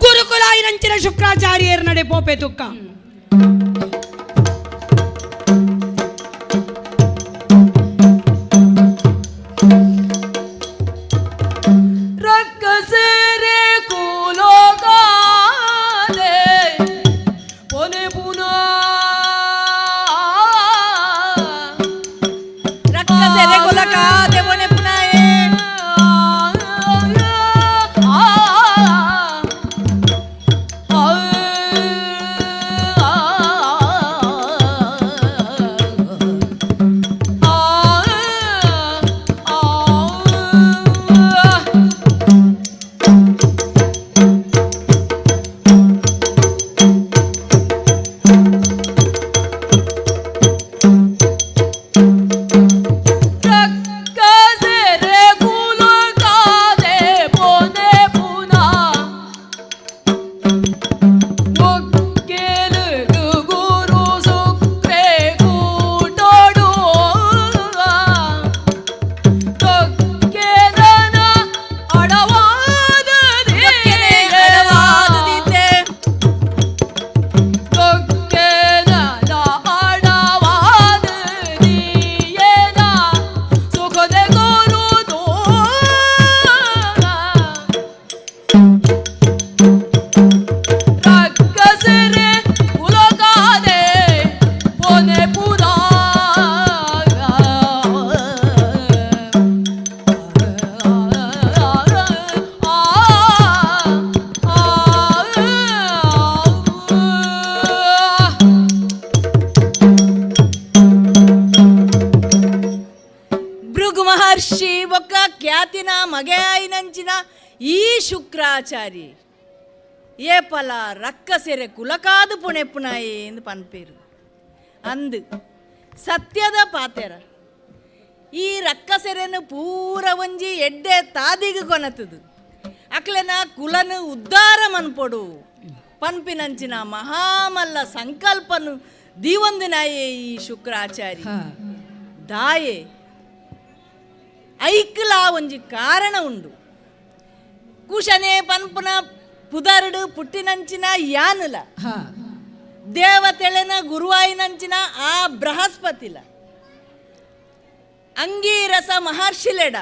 ಗುರುಕುಲಾಯಿನಂಚಿನ ಶುಕ್ರಾಚಾರ್ಯರ ನಡೆ ಪೋಪೆ ತುಕ್ಕ. ರಕ್ಕಸೆರೆ ಕುಲೋಗಾದೆ ಪೊನೆ ಪುನಾ ರಕ್ಕಸೆರೆ ಕುಲಕಾದೆ ಪೊನೆ ಪುನಾಯೇ ಆ ಆ ಆ. ಬೃಹಸ್ಪತಿನ ಮಗೆಯಾಯಿನಂಚಿನ ಈ ಶುಕ್ರಾಚಾರಿ ಏಪಲ ರಕ್ಕಸೆರೆ ಕುಲಕಾದು ಪುಣೆಪುನಾಯೇ ಎಂದು ಪನ್ಪೇರು ಅಂದು ಸತ್ಯದ ಪಾತೆರ. ಈ ರಕ್ಕಸೆರೆನು ಪೂರ ಒಂಜಿ ಎಡ್ಡೆ ತಾದಿಗೆ ಕೊನತದು ಅಕ್ಲೆನ ಕುಲನು ಉದ್ಧಾರ ಮನ್ಪೊಡು ಪನ್ಪಿನಂಚಿನ ಮಹಾಮಲ್ಲ ಸಂಕಲ್ಪನು ದೀವೊಂದಿನಾಯೇ ಈ ಶುಕ್ರಾಚಾರಿ. ದಾಯೆ ಐಕ್ಲಾ ಒಂಜಿ ಕಾರಣ ಉಂಡು. ಕುಶನೆ ಪನ್ಪುನ ಪುದರ್ಡು ಪುಟ್ಟಿನಂಚಿನ ಯಾನುಲ ದೇವತೆಳೆನ ಗುರುವಾಯಿನಂಚಿನ ಆ ಬೃಹಸ್ಪತಿಲ ಅಂಗೀರಸ ಮಹರ್ಷಿಲೆಡ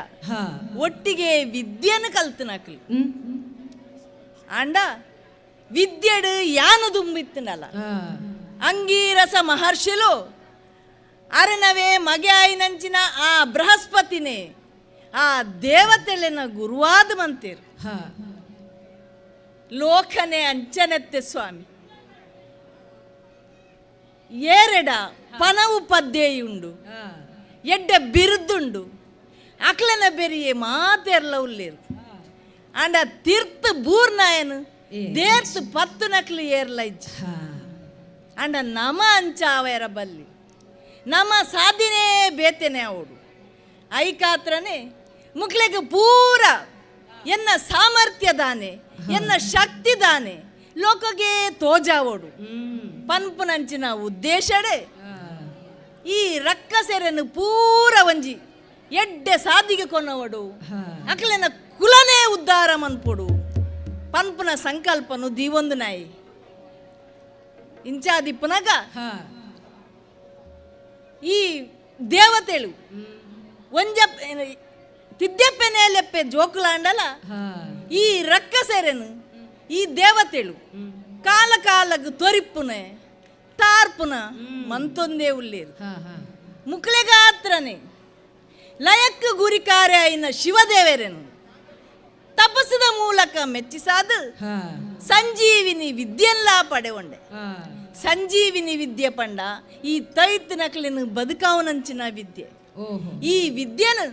ಒಟ್ಟಿಗೆ ವಿದ್ಯೆನು ಕಲ್ತನಕ್ಲು. ಆಂಡ ವಿದ್ಯೆಡು ಯಾನು ದುಂಬಿತ್ತನಲ್ಲ ಅಂಗೀರಸ ಮಹರ್ಷಿಲು ಅರನವೇ ಮಗೆಯಾಯಿನಂಚಿನ ಆ ಬೃಹಸ್ಪತಿನೇ ಆ ದೇವತೆಲೆನ ಗುರುವಾದ ಮಂತೇರು. ಲೋಕನೆ ಅಂಚನೆತ್ತೆ ಸ್ವಾಮಿ ಏರೆಡ ಪನವು ಪದ್ದೇಯುಂಡು ಎಡ್ಡೆ ಬಿರುದುಂಡು ಅಕ್ಲನ ಬೆರಿಯೆ ಮಾತೆರ್ಲ ಉಲ್ಲೇರು. ಆಂಡ ತೀರ್ಥ ಬೂರ್ನಾಯನು ದೇರ್ತು ಪತ್ತು ನಕ್ಲು ಏರ್ಲ ಇಜ್ಜಿ. ಆಂಡ ನಮ ಅಂಚಾವೆರ ಬಲ್ಲಿ ನಮ ಸಾಧಿನೇ ಬೇತೇನೆ ಅವಡು ಐಕಾತ್ರನೆ ಮುಕ್ಲೆಗೆ ಪೂರ ಎನ್ನ ಸಾಮರ್ಥ್ಯ ದಾನೆ ಎನ್ನ ಶಕ್ತಿ ದಾನೆ ಲೋಕಗೆ ತೋಜಾವೋಡು ಪನ್ಪುನಂಚಿನ ಉದ್ದೇಶಡೆ ಈ ರಕ್ಕಸೆರೆನು ಪೂರ ಒಂಜಿ ಎಡ್ಡೆ ಸಾದಿಗೆ ಕೊನವಡು ಅಕ್ಲೆನ ಕುಲನೇ ಉದ್ಧಾರ ಮನ್ಪೊಡು ಪನ್ಪುನ ಸಂಕಲ್ಪನು ದೀವೊಂದು ನಾಯಿ ಇಂಚಾದಿ ಪುನಗ ಈ ದೇವತೆಳು ಒಂಜ ತಿದ್ದೆಪ್ಪೆನೇಲೆಪ್ಪೆ ಜೋಕುಲಾಂಡಲ ಈ ರಕ್ಕಸೆರೆನು ಈ ದೇವತೆಳು ಕಾಲ ಕಾಲಗು ತೊರಿಪ್ಪುನೆ ತಾರ್ಪುನ ಮಂತೊಂದೇ ಉಳ್ಳೇರು. ಮುಕ್ಲೆಗಾತ್ರನೆ ಲಯಕ್ಕೆ ಗುರಿಕಾರೆ ಆಯಿನ ಶಿವದೇವರೆನು ತಪಸ್ಸದ ಮೂಲಕ ಮೆಚ್ಚಿಸಾದು ಸಂಜೀವಿನಿ ವಿದ್ಯೆಲ್ಲ ಪಡೆಗೊಂಡೆ. ಸಂಜೀವಿನಿ ವಿದ್ಯೆ ಪಂಡ ಈ ತೈತ್ ನಕಲಿನ ಬದುಕಾವನಂಚಿನ ವಿದ್ಯೆ. ಈ ವಿದ್ಯೆನು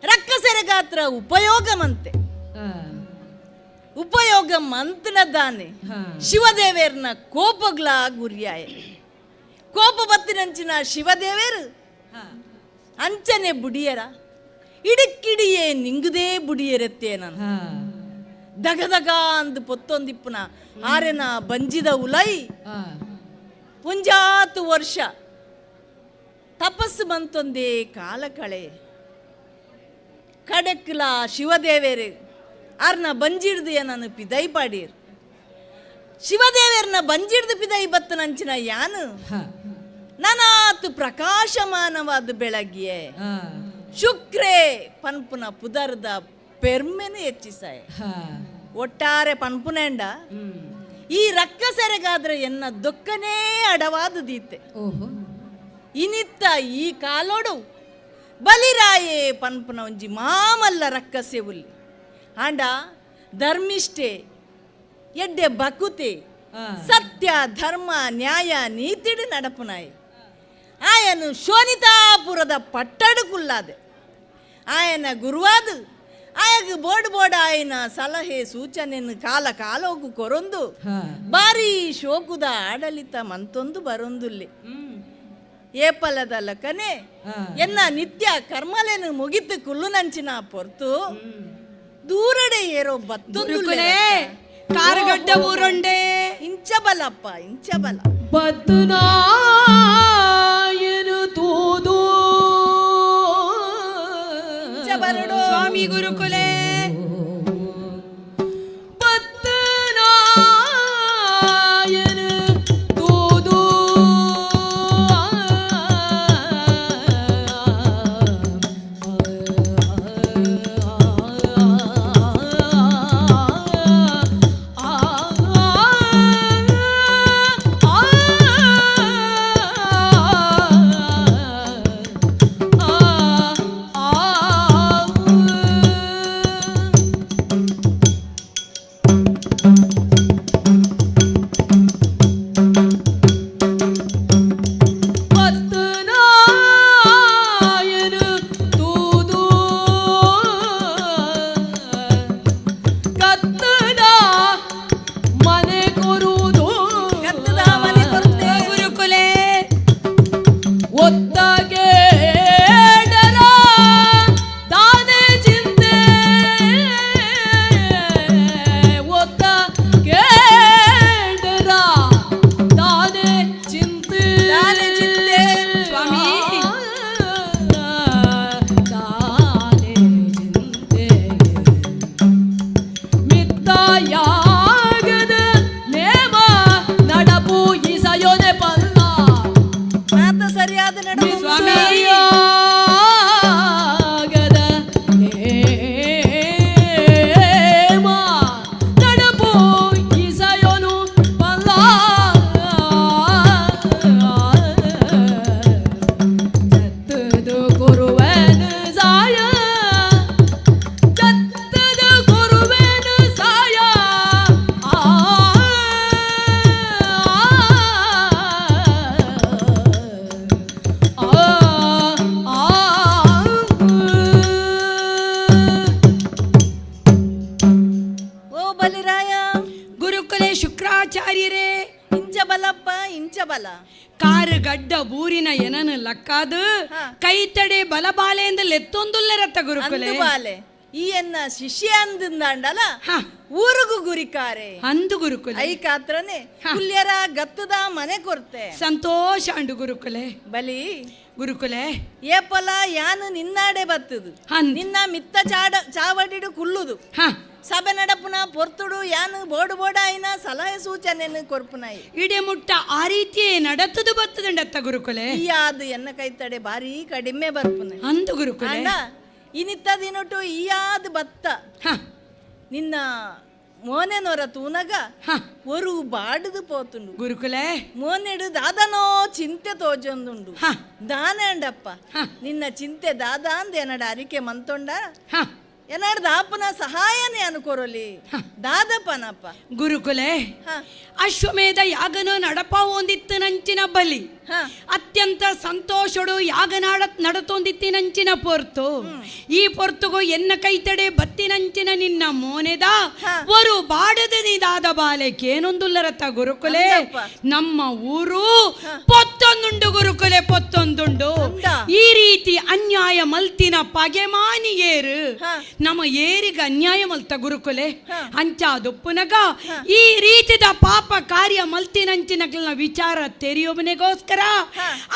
ರಕ್ಕಸೆರೆಗಾತ್ರ ಉಪಯೋಗಮಂತೆ ಉಪಯೋಗ ಮಂತನದಾನೆ ಶಿವದೇವೇರ್ನ ಕೋಪಗ್ಲ ಗುರಿಯಾಯ. ಕೋಪ ಬತ್ತಿನಂಚಿನ ಶಿವದೇವೇರು ಅಂಚನೆ ಬುಡಿಯರ ಇಡಕ್ಕಿಡಿಯೇ ನಿಂಗುದೇ ಬುಡಿಯರತ್ತೆ ನಾನು ದಗದಗ ಅಂದು ಪೊತ್ತೊಂದಿಪ್ಪುನ ಆರೆನ ಬಂಜಿದ ಉಲೈ ಒಂಜಾತು ವರ್ಷ ತಪಸ್ಸು ಬಂತೊಂದೇ ಕಾಲ ಕಳೆ ಕಡೆಕ್ಲ ಶಿವದೇವೇರು ಆರ್ನ ಬಂಜಿಡ್ದು ನಾನು ಪಿದೈ ಪಾಡೀರ್. ಶಿವದೇವೇರ್ನ ಬಂಜಿಡ್ದು ಪಿದೈ ಬತ್ತನಂಚಿನ ಯಾನು ನಾನಾತು ಪ್ರಕಾಶಮಾನವಾದ ಬೆಳಗ್ಗೆ ಶುಕ್ರೇ ಪನ್ಪುನ ಪುದರ್ದ ಪೆರ್ಮೆನು ಹೆಚ್ಚಿಸಾಯ. ಒಟ್ಟಾರೆ ಪನ್ಪುನೆಂಡ ಈ ರಕ್ಕಸೆರೆಗಾದ್ರೆ ಎನ್ನ ದೊಕ್ಕನೇ ಅಡವಾದ ದೀತೆ. ಇನಿತ್ತ ಈ ಕಾಲೋಡು ಬಲಿರಾಯೇ ಪನ್ಪುನ ಒಂಜಿ ಮಾಮಲ್ಲ ರಕ್ಕಸೆ ಉಲ್ಲಿ. ಆಂಡ ಧರ್ಮಿಷ್ಠೆ ಎಡ್ಡೆ ಬಕುತೆ ಸತ್ಯ ಧರ್ಮ ನ್ಯಾಯ ನೀತಿಡು ನಡಪುನಾಯಿ ಆಯನು ಶೋನಿತಾಪುರದ ಪಟ್ಟಡು ಕುಲ್ಲಾದೆ. ಆಯನ ಗುರುವಾದು ಆಯಗ ಬೋರ್ಡ್ ಬೋರ್ಡ್ ಆಯನ ಸಲಹೆ ಸೂಚನೆಯನ್ನು ಕಾಲ ಕಾಲೋಗು ಕೊರೊಂದು ಬಾರಿ ಶೋಕುದ ಆಡಳಿತ ಮಂತೊಂದು ಬರೊಂದುಲ್ಲಿ. ಏಪಲದ ಲಕನೆ ಎನ್ನ ನಿತ್ಯ ಕರ್ಮಲೆನು ಮುಗಿತು ಕುಲ್ಲುನಂಚಿನ ಪೊರ್ತು ದೂರಡೆ ಏರೋ ಬತ್ತೊಂದು ಕಾರಗಡ್ಡ ಊರೊಂಡೆ ಇಂಚಬಲಪ್ಪ ಇಂಚಬಲ ಬತ್ತುನಾಯನು ತೂದು ಸ್ವಾಮಿ ಗುರುಕುಲೇ ಬತ್ತನಾಯನು ತೂದು ಆ ಆ ಆ. ಶುಕ್ರಾಚಾರ್ಯರೇ. ಇಂಚ ಬಲಪ್ಪ ಇಂಚ ಬಲ. ಕಾರು ಗಡ್ಡ ಬೂರಿನ ಎನನು ಲಕ್ಕಾದು ಕೈತಡೆ ಬಲಬಾಲೆ ಲೆತ್ತೊಂದುಲ್ಲರತ್ತ ಗುರುಕುಲೆ. ಬಾಲೆ ಈ ಎನ್ನ ಶಿಷ್ಯ ಅಂದಿಂದಾಂಡಲ ಊರುಗು ಗುರಿಕಾರೆ ಅಂದು ಗುರುಕುಲೆ. ಐಕಾತ್ರನೆ ಕುಲ್ಯರ ಗತ್ತದ ಮನೆ ಕೊರ್ತೆ. ಸಂತೋಷ ಅಂಡು ಗುರುಕುಲೆ. ಬಲಿ ಗುರುಕುಲೆ ಏಪಲ ಯಾನು ನಿನ್ನಾಡೆ ಬತ್ತದು ನಿನ್ನ ಮಿತ್ತ ಚಾಡ ಚಾವಡಿಡು ಕುಲ್ಲುದು ಸಭೆ ನಡಪುನ ಪೊರ್ತುಡು ಯಾನು ಬೋಡು ಬೋಡಾಯಿನ ಸಲಹೆ ಸೂಚನೆಯನ್ನು ಕೊರ್ಪುನಾಯಿ. ಇಡೆ ಮುಟ್ಟ ಆ ರೀತಿಯೇ ನಡತದು ಬತ್ತದಂಡತ್ತ ಗುರುಕುಲೆ. ಈ ಅದು ಎನ್ನ ಕೈತಡೆ ಭಾರಿ ಕಡಿಮೆ ಬರ್ಪುನ ಅಂದು ಗುರುಕುಲೆ. ಇನಿತ್ತ ದಿನಟು ಈಯಾದ ಬತ್ತ ನಿನ್ನ ಮೋನೆನೊರ ತೂನಗ ಒರು ಬಾಡುದು ಪೋತುಂಡು ಗುರುಕುಲೆ. ಮೋನೆಡು ದಾದನೋ ಚಿಂತೆ ತೋಜೊಂದುಂಡು. ದಾನೆ ಅಂಡಪ್ಪ ನಿನ್ನ ಚಿಂತೆ ದಾದಾ ಅಂದ ಎನ್ನಡ ಅರಿಕೆ ಮಂತೊಂಡ ಎನ್ನಡ ದಾಪನ ಸಹಾಯನೇ ಅನುಕೋರಲಿ ದಾದಪ್ಪನಪ್ಪ. ಗುರುಕುಲೆ ಅಶ್ವಮೇಧ ಯಾಗನು ನಡಪ ಹೊಂದಿತ್ತು ನಂಚಿನ ಬಲಿ ಅತ್ಯಂತ ಸಂತೋಷಡು ಯಾಗ ನಡತೊಂದಿತ್ತಿನಂಚಿನ ಪೊರ್ತು. ಈ ಪೊರ್ತುಗು ಎನ್ನ ಕೈತಡೆ ಬತ್ತಿನಂಚಿನ ನಿನ್ನ ಮೋನೆದ ಒರು ಬಾಡದ ನೀದಾದ ಬಾಲೆ ಕೇನೊಂದುಲ್ಲರತ್ತ ಗುರುಕುಲೆ. ನಮ್ಮ ಊರು ಪೊತ್ತೊಂದುಂಡು ಗುರುಕುಲೆ, ಪೊತ್ತೊಂದುಂಡು. ಈ ರೀತಿ ಅನ್ಯಾಯ ಮಲ್ತಿನ ಪಗೆಮಾನಿ ಏರು ನಮ್ಮ ಏರಿಗೆ ಅನ್ಯಾಯ ಮಲ್ತ ಗುರುಕುಲೆ. ಅಂಚಾದೊಪ್ಪುನಗ ಈ ರೀತಿದ ಪಾಪ ಕಾರ್ಯ ಮಲ್ತಿನಂಚಿನ ವಿಚಾರ ತೆರೆಯೋಬನೆಗೋಸ್ಕರ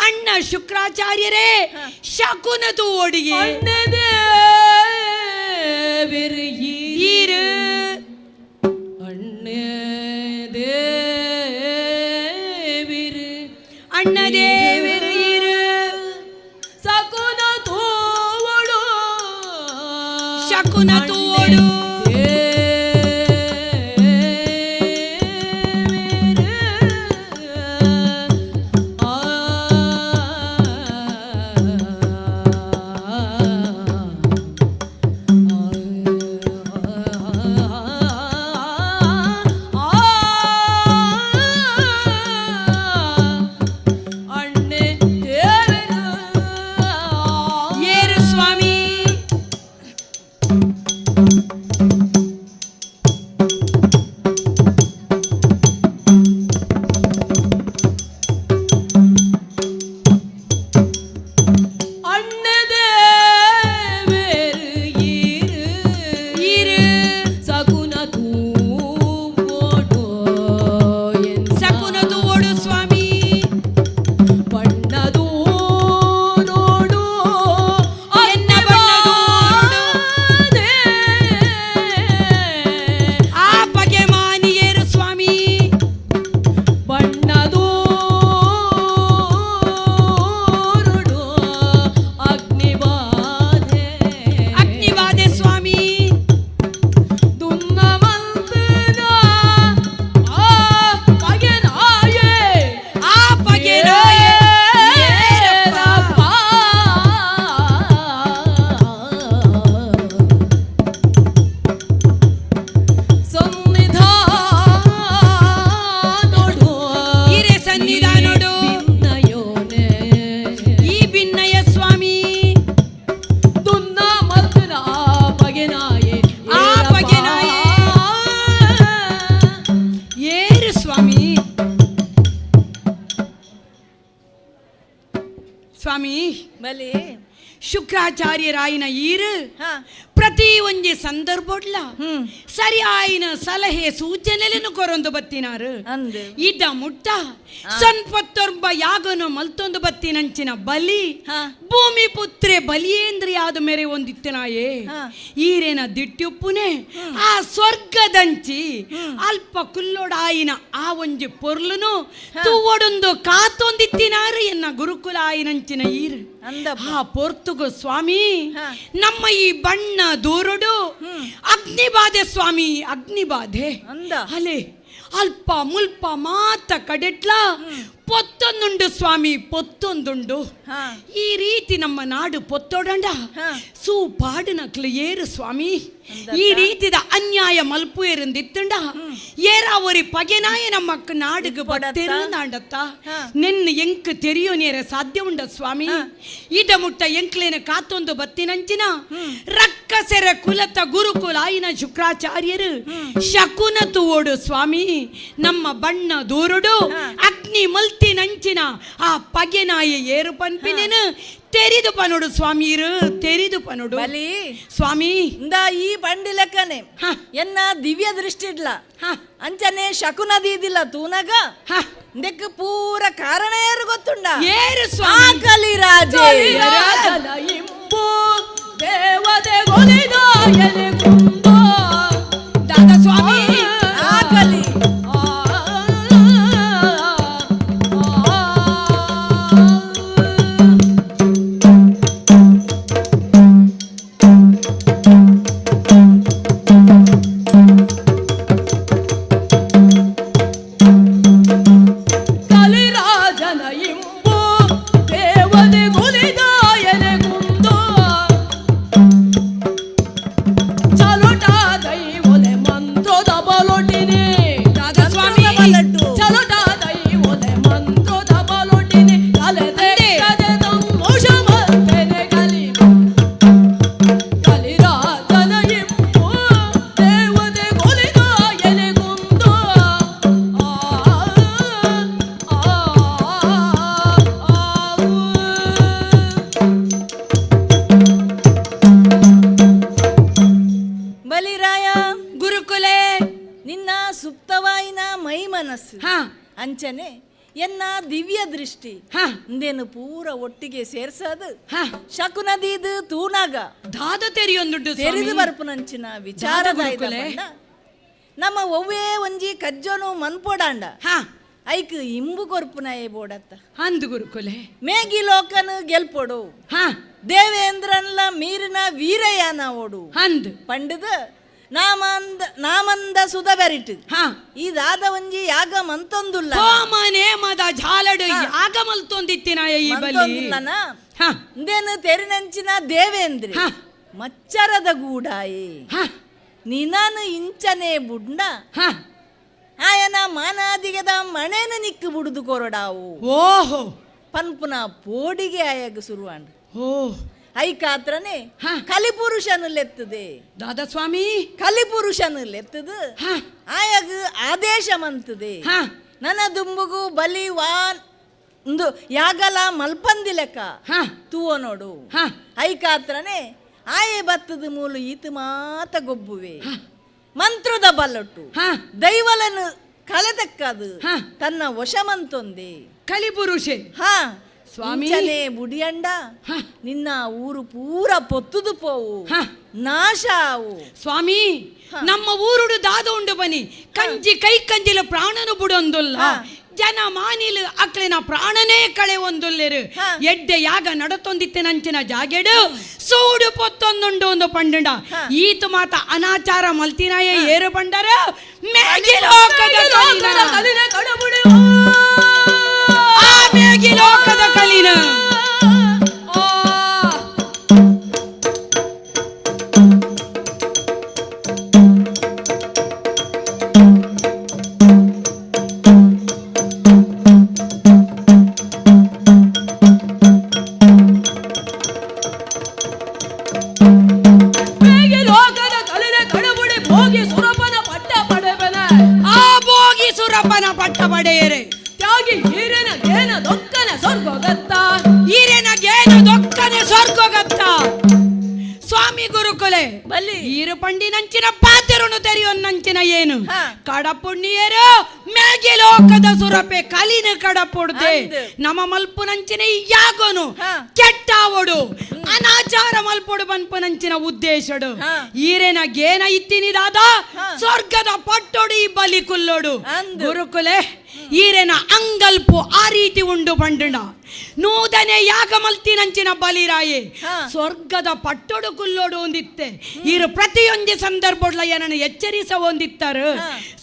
ಅಣ್ಣ ಶುಕ್ರಾಚಾರ್ಯರೇ ಶಕುನದು ಒಡಿಗೆ ಈರು ಅಣ್ಣದೇವಿರು ಈರು ಶಕುನ ತೂವಡು ಶಕುನ ತೂವಡು. ಏರು ಸ್ವಾಮಿ. ಅಣ್ಣದೇವರು ಈರು ಈರು ಶಕುನ ತೂವೋಡು ಶಕುನ ತೂವೋಡು ಸ್ವಾಮಿ. ಬಣ್ಣದೂರೋಡು ಎನ್ನ ಬಣ್ಣದೂರೋಡು. ಆ ಪಗೆ ಮಾನಿಯೇರು ಸ್ವಾಮಿ. ಬಣ್ಣದೂರುಡು ಅಗ್ನಿಬಾಧೆ ಅಗ್ನಿಬಾಧೆ ಸ್ವಾಮಿ. ದುನ್ನಮಂತನ ಆ ಪಗೆನಾಯೆ ಆ ಪಗೆನಾಯೆ ಏರಪ್ಪ. ಸನ್ನಿಧಾನೊಡು ಹಿರೇ ಸನ್ನಿಧಾನೊಡು. ಭಿನ್ನಯೋನೆ ಈ ಭಿನ್ನಯ ಸ್ವಾಮಿ. ದುನ್ನ ಮಲ್ತನ ಆ ಪಗೆನಾಯೆ ಆ ಪಗೆನಾಯೆ. ಏರು ಸ್ವಾಮಿ. ಸ್ವಾಮಿ ಬಲಿ ಶುಕ್ರಾಚಾರ್ಯರಾಯಿನ ಈರು ಪ್ರತಿ ಒಂಜಿ ಸಂದರ್ಭಡ್ಲ ಸರಿಯಾಯಿನ ಸಲಹೆ ಸೂಚನೆలను ಕೊರೊಂದು ಬತ್ತಿನಾರು. ಇದ ಮುಟ್ಟ ಸನ್ಪತ್ತೊಂಬ ಯಾಗನು ಮಲ್ತೊಂದು ಬತ್ತಿನಂಚಿನ ಬಲಿ ಭೂಮಿ ಪುತ್ರೆ ಬಲಿಯೇಂದ್ರಿಯಾದ ಮೇರೆ ಒಂದಿತ್ತನಾಯೇ ಈರೇನ ದಿಟ್ಟಿಯುಪ್ಪುನೆ ಆ ಸ್ವರ್ಗದಂಚಿ ಅಲ್ಪ ಕುಲ್ಲೊಡಾಯಿನ ಆ ಒಂಜಿ ಪೊರ್ಲುನು ತೂವೊಡೊಂದು ಕಾತೊಂದಿತ್ತಿನಾರು ಎನ್ನ ಗುರುಕುಲ ಆಯಿನಂಚಿನ ಈರು. ಆ ಪೊರ್ತುಗು ಸ್ವಾಮಿ ನಮ್ಮ ಈ ಬಣ್ಣ ದೂರುಡು ಅಗ್ನಿಬಾಧೆ ಸ್ವಾಮಿ, ಅಗ್ನಿಬಾಧೆ. ಅಲೆ ಅಲ್ಪ ಮುಲ್ಪ ಮಾತ ಕಡೆಟ್ಲ ಪೊತ್ತೊಂದುಂಡು ಸ್ವಾಮಿ, ಪೊತ್ತೊಂದುಂಡು. ಈ ರೀತಿ ನಮ್ಮ ನಾಡು ಪೊತ್ತೊಡಂಡ ಸೂಪಾಡು ನಕ್ಲು ಏರು ಸ್ವಾಮಿ. ಈ ರೀತಿದ ಅನ್ಯಾಯ ಮಲ್ಪು ಎರಂದಿತ್ತುಂಡ ಏರಾ ಒರಿ ಪಗೆನಾಯ ನಮ್ಮ ನಾಡುಗು ಬತ್ತೆರುಂದಾಂಡತ್ತ ನಿನ್ನ ಎಂಕ್ ತೆರಿಯೋ ನೇರ ಸಾಧ್ಯ ಉಂಡ ಸ್ವಾಮಿ. ಇದ ಮುಟ್ಟ ಎಂಕ್ಲೇನ ಕಾತೊಂದು ಬತ್ತಿನಂಚಿನ ರಕ್ಕಸೆರ ಕುಲತ ಗುರುಕುಲ ಆಯಿನ ಶುಕ್ರಾಚಾರ್ಯರು ಶಕುನ ತೂವೋಡು ಸ್ವಾಮಿ. ನಮ್ಮ ಬಣ್ಣ ದೂರುಡು ಅಗ್ನಿ ಮಲ್ತಿನಂಚಿನ ಆ ಪಗೆನಾಯ ಏರು ಪನ್ಪಿನೇನು ತೆರಿದು ಪನೋಡು ಸ್ವಾಮೀರು, ತೆರಿದು ಪನೋಡು ಬಲಿ ಸ್ವಾಮಿ. ಇಂದ ಈ ಬಂಡಿ ಲೆಕ್ಕನೆ ಎನ್ನ ದಿವ್ಯ ದೃಷ್ಟಿ ಇಡ್ಲ ಅಂಚನೆ ಶಕುನ ದೀದಿಲ್ಲ ತೂನಗ ಇಂದಕ್ಕೆ ಪೂರ ಕಾರಣ ಯಾರು ಗೊತ್ತುಂಡ? ಏರು ಸ್ವಾಮಿ? ಕಲಿರಾಜ ದೇವತೆ ಗೊಲಿದಾಯನೆ ಕುಂಬ ದಾದಾ ಸ್ವಾಮಿ. ಆ ಕಲಿ ಅಂಚನೆ ಎನ್ನ ದಿವ್ಯ ದೃಷ್ಟಿ ಇಂದೇನು ಪೂರ ಒಟ್ಟಿಗೆ ಸೇರ್ಸದು ಶಕುನದೀದು ತೂನಾಗ ದಾದ ತೆರಿಯೊಂದುಂಟು ತೆರೆದು ಬರ್ಪುನಂಚಿನ ವಿಚಾರ ನಮ್ಮ ಒವ್ವೇ ಒಂಜಿ ಕಜ್ಜೋನು ಮನ್ಪೋಡಾಂಡ ಐಕ್ ಇಂಬು ಕೊರ್ಪುನಾಯೆ ಬೋಡತ್ತ ಅಂದು ಗುರುಕುಲೆ ಮೇಗಿ ಲೋಕನು ಗೆಲ್ಪೊಡು ದೇವೇಂದ್ರನ್ಲ ಮೀರಿನ ವೀರಯಾನ ಓಡು ಅಂದು ಪಂಡದ ನಾಮಂದ ನಾಮಂದ ಸುಧ ಬೆರಿಟ್ ಈ ದಾದ ಒಂಜಿ ಯಾಗ ಮಂತೊಂದುಲ್ಲ ನೇಮದ ಜಾಲಡು ಯಾಗ ಮಲ್ತೊಂದಿತ್ತಿನಾಯ ಈ ಬಲಿ ಇಂದೇನು ತೆರಿನಂಚಿನ ದೇವೇಂದ್ರ ಮಚ್ಚರದ ಗೂಡಾಯಿ ನಿನನು ಇಂಚನೆ ಬುಡ್ನ ಆಯನ ಮಾನಾದಿಗೆದ ಮಣೆನ ನಿಕ್ಕು ಬುಡುದು ಕೊರಡಾವು ಓಹೋ ಪನ್ಪುನ ಪೋಡಿಗೆ ಆಯಾಗ ಶುರುವಾಂಡ್ ಓ ಐಕಾತ್ರನೆ ಕಲಿಪುರುಷನು ಲೆತ್ತದೆ ದಾದಾ ಸ್ವಾಮಿ ಕಲಿಪುರುಷನು ಲೆತ್ತದು ಆಯಾಗ ಆದೇಶ ಮಂತದೆ ನನ್ನ ದುಂಬುಗು ಬಲಿ ವಾನ್ ಯಾಗಲ ಮಲ್ಪಂದಿಲೆಕ್ಕ ತೂವ ನೋಡು ಐಕಾತ್ರನೆ ಆಯೆ ಬತ್ತದ ಮೂಲು ಈತ ಮಾತ ಗೊಬ್ಬುವೆ ಮಂತ್ರದ ಬಲ್ಲೊಟ್ಟು ದೈವಲನು ಕಳೆದಕ್ಕದು ತನ್ನ ವಶಮಂತೊಂದೆ ಕಲಿಪುರುಷೆ ಹಾ ಸ್ವಾಮಿ ಬುಡಿಯಂಡ ನಿನ್ನ ಊರು ಪೂರ ಪೊತ್ತುದು ಪೋವು ನಾಶ ಆವು ಸ್ವಾಮಿ. ನಮ್ಮ ಊರುಡು ದಾದ ಉಂಡು ಬನಿ ಕಂಜಿ ಕೈ ಕಂಜಿಲ ಪ್ರಾಣನು ಬುಡೊಂದುಲ್ಲ ಜನ ಮಾನಿಲು ಅಕ್ಲಿನ ಪ್ರಾಣನೇ ಕಳೆ ಒಂದುಲ್ಲೆರು ಎಡ್ಡೆ ಯಾಗ ನಡತೊಂದಿತ್ತಿನಂಚಿನ ಜಾಗೆಡು ಸೂಡು ಪೊತ್ತೊಂದುಂಡು ಒಂದು ಪಂಡಂಡ ಈತ ಮಾತ ಅನಾಚಾರ ಮಲ್ತಿನಾಯ ಏರು ಬಂಡರ ಮೇಗಿ ಲೋಕದ ಮೇಗಿ ಲೋಕದ ಕಲಿನ ಪಂಡಿನಂಚಿನ ಪಾತೆರುನು ತೆರೆಯೊನ್ನಂಚಿನ ಏನು ಕಡಪುಣ್ಣಿಯರು ಮೇಗಿ ಲೋಕದ ಸುರಪೆ ಕಲಿನ ಕಡಪುಡ್ದೆ ನಮ್ಮ ಮಲ್ಪುನಂಚಿನ ಯಾಗೋನು ಕೆಟ್ಟಾವಡು ಅನಾಚಾರ ಮಲ್ಪೊಡು ಬನ್ಪುನಂಚಿನ ಉದ್ದೇಶಡು ಈರೇನ ಗೇನ ಇತ್ತಿನಿ ದಾದ ಸ್ವರ್ಗದ ಪಟ್ಟೊಡು ಈ ಬಲಿ ಕುಲ್ಲೋಡು ಗುರುಕುಲೆ ಈರೆನ ಅಂಗಲ್ಪು ಆ ರೀತಿ ಉಂಡು ಪಂಡಣ ನೂದನೆ ಯಾಗ ಮಲ್ತಿನಂಚಿನ ಬಲಿರಾಯೆ ಸ್ವರ್ಗದ ಪಟ್ಟೊಡು ಕುಲ್ಲೋಡು ಒಂದಿತ್ತೆ ಈರು ಪ್ರತಿಯೊಂದು ಸಂದರ್ಭಡ್ಲ ಏನನ್ನು ಎಚ್ಚರಿಸ ಒಂದಿತ್ತಾರೆ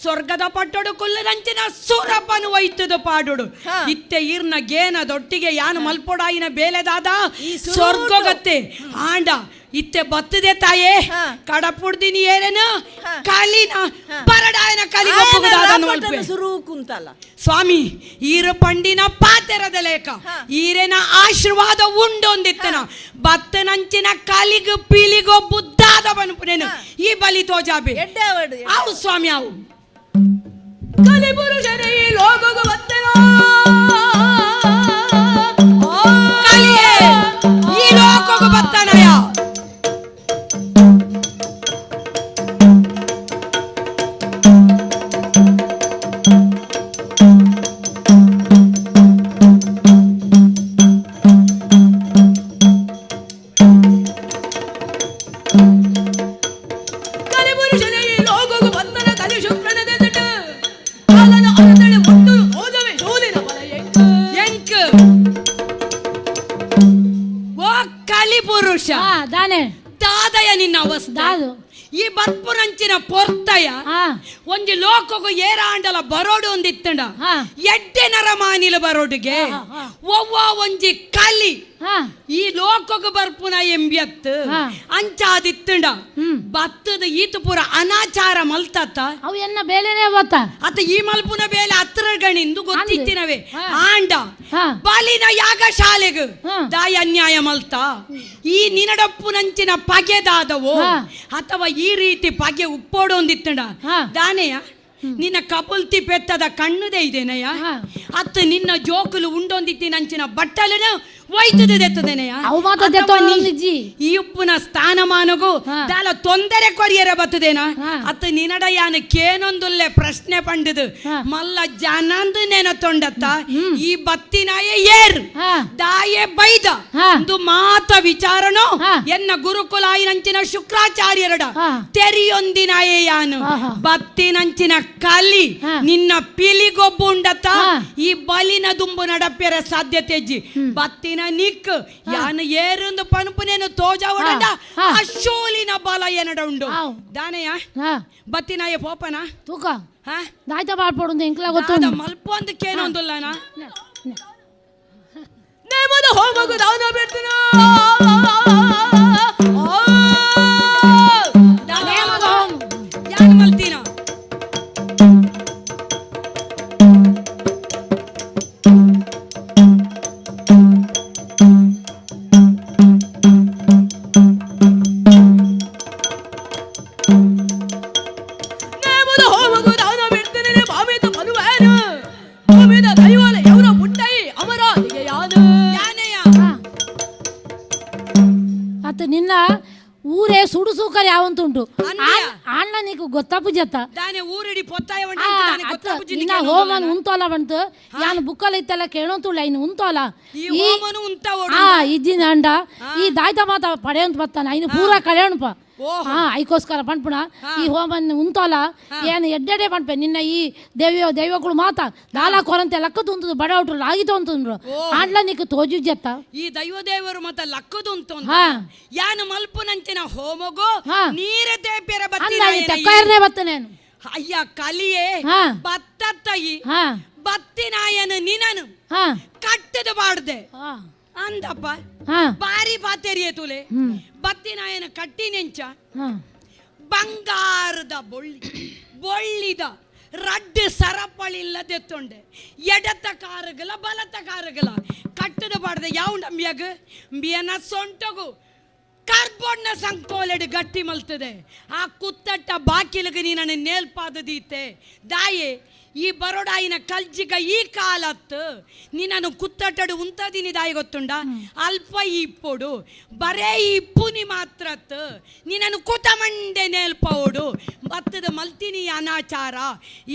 ಸ್ವರ್ಗದ ಪಟ್ಟೊಡು ಕುಲ್ಲದಂಚಿನ ಸೂರಪ್ಪನು ಒಯ್ತದ ಪಾಡೋಡು ಇತ್ತೆ ಈರ್ನ ಗೇನ ದೊಟ್ಟಿಗೆ ಯಾನು ಮಲ್ಪೊಡಾಯಿನ ಬೇಲೆದಾದ ಸ್ವರ್ಗೋಗತ್ತೆ ಆಂಡ ಇತ್ತೆ ಬತ್ತದೆ ತಾಯೇ ಕಡಪುಡ್ದಿನಿ ಏನೇನು ಕಾಲಿನ ಬರಡಾಯನ ಕಲಿ ಸುರು ಕುಂತಲ್ಲ. ಸ್ವಾಮಿ, ಈರು ಪಂಡಿನ ಪಾತೆರದ ಲೇಖ ಈರೇನ ಆಶೀರ್ವಾದ ಉಂಡೊಂದಿತ್ತನ ಬತ್ತನಂಚಿನ ಕಾಲಿಗು ಪೀಲಿಗೋ ಬುದ್ಧಾದ ಬನ್ಪುನೇನು ಈ ಬಲಿ ತೋಜಾಬೆ. ಅವು ಸ್ವಾಮಿ ಅವು. ಕಲಿಪುರುಷನೇ ಈ ಲೋಕಗು ಬತ್ತೆನೋ. ಕಲಿಯೇ ಈ ಲೋಕಗು ಬತ್ತನಯ. ಕಲಿಪುರುಷನೇ ಈ ಲೋಕಗು ಬತ್ತನ ಕಲಿ ಶುಕ್ರನ ದೆಸೆಟ್ ಕಾಲನ ಅರತಳೆ ಮುಟ್ಟು ಓದವೆ ಶೂಲಿನ ಬಲ ಎಂಕ್. ಎಂಕ್ ಓ ಕಲಿಪುರುಷ, ದಾನೆ ದಾದಯ ನಿನ್ನ ಅವಸ್ಥೆ ಈ ಬರ್ಪುರಂಚಿನ ಪೊರ್ತಯ ಒಂಜಿ ಲೋಕಗು ಏರಾಂಡಲ ಬರೋಡು ಒಂದಿತ್ತಂಡ ಎಡ್ಡೆ ನರಮಾನಿಲ ಬರೋಡುಗೆ ಒವ್ವ ಒಂಜಿ ಕಲಿ ಈ ಲೋಕಗು ಬರ್ಪುನ ಎಂಬ್ಯತ್ ಅಂಚಾದಿತ್ತಂಡ ಬತ್ತದ ಈತ ಪೂರ ಅನಾಚಾರ ಮಲ್ತತ್ತ. ಅವು ಎನ್ನ ಬೇಲೆನೇ ಬತ್ತ. ಅತ್ತ ಈ ಮಲ್ಪುನ ಬೇಲೆ ಹತ್ರ ಗಣಿಂದು ಗೊತ್ತಿತ್ತಿನವೆ. ಆಂಡ ಬಲಿನ ಯಾಗ ಶಾಲೆಗ್ ದಾಯ ಅನ್ಯಾಯ ಮಲ್ತ ಈ ನಿನಡಪ್ಪುನಂಚಿನ ಪಗೆದಾದವೋ ಅಥವಾ ಈ ರೀತಿ ಪಗೆ ಉಪ್ಪೋಡು ಒಂದಿತ್ತಂಡ ದಾನೆಯ ನಿನ್ನ ಕಪುಲ್ತಿ ಪೆತ್ತದ ಕಣ್ಣುದೇ ಇದೇನಯ್ಯ ಅತ್ತ ನಿನ್ನ ಜೋಕುಲು ಉಂಡೊಂದಿತ್ತಿನಂಚಿನ ಬಟ್ಟಲನು ಒಯ್ತದೆ. ಅವು ಮಾತ್ರ ದೆತ್ತೊಂದಿಜ್ಜಿ. ಈ ಉಪ್ಪುನ ಸ್ಥಾನಮಾನಗು ದಾಲ ತೊಂದರೆ ಕೊರಿಯರ ಬತ್ತದೇನ ಅತ್ತ ನಿನಡ ಯಾನ ಕೇನೊಂದುಲ್ಲೆ ಪ್ರಶ್ನೆ ಪಂಡದು ಮಲ್ಲ ಜನಂದು ನೆನ ತೊಂಡತ್ತ ಈ ಬತ್ತಿನಾಯ ಏರ್ ದಾಯೆ ಬೈದ ಒಂದು ಮಾತ ವಿಚಾರನೋ ಎನ್ನ ಗುರುಕುಲಾಯಿನಂಚಿನ ಶುಕ್ರಾಚಾರ್ಯರಡ ತೆರಿಯೊಂದಿನಾಯೆ ಯಾನು ಬತ್ತಿನಂಚಿನ ಕಲಿ ನಿನ್ನ ಪಿಲಿಗೊಬ್ಬು ಉಂಡತ್ತ ಈ ಬಲಿನ ದುಂಬು ನಡಪ್ಯರ ಸಾಧ್ಯತೆ ಇಜ್ಜಿ ಬತ್ತಿನ ನಿಕ್ ಯಾನು ಏರುಂದು ಪನುಪುನೇನು ತೋಜಾವಡಂಡ ಅಶೋಲಿನ ಬಲ ಏನಡ ಉಂಡು ದಾನೆಯ ಬತ್ತಿನಾಯ ಪೋಪನ ತೂಕ ದಾಯ್ತ ಬಾಳ್ಪೊಡು ಎಂಕ್ಲ ಗೊತ್ತು. ಮಲ್ಪೊಂದು ಕೇನೊಂದುಲ್ಲನ. ನೇಮದ ಹೋಮಗು ದಾನ ಬಿಡ್ತಿನ. ಯಾನು ಮಲ್ತೀನ? ನೇಮದ ಹೋಮಗು ದಾನ ಬಿಡ್ತಿನ ಭಾಮಿತ ಮನುವೇನು ಭೂಮಿದ ದೈವಲ ಯವನ ಪುಟ್ಟೈ ಅಮರಾದಿಗೆ ಯಾನು. ಯಾನೆಯ? ಅತ್ತ ನಿನ್ನ ಊರೇ ಸುಡು ಸೂಕರ್ ಯಾವಂತುಂಟು ಅಣ್ಣ ನೀಕು ಗೊತ್ತಾಪುಜತ್ತ. ದಾನೆ ಊರಿಡಿ ಪೊತ್ತಾಯ. ನಿನ್ನ ಹೋಮನ್ ಉಂತೋಲ ಬಂತು ಯಾನು ಬುಕ್ಕಲ್ ಇತ್ತಲ್ಲ ಕೇಳೋಂತುಳ್ಳ ಇನ್ನು ಉಂತೋಲ. ಈ ಹೋಮನು ಉಂತಾವೋಡು. ಆ ಇದ್ದಿನ ಅಂಡ ಈ ದಾಯ್ತ ಮಾತ ಪಡೆಯಂತ ಬತ್ತಾನ ಇನ್ನು ಪೂರ ಕಳೆಯಣಪ ಹಾ ಐಕೋಸ್ಕರ ಪಂಪುಣ ಈ ಹೋಮನ್ ಉಂತೋಲ ಏನು ಎಡ್ಡೆಡೆ ಪಂಪೆ ನಿನ್ನ ಈ ದೇವಿಯ ದೈವಗಳು ಮಾತ ದಾಲ ಕೊರಂತೆ ಲಕ್ಕ ತುಂತುದು ಬಡ ಔಟ್ರು ಲಾಗಿತು ಅಂತಂದ್ರು ಆಂಡ್ಲ ನೀಕು ತೋಜುಜತ್ತ. ಈ ದೈವ ದೇವರು ಮತ್ತ ಲಕ್ಕದುಂತು ಯಾನು ಮಲ್ಪುನಂಚಿನ ಹೋಮಗು ನೀರ ತೇಪ್ಯರ. ತೆಕ್ಕರ್ನೇ ಬತ್ತನೇನು. ಅಯ್ಯ ಕಲಿಯೇ ಬತ್ತತ್ತಯಿ ಬತ್ತಿನಾಯನು ನಿನನು ಕಟ್ಟದ ಬಾಡ್ದೆ ಅಂದಪ್ಪ ಬಾರಿ ಪಾತೆರಿಯೇ ತುಲೆ ಬತ್ತಿನಾಯನ ಕಟ್ಟಿನೆಂಚ ಬಂಗಾರದ ಬೊಳ್ಳಿ ಬೊಳ್ಳಿದ ರಡ್ಡು ಸರಪಳಿಲ್ಲದೆ ತೊಂಡೆ ಎಡತ ಕಾರುಗಲ ಬಲತ ಕಾರುಗಲ ಕಟ್ಟದ ಬಾಡ್ದೆ ಯಾವ ನಂಬಿಯಾಗ ಅಂಬಿಯನ ಸೊಂಟಗು ಕಾರ್ಬೋರ್ಡ್ನ ಸಂಕೋಲೆಡು ಗಟ್ಟಿ ಮಲ್ತದೆ ಆ ಕುತ್ತಟ್ಟ ಬಾಕಿಲಿಗೆ ನೀನನ್ನು ನೇಲ್ಪಾದದೀತೆ ದಾಯೆ ಈ ಬರೋಡಾಯಿನ ಕಲ್ಜಿಗ ಈ ಕಾಲತ್ತು ನಿನ್ನನ್ನು ಕುತ್ತಟ್ಟಡು ಉಂತದಿನಿ ದಾಯಿ ಗೊತ್ತುಂಡ ಅಲ್ಪ ಇಪ್ಪೊಡು ಬರೇ ಇಪ್ಪುನಿ ಮಾತ್ರತ್ ನಿನ್ನನ್ನು ಕುತಮಂಡೆ ನೇಲ್ಪವೋಡು ಬತ್ತದ ಮಲ್ತಿನಿ ಅನಾಚಾರ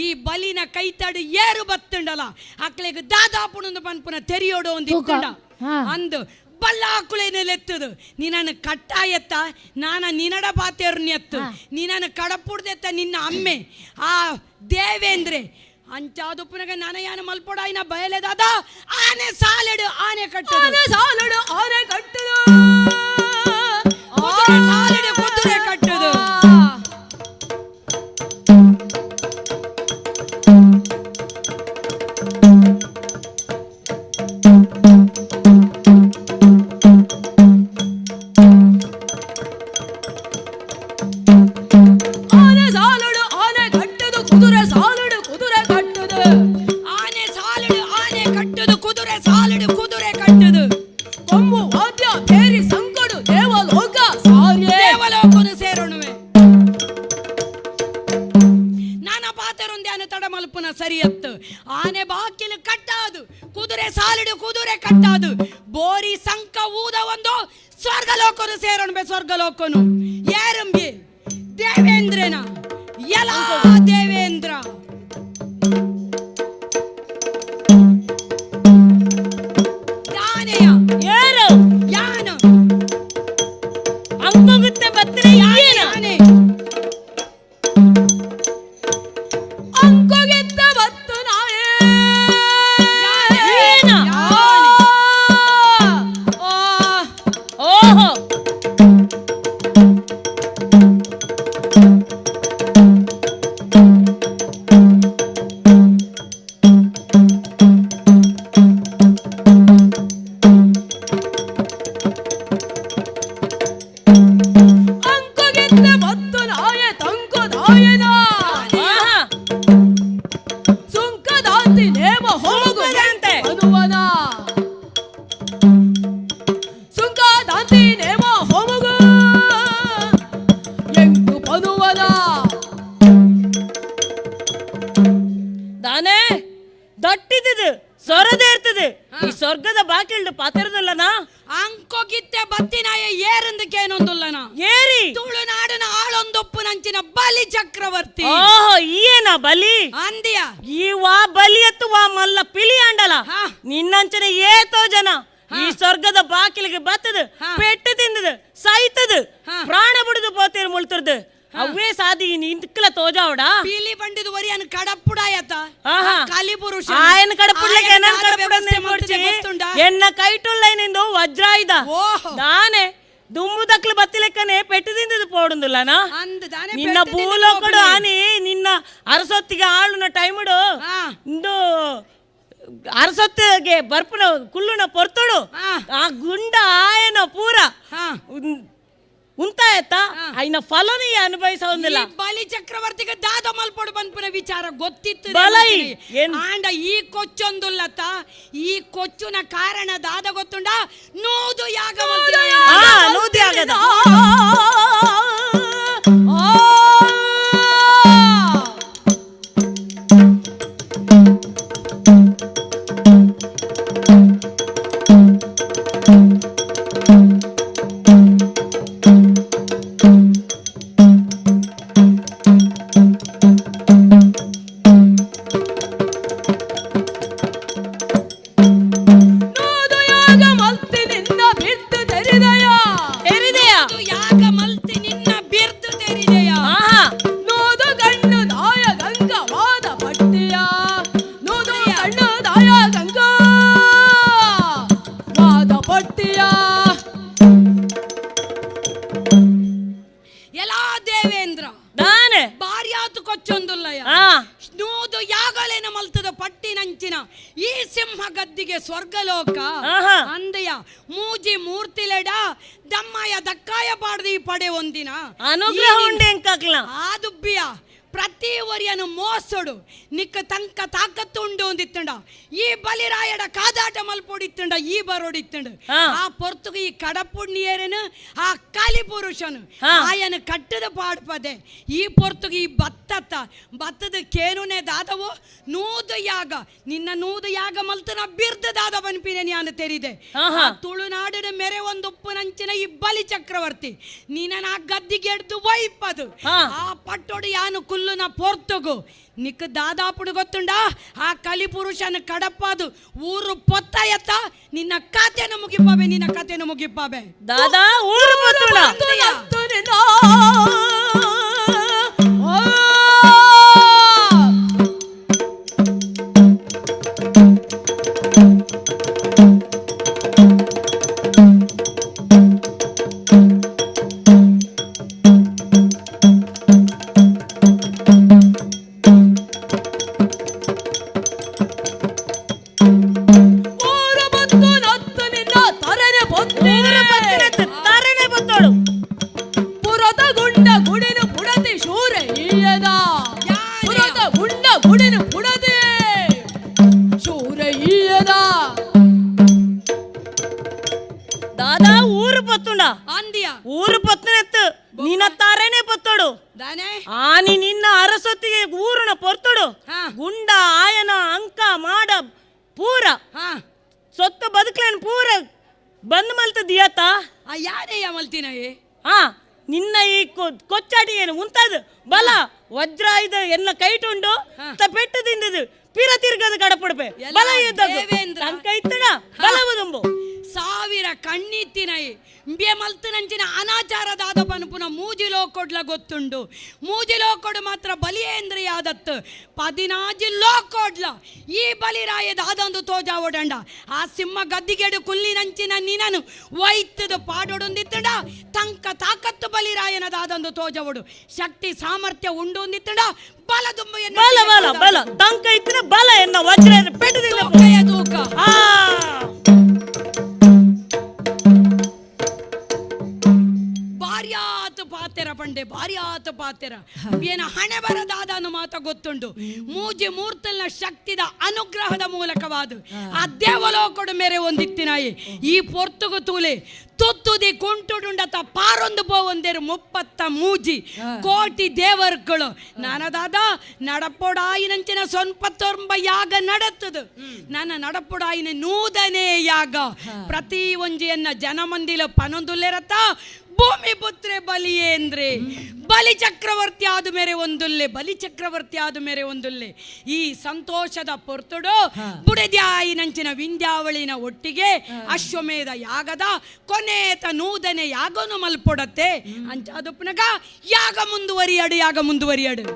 ಈ ಬಲಿನ ಕೈತಡು ಏರು ಬತ್ತುಂಡಲ ಅಕ್ಲೆಗ್ ದಾದಾಪುಣಂದು ಪನ್ಪುನ ತೆರಿಯೋಡು ಒಂದು ಇತ್ತುಂಡ ಅಂದು ಬಲ್ಲಾಕುಳೇನೆಲೆತ್ತದು ನಿನ್ನನ್ನು ಕಟ್ಟಾಯತ್ತ ನಾನ ನಿನಡ ಪಾತೇರ್ನೆತ್ತು ನಿನ್ನನ್ನು ಕಡಪುಡ್ದೆತ್ತ ನಿನ್ನ ಅಮ್ಮೆ ಆ ದೇವೇಂದ್ರೆ ಅಂಚಾದುಪ್ಪುನಗ ನನಯಾನ ಮಲ್ಪೊಡಾಯಿನ ಬಯಲೆದಾದ ಆನೆ ಸಾಲೆಡು ಆನೆ ಕಟ್ಟುದು ಆನೆ ಸಾಲೆಡು ಆನೆ ಕಟ್ಟುದು ಕುದುರೆ ಸಾಲೆಡು ಕುದುರೆ ಕಟ್ಟುದು. ಆನೆ ಸಾಲಡು ಆನೆ ಕಟ್ಟುದು ಕುದುರೆ ಸಾಲಡು ಕುದುರೆ ಕಟ್ಟುದು ಆನೆ ಸಾಲಡು ಆನೆ ಕಟ್ಟುದು ಕುದುರೆ ಸಾಲಡು ಕುದುರೆ ಕಟ್ಟುದು. ಕೊಂಬು ವಾದ್ಯ ಭೇರಿ ಸಂಕಡು ದೇವಲೋಕ ಸಾರ್ಯೆ ದೇವಲೋಕನು ಸೇರೋಣುವೆ. ನಾನ ಪಾತರೊಂದ್ಯಾನ ತಡಮಲ್ಪುನ ಸರಿಯತ್ತು. ಆನೆ ಬಾಕಿಲು ಕಟ್ಟಾದು ಕುದುರೆ ಸಾಲಡು ಕುದುರೆ ಕಟ್ಟಾದು ಬೋರಿ ಸಂಕ ಊದ ಒಂದು ಸ್ವರ್ಗಲೋಕನು ಸೇರೋಣುವೆ. ಸ್ವರ್ಗಲೋಕನು ಏರಂಬಿ ದೇವೇಂದ್ರನ ಎಲ ದೇವೇಂದ್ರ. ದಾನೆಯ ಏರು ಯಾನು ಅಂಕೋಗುತ್ತೆ ಬತ್ತನೆ ಏನ ಯಾನೆ ಅಂಕುಗಿತ್ತ ಬತ್ತು ನಾಯೇ ಏನ? ಯಾನೆ ಓಹೋ ಅಂಕುಗಿತ್ತ ಬತ್ತು ನಾಯೆ ತಂಕು ದಾಯನ ಆಹಾ ಸುಂಕದಾಂತಿ ನೇಮ ಹೋಮುಗುದಂತೆ ಅನುವನ ಸುಂಕದಾಂತಿ ನೇಮ ಹೋಮುಗು ಎಂಕು ಪನುವನ ದಾನೆ ದಟ್ಟಿದ್ದು ಸೊರದೇ ಇರ್ತದೆ ಈ ಸ್ವರ್ಗದ ಬಾಕಿಲ್ಡು ಪಾತಿರದಲ್ಲನಾ ಅಂಕೋಗಿತ್ತೆ ಬತ್ತಿನಾಯ ಏರಂದಕ್ಕೇನೊಂದುಲ್ಲನ ಏರಿ ತುಳುನಾಡಿನ ಆಳೊಂದೊಪ್ಪುನಂಚಿನ ಬಲಿ ಚಕ್ರವರ್ತಿ. ಓಹೋ ಈಯೇನಾ ಬಲಿ ಅಂದಿಯ ಈ ವಾ ಬಲಿ ಎತ್ತು ವಾ ಮಲ್ಲ ಪಿಲಿ ಅಂಡಲ ನಿನ್ನಂಚನೆ ಏತೋ ಜನ ಈ ಸ್ವರ್ಗದ ಬಾಕಿಲಿಗೆ ಬತ್ತದು ಪೆಟ್ಟು ತಿಂದದು ಸೈತದು ಪ್ರಾಣ ಬಿಡುದು ಪೋತೀರ್ ಮುಳ್ತುರ್ದು ಅವೇ ಸಾದಿ ನಿಂತ್ಕಲ ತೋಜಾವಡ ಪೀಲಿ ಬಂಡಿದ ವರಿಯನ್ ಕಡಪುಡಾಯತ ಆಹಾ. ಕಲಿ ಪುರುಷ ಆಯನ ಕಡಪುಡ್ಲಕ್ಕೆ ಆಯನ ಎನ್ನ ದಾದ ಕಡಪುಡ ವ್ಯವಸ್ಥೆ ಮಲ್ತದೆ ಗೊತ್ತುಂಡಾ? ಎನ್ನ ಕೈಟುಲ್ಲೈನಿಂದು ವಜ್ರಾಯುಧ ಓಹೋ. ನಾನೇ ದುಮ್ಮು ದಕ್ಲು ಬತ್ತಿಲೆಕ್ಕನೆ ಪೆಟ್ಟು ತಿಂದದು ಪೋಡುಂದುಲ್ಲನಾ ಅಂದ್ ದಾನೆ ನಿನ್ನ ಪೆಟ್ಟು ತಿಂದದ್ದು ಭೂಲೋಕಡು ಪೋಪುನಿ. ಆನಿ ನಿನ್ನ ಅರಸೊತ್ತಿಗೆ ಆಳುನ ಟೈముಡು ಇಂದು ಅರಸೊತ್ತಿಗೆ ಬರ್ಪುನ ಕುಳ್ಳುನ ಪೊರ್ತುಡು ಆ ಗುಂಡ ಆಯನ ಪೂರ ಉಂತಾಯತ್ತ ಆಯ್ನ ಫಲನ ಅನುಭವಿಸೋದಿಲ್ಲ. ಈ ಬಲಿ ಚಕ್ರವರ್ತಿಗೆ ದಾದ ಮಲ್ಪೊಡು ಬಂದ್ಪುನ ವಿಚಾರ ಗೊತ್ತಿತ್ತು ಬಲೈ, ಆಂಡ ಈ ಕೊಚ್ಚೊಂದುಲ್ಲತ್ತ ಈ ಕೊಚ್ಚುನ ಕಾರಣ ದಾದ ಗೊತ್ತುಂಡ ನೂದು ಯಾಗ ಮಲ್ತಿನ ನೂದು ಯಾಗದ. ನೂದು ಯಾಗ ಮಲ್ತಿ ನಿನ್ನ ಬಿರ್ದು ತೆರಿದಯ ತೆರಿದೆಯ ನೂದು ಯಾಗ ಮಲ್ತಿ ನಿನ್ನ ಬಿರ್ದು ತೆರಿದೆಯ ಆಹಾ ನೂದು ಗಣ್ಣು ದಾಯ ಗಂಗವಾದ ಪಟ್ಟಿಯ ನೂದು ಗಣ್ಣು ದಾಯ ಗಂಗಾ ವಾದ ಪಟ್ಟಿಯ ಎಲ್ಲಾ ದೇವೇಂದ್ರ ದಾನೆ ಬಾರ್ಯಾತು ಕೊಚ್ಚೊಂದುಲ್ಲಯ ನೂದು ಯಾಗಲೇನ ಮಲ್ತದ ಪಟ್ಟಿನಂಚಿನ ಈ ಸಿಂಹ ಗದ್ದಿಗೆ ಸ್ವರ್ಗಲೋಕ ಆಹಾ. ಅಂದೆಯ ಮೂಜಿ ಮೂರ್ತಿಲೆಡ ದಮ್ಮಯ ದಕ್ಕಾಯ ಪಾಡ್ದು ಈ ಪಡೆ ಒಂದಿನ ಅನುಗ್ರಹ ಉಂಡೆ ಎಂಕಾಕ್ಲ ಆ ದುಬ್ಬಿಯ ಪ್ರತಿ ಒರಿಯನು ಮೋಸಡು ನಿಕ್ಕ ತಂಕ ತಾಕತ್ತು ಉಂಡು ಒಂದಿತ್ತಂಡ ಈ ಬಲಿರಾಯಡ ಕಾದಾಟ ಮಲ್ಪೊಡಿತ್ತಂಡ ಈ ಬರೋಡಿತ್ತಂಡ ಆ ಪೊರ್ತುಗು ಈ ಕಡಪುಣ್ಣಿಯರನು ಆ ಕಾಲಿ ಪುರುಷನು ಆಯನ ಕಟ್ಟದ ಪಾಡ್ಪದೆ ಈ ಪೊರ್ತುಗು ಈ ಬತ್ತತ್ತ ಬತ್ತದ ಕೇನುನೆ ದಾದವು ನೂದು ಯಾಗ ನಿನ್ನ ನೂದು ಯಾಗ ಮಲ್ತನ ಬಿರ್ದ ದಾದ ಬನ್ಪಿನೆ ನಾನು ತೆರಿದೆ ಆ ತುಳುನಾಡಿನ ಮೆರೆ ಒಂದು ಉಪ್ಪುನಂಚಿನ ಈ ಬಲಿ ಚಕ್ರವರ್ತಿ ನಿನ್ನ ಗದ್ದಿಗೆ ಎಡ್ದು ವೈಪದು ಆ ಪಟ್ಟೊಡು ಯಾನು ಕುಲ್ಲುನ ಪೊರ್ತುಗು ನಿಕ್ಕ ದಾದಾಪುಡು ಗೊತ್ತುಂಡ ಆ ಕಲಿಪುರುಷನ ಕಡಪಾದು ಊರು ಪೊತ್ತಾಯತ್ತ ನಿನ್ನ ಕತೆನ ಮುಗಿಪಾಬೆ ನಿನ್ನ ಕತೆನ ಮುಗಿಪಾಬೆ ದಾದಾ ಊರು ಪೊತ್ತುಂಡ ಆ ಅಂದಿಯ ಊರು ಪೊತ್ತನೆತ್ತು ನಿನ್ನ ತಾರೇನೆ ಪೊತ್ತೋಡು ಆನಿ ನಿನ್ನ ಅರಸೊತ್ತಿಗೆ ಊರುನ ಪೊರ್ತೋಡು ಗುಂಡ ಆಯನ ಅಂಕ ಮಾಡ ಪೂರ ಸೊತ್ತು ಬದುಕಲೇನು ಪೂರ ಬಂದ್ ಮಲ್ತ ದಿಯಾತ ಯಾರೇ ಮಲ್ತಿನ ಹಾ ನಿನ್ನ ಈ ಕೊಚ್ಚಾಟಿ ಏನು ಉಂತಾದು ಬಲ ವಜ್ರ ಇದು ಎನ್ನ ಕೈಟುಂಡು ಪೆಟ್ಟು ತಿಂದದು ಪಿರ ತಿರ್ಗದು ಕಡಪುಡುಪೆ ಬಲ ಇದ್ದ ಇತ್ತಡ ಬಲವುದುಂಬು ಸಾವಿರ ಕಣ್ಣಿತ್ತಿನೈ ಇಂಬೆ ಮಲ್ತನಂಚಿನ ಅನಾಚಾರದಾದ ಪನುಪುನ ಮೂಜಿಲೋ ಕೊಡ್ಲ ಗೊತ್ತುಂಡು. ಮೂಜಿಲೋ ಕೊಡು ಮಾತ್ರ ಬಲಿಯೇಂದ್ರ ಯಾದತ್ತು ಪದಿನಾಜಿ ಲೋಕೊಡ್ಲ ಈ ಬಲಿರಾಯ ದಾದೊಂದು ತೋಜಾ ಓಡಂಡ ಆ ಸಿಂಹ ಗದ್ದಿಗೆಡು ಕುಲ್ಲಿನಂಚಿನ ನಿನನು ವೈತ್ತದ ಪಾಡೊಡೊಂದಿತ್ತಡ ತಂಕ ತಾಕತ್ತು ಬಲಿರಾಯನ ದಾದೊಂದು ತೋಜವಡು ಶಕ್ತಿ ಸಾಮರ್ಥ್ಯ ಉಂಡು ಒಂದಿತ್ತಡ ಬಲ ದುಂಬ ಬಲ ಬಲ ಬಲ ತಂಕ ಇತ್ತಿನ ಬಲ ಎನ್ನ ವಜ್ರ ಪೆಟ್ಟದಿಂದ ತೂಕ ಆ ಬಾರ್ಯಾತ ಪಾತೆರ ಪಂಡೆ ಬಾರ್ಯಾತ ಪಾತೆರ ಏನ ಹಣೆ ಬರದಾದನು ಮಾತ ಗೊತ್ತುಂಟು. ಮೂಜಿ ಮೂರ್ತಲ್ನ ಶಕ್ತಿದ ಅನುಗ್ರಹದ ಮೂಲಕವಾದ ಆ ದೇವಲೋಕಡು ಮೇರೆ ಒಂದಿತ್ತಿನಾಯಿ ಈ ಪೊರ್ತುಗು ತೂಲೆ ತುತ್ತುದಿ ಕುಂಟುಡುಂಡತ ಪಾರೊಂದು ಪೋವೊಂದೇರು 33 ಕೋಟಿ ದೇವರುಗಳು. ನಾನದಾದ ನಡಪೊಡಾಯಿನಂಚಿನ ಸೊನ್ಪತ್ತೊಂಬ ಯಾಗ ನಡತ್ತದು. ನನ್ನ ನಡಪೊಡಾಯಿನ ನೂದನೇ ಯಾಗ ಪ್ರತಿ ಒಂಜಿಯನ್ನ ಜನಮಂದಿಲ ಪನೊಂದುಲ್ಲೆರತ್ತ ಭೂಮಿ ಪುತ್ರೆ ಬಲಿಯೇಂದ್ರೆ ಬಲಿ ಚಕ್ರವರ್ತಿ ಆದ ಮೇರೆ ಒಂದುಲ್ಲೆ ಬಲಿ ಚಕ್ರವರ್ತಿ ಆದ ಮೇರೆ ಒಂದುಲ್ಲೆ. ಈ ಸಂತೋಷದ ಪೊರ್ತುಡು ಬುಡೆದ್ಯಾಯಿನಂಚಿನ ವಿಂಧ್ಯಾವಳಿನ ಒಟ್ಟಿಗೆ ಅಶ್ವಮೇಧ ಯಾಗದ ಕೊನೆತ ನೂದನೆ ಯಾಗನು ಮಲ್ಪೊಡತ್ತೆ ಅಂಚಾದುಪ್ಪನಗ ಯಾಗ ಮುಂದುವರಿಯಾಡು ಯಾಗ ಮುಂದುವರಿಯಾಡು.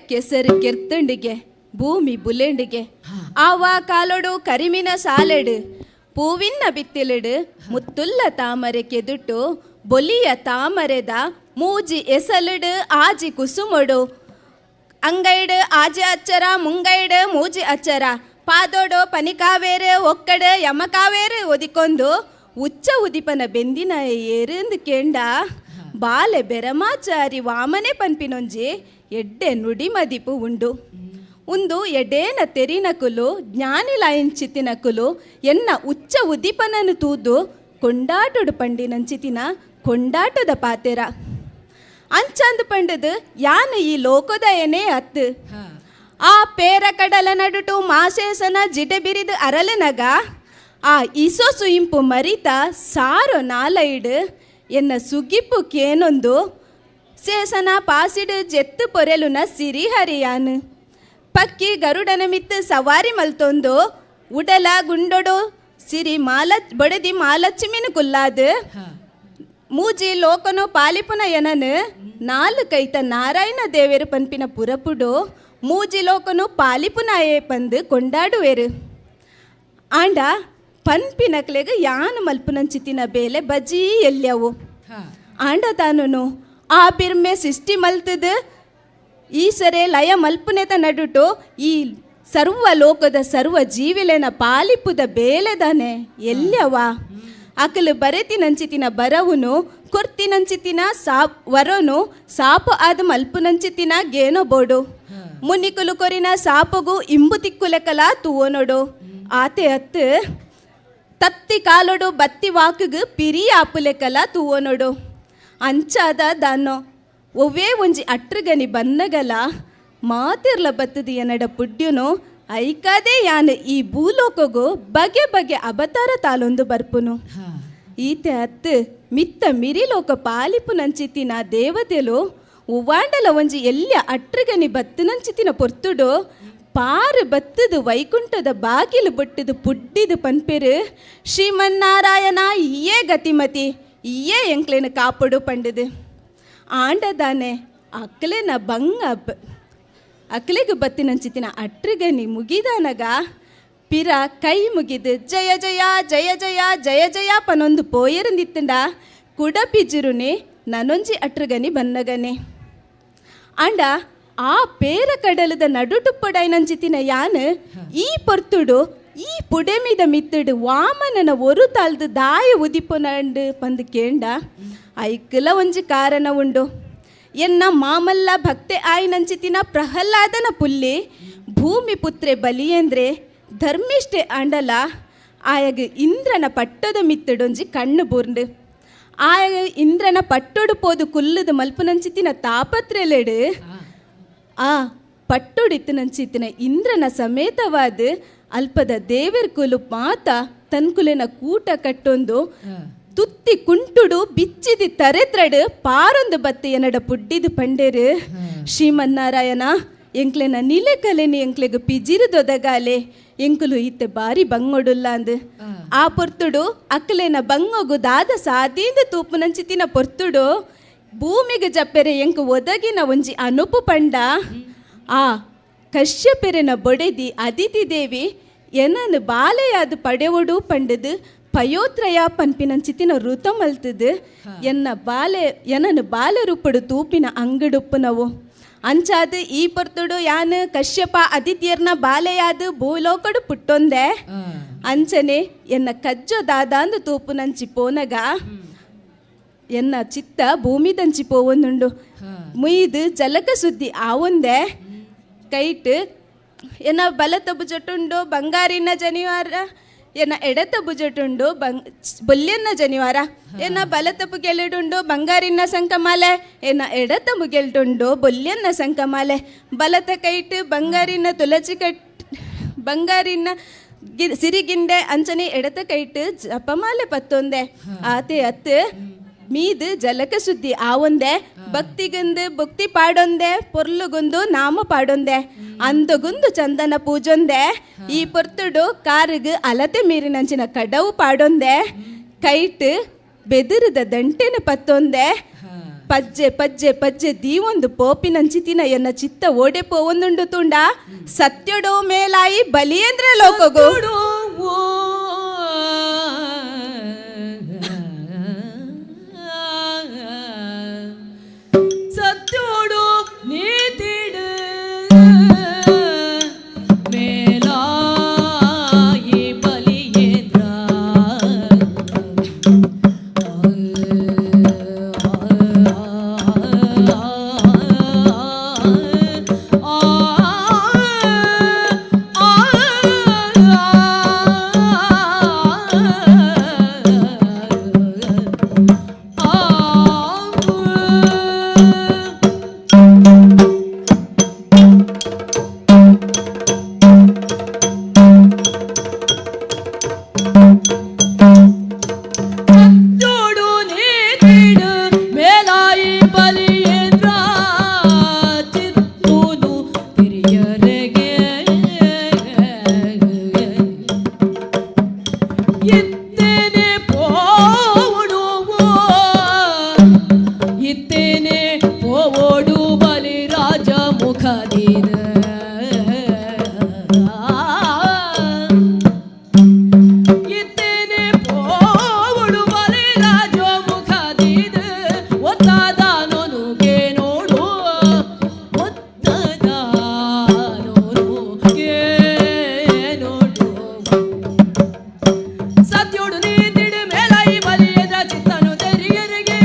ಕೆಸರು ಕೆರ್ತಂಡಿಗೆ ಭೂಮಿ ಬುಲೆಂಡಿಗೆ ಆವ ಕಾಲೊಡು ಕರಿಮಿನ ಸಾಲೆಡು ಪೂವಿನ ಬಿತ್ತಿಲೆಡು ಮುತ್ತುಲ್ಲ ತಾಮರೆ ಕೆದುಟು ಬೊಲಿಯ ತಾಮರೆದ ಮೂಜಿ ಎಸಲುಡು ಆಜಿ ಕುಸುಮೊಡು ಅಂಗೈಡು ಆಜಿ ಅಚ್ಚರ ಮುಂಗೈಡು ಮೂಜಿ ಅಚ್ಚರ ಪಾದೋಡು ಪನಿಕಾವೇರು ಒಕ್ಕಡು ಯಮಕಾವೇರು ಒದಿಕೊಂಡು ಉಚ್ಚ ಉದಿಪನ ಬೆಂದಿನ ಏರಿಂದು ಕೆಂಡ ಬಾಲೆ ಬೆರಮಾಚಾರಿ ವಾಮನೆ ಪನ್ಪಿನೊಂಜಿ ಎಡ್ಡೆ ನುಡಿ ಮದಿಪು ಉಂಡು. ಉಂದು ಎಡೇನ ತೆರಿನಕುಲು ಜ್ಞಾನಿಲಾಯಂಚಿತಿನಕುಲು ಎನ್ನ ಉಚ್ಚ ಉದ್ದೀಪನನು ತೂದು ಕೊಂಡಾಟೊಡು ಪಂಡಿನಂಚಿತಿನ ಕೊಂಡಾಟದ ಪಾತೆರ. ಅಂಚಂದು ಪಂಡದು ಯಾನ ಈ ಲೋಕದಯನೇ ಅತ್ತು. ಆ ಪೇರ ಕಡಲ ನಡುಟು ಮಾಸೇಸನ ಜಿಡೆ ಬಿರಿದು ಅರಲನಗ ಆ ಇಸೊ ಸುಯಿಂಪು ಮರಿತ ಸಾರೋ ನಾಲೈಡು ಎನ್ನ ಸುಗಿಪ್ಪು ಕೇನೊಂದು ಸೇಸನ ಪಾಸಿಡು ಜೆತ್ತು ಪೊರೆಲುನ ಸಿರಿಹರಿಯಾನು. ಪಕ್ಕಿ ಗರುಡನ ಮಿತ್ತು ಸವಾರಿ ಮಲ್ತೊಂದು ಉಡಲ ಗುಂಡೊಡು ಸಿರಿ ಮಾಲ ಬಡದಿ ಮಾಲಚ್ಚಿಮಿನ ಕುಲ್ಲಾದು ಮೂಜಿ ಲೋಕನು ಪಾಲಿಪುನ ಎನನು ನಾಲು ಕೈತ ನಾರಾಯಣ ದೇವೇರು ಪನ್ಪಿನ ಪುರಪುಡು ಮೂಜಿ ಲೋಕನು ಪಾಲಿಪುನಾಯೇ ಪಂದು ಕೊಂಡಾಡುವೇರು. ಆಂಡ ಪನ್ಪಿನಕ್ಲೆಗ್ ಯಾನು ಮಲ್ಪುನಂಚಿತಿನ ಬೇಲೆ ಬಜೀ ಎಲ್ಯವು. ಆಂಡ ತಾನುನು ಆ ಬಿರ್ಮೆ ಸಿಷ್ಟಿ ಮಲ್ತದು ಈಸರೆ ಲಯ ಮಲ್ಪುನೆತ ನಡುಟು ಈ ಸರ್ವ ಲೋಕದ ಸರ್ವ ಜೀವಿಲೆನ ಪಾಲಿಪುದ ಬೇಲೆದಾನೆ ಎಲ್ಯವ. ಅಕಲು ಬರೆತಿನಂಚಿತಿನ ಬರವುನು ಕೊರ್ತಿನಂಚಿತಿನ ವರೋನು ಸಾಪು ಆದ ಮಲ್ಪುನಂಚಿತಿನ ಗೇನೋ ಬೋಡು ಮುನಿಕುಲು ಕೊರಿನ ಸಾಪಗು ಇಂಬು ತಿಕ್ಕುಲೆಕಲ ತೂವನೋಡು. ಆತೆ ಅತ್ತು ತತ್ತಿ ಕಾಲೊಡು ಬತ್ತಿ ವಾಕುಗು ಪಿರಿ ಆಪುಲೆಕಲ ತೂವನೋಡು. ಅಂಚಾದ ದಾನೋ ಒವ್ವೇ ಒಂಜಿ ಅಟ್ರಗನಿ ಬನ್ನಗಲ ಮಾತಿರ್ಲ ಬತ್ತದಿ ಎನ್ನಡ ಪುಡ್ಯುನು ಐಕಾದೇ ಯಾನು ಈ ಭೂಲೋಕಗು ಬಗೆ ಬಗೆ ಅವತಾರ ತಾಲೊಂದು ಬರ್ಪುನು. ಈತೆ ಅತ್ತು ಮಿತ್ತ ಮಿರಿಲೋಕ ಪಾಲಿಪು ನಂಚಿತಿನ ದೇವತೆಲು ಉವ್ವಾಂಡಲ ಒಂಜಿ ಎಲ್ಯ ಅಟ್ರಗನಿ ಬತ್ತುನಂಚಿತಿನ ಪೊರ್ತುಡು ಪಾರು ಬತ್ತದು ವೈಕುಂಠದ ಬಾಗಿಲು ಬೊಟ್ಟದು ಪುಡ್ಡಿದು ಪನ್ಪೆರು ಶ್ರೀಮನ್ನಾರಾಯಣ ಇಯೇ ಗತಿಮತಿ ಇಯೇ ಎಂಕ್ಲೇನು ಕಾಪಡು ಪಂಡದು. ಆಂಡದಾನೆ ಅಕ್ಲೇನ ಬಂಗ ಅಕ್ಲೆಗು ಬತ್ತಿನಂಚಿತಿನ ಅಟ್ರಗನಿ ಮುಗಿದಾನಗ ಪಿರ ಕೈ ಮುಗಿದು ಜಯ ಜಯ ಜಯ ಜಯ ಜಯ ಜಯ ಪನೊಂದು ಪೋಯರಂದಿತ್ತಂಡ ಕುಡ ಪಿಜುರುನೆ ನನೊಂಜಿ ಅಟ್ರಗನಿ ಬನ್ನಗನೆ. ಆಂಡ ಆ ಪೇರ ಕಡಲದ ನಡುಟುಪ್ಪಡೈನಂಚಿತಿನ ಯಾನು ಈ ಪೊರ್ತುಡು ಈ ಪುಡೆಮಿದ ಮಿತ್ತಡು ವಾಮನನ ಒರು ತಾಲ್ದು ದಾಯ ಉದಿಪುನಂಡು ಪಂದು ಕೇಂಡ ಐಕ್ಲ ಒಂಜಿ ಕಾರಣ ಉಂಡು. ಎನ್ನ ಮಾಮಲ್ಲ ಭಕ್ತೆ ಆಯ್ನಂಚಿತಿನ ಪ್ರಹ್ಲಾದನ ಪುಲ್ಲಿ ಭೂಮಿ ಪುತ್ರೆ ಬಲಿಯೇಂದ್ರೆ ಧರ್ಮಿಷ್ಠೆ ಆಂಡಲ ಆಯಗ ಇಂದ್ರನ ಪಟ್ಟದ ಮಿತ್ತಡೊಂಜಿ ಕಣ್ಣು ಬೂರ್ಂಡು. ಆಯಗ ಇಂದ್ರನ ಪಟ್ಟೊಡು ಪೋದು ಕುಲ್ಲುದು ಮಲ್ಪುನಂಚಿತಿನ ತಾಪತ್ರೆಲೆಡು ಆ ಪಟ್ಟೊಡಿತ್ತನಂಚಿತಿನ ಇಂದ್ರನ ಸಮೇತವಾದ ಅಲ್ಪದ ದೇವರ್ ಕುಲು ಮಾತ ತನ್ಕುಲೆನ ಕೂಟ ಕಟ್ಟೊಂದು ತುತ್ತಿ ಕುಂಟುಡು ಬಿಚ್ಚಿದಿ ತರೆತ್ರಡು ಪಾರೊಂದು ಬತ್ತಿ ಎನ್ನಡ ಪುಡ್ಡಿದು ಪಂಡೇರು ಶ್ರೀಮನ್ನಾರಾಯಣ ಎಂಕ್ಲೆನ ನಿಲೆ ಕಲೆನಿ ಎಂಕ್ಲೆಗ್ ಪಿಜಿರುದೊದಗಾಲೆ ಎಂಕುಲು ಇತ್ತೆ ಬಾರಿ ಬಂಗೊಡುಲ್ಲ ಅಂದು. ಆ ಪೊರ್ತುಡು ಅಕ್ಲೆನ ಬಂಗೊಗು ದಾದ ಸಾದೀಂದ ತೂಪುನಂಚಿತಿನ ಪೊರ್ತುಡು ಭೂಮಿಗೆ ಜಪ್ಪೆರೆ ಎಂಕು ಒದಗಿನ ಒಂಜಿ ಅನುಪು ಪಂಡ ಆ ಕಶ್ಯಪೆರೆನ ಬೊಡೆದಿ ಅದಿತಿ ದೇವಿ ಎನನು ಬಾಲೆಯಾದ ಪಡೆವಡು ಪಂಡದು ಪಯೋತ್ರಯ ಪನ್ಪಿನಂಚಿತಿನ ಋತ ಮಲ್ತದು ಎನ್ನ ಬಾಲೆ ಎನನು ಬಾಲೆ ರೂಪಡು ತೂಪಿನ ಅಂಗಡುಪ್ಪುನವು. ಅಂಚಾದ ಈ ಪೊರ್ತುಡು ಯಾನು ಕಶ್ಯಪ ಅದಿತಿಯರ್ನ ಬಾಲೆಯಾದ ಭೂಲೋಕಡು ಪುಟ್ಟೊಂದೆ. ಅಂಚನೆ ಎನ್ನ ಕಜ್ಜೋ ದಾದಾಂದು ತೂಪುನಂಚಿ ಪೋನಗ ಎನ್ನ ಚಿತ್ತ ಭೂಮಿದಂಚಿ ಪೋವೊಂದುಂಡು. ಮುಯ್ದು ಜಲಕ ಸುದ್ದಿ ಆವೊಂದೆ ಕೈಟ್ ಎನ್ನ ಬಲತ ಬುಜಟುಂಡು ಬಂಗಾರಿನ ಜನಿವಾರ ಎನ್ನ ಎಡತ ಬುಜಟುಂಡು ಬೊಲ್ಯನ್ನ ಜನಿವಾರ ಎನ್ನ ಬಲತ ಬುಗೆಲುಂಡು ಬಂಗಾರಿನ ಸಂಕಮಾಲೆ ಎನ್ನ ಎಡತ ಮುಗೆಲ್ಟುಂಡು ಬೊಲ್ಯನ್ನ ಸಂಕಮಾಲೆ ಬಲತ ಕೈಟ್ ಬಂಗಾರಿನ ತುಳಸಿ ಕಟ್ ಬಂಗಾರಿನ ಸಿರಿಗಿಂಡೆ ಅಂಚನೆ ಎಡತ ಕೈಟ್ ಜಪಮಾಲೆ ಪತ್ತೊಂದೆ. ಆತೆ ಅತ್ತು ಮೀದು ಜಲಕ ಸುದ್ದಿ ಆವೊಂದೆ ಭಕ್ತಿಗಂದು ಭಕ್ತಿ ಪಾಡೊಂದೆ ಪೊರ್ಲುಗುಂದು ನಾಮ ಪಾಡೊಂದೆ ಅಂದಗುಂದು ಚಂದನ ಪೂಜೊಂದೆ ಈ ಪೊರ್ತುಡು ಕಾರುಗು ಅಲತೆ ಮೀರಿನಂಚಿನ ಕಡವು ಪಾಡೊಂದೆ ಕೈಟ್ ಬೆದರದ ದಂಟೆನ ಪತ್ತೊಂದೆ ಪಜ್ಜೆ ಪಜ್ಜೆ ಪಜ್ಜೆ ದೀವೊಂದು ಪೋಪಿನಂಚಿತಿನ ಎನ್ನ ಚಿತ್ತ ಓಡೆ ಪೋವೊಂದುಂಡು ತುಂಡ ಸತ್ಯಡೋ ಮೇಲಾಯಿ ಬಲಿಯೇಂದ್ರ ಲೋಕಗು. ಸತ್ಯೋಡು ನೀತಿಡು ಮೇಲಾಯಿ ಬಲಿಯೇಂದ್ರ. ಆ ಮುಖದೀದ ಇತ್ತೇನೆ ಪೋವಡು ಬಲಿ ರಾಜೋ ಮುಖದೀದ ಒತ್ತಾದಾನೋನು ಕೇ ನೋಡು ಒತ್ತದಾನೋನು ಕೇ ನೋಡು ಸತ್ಯೋಡು ನೀತಿಡು ಮೇಲೈ ಬಲಿಯದ ಚಿತ್ತನು ತೆರಿಯರಿಗೆ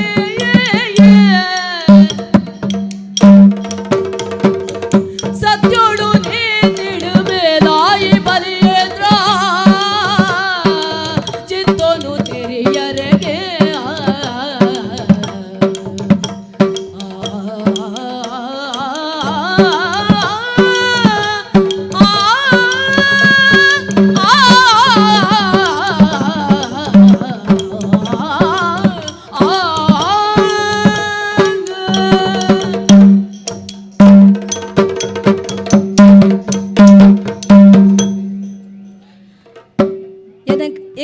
ಸತ್ಯೋಡು ನೀತಿಡು ಮೇಲಾಯಿ ಬಲಿಯದ್ರ ಚಿತ್ತನು ತೆರಿಯರಿಗೆ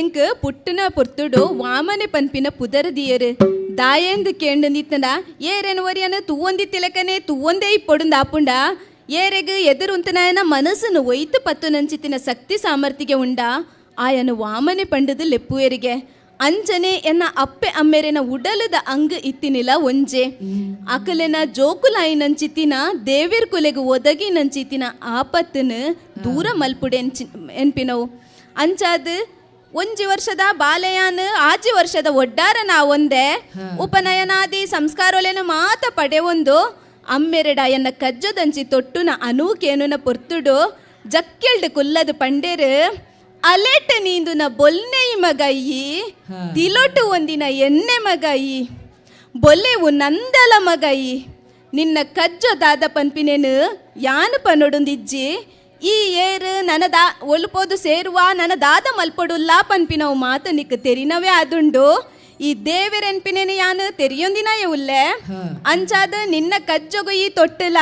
ಎಂಕ್ ಪುಟ್ಟನ ಪೊರ್ತುಡು ವಾಮನೆ ಪನ್ಪಿನ ಪುದರದಿಯರು ದಾಯೆಂದು ಕೇಂಡು ನಿತ್ತಂಡ ಏರೇನು ಒರಿಯನ ತೂವೊಂದಿ ತಿಲಕನೆ ತೂವೊಂದೇ ಇಪ್ಪೊಡುಂದು ಆಪುಂಡ ಏರೆಗ್ ಎದುರುಂತನಾಯನ ಮನಸ್ಸನ್ನು ಒಯ್ತು ಪತ್ತು ನಂಚಿತಿನ ಶಕ್ತಿ ಸಾಮರ್ಥ್ಯಗೆ ಉಂಡ ಆಯನು ವಾಮನೆ ಪಂಡದು ಲೆಪ್ಪುವೆರಿಗೆ ಅಂಜನೆ ಎನ್ನ ಅಪ್ಪೆ ಅಮ್ಮೆರೆನ ಉಡಲದ ಅಂಗ್ ಇತ್ತಿನಿಲ ಒಂಜೆ ಅಕಲೆನ ಜೋಕುಲಾಯಿ ನಂಚಿತಿನ ದೇವಿರ್ ಕುಲೆಗು ಒದಗಿ ನಂಚಿತಿನ ಆಪತ್ತನ ದೂರ ಮಲ್ಪುಡೆ ಎನ್ಪಿನವು ಅಂಚಾದ್ ಒಂಜಿ ವರ್ಷದ ಬಾಲೆಯಾನ್ ಆಜಿ ವರ್ಷದ ಒಡ್ಡಾರ ನಾವೊಂದೆ ಉಪನಯನಾದಿ ಸಂಸ್ಕಾರೊಲೆನ ಮಾತ ಪಡೆವೊಂದು ಅಮ್ಮೆರೆಡ ಎನ್ನ ಕಜ್ಜದಂಚಿ ತೊಟ್ಟುನ ಅನೂಕೇನುನ ಪೊರ್ತುಡು ಜಕ್ಕೆಲ್ಡ್ ಕುಲ್ಲದ ಪಂಡೇರು ಅಲೆಟ ನೀಂದುನ ಬೊಲ್ನೆಯಿ ಮಗಯ್ಯಿ ತಿಲೊಟು ಒಂದಿನ ಎಣ್ಣೆ ಮಗಯ್ಯಿ ಬೊಲ್ಲೆವು ನಂದಲ ಮಗಯ್ಯಿ ನಿನ್ನ ಕಜ್ಜೊದಾದ ಪನ್ಪಿನೇನು ಯಾನು ಪನೊಡುಂದಿಜ್ಜಿ ಈ ಏರು ನನದಾ ಒಲ್ಪೋದು ಸೇರುವ ನನದಾದ ಮಲ್ಪೊಡುಲ್ಲ ಪನ್ಪಿನವು ಮಾತು ನಿಕ್ ತೆರಿನವೇ ಆದುಂಡು ಈ ದೇವೆರೆನ್ಪಿನೇನು ಯಾನು ತೆರಿಯೊಂದಿನ ಉಲ್ಲೆ ಅಂಚಾದ ನಿನ್ನ ಕಜ್ಜೊಗು ಈ ತೊಟ್ಟಲ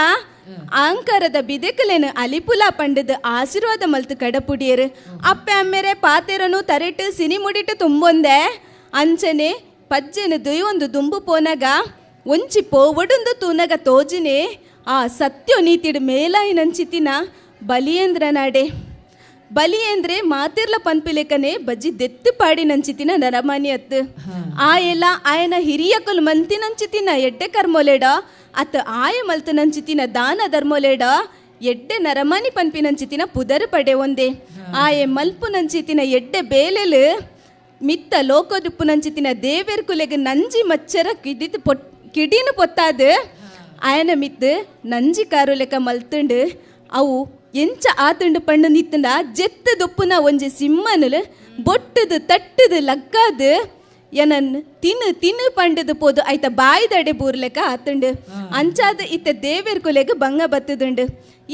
ಆಂಕರದ ಬಿದೆಕಲೇನು ಅಲಿಪುಲ ಪಂಡದು ಆಶೀರ್ವಾದ ಮಲ್ತು ಕಡಪುಡಿಯರು ಅಪ್ಪೆ ಅಮ್ಮೆರೆ ಪಾತೆರನು ತರೆಟು ಸಿನಿ ಮುಡಿಟು ತುಂಬೊಂದೆ ಅಂಚನೆ ಪಜ್ಜೆನು ದುಯೊಂದು ದುಂಬು ಪೋನಗ ಒಂಚಿ ಪೋವಡುಂದು ತೂನಗ ತೋಜಿನೆ ಆ ಸತ್ಯೋ ನೀತಿಡು ಮೇಲಾಯಿನಂಚಿತಿನ ಬಲಿಯೇಂದ್ರ ನಾಡೆ ಬಲಿಯೇಂದ್ರೆ ಮಾತಿರ್ಲ ಪನ್ಪಿಲೇಕನೆ ಬಜ್ಜಿ ದೆತ್ತು ಪಾಡಿ ನಂಚಿತಿನ ನರಮಾನಿ ಅತ್ತು ಆಯೆಲ್ಲ ಆಯನ ಹಿರಿಯಕುಲ್ ಮಂತಿನಂಚಿತಿನ ಎಡ್ಡೆ ಕರ್ಮೊಲೆಡ ಅತ್ ಆಯ ಮಲ್ತು ನಂಚಿತಿನ ದಾನ ಧರ್ಮೊಲೆಡ ಎಡ್ಡೆ ನರಮಾನಿ ಪನ್ಪಿನಂಚಿತಿನ ಪುದರ್ ಪಡೆ ಒಂದೆ ಆಯೆ ಮಲ್ಪು ನಂಚಿತಿನ ಎಡ್ಡೆ ಬೇಲೆಲು ಮಿತ್ತ ಲೋಕದುಪ್ಪು ನಂಚಿತಿನ ದೇವೆರ್ ಕುಲೆಗ್ ನಂಜಿ ಮಚ್ಚರ ಕಿಡಿದು ಪೊಟ್ ಕಿಡಿನು ಪೊತ್ತಾದು ಆಯನ ಮಿತ್ತು ನಂಜಿ ಕಾರು ಲೆಕ್ಕ ಮಲ್ತುಂಡು ಅವು ಎಂಚ ಆತುಂಡು ಪಣ್ಣು ನಿತ್ತಂಡ ಜೆತ್ತ ದೊಪ್ಪುನ ಒಂಜಿ ಸಿಮ್ಮನುಲು ಬೊಟ್ಟದು ತಟ್ಟದು ಲಕ್ಕಾದು ಎನನ್ ತಿನ್ನು ತಿನ್ನು ಪಂಡದು ಪೋದು ಐತ ಬಾಯಿದಡೆ ಬೂರ್ಲೆಕ್ಕ ಆತುಂಡು ಅಂಚಾದ ಇತ್ತ ದೇವೆರ್ ಕುಲೆಗ್ ಬಂಗ ಬತ್ತದುಂಡು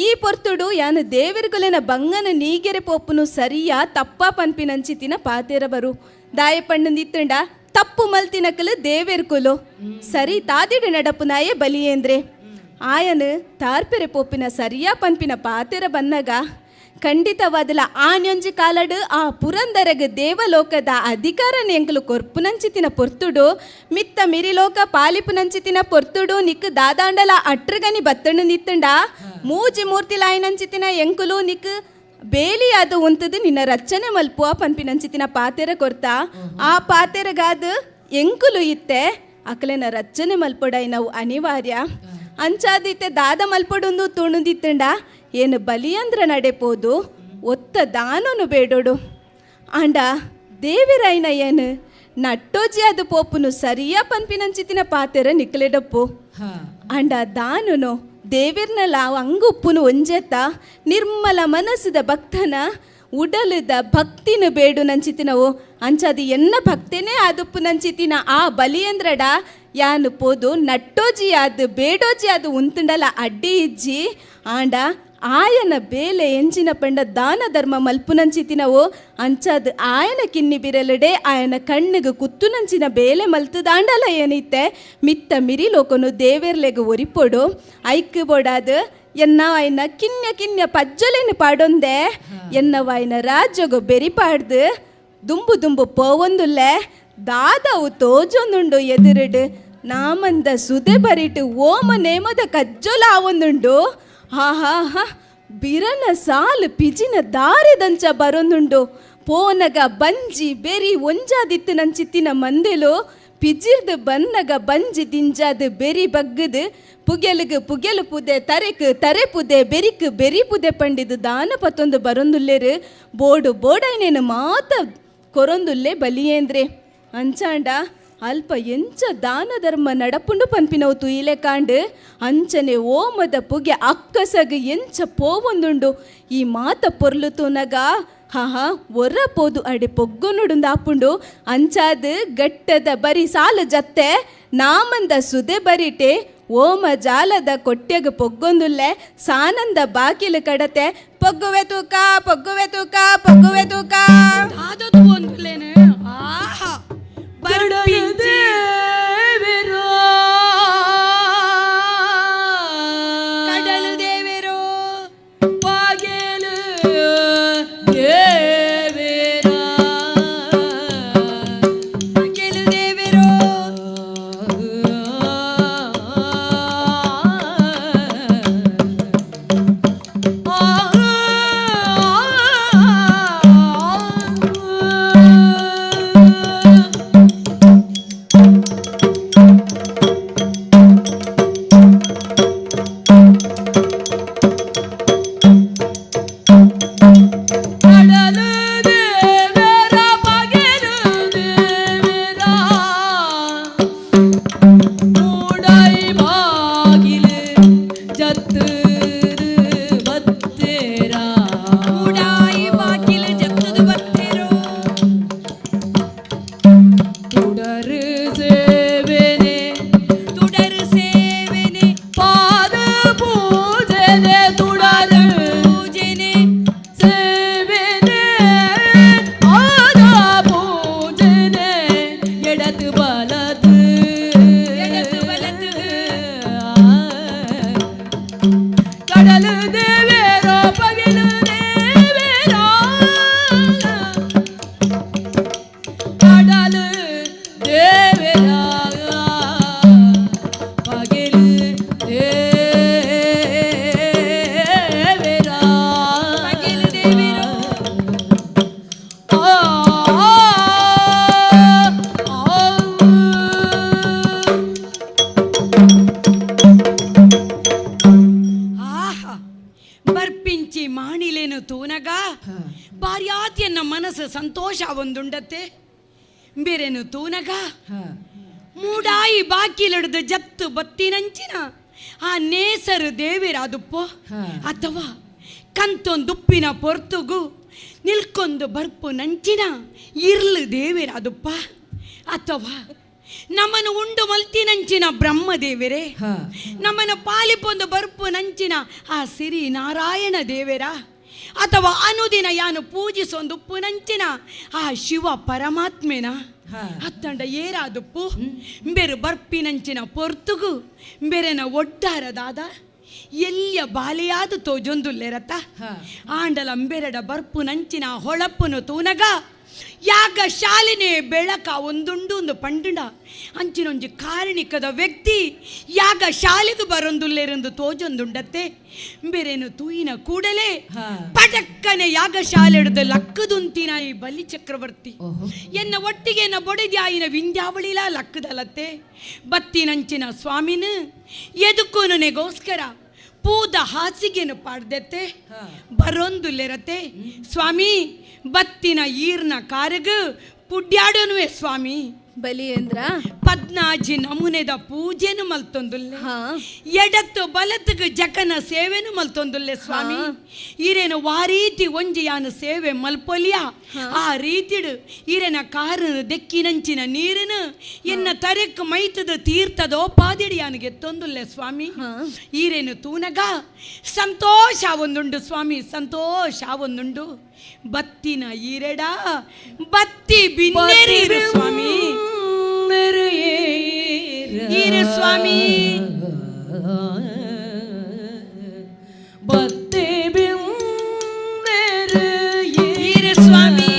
ಈ ಪೊರ್ತುಡು ಯಾನು ದೇವೆರ್ ಕುಲೆನ ಬಂಗನ ನೀಗೆರೆ ಪೋಪುನು ಸರಿಯಾ ತಪ್ಪ ಪನ್ಪಿನಂಚಿತಿನ ಪಾತೇರ ಬರು ದಾಯ ಪಣ್ಣು ನಿತ್ತುಂಡ ತಪ್ಪು ಮಲ್ತಿನಕಲು ದೇವೆರ್ ಕುಲು ಸರಿ ತಾದಿಡು ನಡಪುನಾಯೇ ಬಲಿಯೇಂದ್ರೆ ಆಯನು ತಾರ್ಪೆರೆ ಪೋಪಿನ ಸರಿಯಾ ಪನ್ಪಿನ ಪಾತೆರ ಬನ್ನಗ ಖಂಡಿತವಾದಲ ಆನ್ಯೊಂಜಿ ಕಾಲಡು ಆ ಪುರಂದರಗ ದೇವಲೋಕದ ಅಧಿಕಾರ ಎಂಕಲು ಕೊರ್ಪುನಂಚಿತಿನ ಪೊರ್ತುಡು ಮಿತ್ತ ಮಿರಿಲೋಕ ಪಾಲಿಪುನಂಚಿತಿನ ಪೊರ್ತುಡು ನಿಕ್ ದಾದಾಂಡಲ ಅಟ್ರಗನಿ ಬತ್ತಣ್ಣು ನಿತ್ತಂಡ ಮೂಜಿ ಮೂರ್ತಿಲಾಯನಂಚಿತಿನ ಎಂಕುಲು ನಿಕ್ ಬೇಲಿಯಾದ ಉಂತದು ನಿನ್ನ ರಚನೆ ಮಲ್ಪುವ ಪನ್ಪಿನಂಚಿತಿನ ಪಾತೆರ ಕೊರ್ತ ಆ ಪಾತೆರಗಾದ ಎಂಕುಲು ಇತ್ತೆ ಅಕಲೆನ ರಚನೆ ಮಲ್ಪೊಡೈ ನಾವು ಅನಿವಾರ್ಯ ಅಂಚಾದಿತ್ತೆ ದಾದ ಮಲ್ಪೊಡೊಂದು ತುಣುದಿತ್ತಂಡ ಏನು ಬಲಿಯಂದ್ರ ನಡೆಪೋದು ಒತ್ತ ದಾನನು ಬೇಡೋಡು ಆಂಡ ದೇವಿರಾಯ್ನ ಏನು ನಟ್ಟೋಜಿ ಅದು ಪೋಪುನು ಸರಿಯಾ ಪನ್ಪಿನಂಚಿತಿನ ಪಾತೆರ ನಿಕ್ಲೆಡಪ್ಪು ಆಂಡ ದಾನನು ದೇವಿರ್ನಲ ಅಂಗುಪ್ಪುನು ಒಂಜೆತ್ತ ನಿರ್ಮಲ ಮನಸ್ಸಿದ ಭಕ್ತನ ಉಡಲದ ಭಕ್ತಿನ ಬೇಡು ನಂಚಿತಿನವು ಅಂಚಾದಿ ಎನ್ನ ಭಕ್ತಿನೇ ಆದುಪ್ಪು ನಂಚಿತಿನ ಆ ಬಲಿಯಂದ್ರಡ ಯಾನು ಪೋದು ನಟ್ಟೋಜಿ ಅದು ಬೇಡೋಜಿ ಅದು ಉಂತುಂಡಲ ಅಡ್ಡಿ ಇಜ್ಜಿ ಆಂಡ ಆಯನ ಬೇಲೆ ಎಂಚಿನ ಪಂಡ ದಾನ ಧರ್ಮ ಮಲ್ಪುನಂಚಿತಿನವು ಅಂಚಾದ್ ಆಯನ ಕಿನ್ನಿ ಬಿರಲಡೆ ಆಯನ ಕಣ್ಣಿಗೆ ಕುತ್ತುನಂಚಿನ ಬೇಲೆ ಮಲ್ತುದಾಂಡಲ ಏನಿತ್ತೆ ಮಿತ್ತ ಮಿರಿ ಲೋಕನು ದೇವೆರ್ಲೆಗ್ ಒರಿಪೊಡು ಐಕ್ ಬೋಡಾದ್ ಎನ್ನ ಆಯ್ನ ಕಿನ್ಯ ಕಿನ್ಯ ಪಜ್ಜೊಲೆನು ಪಾಡೊಂದೆ ಎನ್ನವಾಯ್ನ ರಾಜ್ಯಗು ಬೆರಿಪಾಡ್ದು ದುಂಬು ದುಂಬು ಪೋವೊಂದುಲ್ಲೆ ದಾದವು ತೋಜೊಂದುಂಡು ಎದುರುಡು ನಾಮಂದ ಸುದೆ ಬರಿಟು ಓಮ ನೇಮದ ಕಜ್ಜೊಲ ಆವೊಂದುಂಡು. ಹಾ ಹಾ ಹಾ, ಬಿರನ ಸಾಲು ಪಿಜಿನ ದಾರೆದಂಚ ಬರೊಂದುಂಡು. ಪೋನಗ ಬಂಜಿ ಬೆರಿ ಒಂಜಾದಿತ್ತು ನಂಚಿತ್ತಿನ ಮಂದೆಲು ಪಿಜಿರ್ದು ಬನ್ನಗ ಬಂಜಿ ದಿಂಜಾದ ಬೆರಿ ಬಗ್ಗದು ಪುಗೆಲುಗು ಪುಗೆಲು ಪುದೆ, ತರೆಕ್ ತರೆ ಪುದೆ, ಬೆರಿಕ್ ಬೆರಿ ಪುದೆ ಪಂಡಿದು ದಾನ ಪತ್ತೊಂದು ಬರೊಂದುಲ್ಲೇರು. ಬೋಡು ಬೋಡೈನೇನು ಮಾತ ಕೊರೊಂದುಲ್ಲೆ ಬಲಿಯೇಂದ್ರೆ. ಅಂಚಾಂಡ ಅಲ್ಪ ಎಂಚ ದಾನ ಧರ್ಮ ನಡಪುಂಡು ಪನ್ಪಿನವು ತುಯಿಲೆ ಕಾಂಡು. ಅಂಚನೆ ಓಮದ ಪುಗೆ ಅಕ್ಕಸಗ ಎಂಚ ಪೋವೊಂದುಂಡು. ಈ ಮಾತ ಪೊರ್ಲು ತೂನಗ ಹಾ ಹಾ ಒರ ಪೋದು ಅಡೆ ಪೊಗ್ಗೊನುಡುಂದು ಆಪುಂಡು. ಅಂಚಾದ ಗಟ್ಟದ ಬರಿ ಸಾಲು ಜತ್ತೆ ನಾಮಂದ ಸುದೆ ಬರಿಟೆ ಓಮ ಜಾಲದ ಕೊಟ್ಯಗ ಪೊಗ್ಗೊಂದುಲ್ಲೆ. ಸಾನಂದ ಬಾಕಿಲು ಕಡತೆ ಪೊಗ್ಗುವೆ ತೂಕ ಪೊಗ್ಗುವೆ ತೂಕ ಪೊಗ್ಗುವೆ ತೂಕ. ಆಹಾ, ಬರ್ಪಿಂಚಿ ಕಡಲು ದೇವೆರೋ ಪಗೆಲು ದೇವೇರ, ಪಗೆಲು ದೇವೆರೋ. ಕಡಲು ದೇವೇರ ಪಗೆಲು ದೇವೇರ, ಮೂಡೈ ಬಾಗಿಲು ಜತ್ತು ಬತ್ತೇರ, ಮೂಡಾಯಿ ಬಾಗಿಲು ಜತ್ತದು ಬತ್ತೇರೋ. ತುಡರು ಸೇವೆನೆ ತುಡರು ಸೇವೆನೆ, ಪಾದ ಪೂಜೆನೆ ತುಡರು ಪೂಜೆನೆ ಸೇವೆನೆ ಪಾದ ಪೂಜೆನೆ, ಎಡತು ಬಲತು ಎಡತು ಬಲತು. ಕಡಲು ದೇವೇರೋ ಪಗೆಲು ದೇವೇರೋ, ಕಡಲು ದೇವೇರ ಪಗೆಲು ದೇವೇರ, ಪಗೆಲು ದೇವೆರೋ. ಆ ಆ ಆ. ಆಹಾ, ಬರ್ಪಿಂಚಿ ಮಾಣಿಲೇನು ತೂನಗ ಬಾರ್ಯಾತಿಯನ್ನ ಮನಸ್ಸು ಸಂತೋಷ ಒಂದುಂಡತ್ತೆ. ಬೇರೆನು ತೂನಗ ಮೂಡಾಯಿ ಬಾಕಿಲಿಡ್ದು ಜತ್ತು ಬತ್ತಿನಂಚಿನ ಆ ನೇಸರು ದೇವಿರಾದುಪ್ಪೋ, ಅಥವಾ ಕಂತೊಂದುಪ್ಪಿನ ಪೊರ್ತುಗು ನಿಲ್ಕೊಂದು ಬರ್ಪು ನಂಚಿನ ಇರ್ಲು ದೇವಿರಾದುಪ್ಪ, ಅಥವಾ ನಮ್ಮನ್ನು ಉಂಡು ಮಲ್ತಿನಂಚಿನ ಬ್ರಹ್ಮದೇವರೇ, ನಮ್ಮನ್ನು ಪಾಲಿಪೊಂದು ಬರ್ಪು ನಂಚಿನ ಆ ಸಿರಿ ನಾರಾಯಣ ದೇವರ, ಅಥವಾ ಅನುದಿನ ಯಾನು ಪೂಜಿಸೊಂದುಪ್ಪು ನಂಚಿನ ಆ ಶಿವ ಪರಮಾತ್ಮೇನ, ಅತ್ತಂಡ ಏರಾದುಪ್ಪು ಬೇರು ಬರ್ಪಿನಂಚಿನ ಪೊರ್ತುಗು ಬೇರೆನ ಒಡ್ಡಾರದಾದ ಎಲ್ಲಿಯ ಬಾಲೆಯಾದ ತೋಜೊಂದುಲ್ಲೆರತ. ಆಂಡಲ ಅಂಬೆರಡ ಬರ್ಪು ನಂಚಿನ ಹೊಳಪ್ಪುನು ತೂನಗ ಯಾಗ ಶಾಲಿನೇ ಬೆಳಕ ಒಂದುಂಡು ಒಂದು ಪಂಡುಂಡ ಅಂಚಿನೊಂಜಿ ಕಾರಣಿಕದ ವ್ಯಕ್ತಿ ಯಾಗ ಶಾಲೆಗೆ ಬರೊಂದುಲ್ಲೆರೆಂದು ತೋಜೊಂದುಂಡತ್ತೆ. ಬೇರೇನು ತೂಯಿನ ಕೂಡಲೇ ಪಟಕ್ಕನೆ ಯಾಗ ಶಾಲೆಡ್ದು ಲಕ್ಕದುಂತಿನ ಈ ಬಲಿ ಚಕ್ರವರ್ತಿ ಎನ್ನ ಒಟ್ಟಿಗೆ ಎನ್ನ ಬೊಡೆದ್ಯಾಯಿನ ವಿಂಧ್ಯಾವಳಿಲ ಲಕ್ಕದಲತ್ತೆ. ಬತ್ತಿನಂಚಿನ ಸ್ವಾಮಿನ ಎದುಕೂನುನೆಗೋಸ್ಕರ ಪೂದ ಹಾಸಿಗೆನು ಪಾಡ್ದೆತ್ತೆ ಬರೊಂದುಲ್ಲೆರತೆ. ಸ್ವಾಮಿ ಬತ್ತಿನ ಈರ್ನ ಕಾರಗು ಪುಡ್ಯಾಡನುವೆ ಸ್ವಾಮಿ. ಬಲಿಯೇಂದ್ರ, ಪದ್ನಾಜಿ ನಮೂನೆದ ಪೂಜೆನು ಮಲ್ತೊಂದುಲ್ಲೆ, ಎಡತ್ತು ಬಲತ್ತಗ ಜಕನ ಸೇವೆನು ಮಲ್ತೊಂದುಲ್ಲೆ ಸ್ವಾಮಿ. ಈರೇನು ವಾರೀತಿ ಒಂಜಿ ಯಾನು ಸೇವೆ ಮಲ್ಪೊಲಿಯ ಆ ರೀತಿಡು ಈರೇನ ಕಾರನು ದೆಕ್ಕಿನಂಚಿನ ನೀರನು ಎನ್ನ ತರೆಕ್ ಮೈತದ ತೀರ್ಥದೋ ಪಾದಿಡಿ ಯಾನಿಗೆ ಎತ್ತೊಂದುಲ್ಲೆ ಸ್ವಾಮಿ. ಈರೇನು ತೂನಗ ಸಂತೋಷ ಒಂದುಂಡು ಸ್ವಾಮಿ, ಸಂತೋಷ ಒಂದುಂಡು. ಬತ್ತಿನ ಈರೆಡ ಬತ್ತಿ ಬಿನ್ನೆರೀರು ಸ್ವಾಮಿ, ಈರು ಸ್ವಾಮಿ. ಬತ್ತಿ ಬಿನ್ನೆರು ಈರು ಸ್ವಾಮಿ.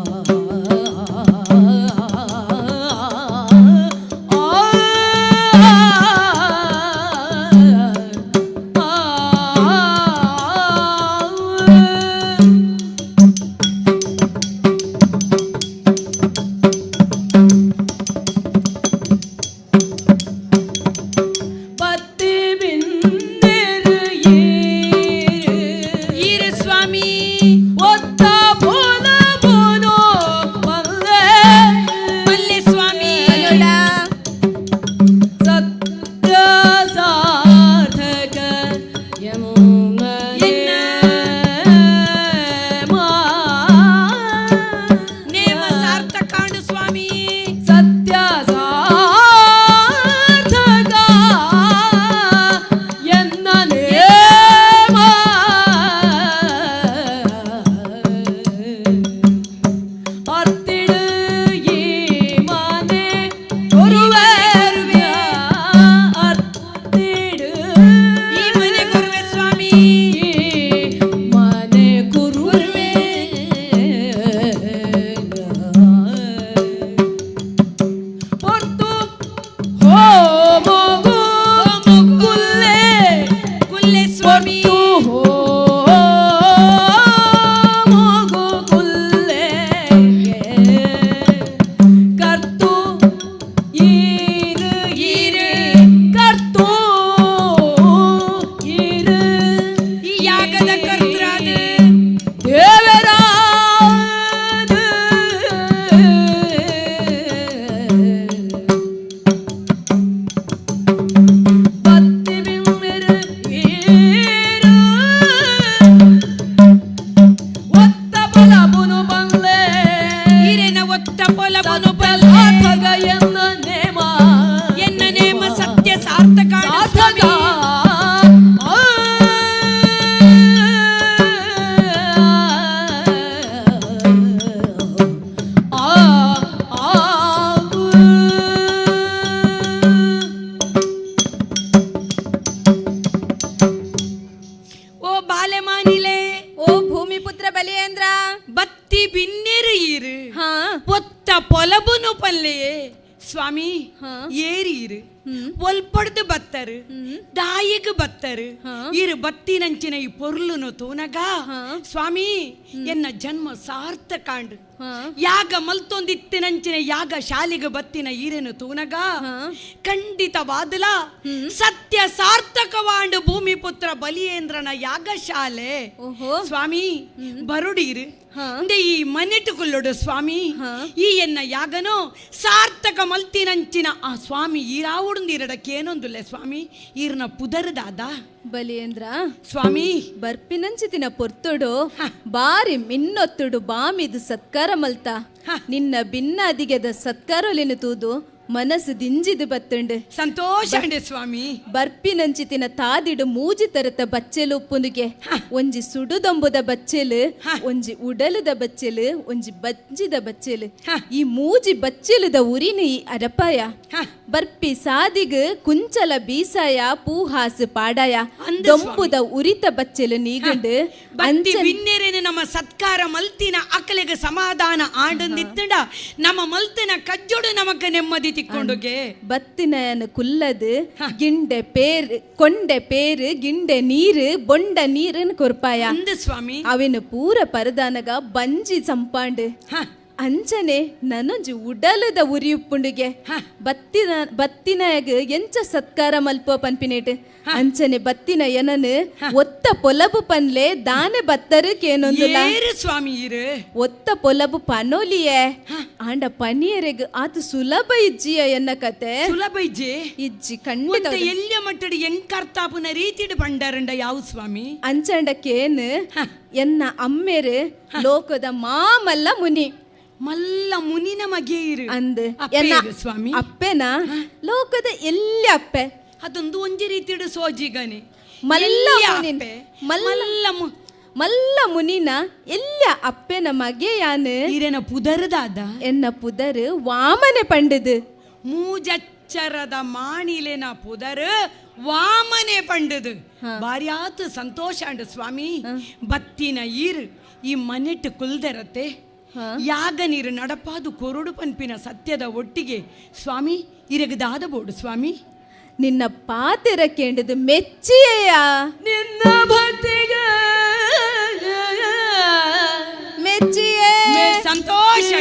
ಆ ಪೊಲಬುನು ಸಾರ್ಥಕ ಎನ್ನ ನೇಮ ಎನ್ನ ನೇಮ ಸತ್ಯ ಸಾರ್ಥಕ ಸಾರ್ಥಕ. ಓ ಬಾಲೆಮಾನಿಲೆ, ಓ ಭೂಮಿಪುತ್ರ ಬಲಿಯೇಂದ್ರ, ಬತ್ತಿ ಬಿನ್ನೆರು ಈರು ಒತ್ತ ಪೊಲಬುನು ಪಲ್ಲೆಯೇ ಸ್ವಾಮಿ. ಏರಿ ಇರು ಒಲ್ಪಡ್ದು ಬತ್ತರು, ದಾಯಿಗ್ ಬತ್ತರು, ಇರು ಬತ್ತಿನಂಚಿನ ಈ ಪೊರ್ಲುನು ತೂನಗ ಸ್ವಾಮಿ ಎನ್ನ ಜನ್ಮ ಸಾರ್ಥಕಾಂಡು. ಯಾಗ ಮಲ್ತೊಂದಿತ್ತಿನಂಚಿನ ಯಾಗ ಶಾಲೆಗೆ ಬತ್ತಿನ ಈರೇನು ತೂನಗ ಖಂಡಿತವಾದಲ ಸತ್ಯ ಸಾರ್ಥಕವಾಂಡು ಭೂಮಿಪುತ್ರ ಬಲಿಯೇಂದ್ರನ ಯಾಗ ಶಾಲೆ. ಸ್ವಾಮಿ ಬರುಡೀರು ಇಂದೆ ಈ ಮನೆಟುಕುಲ್ಲೊಡು ಸ್ವಾಮಿ, ಈ ಎನ್ನ ಯಾಗನೋ ಸಾರ್ಥಕ ಮಲ್ತಿನಂಚಿನ ಆ ಸ್ವಾಮಿ ಈರಾವುಡುಂದಿರಡಕ್ಕೇನೊಂದುಲ್ಲೆ ಸ್ವಾಮಿ, ಈರ್ನ ಪುದರ್ದಾದ ಬಲಿಯೇಂದ್ರ ಸ್ವಾಮಿ. ಬರ್ಪಿನಂಚಿತಿನ ಪೊರ್ತುಡು ಬಾರಿ ಮಿನ್ನೊತ್ತುಡು ಬಾಮಿದು ಸತ್ಕಾರ ಮಲ್ತ ನಿನ್ನ ಭಿನ್ನ ಅದಿಗೆದ ಸತ್ಕಾರೊಲಿನ ತೂದು ಮನಸ್ಸು ದಿಂಜಿದು ಬತ್ತುಂಡು. ಸಂತೋಷ ಅಂಡೆ ಸ್ವಾಮಿ. ಬರ್ಪಿನಂಚಿತಿನ ತಾದಿಡು ಮೂಜಿ ತರತ ಬಚ್ಚೆಲು ಉಪ್ಪುನುಗೆ, ಒಂಜಿ ಸುಡುದೊಂಬುದ ಬಚ್ಚೆಲು, ಒಂಜಿ ಉಡಲುದ ಬಚ್ಚೆಲು, ಒಂಜಿ ಬಜ್ಜಿದ ಬಚ್ಚೆಲು. ಈ ಮೂಜಿ ಬಚ್ಚೆಲುದ ಉರಿನ ಈ ಅರಪಾಯ. ಬರ್ಪಿ ಸಾದಿಗ್ ಕುಂಚಲ ಬೀಸಾಯ ಪೂಹಾಸು ಪಾಡಾಯ ದೊಂಬುದ ಉರಿತ ಬಚ್ಚೆಲು ನೀಗುಂಡು. ಬತ್ತಿ ಬಿನ್ನೆರೇನು ನಮ್ಮ ಸತ್ಕಾರ ಮಲ್ತಿನ ಅಕಲೆಗೆ ಸಮಾಧಾನ ಆಂಡಂದಿತ್ತಂಡ ನಮ್ಮ ಮಲ್ತಿನ ಕಜ್ಜೋಡು ನಮಕ್ ನೆಮ್ಮದಿ ತಿಕ್ಕೊಂಡುಗೆ. ಬತ್ತಿನಯನ ಕುಲ್ಲದು ಗಿಂಡೆ ಪೇರು ಕೊಂಡೆ ಪೇರು ಗಿಂಡೆ ನೀರು ಬೊಂಡ ನೀರನ್ನು ಕೊರ್ಪಾಯ ಸ್ವಾಮಿ. ಅವಿನ ಪೂರ ಪರದಾನಗ ಬಂಜಿ ಸಂಪಾಂಡು. ಅಂಚನೆ ನನೊಂಜಿ ಉಡಲದ ಉರಿಯುಪ್ಪುಂಡುಗೆ ಬತ್ತಿನ ಬತ್ತಿನಯಗ ಎಂಚ ಸತ್ಕಾರ ಮಲ್ಪ ಪನ್ಪಿನೇಟ್ ಅಂಚನೆ ಬತ್ತಿನ ಎನನು ಒತ್ತ ಪೊಲಬು ಪನ್ಲೆ ದಾನೆ ಬತ್ತರು ಕೇನೊಂದುಲ ಏರು ಸ್ವಾಮಿ ಇರು ಒತ್ತ ಪೊಲಬು ಪನೋಲಿಯೇ ಆಂಡ ಪನಿಯರೆಗ್ ಆತು ಸುಲಭ ಇಜ್ಜಿಯ ಎನ್ನ ಕತೆ. ಸುಲಭ ಇಜ್ಜಿ ಇಜ್ಜಿ ಖಂಡಿತ. ಎಲ್ಲಿಯ ಮಟ್ಟಡಿ ಎಂಕರ್ತಾಪುನ ರೀತಿಡು ಪಂಡರಂಡ ಯಾವ ಸ್ವಾಮಿ. ಅಂಚಂಡ ಕೇನು ಎನ್ನ ಅಮ್ಮೆರು ಲೋಕದ ಮಾಮಲ್ಲ ಮುನಿ ಮಲ್ಲ ಮುನಿನ ಮಗೆಯಿರು ಅಂದ್ ಎನ್ನ ಸ್ವಾಮಿ. ಅಪ್ಪೆನ ಲೋಕದ ಎಲ್ಲಿ ಅಪ್ಪೆ ಅದೊಂದು ಒಂಜಿ ರೀತಿಡು ಸೋಜಿಗನೆ ಮಲ್ಲ ಮುನಿನ ಮಲ್ಲ ಮಲ್ಲ ಮುನಿನ ಎಲ್ಲ ಅಪ್ಪೆನ ಮಗೆಯಾನು. ಈರೇನ ಪುದರ್ದಾದ ಎನ್ನ ಪುದರ್ ವಾಮನೆ ಪಂಡದು. ಮೂಜಚ್ಚರದ ಮಾಣಿಲೆನ ಪುದರ್ ವಾಮನೆ ಪಂಡದು. ಬಾರ್ಯಾತು ಸಂತೋಷ ಅಂಡು ಸ್ವಾಮಿ. ಬತ್ತಿನ ಈರು ಈ ಮನೆಟ್ಟು ಕುಲ್ದರತೆ ಯಾಗ ನೀರು ನಡಪಾದು ಕೊರಡು ಪನ್ಪಿನ ಸತ್ಯದ ಒಟ್ಟಿಗೆ ಸ್ವಾಮಿ ಇರಗದಾದ ಬೋಡು ಸ್ವಾಮಿ. ನಿನ್ನ ಪಾತೆರ ಕೇಂಡದು ಮೆಚ್ಚಿಯೇಯ ನಿನ್ನ ಭಕ್ತಿಗ ಮೆಚ್ಚಿಯೇ ಸಂತೋಷ.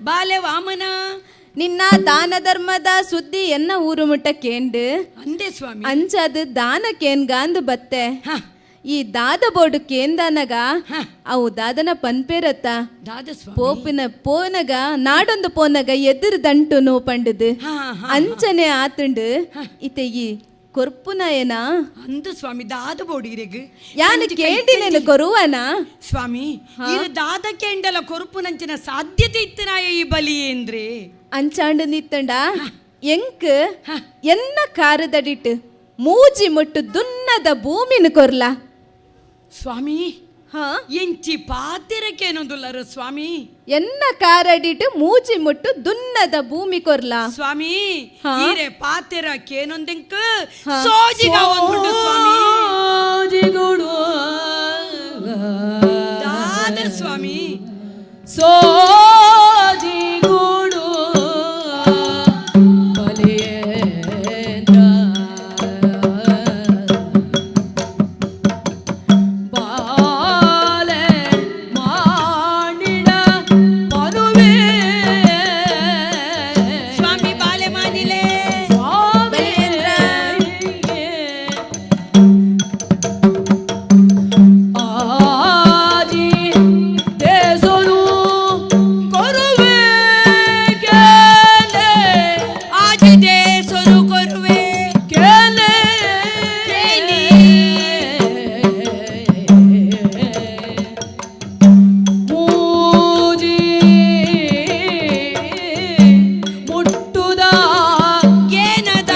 ಬಾಲೆ ವಾಮನ, ನಿನ್ನ ದಾನ ಧರ್ಮದ ಸುದ್ದಿ ಎನ್ನ ಊರು ಮುಟ್ಟ ಕೇಂಡು ಅಂದೆ ಸ್ವಾಮಿ. ಅಂಚಾದ ದಾನ ಕೇನ್ಗಾಂದು ಬತ್ತೆ. ಈ ದಾದ ಬೋರ್ಡು ಕೇಂದನಗ ಅವು ದಾದನ ಪನ್ಪೇರತ್ತ ಪೋಪಿನ ಪೋನಗ ನಾಡೊಂದು ಪೋನಗ ಎದುರು ದಂಟು ನೋ ಪಂಡದು ಅಂಚನೆ ಆತುಂಡು. ಇತ್ತೆ ಈ ಕೊರ್ಪುನಯನ ಅಂದು ಸ್ವಾಮಿ ದಾದ ಬೋಡಿರೆಗ್ ಯಾನು ಕೇಂಡಿನೇನು ಕೊರುವನ ಸ್ವಾಮಿ? ಇದು ದಾದ ಕೇಂಡಲ ಕೊರುಪುನಂಚಿನ ಸಾಧ್ಯತೆ ಇತ್ತನಾಯ ಈ ಬಲಿ ಏಂದ್ರೆ ಅಂಚಾಂಡು ನಿತ್ತಂಡ ಎಂಕ್ ಎನ್ನ ಕಾರದಡಿಟ್ಟು ಮೂಜಿ ಮುಟ್ಟು ದುನ್ನದ ಭೂಮಿನ ಕೊರ್ಲ ಸ್ವಾಮಿ. ಎಂಚಿ ಪಾತಿರಕ್ಕೇನೊಂದುಲ್ಲರ ಸ್ವಾಮಿ? ಎನ್ನ ಕಾರಡಿಟ್ಟು ಮೂಜಿ ಮುಟ್ಟು ದುನ್ನದ ಭೂಮಿ ಕೊರ್ಲ ಸ್ವಾಮಿ. ಈರೆ ಪಾತಿರಕ್ಕೇನೊಂದೆಂಕ್ ಸೋಜಿಗ ಒಂದುಂಡು ಸ್ವಾಮಿ. ದಾದ ಸ್ವಾಮಿ ಸೋಜಿಗುಡು ಬಲಿಯೇಂದ್ರ ಬಾಲೆ ಮಾಣಿಡ ಮನುವೆ ಸ್ವಾಮಿ ಬಾಲೆ ಮಾನಿಲೆ ಬಲಿಯೇಂದ್ರ ಆಜಿ ದೇಸನು ಕೊರುವೆ ಕೇಲೆ ಆಜಿ ದೇಸನು ಕೊರುವೆ ಕೇಲೆ ಕೇನಿ ಮೂಜಿ ಮುಟ್ಟುದ ಏನದ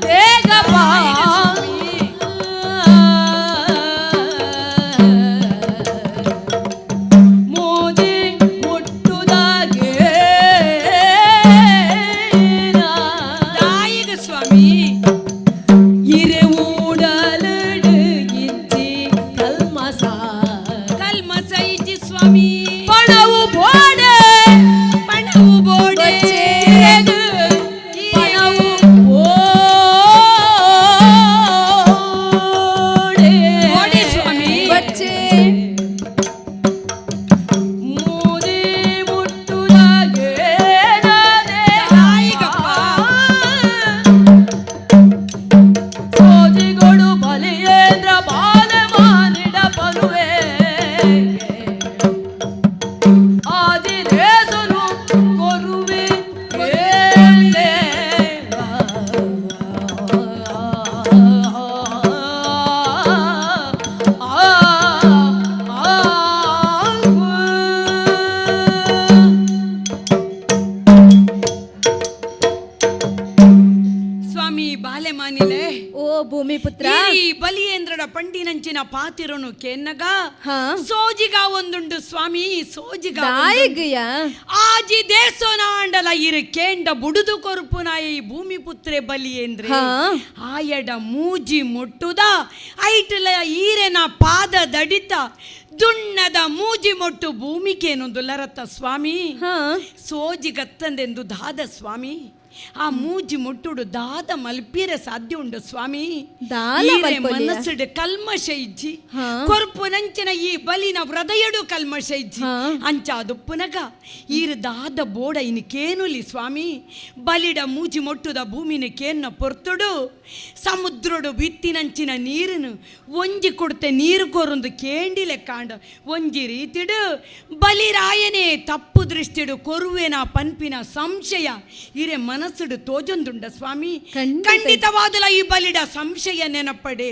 ದೇಗಪ್ಪ ಮೂಜಿ ಮುಟ್ಟುದ ದಾಯಿಗ ಸ್ವಾಮಿ ಇರೆ ಊಡಲಡು ಇಜ್ಜಿ ಕಲ್ಮಸ ಕಲ್ಮಸ ಇಜ್ಜಿ ಸ್ವಾಮಿ. ಪಣವು ಬೋಡೆ ಪಣವು ಬೋಡೆ ಇರೆದು ಪಣವು ಬೋಡೆ ಬೋಡೆ ಸ್ವಾಮಿ. ಬಚ್ಚೆ ಮೂದಿ ಮುಟ್ಟುದಾಗೇನದೆ ದಾಯಿಗಪ್ಪ ಸೋಜಿಗೊಡು ಬಲಿಯೇಂದ್ರ ಬಾಲ ಮಾನಿಡ ಪನುವೆ ಆದಿರೇಸನು ಕೊರುವೆ ಕೇಳೆ ಆ ಆ ಸ್ವಾಮಿ ಬಾಲೆ ಮಾನಿಲೆ ಓ ಭೂಮಿ ಪುತ್ರ ಈ ಬಲಿಯೇಂದ್ರಡ ಪಂಡಿನಂಚಿನ ಪಾತಿರನು ಕೆನ್ನಗ ಸೋಜಿಗ ಒಂದುಂಡು ಸ್ವಾಮಿ ಸೋಜಿಗ ದಾಯಿಗಯ್ಯ ಆಜಿ ದೇಸೋನಾಂಡಲ ಇರು ಕೇಂಡ ಬುಡುದು ಕೊರುಪುನಾಯ ಈ ಭೂಮಿ ಪುತ್ರೆ ಬಲಿಯೇಂದ್ರೆ ಆಯಡ ಮೂಜಿ ಮುಟ್ಟುದ ಐಟಲ ಈರೆನ ಪಾದ ದಡಿತ ದುಣ್ಣದ ಮೂಜಿ ಮೊಟ್ಟು ಭೂಮಿಗೇನೊಂದು ಲರತ ಸ್ವಾಮಿ. ಸೋಜಿಗತ್ತಂದೆಂದು ದಾದ ಸ್ವಾಮಿ. ಆ ಮೂಜಿ ಮುಟ್ಟುಡು ದಾದ ಮಲ್ಪೀರೆ ಸಾಧ್ಯ ಉಂಡು ಸ್ವಾಮಿ. ದಾಲ ಈರೆ ಮಲ್ಪೊಲಿಯ? ಮನಸ್ಸುಡು ಕಲ್ಮಶ ಇಜ್ಜಿ ಕೊರ್ಪು ನಂಚಿನ ಈ ಬಲಿನ ಹೃದಯಡು ಕಲ್ಮಶ ಇಜ್ಜಿ ಅಂಚಾದುಪ್ಪುನಗ ಈರು ದಾದ ಬೋಡ ಇನ್ನು ಕೇನುಲಿ ಸ್ವಾಮಿ. ಬಲಿಡ ಮೂಜಿ ಮೊಟ್ಟುದ ಭೂಮಿನ ಕೇನ್ನ ಪೊರ್ತುಡು ಸಮುದ್ರಡು ಬಿತ್ತಿನಂಚಿನ ನೀರನ್ನು ಒಂಜಿ ಕೊಡ್ತೆ ನೀರು ಕೊರೊಂದು ಕೇಂಡಿಲೆ ಕಾಂಡ ಒಂಜಿ ರೀತಿಡು ಬಲಿರಾಯನೇ ತಪ್ಪು ದೃಷ್ಟಿಡು ಕೊರುವೆನ ಪನ್ಪಿನ ಸಂಶಯ ಇರೆ ಮನಸ್ಸುಡು ತೋಜೊಂದುಂಡ ಸ್ವಾಮಿ. ಖಂಡಿತವಾದಲ ಈ ಬಲಿಡ ಸಂಶಯ ನೆನಪಡೆ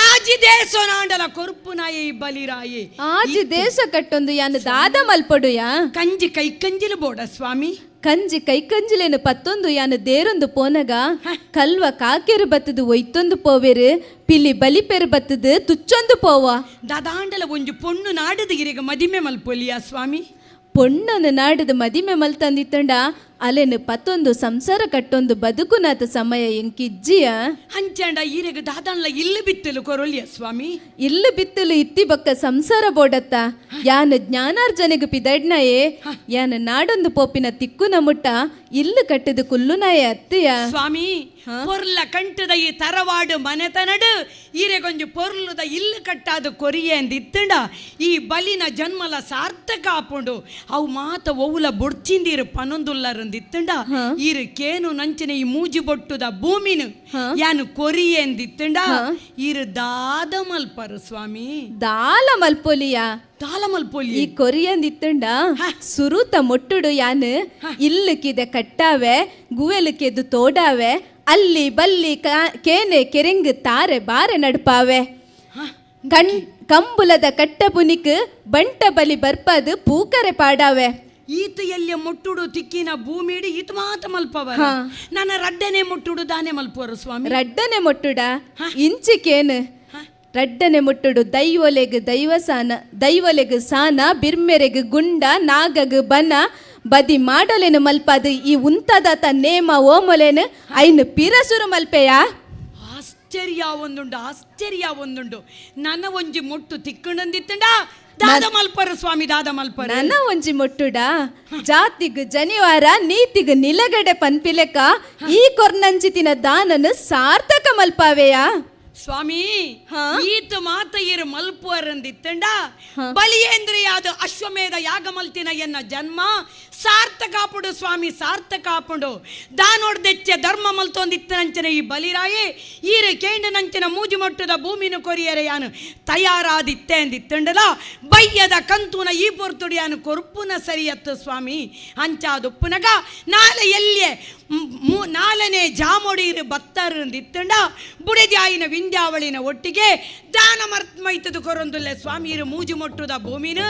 ಆಜಿ ದೇಶನಾಂಡಲ ಕೊರುಪುನಾಯ ಈ ಬಲಿರಾಯೆ ಆಜಿ ದೇಶ ಕಟ್ಟೊಂದು ಯಾನು ದಾದ ಮಲ್ಪಡುಯಾ ಕಂಜಿ ಕೈ ಕಂಜಿಲು ಬೋಡ ಸ್ವಾಮಿ. ಕಂಜಿ ಕೈ ಕಂಜಿಲೇನು ಪತ್ತೊಂದು ಯಾನು ದೇರೊಂದು ಪೋನಗ ಕಲ್ವ ಕಾಕೆರು ಬತ್ತದು ಒಯ್ತೊಂದು ಪೋವೆರು ಪಿಲಿ ಬಲಿಪೆರು ಬತ್ತದು ತುಚ್ಚೊಂದು ಪೋವ ದಾದಾಂಡಲ ಒಂಜಿ ಪೊಣ್ಣು ನಾಡದ ಇರೆಗ ಮದಿಮೆ ಮಲ್ಪೊಲಿಯ ಸ್ವಾಮಿ. ಪೊಣ್ಣನು ನಾಡದ ಮದಿಮೆ ಮಲ್ತಂದಿತ್ತಂಡ ಅಲೆನ್ ಪತ್ತೊಂದು ಸಂಸಾರ ಕಟ್ಟೊಂದು ಬದುಕುನಾತ ಸಮಯ ಎಂಕಿಜ್ಜಿಯ. ಅಂಚಂಡ ಈರೆಗ್ ದಾದನ್ಲ ಇಲ್ಲು ಬಿತ್ತಲು ಕೊರೊಲಿಯ ಸ್ವಾಮಿ? ಇಲ್ಲು ಬಿತ್ತಲು ಇತ್ತಿ ಬೊಕ್ಕ ಸಂಸಾರ ಬೋಡತ್ತ. ಯಾನ್ ಜ್ಞಾನಾರ್ಜನೆಗ್ ಪಿದಡ್ನಯೇ, ಯಾನ್ ನಾಡೊಂದು ಪೋಪಿನ ತಿಕ್ಕುನ ಮುಟ್ಟ ಇಲ್ಲು ಕಟ್ಟದು ಕುಲ್ಲುನಾಯ ಅತ್ತಿಯ. ಸ್ವಾಮಿ, ಪೊರ್ಲ ಕಂಟದ ಈ ತರವಾಡು ಮನೆತನಡು ಈರೆಗೊಂಜಿ ಪೊರ್ಲುದ ಇಲ್ಲು ಕಟ್ಟಾದ ಕೊರಿಯೆ ಅಂದಿತ್ತಂಡ ಈ ಬಲಿನ ಜನ್ಮಲ ಸಾರ್ಥಕ ಆಪುಂಡು. ಅವು ಮಾತ ಒವುಲ ಬೊಡ್ಚಿಂದಿರು ಪನೊಂದುಲ್ಲರಂದಿತ್ತಂಡ ಈರು ಕೇನು ನಂಚಿನ ಈ ಮೂಜಿ ಬೊಟ್ಟುದ ಭೂಮಿನು ಯಾನು ಕೊರಿಯೆ ಅಂದಿತ್ತಂಡ ಈರು ದಾದ ಮಲ್ಪರು ಸ್ವಾಮಿ? ದಾಲ ಮಲ್ಪೊಲಿಯ, ದಾಲ ಮಲ್ಪೊಲಿ. ಈ ಕೊರಿಯಂದಿತ್ತಂಡ ಸುರುತ ಮೊಟ್ಟುಡು ಯಾನು ಇಲ್ಲುಕಿದೆ ಕಟ್ಟಾವೆ, ಗುವೆಲುಕೆದು ತೋಡಾವೆ, ಅಲ್ಲಿ ಬಲ್ಲಿ ಕೇನೆ ಕೆರೆಂಗ್ ತಾರೆ ಬಾರೆ ನಡ್ಪಾವೆ, ಕಂಬುಲದ ಕಟ್ಟಪುನಿಕ್ ಬಂಟ ಬಲಿ ಬರ್ಪದು ಪೂಕರೆ ಪಾಡಾವೆ. ಈತ ಎಲ್ಲಿಯ ಮುಟ್ಟುಡು ತಿಕ್ಕಿನ ಭೂಮಿಡಿ ಈತ ಮಾತ ಮಲ್ಪವ. ನನ್ನ ರಡ್ಡನೆ ಮುಟ್ಟುಡು ದಾನೆ ಮಲ್ಪವರು ಸ್ವಾಮಿ? ರಡ್ಡನೆ ಮೊಟ್ಟುಡ ಇಂಚಿಕೇನು ರಡ್ಡನೆ ಮುಟ್ಟುಡು ದೈವೊಲೆಗ್ ದೈವಸಾನ, ದೈವೊಲೆಗ್ ಸಾನ, ಬಿರ್ಮೆರೆಗ್ ಗುಂಡ, ನಾಗಗ್ ಬನ, ಬದಿ ಮಾಡಲೇನು ಮಲ್ಪದು ಈ ಉಂತದಾತ ನೇಮ ಓಮೊಲೇನು ಐನು ಪಿರಸುರು ಮಲ್ಪೆಯ. ಆಶ್ಚರ್ಯ ಒಂದುಂಡು, ಆಶ್ಚರ್ಯ ಒಂದುಂಡು. ನನ್ನ ಒಂಜಿ ಮೊಟ್ಟು ತಿಕ್ಕಂಡಂದಿತ್ತಂಡ ದಾದ ಮಲ್ಪರು ಸ್ವಾಮಿ, ದಾದ ಮಲ್ಪರು. ನನ್ನ ಒಂಜಿ ಮೊಟ್ಟುಡ ಜಾತಿಗ್ ಜನಿವಾರ ನೀತಿಗ್ ನಿಲಗಡೆ ಪನ್ಪಿಲೆಕ್ಕ ಈ ಕೊರ್ನಂಚಿತಿನ ದಾನನು ಸಾರ್ಥಕ ಮಲ್ಪಾವೆಯಾ ಸ್ವಾಮಿ. ಈತ ಮಾತ ಇರು ಮಲ್ಪುವರಂದಿತ್ತಂಡ ಬಲಿಯೇಂದ್ರಿಯಾದ ಅಶ್ವಮೇಧ ಯಾಗ ಮಲ್ತಿನ ಎನ್ನ ಜನ್ಮ ಸಾರ್ಥಕಾಪುಡು ಸ್ವಾಮಿ, ಸಾರ್ಥಕಾಪುಡು. ದಾನೋಡ್ದೆಚ್ಚೆ ಧರ್ಮ ಮಲ್ತೊಂದಿತ್ತನಂಚನೆ ಈ ಬಲಿರಾಯಿ ಈರು ಕೇಂಡನಂಚಿನ ಮೂಜಿ ಮೊಟ್ಟದ ಭೂಮಿನ ಕೊರಿಯರೆ ಯಾನು ತಯಾರಾದಿತ್ತೆ ಅಂದಿತ್ತಂಡಲ ಬಯ್ಯದ ಕಂತುನ ಈ ಪೊರ್ತುಡು ಯಾನು ಕೊರ್ಪುನ ಸರಿಯತ್ತು ಸ್ವಾಮಿ. ಅಂಚಾದುಪ್ಪುನಗ ನಾಳೆ ಎಲ್ಲಿಯೇ ನಾಲನೇ ಜಾಮೊಡೀರು ಬತ್ತರಂದಿತ್ತಂಡ ಬುಡೆದ್ಯಾಯಿನ ವಿಂಧ್ಯಾವಳಿನ ಒಟ್ಟಿಗೆ ದಾನ ಮೈತದು ಕೊರೊಂದುಲ್ಲೆ ಸ್ವಾಮಿ. ಇರು ಮೂಜಿ ಮೊಟ್ಟುದ ಭೂಮಿನ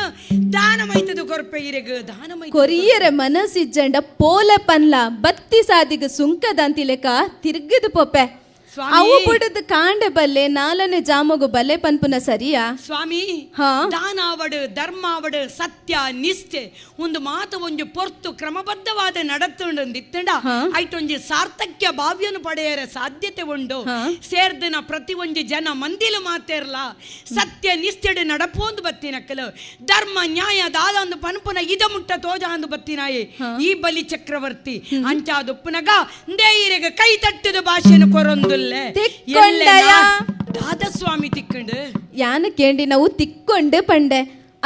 ದಾನ ಮೈತದು ಕೊರ್ಪೆ ಇರೆಗ್ ದಾನ ಮೈ ಕೊರಿಯರ ಮನಸ್ಸಿಜ್ಜಂಡ ಪೋಲ ಪನ್ಲ ಬತ್ತಿ ಸಾದಿಗ ಸುಂಕದಂತಿಲೆಕ ತಿರ್ಗದು ಪೊಪ್ಪೆ. ಅವು ಬುಡದ ಕಾಂಡೆ ಬಲ್ಲೆ ನಾಲನೆ ಜಾಮಗು ಬಲ್ಲೆ ಪನ್ಪುನ ಸರಿಯಾ ಸ್ವಾಮಿ? ದಾನಾವಡು ಧರ್ಮಾವಡು ಸತ್ಯ ನಿಷ್ಠೆ ಒಂದು ಮಾತು ಒಂಜಿ ಪೊರ್ತು ಕ್ರಮಬದ್ಧವಾದ ನಡತುಂಡಿತ್ತಂಡ ಐಟೊಂಜಿ ಸಾರ್ಥಕ್ಯ ಭಾವ್ಯನು ಪಡೆಯರ ಸಾಧ್ಯತೆ ಉಂಡು. ಸೇರ್ದನ ಪ್ರತಿ ಒಂಜಿ ಜನ ಮಂದಿಲು ಮಾತೇರ್ಲ ಸತ್ಯ ನಿಷ್ಠೆಡು ನಡಪೋಂದು ಬತ್ತಿನಕ್ಕಲು ಧರ್ಮ ನ್ಯಾಯ ದಾದಂದು ಪನ್ಪುನ ಇದ ಮುಟ್ಟ ತೋಜಾಂದು ಬತ್ತಿನಾಯಿ ಈ ಬಲಿ ಚಕ್ರವರ್ತಿ. ಅಂಚಾದುಪ್ಪುನಗ ಂದೇಯಿರೆಗ ಕೈ ತಟ್ಟದ ಭಾಷೆನು ಕೊರೊಂದುಲ್ಲೆ ದಾದಸ್ವಾಮಿ ತಿಕ್ಕಂಡು ಯಾನು ಕೇಂಡಿ ನಾವು ತಿಕ್ಕೊಂಡು ಪಂಡೆ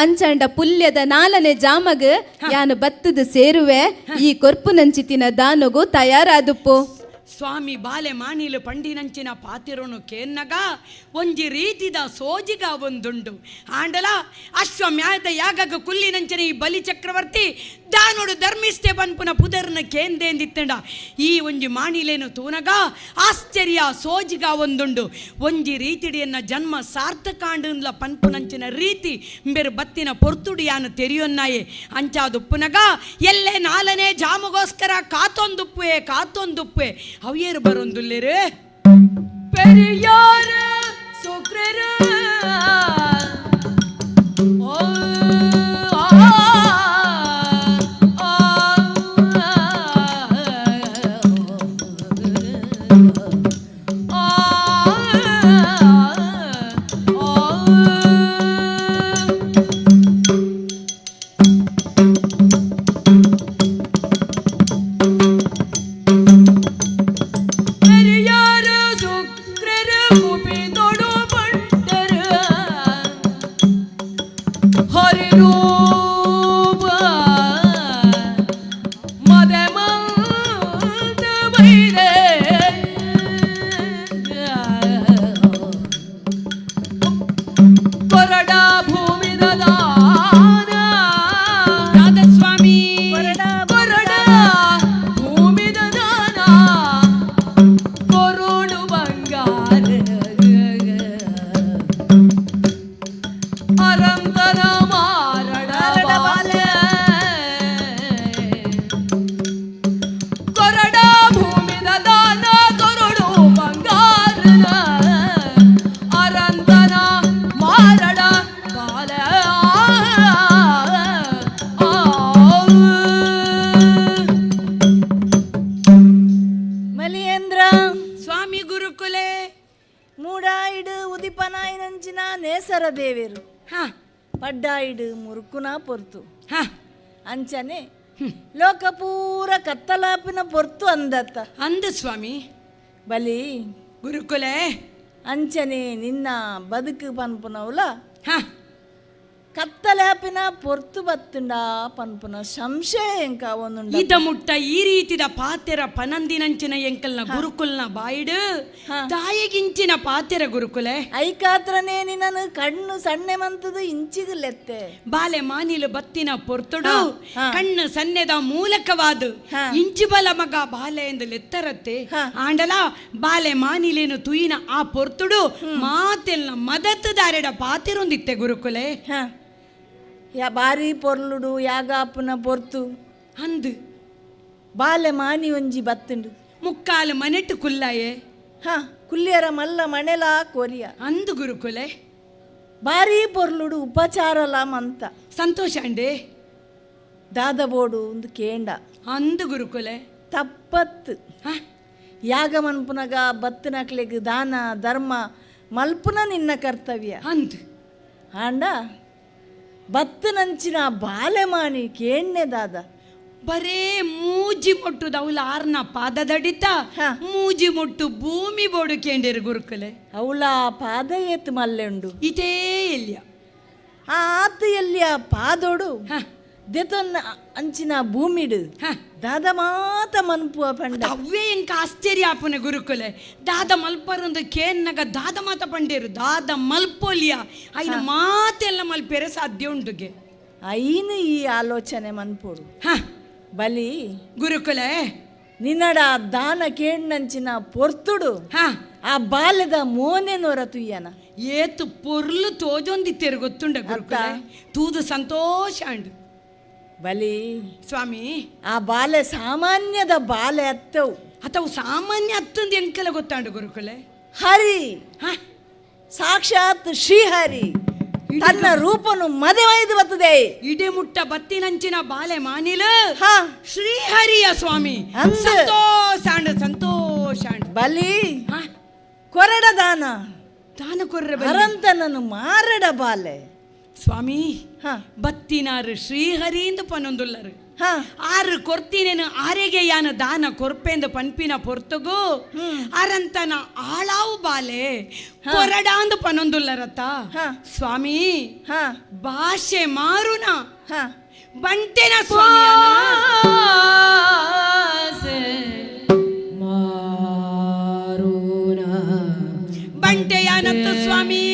ಅಂಚಾಂಡ ಪುಲ್ಯದ ನಾಲನೆ ಜಾಮಗ್ ಯಾನು ಬತ್ತದ ಸೇರುವೆ ಈ ಕೊರ್ಪು ನಂಚಿತಿನ ದಾನಗು ತಯಾರಾದುಪ್ಪು. ಸ್ವಾಮಿ ಬಾಲೆ ಮಾಣಿಲು ಪಂಡಿನಂಚಿನ ಪಾತಿರೋನು ಕೇನ್ನಗ ಒಂಜಿ ರೀತಿದ ಸೋಜಿಗ ಒಂದುಂಡು. ಆಂಡಲ ಅಶ್ವಮ್ಯಾದ ಯಾಗಗ ಕುಲ್ಲಿನಂಚಿನ ಈ ಬಲಿ ಚಕ್ರವರ್ತಿ ದಾನೋಡು ಧರ್ಮಿಷ್ಟೆ ಪನ್ಪುನ ಪುದರ್ನ ಕೇಂದೇಂದಿತ್ತಂಡ ಈ ಒಂಜಿ ಮಾಣಿಲೇನು ತೂನಗ ಆಶ್ಚರ್ಯ ಸೋಜಿಗ ಒಂದುಂಡು. ಒಂಜಿ ರೀತಿಡಿಯನ್ನ ಜನ್ಮ ಸಾರ್ಥಕಾಂಡನ್ಲ ಪನ್ಪುನಂಚಿನ ರೀತಿ ಬೇರು ಬತ್ತಿನ ಪೊರ್ತುಡಿಯಾನು ತೆರಿಯೊನ್ನಾಯೆ. ಅಂಚಾದುಪ್ಪುನಗ ಎಲ್ಲೆ ನಾಲನೆ ಜಾಮಗೋಸ್ಕರ ಕಾತೊಂದುಪ್ಪುವೆ ಕಾತೊಂದುಪ್ಪುವೆ ಅವಿಯರು ಬರೊಂದುಲ್ಲೇರು ಪೆರಿಯಾರ ಸುಕ್ರರ ಓ ಗುರುಕುಲೆ. ಮೂಡಾಯಿಡು ಉದಿಪನಾಯಿನಂಚಿನ ನೇಸರ ದೇವೇರು, ಪಡ್ಡಾಯಿಡು ಮುರುಕುನ ಪೊರ್ತು, ಅಂಚನೆ ಲೋಕ ಪೂರ ಕತ್ತಲಾಪಿನ ಪೊರ್ತು ಅಂದತ್ತ. ಅಂದ ಸ್ವಾಮಿ. ಬಲಿ ಗುರುಕುಲೆ, ಅಂಚನೆ ನಿನ್ನ ಬದುಕು ಪನ್ಪುನವುಲ ಕತ್ತಲಾಪಿನ ಪೊರ್ತು ಬತ್ತುಂಡ ಪನ್ಪುನ ಸಂಶಯ ಎಂಕ ಒಂದುಂಡ. ಇದ ಮುಟ್ಟ ಈ ರೀತಿದ ಪಾತೆರ ಪನಂದಿನಂಚಿನ ಎಂಕಲ್ನ ಗುರುಕುಲ್ನ ಬಾಯಿಡು ತಾಯಿಗಿಂಚಿನ ಪಾತೆರ ಗುರುಕುಲೆ. ಐಕಾತ್ರನೇ ನಿನ್ನನು ಕಣ್ಣು ಸಣ್ಣೆ ಮಂತದು ಇಂಚಿಗುಲೆತ್ತೆ. ಬಾಲೆ ಮಾನಿಲು ಬತ್ತಿನ ಪೊರ್ತುಡು ಕಣ್ಣು ಸನ್ನೆದ ಮೂಲಕವಾದ ಇಂಚಿ ಬಲ ಮಗ ಬಾಲೆ ಎಂದು ಲೆತ್ತರತ್ತೆ. ಆಂಡಲ ಬಾಲೆ ಮಾನಿಲೇನು ತುಯಿನ ಆ ಪೊರ್ತುಡು ಮಾತೆಲ್ನ ಮದತ್ತುದಾರೆಡ ಪಾತೆರೊಂದಿತ್ತೆ ಗುರುಕುಲೆ. ಯಾ ಬಾರಿ ಪೊರ್ಲುಡು ಯಾಗಾಪುನ ಪೊರ್ತು ಅಂದು ಬಾಲೆ ಮಾನಿ ಒಂಜಿ ಬತ್ತುಂಡು. ಮುಕ್ಕಾಲು ಮನೆಟ್ಟು ಕುಲ್ಲಾಯೆ. ಕುಲ್ಲಿಯರ ಮಲ್ಲ ಮಣೆಲಾ ಕೊರಿಯ ಅಂದು ಗುರುಕುಲೆ. ಬಾರಿ ಪೊರ್ಲುಡು ಉಪಚಾರಲ ಮಂತ. ಸಂತೋಷ ಅಂಡೆ ದಾದ ಬೋಡು ಒಂದು ಕೇಂಡ ಅಂದು ಗುರುಕುಲೆ. ತಪ್ಪತ್ತು ಯಾಗ ಮನ್ಪುನಗ ಬತ್ತನಕ್ಲೆಗ್ ದಾನ ಧರ್ಮ ಮಲ್ಪುನ ನಿನ್ನ ಕರ್ತವ್ಯ ಅಂದು. ಆಂಡ ಬತ್ತನಂಚಿನ ಬಾಲೆ ಮಾನಿ ಕೇಣ್ಣೆ ದಾದ. ಬರೇ ಮೂಜಿ ಮೊಟ್ಟು ದೌಲ ಆರ್ನ ಪಾದದಡಿತ ಮೂಜಿ ಮೊಟ್ಟು ಭೂಮಿ ಬೋಡು ಕೇಂಡಿರು ಗುರುಕುಲೆ. ಅವಳ ಪಾದ ಏತು ಮಲ್ಲೆಂಡು ಇದೇ ಎಲ್ಲಿಯ ಆ ಆತು ಎಲ್ಲಿಯ ಪಾದೋಡು ದೆತೊನ್ನ ಅಂಚಿನ ಭೂಮಿಡು ದಾದ ಮಾತ ಮನ್ಪುವ ಪಂಡ. ಅವೇ ಎಂಕ ಆಶ್ಚರ್ಯ ಆಪುನ ಗುರುಕುಲೆ. ದಾದ ಮಲ್ಪರಂದು ಕೇನ್ನಗ ದಾದ ಮಾತ ಪಂಡೇರು ದಾದ ಮಲ್ಪೊಲಿಯ ಐನ ಮಾತೆಲ್ಲ ಮಲ್ಪೇರೆ ಸಾಧ್ಯ ಉಂಡುಗೆ. ಐನು ಈ ಆಲೋಚನೆ ಮನ್ಪೋಡು. ಬಲಿ ಗುರುಕುಲೆ, ನಿನ್ನಡ ದಾನ ಕೇಣ್ಣಂಚಿನ ಪೊರ್ತುಡು ಆ ಬಾಲ್ಯದ ಮೋನೆನೊರ ತುಯ್ಯನ ಏತು ಪೊರ್ಲು ತೋಜೊಂದಿತ್ತೇರು ಗೊತ್ತುಂಡ ಗುರುಕುಲೆ. ತೂದು ಸಂತೋಷ ಅಂಡು. ಬಲಿ ಸ್ವಾಮಿ, ಆ ಬಾಲೆ ಸಾಮಾನ್ಯದ ಬಾಲೆ ಅತ್ತವು. ಅಥವಾ ಸಾಮಾನ್ಯ ಅತ್ತಂದು ಎಂಕೆಲ್ಲ ಗೊತ್ತಾಂಡು ಗುರುಕುಲೆ. ಹರಿ ಸಾಕ್ಷಾತ್ ಶ್ರೀಹರಿ ತನ್ನ ರೂಪನು ಮದೆವೈದು ಬತ್ತದೆ. ಇಡೆ ಮುಟ್ಟ ಬತ್ತಿನಂಚಿನ ಬಾಲೆ ಮಾನಿಲ ಶ್ರೀಹರಿಯ ಸ್ವಾಮಿ. ಸಂತೋಷ ಸಂತೋಷ. ಬಲಿ ಕೊರಡ ದಾನ ದಾನ ಕೊರ್ರೆ ಅರಂತನನ್ನು ಮಾರಡ ಬಾಲೆ. ಸ್ವಾಮಿ, ಬತ್ತಿನಾರು ಶ್ರೀಹರಿಯಿಂದ ಪನೊಂದುಲ್ಲರು ಆರು ಕೊರ್ತಿನೇನು ಆರೆಗೆ ಯಾನ ದಾನ ಕೊರ್ಪೆಂದು ಪನ್ಪಿನ ಪೊರ್ತುಗು ಅರಂತನ ಆಳಾವು ಬಾಲೆ ಕೊರಡಾಂದು ಪನೊಂದುಲ್ಲರತ್ತ. ಸ್ವಾಮಿ, ಭಾಷೆ ಮಾರುನ ಬಂಟೆನ ಸ್ವಾಮಿ ಬಂಟೆ ಯಾನತ್ತು ಸ್ವಾಮಿ.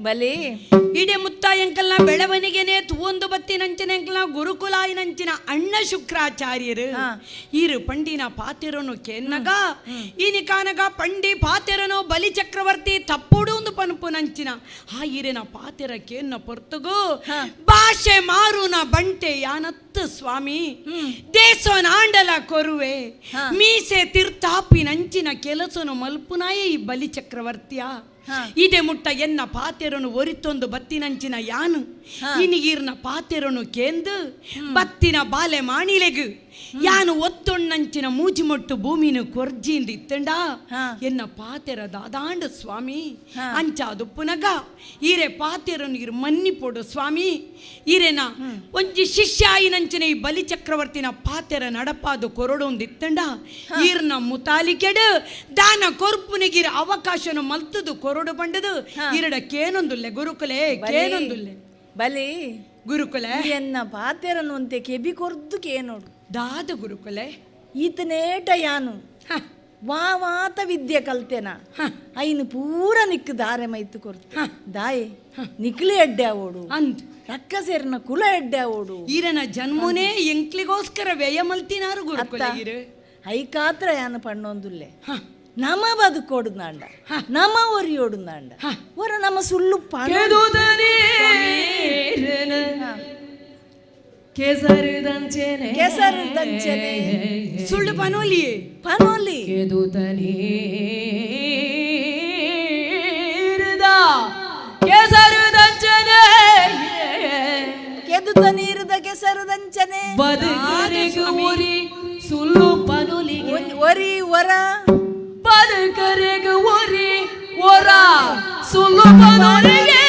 ಬಲಿ ಇಡೆ ಮುತ್ತಾಯಂಕಲ್ನ ಬೆಳವಣಿಗೆನೆ ತೂವೊಂದು ಬತ್ತಿನಂಚಿನ ಎಂಕಲ್ನ ಗುರುಕುಲಾಯಿನಂಚಿನ ಅಣ್ಣ ಶುಕ್ರಾಚಾರ್ಯರು ಈರು ಪಂಡಿನ ಪಾತೆರನು ಕೇನ್ನಗ ಈನಿಕಾನಗ ಪಂಡಿ ಪಾತೆರನು ಬಲಿ ಚಕ್ರವರ್ತಿ ತಪ್ಪುಡು ಒಂದು ಪನ್ಪುನಂಚಿನ ಆ ಈರಿನ ಪಾತೆರ ಕೇನ್ನ ಪೊರ್ತುಗು ಭಾಷೆ ಮಾರುನ ಬಂಟೆ ಯಾನತ್ತು ಸ್ವಾಮಿ ದೇಸೋನಾಂಡಲ ಕೊರುವೆ ಮೀಸೆ ತಿರ್ತಾಪಿನಂಚಿನ ಕೆಲಸನು ಮಲ್ಪುನಾಯೇ ಈ ಬಲಿ ಚಕ್ರವರ್ತಿಯ ಇದೆ ಮುಟ್ಟ ಎನ್ನ ಪಾತೆರನು ಒರಿತೊಂದು ಬತ್ತಿನಂಚಿನ ಯಾನು ಇನಿಗೀರ್ನ ಪಾತೆರನು ಕೇಂದು ಬತ್ತಿನ ಬಾಲೆ ಮಾಣಿಲೆಗು ಯಾನು ಒತ್ತೊಣ್ಣಂಚಿನ ಮೂಜಿಮೊಟ್ಟು ಭೂಮಿನು ಕೊರ್ಜಿಂದ ಇತ್ತಂಡ ಎನ್ನ ಪಾತೆರ ದಾದಾಂಡ ಸ್ವಾಮಿ ಅಂಚಾದುಪ್ಪುನಗ ಈರೆ ಪಾತೆರನು ಇರು ಮನ್ನಿ ಪೋಡು ಸ್ವಾಮಿ ಈರೆನ ಒಂಜಿ ಶಿಷ್ಯಾಯಿನಂಚಿನ ಈ ಬಲಿ ಚಕ್ರವರ್ತಿನ ಪಾತೆರ ನಡಪಾದು ಕೊರಡೊಂದಿತ್ತಂಡ ಈರ್ನ ಮುತಾಲಿಕೆಡು ದಾನ ಕೊರ್ಪುನಿಗಿರ ಅವಕಾಶನು ಮಲ್ತದು ಕೊರಡು ಬಂಡದು ಈರಡ ಕೇನೊಂದುಲ್ಲೆ ಗುರುಕುಲೆ ಕೇನೊಂದುಲ್ಲೆ ಬಲಿ ಗುರುಕುಲೆ ಎನ್ನ ಪಾತೆರನು ಅಂತೆ ಕೆಬಿ ಕೊರ್ದು ಕೇನೋಡು ದಾದ ಗುರುಕುಲೆ ಈತನೇಟ ಯಾನು ವಾವಾತ ವಿದ್ಯೆ ಕಲ್ತೆನ ಐನು ಪೂರ ನಿಕ್ಕು ದಾರೆ ಮೈತು ಕೊರ್ತು ದಾಯೆ ನಿಕ್ಲಿ ಎಡ್ಡೆ ಓಡು ಅಂದ್ ರಕ್ಕಸೇರಿನ ಕುಲ ಎಡ್ಡೆ ಓಡು ಈರನ ಜನ್ಮನೇ ಎಂಕ್ಲಿಗೋಸ್ಕರ ವ್ಯಯ ಮಲ್ತಿನಾರು ಗುರುಕುಲೆ ಈರು ಐಕಾತ್ರ ಯಾನು ಪಣ್ಣೊಂದುಲ್ಲೆ ನಮ ಬದುಕೋಡುದಾಂಡ ನಮ ಒರಿಯೋಡುದಾಂಡ ಒರ ನಮ್ಮ ಸುಳ್ಳು ಕೆಸರುದಂಚೆನೆ ಕೆಸರುದಂಚೆನೆ ಸುಳ್ಳು ಪನೋಲಿ ಪನೋಲಿ ಕೆದುತ ನೀರುದ ಕೆಸರುದಂಚೆನೆ ಕೆದುತ ನೀರುದ ಕೆಸರುದಂಚನೆ ಬದುಕರಿಗೆ ಒರಿ ಸುಳ್ಳು ಪನೋಲಿಗೆ ಒರಿ ಒರ ಬದುಕರಿಗೆ ಒರಿ ಒರ ಸುಳ್ಳು ಪನೋಲಿಗೆ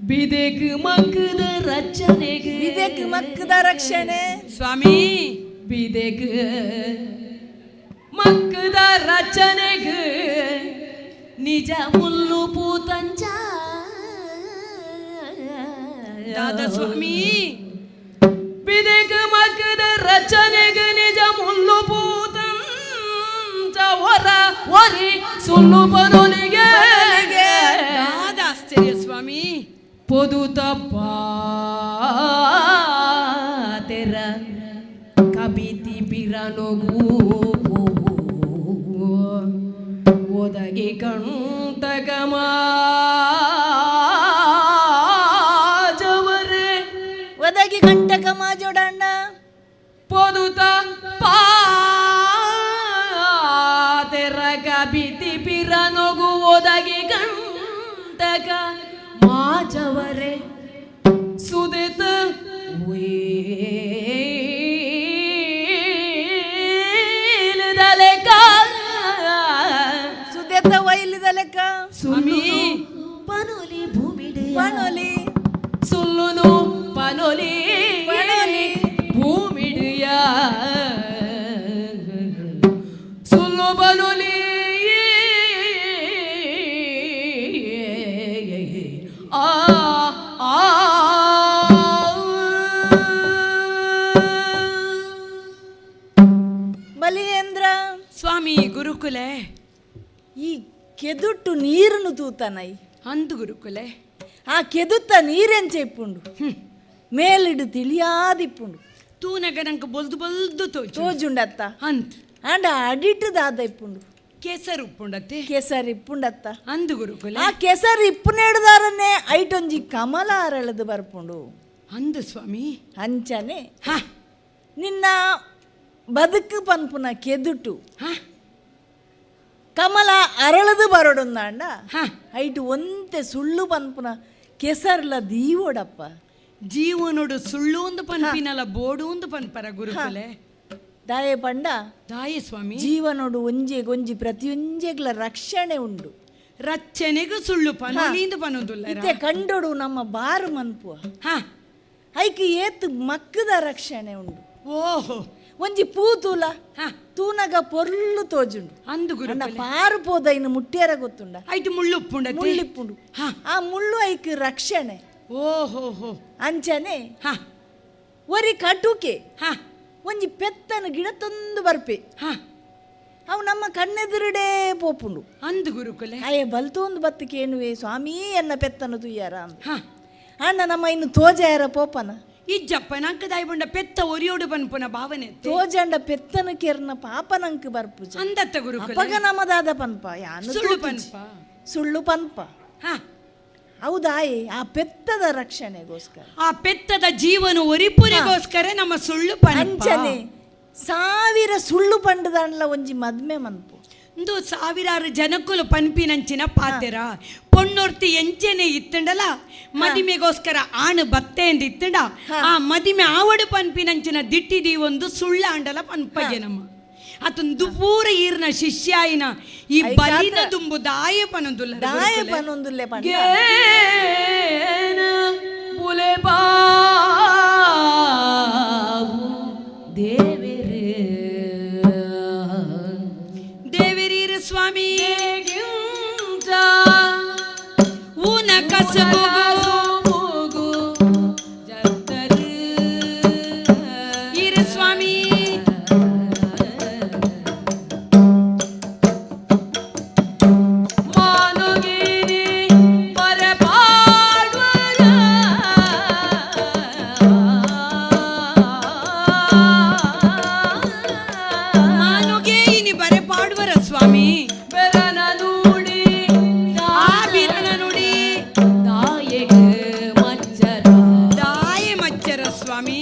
ಬಿದೆಕ್ ಮಕ್ಕದ ರಚನೆಗೆ ಬಿದೆಕ್ ಮಕ್ಕದ ರಕ್ಷಣೆ ಸ್ವಾಮಿ ಬಿದೆಕ್ ಮಕ್ಕದ ರಚನೆಗೆ ನಿಜ ಮುಲ್ಲು ಪೂತಂಚ ದಾದ ಸ್ವಾಮಿ ಬಿದೆಕ್ ಮಕ್ಕದ ರಚನೆಗೆ ನಿಜ ಮುಲ್ಲು ಪೂತಂಚ ಹೊರ ಒರಿ ಸುಳ್ಳು ಬರೋಲಿಗೆ ದಾದ ಆಶ್ಚರ್ಯ ಸ್ವಾಮಿ ಪೊದು ತೆರ ಕಬಿತಿ ಬಿರನೊಗು ಒದಗಿ ಕಂಟಕಮಾಜವರೇ ಒದಗಿ ಕಂಟಕ ಮಾಜೋಡಣ್ಣ ಪೊದುತ ತೆರ ಕಬಿತಿ ಬಿರನೊಗು ಒದಗಿ ಕಂಟಕ ಮಾಜವರೆ ಸುದಿತ ವೇಲದಲೆಕ ಸುದೆತ ವೈಲಿದಲೆಕ ಸ್ವಾಮಿ ಪನೋಲಿ ಭೂಮಿಡೆ ಪನೋಲಿ ಸುಳ್ಳುನು ಪನೋಲಿ ಪನೋಲಿ ಭೂಮಿಡಿಯ ಸುಳ್ಳು ಪನೋಲಿ ಆ ಆ ಬಲಿಯೇಂದ್ರ ಸ್ವಾಮಿ ಗುರುಕುಲೆ ಈ ಕೆದುಟ್ಟು ನೀರನ್ನು ತೂತನೈ ಅಂದು ಗುರುಕುಲೆ ಆ ಕೆದುತ್ತ ನೀರೆಂಚ ಇಪ್ಪುಂಡು ಮೇಲಿಡು ತಿಳಿಯಾದಿಪ್ಪುಂಡು ತೂನಗ ನಂಗೆ ಬೊಲ್ದು ಬೊಲ್ದು ತೋಜು ತೋಜುಂಡತ್ತ ಅಂತ್ ಅಂಡ ಅಡಿಟ್ಟು ದಾದ ಇಪ್ಪುಂಡು ಕೆಸರು ಉಪ್ಪುಂಡತ್ತೆ ಕೆಸರು ಇಪ್ಪುಂಡತ್ತ ಅಂದು ಗುರುಕುಲೆ ಆ ಕೆಸರು ಇಪ್ಪುನೇಡುದಾರನ್ನೇ ಐಟೊಂಜಿ ಕಮಲ ಅರಳದು ಬರ್ಪುಂಡು ಅಂದು ಸ್ವಾಮಿ ಅಂಚನೆ ನಿನ್ನ ಬದುಕು ಪನ್ಪುನ ಕೆದುಟು ಕಮಲ ಅರಳದು ಬರೋಡೊಂದಾಂಡ ಐಟು ಒಂತೆ ಸುಳ್ಳು ಪನ್ಪುನ ಕೆಸರ್ಲ ದೀವೋಡಪ್ಪ ಜೀವನೋಡು ಸುಳ್ಳು ಒಂದು ಪನ್ಪಿನಲ್ಲ ಬೋಡು ಒಂದು ಪನ್ಪರ ಗುರುಕುಲೆ ದಾಯೆ ಪಂಡ ದಾಯೆ ಸ್ವಾಮಿ ಜೀವನೋಡು ಒಂಜೆ ಗೊಂಜಿ ಪ್ರತಿಯೊಂಜೆಗ್ಲ ರಕ್ಷಣೆ ಉಂಡು ರಕ್ಷಣೆಗೂ ಸುಳ್ಳು ಪನೋಲಿಂದ ಪನೋದುಲ್ಲ ಇತ್ತೆ ಕಂಡೋಡು ನಮ್ಮ ಬಾರು ಮನ್ಪುವ ಐಕ್ ಏತ್ ಮಕ್ಕದ ರಕ್ಷಣೆ ಉಂಡು ಓಹೋ ಒಂಜಿ ಪೂ ತೂಲ ತೂನಗ ಪೊರ್ಲು ತೋಜುಂಡು ಅಂದು ಗುರು ಪಾರು ಪೋದ ಇನ್ನು ಮುಟ್ಟಿಯರ ಗೊತ್ತುಂಡ ಐಟು ಮುಳ್ಳುಪ್ಪುಂಡ ಮುಳ್ಳಿಪ್ಪುಂಡು ಆ ಮುಳ್ಳು ಐಕ್ ರಕ್ಷಣೆ ಓಹೋ ಹೋ ಅಂಚನೆ ಒರಿ ಕಟುಕೆ ಒಂಜಿ ಪೆತ್ತನ ಗಿಡ ತಂದು ಬರ್ಪೆ ಅವು ನಮ್ಮ ಕಣ್ಣೆದುರುಡೇ ಪೋಪುಂಡು ಅಂದು ಗುರುಕುಲೆ. ಅಯ್ಯ ಬಲ್ತೊಂದು ಬತ್ತಕೇನುವೆ ಸ್ವಾಮಿ ಎನ್ನ ಪೆತ್ತನು ತುಯ್ಯಾರ ಅಣ್ಣ ನಮ್ಮ ಇನ್ನು ತೋಜಾಯರ ಪೋಪನ ಇಜ್ಜಪ್ಪ ನಂಕ ದಾಯಿಬಂಡ ಪೆತ್ತ ಒರಿಯೋಡು ಪನ್ಪುನ ಭಾವನೆ ತೋಜಂಡ ಪೆತ್ತನ ಕೆರ್ನ ಪಾಪ ನಂಕ್ ಬರ್ಪುಜ ಅಂದತ್ತ ಗುರುಕುಲೆ. ಅಪಗ ನಮದಾದ ಪನ್ಪ ಯಾನು ಸುಳ್ಳು ಪನ್ಪ. ಸುಳ್ಳು ಪನ್ಪ. ಹೌದಾಯಿ ಆ ಪೆತ್ತದ ರಕ್ಷಣೆಗೋಸ್ಕರ ಆ ಪೆತ್ತದ ಜೀವನ ಒರಿಪುರಿಗೋಸ್ಕರ ನಮ್ಮ ಸುಳ್ಳು ಪನ್ಪ. ಅಂಚನೆ ಸಾವಿರ ಸುಳ್ಳು ಪಂಡದಾಂಡ್ಲ ಒಂಜಿ ಮದ್ಮೆ ಮನ್ಪು ಇಂದು ಸಾವಿರಾರು ಜನಕ್ಕುಲು ಪನ್ಪಿನಂಚಿನ ಪಾತೆರ ಪೊಣ್ಣೊರ್ತಿ ಎಂಚೆನೆ ಇತ್ತಂಡಲ ಮದಿಮೆಗೋಸ್ಕರ ಆಣು ಬತ್ತೆ ಎಂದು ಇತ್ತಂಡ ಆ ಮದಿಮೆ ಆವಡು ಪನ್ಪಿನಂಚಿನ ದಿಟ್ಟಿದಿ ಒಂದು ಸುಳ್ಳ ಅಂಡಲ ಪನ್ಪಗೆ ನಮ್ಮ ಅತೊಂದು ಪೂರ ಈರ್ನ ಶಿಷ್ಯಾಯಿನ ಈ ಬಲಿನ ದುಂಬು ದಾಯ ಪನೊಂದುಲ್ಲ ದಾಯ ಪನೊಂದುಲ್ಲೆ ಪಂಡ. ದೇವರೀರ ಸ್ವಾಮಿ ಊನ ಕಸಬುಗು ಈರ ಸ್ವಾಮಿ ಮಾನುಗೆ ಇನಿ ಬರೆ ಪಾಡುವರ ಸ್ವಾಮಿ ಆ ಬಿರನ ನುಡಿ ದಾಯ ಮಚ್ಚರ ಸ್ವಾಮಿ.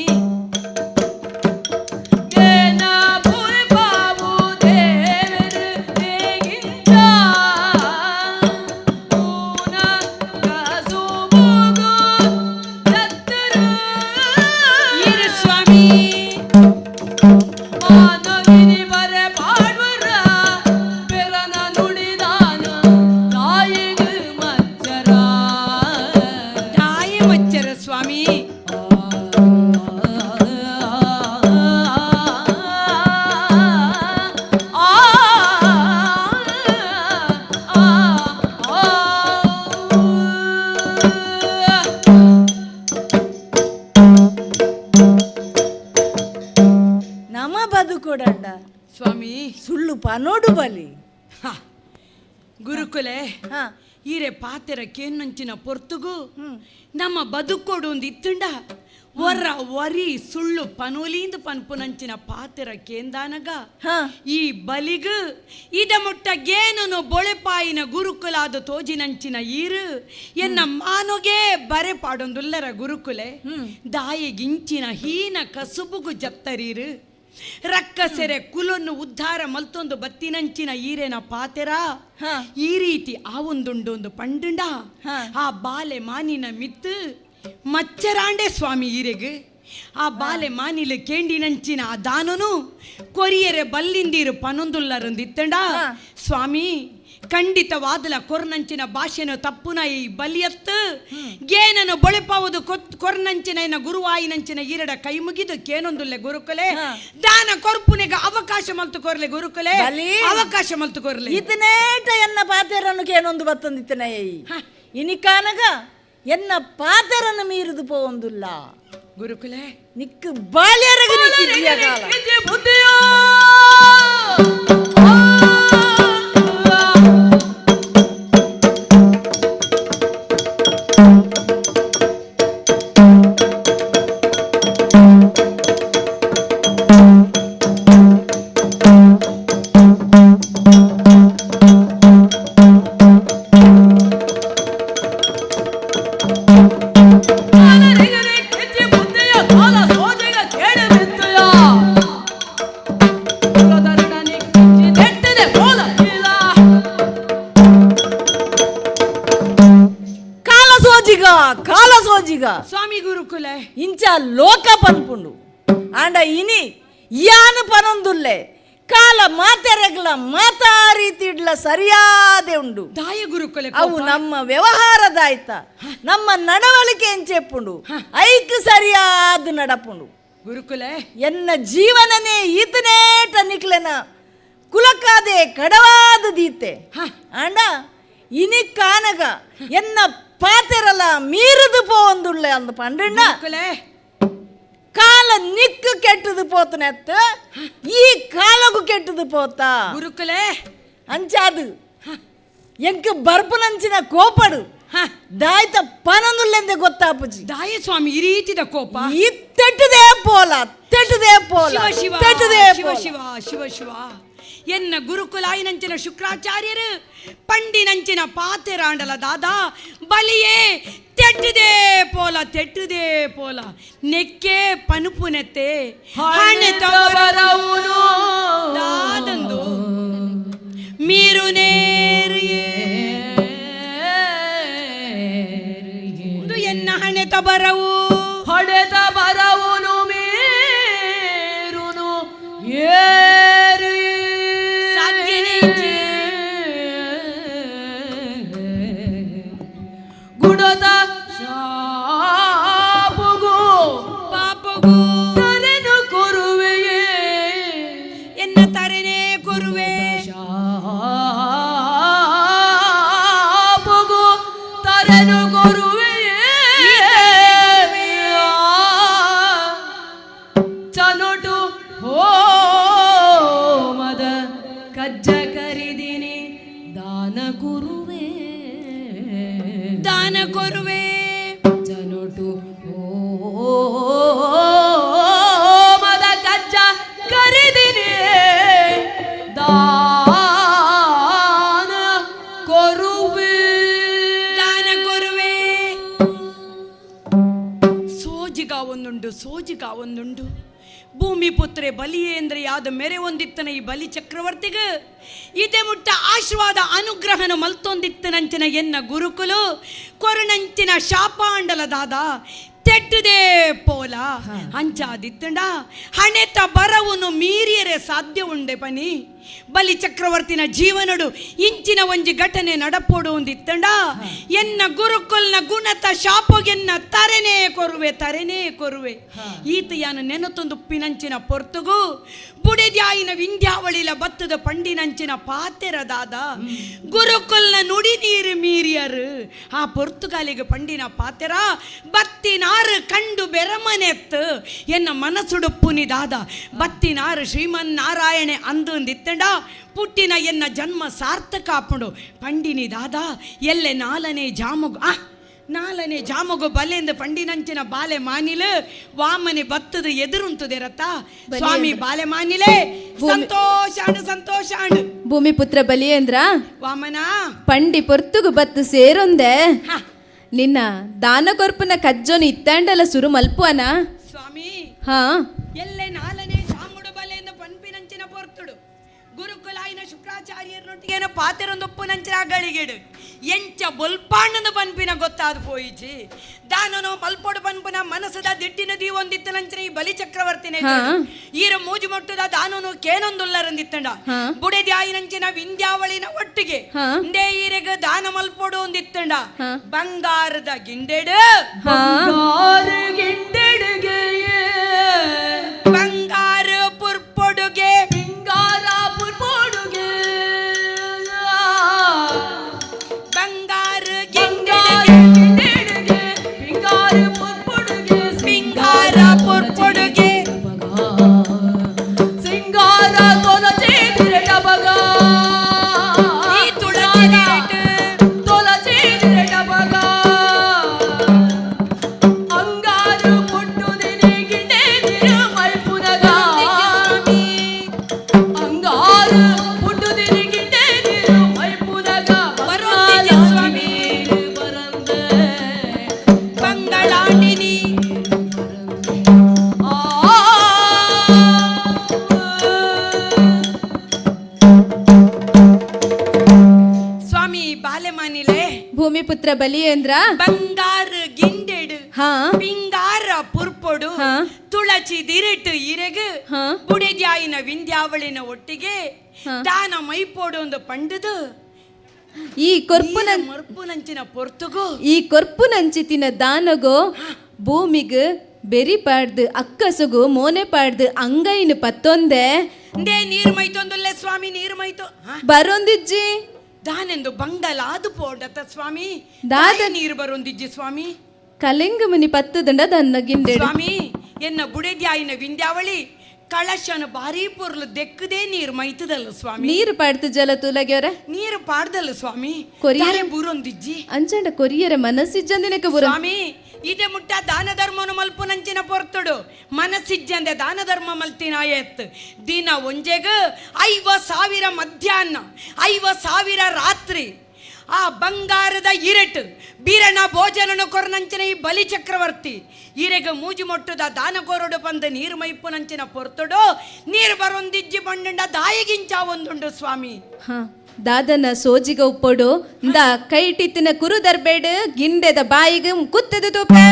ಈರ ಸ್ವಾಮಿ ದಾಯ ಮಚ್ಚರ ಸ್ವಾಮಿ. ನಮ್ಮ ಬದುಕೊಡಂಡ ಸ್ವಾಮಿ ಸುಳ್ಳು ಪನೋಡು ಬಲಿ. ಗುರುಕುಲೆ ಈರೆ ಪಾತೆರ ಕೇನಂಚಿನ ಪೊರ್ತುಗು ನಮ್ಮ ಬದುಕೋಡು ಒಂದು ಇತ್ತುಂಡ ಒರ ವರಿ ಸುಳ್ಳು ಪನೋಲಿಂದ ಪನ್ಪುನಂಚಿನ ಪಾತೆರ ಕೇಂದಾನಗ ಈ ಬಲಿಗು ಇದ ಮುಟ್ಟ ಗೇನನು ಬೊಳೆಪಾಯಿನ ಗುರುಕುಲಾದ ತೋಜಿನಂಚಿನ ಈರು ಎನ್ನ ಮಾನೊಗೆ ಬರೆ ಪಾಡೊಂದುಲ್ಲರ ಗುರುಕುಲೆ. ದಾಯಿಗಿಂಚಿನ ಹೀನ ಕಸುಬುಗು ಜತ್ತರೀರು ರಕ್ಕಸೆರೆ ಕುಲನ್ನು ಉದ್ಧಾರ ಮಲ್ತೊಂದು ಬತ್ತಿನಂಚಿನ ಈರೇನ ಪಾತೆರ ಈ ರೀತಿ ಆ ಒಂದುಂಡು ಒಂದು ಪಂಡುಂಡ ಆ ಬಾಲೆ ಮಾನಿನ ಮಿತ್ತು ಮಚ್ಚರಾಂಡೆ ಸ್ವಾಮಿ ಈರೆಗು ಆ ಬಾಲೆ ಮಾನಿಲೆ ಕೇಂಡಿನಂಚಿನ ಆ ದಾನನು ಕೊರಿಯರೆ ಬಲ್ಲಿಂದೀರು ಪನೊಂದುಲ್ಲರಂದಿತ್ತಂಡ ಸ್ವಾಮಿ ಖಂಡಿತವಾದಲ ಕೊರ್ನಂಚಿನ ಭಾಷೆನ ತಪ್ಪುನ ಈ ಬಲಿಯತ್ತು ಗೇನನು ಬೊಳೆಪಾವುದು ಕೊರ್ನಂಚಿನ ಎನ್ನ ಗುರುವಾಯಿನಂಚಿನ ಈರಡ ಕೈ ಮುಗಿದು ಕೇನೊಂದುಲ್ಲೆ ಗುರುಕುಲೆ. ದಾನ ಕೊರ್ಪುನೆಗ ಅವಕಾಶ ಮಲ್ತು ಕೊರ್ಲೆ ಗುರುಕುಲೆ, ಅವಕಾಶ ಮಲ್ತು ಕೊರ್ಲೆ. ಇತನೇಟ ಎನ್ನ ಪಾತೆರನ್ನು ಕೇನೊಂದು ಬತ್ತಂದಿತ್ತನ ಇನಿಕಾನಗ ಎನ್ನ ಪಾತೆರನ್ನು ಮೀರಿದು ಪೋವೊಂದುಲ್ಲ ಗುರುಕುಲೆ. ನಿಕ್ಕು ಬಾಲ್ಯರಗ ನಿಕ್ಕಿದ್ದೀಯ ಕಾಲ. ಕಾಲ ಸೋಜಿಗ ಸ್ವಾಮಿ ಗುರುಕುಲೆ ಇಂಚ ಲೋಕ ಪನ್ಪುಂಡು ಆಂಡ ಇನಿ ಯಾನು ಪನೊಂದುಲ್ಲೆ ಕಾಲ ಮಾತೆರೆಗ್ಲ ಮಾತಾ ರೀತಿ ಇಡ್ಲ ಸರಿಯಾದೆ ಉಂಡು ದಾಯ ಗುರುಕುಲೆ. ಅವು ನಮ್ಮ ವ್ಯವಹಾರದಾಯ್ತ ನಮ್ಮ ನಡವಳಿಕೆ ಎಂಚೆಪ್ಪುಂಡು ಐಕ್ ಸರಿಯಾದ ನಡಪುಂಡು ಗುರುಕುಲೆ. ಎನ್ನ ಜೀವನನೇ ಈತನೇಟ ನಿಕ್ಲೆನ ಕುಲಕಾದೆ ಕಡವಾದ ದೀತೆ ಆಂಡ ಇನಿ ಕಾನಗ ಎನ್ನ ಪಾತೆರಲ ಮೀರಿದು ಪೋಂದುಳ್ಳೆ ಅಂದ ಪಂಡಣ್ಣ ಕಾಲ ನಿಕ್ಕು ಕೆಟ್ಟದು ಪೋ ಪೋತನೆತ್ತ ಈ ಕಾಲಗು ಕೆಟ್ಟದು ಪೋತ ಗುರುಕುಲೇ ಅಂಚಾದು ಎಂಕ್ ಬರ್ಪುನಂಚಿನ ಕೋಪಡು ದಾಯ್ತ ಪನನುಲ್ಲೆಂದೆ ಗೊತ್ತಾಪುಜಿ ದಾಯ ಸ್ವಾಮಿ ಈ ರೀತಿದ ಕೋಪ ಈ ತೆಟ್ಟದೇ ಪೋಲ ತೆಟ್ಟದೇ ಪೋಲ ಶಿವ ಶಿವ ತೆಟ್ಟದೇ ಶಿವ ಶಿವ ಶಿವ ಶಿವ ಎನ್ನ ಗುರುಕುಲಾಯಿನಂಚಿನ ಶುಕ್ರಾಚಾರ್ಯರು ಪಂಡಿನಂಚಿನ ಪಾತೆರಾಂಡಲ ದಾದಾ ಬಲಿಯೇ ತೆಟ್ಟುದೇ ಪೋಲ ತೆಟ್ಟುದೇ ಪೋಲ ನೆಕ್ಕೆ ಪನುಪುನೆತ್ತೆ ಹಣೆತ ಬರವುನು ದಾದಂದು ಮೀರು ನೇರಿಯೇ ಎನ್ನ ಹಣೆತ ಬರವು ಹಣೆತ ಬರವುನು ಮೀರುನು ಏರು ಸಾಧ್ಯನೇ ಗುಣದ ಶಾಪುಗು ಪಾಪಗು ತರೆನು ಕೊರುವೆಯೇ ಎನ್ನ ತರೆನೇ ಕೊರುವೆ ಶಾಪುಗು ತರೆನು ಕೊರುವೆಯೇ ಚನುಟು ಹೋಮದ ಕಜ್ಜ ಕರಿದಿನಿ ದಾನ ಕುರುವೆ ದಾನ ಕೊರುವೆ ಚನುಟು ಹೋಮದ ಕಜ್ಜ ಕರಿದಿನಿ ದಾನ ಕೊರುವೆ ದಾನ ಕೊರುವೆ ಸೋಜಿಗ ಒಂದುಂಡು ಸೋಜಿಗ ಒಂದುಂಡು ಭೂಮಿ ಪುತ್ರೆ ಬಲಿಯೇಂದ್ರ ಯಾದ ಮೆರೆ ಒಂದಿತ್ತನ ಈ ಬಲಿ ಚಕ್ರವರ್ತಿಗ ಇದೇ ಮುಟ್ಟ ಆಶೀರ್ವಾದ ಅನುಗ್ರಹನ ಮಲ್ತೊಂದಿತ್ತನಂಚಿನ ಎನ್ನ ಗುರುಕುಲು ಕೊರುಣಂಚಿನ ಶಾಪಾಂಡಲ ದಾದ ತೆಟ್ಟುದೇ ಪೋಲ ಅಂಚಾದಿತ್ತಂಡ ಹಣೆತ ಬರವುನು ಮೀರಿಯರೆ ಸಾಧ್ಯ ಉಂಡೆ ಪನಿ ಬಲಿ ಚಕ್ರವರ್ತಿನ ಜೀವನಡು ಇಂಚಿನ ಒಂಜಿ ಘಟನೆ ನಡಪೋಡು ಒಂದಿತ್ತಂಡ ಎನ್ನ ಗುರುಕುಲ್ನ ಗುಣತ ಶಾಪಗೆನ್ನ ತರೆನೇ ಕೊರುವೆ ತರೆನೇ ಕೊರುವೆ ಈತ ಯಾನ ನೆನತೊಂದು ಉಪ್ಪಿನಂಚಿನ ಪೊರ್ತುಗು ಬುಡೆದ್ಯಾಯಿನ ವಿಂಧ್ಯಾವಳಿಲ ಬತ್ತದ ಪಂಡಿನಂಚಿನ ಪಾತೆರದಾದ ಗುರುಕುಲ್ನ ನುಡಿ ನೀರು ಮೀರಿಯರು ಆ ಪೊರ್ತುಗಾಲಿಗೆ ಪಂಡಿನ ಪಾತೆರ ಬತ್ತಿನಾರು ಕಂಡು ಬೆರಮನೆತ್ತು ಎನ್ನ ಮನಸ್ಸುಡುಪ್ಪುನಿದಾದ ಬತ್ತಿನಾರು ಶ್ರೀಮನ್ ನಾರಾಯಣೆ ಅಂದು ಪುಟ್ಟಿನ ಎನ್ನ ಜನ್ಮ ಸಾರ್ಥಕ ಆಪುಂಡು ಪಂಡಿನಿ ದಾದಾ ಎಲ್ಲೆ ನಾಲನೆ ಜಾಮುಗು ಆ ನಾಲನೆ ಜಾಮುಗು ಬಲೆಂದು ಪಂಡಿನಂಚಿನ ಬಾಲೆ ಮಾನಿಲು ವಾಮನೆ ಬತ್ತದ ಎದುರುಂತದೆ ರತ್ತ ಸ್ವಾಮಿ ಬಾಲೆ ಮಾನಿಲೆ ಸಂತೋಷ ಅಂಡು ಸಂತೋಷ ಅಂಡು ಭೂಮಿಪುತ್ರ ಬಲಿಯೇಂದ್ರ ವಾಮನ ಪಂಡಿ ಪೊರ್ತುಗು ಬತ್ತು ಸೇರೊಂದೆ ನಿನ್ನ ದಾನ ಕೊರ್ಪುನ ಕಜ್ಜೋನು ಇತ್ತಾಂಡಲ ಸುರು ಮಲ್ಪುವನ ಸ್ವಾಮಿ ಹಾ ಎಲ್ಲೆ ನಾಲನೆ ಜಾಮುಡು ಬಲೆಂದು ಪನ್ಪಿನಂಚಿನ ಪೊರ್ತುಡು ಗುರುಕುಲಾಯಿನ ಶುಕ್ರಾಚಾರ್ಯರೊಟ್ಟಿಗೆ ಪಾತೆರೊಂದೊಪ್ಪು ನಂಚಿನ ಗಳಿಗೆಡು ಎಂಚ ಬೊಲ್ಪಾಣ್ಣನ ಪನ್ಪಿನ ಗೊತ್ತಾದ ಪೋಯಿಚಿ ದಾನನು ಮಲ್ಪೊಡು ಪನ್ಪುನ ಮನಸ್ಸದ ದಿಟ್ಟಿನ ದೀವೊಂದಿತ್ತ ನಂಚಿನ ಈ ಬಲಿ ಚಕ್ರವರ್ತಿನ ಈರ ಮೂಜು ಮೊಟ್ಟುದ ದಾನನು ಕೇನೊಂದುಲ್ಲರಂದಿತ್ತಂಡ ಬುಡೆದ್ಯಾಯಿನಂಚಿನ ವಿಂಧ್ಯಾವಳಿನ ಒಟ್ಟಿಗೆ ಇಂದೇ ಈರೆಗ ದಾನ ಮಲ್ಪೊಡು ಒಂದಿತ್ತಂಡ ಬಂಗಾರದ ಗಿಂಡೆಡು ಬಂಗಾರ ಗಿಂಡೆಡುಗೆ ಬಂಗಾರ ಪುರ್ಪೊಡುಗೆ ಬಂಗಾರ ಪುರ್ಪೊಡುಗೆ ಬಂಗಾರ ಗಿಂಡೆಡುಗೆ ಬಂಗಾರ ಪುರ್ಪೊಡುಗೆ ಸಿಂಗಾರ ಪುರ್ಪೊಡುಗೆ ಸಿಂಗಾರ ತೊಲಚೇದಿರ ಬಗ ಈ ತುಳಸಿ ತೊಲಚೇದಿರ ಬಗ ಅಂಗಾರು ಪುಟ್ಟುದಿನಿ ಗಿಂಡೆದಿರು ಮಲ್ಪುನಗ ಅಂಗಾರು ಪುಟ್ಟುದಿನಿ ಗಿಂಡೆದಿರು ಮಲ್ಪುನಗ ಬರೋದಿಜಿ ಸ್ವಾಮಿ ಬರಂದೆ ಬಂಗಳಾಂಡಿನಿ ಸ್ವಾಮಿ ಬಾಲೆ ಮಾನಿಲೆ ಭೂಮಿಪುತ್ರ ಬಲಿಯೇಂದ್ರ ಬಂಗಾರ ಗಿಂಡೆಡು ಹಾ ಪಿಂಗಾರ ಪುರ್ಪೊಡು ತುಳಚಿ ದಿರಿಟು ಇರೆಗು ಬುಡೆದ್ಯಾಯಿನ ವಿಂಧ್ಯಾವಳಿನ ಒಟ್ಟಿಗೆ ದಾನ ಮೈಪೋಡು ಒಂದು ಪಂಡುದು ಈ ಕೊರ್ಪುನ ಮರ್ಪುನಂಚಿನ ಪೊರ್ತುಗು ಈ ಕೊರ್ಪುನಂಚಿತಿನ ದಾನಗೋ ಭೂಮಿಗ್ ಬೆರಿ ಪಾಡ್ದು ಅಕ್ಕಸುಗು ಮೋನೆ ಪಾಡ್ದು ಅಂಗೈನ ಪತ್ತೊಂದೆ ಇಂದೇ ನೀರು ಮೈತೊಂದುಲ್ಲೆ ಸ್ವಾಮಿ ನೀರು ಮೈತು ಬರೊಂದಿಜ್ಜಿ ದಾನೆಂದು ಬಂಗಲಾದು ಪೋಡತ ಸ್ವಾಮಿ ದಾದ ನೀರು ಬರೊಂದಿಜ್ಜಿ ಸ್ವಾಮಿ ಕಲಿಂಗ ಮುನಿ ಪತ್ತುದಂಡ ದನ್ನ ಗಿಂಡೆಡು ಸ್ವಾಮಿ ಎನ್ನ ಬುಡೆದ್ಯಾಯಿನ ವಿಂಧ್ಯಾವಳಿ ಕಳಶನ ಭಾರಿ ಪೊರ್ಲು ದೆಕ್ಕದೇ ನೀರು ಮೈತದಲ್ಲ ಸ್ವಾಮಿ. ನೀರು ಪಾಡ್ತು ಜಲ ತೂಲಗ್ಯವರ. ನೀರು ಪಾಡ್ದಲ್ಲ ಸ್ವಾಮಿ. ಕೊರಿಯರ್ ಬೂರೊಂದಿಜ್ಜಿ. ಅಂಚಂಡ ಕೊರಿಯರ ಮನಸ್ಸಿಜ್ಜಂದಿನಕ ಬುರ. ಸ್ವಾಮಿ ಇದೆ ಮುಟ್ಟ ದಾನ ಧರ್ಮನು ಮಲ್ಪುನಂಚಿನ ಪೊರ್ತುಡು ಮನಸ್ಸಿಜ್ಜಂದೆ ದಾನ ಧರ್ಮ ಮಲ್ತಿನಾಯತ್. ದಿನ ಒಂಜೆಗ 50,000 ಮಧ್ಯಾಹ್ನ, 50,000 ರಾತ್ರಿ ಆ ಬಂಗಾರದ ಇರೆಟ್ ಬೀರಣ ಭೋಜನನು ಕೊರನಂಚಿನ ಈ ಬಲಿ ಚಕ್ರವರ್ತಿ ಇರೆಗ ಮೂಜಿ ಮೊಟ್ಟುದ ದಾನ ಕೋರಡು ಬಂದ ನೀರು ಮೈಪುನಂಚಿನ ಪೊರ್ತುಡು ನೀರು ಬರೊಂದಿಜ್ಜಿ ಬಂಡುಂಡ ದಾಯಿಗಿಂಚ ಒಂದುಂಡು ಸ್ವಾಮಿ. ದಾದನ ಸೋಜಿಗ ಉಪ್ಪೊಡು ಇಂದ ಕೈಟಿತ್ತಿನ ಕುರು ದರ್ಬೇಡು ಗಿಂಡೆದ ಬಾಯಿಗೆ ಕುತ್ತದ ತೂಪೆ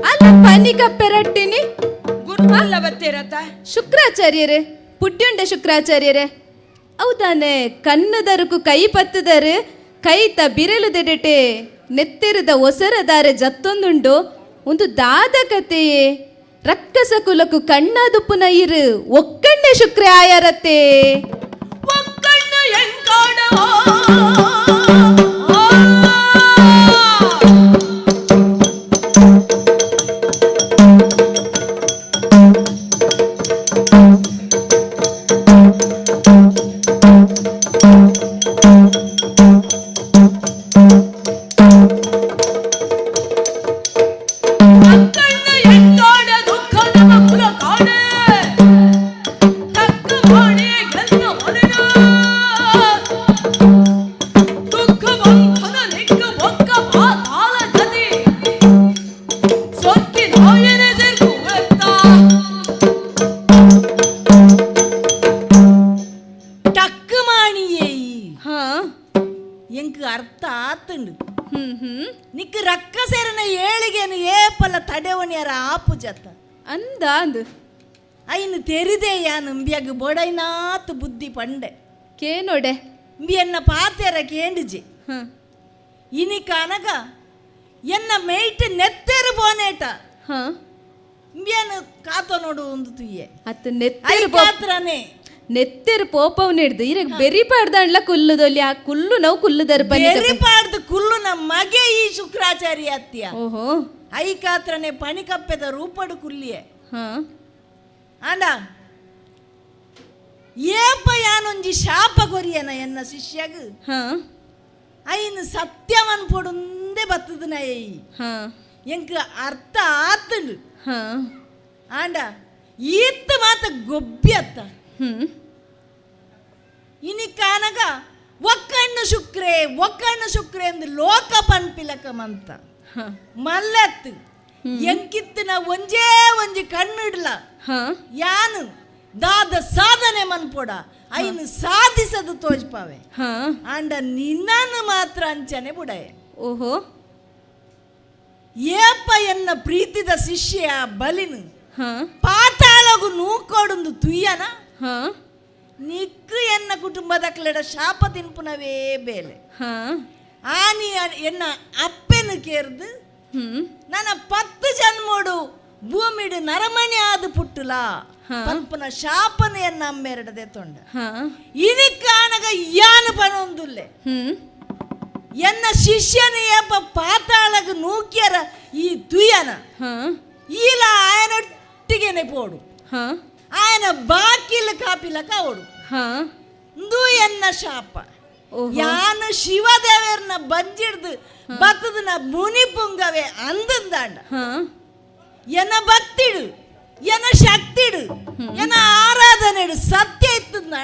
ಅಲ್ಲ ಪನಿ ಕಪ್ಪೆರಟ್ಟಿನಿ ಗುರುತಲ್ಲ ಬತ್ತೀರತ್ತ. ಶುಕ್ರಾಚಾರ್ಯರೇ ಪುಡ್ಯುಂಡ ಶುಕ್ರಾಚಾರ್ಯರೇ ಹೌದಾನೆ ಕಣ್ಣದರುಕು ಕೈ ಪತ್ತದರು ಕೈತ ಬಿರಲು ದೆಡೆಟೆ ನೆತ್ತಿರದ ಒಸರದಾರೆ ಜತ್ತೊಂದುಂಡು ಒಂದು ದಾದ ಕತೆಯೇ ರಕ್ಕಸ ಕುಲಕು ಕಣ್ಣಾದುಪ್ಪುನ ಇರು ಒಕ್ಕಣ್ಣೆ ಶುಕ್ರೆ ಆಯಾರತ್ತೆ. ಒಕ್ಕಣ್ಣು ಎಂಕಾಡವೋ ಯಾನ್ ಅಂಬಿಯಾಗ ಬೋಡೈನಾತ್ ಬುದ್ಧಿ ಪಂಡೆ ಕೇನೋಡೆ ಅಂಬಿ ಎನ್ನ ಪಾತೆರ ಕೇಂಡಿಜಿ ಇನಿ ಕಾನಗ ಎನ್ನ ಮೇಯ್ಟ್ ನೆತ್ತೆರು ಬೋನೇಟ ಅಂಬಿಯನು ಕಾತ ನೋಡು ಒಂದು ತುಯ್ಯೆ ಅತ್ತು ನೆತ್ತೆರು ನೆತ್ತೆರು ಪೋಪವ್ ನೆಡ್ದು ಇರಗ್ ಬೆರಿ ಪಾಡ್ದಾಂಡ್ಲ ಕುಲ್ಲುದೊಲಿ ಆ ಕುಲ್ಲು ನಾವು ಕುಲ್ಲುದರ್ ಬೆರಿ ಪಾಡ್ದು ಕುಲ್ಲು ನಮ್ಮ ಮಗೆ ಈ ಶುಕ್ರಾಚಾರ್ಯ ಅತ್ತಿಯ. ಓಹೋ ಐಕಾತ್ರನೆ ಪಣಿಕಪ್ಪೆದ ರೂಪಡು ಕುಲ್ಲಿಯೆ. ಆಂಡ ಏಪ ಯಾನೊಂಜಿ ಶಾಪ ಕೊರಿಯನ ಎನ್ನ ಶಿಷ್ಯಗ್ ಐನು ಸತ್ಯವನ್ ಪೊಡುಂದೆ ಬತ್ತದ ನಯ ಎಂಕ್ ಅರ್ಥ ಆತಂಡು. ಆಂಡ ಈತ್ತ ಮಾತ ಗೊಬ್ಬಿ ಅತ್ತ. ಇನಿ ಕಾನಗ ಒಕ್ಕಣ್ಣು ಶುಕ್ರೆ ಒಕ್ಕಣ್ಣು ಶುಕ್ರೆ ಎಂದು ಲೋಕ ಪನ್ಪಿಲಕಮಂತ ಮಲ್ಲತ್ತು ಎಂಕಿತ್ತಿನ ಒಂಜೇ ಒಂಜಿ ಕಣ್ಣಿಡ್ಲ ಯಾನು ದಾದ ಸಾಧನೆ ಮನ್ಪೊಡ ಐನು ಸಾಧಿಸದು ತೋಜ್ಪಾವೆ. ಆಂಡ ನಿನ್ನನ್ನು ಮಾತ್ರ ಅಂಚನೆ ಬುಡಯೆ. ಓಹೋ ಏಪ ಎನ್ನ ಪ್ರೀತಿದ ಶಿಷ್ಯ ಬಲಿನು ಪಾತಾಳಗು ನೂಕೋಡುಂದು ತುಯ್ಯನ ನಿಕ್ಕು ಎನ್ನ ಕುಟುಂಬದ ಕ್ಲೆಡ ಶಾಪ ತಿನ್ಪುನವೇ ಬೇಲೆ. ಆನಿ ಎನ್ನ ಅಪ್ಪೆನು ಕೇರ್ದು ನನ್ನ 10 ಜನ್ಮೋಡು ಭೂಮಿಡು ನರಮಣಿ ಆದ ಪುಟ್ಟುಲ ಪನ್ಪುನ ಶಾಪನ ಎನ್ನ ಅಮ್ಮೆರಡದೆ ತೊಂಡ ಇನಿ ಕಾಣಗ ಯಾನು ಪನೊಂದುಲ್ಲೆ ಎನ್ನ ಶಿಷ್ಯನ ಏಪ ಪಾತಾಳಗ ನೂಕ್ಯರ ಈ ತುಯ್ಯನ ಈಲ ಆಯನೊಟ್ಟಿಗೆನೆ ಪೋಡು ಆಯನ ಬಾಕಿಲ್ ಕಾಪಿಲಕ ಓಡು ಇಂದು ಎನ್ನ ಶಾಪ. ಯಾನು ಶಿವದೇವರನ್ನ ಬಂಜಿಡ್ದು ಬತ್ತದನ ಮುನಿ ಪುಂಗವೇ ಅಂದಂದಾಂಡ ಎನ್ನ ಭಕ್ತಿಡು ಎನ್ನ ಶಕ್ತಿಡು ಎನ್ನ ಆರಾಧನೆಡು ಸತ್ಯ ಇತ್ತದ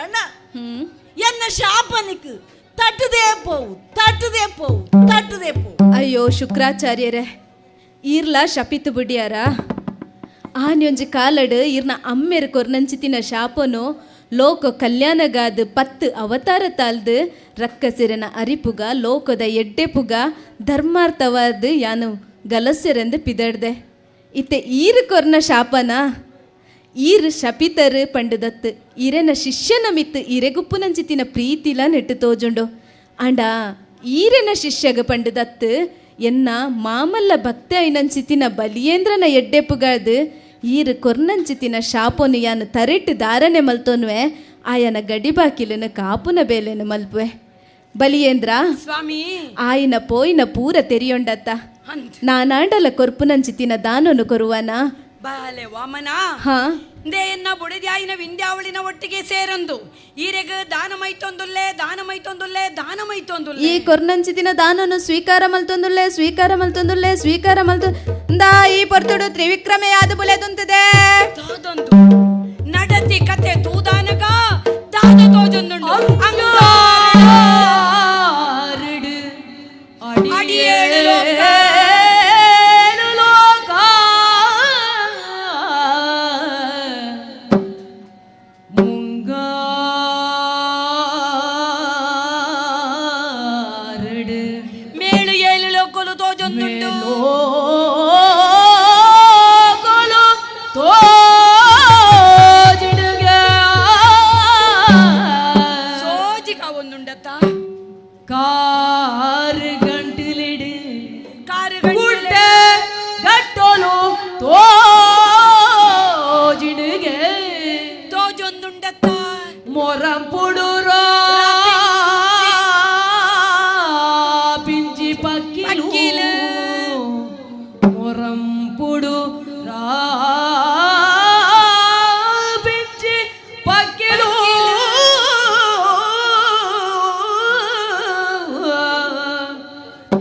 ಎನ್ನ ಶಾಪನಿಕ್ ತಟ್ಟದೇ ಪೋವು ತಟ್ಟದೇ ಪೋವು ತಟ್ಟದೇ ಪೋವು. ಅಯ್ಯೋ ಶುಕ್ರಾಚಾರ್ಯರೇ ಈರ್ಲ ಶಪಿತು ಬಿಡಿಯಾರ ಆನೆಯೊಂಜಿ ಕಾಲಡು ಈರ್ನ ಅಮ್ಮೆರು ಕೊರ್ನಂಚಿತಿನ ಶಾಪನು ಲೋಕ ಕಲ್ಯಾಣಗಾದ 10 ಅವತಾರ ತಾಲ್ದು ರಕ್ಕಸಿರನ ಅರಿಪುಗ ಲೋಕದ ಎಡ್ಡೆಪುಗ ಧರ್ಮಾರ್ಥವಾದ ಯಾನು ಗಲಸೆರೆಂದು ಪಿದಡ್ದೆ. ಇತ್ತೆ ಈರು ಕೊರ್ನ ಶಾಪನ ಈರು ಶಪಿತರು ಪಂಡದತ್ತು ಈರೆನ ಶಿಷ್ಯನ ಮಿತ್ತು ಈರೆಗುಪ್ಪುನಂಚಿತಿನ ಪ್ರೀತಿಲ ನೆಟ್ಟು ತೋಜುಂಡು. ಆಂಡ ಈರೆನ ಶಿಷ್ಯಗ ಪಂಡದತ್ತು ಎನ್ನ ಮಾಮಲ್ಲ ಭಕ್ತಿ ಐನಂಚಿತಿನ ಬಲಿಯೇಂದ್ರನ ಎಡ್ಡೆಪುಗಾದು ಈರು ಕೊರ್ನಂಚಿತಿನ ಶಾಪೋನು ಯಾನು ತರೆಟ್ಟು ದಾರನೆ ಮಲ್ತೋನ್ವೆ ಆಯನ ಗಡಿಬಾಕಿಲನ ಕಾಪುನ ಬೇಲೆನು ಮಲ್ಪುವೆ. ಬಲಿಯೇಂದ್ರ ಸ್ವಾಮಿ ಆಯನ ಪೋಯಿನ ಪೂರ ತೆರಿಯೊಂಡತ್ತ ನಾನಾಂಡಲ ಕೊರ್ಪುನಂಚಿತಿನ ದಾನನು ಕೊರುವನ. ಬಾಲೆ ವಾಮನ ಹಾ? ದೇಯನ್ನ ಬುಡಿದ್ಯಾಯಿನ ವಿಂದ್ಯಾವಳಿನ ಒಟ್ಟಿಗೆ ಸೇರಂದು ಈರೆಗ ದಾನ ಮೈತೊಂದುಲ್ಲೆ, ದಾನ ಮೈತೊಂದುಲ್ಲೆ, ದಾನ ಮೈತೊಂದುಲ್ಲೆ. ಈ ಕೊರ್ನಂಚಿದಿನ ದಾನನು ಸ್ವೀಕಾರ ಮಲ್ತೊಂದುಲ್ಲೆ, ಸ್ವೀಕಾರ ಮಲ್ತೊಂದುಲ್ಲೆ, ಸ್ವೀಕಾರ ಮಲ್ತು ದಾ ಈ ಪೊರ್ತುಡು ತ್ರಿವಿಕ್ರಮೆಯಾದ ಬುಲೆದುಂತದೆ. ದಾದಂದು ನಡತಿ ಕತೆ ತೂದಾನಗ ದಾದ ತೋಜೊಂದುಂಡು. ಅಂಗಾರಡು ಅಡಿಯೇಳು ಲೋಕ ಲೋಕ ಮುಂಗಾರಡು ಮೇಳು ಏಳು ಲೋಕಲು ತೋಜೊಂದುಂಡು. ಲೋಕಲು ತೋಜಿಡುಗ ಸೋಜಿಕ ಒಂದುಂಡತ್ತ. ಕಾರು ಗಂಟಲಿಡು ಕಾರು ಗುಡ್ಡೆ ಗಟ್ಟೋಲು ತೋಜಿಡುಗೆ ತೋಜೊಂದುಂಡತ್ತ. ಮೊರಂಪುಡುರೋ ಪಿಂಜಿ ಪಕ್ಕಿಲು ಪಕ್ಕಿಲು. ಮೊರಂಪುಡು ರಾ ಪಿಂಜಿ ಪಕ್ಕಿಲು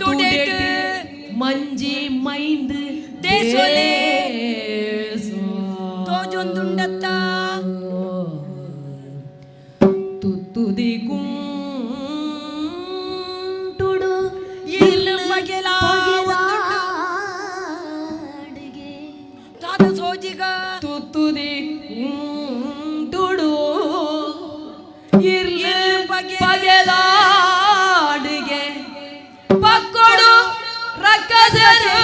ತುಡೆಟು ಮಂಜಿ ಮೈಂದು ದೇಸೊಲೆ ದೇಸೋ. ತೋಜೊಂದುಂಡತ್ತ. ತುತ್ತುದಿ ಕುಂಟುಡು ಇಲ್ಲು ಬಗೆಲ ಒಂದುಂಡು. ತಾತ ಸೋಜಿಗ ತುತ್ತುದಿ ಕುಂಟುಡು ಇರ್ಲು ಇರ್ಲು ಬಗೆ- ಪಗೆಲಾಡಿಗೆ ಪಕ್ಕೊಡು ರಕ್ಕಸರು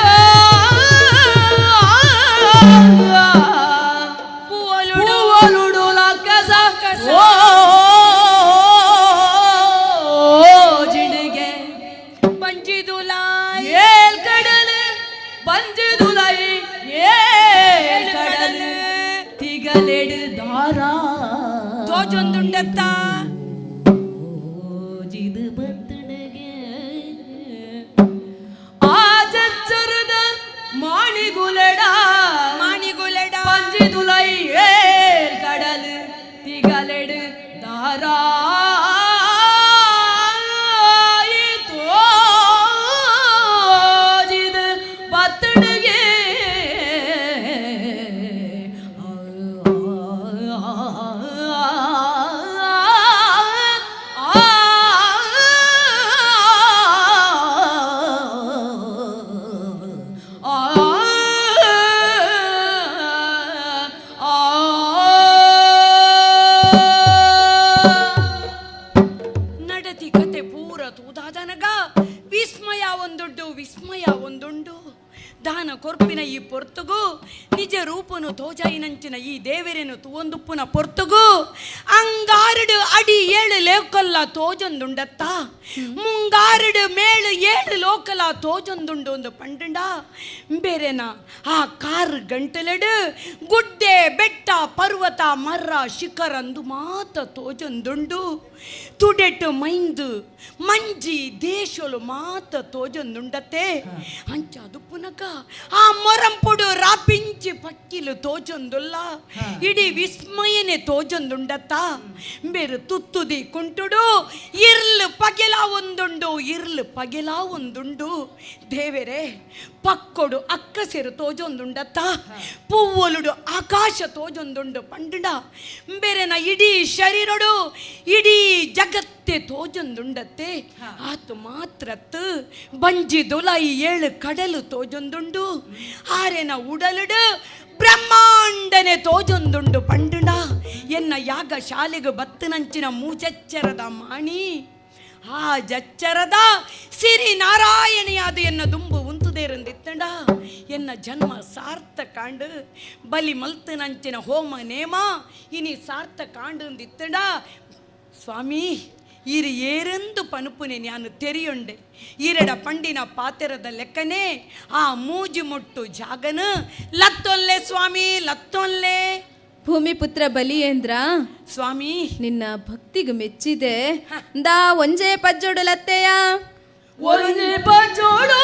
ಪೂವಲುಡು ಪೂವಲುಡು ಲಕ್ಕಸ ಓ ಜಿಡಿಗೆ ಬಂಜಿದುಲಾಯ್ ಏಲ್ ಕಡಲು ಬಂಜಿದುಲೈ ಏಲ್ ಕಡಲು ತಿಗಲೆಡು ದಾರ ತೋಜೊಂದುಂಡತ್ತ. ಜಿದು ಬತ್ತಣಗೆ ಆಚಚ್ಚರದ ಮಾಣಿಗುಲೆಡ ಮಾಣಿಗುಲೆಡ பஞ்சிதுலை ஏல் கடல் திகலெடு தாராயி தோஜிது பத்தடுகே ನಡತಿ ಕತೆ ಪೂರ ತೂದಾದನಗ ವಿಸ್ಮಯ ಒಂದುಂಡು, ವಿಸ್ಮಯ ಒಂದುಂಡು. ದಾನ ಕೊರ್ಪಿನ ಈ ಪೊರ್ತುಗು ನಿಜ ರೂಪನು ತೋಜಾಯಿನಂಚಿನ ಈ ದೇವರೇನು ತುವಂದುಪ್ಪುನ ಪೊರ್ತುಗು ಅಂಗಾರಡು ಅಡಿ ಏಳು ಲೇಕಲ್ಲ ತೋಜೊಂದುಂಡತ್ತ. ಮುಂಗಾರಡು ಮೇಳು ಏಳು ಲೋಕಲ ತೋಜೊಂದುಂಡು ಒಂದು ಪಂಡುಂಡ. ಬೇರೆನ ಆ ಕಾರ್ ಗಂಟಲೆಡು ಗುಡ್ಡೆ ಬೆಟ್ಟ ಪರ್ವತ ಮರ ಶಿಖರಂದು ಮಾತ ತೋಜೊಂದುಂಡು. ತುಡೆಟು ಮೈಂದು ಮಂಜಿ ದೇಶಲು ಮಾತ ತೋಜೊಂದುಂಡತ್ತೆ. ಅಂಚ ಅದು ಪುನಕ ಆ ಮೊರಂಪುಡು ರಾಪಿಂಚಿ ಪಕ್ಕಿಲು ತೋಜೊಂದುಲ್ಲ, ಇಡೀ ವಿಸ್ಮಯನೆ ತೋಜೊಂದುಂಡತ್ತ. ಬೇರು ತುತ್ತುದಿ ಕುಂಟುಡು ಇರ್ಲು ಪಗೆಲ ಒಂದುಂಡು, ಇರ್ಲು ಪಗೆಲ ಒಂದುಂಡು. ದೇವರೇ ಪಕ್ಕೊಡು ಅಕ್ಕಸೆರು ತೋಜೊಂದುಂಡತ್ತ, ಪೂವೊಲುಡು ಆಕಾಶ ತೋಜೊಂದುಂಡು ಪಂಡುಂಡ. ಬೇರೆನ ಇಡೀ ಶರೀರಡು ಇಡೀ ಜಗತ್ತೆ ತೋಜೊಂದುಂಡತ್ತೆ. ಆತು ಮಾತ್ರತ್ತು ಬಂಜಿ ದುಲೈ ಏಳು ಕಡಲು ತೋಜೊಂದುಂಡು. ಆರೆನ ಉಡಲುಡು ಬ್ರಹ್ಮಾಂಡನೆ ತೋಜೊಂದುಂಡು ಪಂಡುಂಡ. ಎನ್ನ ಯಾಗ ಶಾಲೆಗು ಬತ್ತನಂಚಿನ ಮೂಚಚ್ಚರದ ಮಾಣಿ ಆ ಜಚ್ಚರದ ಸಿರಿ ನಾರಾಯಣಿಯಾದ ಎನ್ನ ದುಂಬು ಉಂತುದೇರಂದಿತ್ತಂಡ. ಎನ್ನ ಜನ್ಮ ಸಾರ್ಥಕಾಂಡು ಬಲಿ ಮಲ್ತನಂಚಿನ ಹೋಮ ನೇಮ ಇನಿ ಸಾರ್ಥಕಾಂಡು ಸ್ವಾಮಿ. ಈರು ಏರೆಂದು ಪನುಪುನೆ ನಾನು ತೆರಿಯೊಂಡೆ. ಈರಡ ಪಂಡಿನ ಪಾತೆರದ ಲೆಕ್ಕನೆ ಆ ಮೂಜಿ ಮುಟ್ಟು ಜಾಗನ ಲತ್ತೊಲ್ಲೆ ಸ್ವಾಮಿ ಲತ್ತೊಲ್ಲೆ. ಭೂಮಿಪುತ್ರ ಬಲಿಯೇಂದ್ರ ಸ್ವಾಮಿ ನಿನ್ನ ಭಕ್ತಿಗೆ ಮೆಚ್ಚಿದೆ ದಾ ಒಂಜೇ ಪಜ್ಜೋಡು ಲತ್ತೆಯ. ಒಂಜೆ ಪಜ್ಜೋಡು.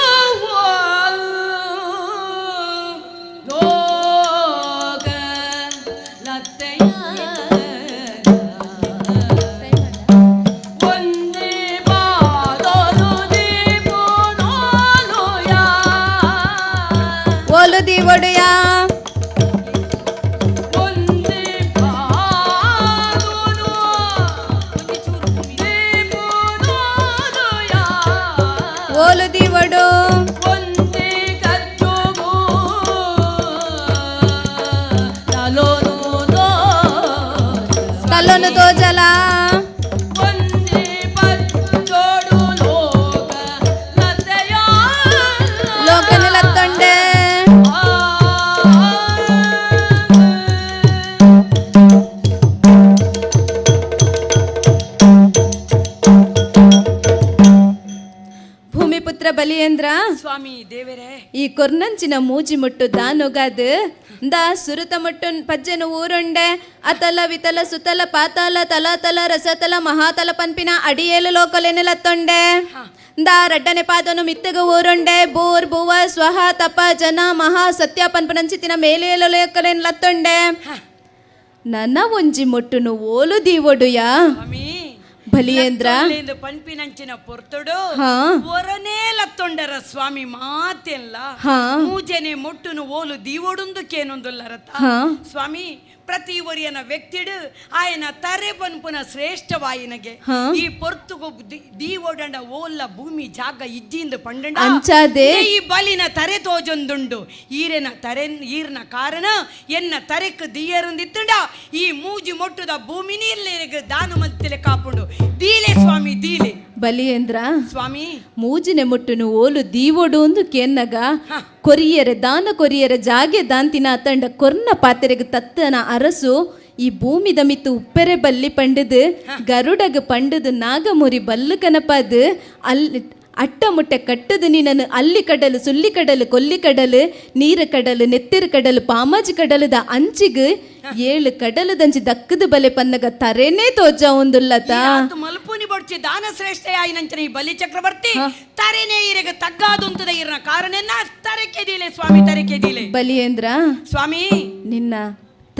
ಬಲನು ತೋಜಲ. ಲೋಕನ ಲತ್ತೊಂಡೆ. ಭೂಮಿಪುತ್ರ ಬಲಿಯೇಂದ್ರ ಸ್ವಾಮಿ ದೇವರೇ, ಈ ಕೊರ್ನಂಚಿನ ಮೂಜಿ ಮುಟ್ಟು ದಾನುಗಾದ ದಾ ಸುರುತ ಮುಟ್ಟು ಪಜ್ಜೆನು ಊರುಂಡೆ ಅತಲ ವಿತಲ ಸುತಲ ಪಾತಾಲ ತಲಾತಲ ರಸತಲ ಮಹಾತಲ ಪನ್ಪಿನ ಅಡಿಯೇಲು ಲೋಕಲೇನು ಲತ್ತೊಂಡೆ. ದಾ ರಡ್ಡನೆ ಪಾದನು ಮಿತ್ತಗ ಊರುಂಡೆ ಬೂರ್ ಬುವ ಸ್ವಹ ತಪ ಜನ ಮಹಾ ಸತ್ಯ ಪನ್ಪನಂಚಿತಿನ ಮೇಲೇಲು ಲೋಕಲೇನು ಲತ್ತೊಂಡೆ. ನನ್ನ ಒಂಜಿ ಮುಟ್ಟುನು ಓಲು ದೀವೊಡುಯಾ ಬಲಿಯೇಂದ್ರ. ಪನ್ಪಿನಂಚಿನ ಪೊರ್ತುಡು ಒರನೇ ಲತ್ತೊಂಡರ ಸ್ವಾಮಿ ಮಾತೆಲ್ಲ ಮೂಜನೆ ಮೊಟ್ಟುನು ಓಲು ದೀವೊಡುಂದು ಕೇನೊಂದುಲ್ಲರತ ಸ್ವಾಮಿ. ಪ್ರತಿ ಒರಿಯನ ವ್ಯಕ್ತಿಡು ಆಯನ ತರೆ ಪನ್ಪುನ ಶ್ರೇಷ್ಠವಾಯಿನಗೆ ಈ ಪೊರ್ತುಗು ದೀವೊಡಂಡ ಓಲ್ಲ ಭೂಮಿ ಜಾಗ ಇಜ್ಜಿಂದ ಪಂಡಂಡ ಈ ಬಲಿನ ತರೆ ತೋಜೊಂದುಂಡು. ಈರೆನ ತರೆ ಈರ್ನ ಕಾರಣ ಎನ್ನ ತರೆಕ್ ದೀಯರುಂದಿತ್ತುಂಡ ಈ ಮೂಜಿ ಮೊಟ್ಟುದ ಭೂಮಿ ನೀರ್ಲೇಗ ದಾನು ಮತ್ತಿಲೆ ಕಾಪುಂಡು. ದೀಲೆ ಸ್ವಾಮಿ ದೀಲೆ. ಬಲಿಯೇಂದ್ರ ಸ್ವಾಮಿ, ಮೂಜಿನೆ ಮುಟ್ಟುನು ಓಲು ದೀವೊಡು ಒಂದು ಕೇನ್ನಗ ಕೊರಿಯರೆ ದಾನ ಕೊರಿಯರೆ ಜಾಗೆ ದಾಂತಿನ ತಂಡ ಕೊರ್ನ ಪಾತೆರೆಗ್ ತತ್ತನ ಅರಸು ಈ ಭೂಮಿದ ಮಿತ್ತು ಉಪ್ಪೆರೆ ಬಲ್ಲಿ ಪಂಡದು ಗರುಡಗ ಪಂಡದು ನಾಗಮುರಿ ಬಲ್ಲು ಕನಪದು ಅಲ್ಲಿ ಅಟ್ಟ ಮುಟ್ಟೆ ಕಟ್ಟದು ನಿನ್ನನ್ನು ಅಲ್ಲಿ ಕಡಲು ಸುಲ್ಲಿ ಕಡಲು ಕೊಲ್ಲಿ ಕಡಲು ನೀರು ಕಡಲು ನೆತ್ತಿರು ಕಡಲು ಪಾಮಾಜಿ ಕಡಲದ ಅಂಚಿಗ್ ಏಳು ಕಡಲದಂಚಿ ದಕ್ಕದ ಬಲೆ ಪನ್ನಗ ತರೇನೇ ತೋಜ ಒಂದುಲ್ಲತ. ಮಲ್ಪುನಿ ಬೊಡ್ಚಿ ದಾನ ಶ್ರೇಷ್ಠ ಆಯಿನಂಚನ ಈ ಬಲಿ ಚಕ್ರವರ್ತಿ ತರೆನೇ ಇರಗ ತಗ್ಗಾದುಂತದ ಇರ್ನ ಕಾರಣನ್ನ ತರೆಕೆದೀಲೆ ಸ್ವಾಮಿ ತರೆಕೆದೀಲೆ. ಬಲಿಯೇಂದ್ರ ಸ್ವಾಮಿ, ನಿನ್ನ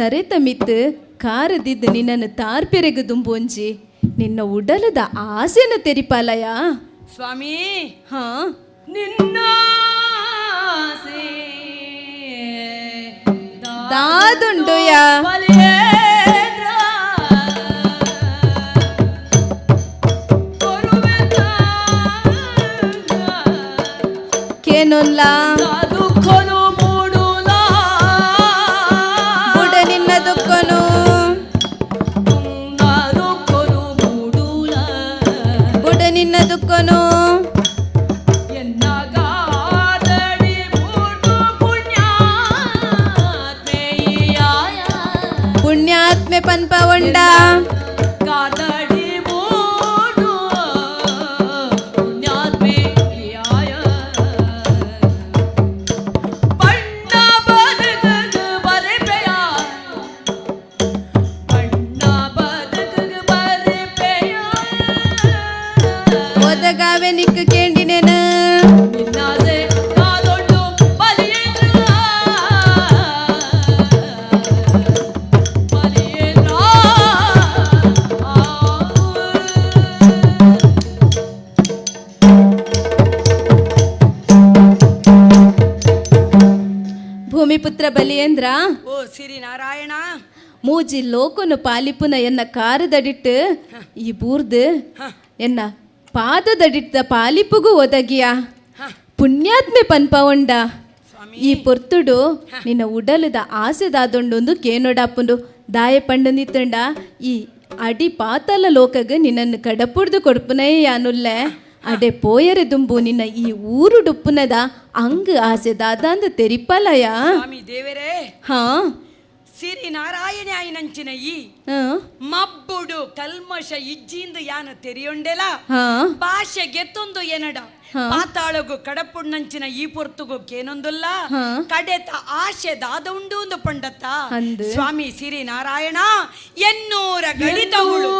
ತರೆತ ಮಿತ್ತು ಕಾರದಿದ್ದು ನಿನ್ನನ್ನು ತಾರ್ಪೆರೆಗು ದುಂಬೊಂಜಿ ನಿನ್ನ ಉಡಲದ ಆಸೆನ ತೆರಿಪಾಲಯ ಸ್ವಾಮಿ. ಹಾ ನಿನ್ನ ದಾದುಂಡುಯಾ ಕೇನೊಲ್ಲ ಬುಡ ನಿನ್ನ ದುಃಖನು ಬುಡ ನಿನ್ನ ದುಃಖನು ಪುಣ್ಯಾತ್ಮೆ ಪನ್ಪವಂಡ ಒದಗಾವೆ ನಿಕ್ಕು ಕೇಂಡಿನೇನ ಭೂಮಿಪುತ್ರ ಬಲಿಯೇಂದ್ರ. ಓ ಸಿರಿ ನಾರಾಯಣ, ಮೂಜಿ ಲೋಕನು ಪಾಲಿಪುನ ಎನ್ನ ಕಾರದಡಿಟ್ಟು ಈ ಬೂರ್ದು ಎನ್ನ ಪಾದದಡಿಟ್ಟ ಪಾಲಿಪುಗು ಒದಗಿಯ ಪುಣ್ಯಾತ್ಮೆ ಪನ್ಪವಂಡ ಈ ಪೊರ್ತುಡು ನಿನ್ನ ಉಡಲದ ಆಸೆದಾದೊಂಡೊಂದು ಕೇನೊಡಾಪುಂಡು ದಾಯ ಪಂಡು ನಿತ್ತಂಡ ಈ ಅಡಿ ಪಾತಲ ಲೋಕಗ ನಿನ್ನನ್ನು ಕಡಪುಡ್ದು ಕೊಡ್ಪುನೈ ಯಾನುಲ್ಲೆ ಅಡೆ ಪೋಯರೆ ದುಂಬು ನಿನ್ನ ಈ ಊರು ಡುಪ್ಪುನದ ಅಂಗ್ ಆಸೆ ದಾದಾಂದ ತೆರಿಪಲಯ. ಸ್ವಾಮಿ ದೇವರೇ, ಹಾ ಸಿರಿ ನಾರಾಯಣ ಆಯಿನಂಚಿನ ಈ ಮಬ್ಬುಡು ಕಲ್ಮಶ ಇಜ್ಜಿಂದು ಯಾನ ತೆರಿಯೊಂಡೆಲ ಭಾಷೆ ಗೆತ್ತೊಂದು ಏನಡ ಪಾತಾಳಗು ಕಡಪುಣ್ಣಂಚಿನ ಈ ಪೊರ್ತುಗು ಕೇನೊಂದುಲ್ಲ ಕಡೆತ ಆಶೆ ದಾದ ಉಂಡು ಒಂದು ಪಂಡತ್ತ ಸ್ವಾಮಿ ಸಿರಿ ನಾರಾಯಣ ಎನ್ನೂರ ಗಡಿತವಳು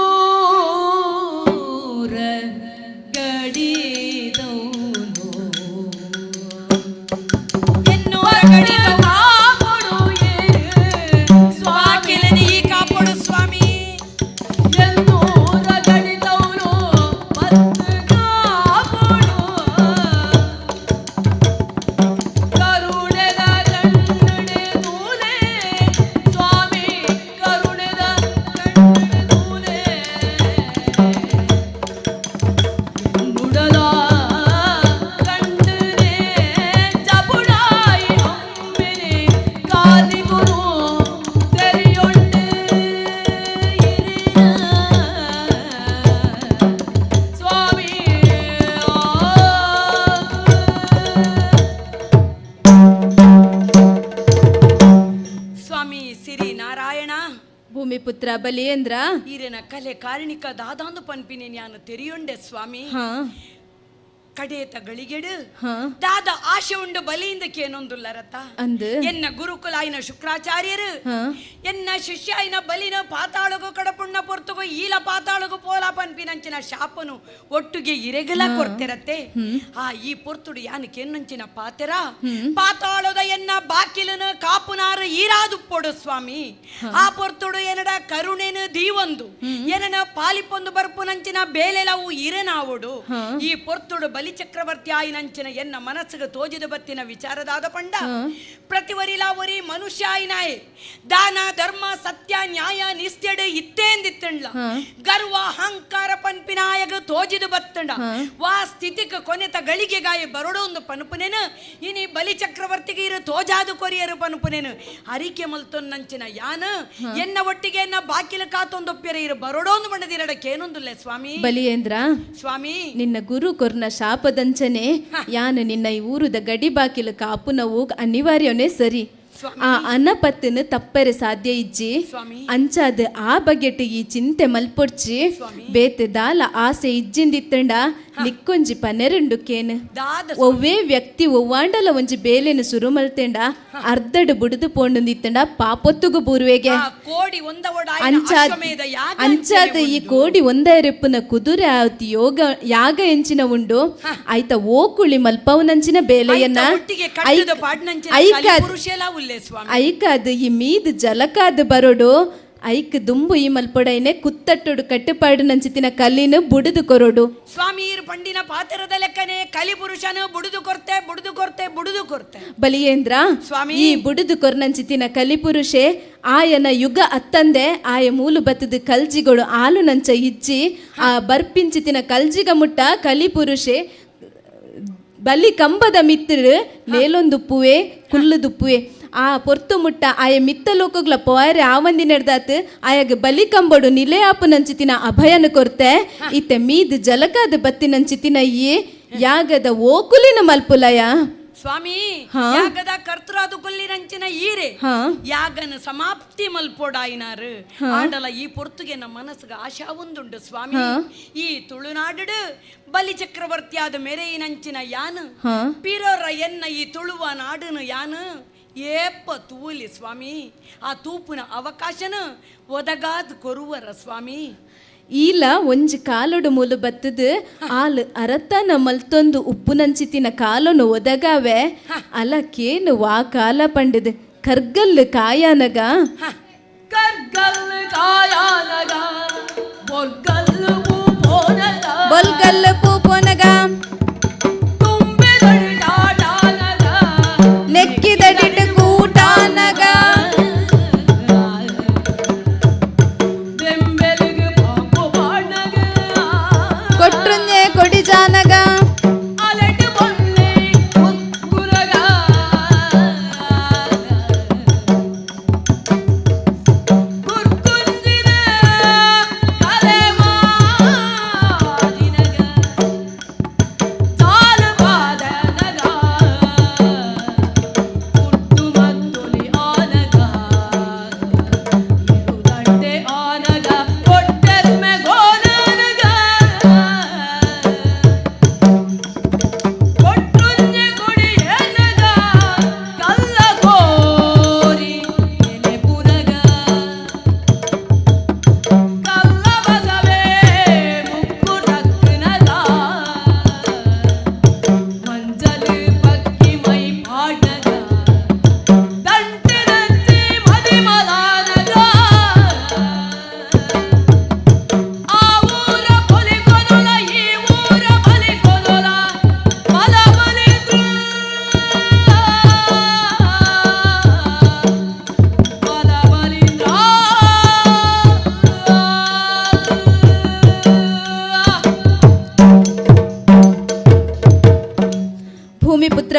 ಎನ್ನೂರ ಗಡಿತವಳು ನುಡಲ ನಾರಾಯಣ. ಭೂಮಿಪುತ್ರ ಬಲಿಯೇಂದ್ರ, ಈರೆನ ಕಲೆ ಕಾರಣಿಕ ದಾದಾಂದು ಪನ್ಪಿನಿ ನಾನು ತೆರಿಯೊಂಡೆ ಸ್ವಾಮಿ. ಕಡೇತ ಗಳಿಗೆಡು ದಾದ ಆಶೆ ಉಂಡು ಬಲಿಯಿಂದ ಕೇನೊಂದುಲ್ಲರತ್ತ ಅಂದು ಎನ್ನ ಗುರುಕುಲಾಯಿನ ಶುಕ್ರಾಚಾರ್ಯರು ಎನ್ನ ಶಿಷ್ಯಾಯಿನ ಬಲಿನ ಪಾತಾಳಗು ಕಡಪುಣ್ಣ ಪೊರ್ತುಗು ಈಲ ಪಾತಾಳಗು ಪೋಲ ಪನ್ಪಿನಂಚಿನ ಶಾಪನು ಒಟ್ಟುಗೆ ಇರೆಗಲ ಕೊರ್ತಿರತ್ತೆ. ಆ ಈ ಪೊರ್ತುಡು ಯಾನು ಕೆನ್ನಂಚಿನ ಪಾತೆರ ಪಾತಾಳದ ಎನ್ನ ಬಾಕಿಲನ ಕಾಪುನಾರು ಈರಾದುಪ್ಪೊಡು ಸ್ವಾಮಿ. ಆ ಪೊರ್ತುಡು ಏನಡ ಕರುಣೆನು ದೀವೊಂದು ಏನನ ಪಾಲಿಪೊಂದು ಬರ್ಪುನಂಚಿನ ಬೇಲೆಲವು ಇರನಾವುಡು. ಈ ಪೊರ್ತುಡು ಬಲಿ ಚಕ್ರವರ್ತಿ ಆಯಿನಂಚಿನ ಎನ್ನ ಮನಸ್ಸಿಗೆ ತೋಜಿದ ಬತ್ತಿನ ವಿಚಾರದಾದ ಪಂಡ ಪ್ರತಿವರಿಲಾ ಒರಿ ಮನುಷ್ಯ ಆಯಿನಾಯೆ ದಾನ ಧರ್ಮ ಸತ್ಯ ನ್ಯಾಯ ನಿಷ್ಠೆಡು ಇತ್ತೇಂದಿತ್ತಂಡ್ಲ ಗರ್ವ ಅಹಂಕಾರ ಪನ್ಪಿನಾಯಗ ತೋಜಿದ ಬತ್ತಂಡ ವಾ ಸ್ಥಿತಿಗೆ ಕೊನೆತ ಗಳಿಗೆ ಗಾಯ ಬರೋಡು ಒಂದು ಪನುಪುನೇನು ಇನಿ ಬಲಿ ಚಕ್ರವರ್ತಿಗೆ ಇರು ತೋಜಾದು ಕೊರಿಯರು ಪನುಪುನೇನು ಅರಿಕೆ ಮಲ್ತೊನ್ನಂಚಿನ ಯಾನ ಎನ್ನ ಒಟ್ಟಿಗೆ ಎನ್ನ ಬಾಕಿಲ ಕಾತೊಂದೊಪ್ಪಿರ ಇರು ಬರೋಡೊಂದು ಬಂಡದಿರಡಕ್ಕೇನೊಂದುಲ್ಲೆ ಸ್ವಾಮಿ. ಬಲಿಯೇಂದ್ರ ಸ್ವಾಮಿ, ನಿನ್ನ ಗುರು ಕೊರ್ನ ಶಾಪದಂಚನೆ ಯಾನು ನಿನ್ನ ಈ ಊರುದ ಗಡಿ ಬಾಕಿಲು ಕಾಪುನವು ಅನಿವಾರ್ಯನೇ ಸರಿ. ಆ ಅನಪತ್ತಿನ ತಪ್ಪರೆ ಸಾಧ್ಯ ಇಜ್ಜಿ ಅಂಚಾದ ಆ ಬಗೆಟ್ ಈ ಚಿಂತೆ ಮಲ್ಪೊಡ್ಚಿ ಬೇತೆ ದಾಲ ಆಸೆ ಇಜ್ಜಿಂದಿತ್ತಂಡ ನಿಕ್ಕೊಂಜಿ ಪನ್ನೆರಂಡು ಕೇನು ಒವ್ವೇ ವ್ಯಕ್ತಿ ಒವ್ವಾಂಡಲ ಒಂಜಿ ಬೇಲೆನು ಸುರು ಮಲ್ತೆಂಡ ಅರ್ಧಡು ಬುಡುದು ಪೋಂಡುಂದಿತ್ತಂಡ ಪಾಪೊತ್ತುಗು ಬೂರ್ವೆಗೆ ಅಂಚಾದ ಈ ಕೋಡಿ ಒಂದರೆಪ್ಪುನ ಕುದುರೆ ಆವತಿ ಯೋಗ ಯಾಗ ಎಂಚಿನ ಉಂಡು ಆಯ್ತ ಓಕುಳಿ ಮಲ್ಪವನಂಚಿನ ಬೇಲೆಯನ್ನ ಐಕಾದ ಈ ಮೀದ್ ಜಲಕಾದ ಬರೋಡು ಐಕ್ ದುಂಬು ಈ ಮಲ್ಪೊಡೈನೆ ಕುತ್ತಟ್ಟುಡು ಕಟ್ಟುಪಾಡು ನಂಚಿತಿನ ಕಲ್ಲಿನ ಬುಡುದು ಕೊರೋಡು. ಸ್ವಾಮಿ ಪಂಡಿನ ಪಾತ್ರದ ಲೆಕ್ಕನೆ ಕಲಿ ಪುರುಷನ ಬುಡುದು ಕೊರ್ತೆ ಬುಡುದು ಕೊರ್ತೆ ಬುಡುದು ಕೊರ್ತೆ. ಬಲಿಯೇಂದ್ರ ಸ್ವಾಮಿ, ಈ ಬುಡುದು ಕೊರ್ನಂಚಿತಿನ ಕಲಿಪುರುಷೆ ಆಯನ ಯುಗ ಅತ್ತಂದೆ ಆಯ ಮೂಲು ಬತ್ತದ ಕಲ್ಜಿಗಳು ಆಲು ನಂಚ ಇಜ್ಜಿ ಆ ಬರ್ಪಿಂಚಿತಿನ ಕಲ್ಜಿಗ ಮುಟ್ಟ ಕಲಿಪುರುಷೆ ಬಲಿ ಕಂಬದ ಮಿತ್ತರು ನೇಲೊಂದುಪ್ಪುವೆ ಕುಲ್ಲುದುಪ್ಪುವೆ ಆ ಪೊರ್ತು ಮುಟ್ಟ ಆಯ ಮಿತ್ತ ಲೋಕಗ್ಲ ಪೋಯರೆ ಆವಂದಿ ನೆಡ್ದಾತ್ ಆಯಾಗ ಬಲಿ ಕಂಬಡು ನಿಲೆ ಆಪು ನಂಚಿತಿನ ಅಭಯನ ಕೊರ್ತೆ ಇತ್ತೆ ಮೀದ್ ಜಲಕಾದ ಬತ್ತಿ ನಂಚಿತಿನ ಈ ಯಾಗದ ಓಕುಲಿನ ಮಲ್ಪುಲಯ. ಸ್ವಾಮಿ, ಯಾಗದ ಕರ್ತರಾದು ಕೊಲ್ಲಿನಂಚಿನ ಈರೆ ಯಾಗನ ಸಮಾಪ್ತಿ ಮಲ್ಪೋಡಾಯಿನಾರು ಆಂಡಲ ಈ ಪೊರ್ತುಗೆ ನಮ್ಮ ಮನಸ್ಸಿಗೆ ಆಶಾ ಒಂದುಂಡು ಸ್ವಾಮಿ. ಈ ತುಳುನಾಡು ಬಲಿ ಚಕ್ರವರ್ತಿಯಾದ ಮೆರೆಯಿನಂಚಿನ ಯಾನು ಪಿರೋರ ಎನ್ನ ಈ ತುಳುವ ನಾಡನು ಯಾನು ಏಪ್ಪ ತೂಲಿ ಸ್ವಾಮಿ. ಆ ತೂಪುನ ಅವಕಾಶನ ಒದಗಾದ್ ಕೊರುವರ ಸ್ವಾಮಿ. ಈಲ ಒಂಜಿ ಕಾಲೊಡು ಮೂಲು ಬತ್ತದು ಆಲ್ ಅರತನ ಮಲ್ತೊಂದು ಉಪ್ಪುನಂಚಿತಿನ ಕಾಲೊನು ಒದಗಾವೆ ಅಲ ಕೇನು ವಾ ಕಾಲ ಪಂಡದು ಕರ್ಗಲ್ಲು ಕಾಯಾನಗ ಕರ್ಗಲ್ಲು ಕಾಯಾನಗ ಬೊಲ್ಗಲ್ಲು ಪೂಪೋನಗ ಬೊಲ್ಗಲ್ಲು ಪೂಪೋನಗ ನೆಕ್ಕಿದಡಿಟ್ಟು ಕೂಟಾನಗ ಕೊಟ್ರುಂಜೆ ಕೊಡಿಜಾನಗ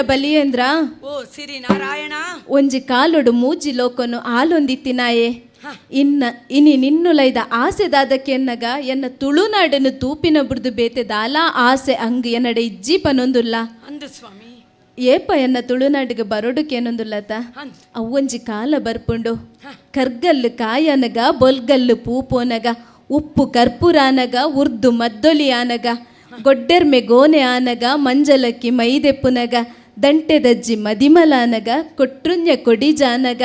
ಬಲಿಯೇಂದ್ರ ಓ ಸಿರಿ ನಾರಾಯಣ, ಒಂಜಿ ಕಾಲೊಡು ಮೂಜಿ ಲೋಕನು ಆಲೊಂದಿತ್ತಿನಾಯೆ ಇನ್ನ ಇನಿ ನಿನ್ನುಲೈದ ಆಸೆದಾದಕ್ಕೆನ್ನಗ ಎನ್ನ ತುಳುನಾಡನ್ನು ತೂಪಿನ ಬುಡ್ದು ಬೇತೆ ದಾಲಾ ಆಸೆ ಅಂಗ್ ಎನ್ನಡೆ ಇಜ್ಜಿ ಪನೊಂದುಲ್ಲ ಅಂದು ಸ್ವಾಮಿ. ಏಪ ಎನ್ನ ತುಳುನಾಡಿಗೆ ಬರೋಡುಕೇನೊಂದುಲ್ಲತ ಅವ್ವೊಂಜಿ ಕಾಲ ಬರ್ಪುಂಡು. ಕರ್ಗಲ್ಲು ಕಾಯನಗ, ಬೊಲ್ಗಲ್ಲು ಪೂಪೋನಗ, ಉಪ್ಪು ಕರ್ಪೂರಾನಗ, ಉರ್ದು ಮದ್ದೊಲಿ ಆನಗ, ಗೊಡ್ಡೆರ್ಮೆ ಗೋನೆ ಆನಗ, ಮಂಜಲಕ್ಕಿ ಮೈದೆಪ್ಪುನಗ, ದಂಟೆದಜ್ಜಿ ಮದಿಮಲಾನಗ, ಕೊಟ್ರುಂಜ ಕೊಡಿಜಾನಗ,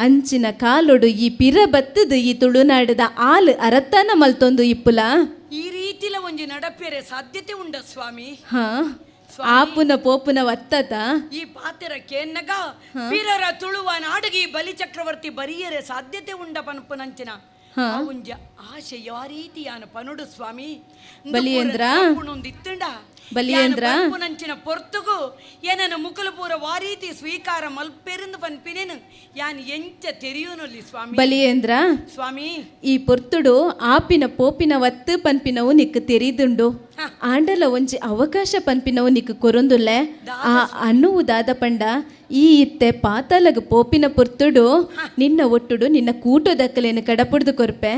ಅಂಚಿನ ಕಾಲೊಡು ಈ ಪಿರ ಬತ್ತದು ಈ ತುಳುನಾಡದ ಆಲು ಅರತ್ತಾನ ಮಲ್ತೊಂದು ಇಪ್ಪುಲ. ಈ ರೀತಿಲ ಒಂಜಿ ನಡಪೇರೆ ಸಾಧ್ಯತೆ ಉಂಡ ಸ್ವಾಮಿ? ಹಾ, ಆಪುನ ಪೋಪುನ ವತ್ತತ. ಈ ಪಾತೆರ ಕೇನ್ನಗ ಪಿರರ ತುಳುವ ನಾಡುಗಿ ಬಲಿ ಚಕ್ರವರ್ತಿ ಬರಿಯರೆ ಸಾಧ್ಯತೆ ಉಂಡ ಪನ್ಪುನಂಚಿನ ಒಂಜ ಆಶೆ ಯಾವ ರೀತಿಯಾನ ಪನುಡು ಸ್ವಾಮಿ. ಬಲಿಯೇಂದ್ರ ಬಲಿಯೇಂದ್ರ ಪುನಂಚಿನ ಪೊರ್ತುಗು ಏನನ ಮುಕುಲು ಪೂರ ವಾರೀತಿ ಸ್ವೀಕಾರ ಮಲ್ಪೆರಂದು ಪನ್ಪಿನೇನು ಯಾನ್ ಎಂಚ ತೆರಿಯುನಲ್ಲಿ ಸ್ವಾಮಿ. ಬಲಿಯೇಂದ್ರ ಸ್ವಾಮಿ, ಈ ಪೊರ್ತುಡು ಆಪಿನ ಪೋಪಿನ ವತ್ತು ಪನ್ಪಿನವು ನಿಕ್ಕು ತೆರಿದುಂಡು. ಆಂಡಲ ಒಂಜಿ ಅವಕಾಶ ಪನ್ಪಿನವು ನಿಕ್ಕು ಕೊರೊಂದುಲ್ಲೆ. ಆ ಅನ್ನುವುದಾದ ಪಂಡ ಈ ಇತ್ತೆ ಪಾತಾಲಗ ಪೋಪಿನ ಪೊರ್ತುಡು ನಿನ್ನ ಒಟ್ಟುಡು ನಿನ್ನ ಕೂಟದಕ್ಕಲೇನು ಕಡಪುಡ್ದು ಕೊರ್ಪೆ.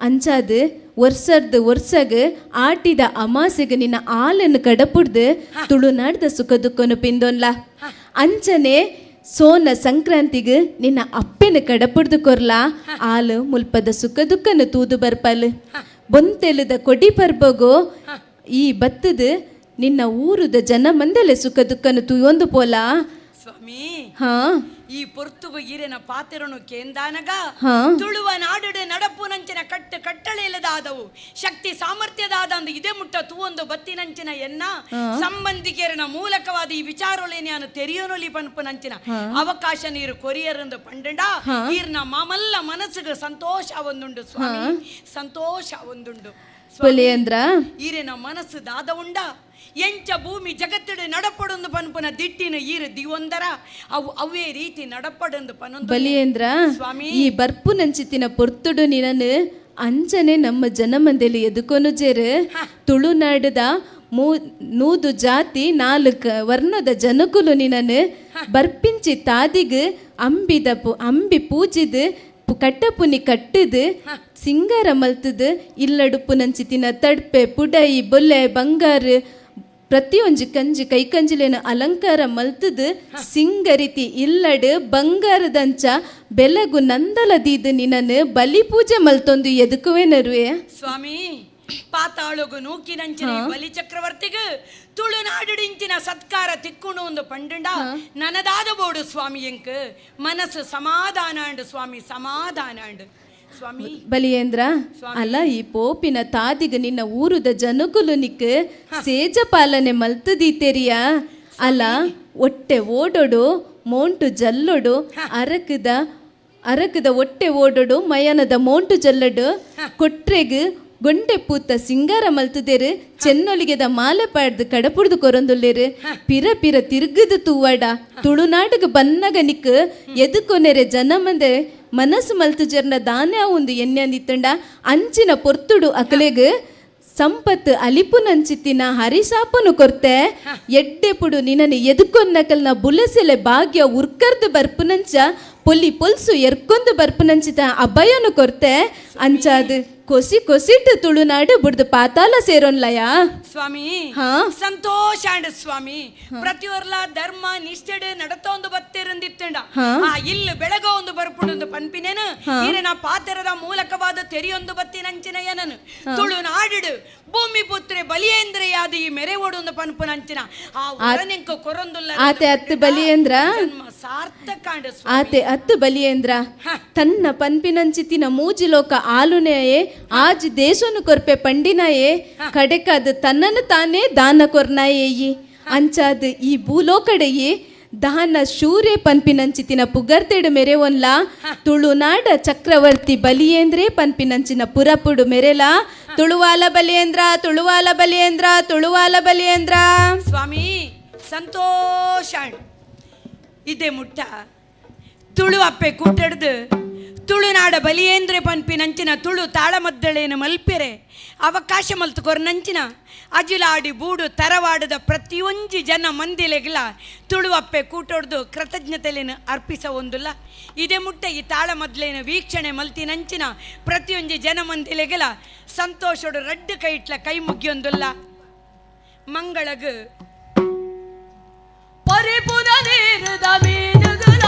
ಅಂಚಾದು ವರ್ಷರ್ದು ವರ್ಷಗ್ ಆಟಿದ ಅಮಾಸೆಗೆ ನಿನ್ನ ಆಲನ್ನು ಕಡಪುಡ್ದು ತುಳುನಾಡ್ದ ಸುಖ ದುಃಖನು ಪಿಂದೊನ್ಲ. ಅಂಚನೆ ಸೋನ ಸಂಕ್ರಾಂತಿಗೆ ನಿನ್ನ ಅಪ್ಪೆನ ಕಡಪುಡ್ದು ಕೊರ್ಲಾ. ಆಲು ಮುಲ್ಪದ ಸುಖ ದುಃಖನು ತೂದು ಬರ್ಪಲ್. ಬೊಂತೆಲದ ಕೊಡಿ ಪರ್ಬಗೋ ಈ ಬತ್ತದು ನಿನ್ನ ಊರುದ ಜನ ಮಂದಲೆ ಸುಖ ದುಃಖನು ತೂಯೊಂದು ಪೋಲಾ. ಸ್ವಾಮಿ, ಹಾ, ಈ ಪೊರ್ತುಗು ಈರೆನ ಪಾತೆರನು ಕೇಂದಾನಗ ತುಳುವ ನಾಡುಡು ನಡಪುನಂಚಿನ ಕಟ್ಟು ಕಟ್ಟಳೆಯಿಲ್ಲದಾದವು ಶಕ್ತಿ ಸಾಮರ್ಥ್ಯದಾದ ಅಂದು ಇದೇ ಮುಟ್ಟ ತೂವೊಂದು ಬತ್ತಿನಂಚಿನ ಎನ್ನ ಸಂಬಂಧಿಕರನ ಮೂಲಕವಾದ ಈ ವಿಚಾರೊಲೇನು ತೆರಿಯೋನೊಲಿ ಪನ್ಪುನಂಚಿನ ಅವಕಾಶ ನೀರು ಕೊರಿಯರೆಂದು ಪಂಡಂಡ ಈರ್ನ ಮಾಮಲ್ಲ ಮನಸ್ಸಿಗೆ ಸಂತೋಷ ಒಂದುಂಡು ಸ್ವಾಮಿ, ಸಂತೋಷ ಒಂದುಂಡು. ಈರೆನ ಮನಸ್ಸು ದಾದ ಉಂಡ ಎಂಚ ಭೂಮಿ ಜಗತ್ತಿಡು ನಡಪಡೊಂದು ಪನ್ಪುನ ದಿಟ್ಟಿನ ಈರು ದಿವೊಂದರ ಅವು ಅವೇ ರೀತಿ ನಡಪಡೊಂದು ಪನೊಂದು. ಬಲಿಯೇಂದ್ರ ಸ್ವಾಮಿ, ಈ ಬರ್ಪು ನಂಚಿತಿನ ಪೊರ್ತುಡು ನಿನನು ಅಂಚನೆ ನಮ್ಮ ಜನಮಂದೆಲಿ ಎದುಕೊನು ಜೇರು. ತುಳುನಾಡದ 100 ಜಾತಿ 4 ವರ್ಣದ ಜನಕುಲು ನಿನನು ಬರ್ಪಿಂಚಿ ತಾದಿಗ್ ಅಂಬಿದ ಅಂಬಿ ಪೂಜಿದು ಕಟ್ಟಪುನಿ ಕಟ್ಟದು ಸಿಂಗಾರ ಮಲ್ತದು ಇಲ್ಲಡುಪ್ಪು ನಂಚಿತಿನ ತಡ್ಪೆ ಪುಡೈ ಬೊಲ್ಲೆ ಬಂಗಾರು ಪ್ರತಿಯೊಂಜಿ ಕಂಜಿ ಕೈ ಕಂಜಿಲೇನು ಅಲಂಕಾರ ಮಲ್ತದು ಸಿಂಗರಿತಿ ಇಲ್ಲಡು ಬಂಗಾರದಂಚ ಬೆಲಗು ನಂದಲ ದೀದು ನಿನನು ಬಲಿ ಪೂಜೆ ಮಲ್ತೊಂದು ಎದುಕುವೆ ನರುವೆ. ಸ್ವಾಮಿ, ಪಾತಾಳುಗು ನೂಕಿನಂಚಿನ ಬಲಿ ಚಕ್ರವರ್ತಿಗು ತುಳುನಾಡಿಂಚಿನ ಸತ್ಕಾರ ತಿಕ್ಕುಣು ಒಂದು ಪಂಡಂಡ ನನದಾದ ಬೋಡು ಸ್ವಾಮಿ. ಎಂಕ್ ಮನಸ್ಸು ಸಮಾಧಾನ ಅಂಡು ಸ್ವಾಮಿ, ಸಮಾಧಾನ ಅಂಡು ಸ್ವಾಮಿ. ಬಲಿಯೇಂದ್ರ, ಅಲ್ಲ ಈ ಪೋಪಿನ ತಾದಿಗ ನಿನ್ನ ಊರುದ ಜನಕುಲು ನಿಕ್ ಸೇಜ ಪಾಲನೆ ಮಲ್ತದೀತೆರಿಯ. ಅಲ್ಲ ಒಟ್ಟೆ ಓಡೋಡು ಮೋಂಟು ಜಲ್ಲೊಡು ಅರಕದ ಅರಕದ ಒಟ್ಟೆ ಓಡೋಡು ಮಯನದ ಮೋಂಟು ಜಲ್ಲಡು ಕೊಟ್ರೆಗ್ ಗೊಂಡೆ ಪೂತ ಸಿಂಗಾರ ಮಲ್ತುದೇರು ಚೆನ್ನೊಲಿಗೆದ ಮಾಲೆ ಪಾಡ್ದು ಕಡಪುಡ್ದು ಕೊರೊಂದುಲ್ಲೇರು ಪಿರ ಪಿರ ತಿರುಗದು ತೂವಾಡ ತುಳುನಾಡುಗ ಬನ್ನಗ ನಿಕ್ ಎದುಕೊನೆರೆ ಜನ ಮಂದೆ ಮನಸ್ಸು ಮಲ್ತು ಜರ್ನ ದಾನೆ ಒಂದು ಎಣ್ಣೆ ಅಂಚಿನ ಪೊರ್ತುಡು ಅಕಲೆಗ್ ಸಂಪತ್ತು ಅಲಿಪುನಂಚಿತ್ತಿನ ಹರಿಸಾಪನು ಕೊರ್ತೆ ಎಡ್ಡೆ ಪುಡು ನಿನನೆ ಎದುಕೊನ್ನಕಲ್ನ ಬುಲಸೆಲೆ ಭಾಗ್ಯ ಉರ್ಕರ್ದು ಬರ್ಪುನಂಚ ಪೊಲಿ ಪೊಲ್ಸು ಎರ್ಕೊಂದು ಬರ್ಪುನಂಚಿತ ಅಭಯನು ಕೊರ್ತೆ ಅಂಚಾದು ಕೊಸಿ ಕೊಸಿಟ್ಟು ತುಳುನಾಡು ಬುಡ್ದು ಪಾತಾಲ ಸೇರೋನ್ಲಯ. ಸ್ವಾಮಿ, ಸಂತೋಷ ಅಂಡ್ ಸ್ವಾಮಿ. ಪ್ರತಿಯೊರ್ಲ ಧರ್ಮ ನಿಷ್ಠೆಡೆ ನಡತೊಂದು ಬತ್ತಿರಂದಿತ್ತಂಡ ಆ ಇಲ್ಲು ಬೆಳಗೋ ಒಂದು ಬರ್ಪುಡೊಂದು ಪನ್ಪಿನೇನು ಈರೆನ ಪಾತೆರದ ಮೂಲಕವಾದ ತೆರಿಯೊಂದು ಬತ್ತಿನಂಚಿನ ಏನನು ತುಳುನಾಡಿಡು ಭೂಮಿ ಪುತ್ರೆ ಬಲಿಯೇಂದ್ರೆಯಾದ ಈ ಮೆರೆ ಓಡೊಂದು ಪನ್ಪುನಂಚಿನ ಆ ವರನೆಂಕ ಕೊರೊಂದುಲ್ಲ. ಆತೆ ಅತ್ತು ಬಲಿಯೇಂದ್ರ, ಸಾರ್ಥಕ ಆತೆ ಅತ್ತು ಬಲಿಯೇಂದ್ರ ತನ್ನ ಪನ್ಪಿನಂಚಿತಿನ ಮೂಜಿಲೋಕ ಆಲುನೆಯೇ ಆಜ್ ದೇಶನು ಕೊರ್ಪೆ ಪಂಡಿನಾಯೇ ಕಡೆಕಾದ ತನ್ನನ್ನು ತಾನೇ ದಾನ ಕೊರ್ನಾಯೇಯಿ ಅಂಚಾದ ಈ ಭೂಲೋಕಡೆಯೇ ದಾನ ಶೂರೆ ಪನ್ಪಿನಂಚಿತಿನ ಪುಗರ್ತೆಡು ಮೆರೆ ಒನ್ಲ ತುಳುನಾಡ ಚಕ್ರವರ್ತಿ ಬಲಿಯೇಂದ್ರೇ ಪನ್ಪಿನಂಚಿನ ಪುರಪುಡು ಮೆರೆಲ ತುಳುವಾಲ ಬಲಿಯೇಂದ್ರ ತುಳುವಾಲ ಬಲಿಯೇಂದ್ರ ತುಳುವಾಲ ಬಲಿಯೇಂದ್ರ. ಸ್ವಾಮಿ ಸಂತೋಷ ಇದೇ ಮುಟ್ಟ ತುಳು ಅಪ್ಪೆ ಕೂಟಡ್ದು ತುಳುನಾಡ ಬಲಿಯೇಂದ್ರೆ ಪನ್ಪಿನಂಚಿನ ತುಳು ತಾಳಮದ್ದಳೇನು ಮಲ್ಪೆರೆ ಅವಕಾಶ ಮಲ್ತು ಕೊರ್ನಂಚಿನ ಅಜಿಲಾಡಿ ಬೂಡು ತರವಾಡದ ಪ್ರತಿಯೊಂಜಿ ಜನ ಮಂದಿಲೆಗ್ಲ ತುಳು ಅಪ್ಪೆ ಕೂಟೊಡ್ದು ಕೃತಜ್ಞತೆಲೇನು ಅರ್ಪಿಸ ಒಂದುಲ್ಲ. ಇದೇ ಮುಟ್ಟ ಈ ತಾಳಮದ್ದಲೇನು ವೀಕ್ಷಣೆ ಮಲ್ತಿನಂಚಿನ ಪ್ರತಿಯೊಂಜಿ ಜನ ಮಂದಿಲೆಗಲ ಸಂತೋಷೋಡು ರಡ್ಡು ಕೈಟ್ಲ ಕೈ ಮುಗಿಯೊಂದುಲ್ಲ. ಮಂಗಳಗು ಪರಿಪೂರ್ಣ ನೀರುದ ಮೀನುಗಳ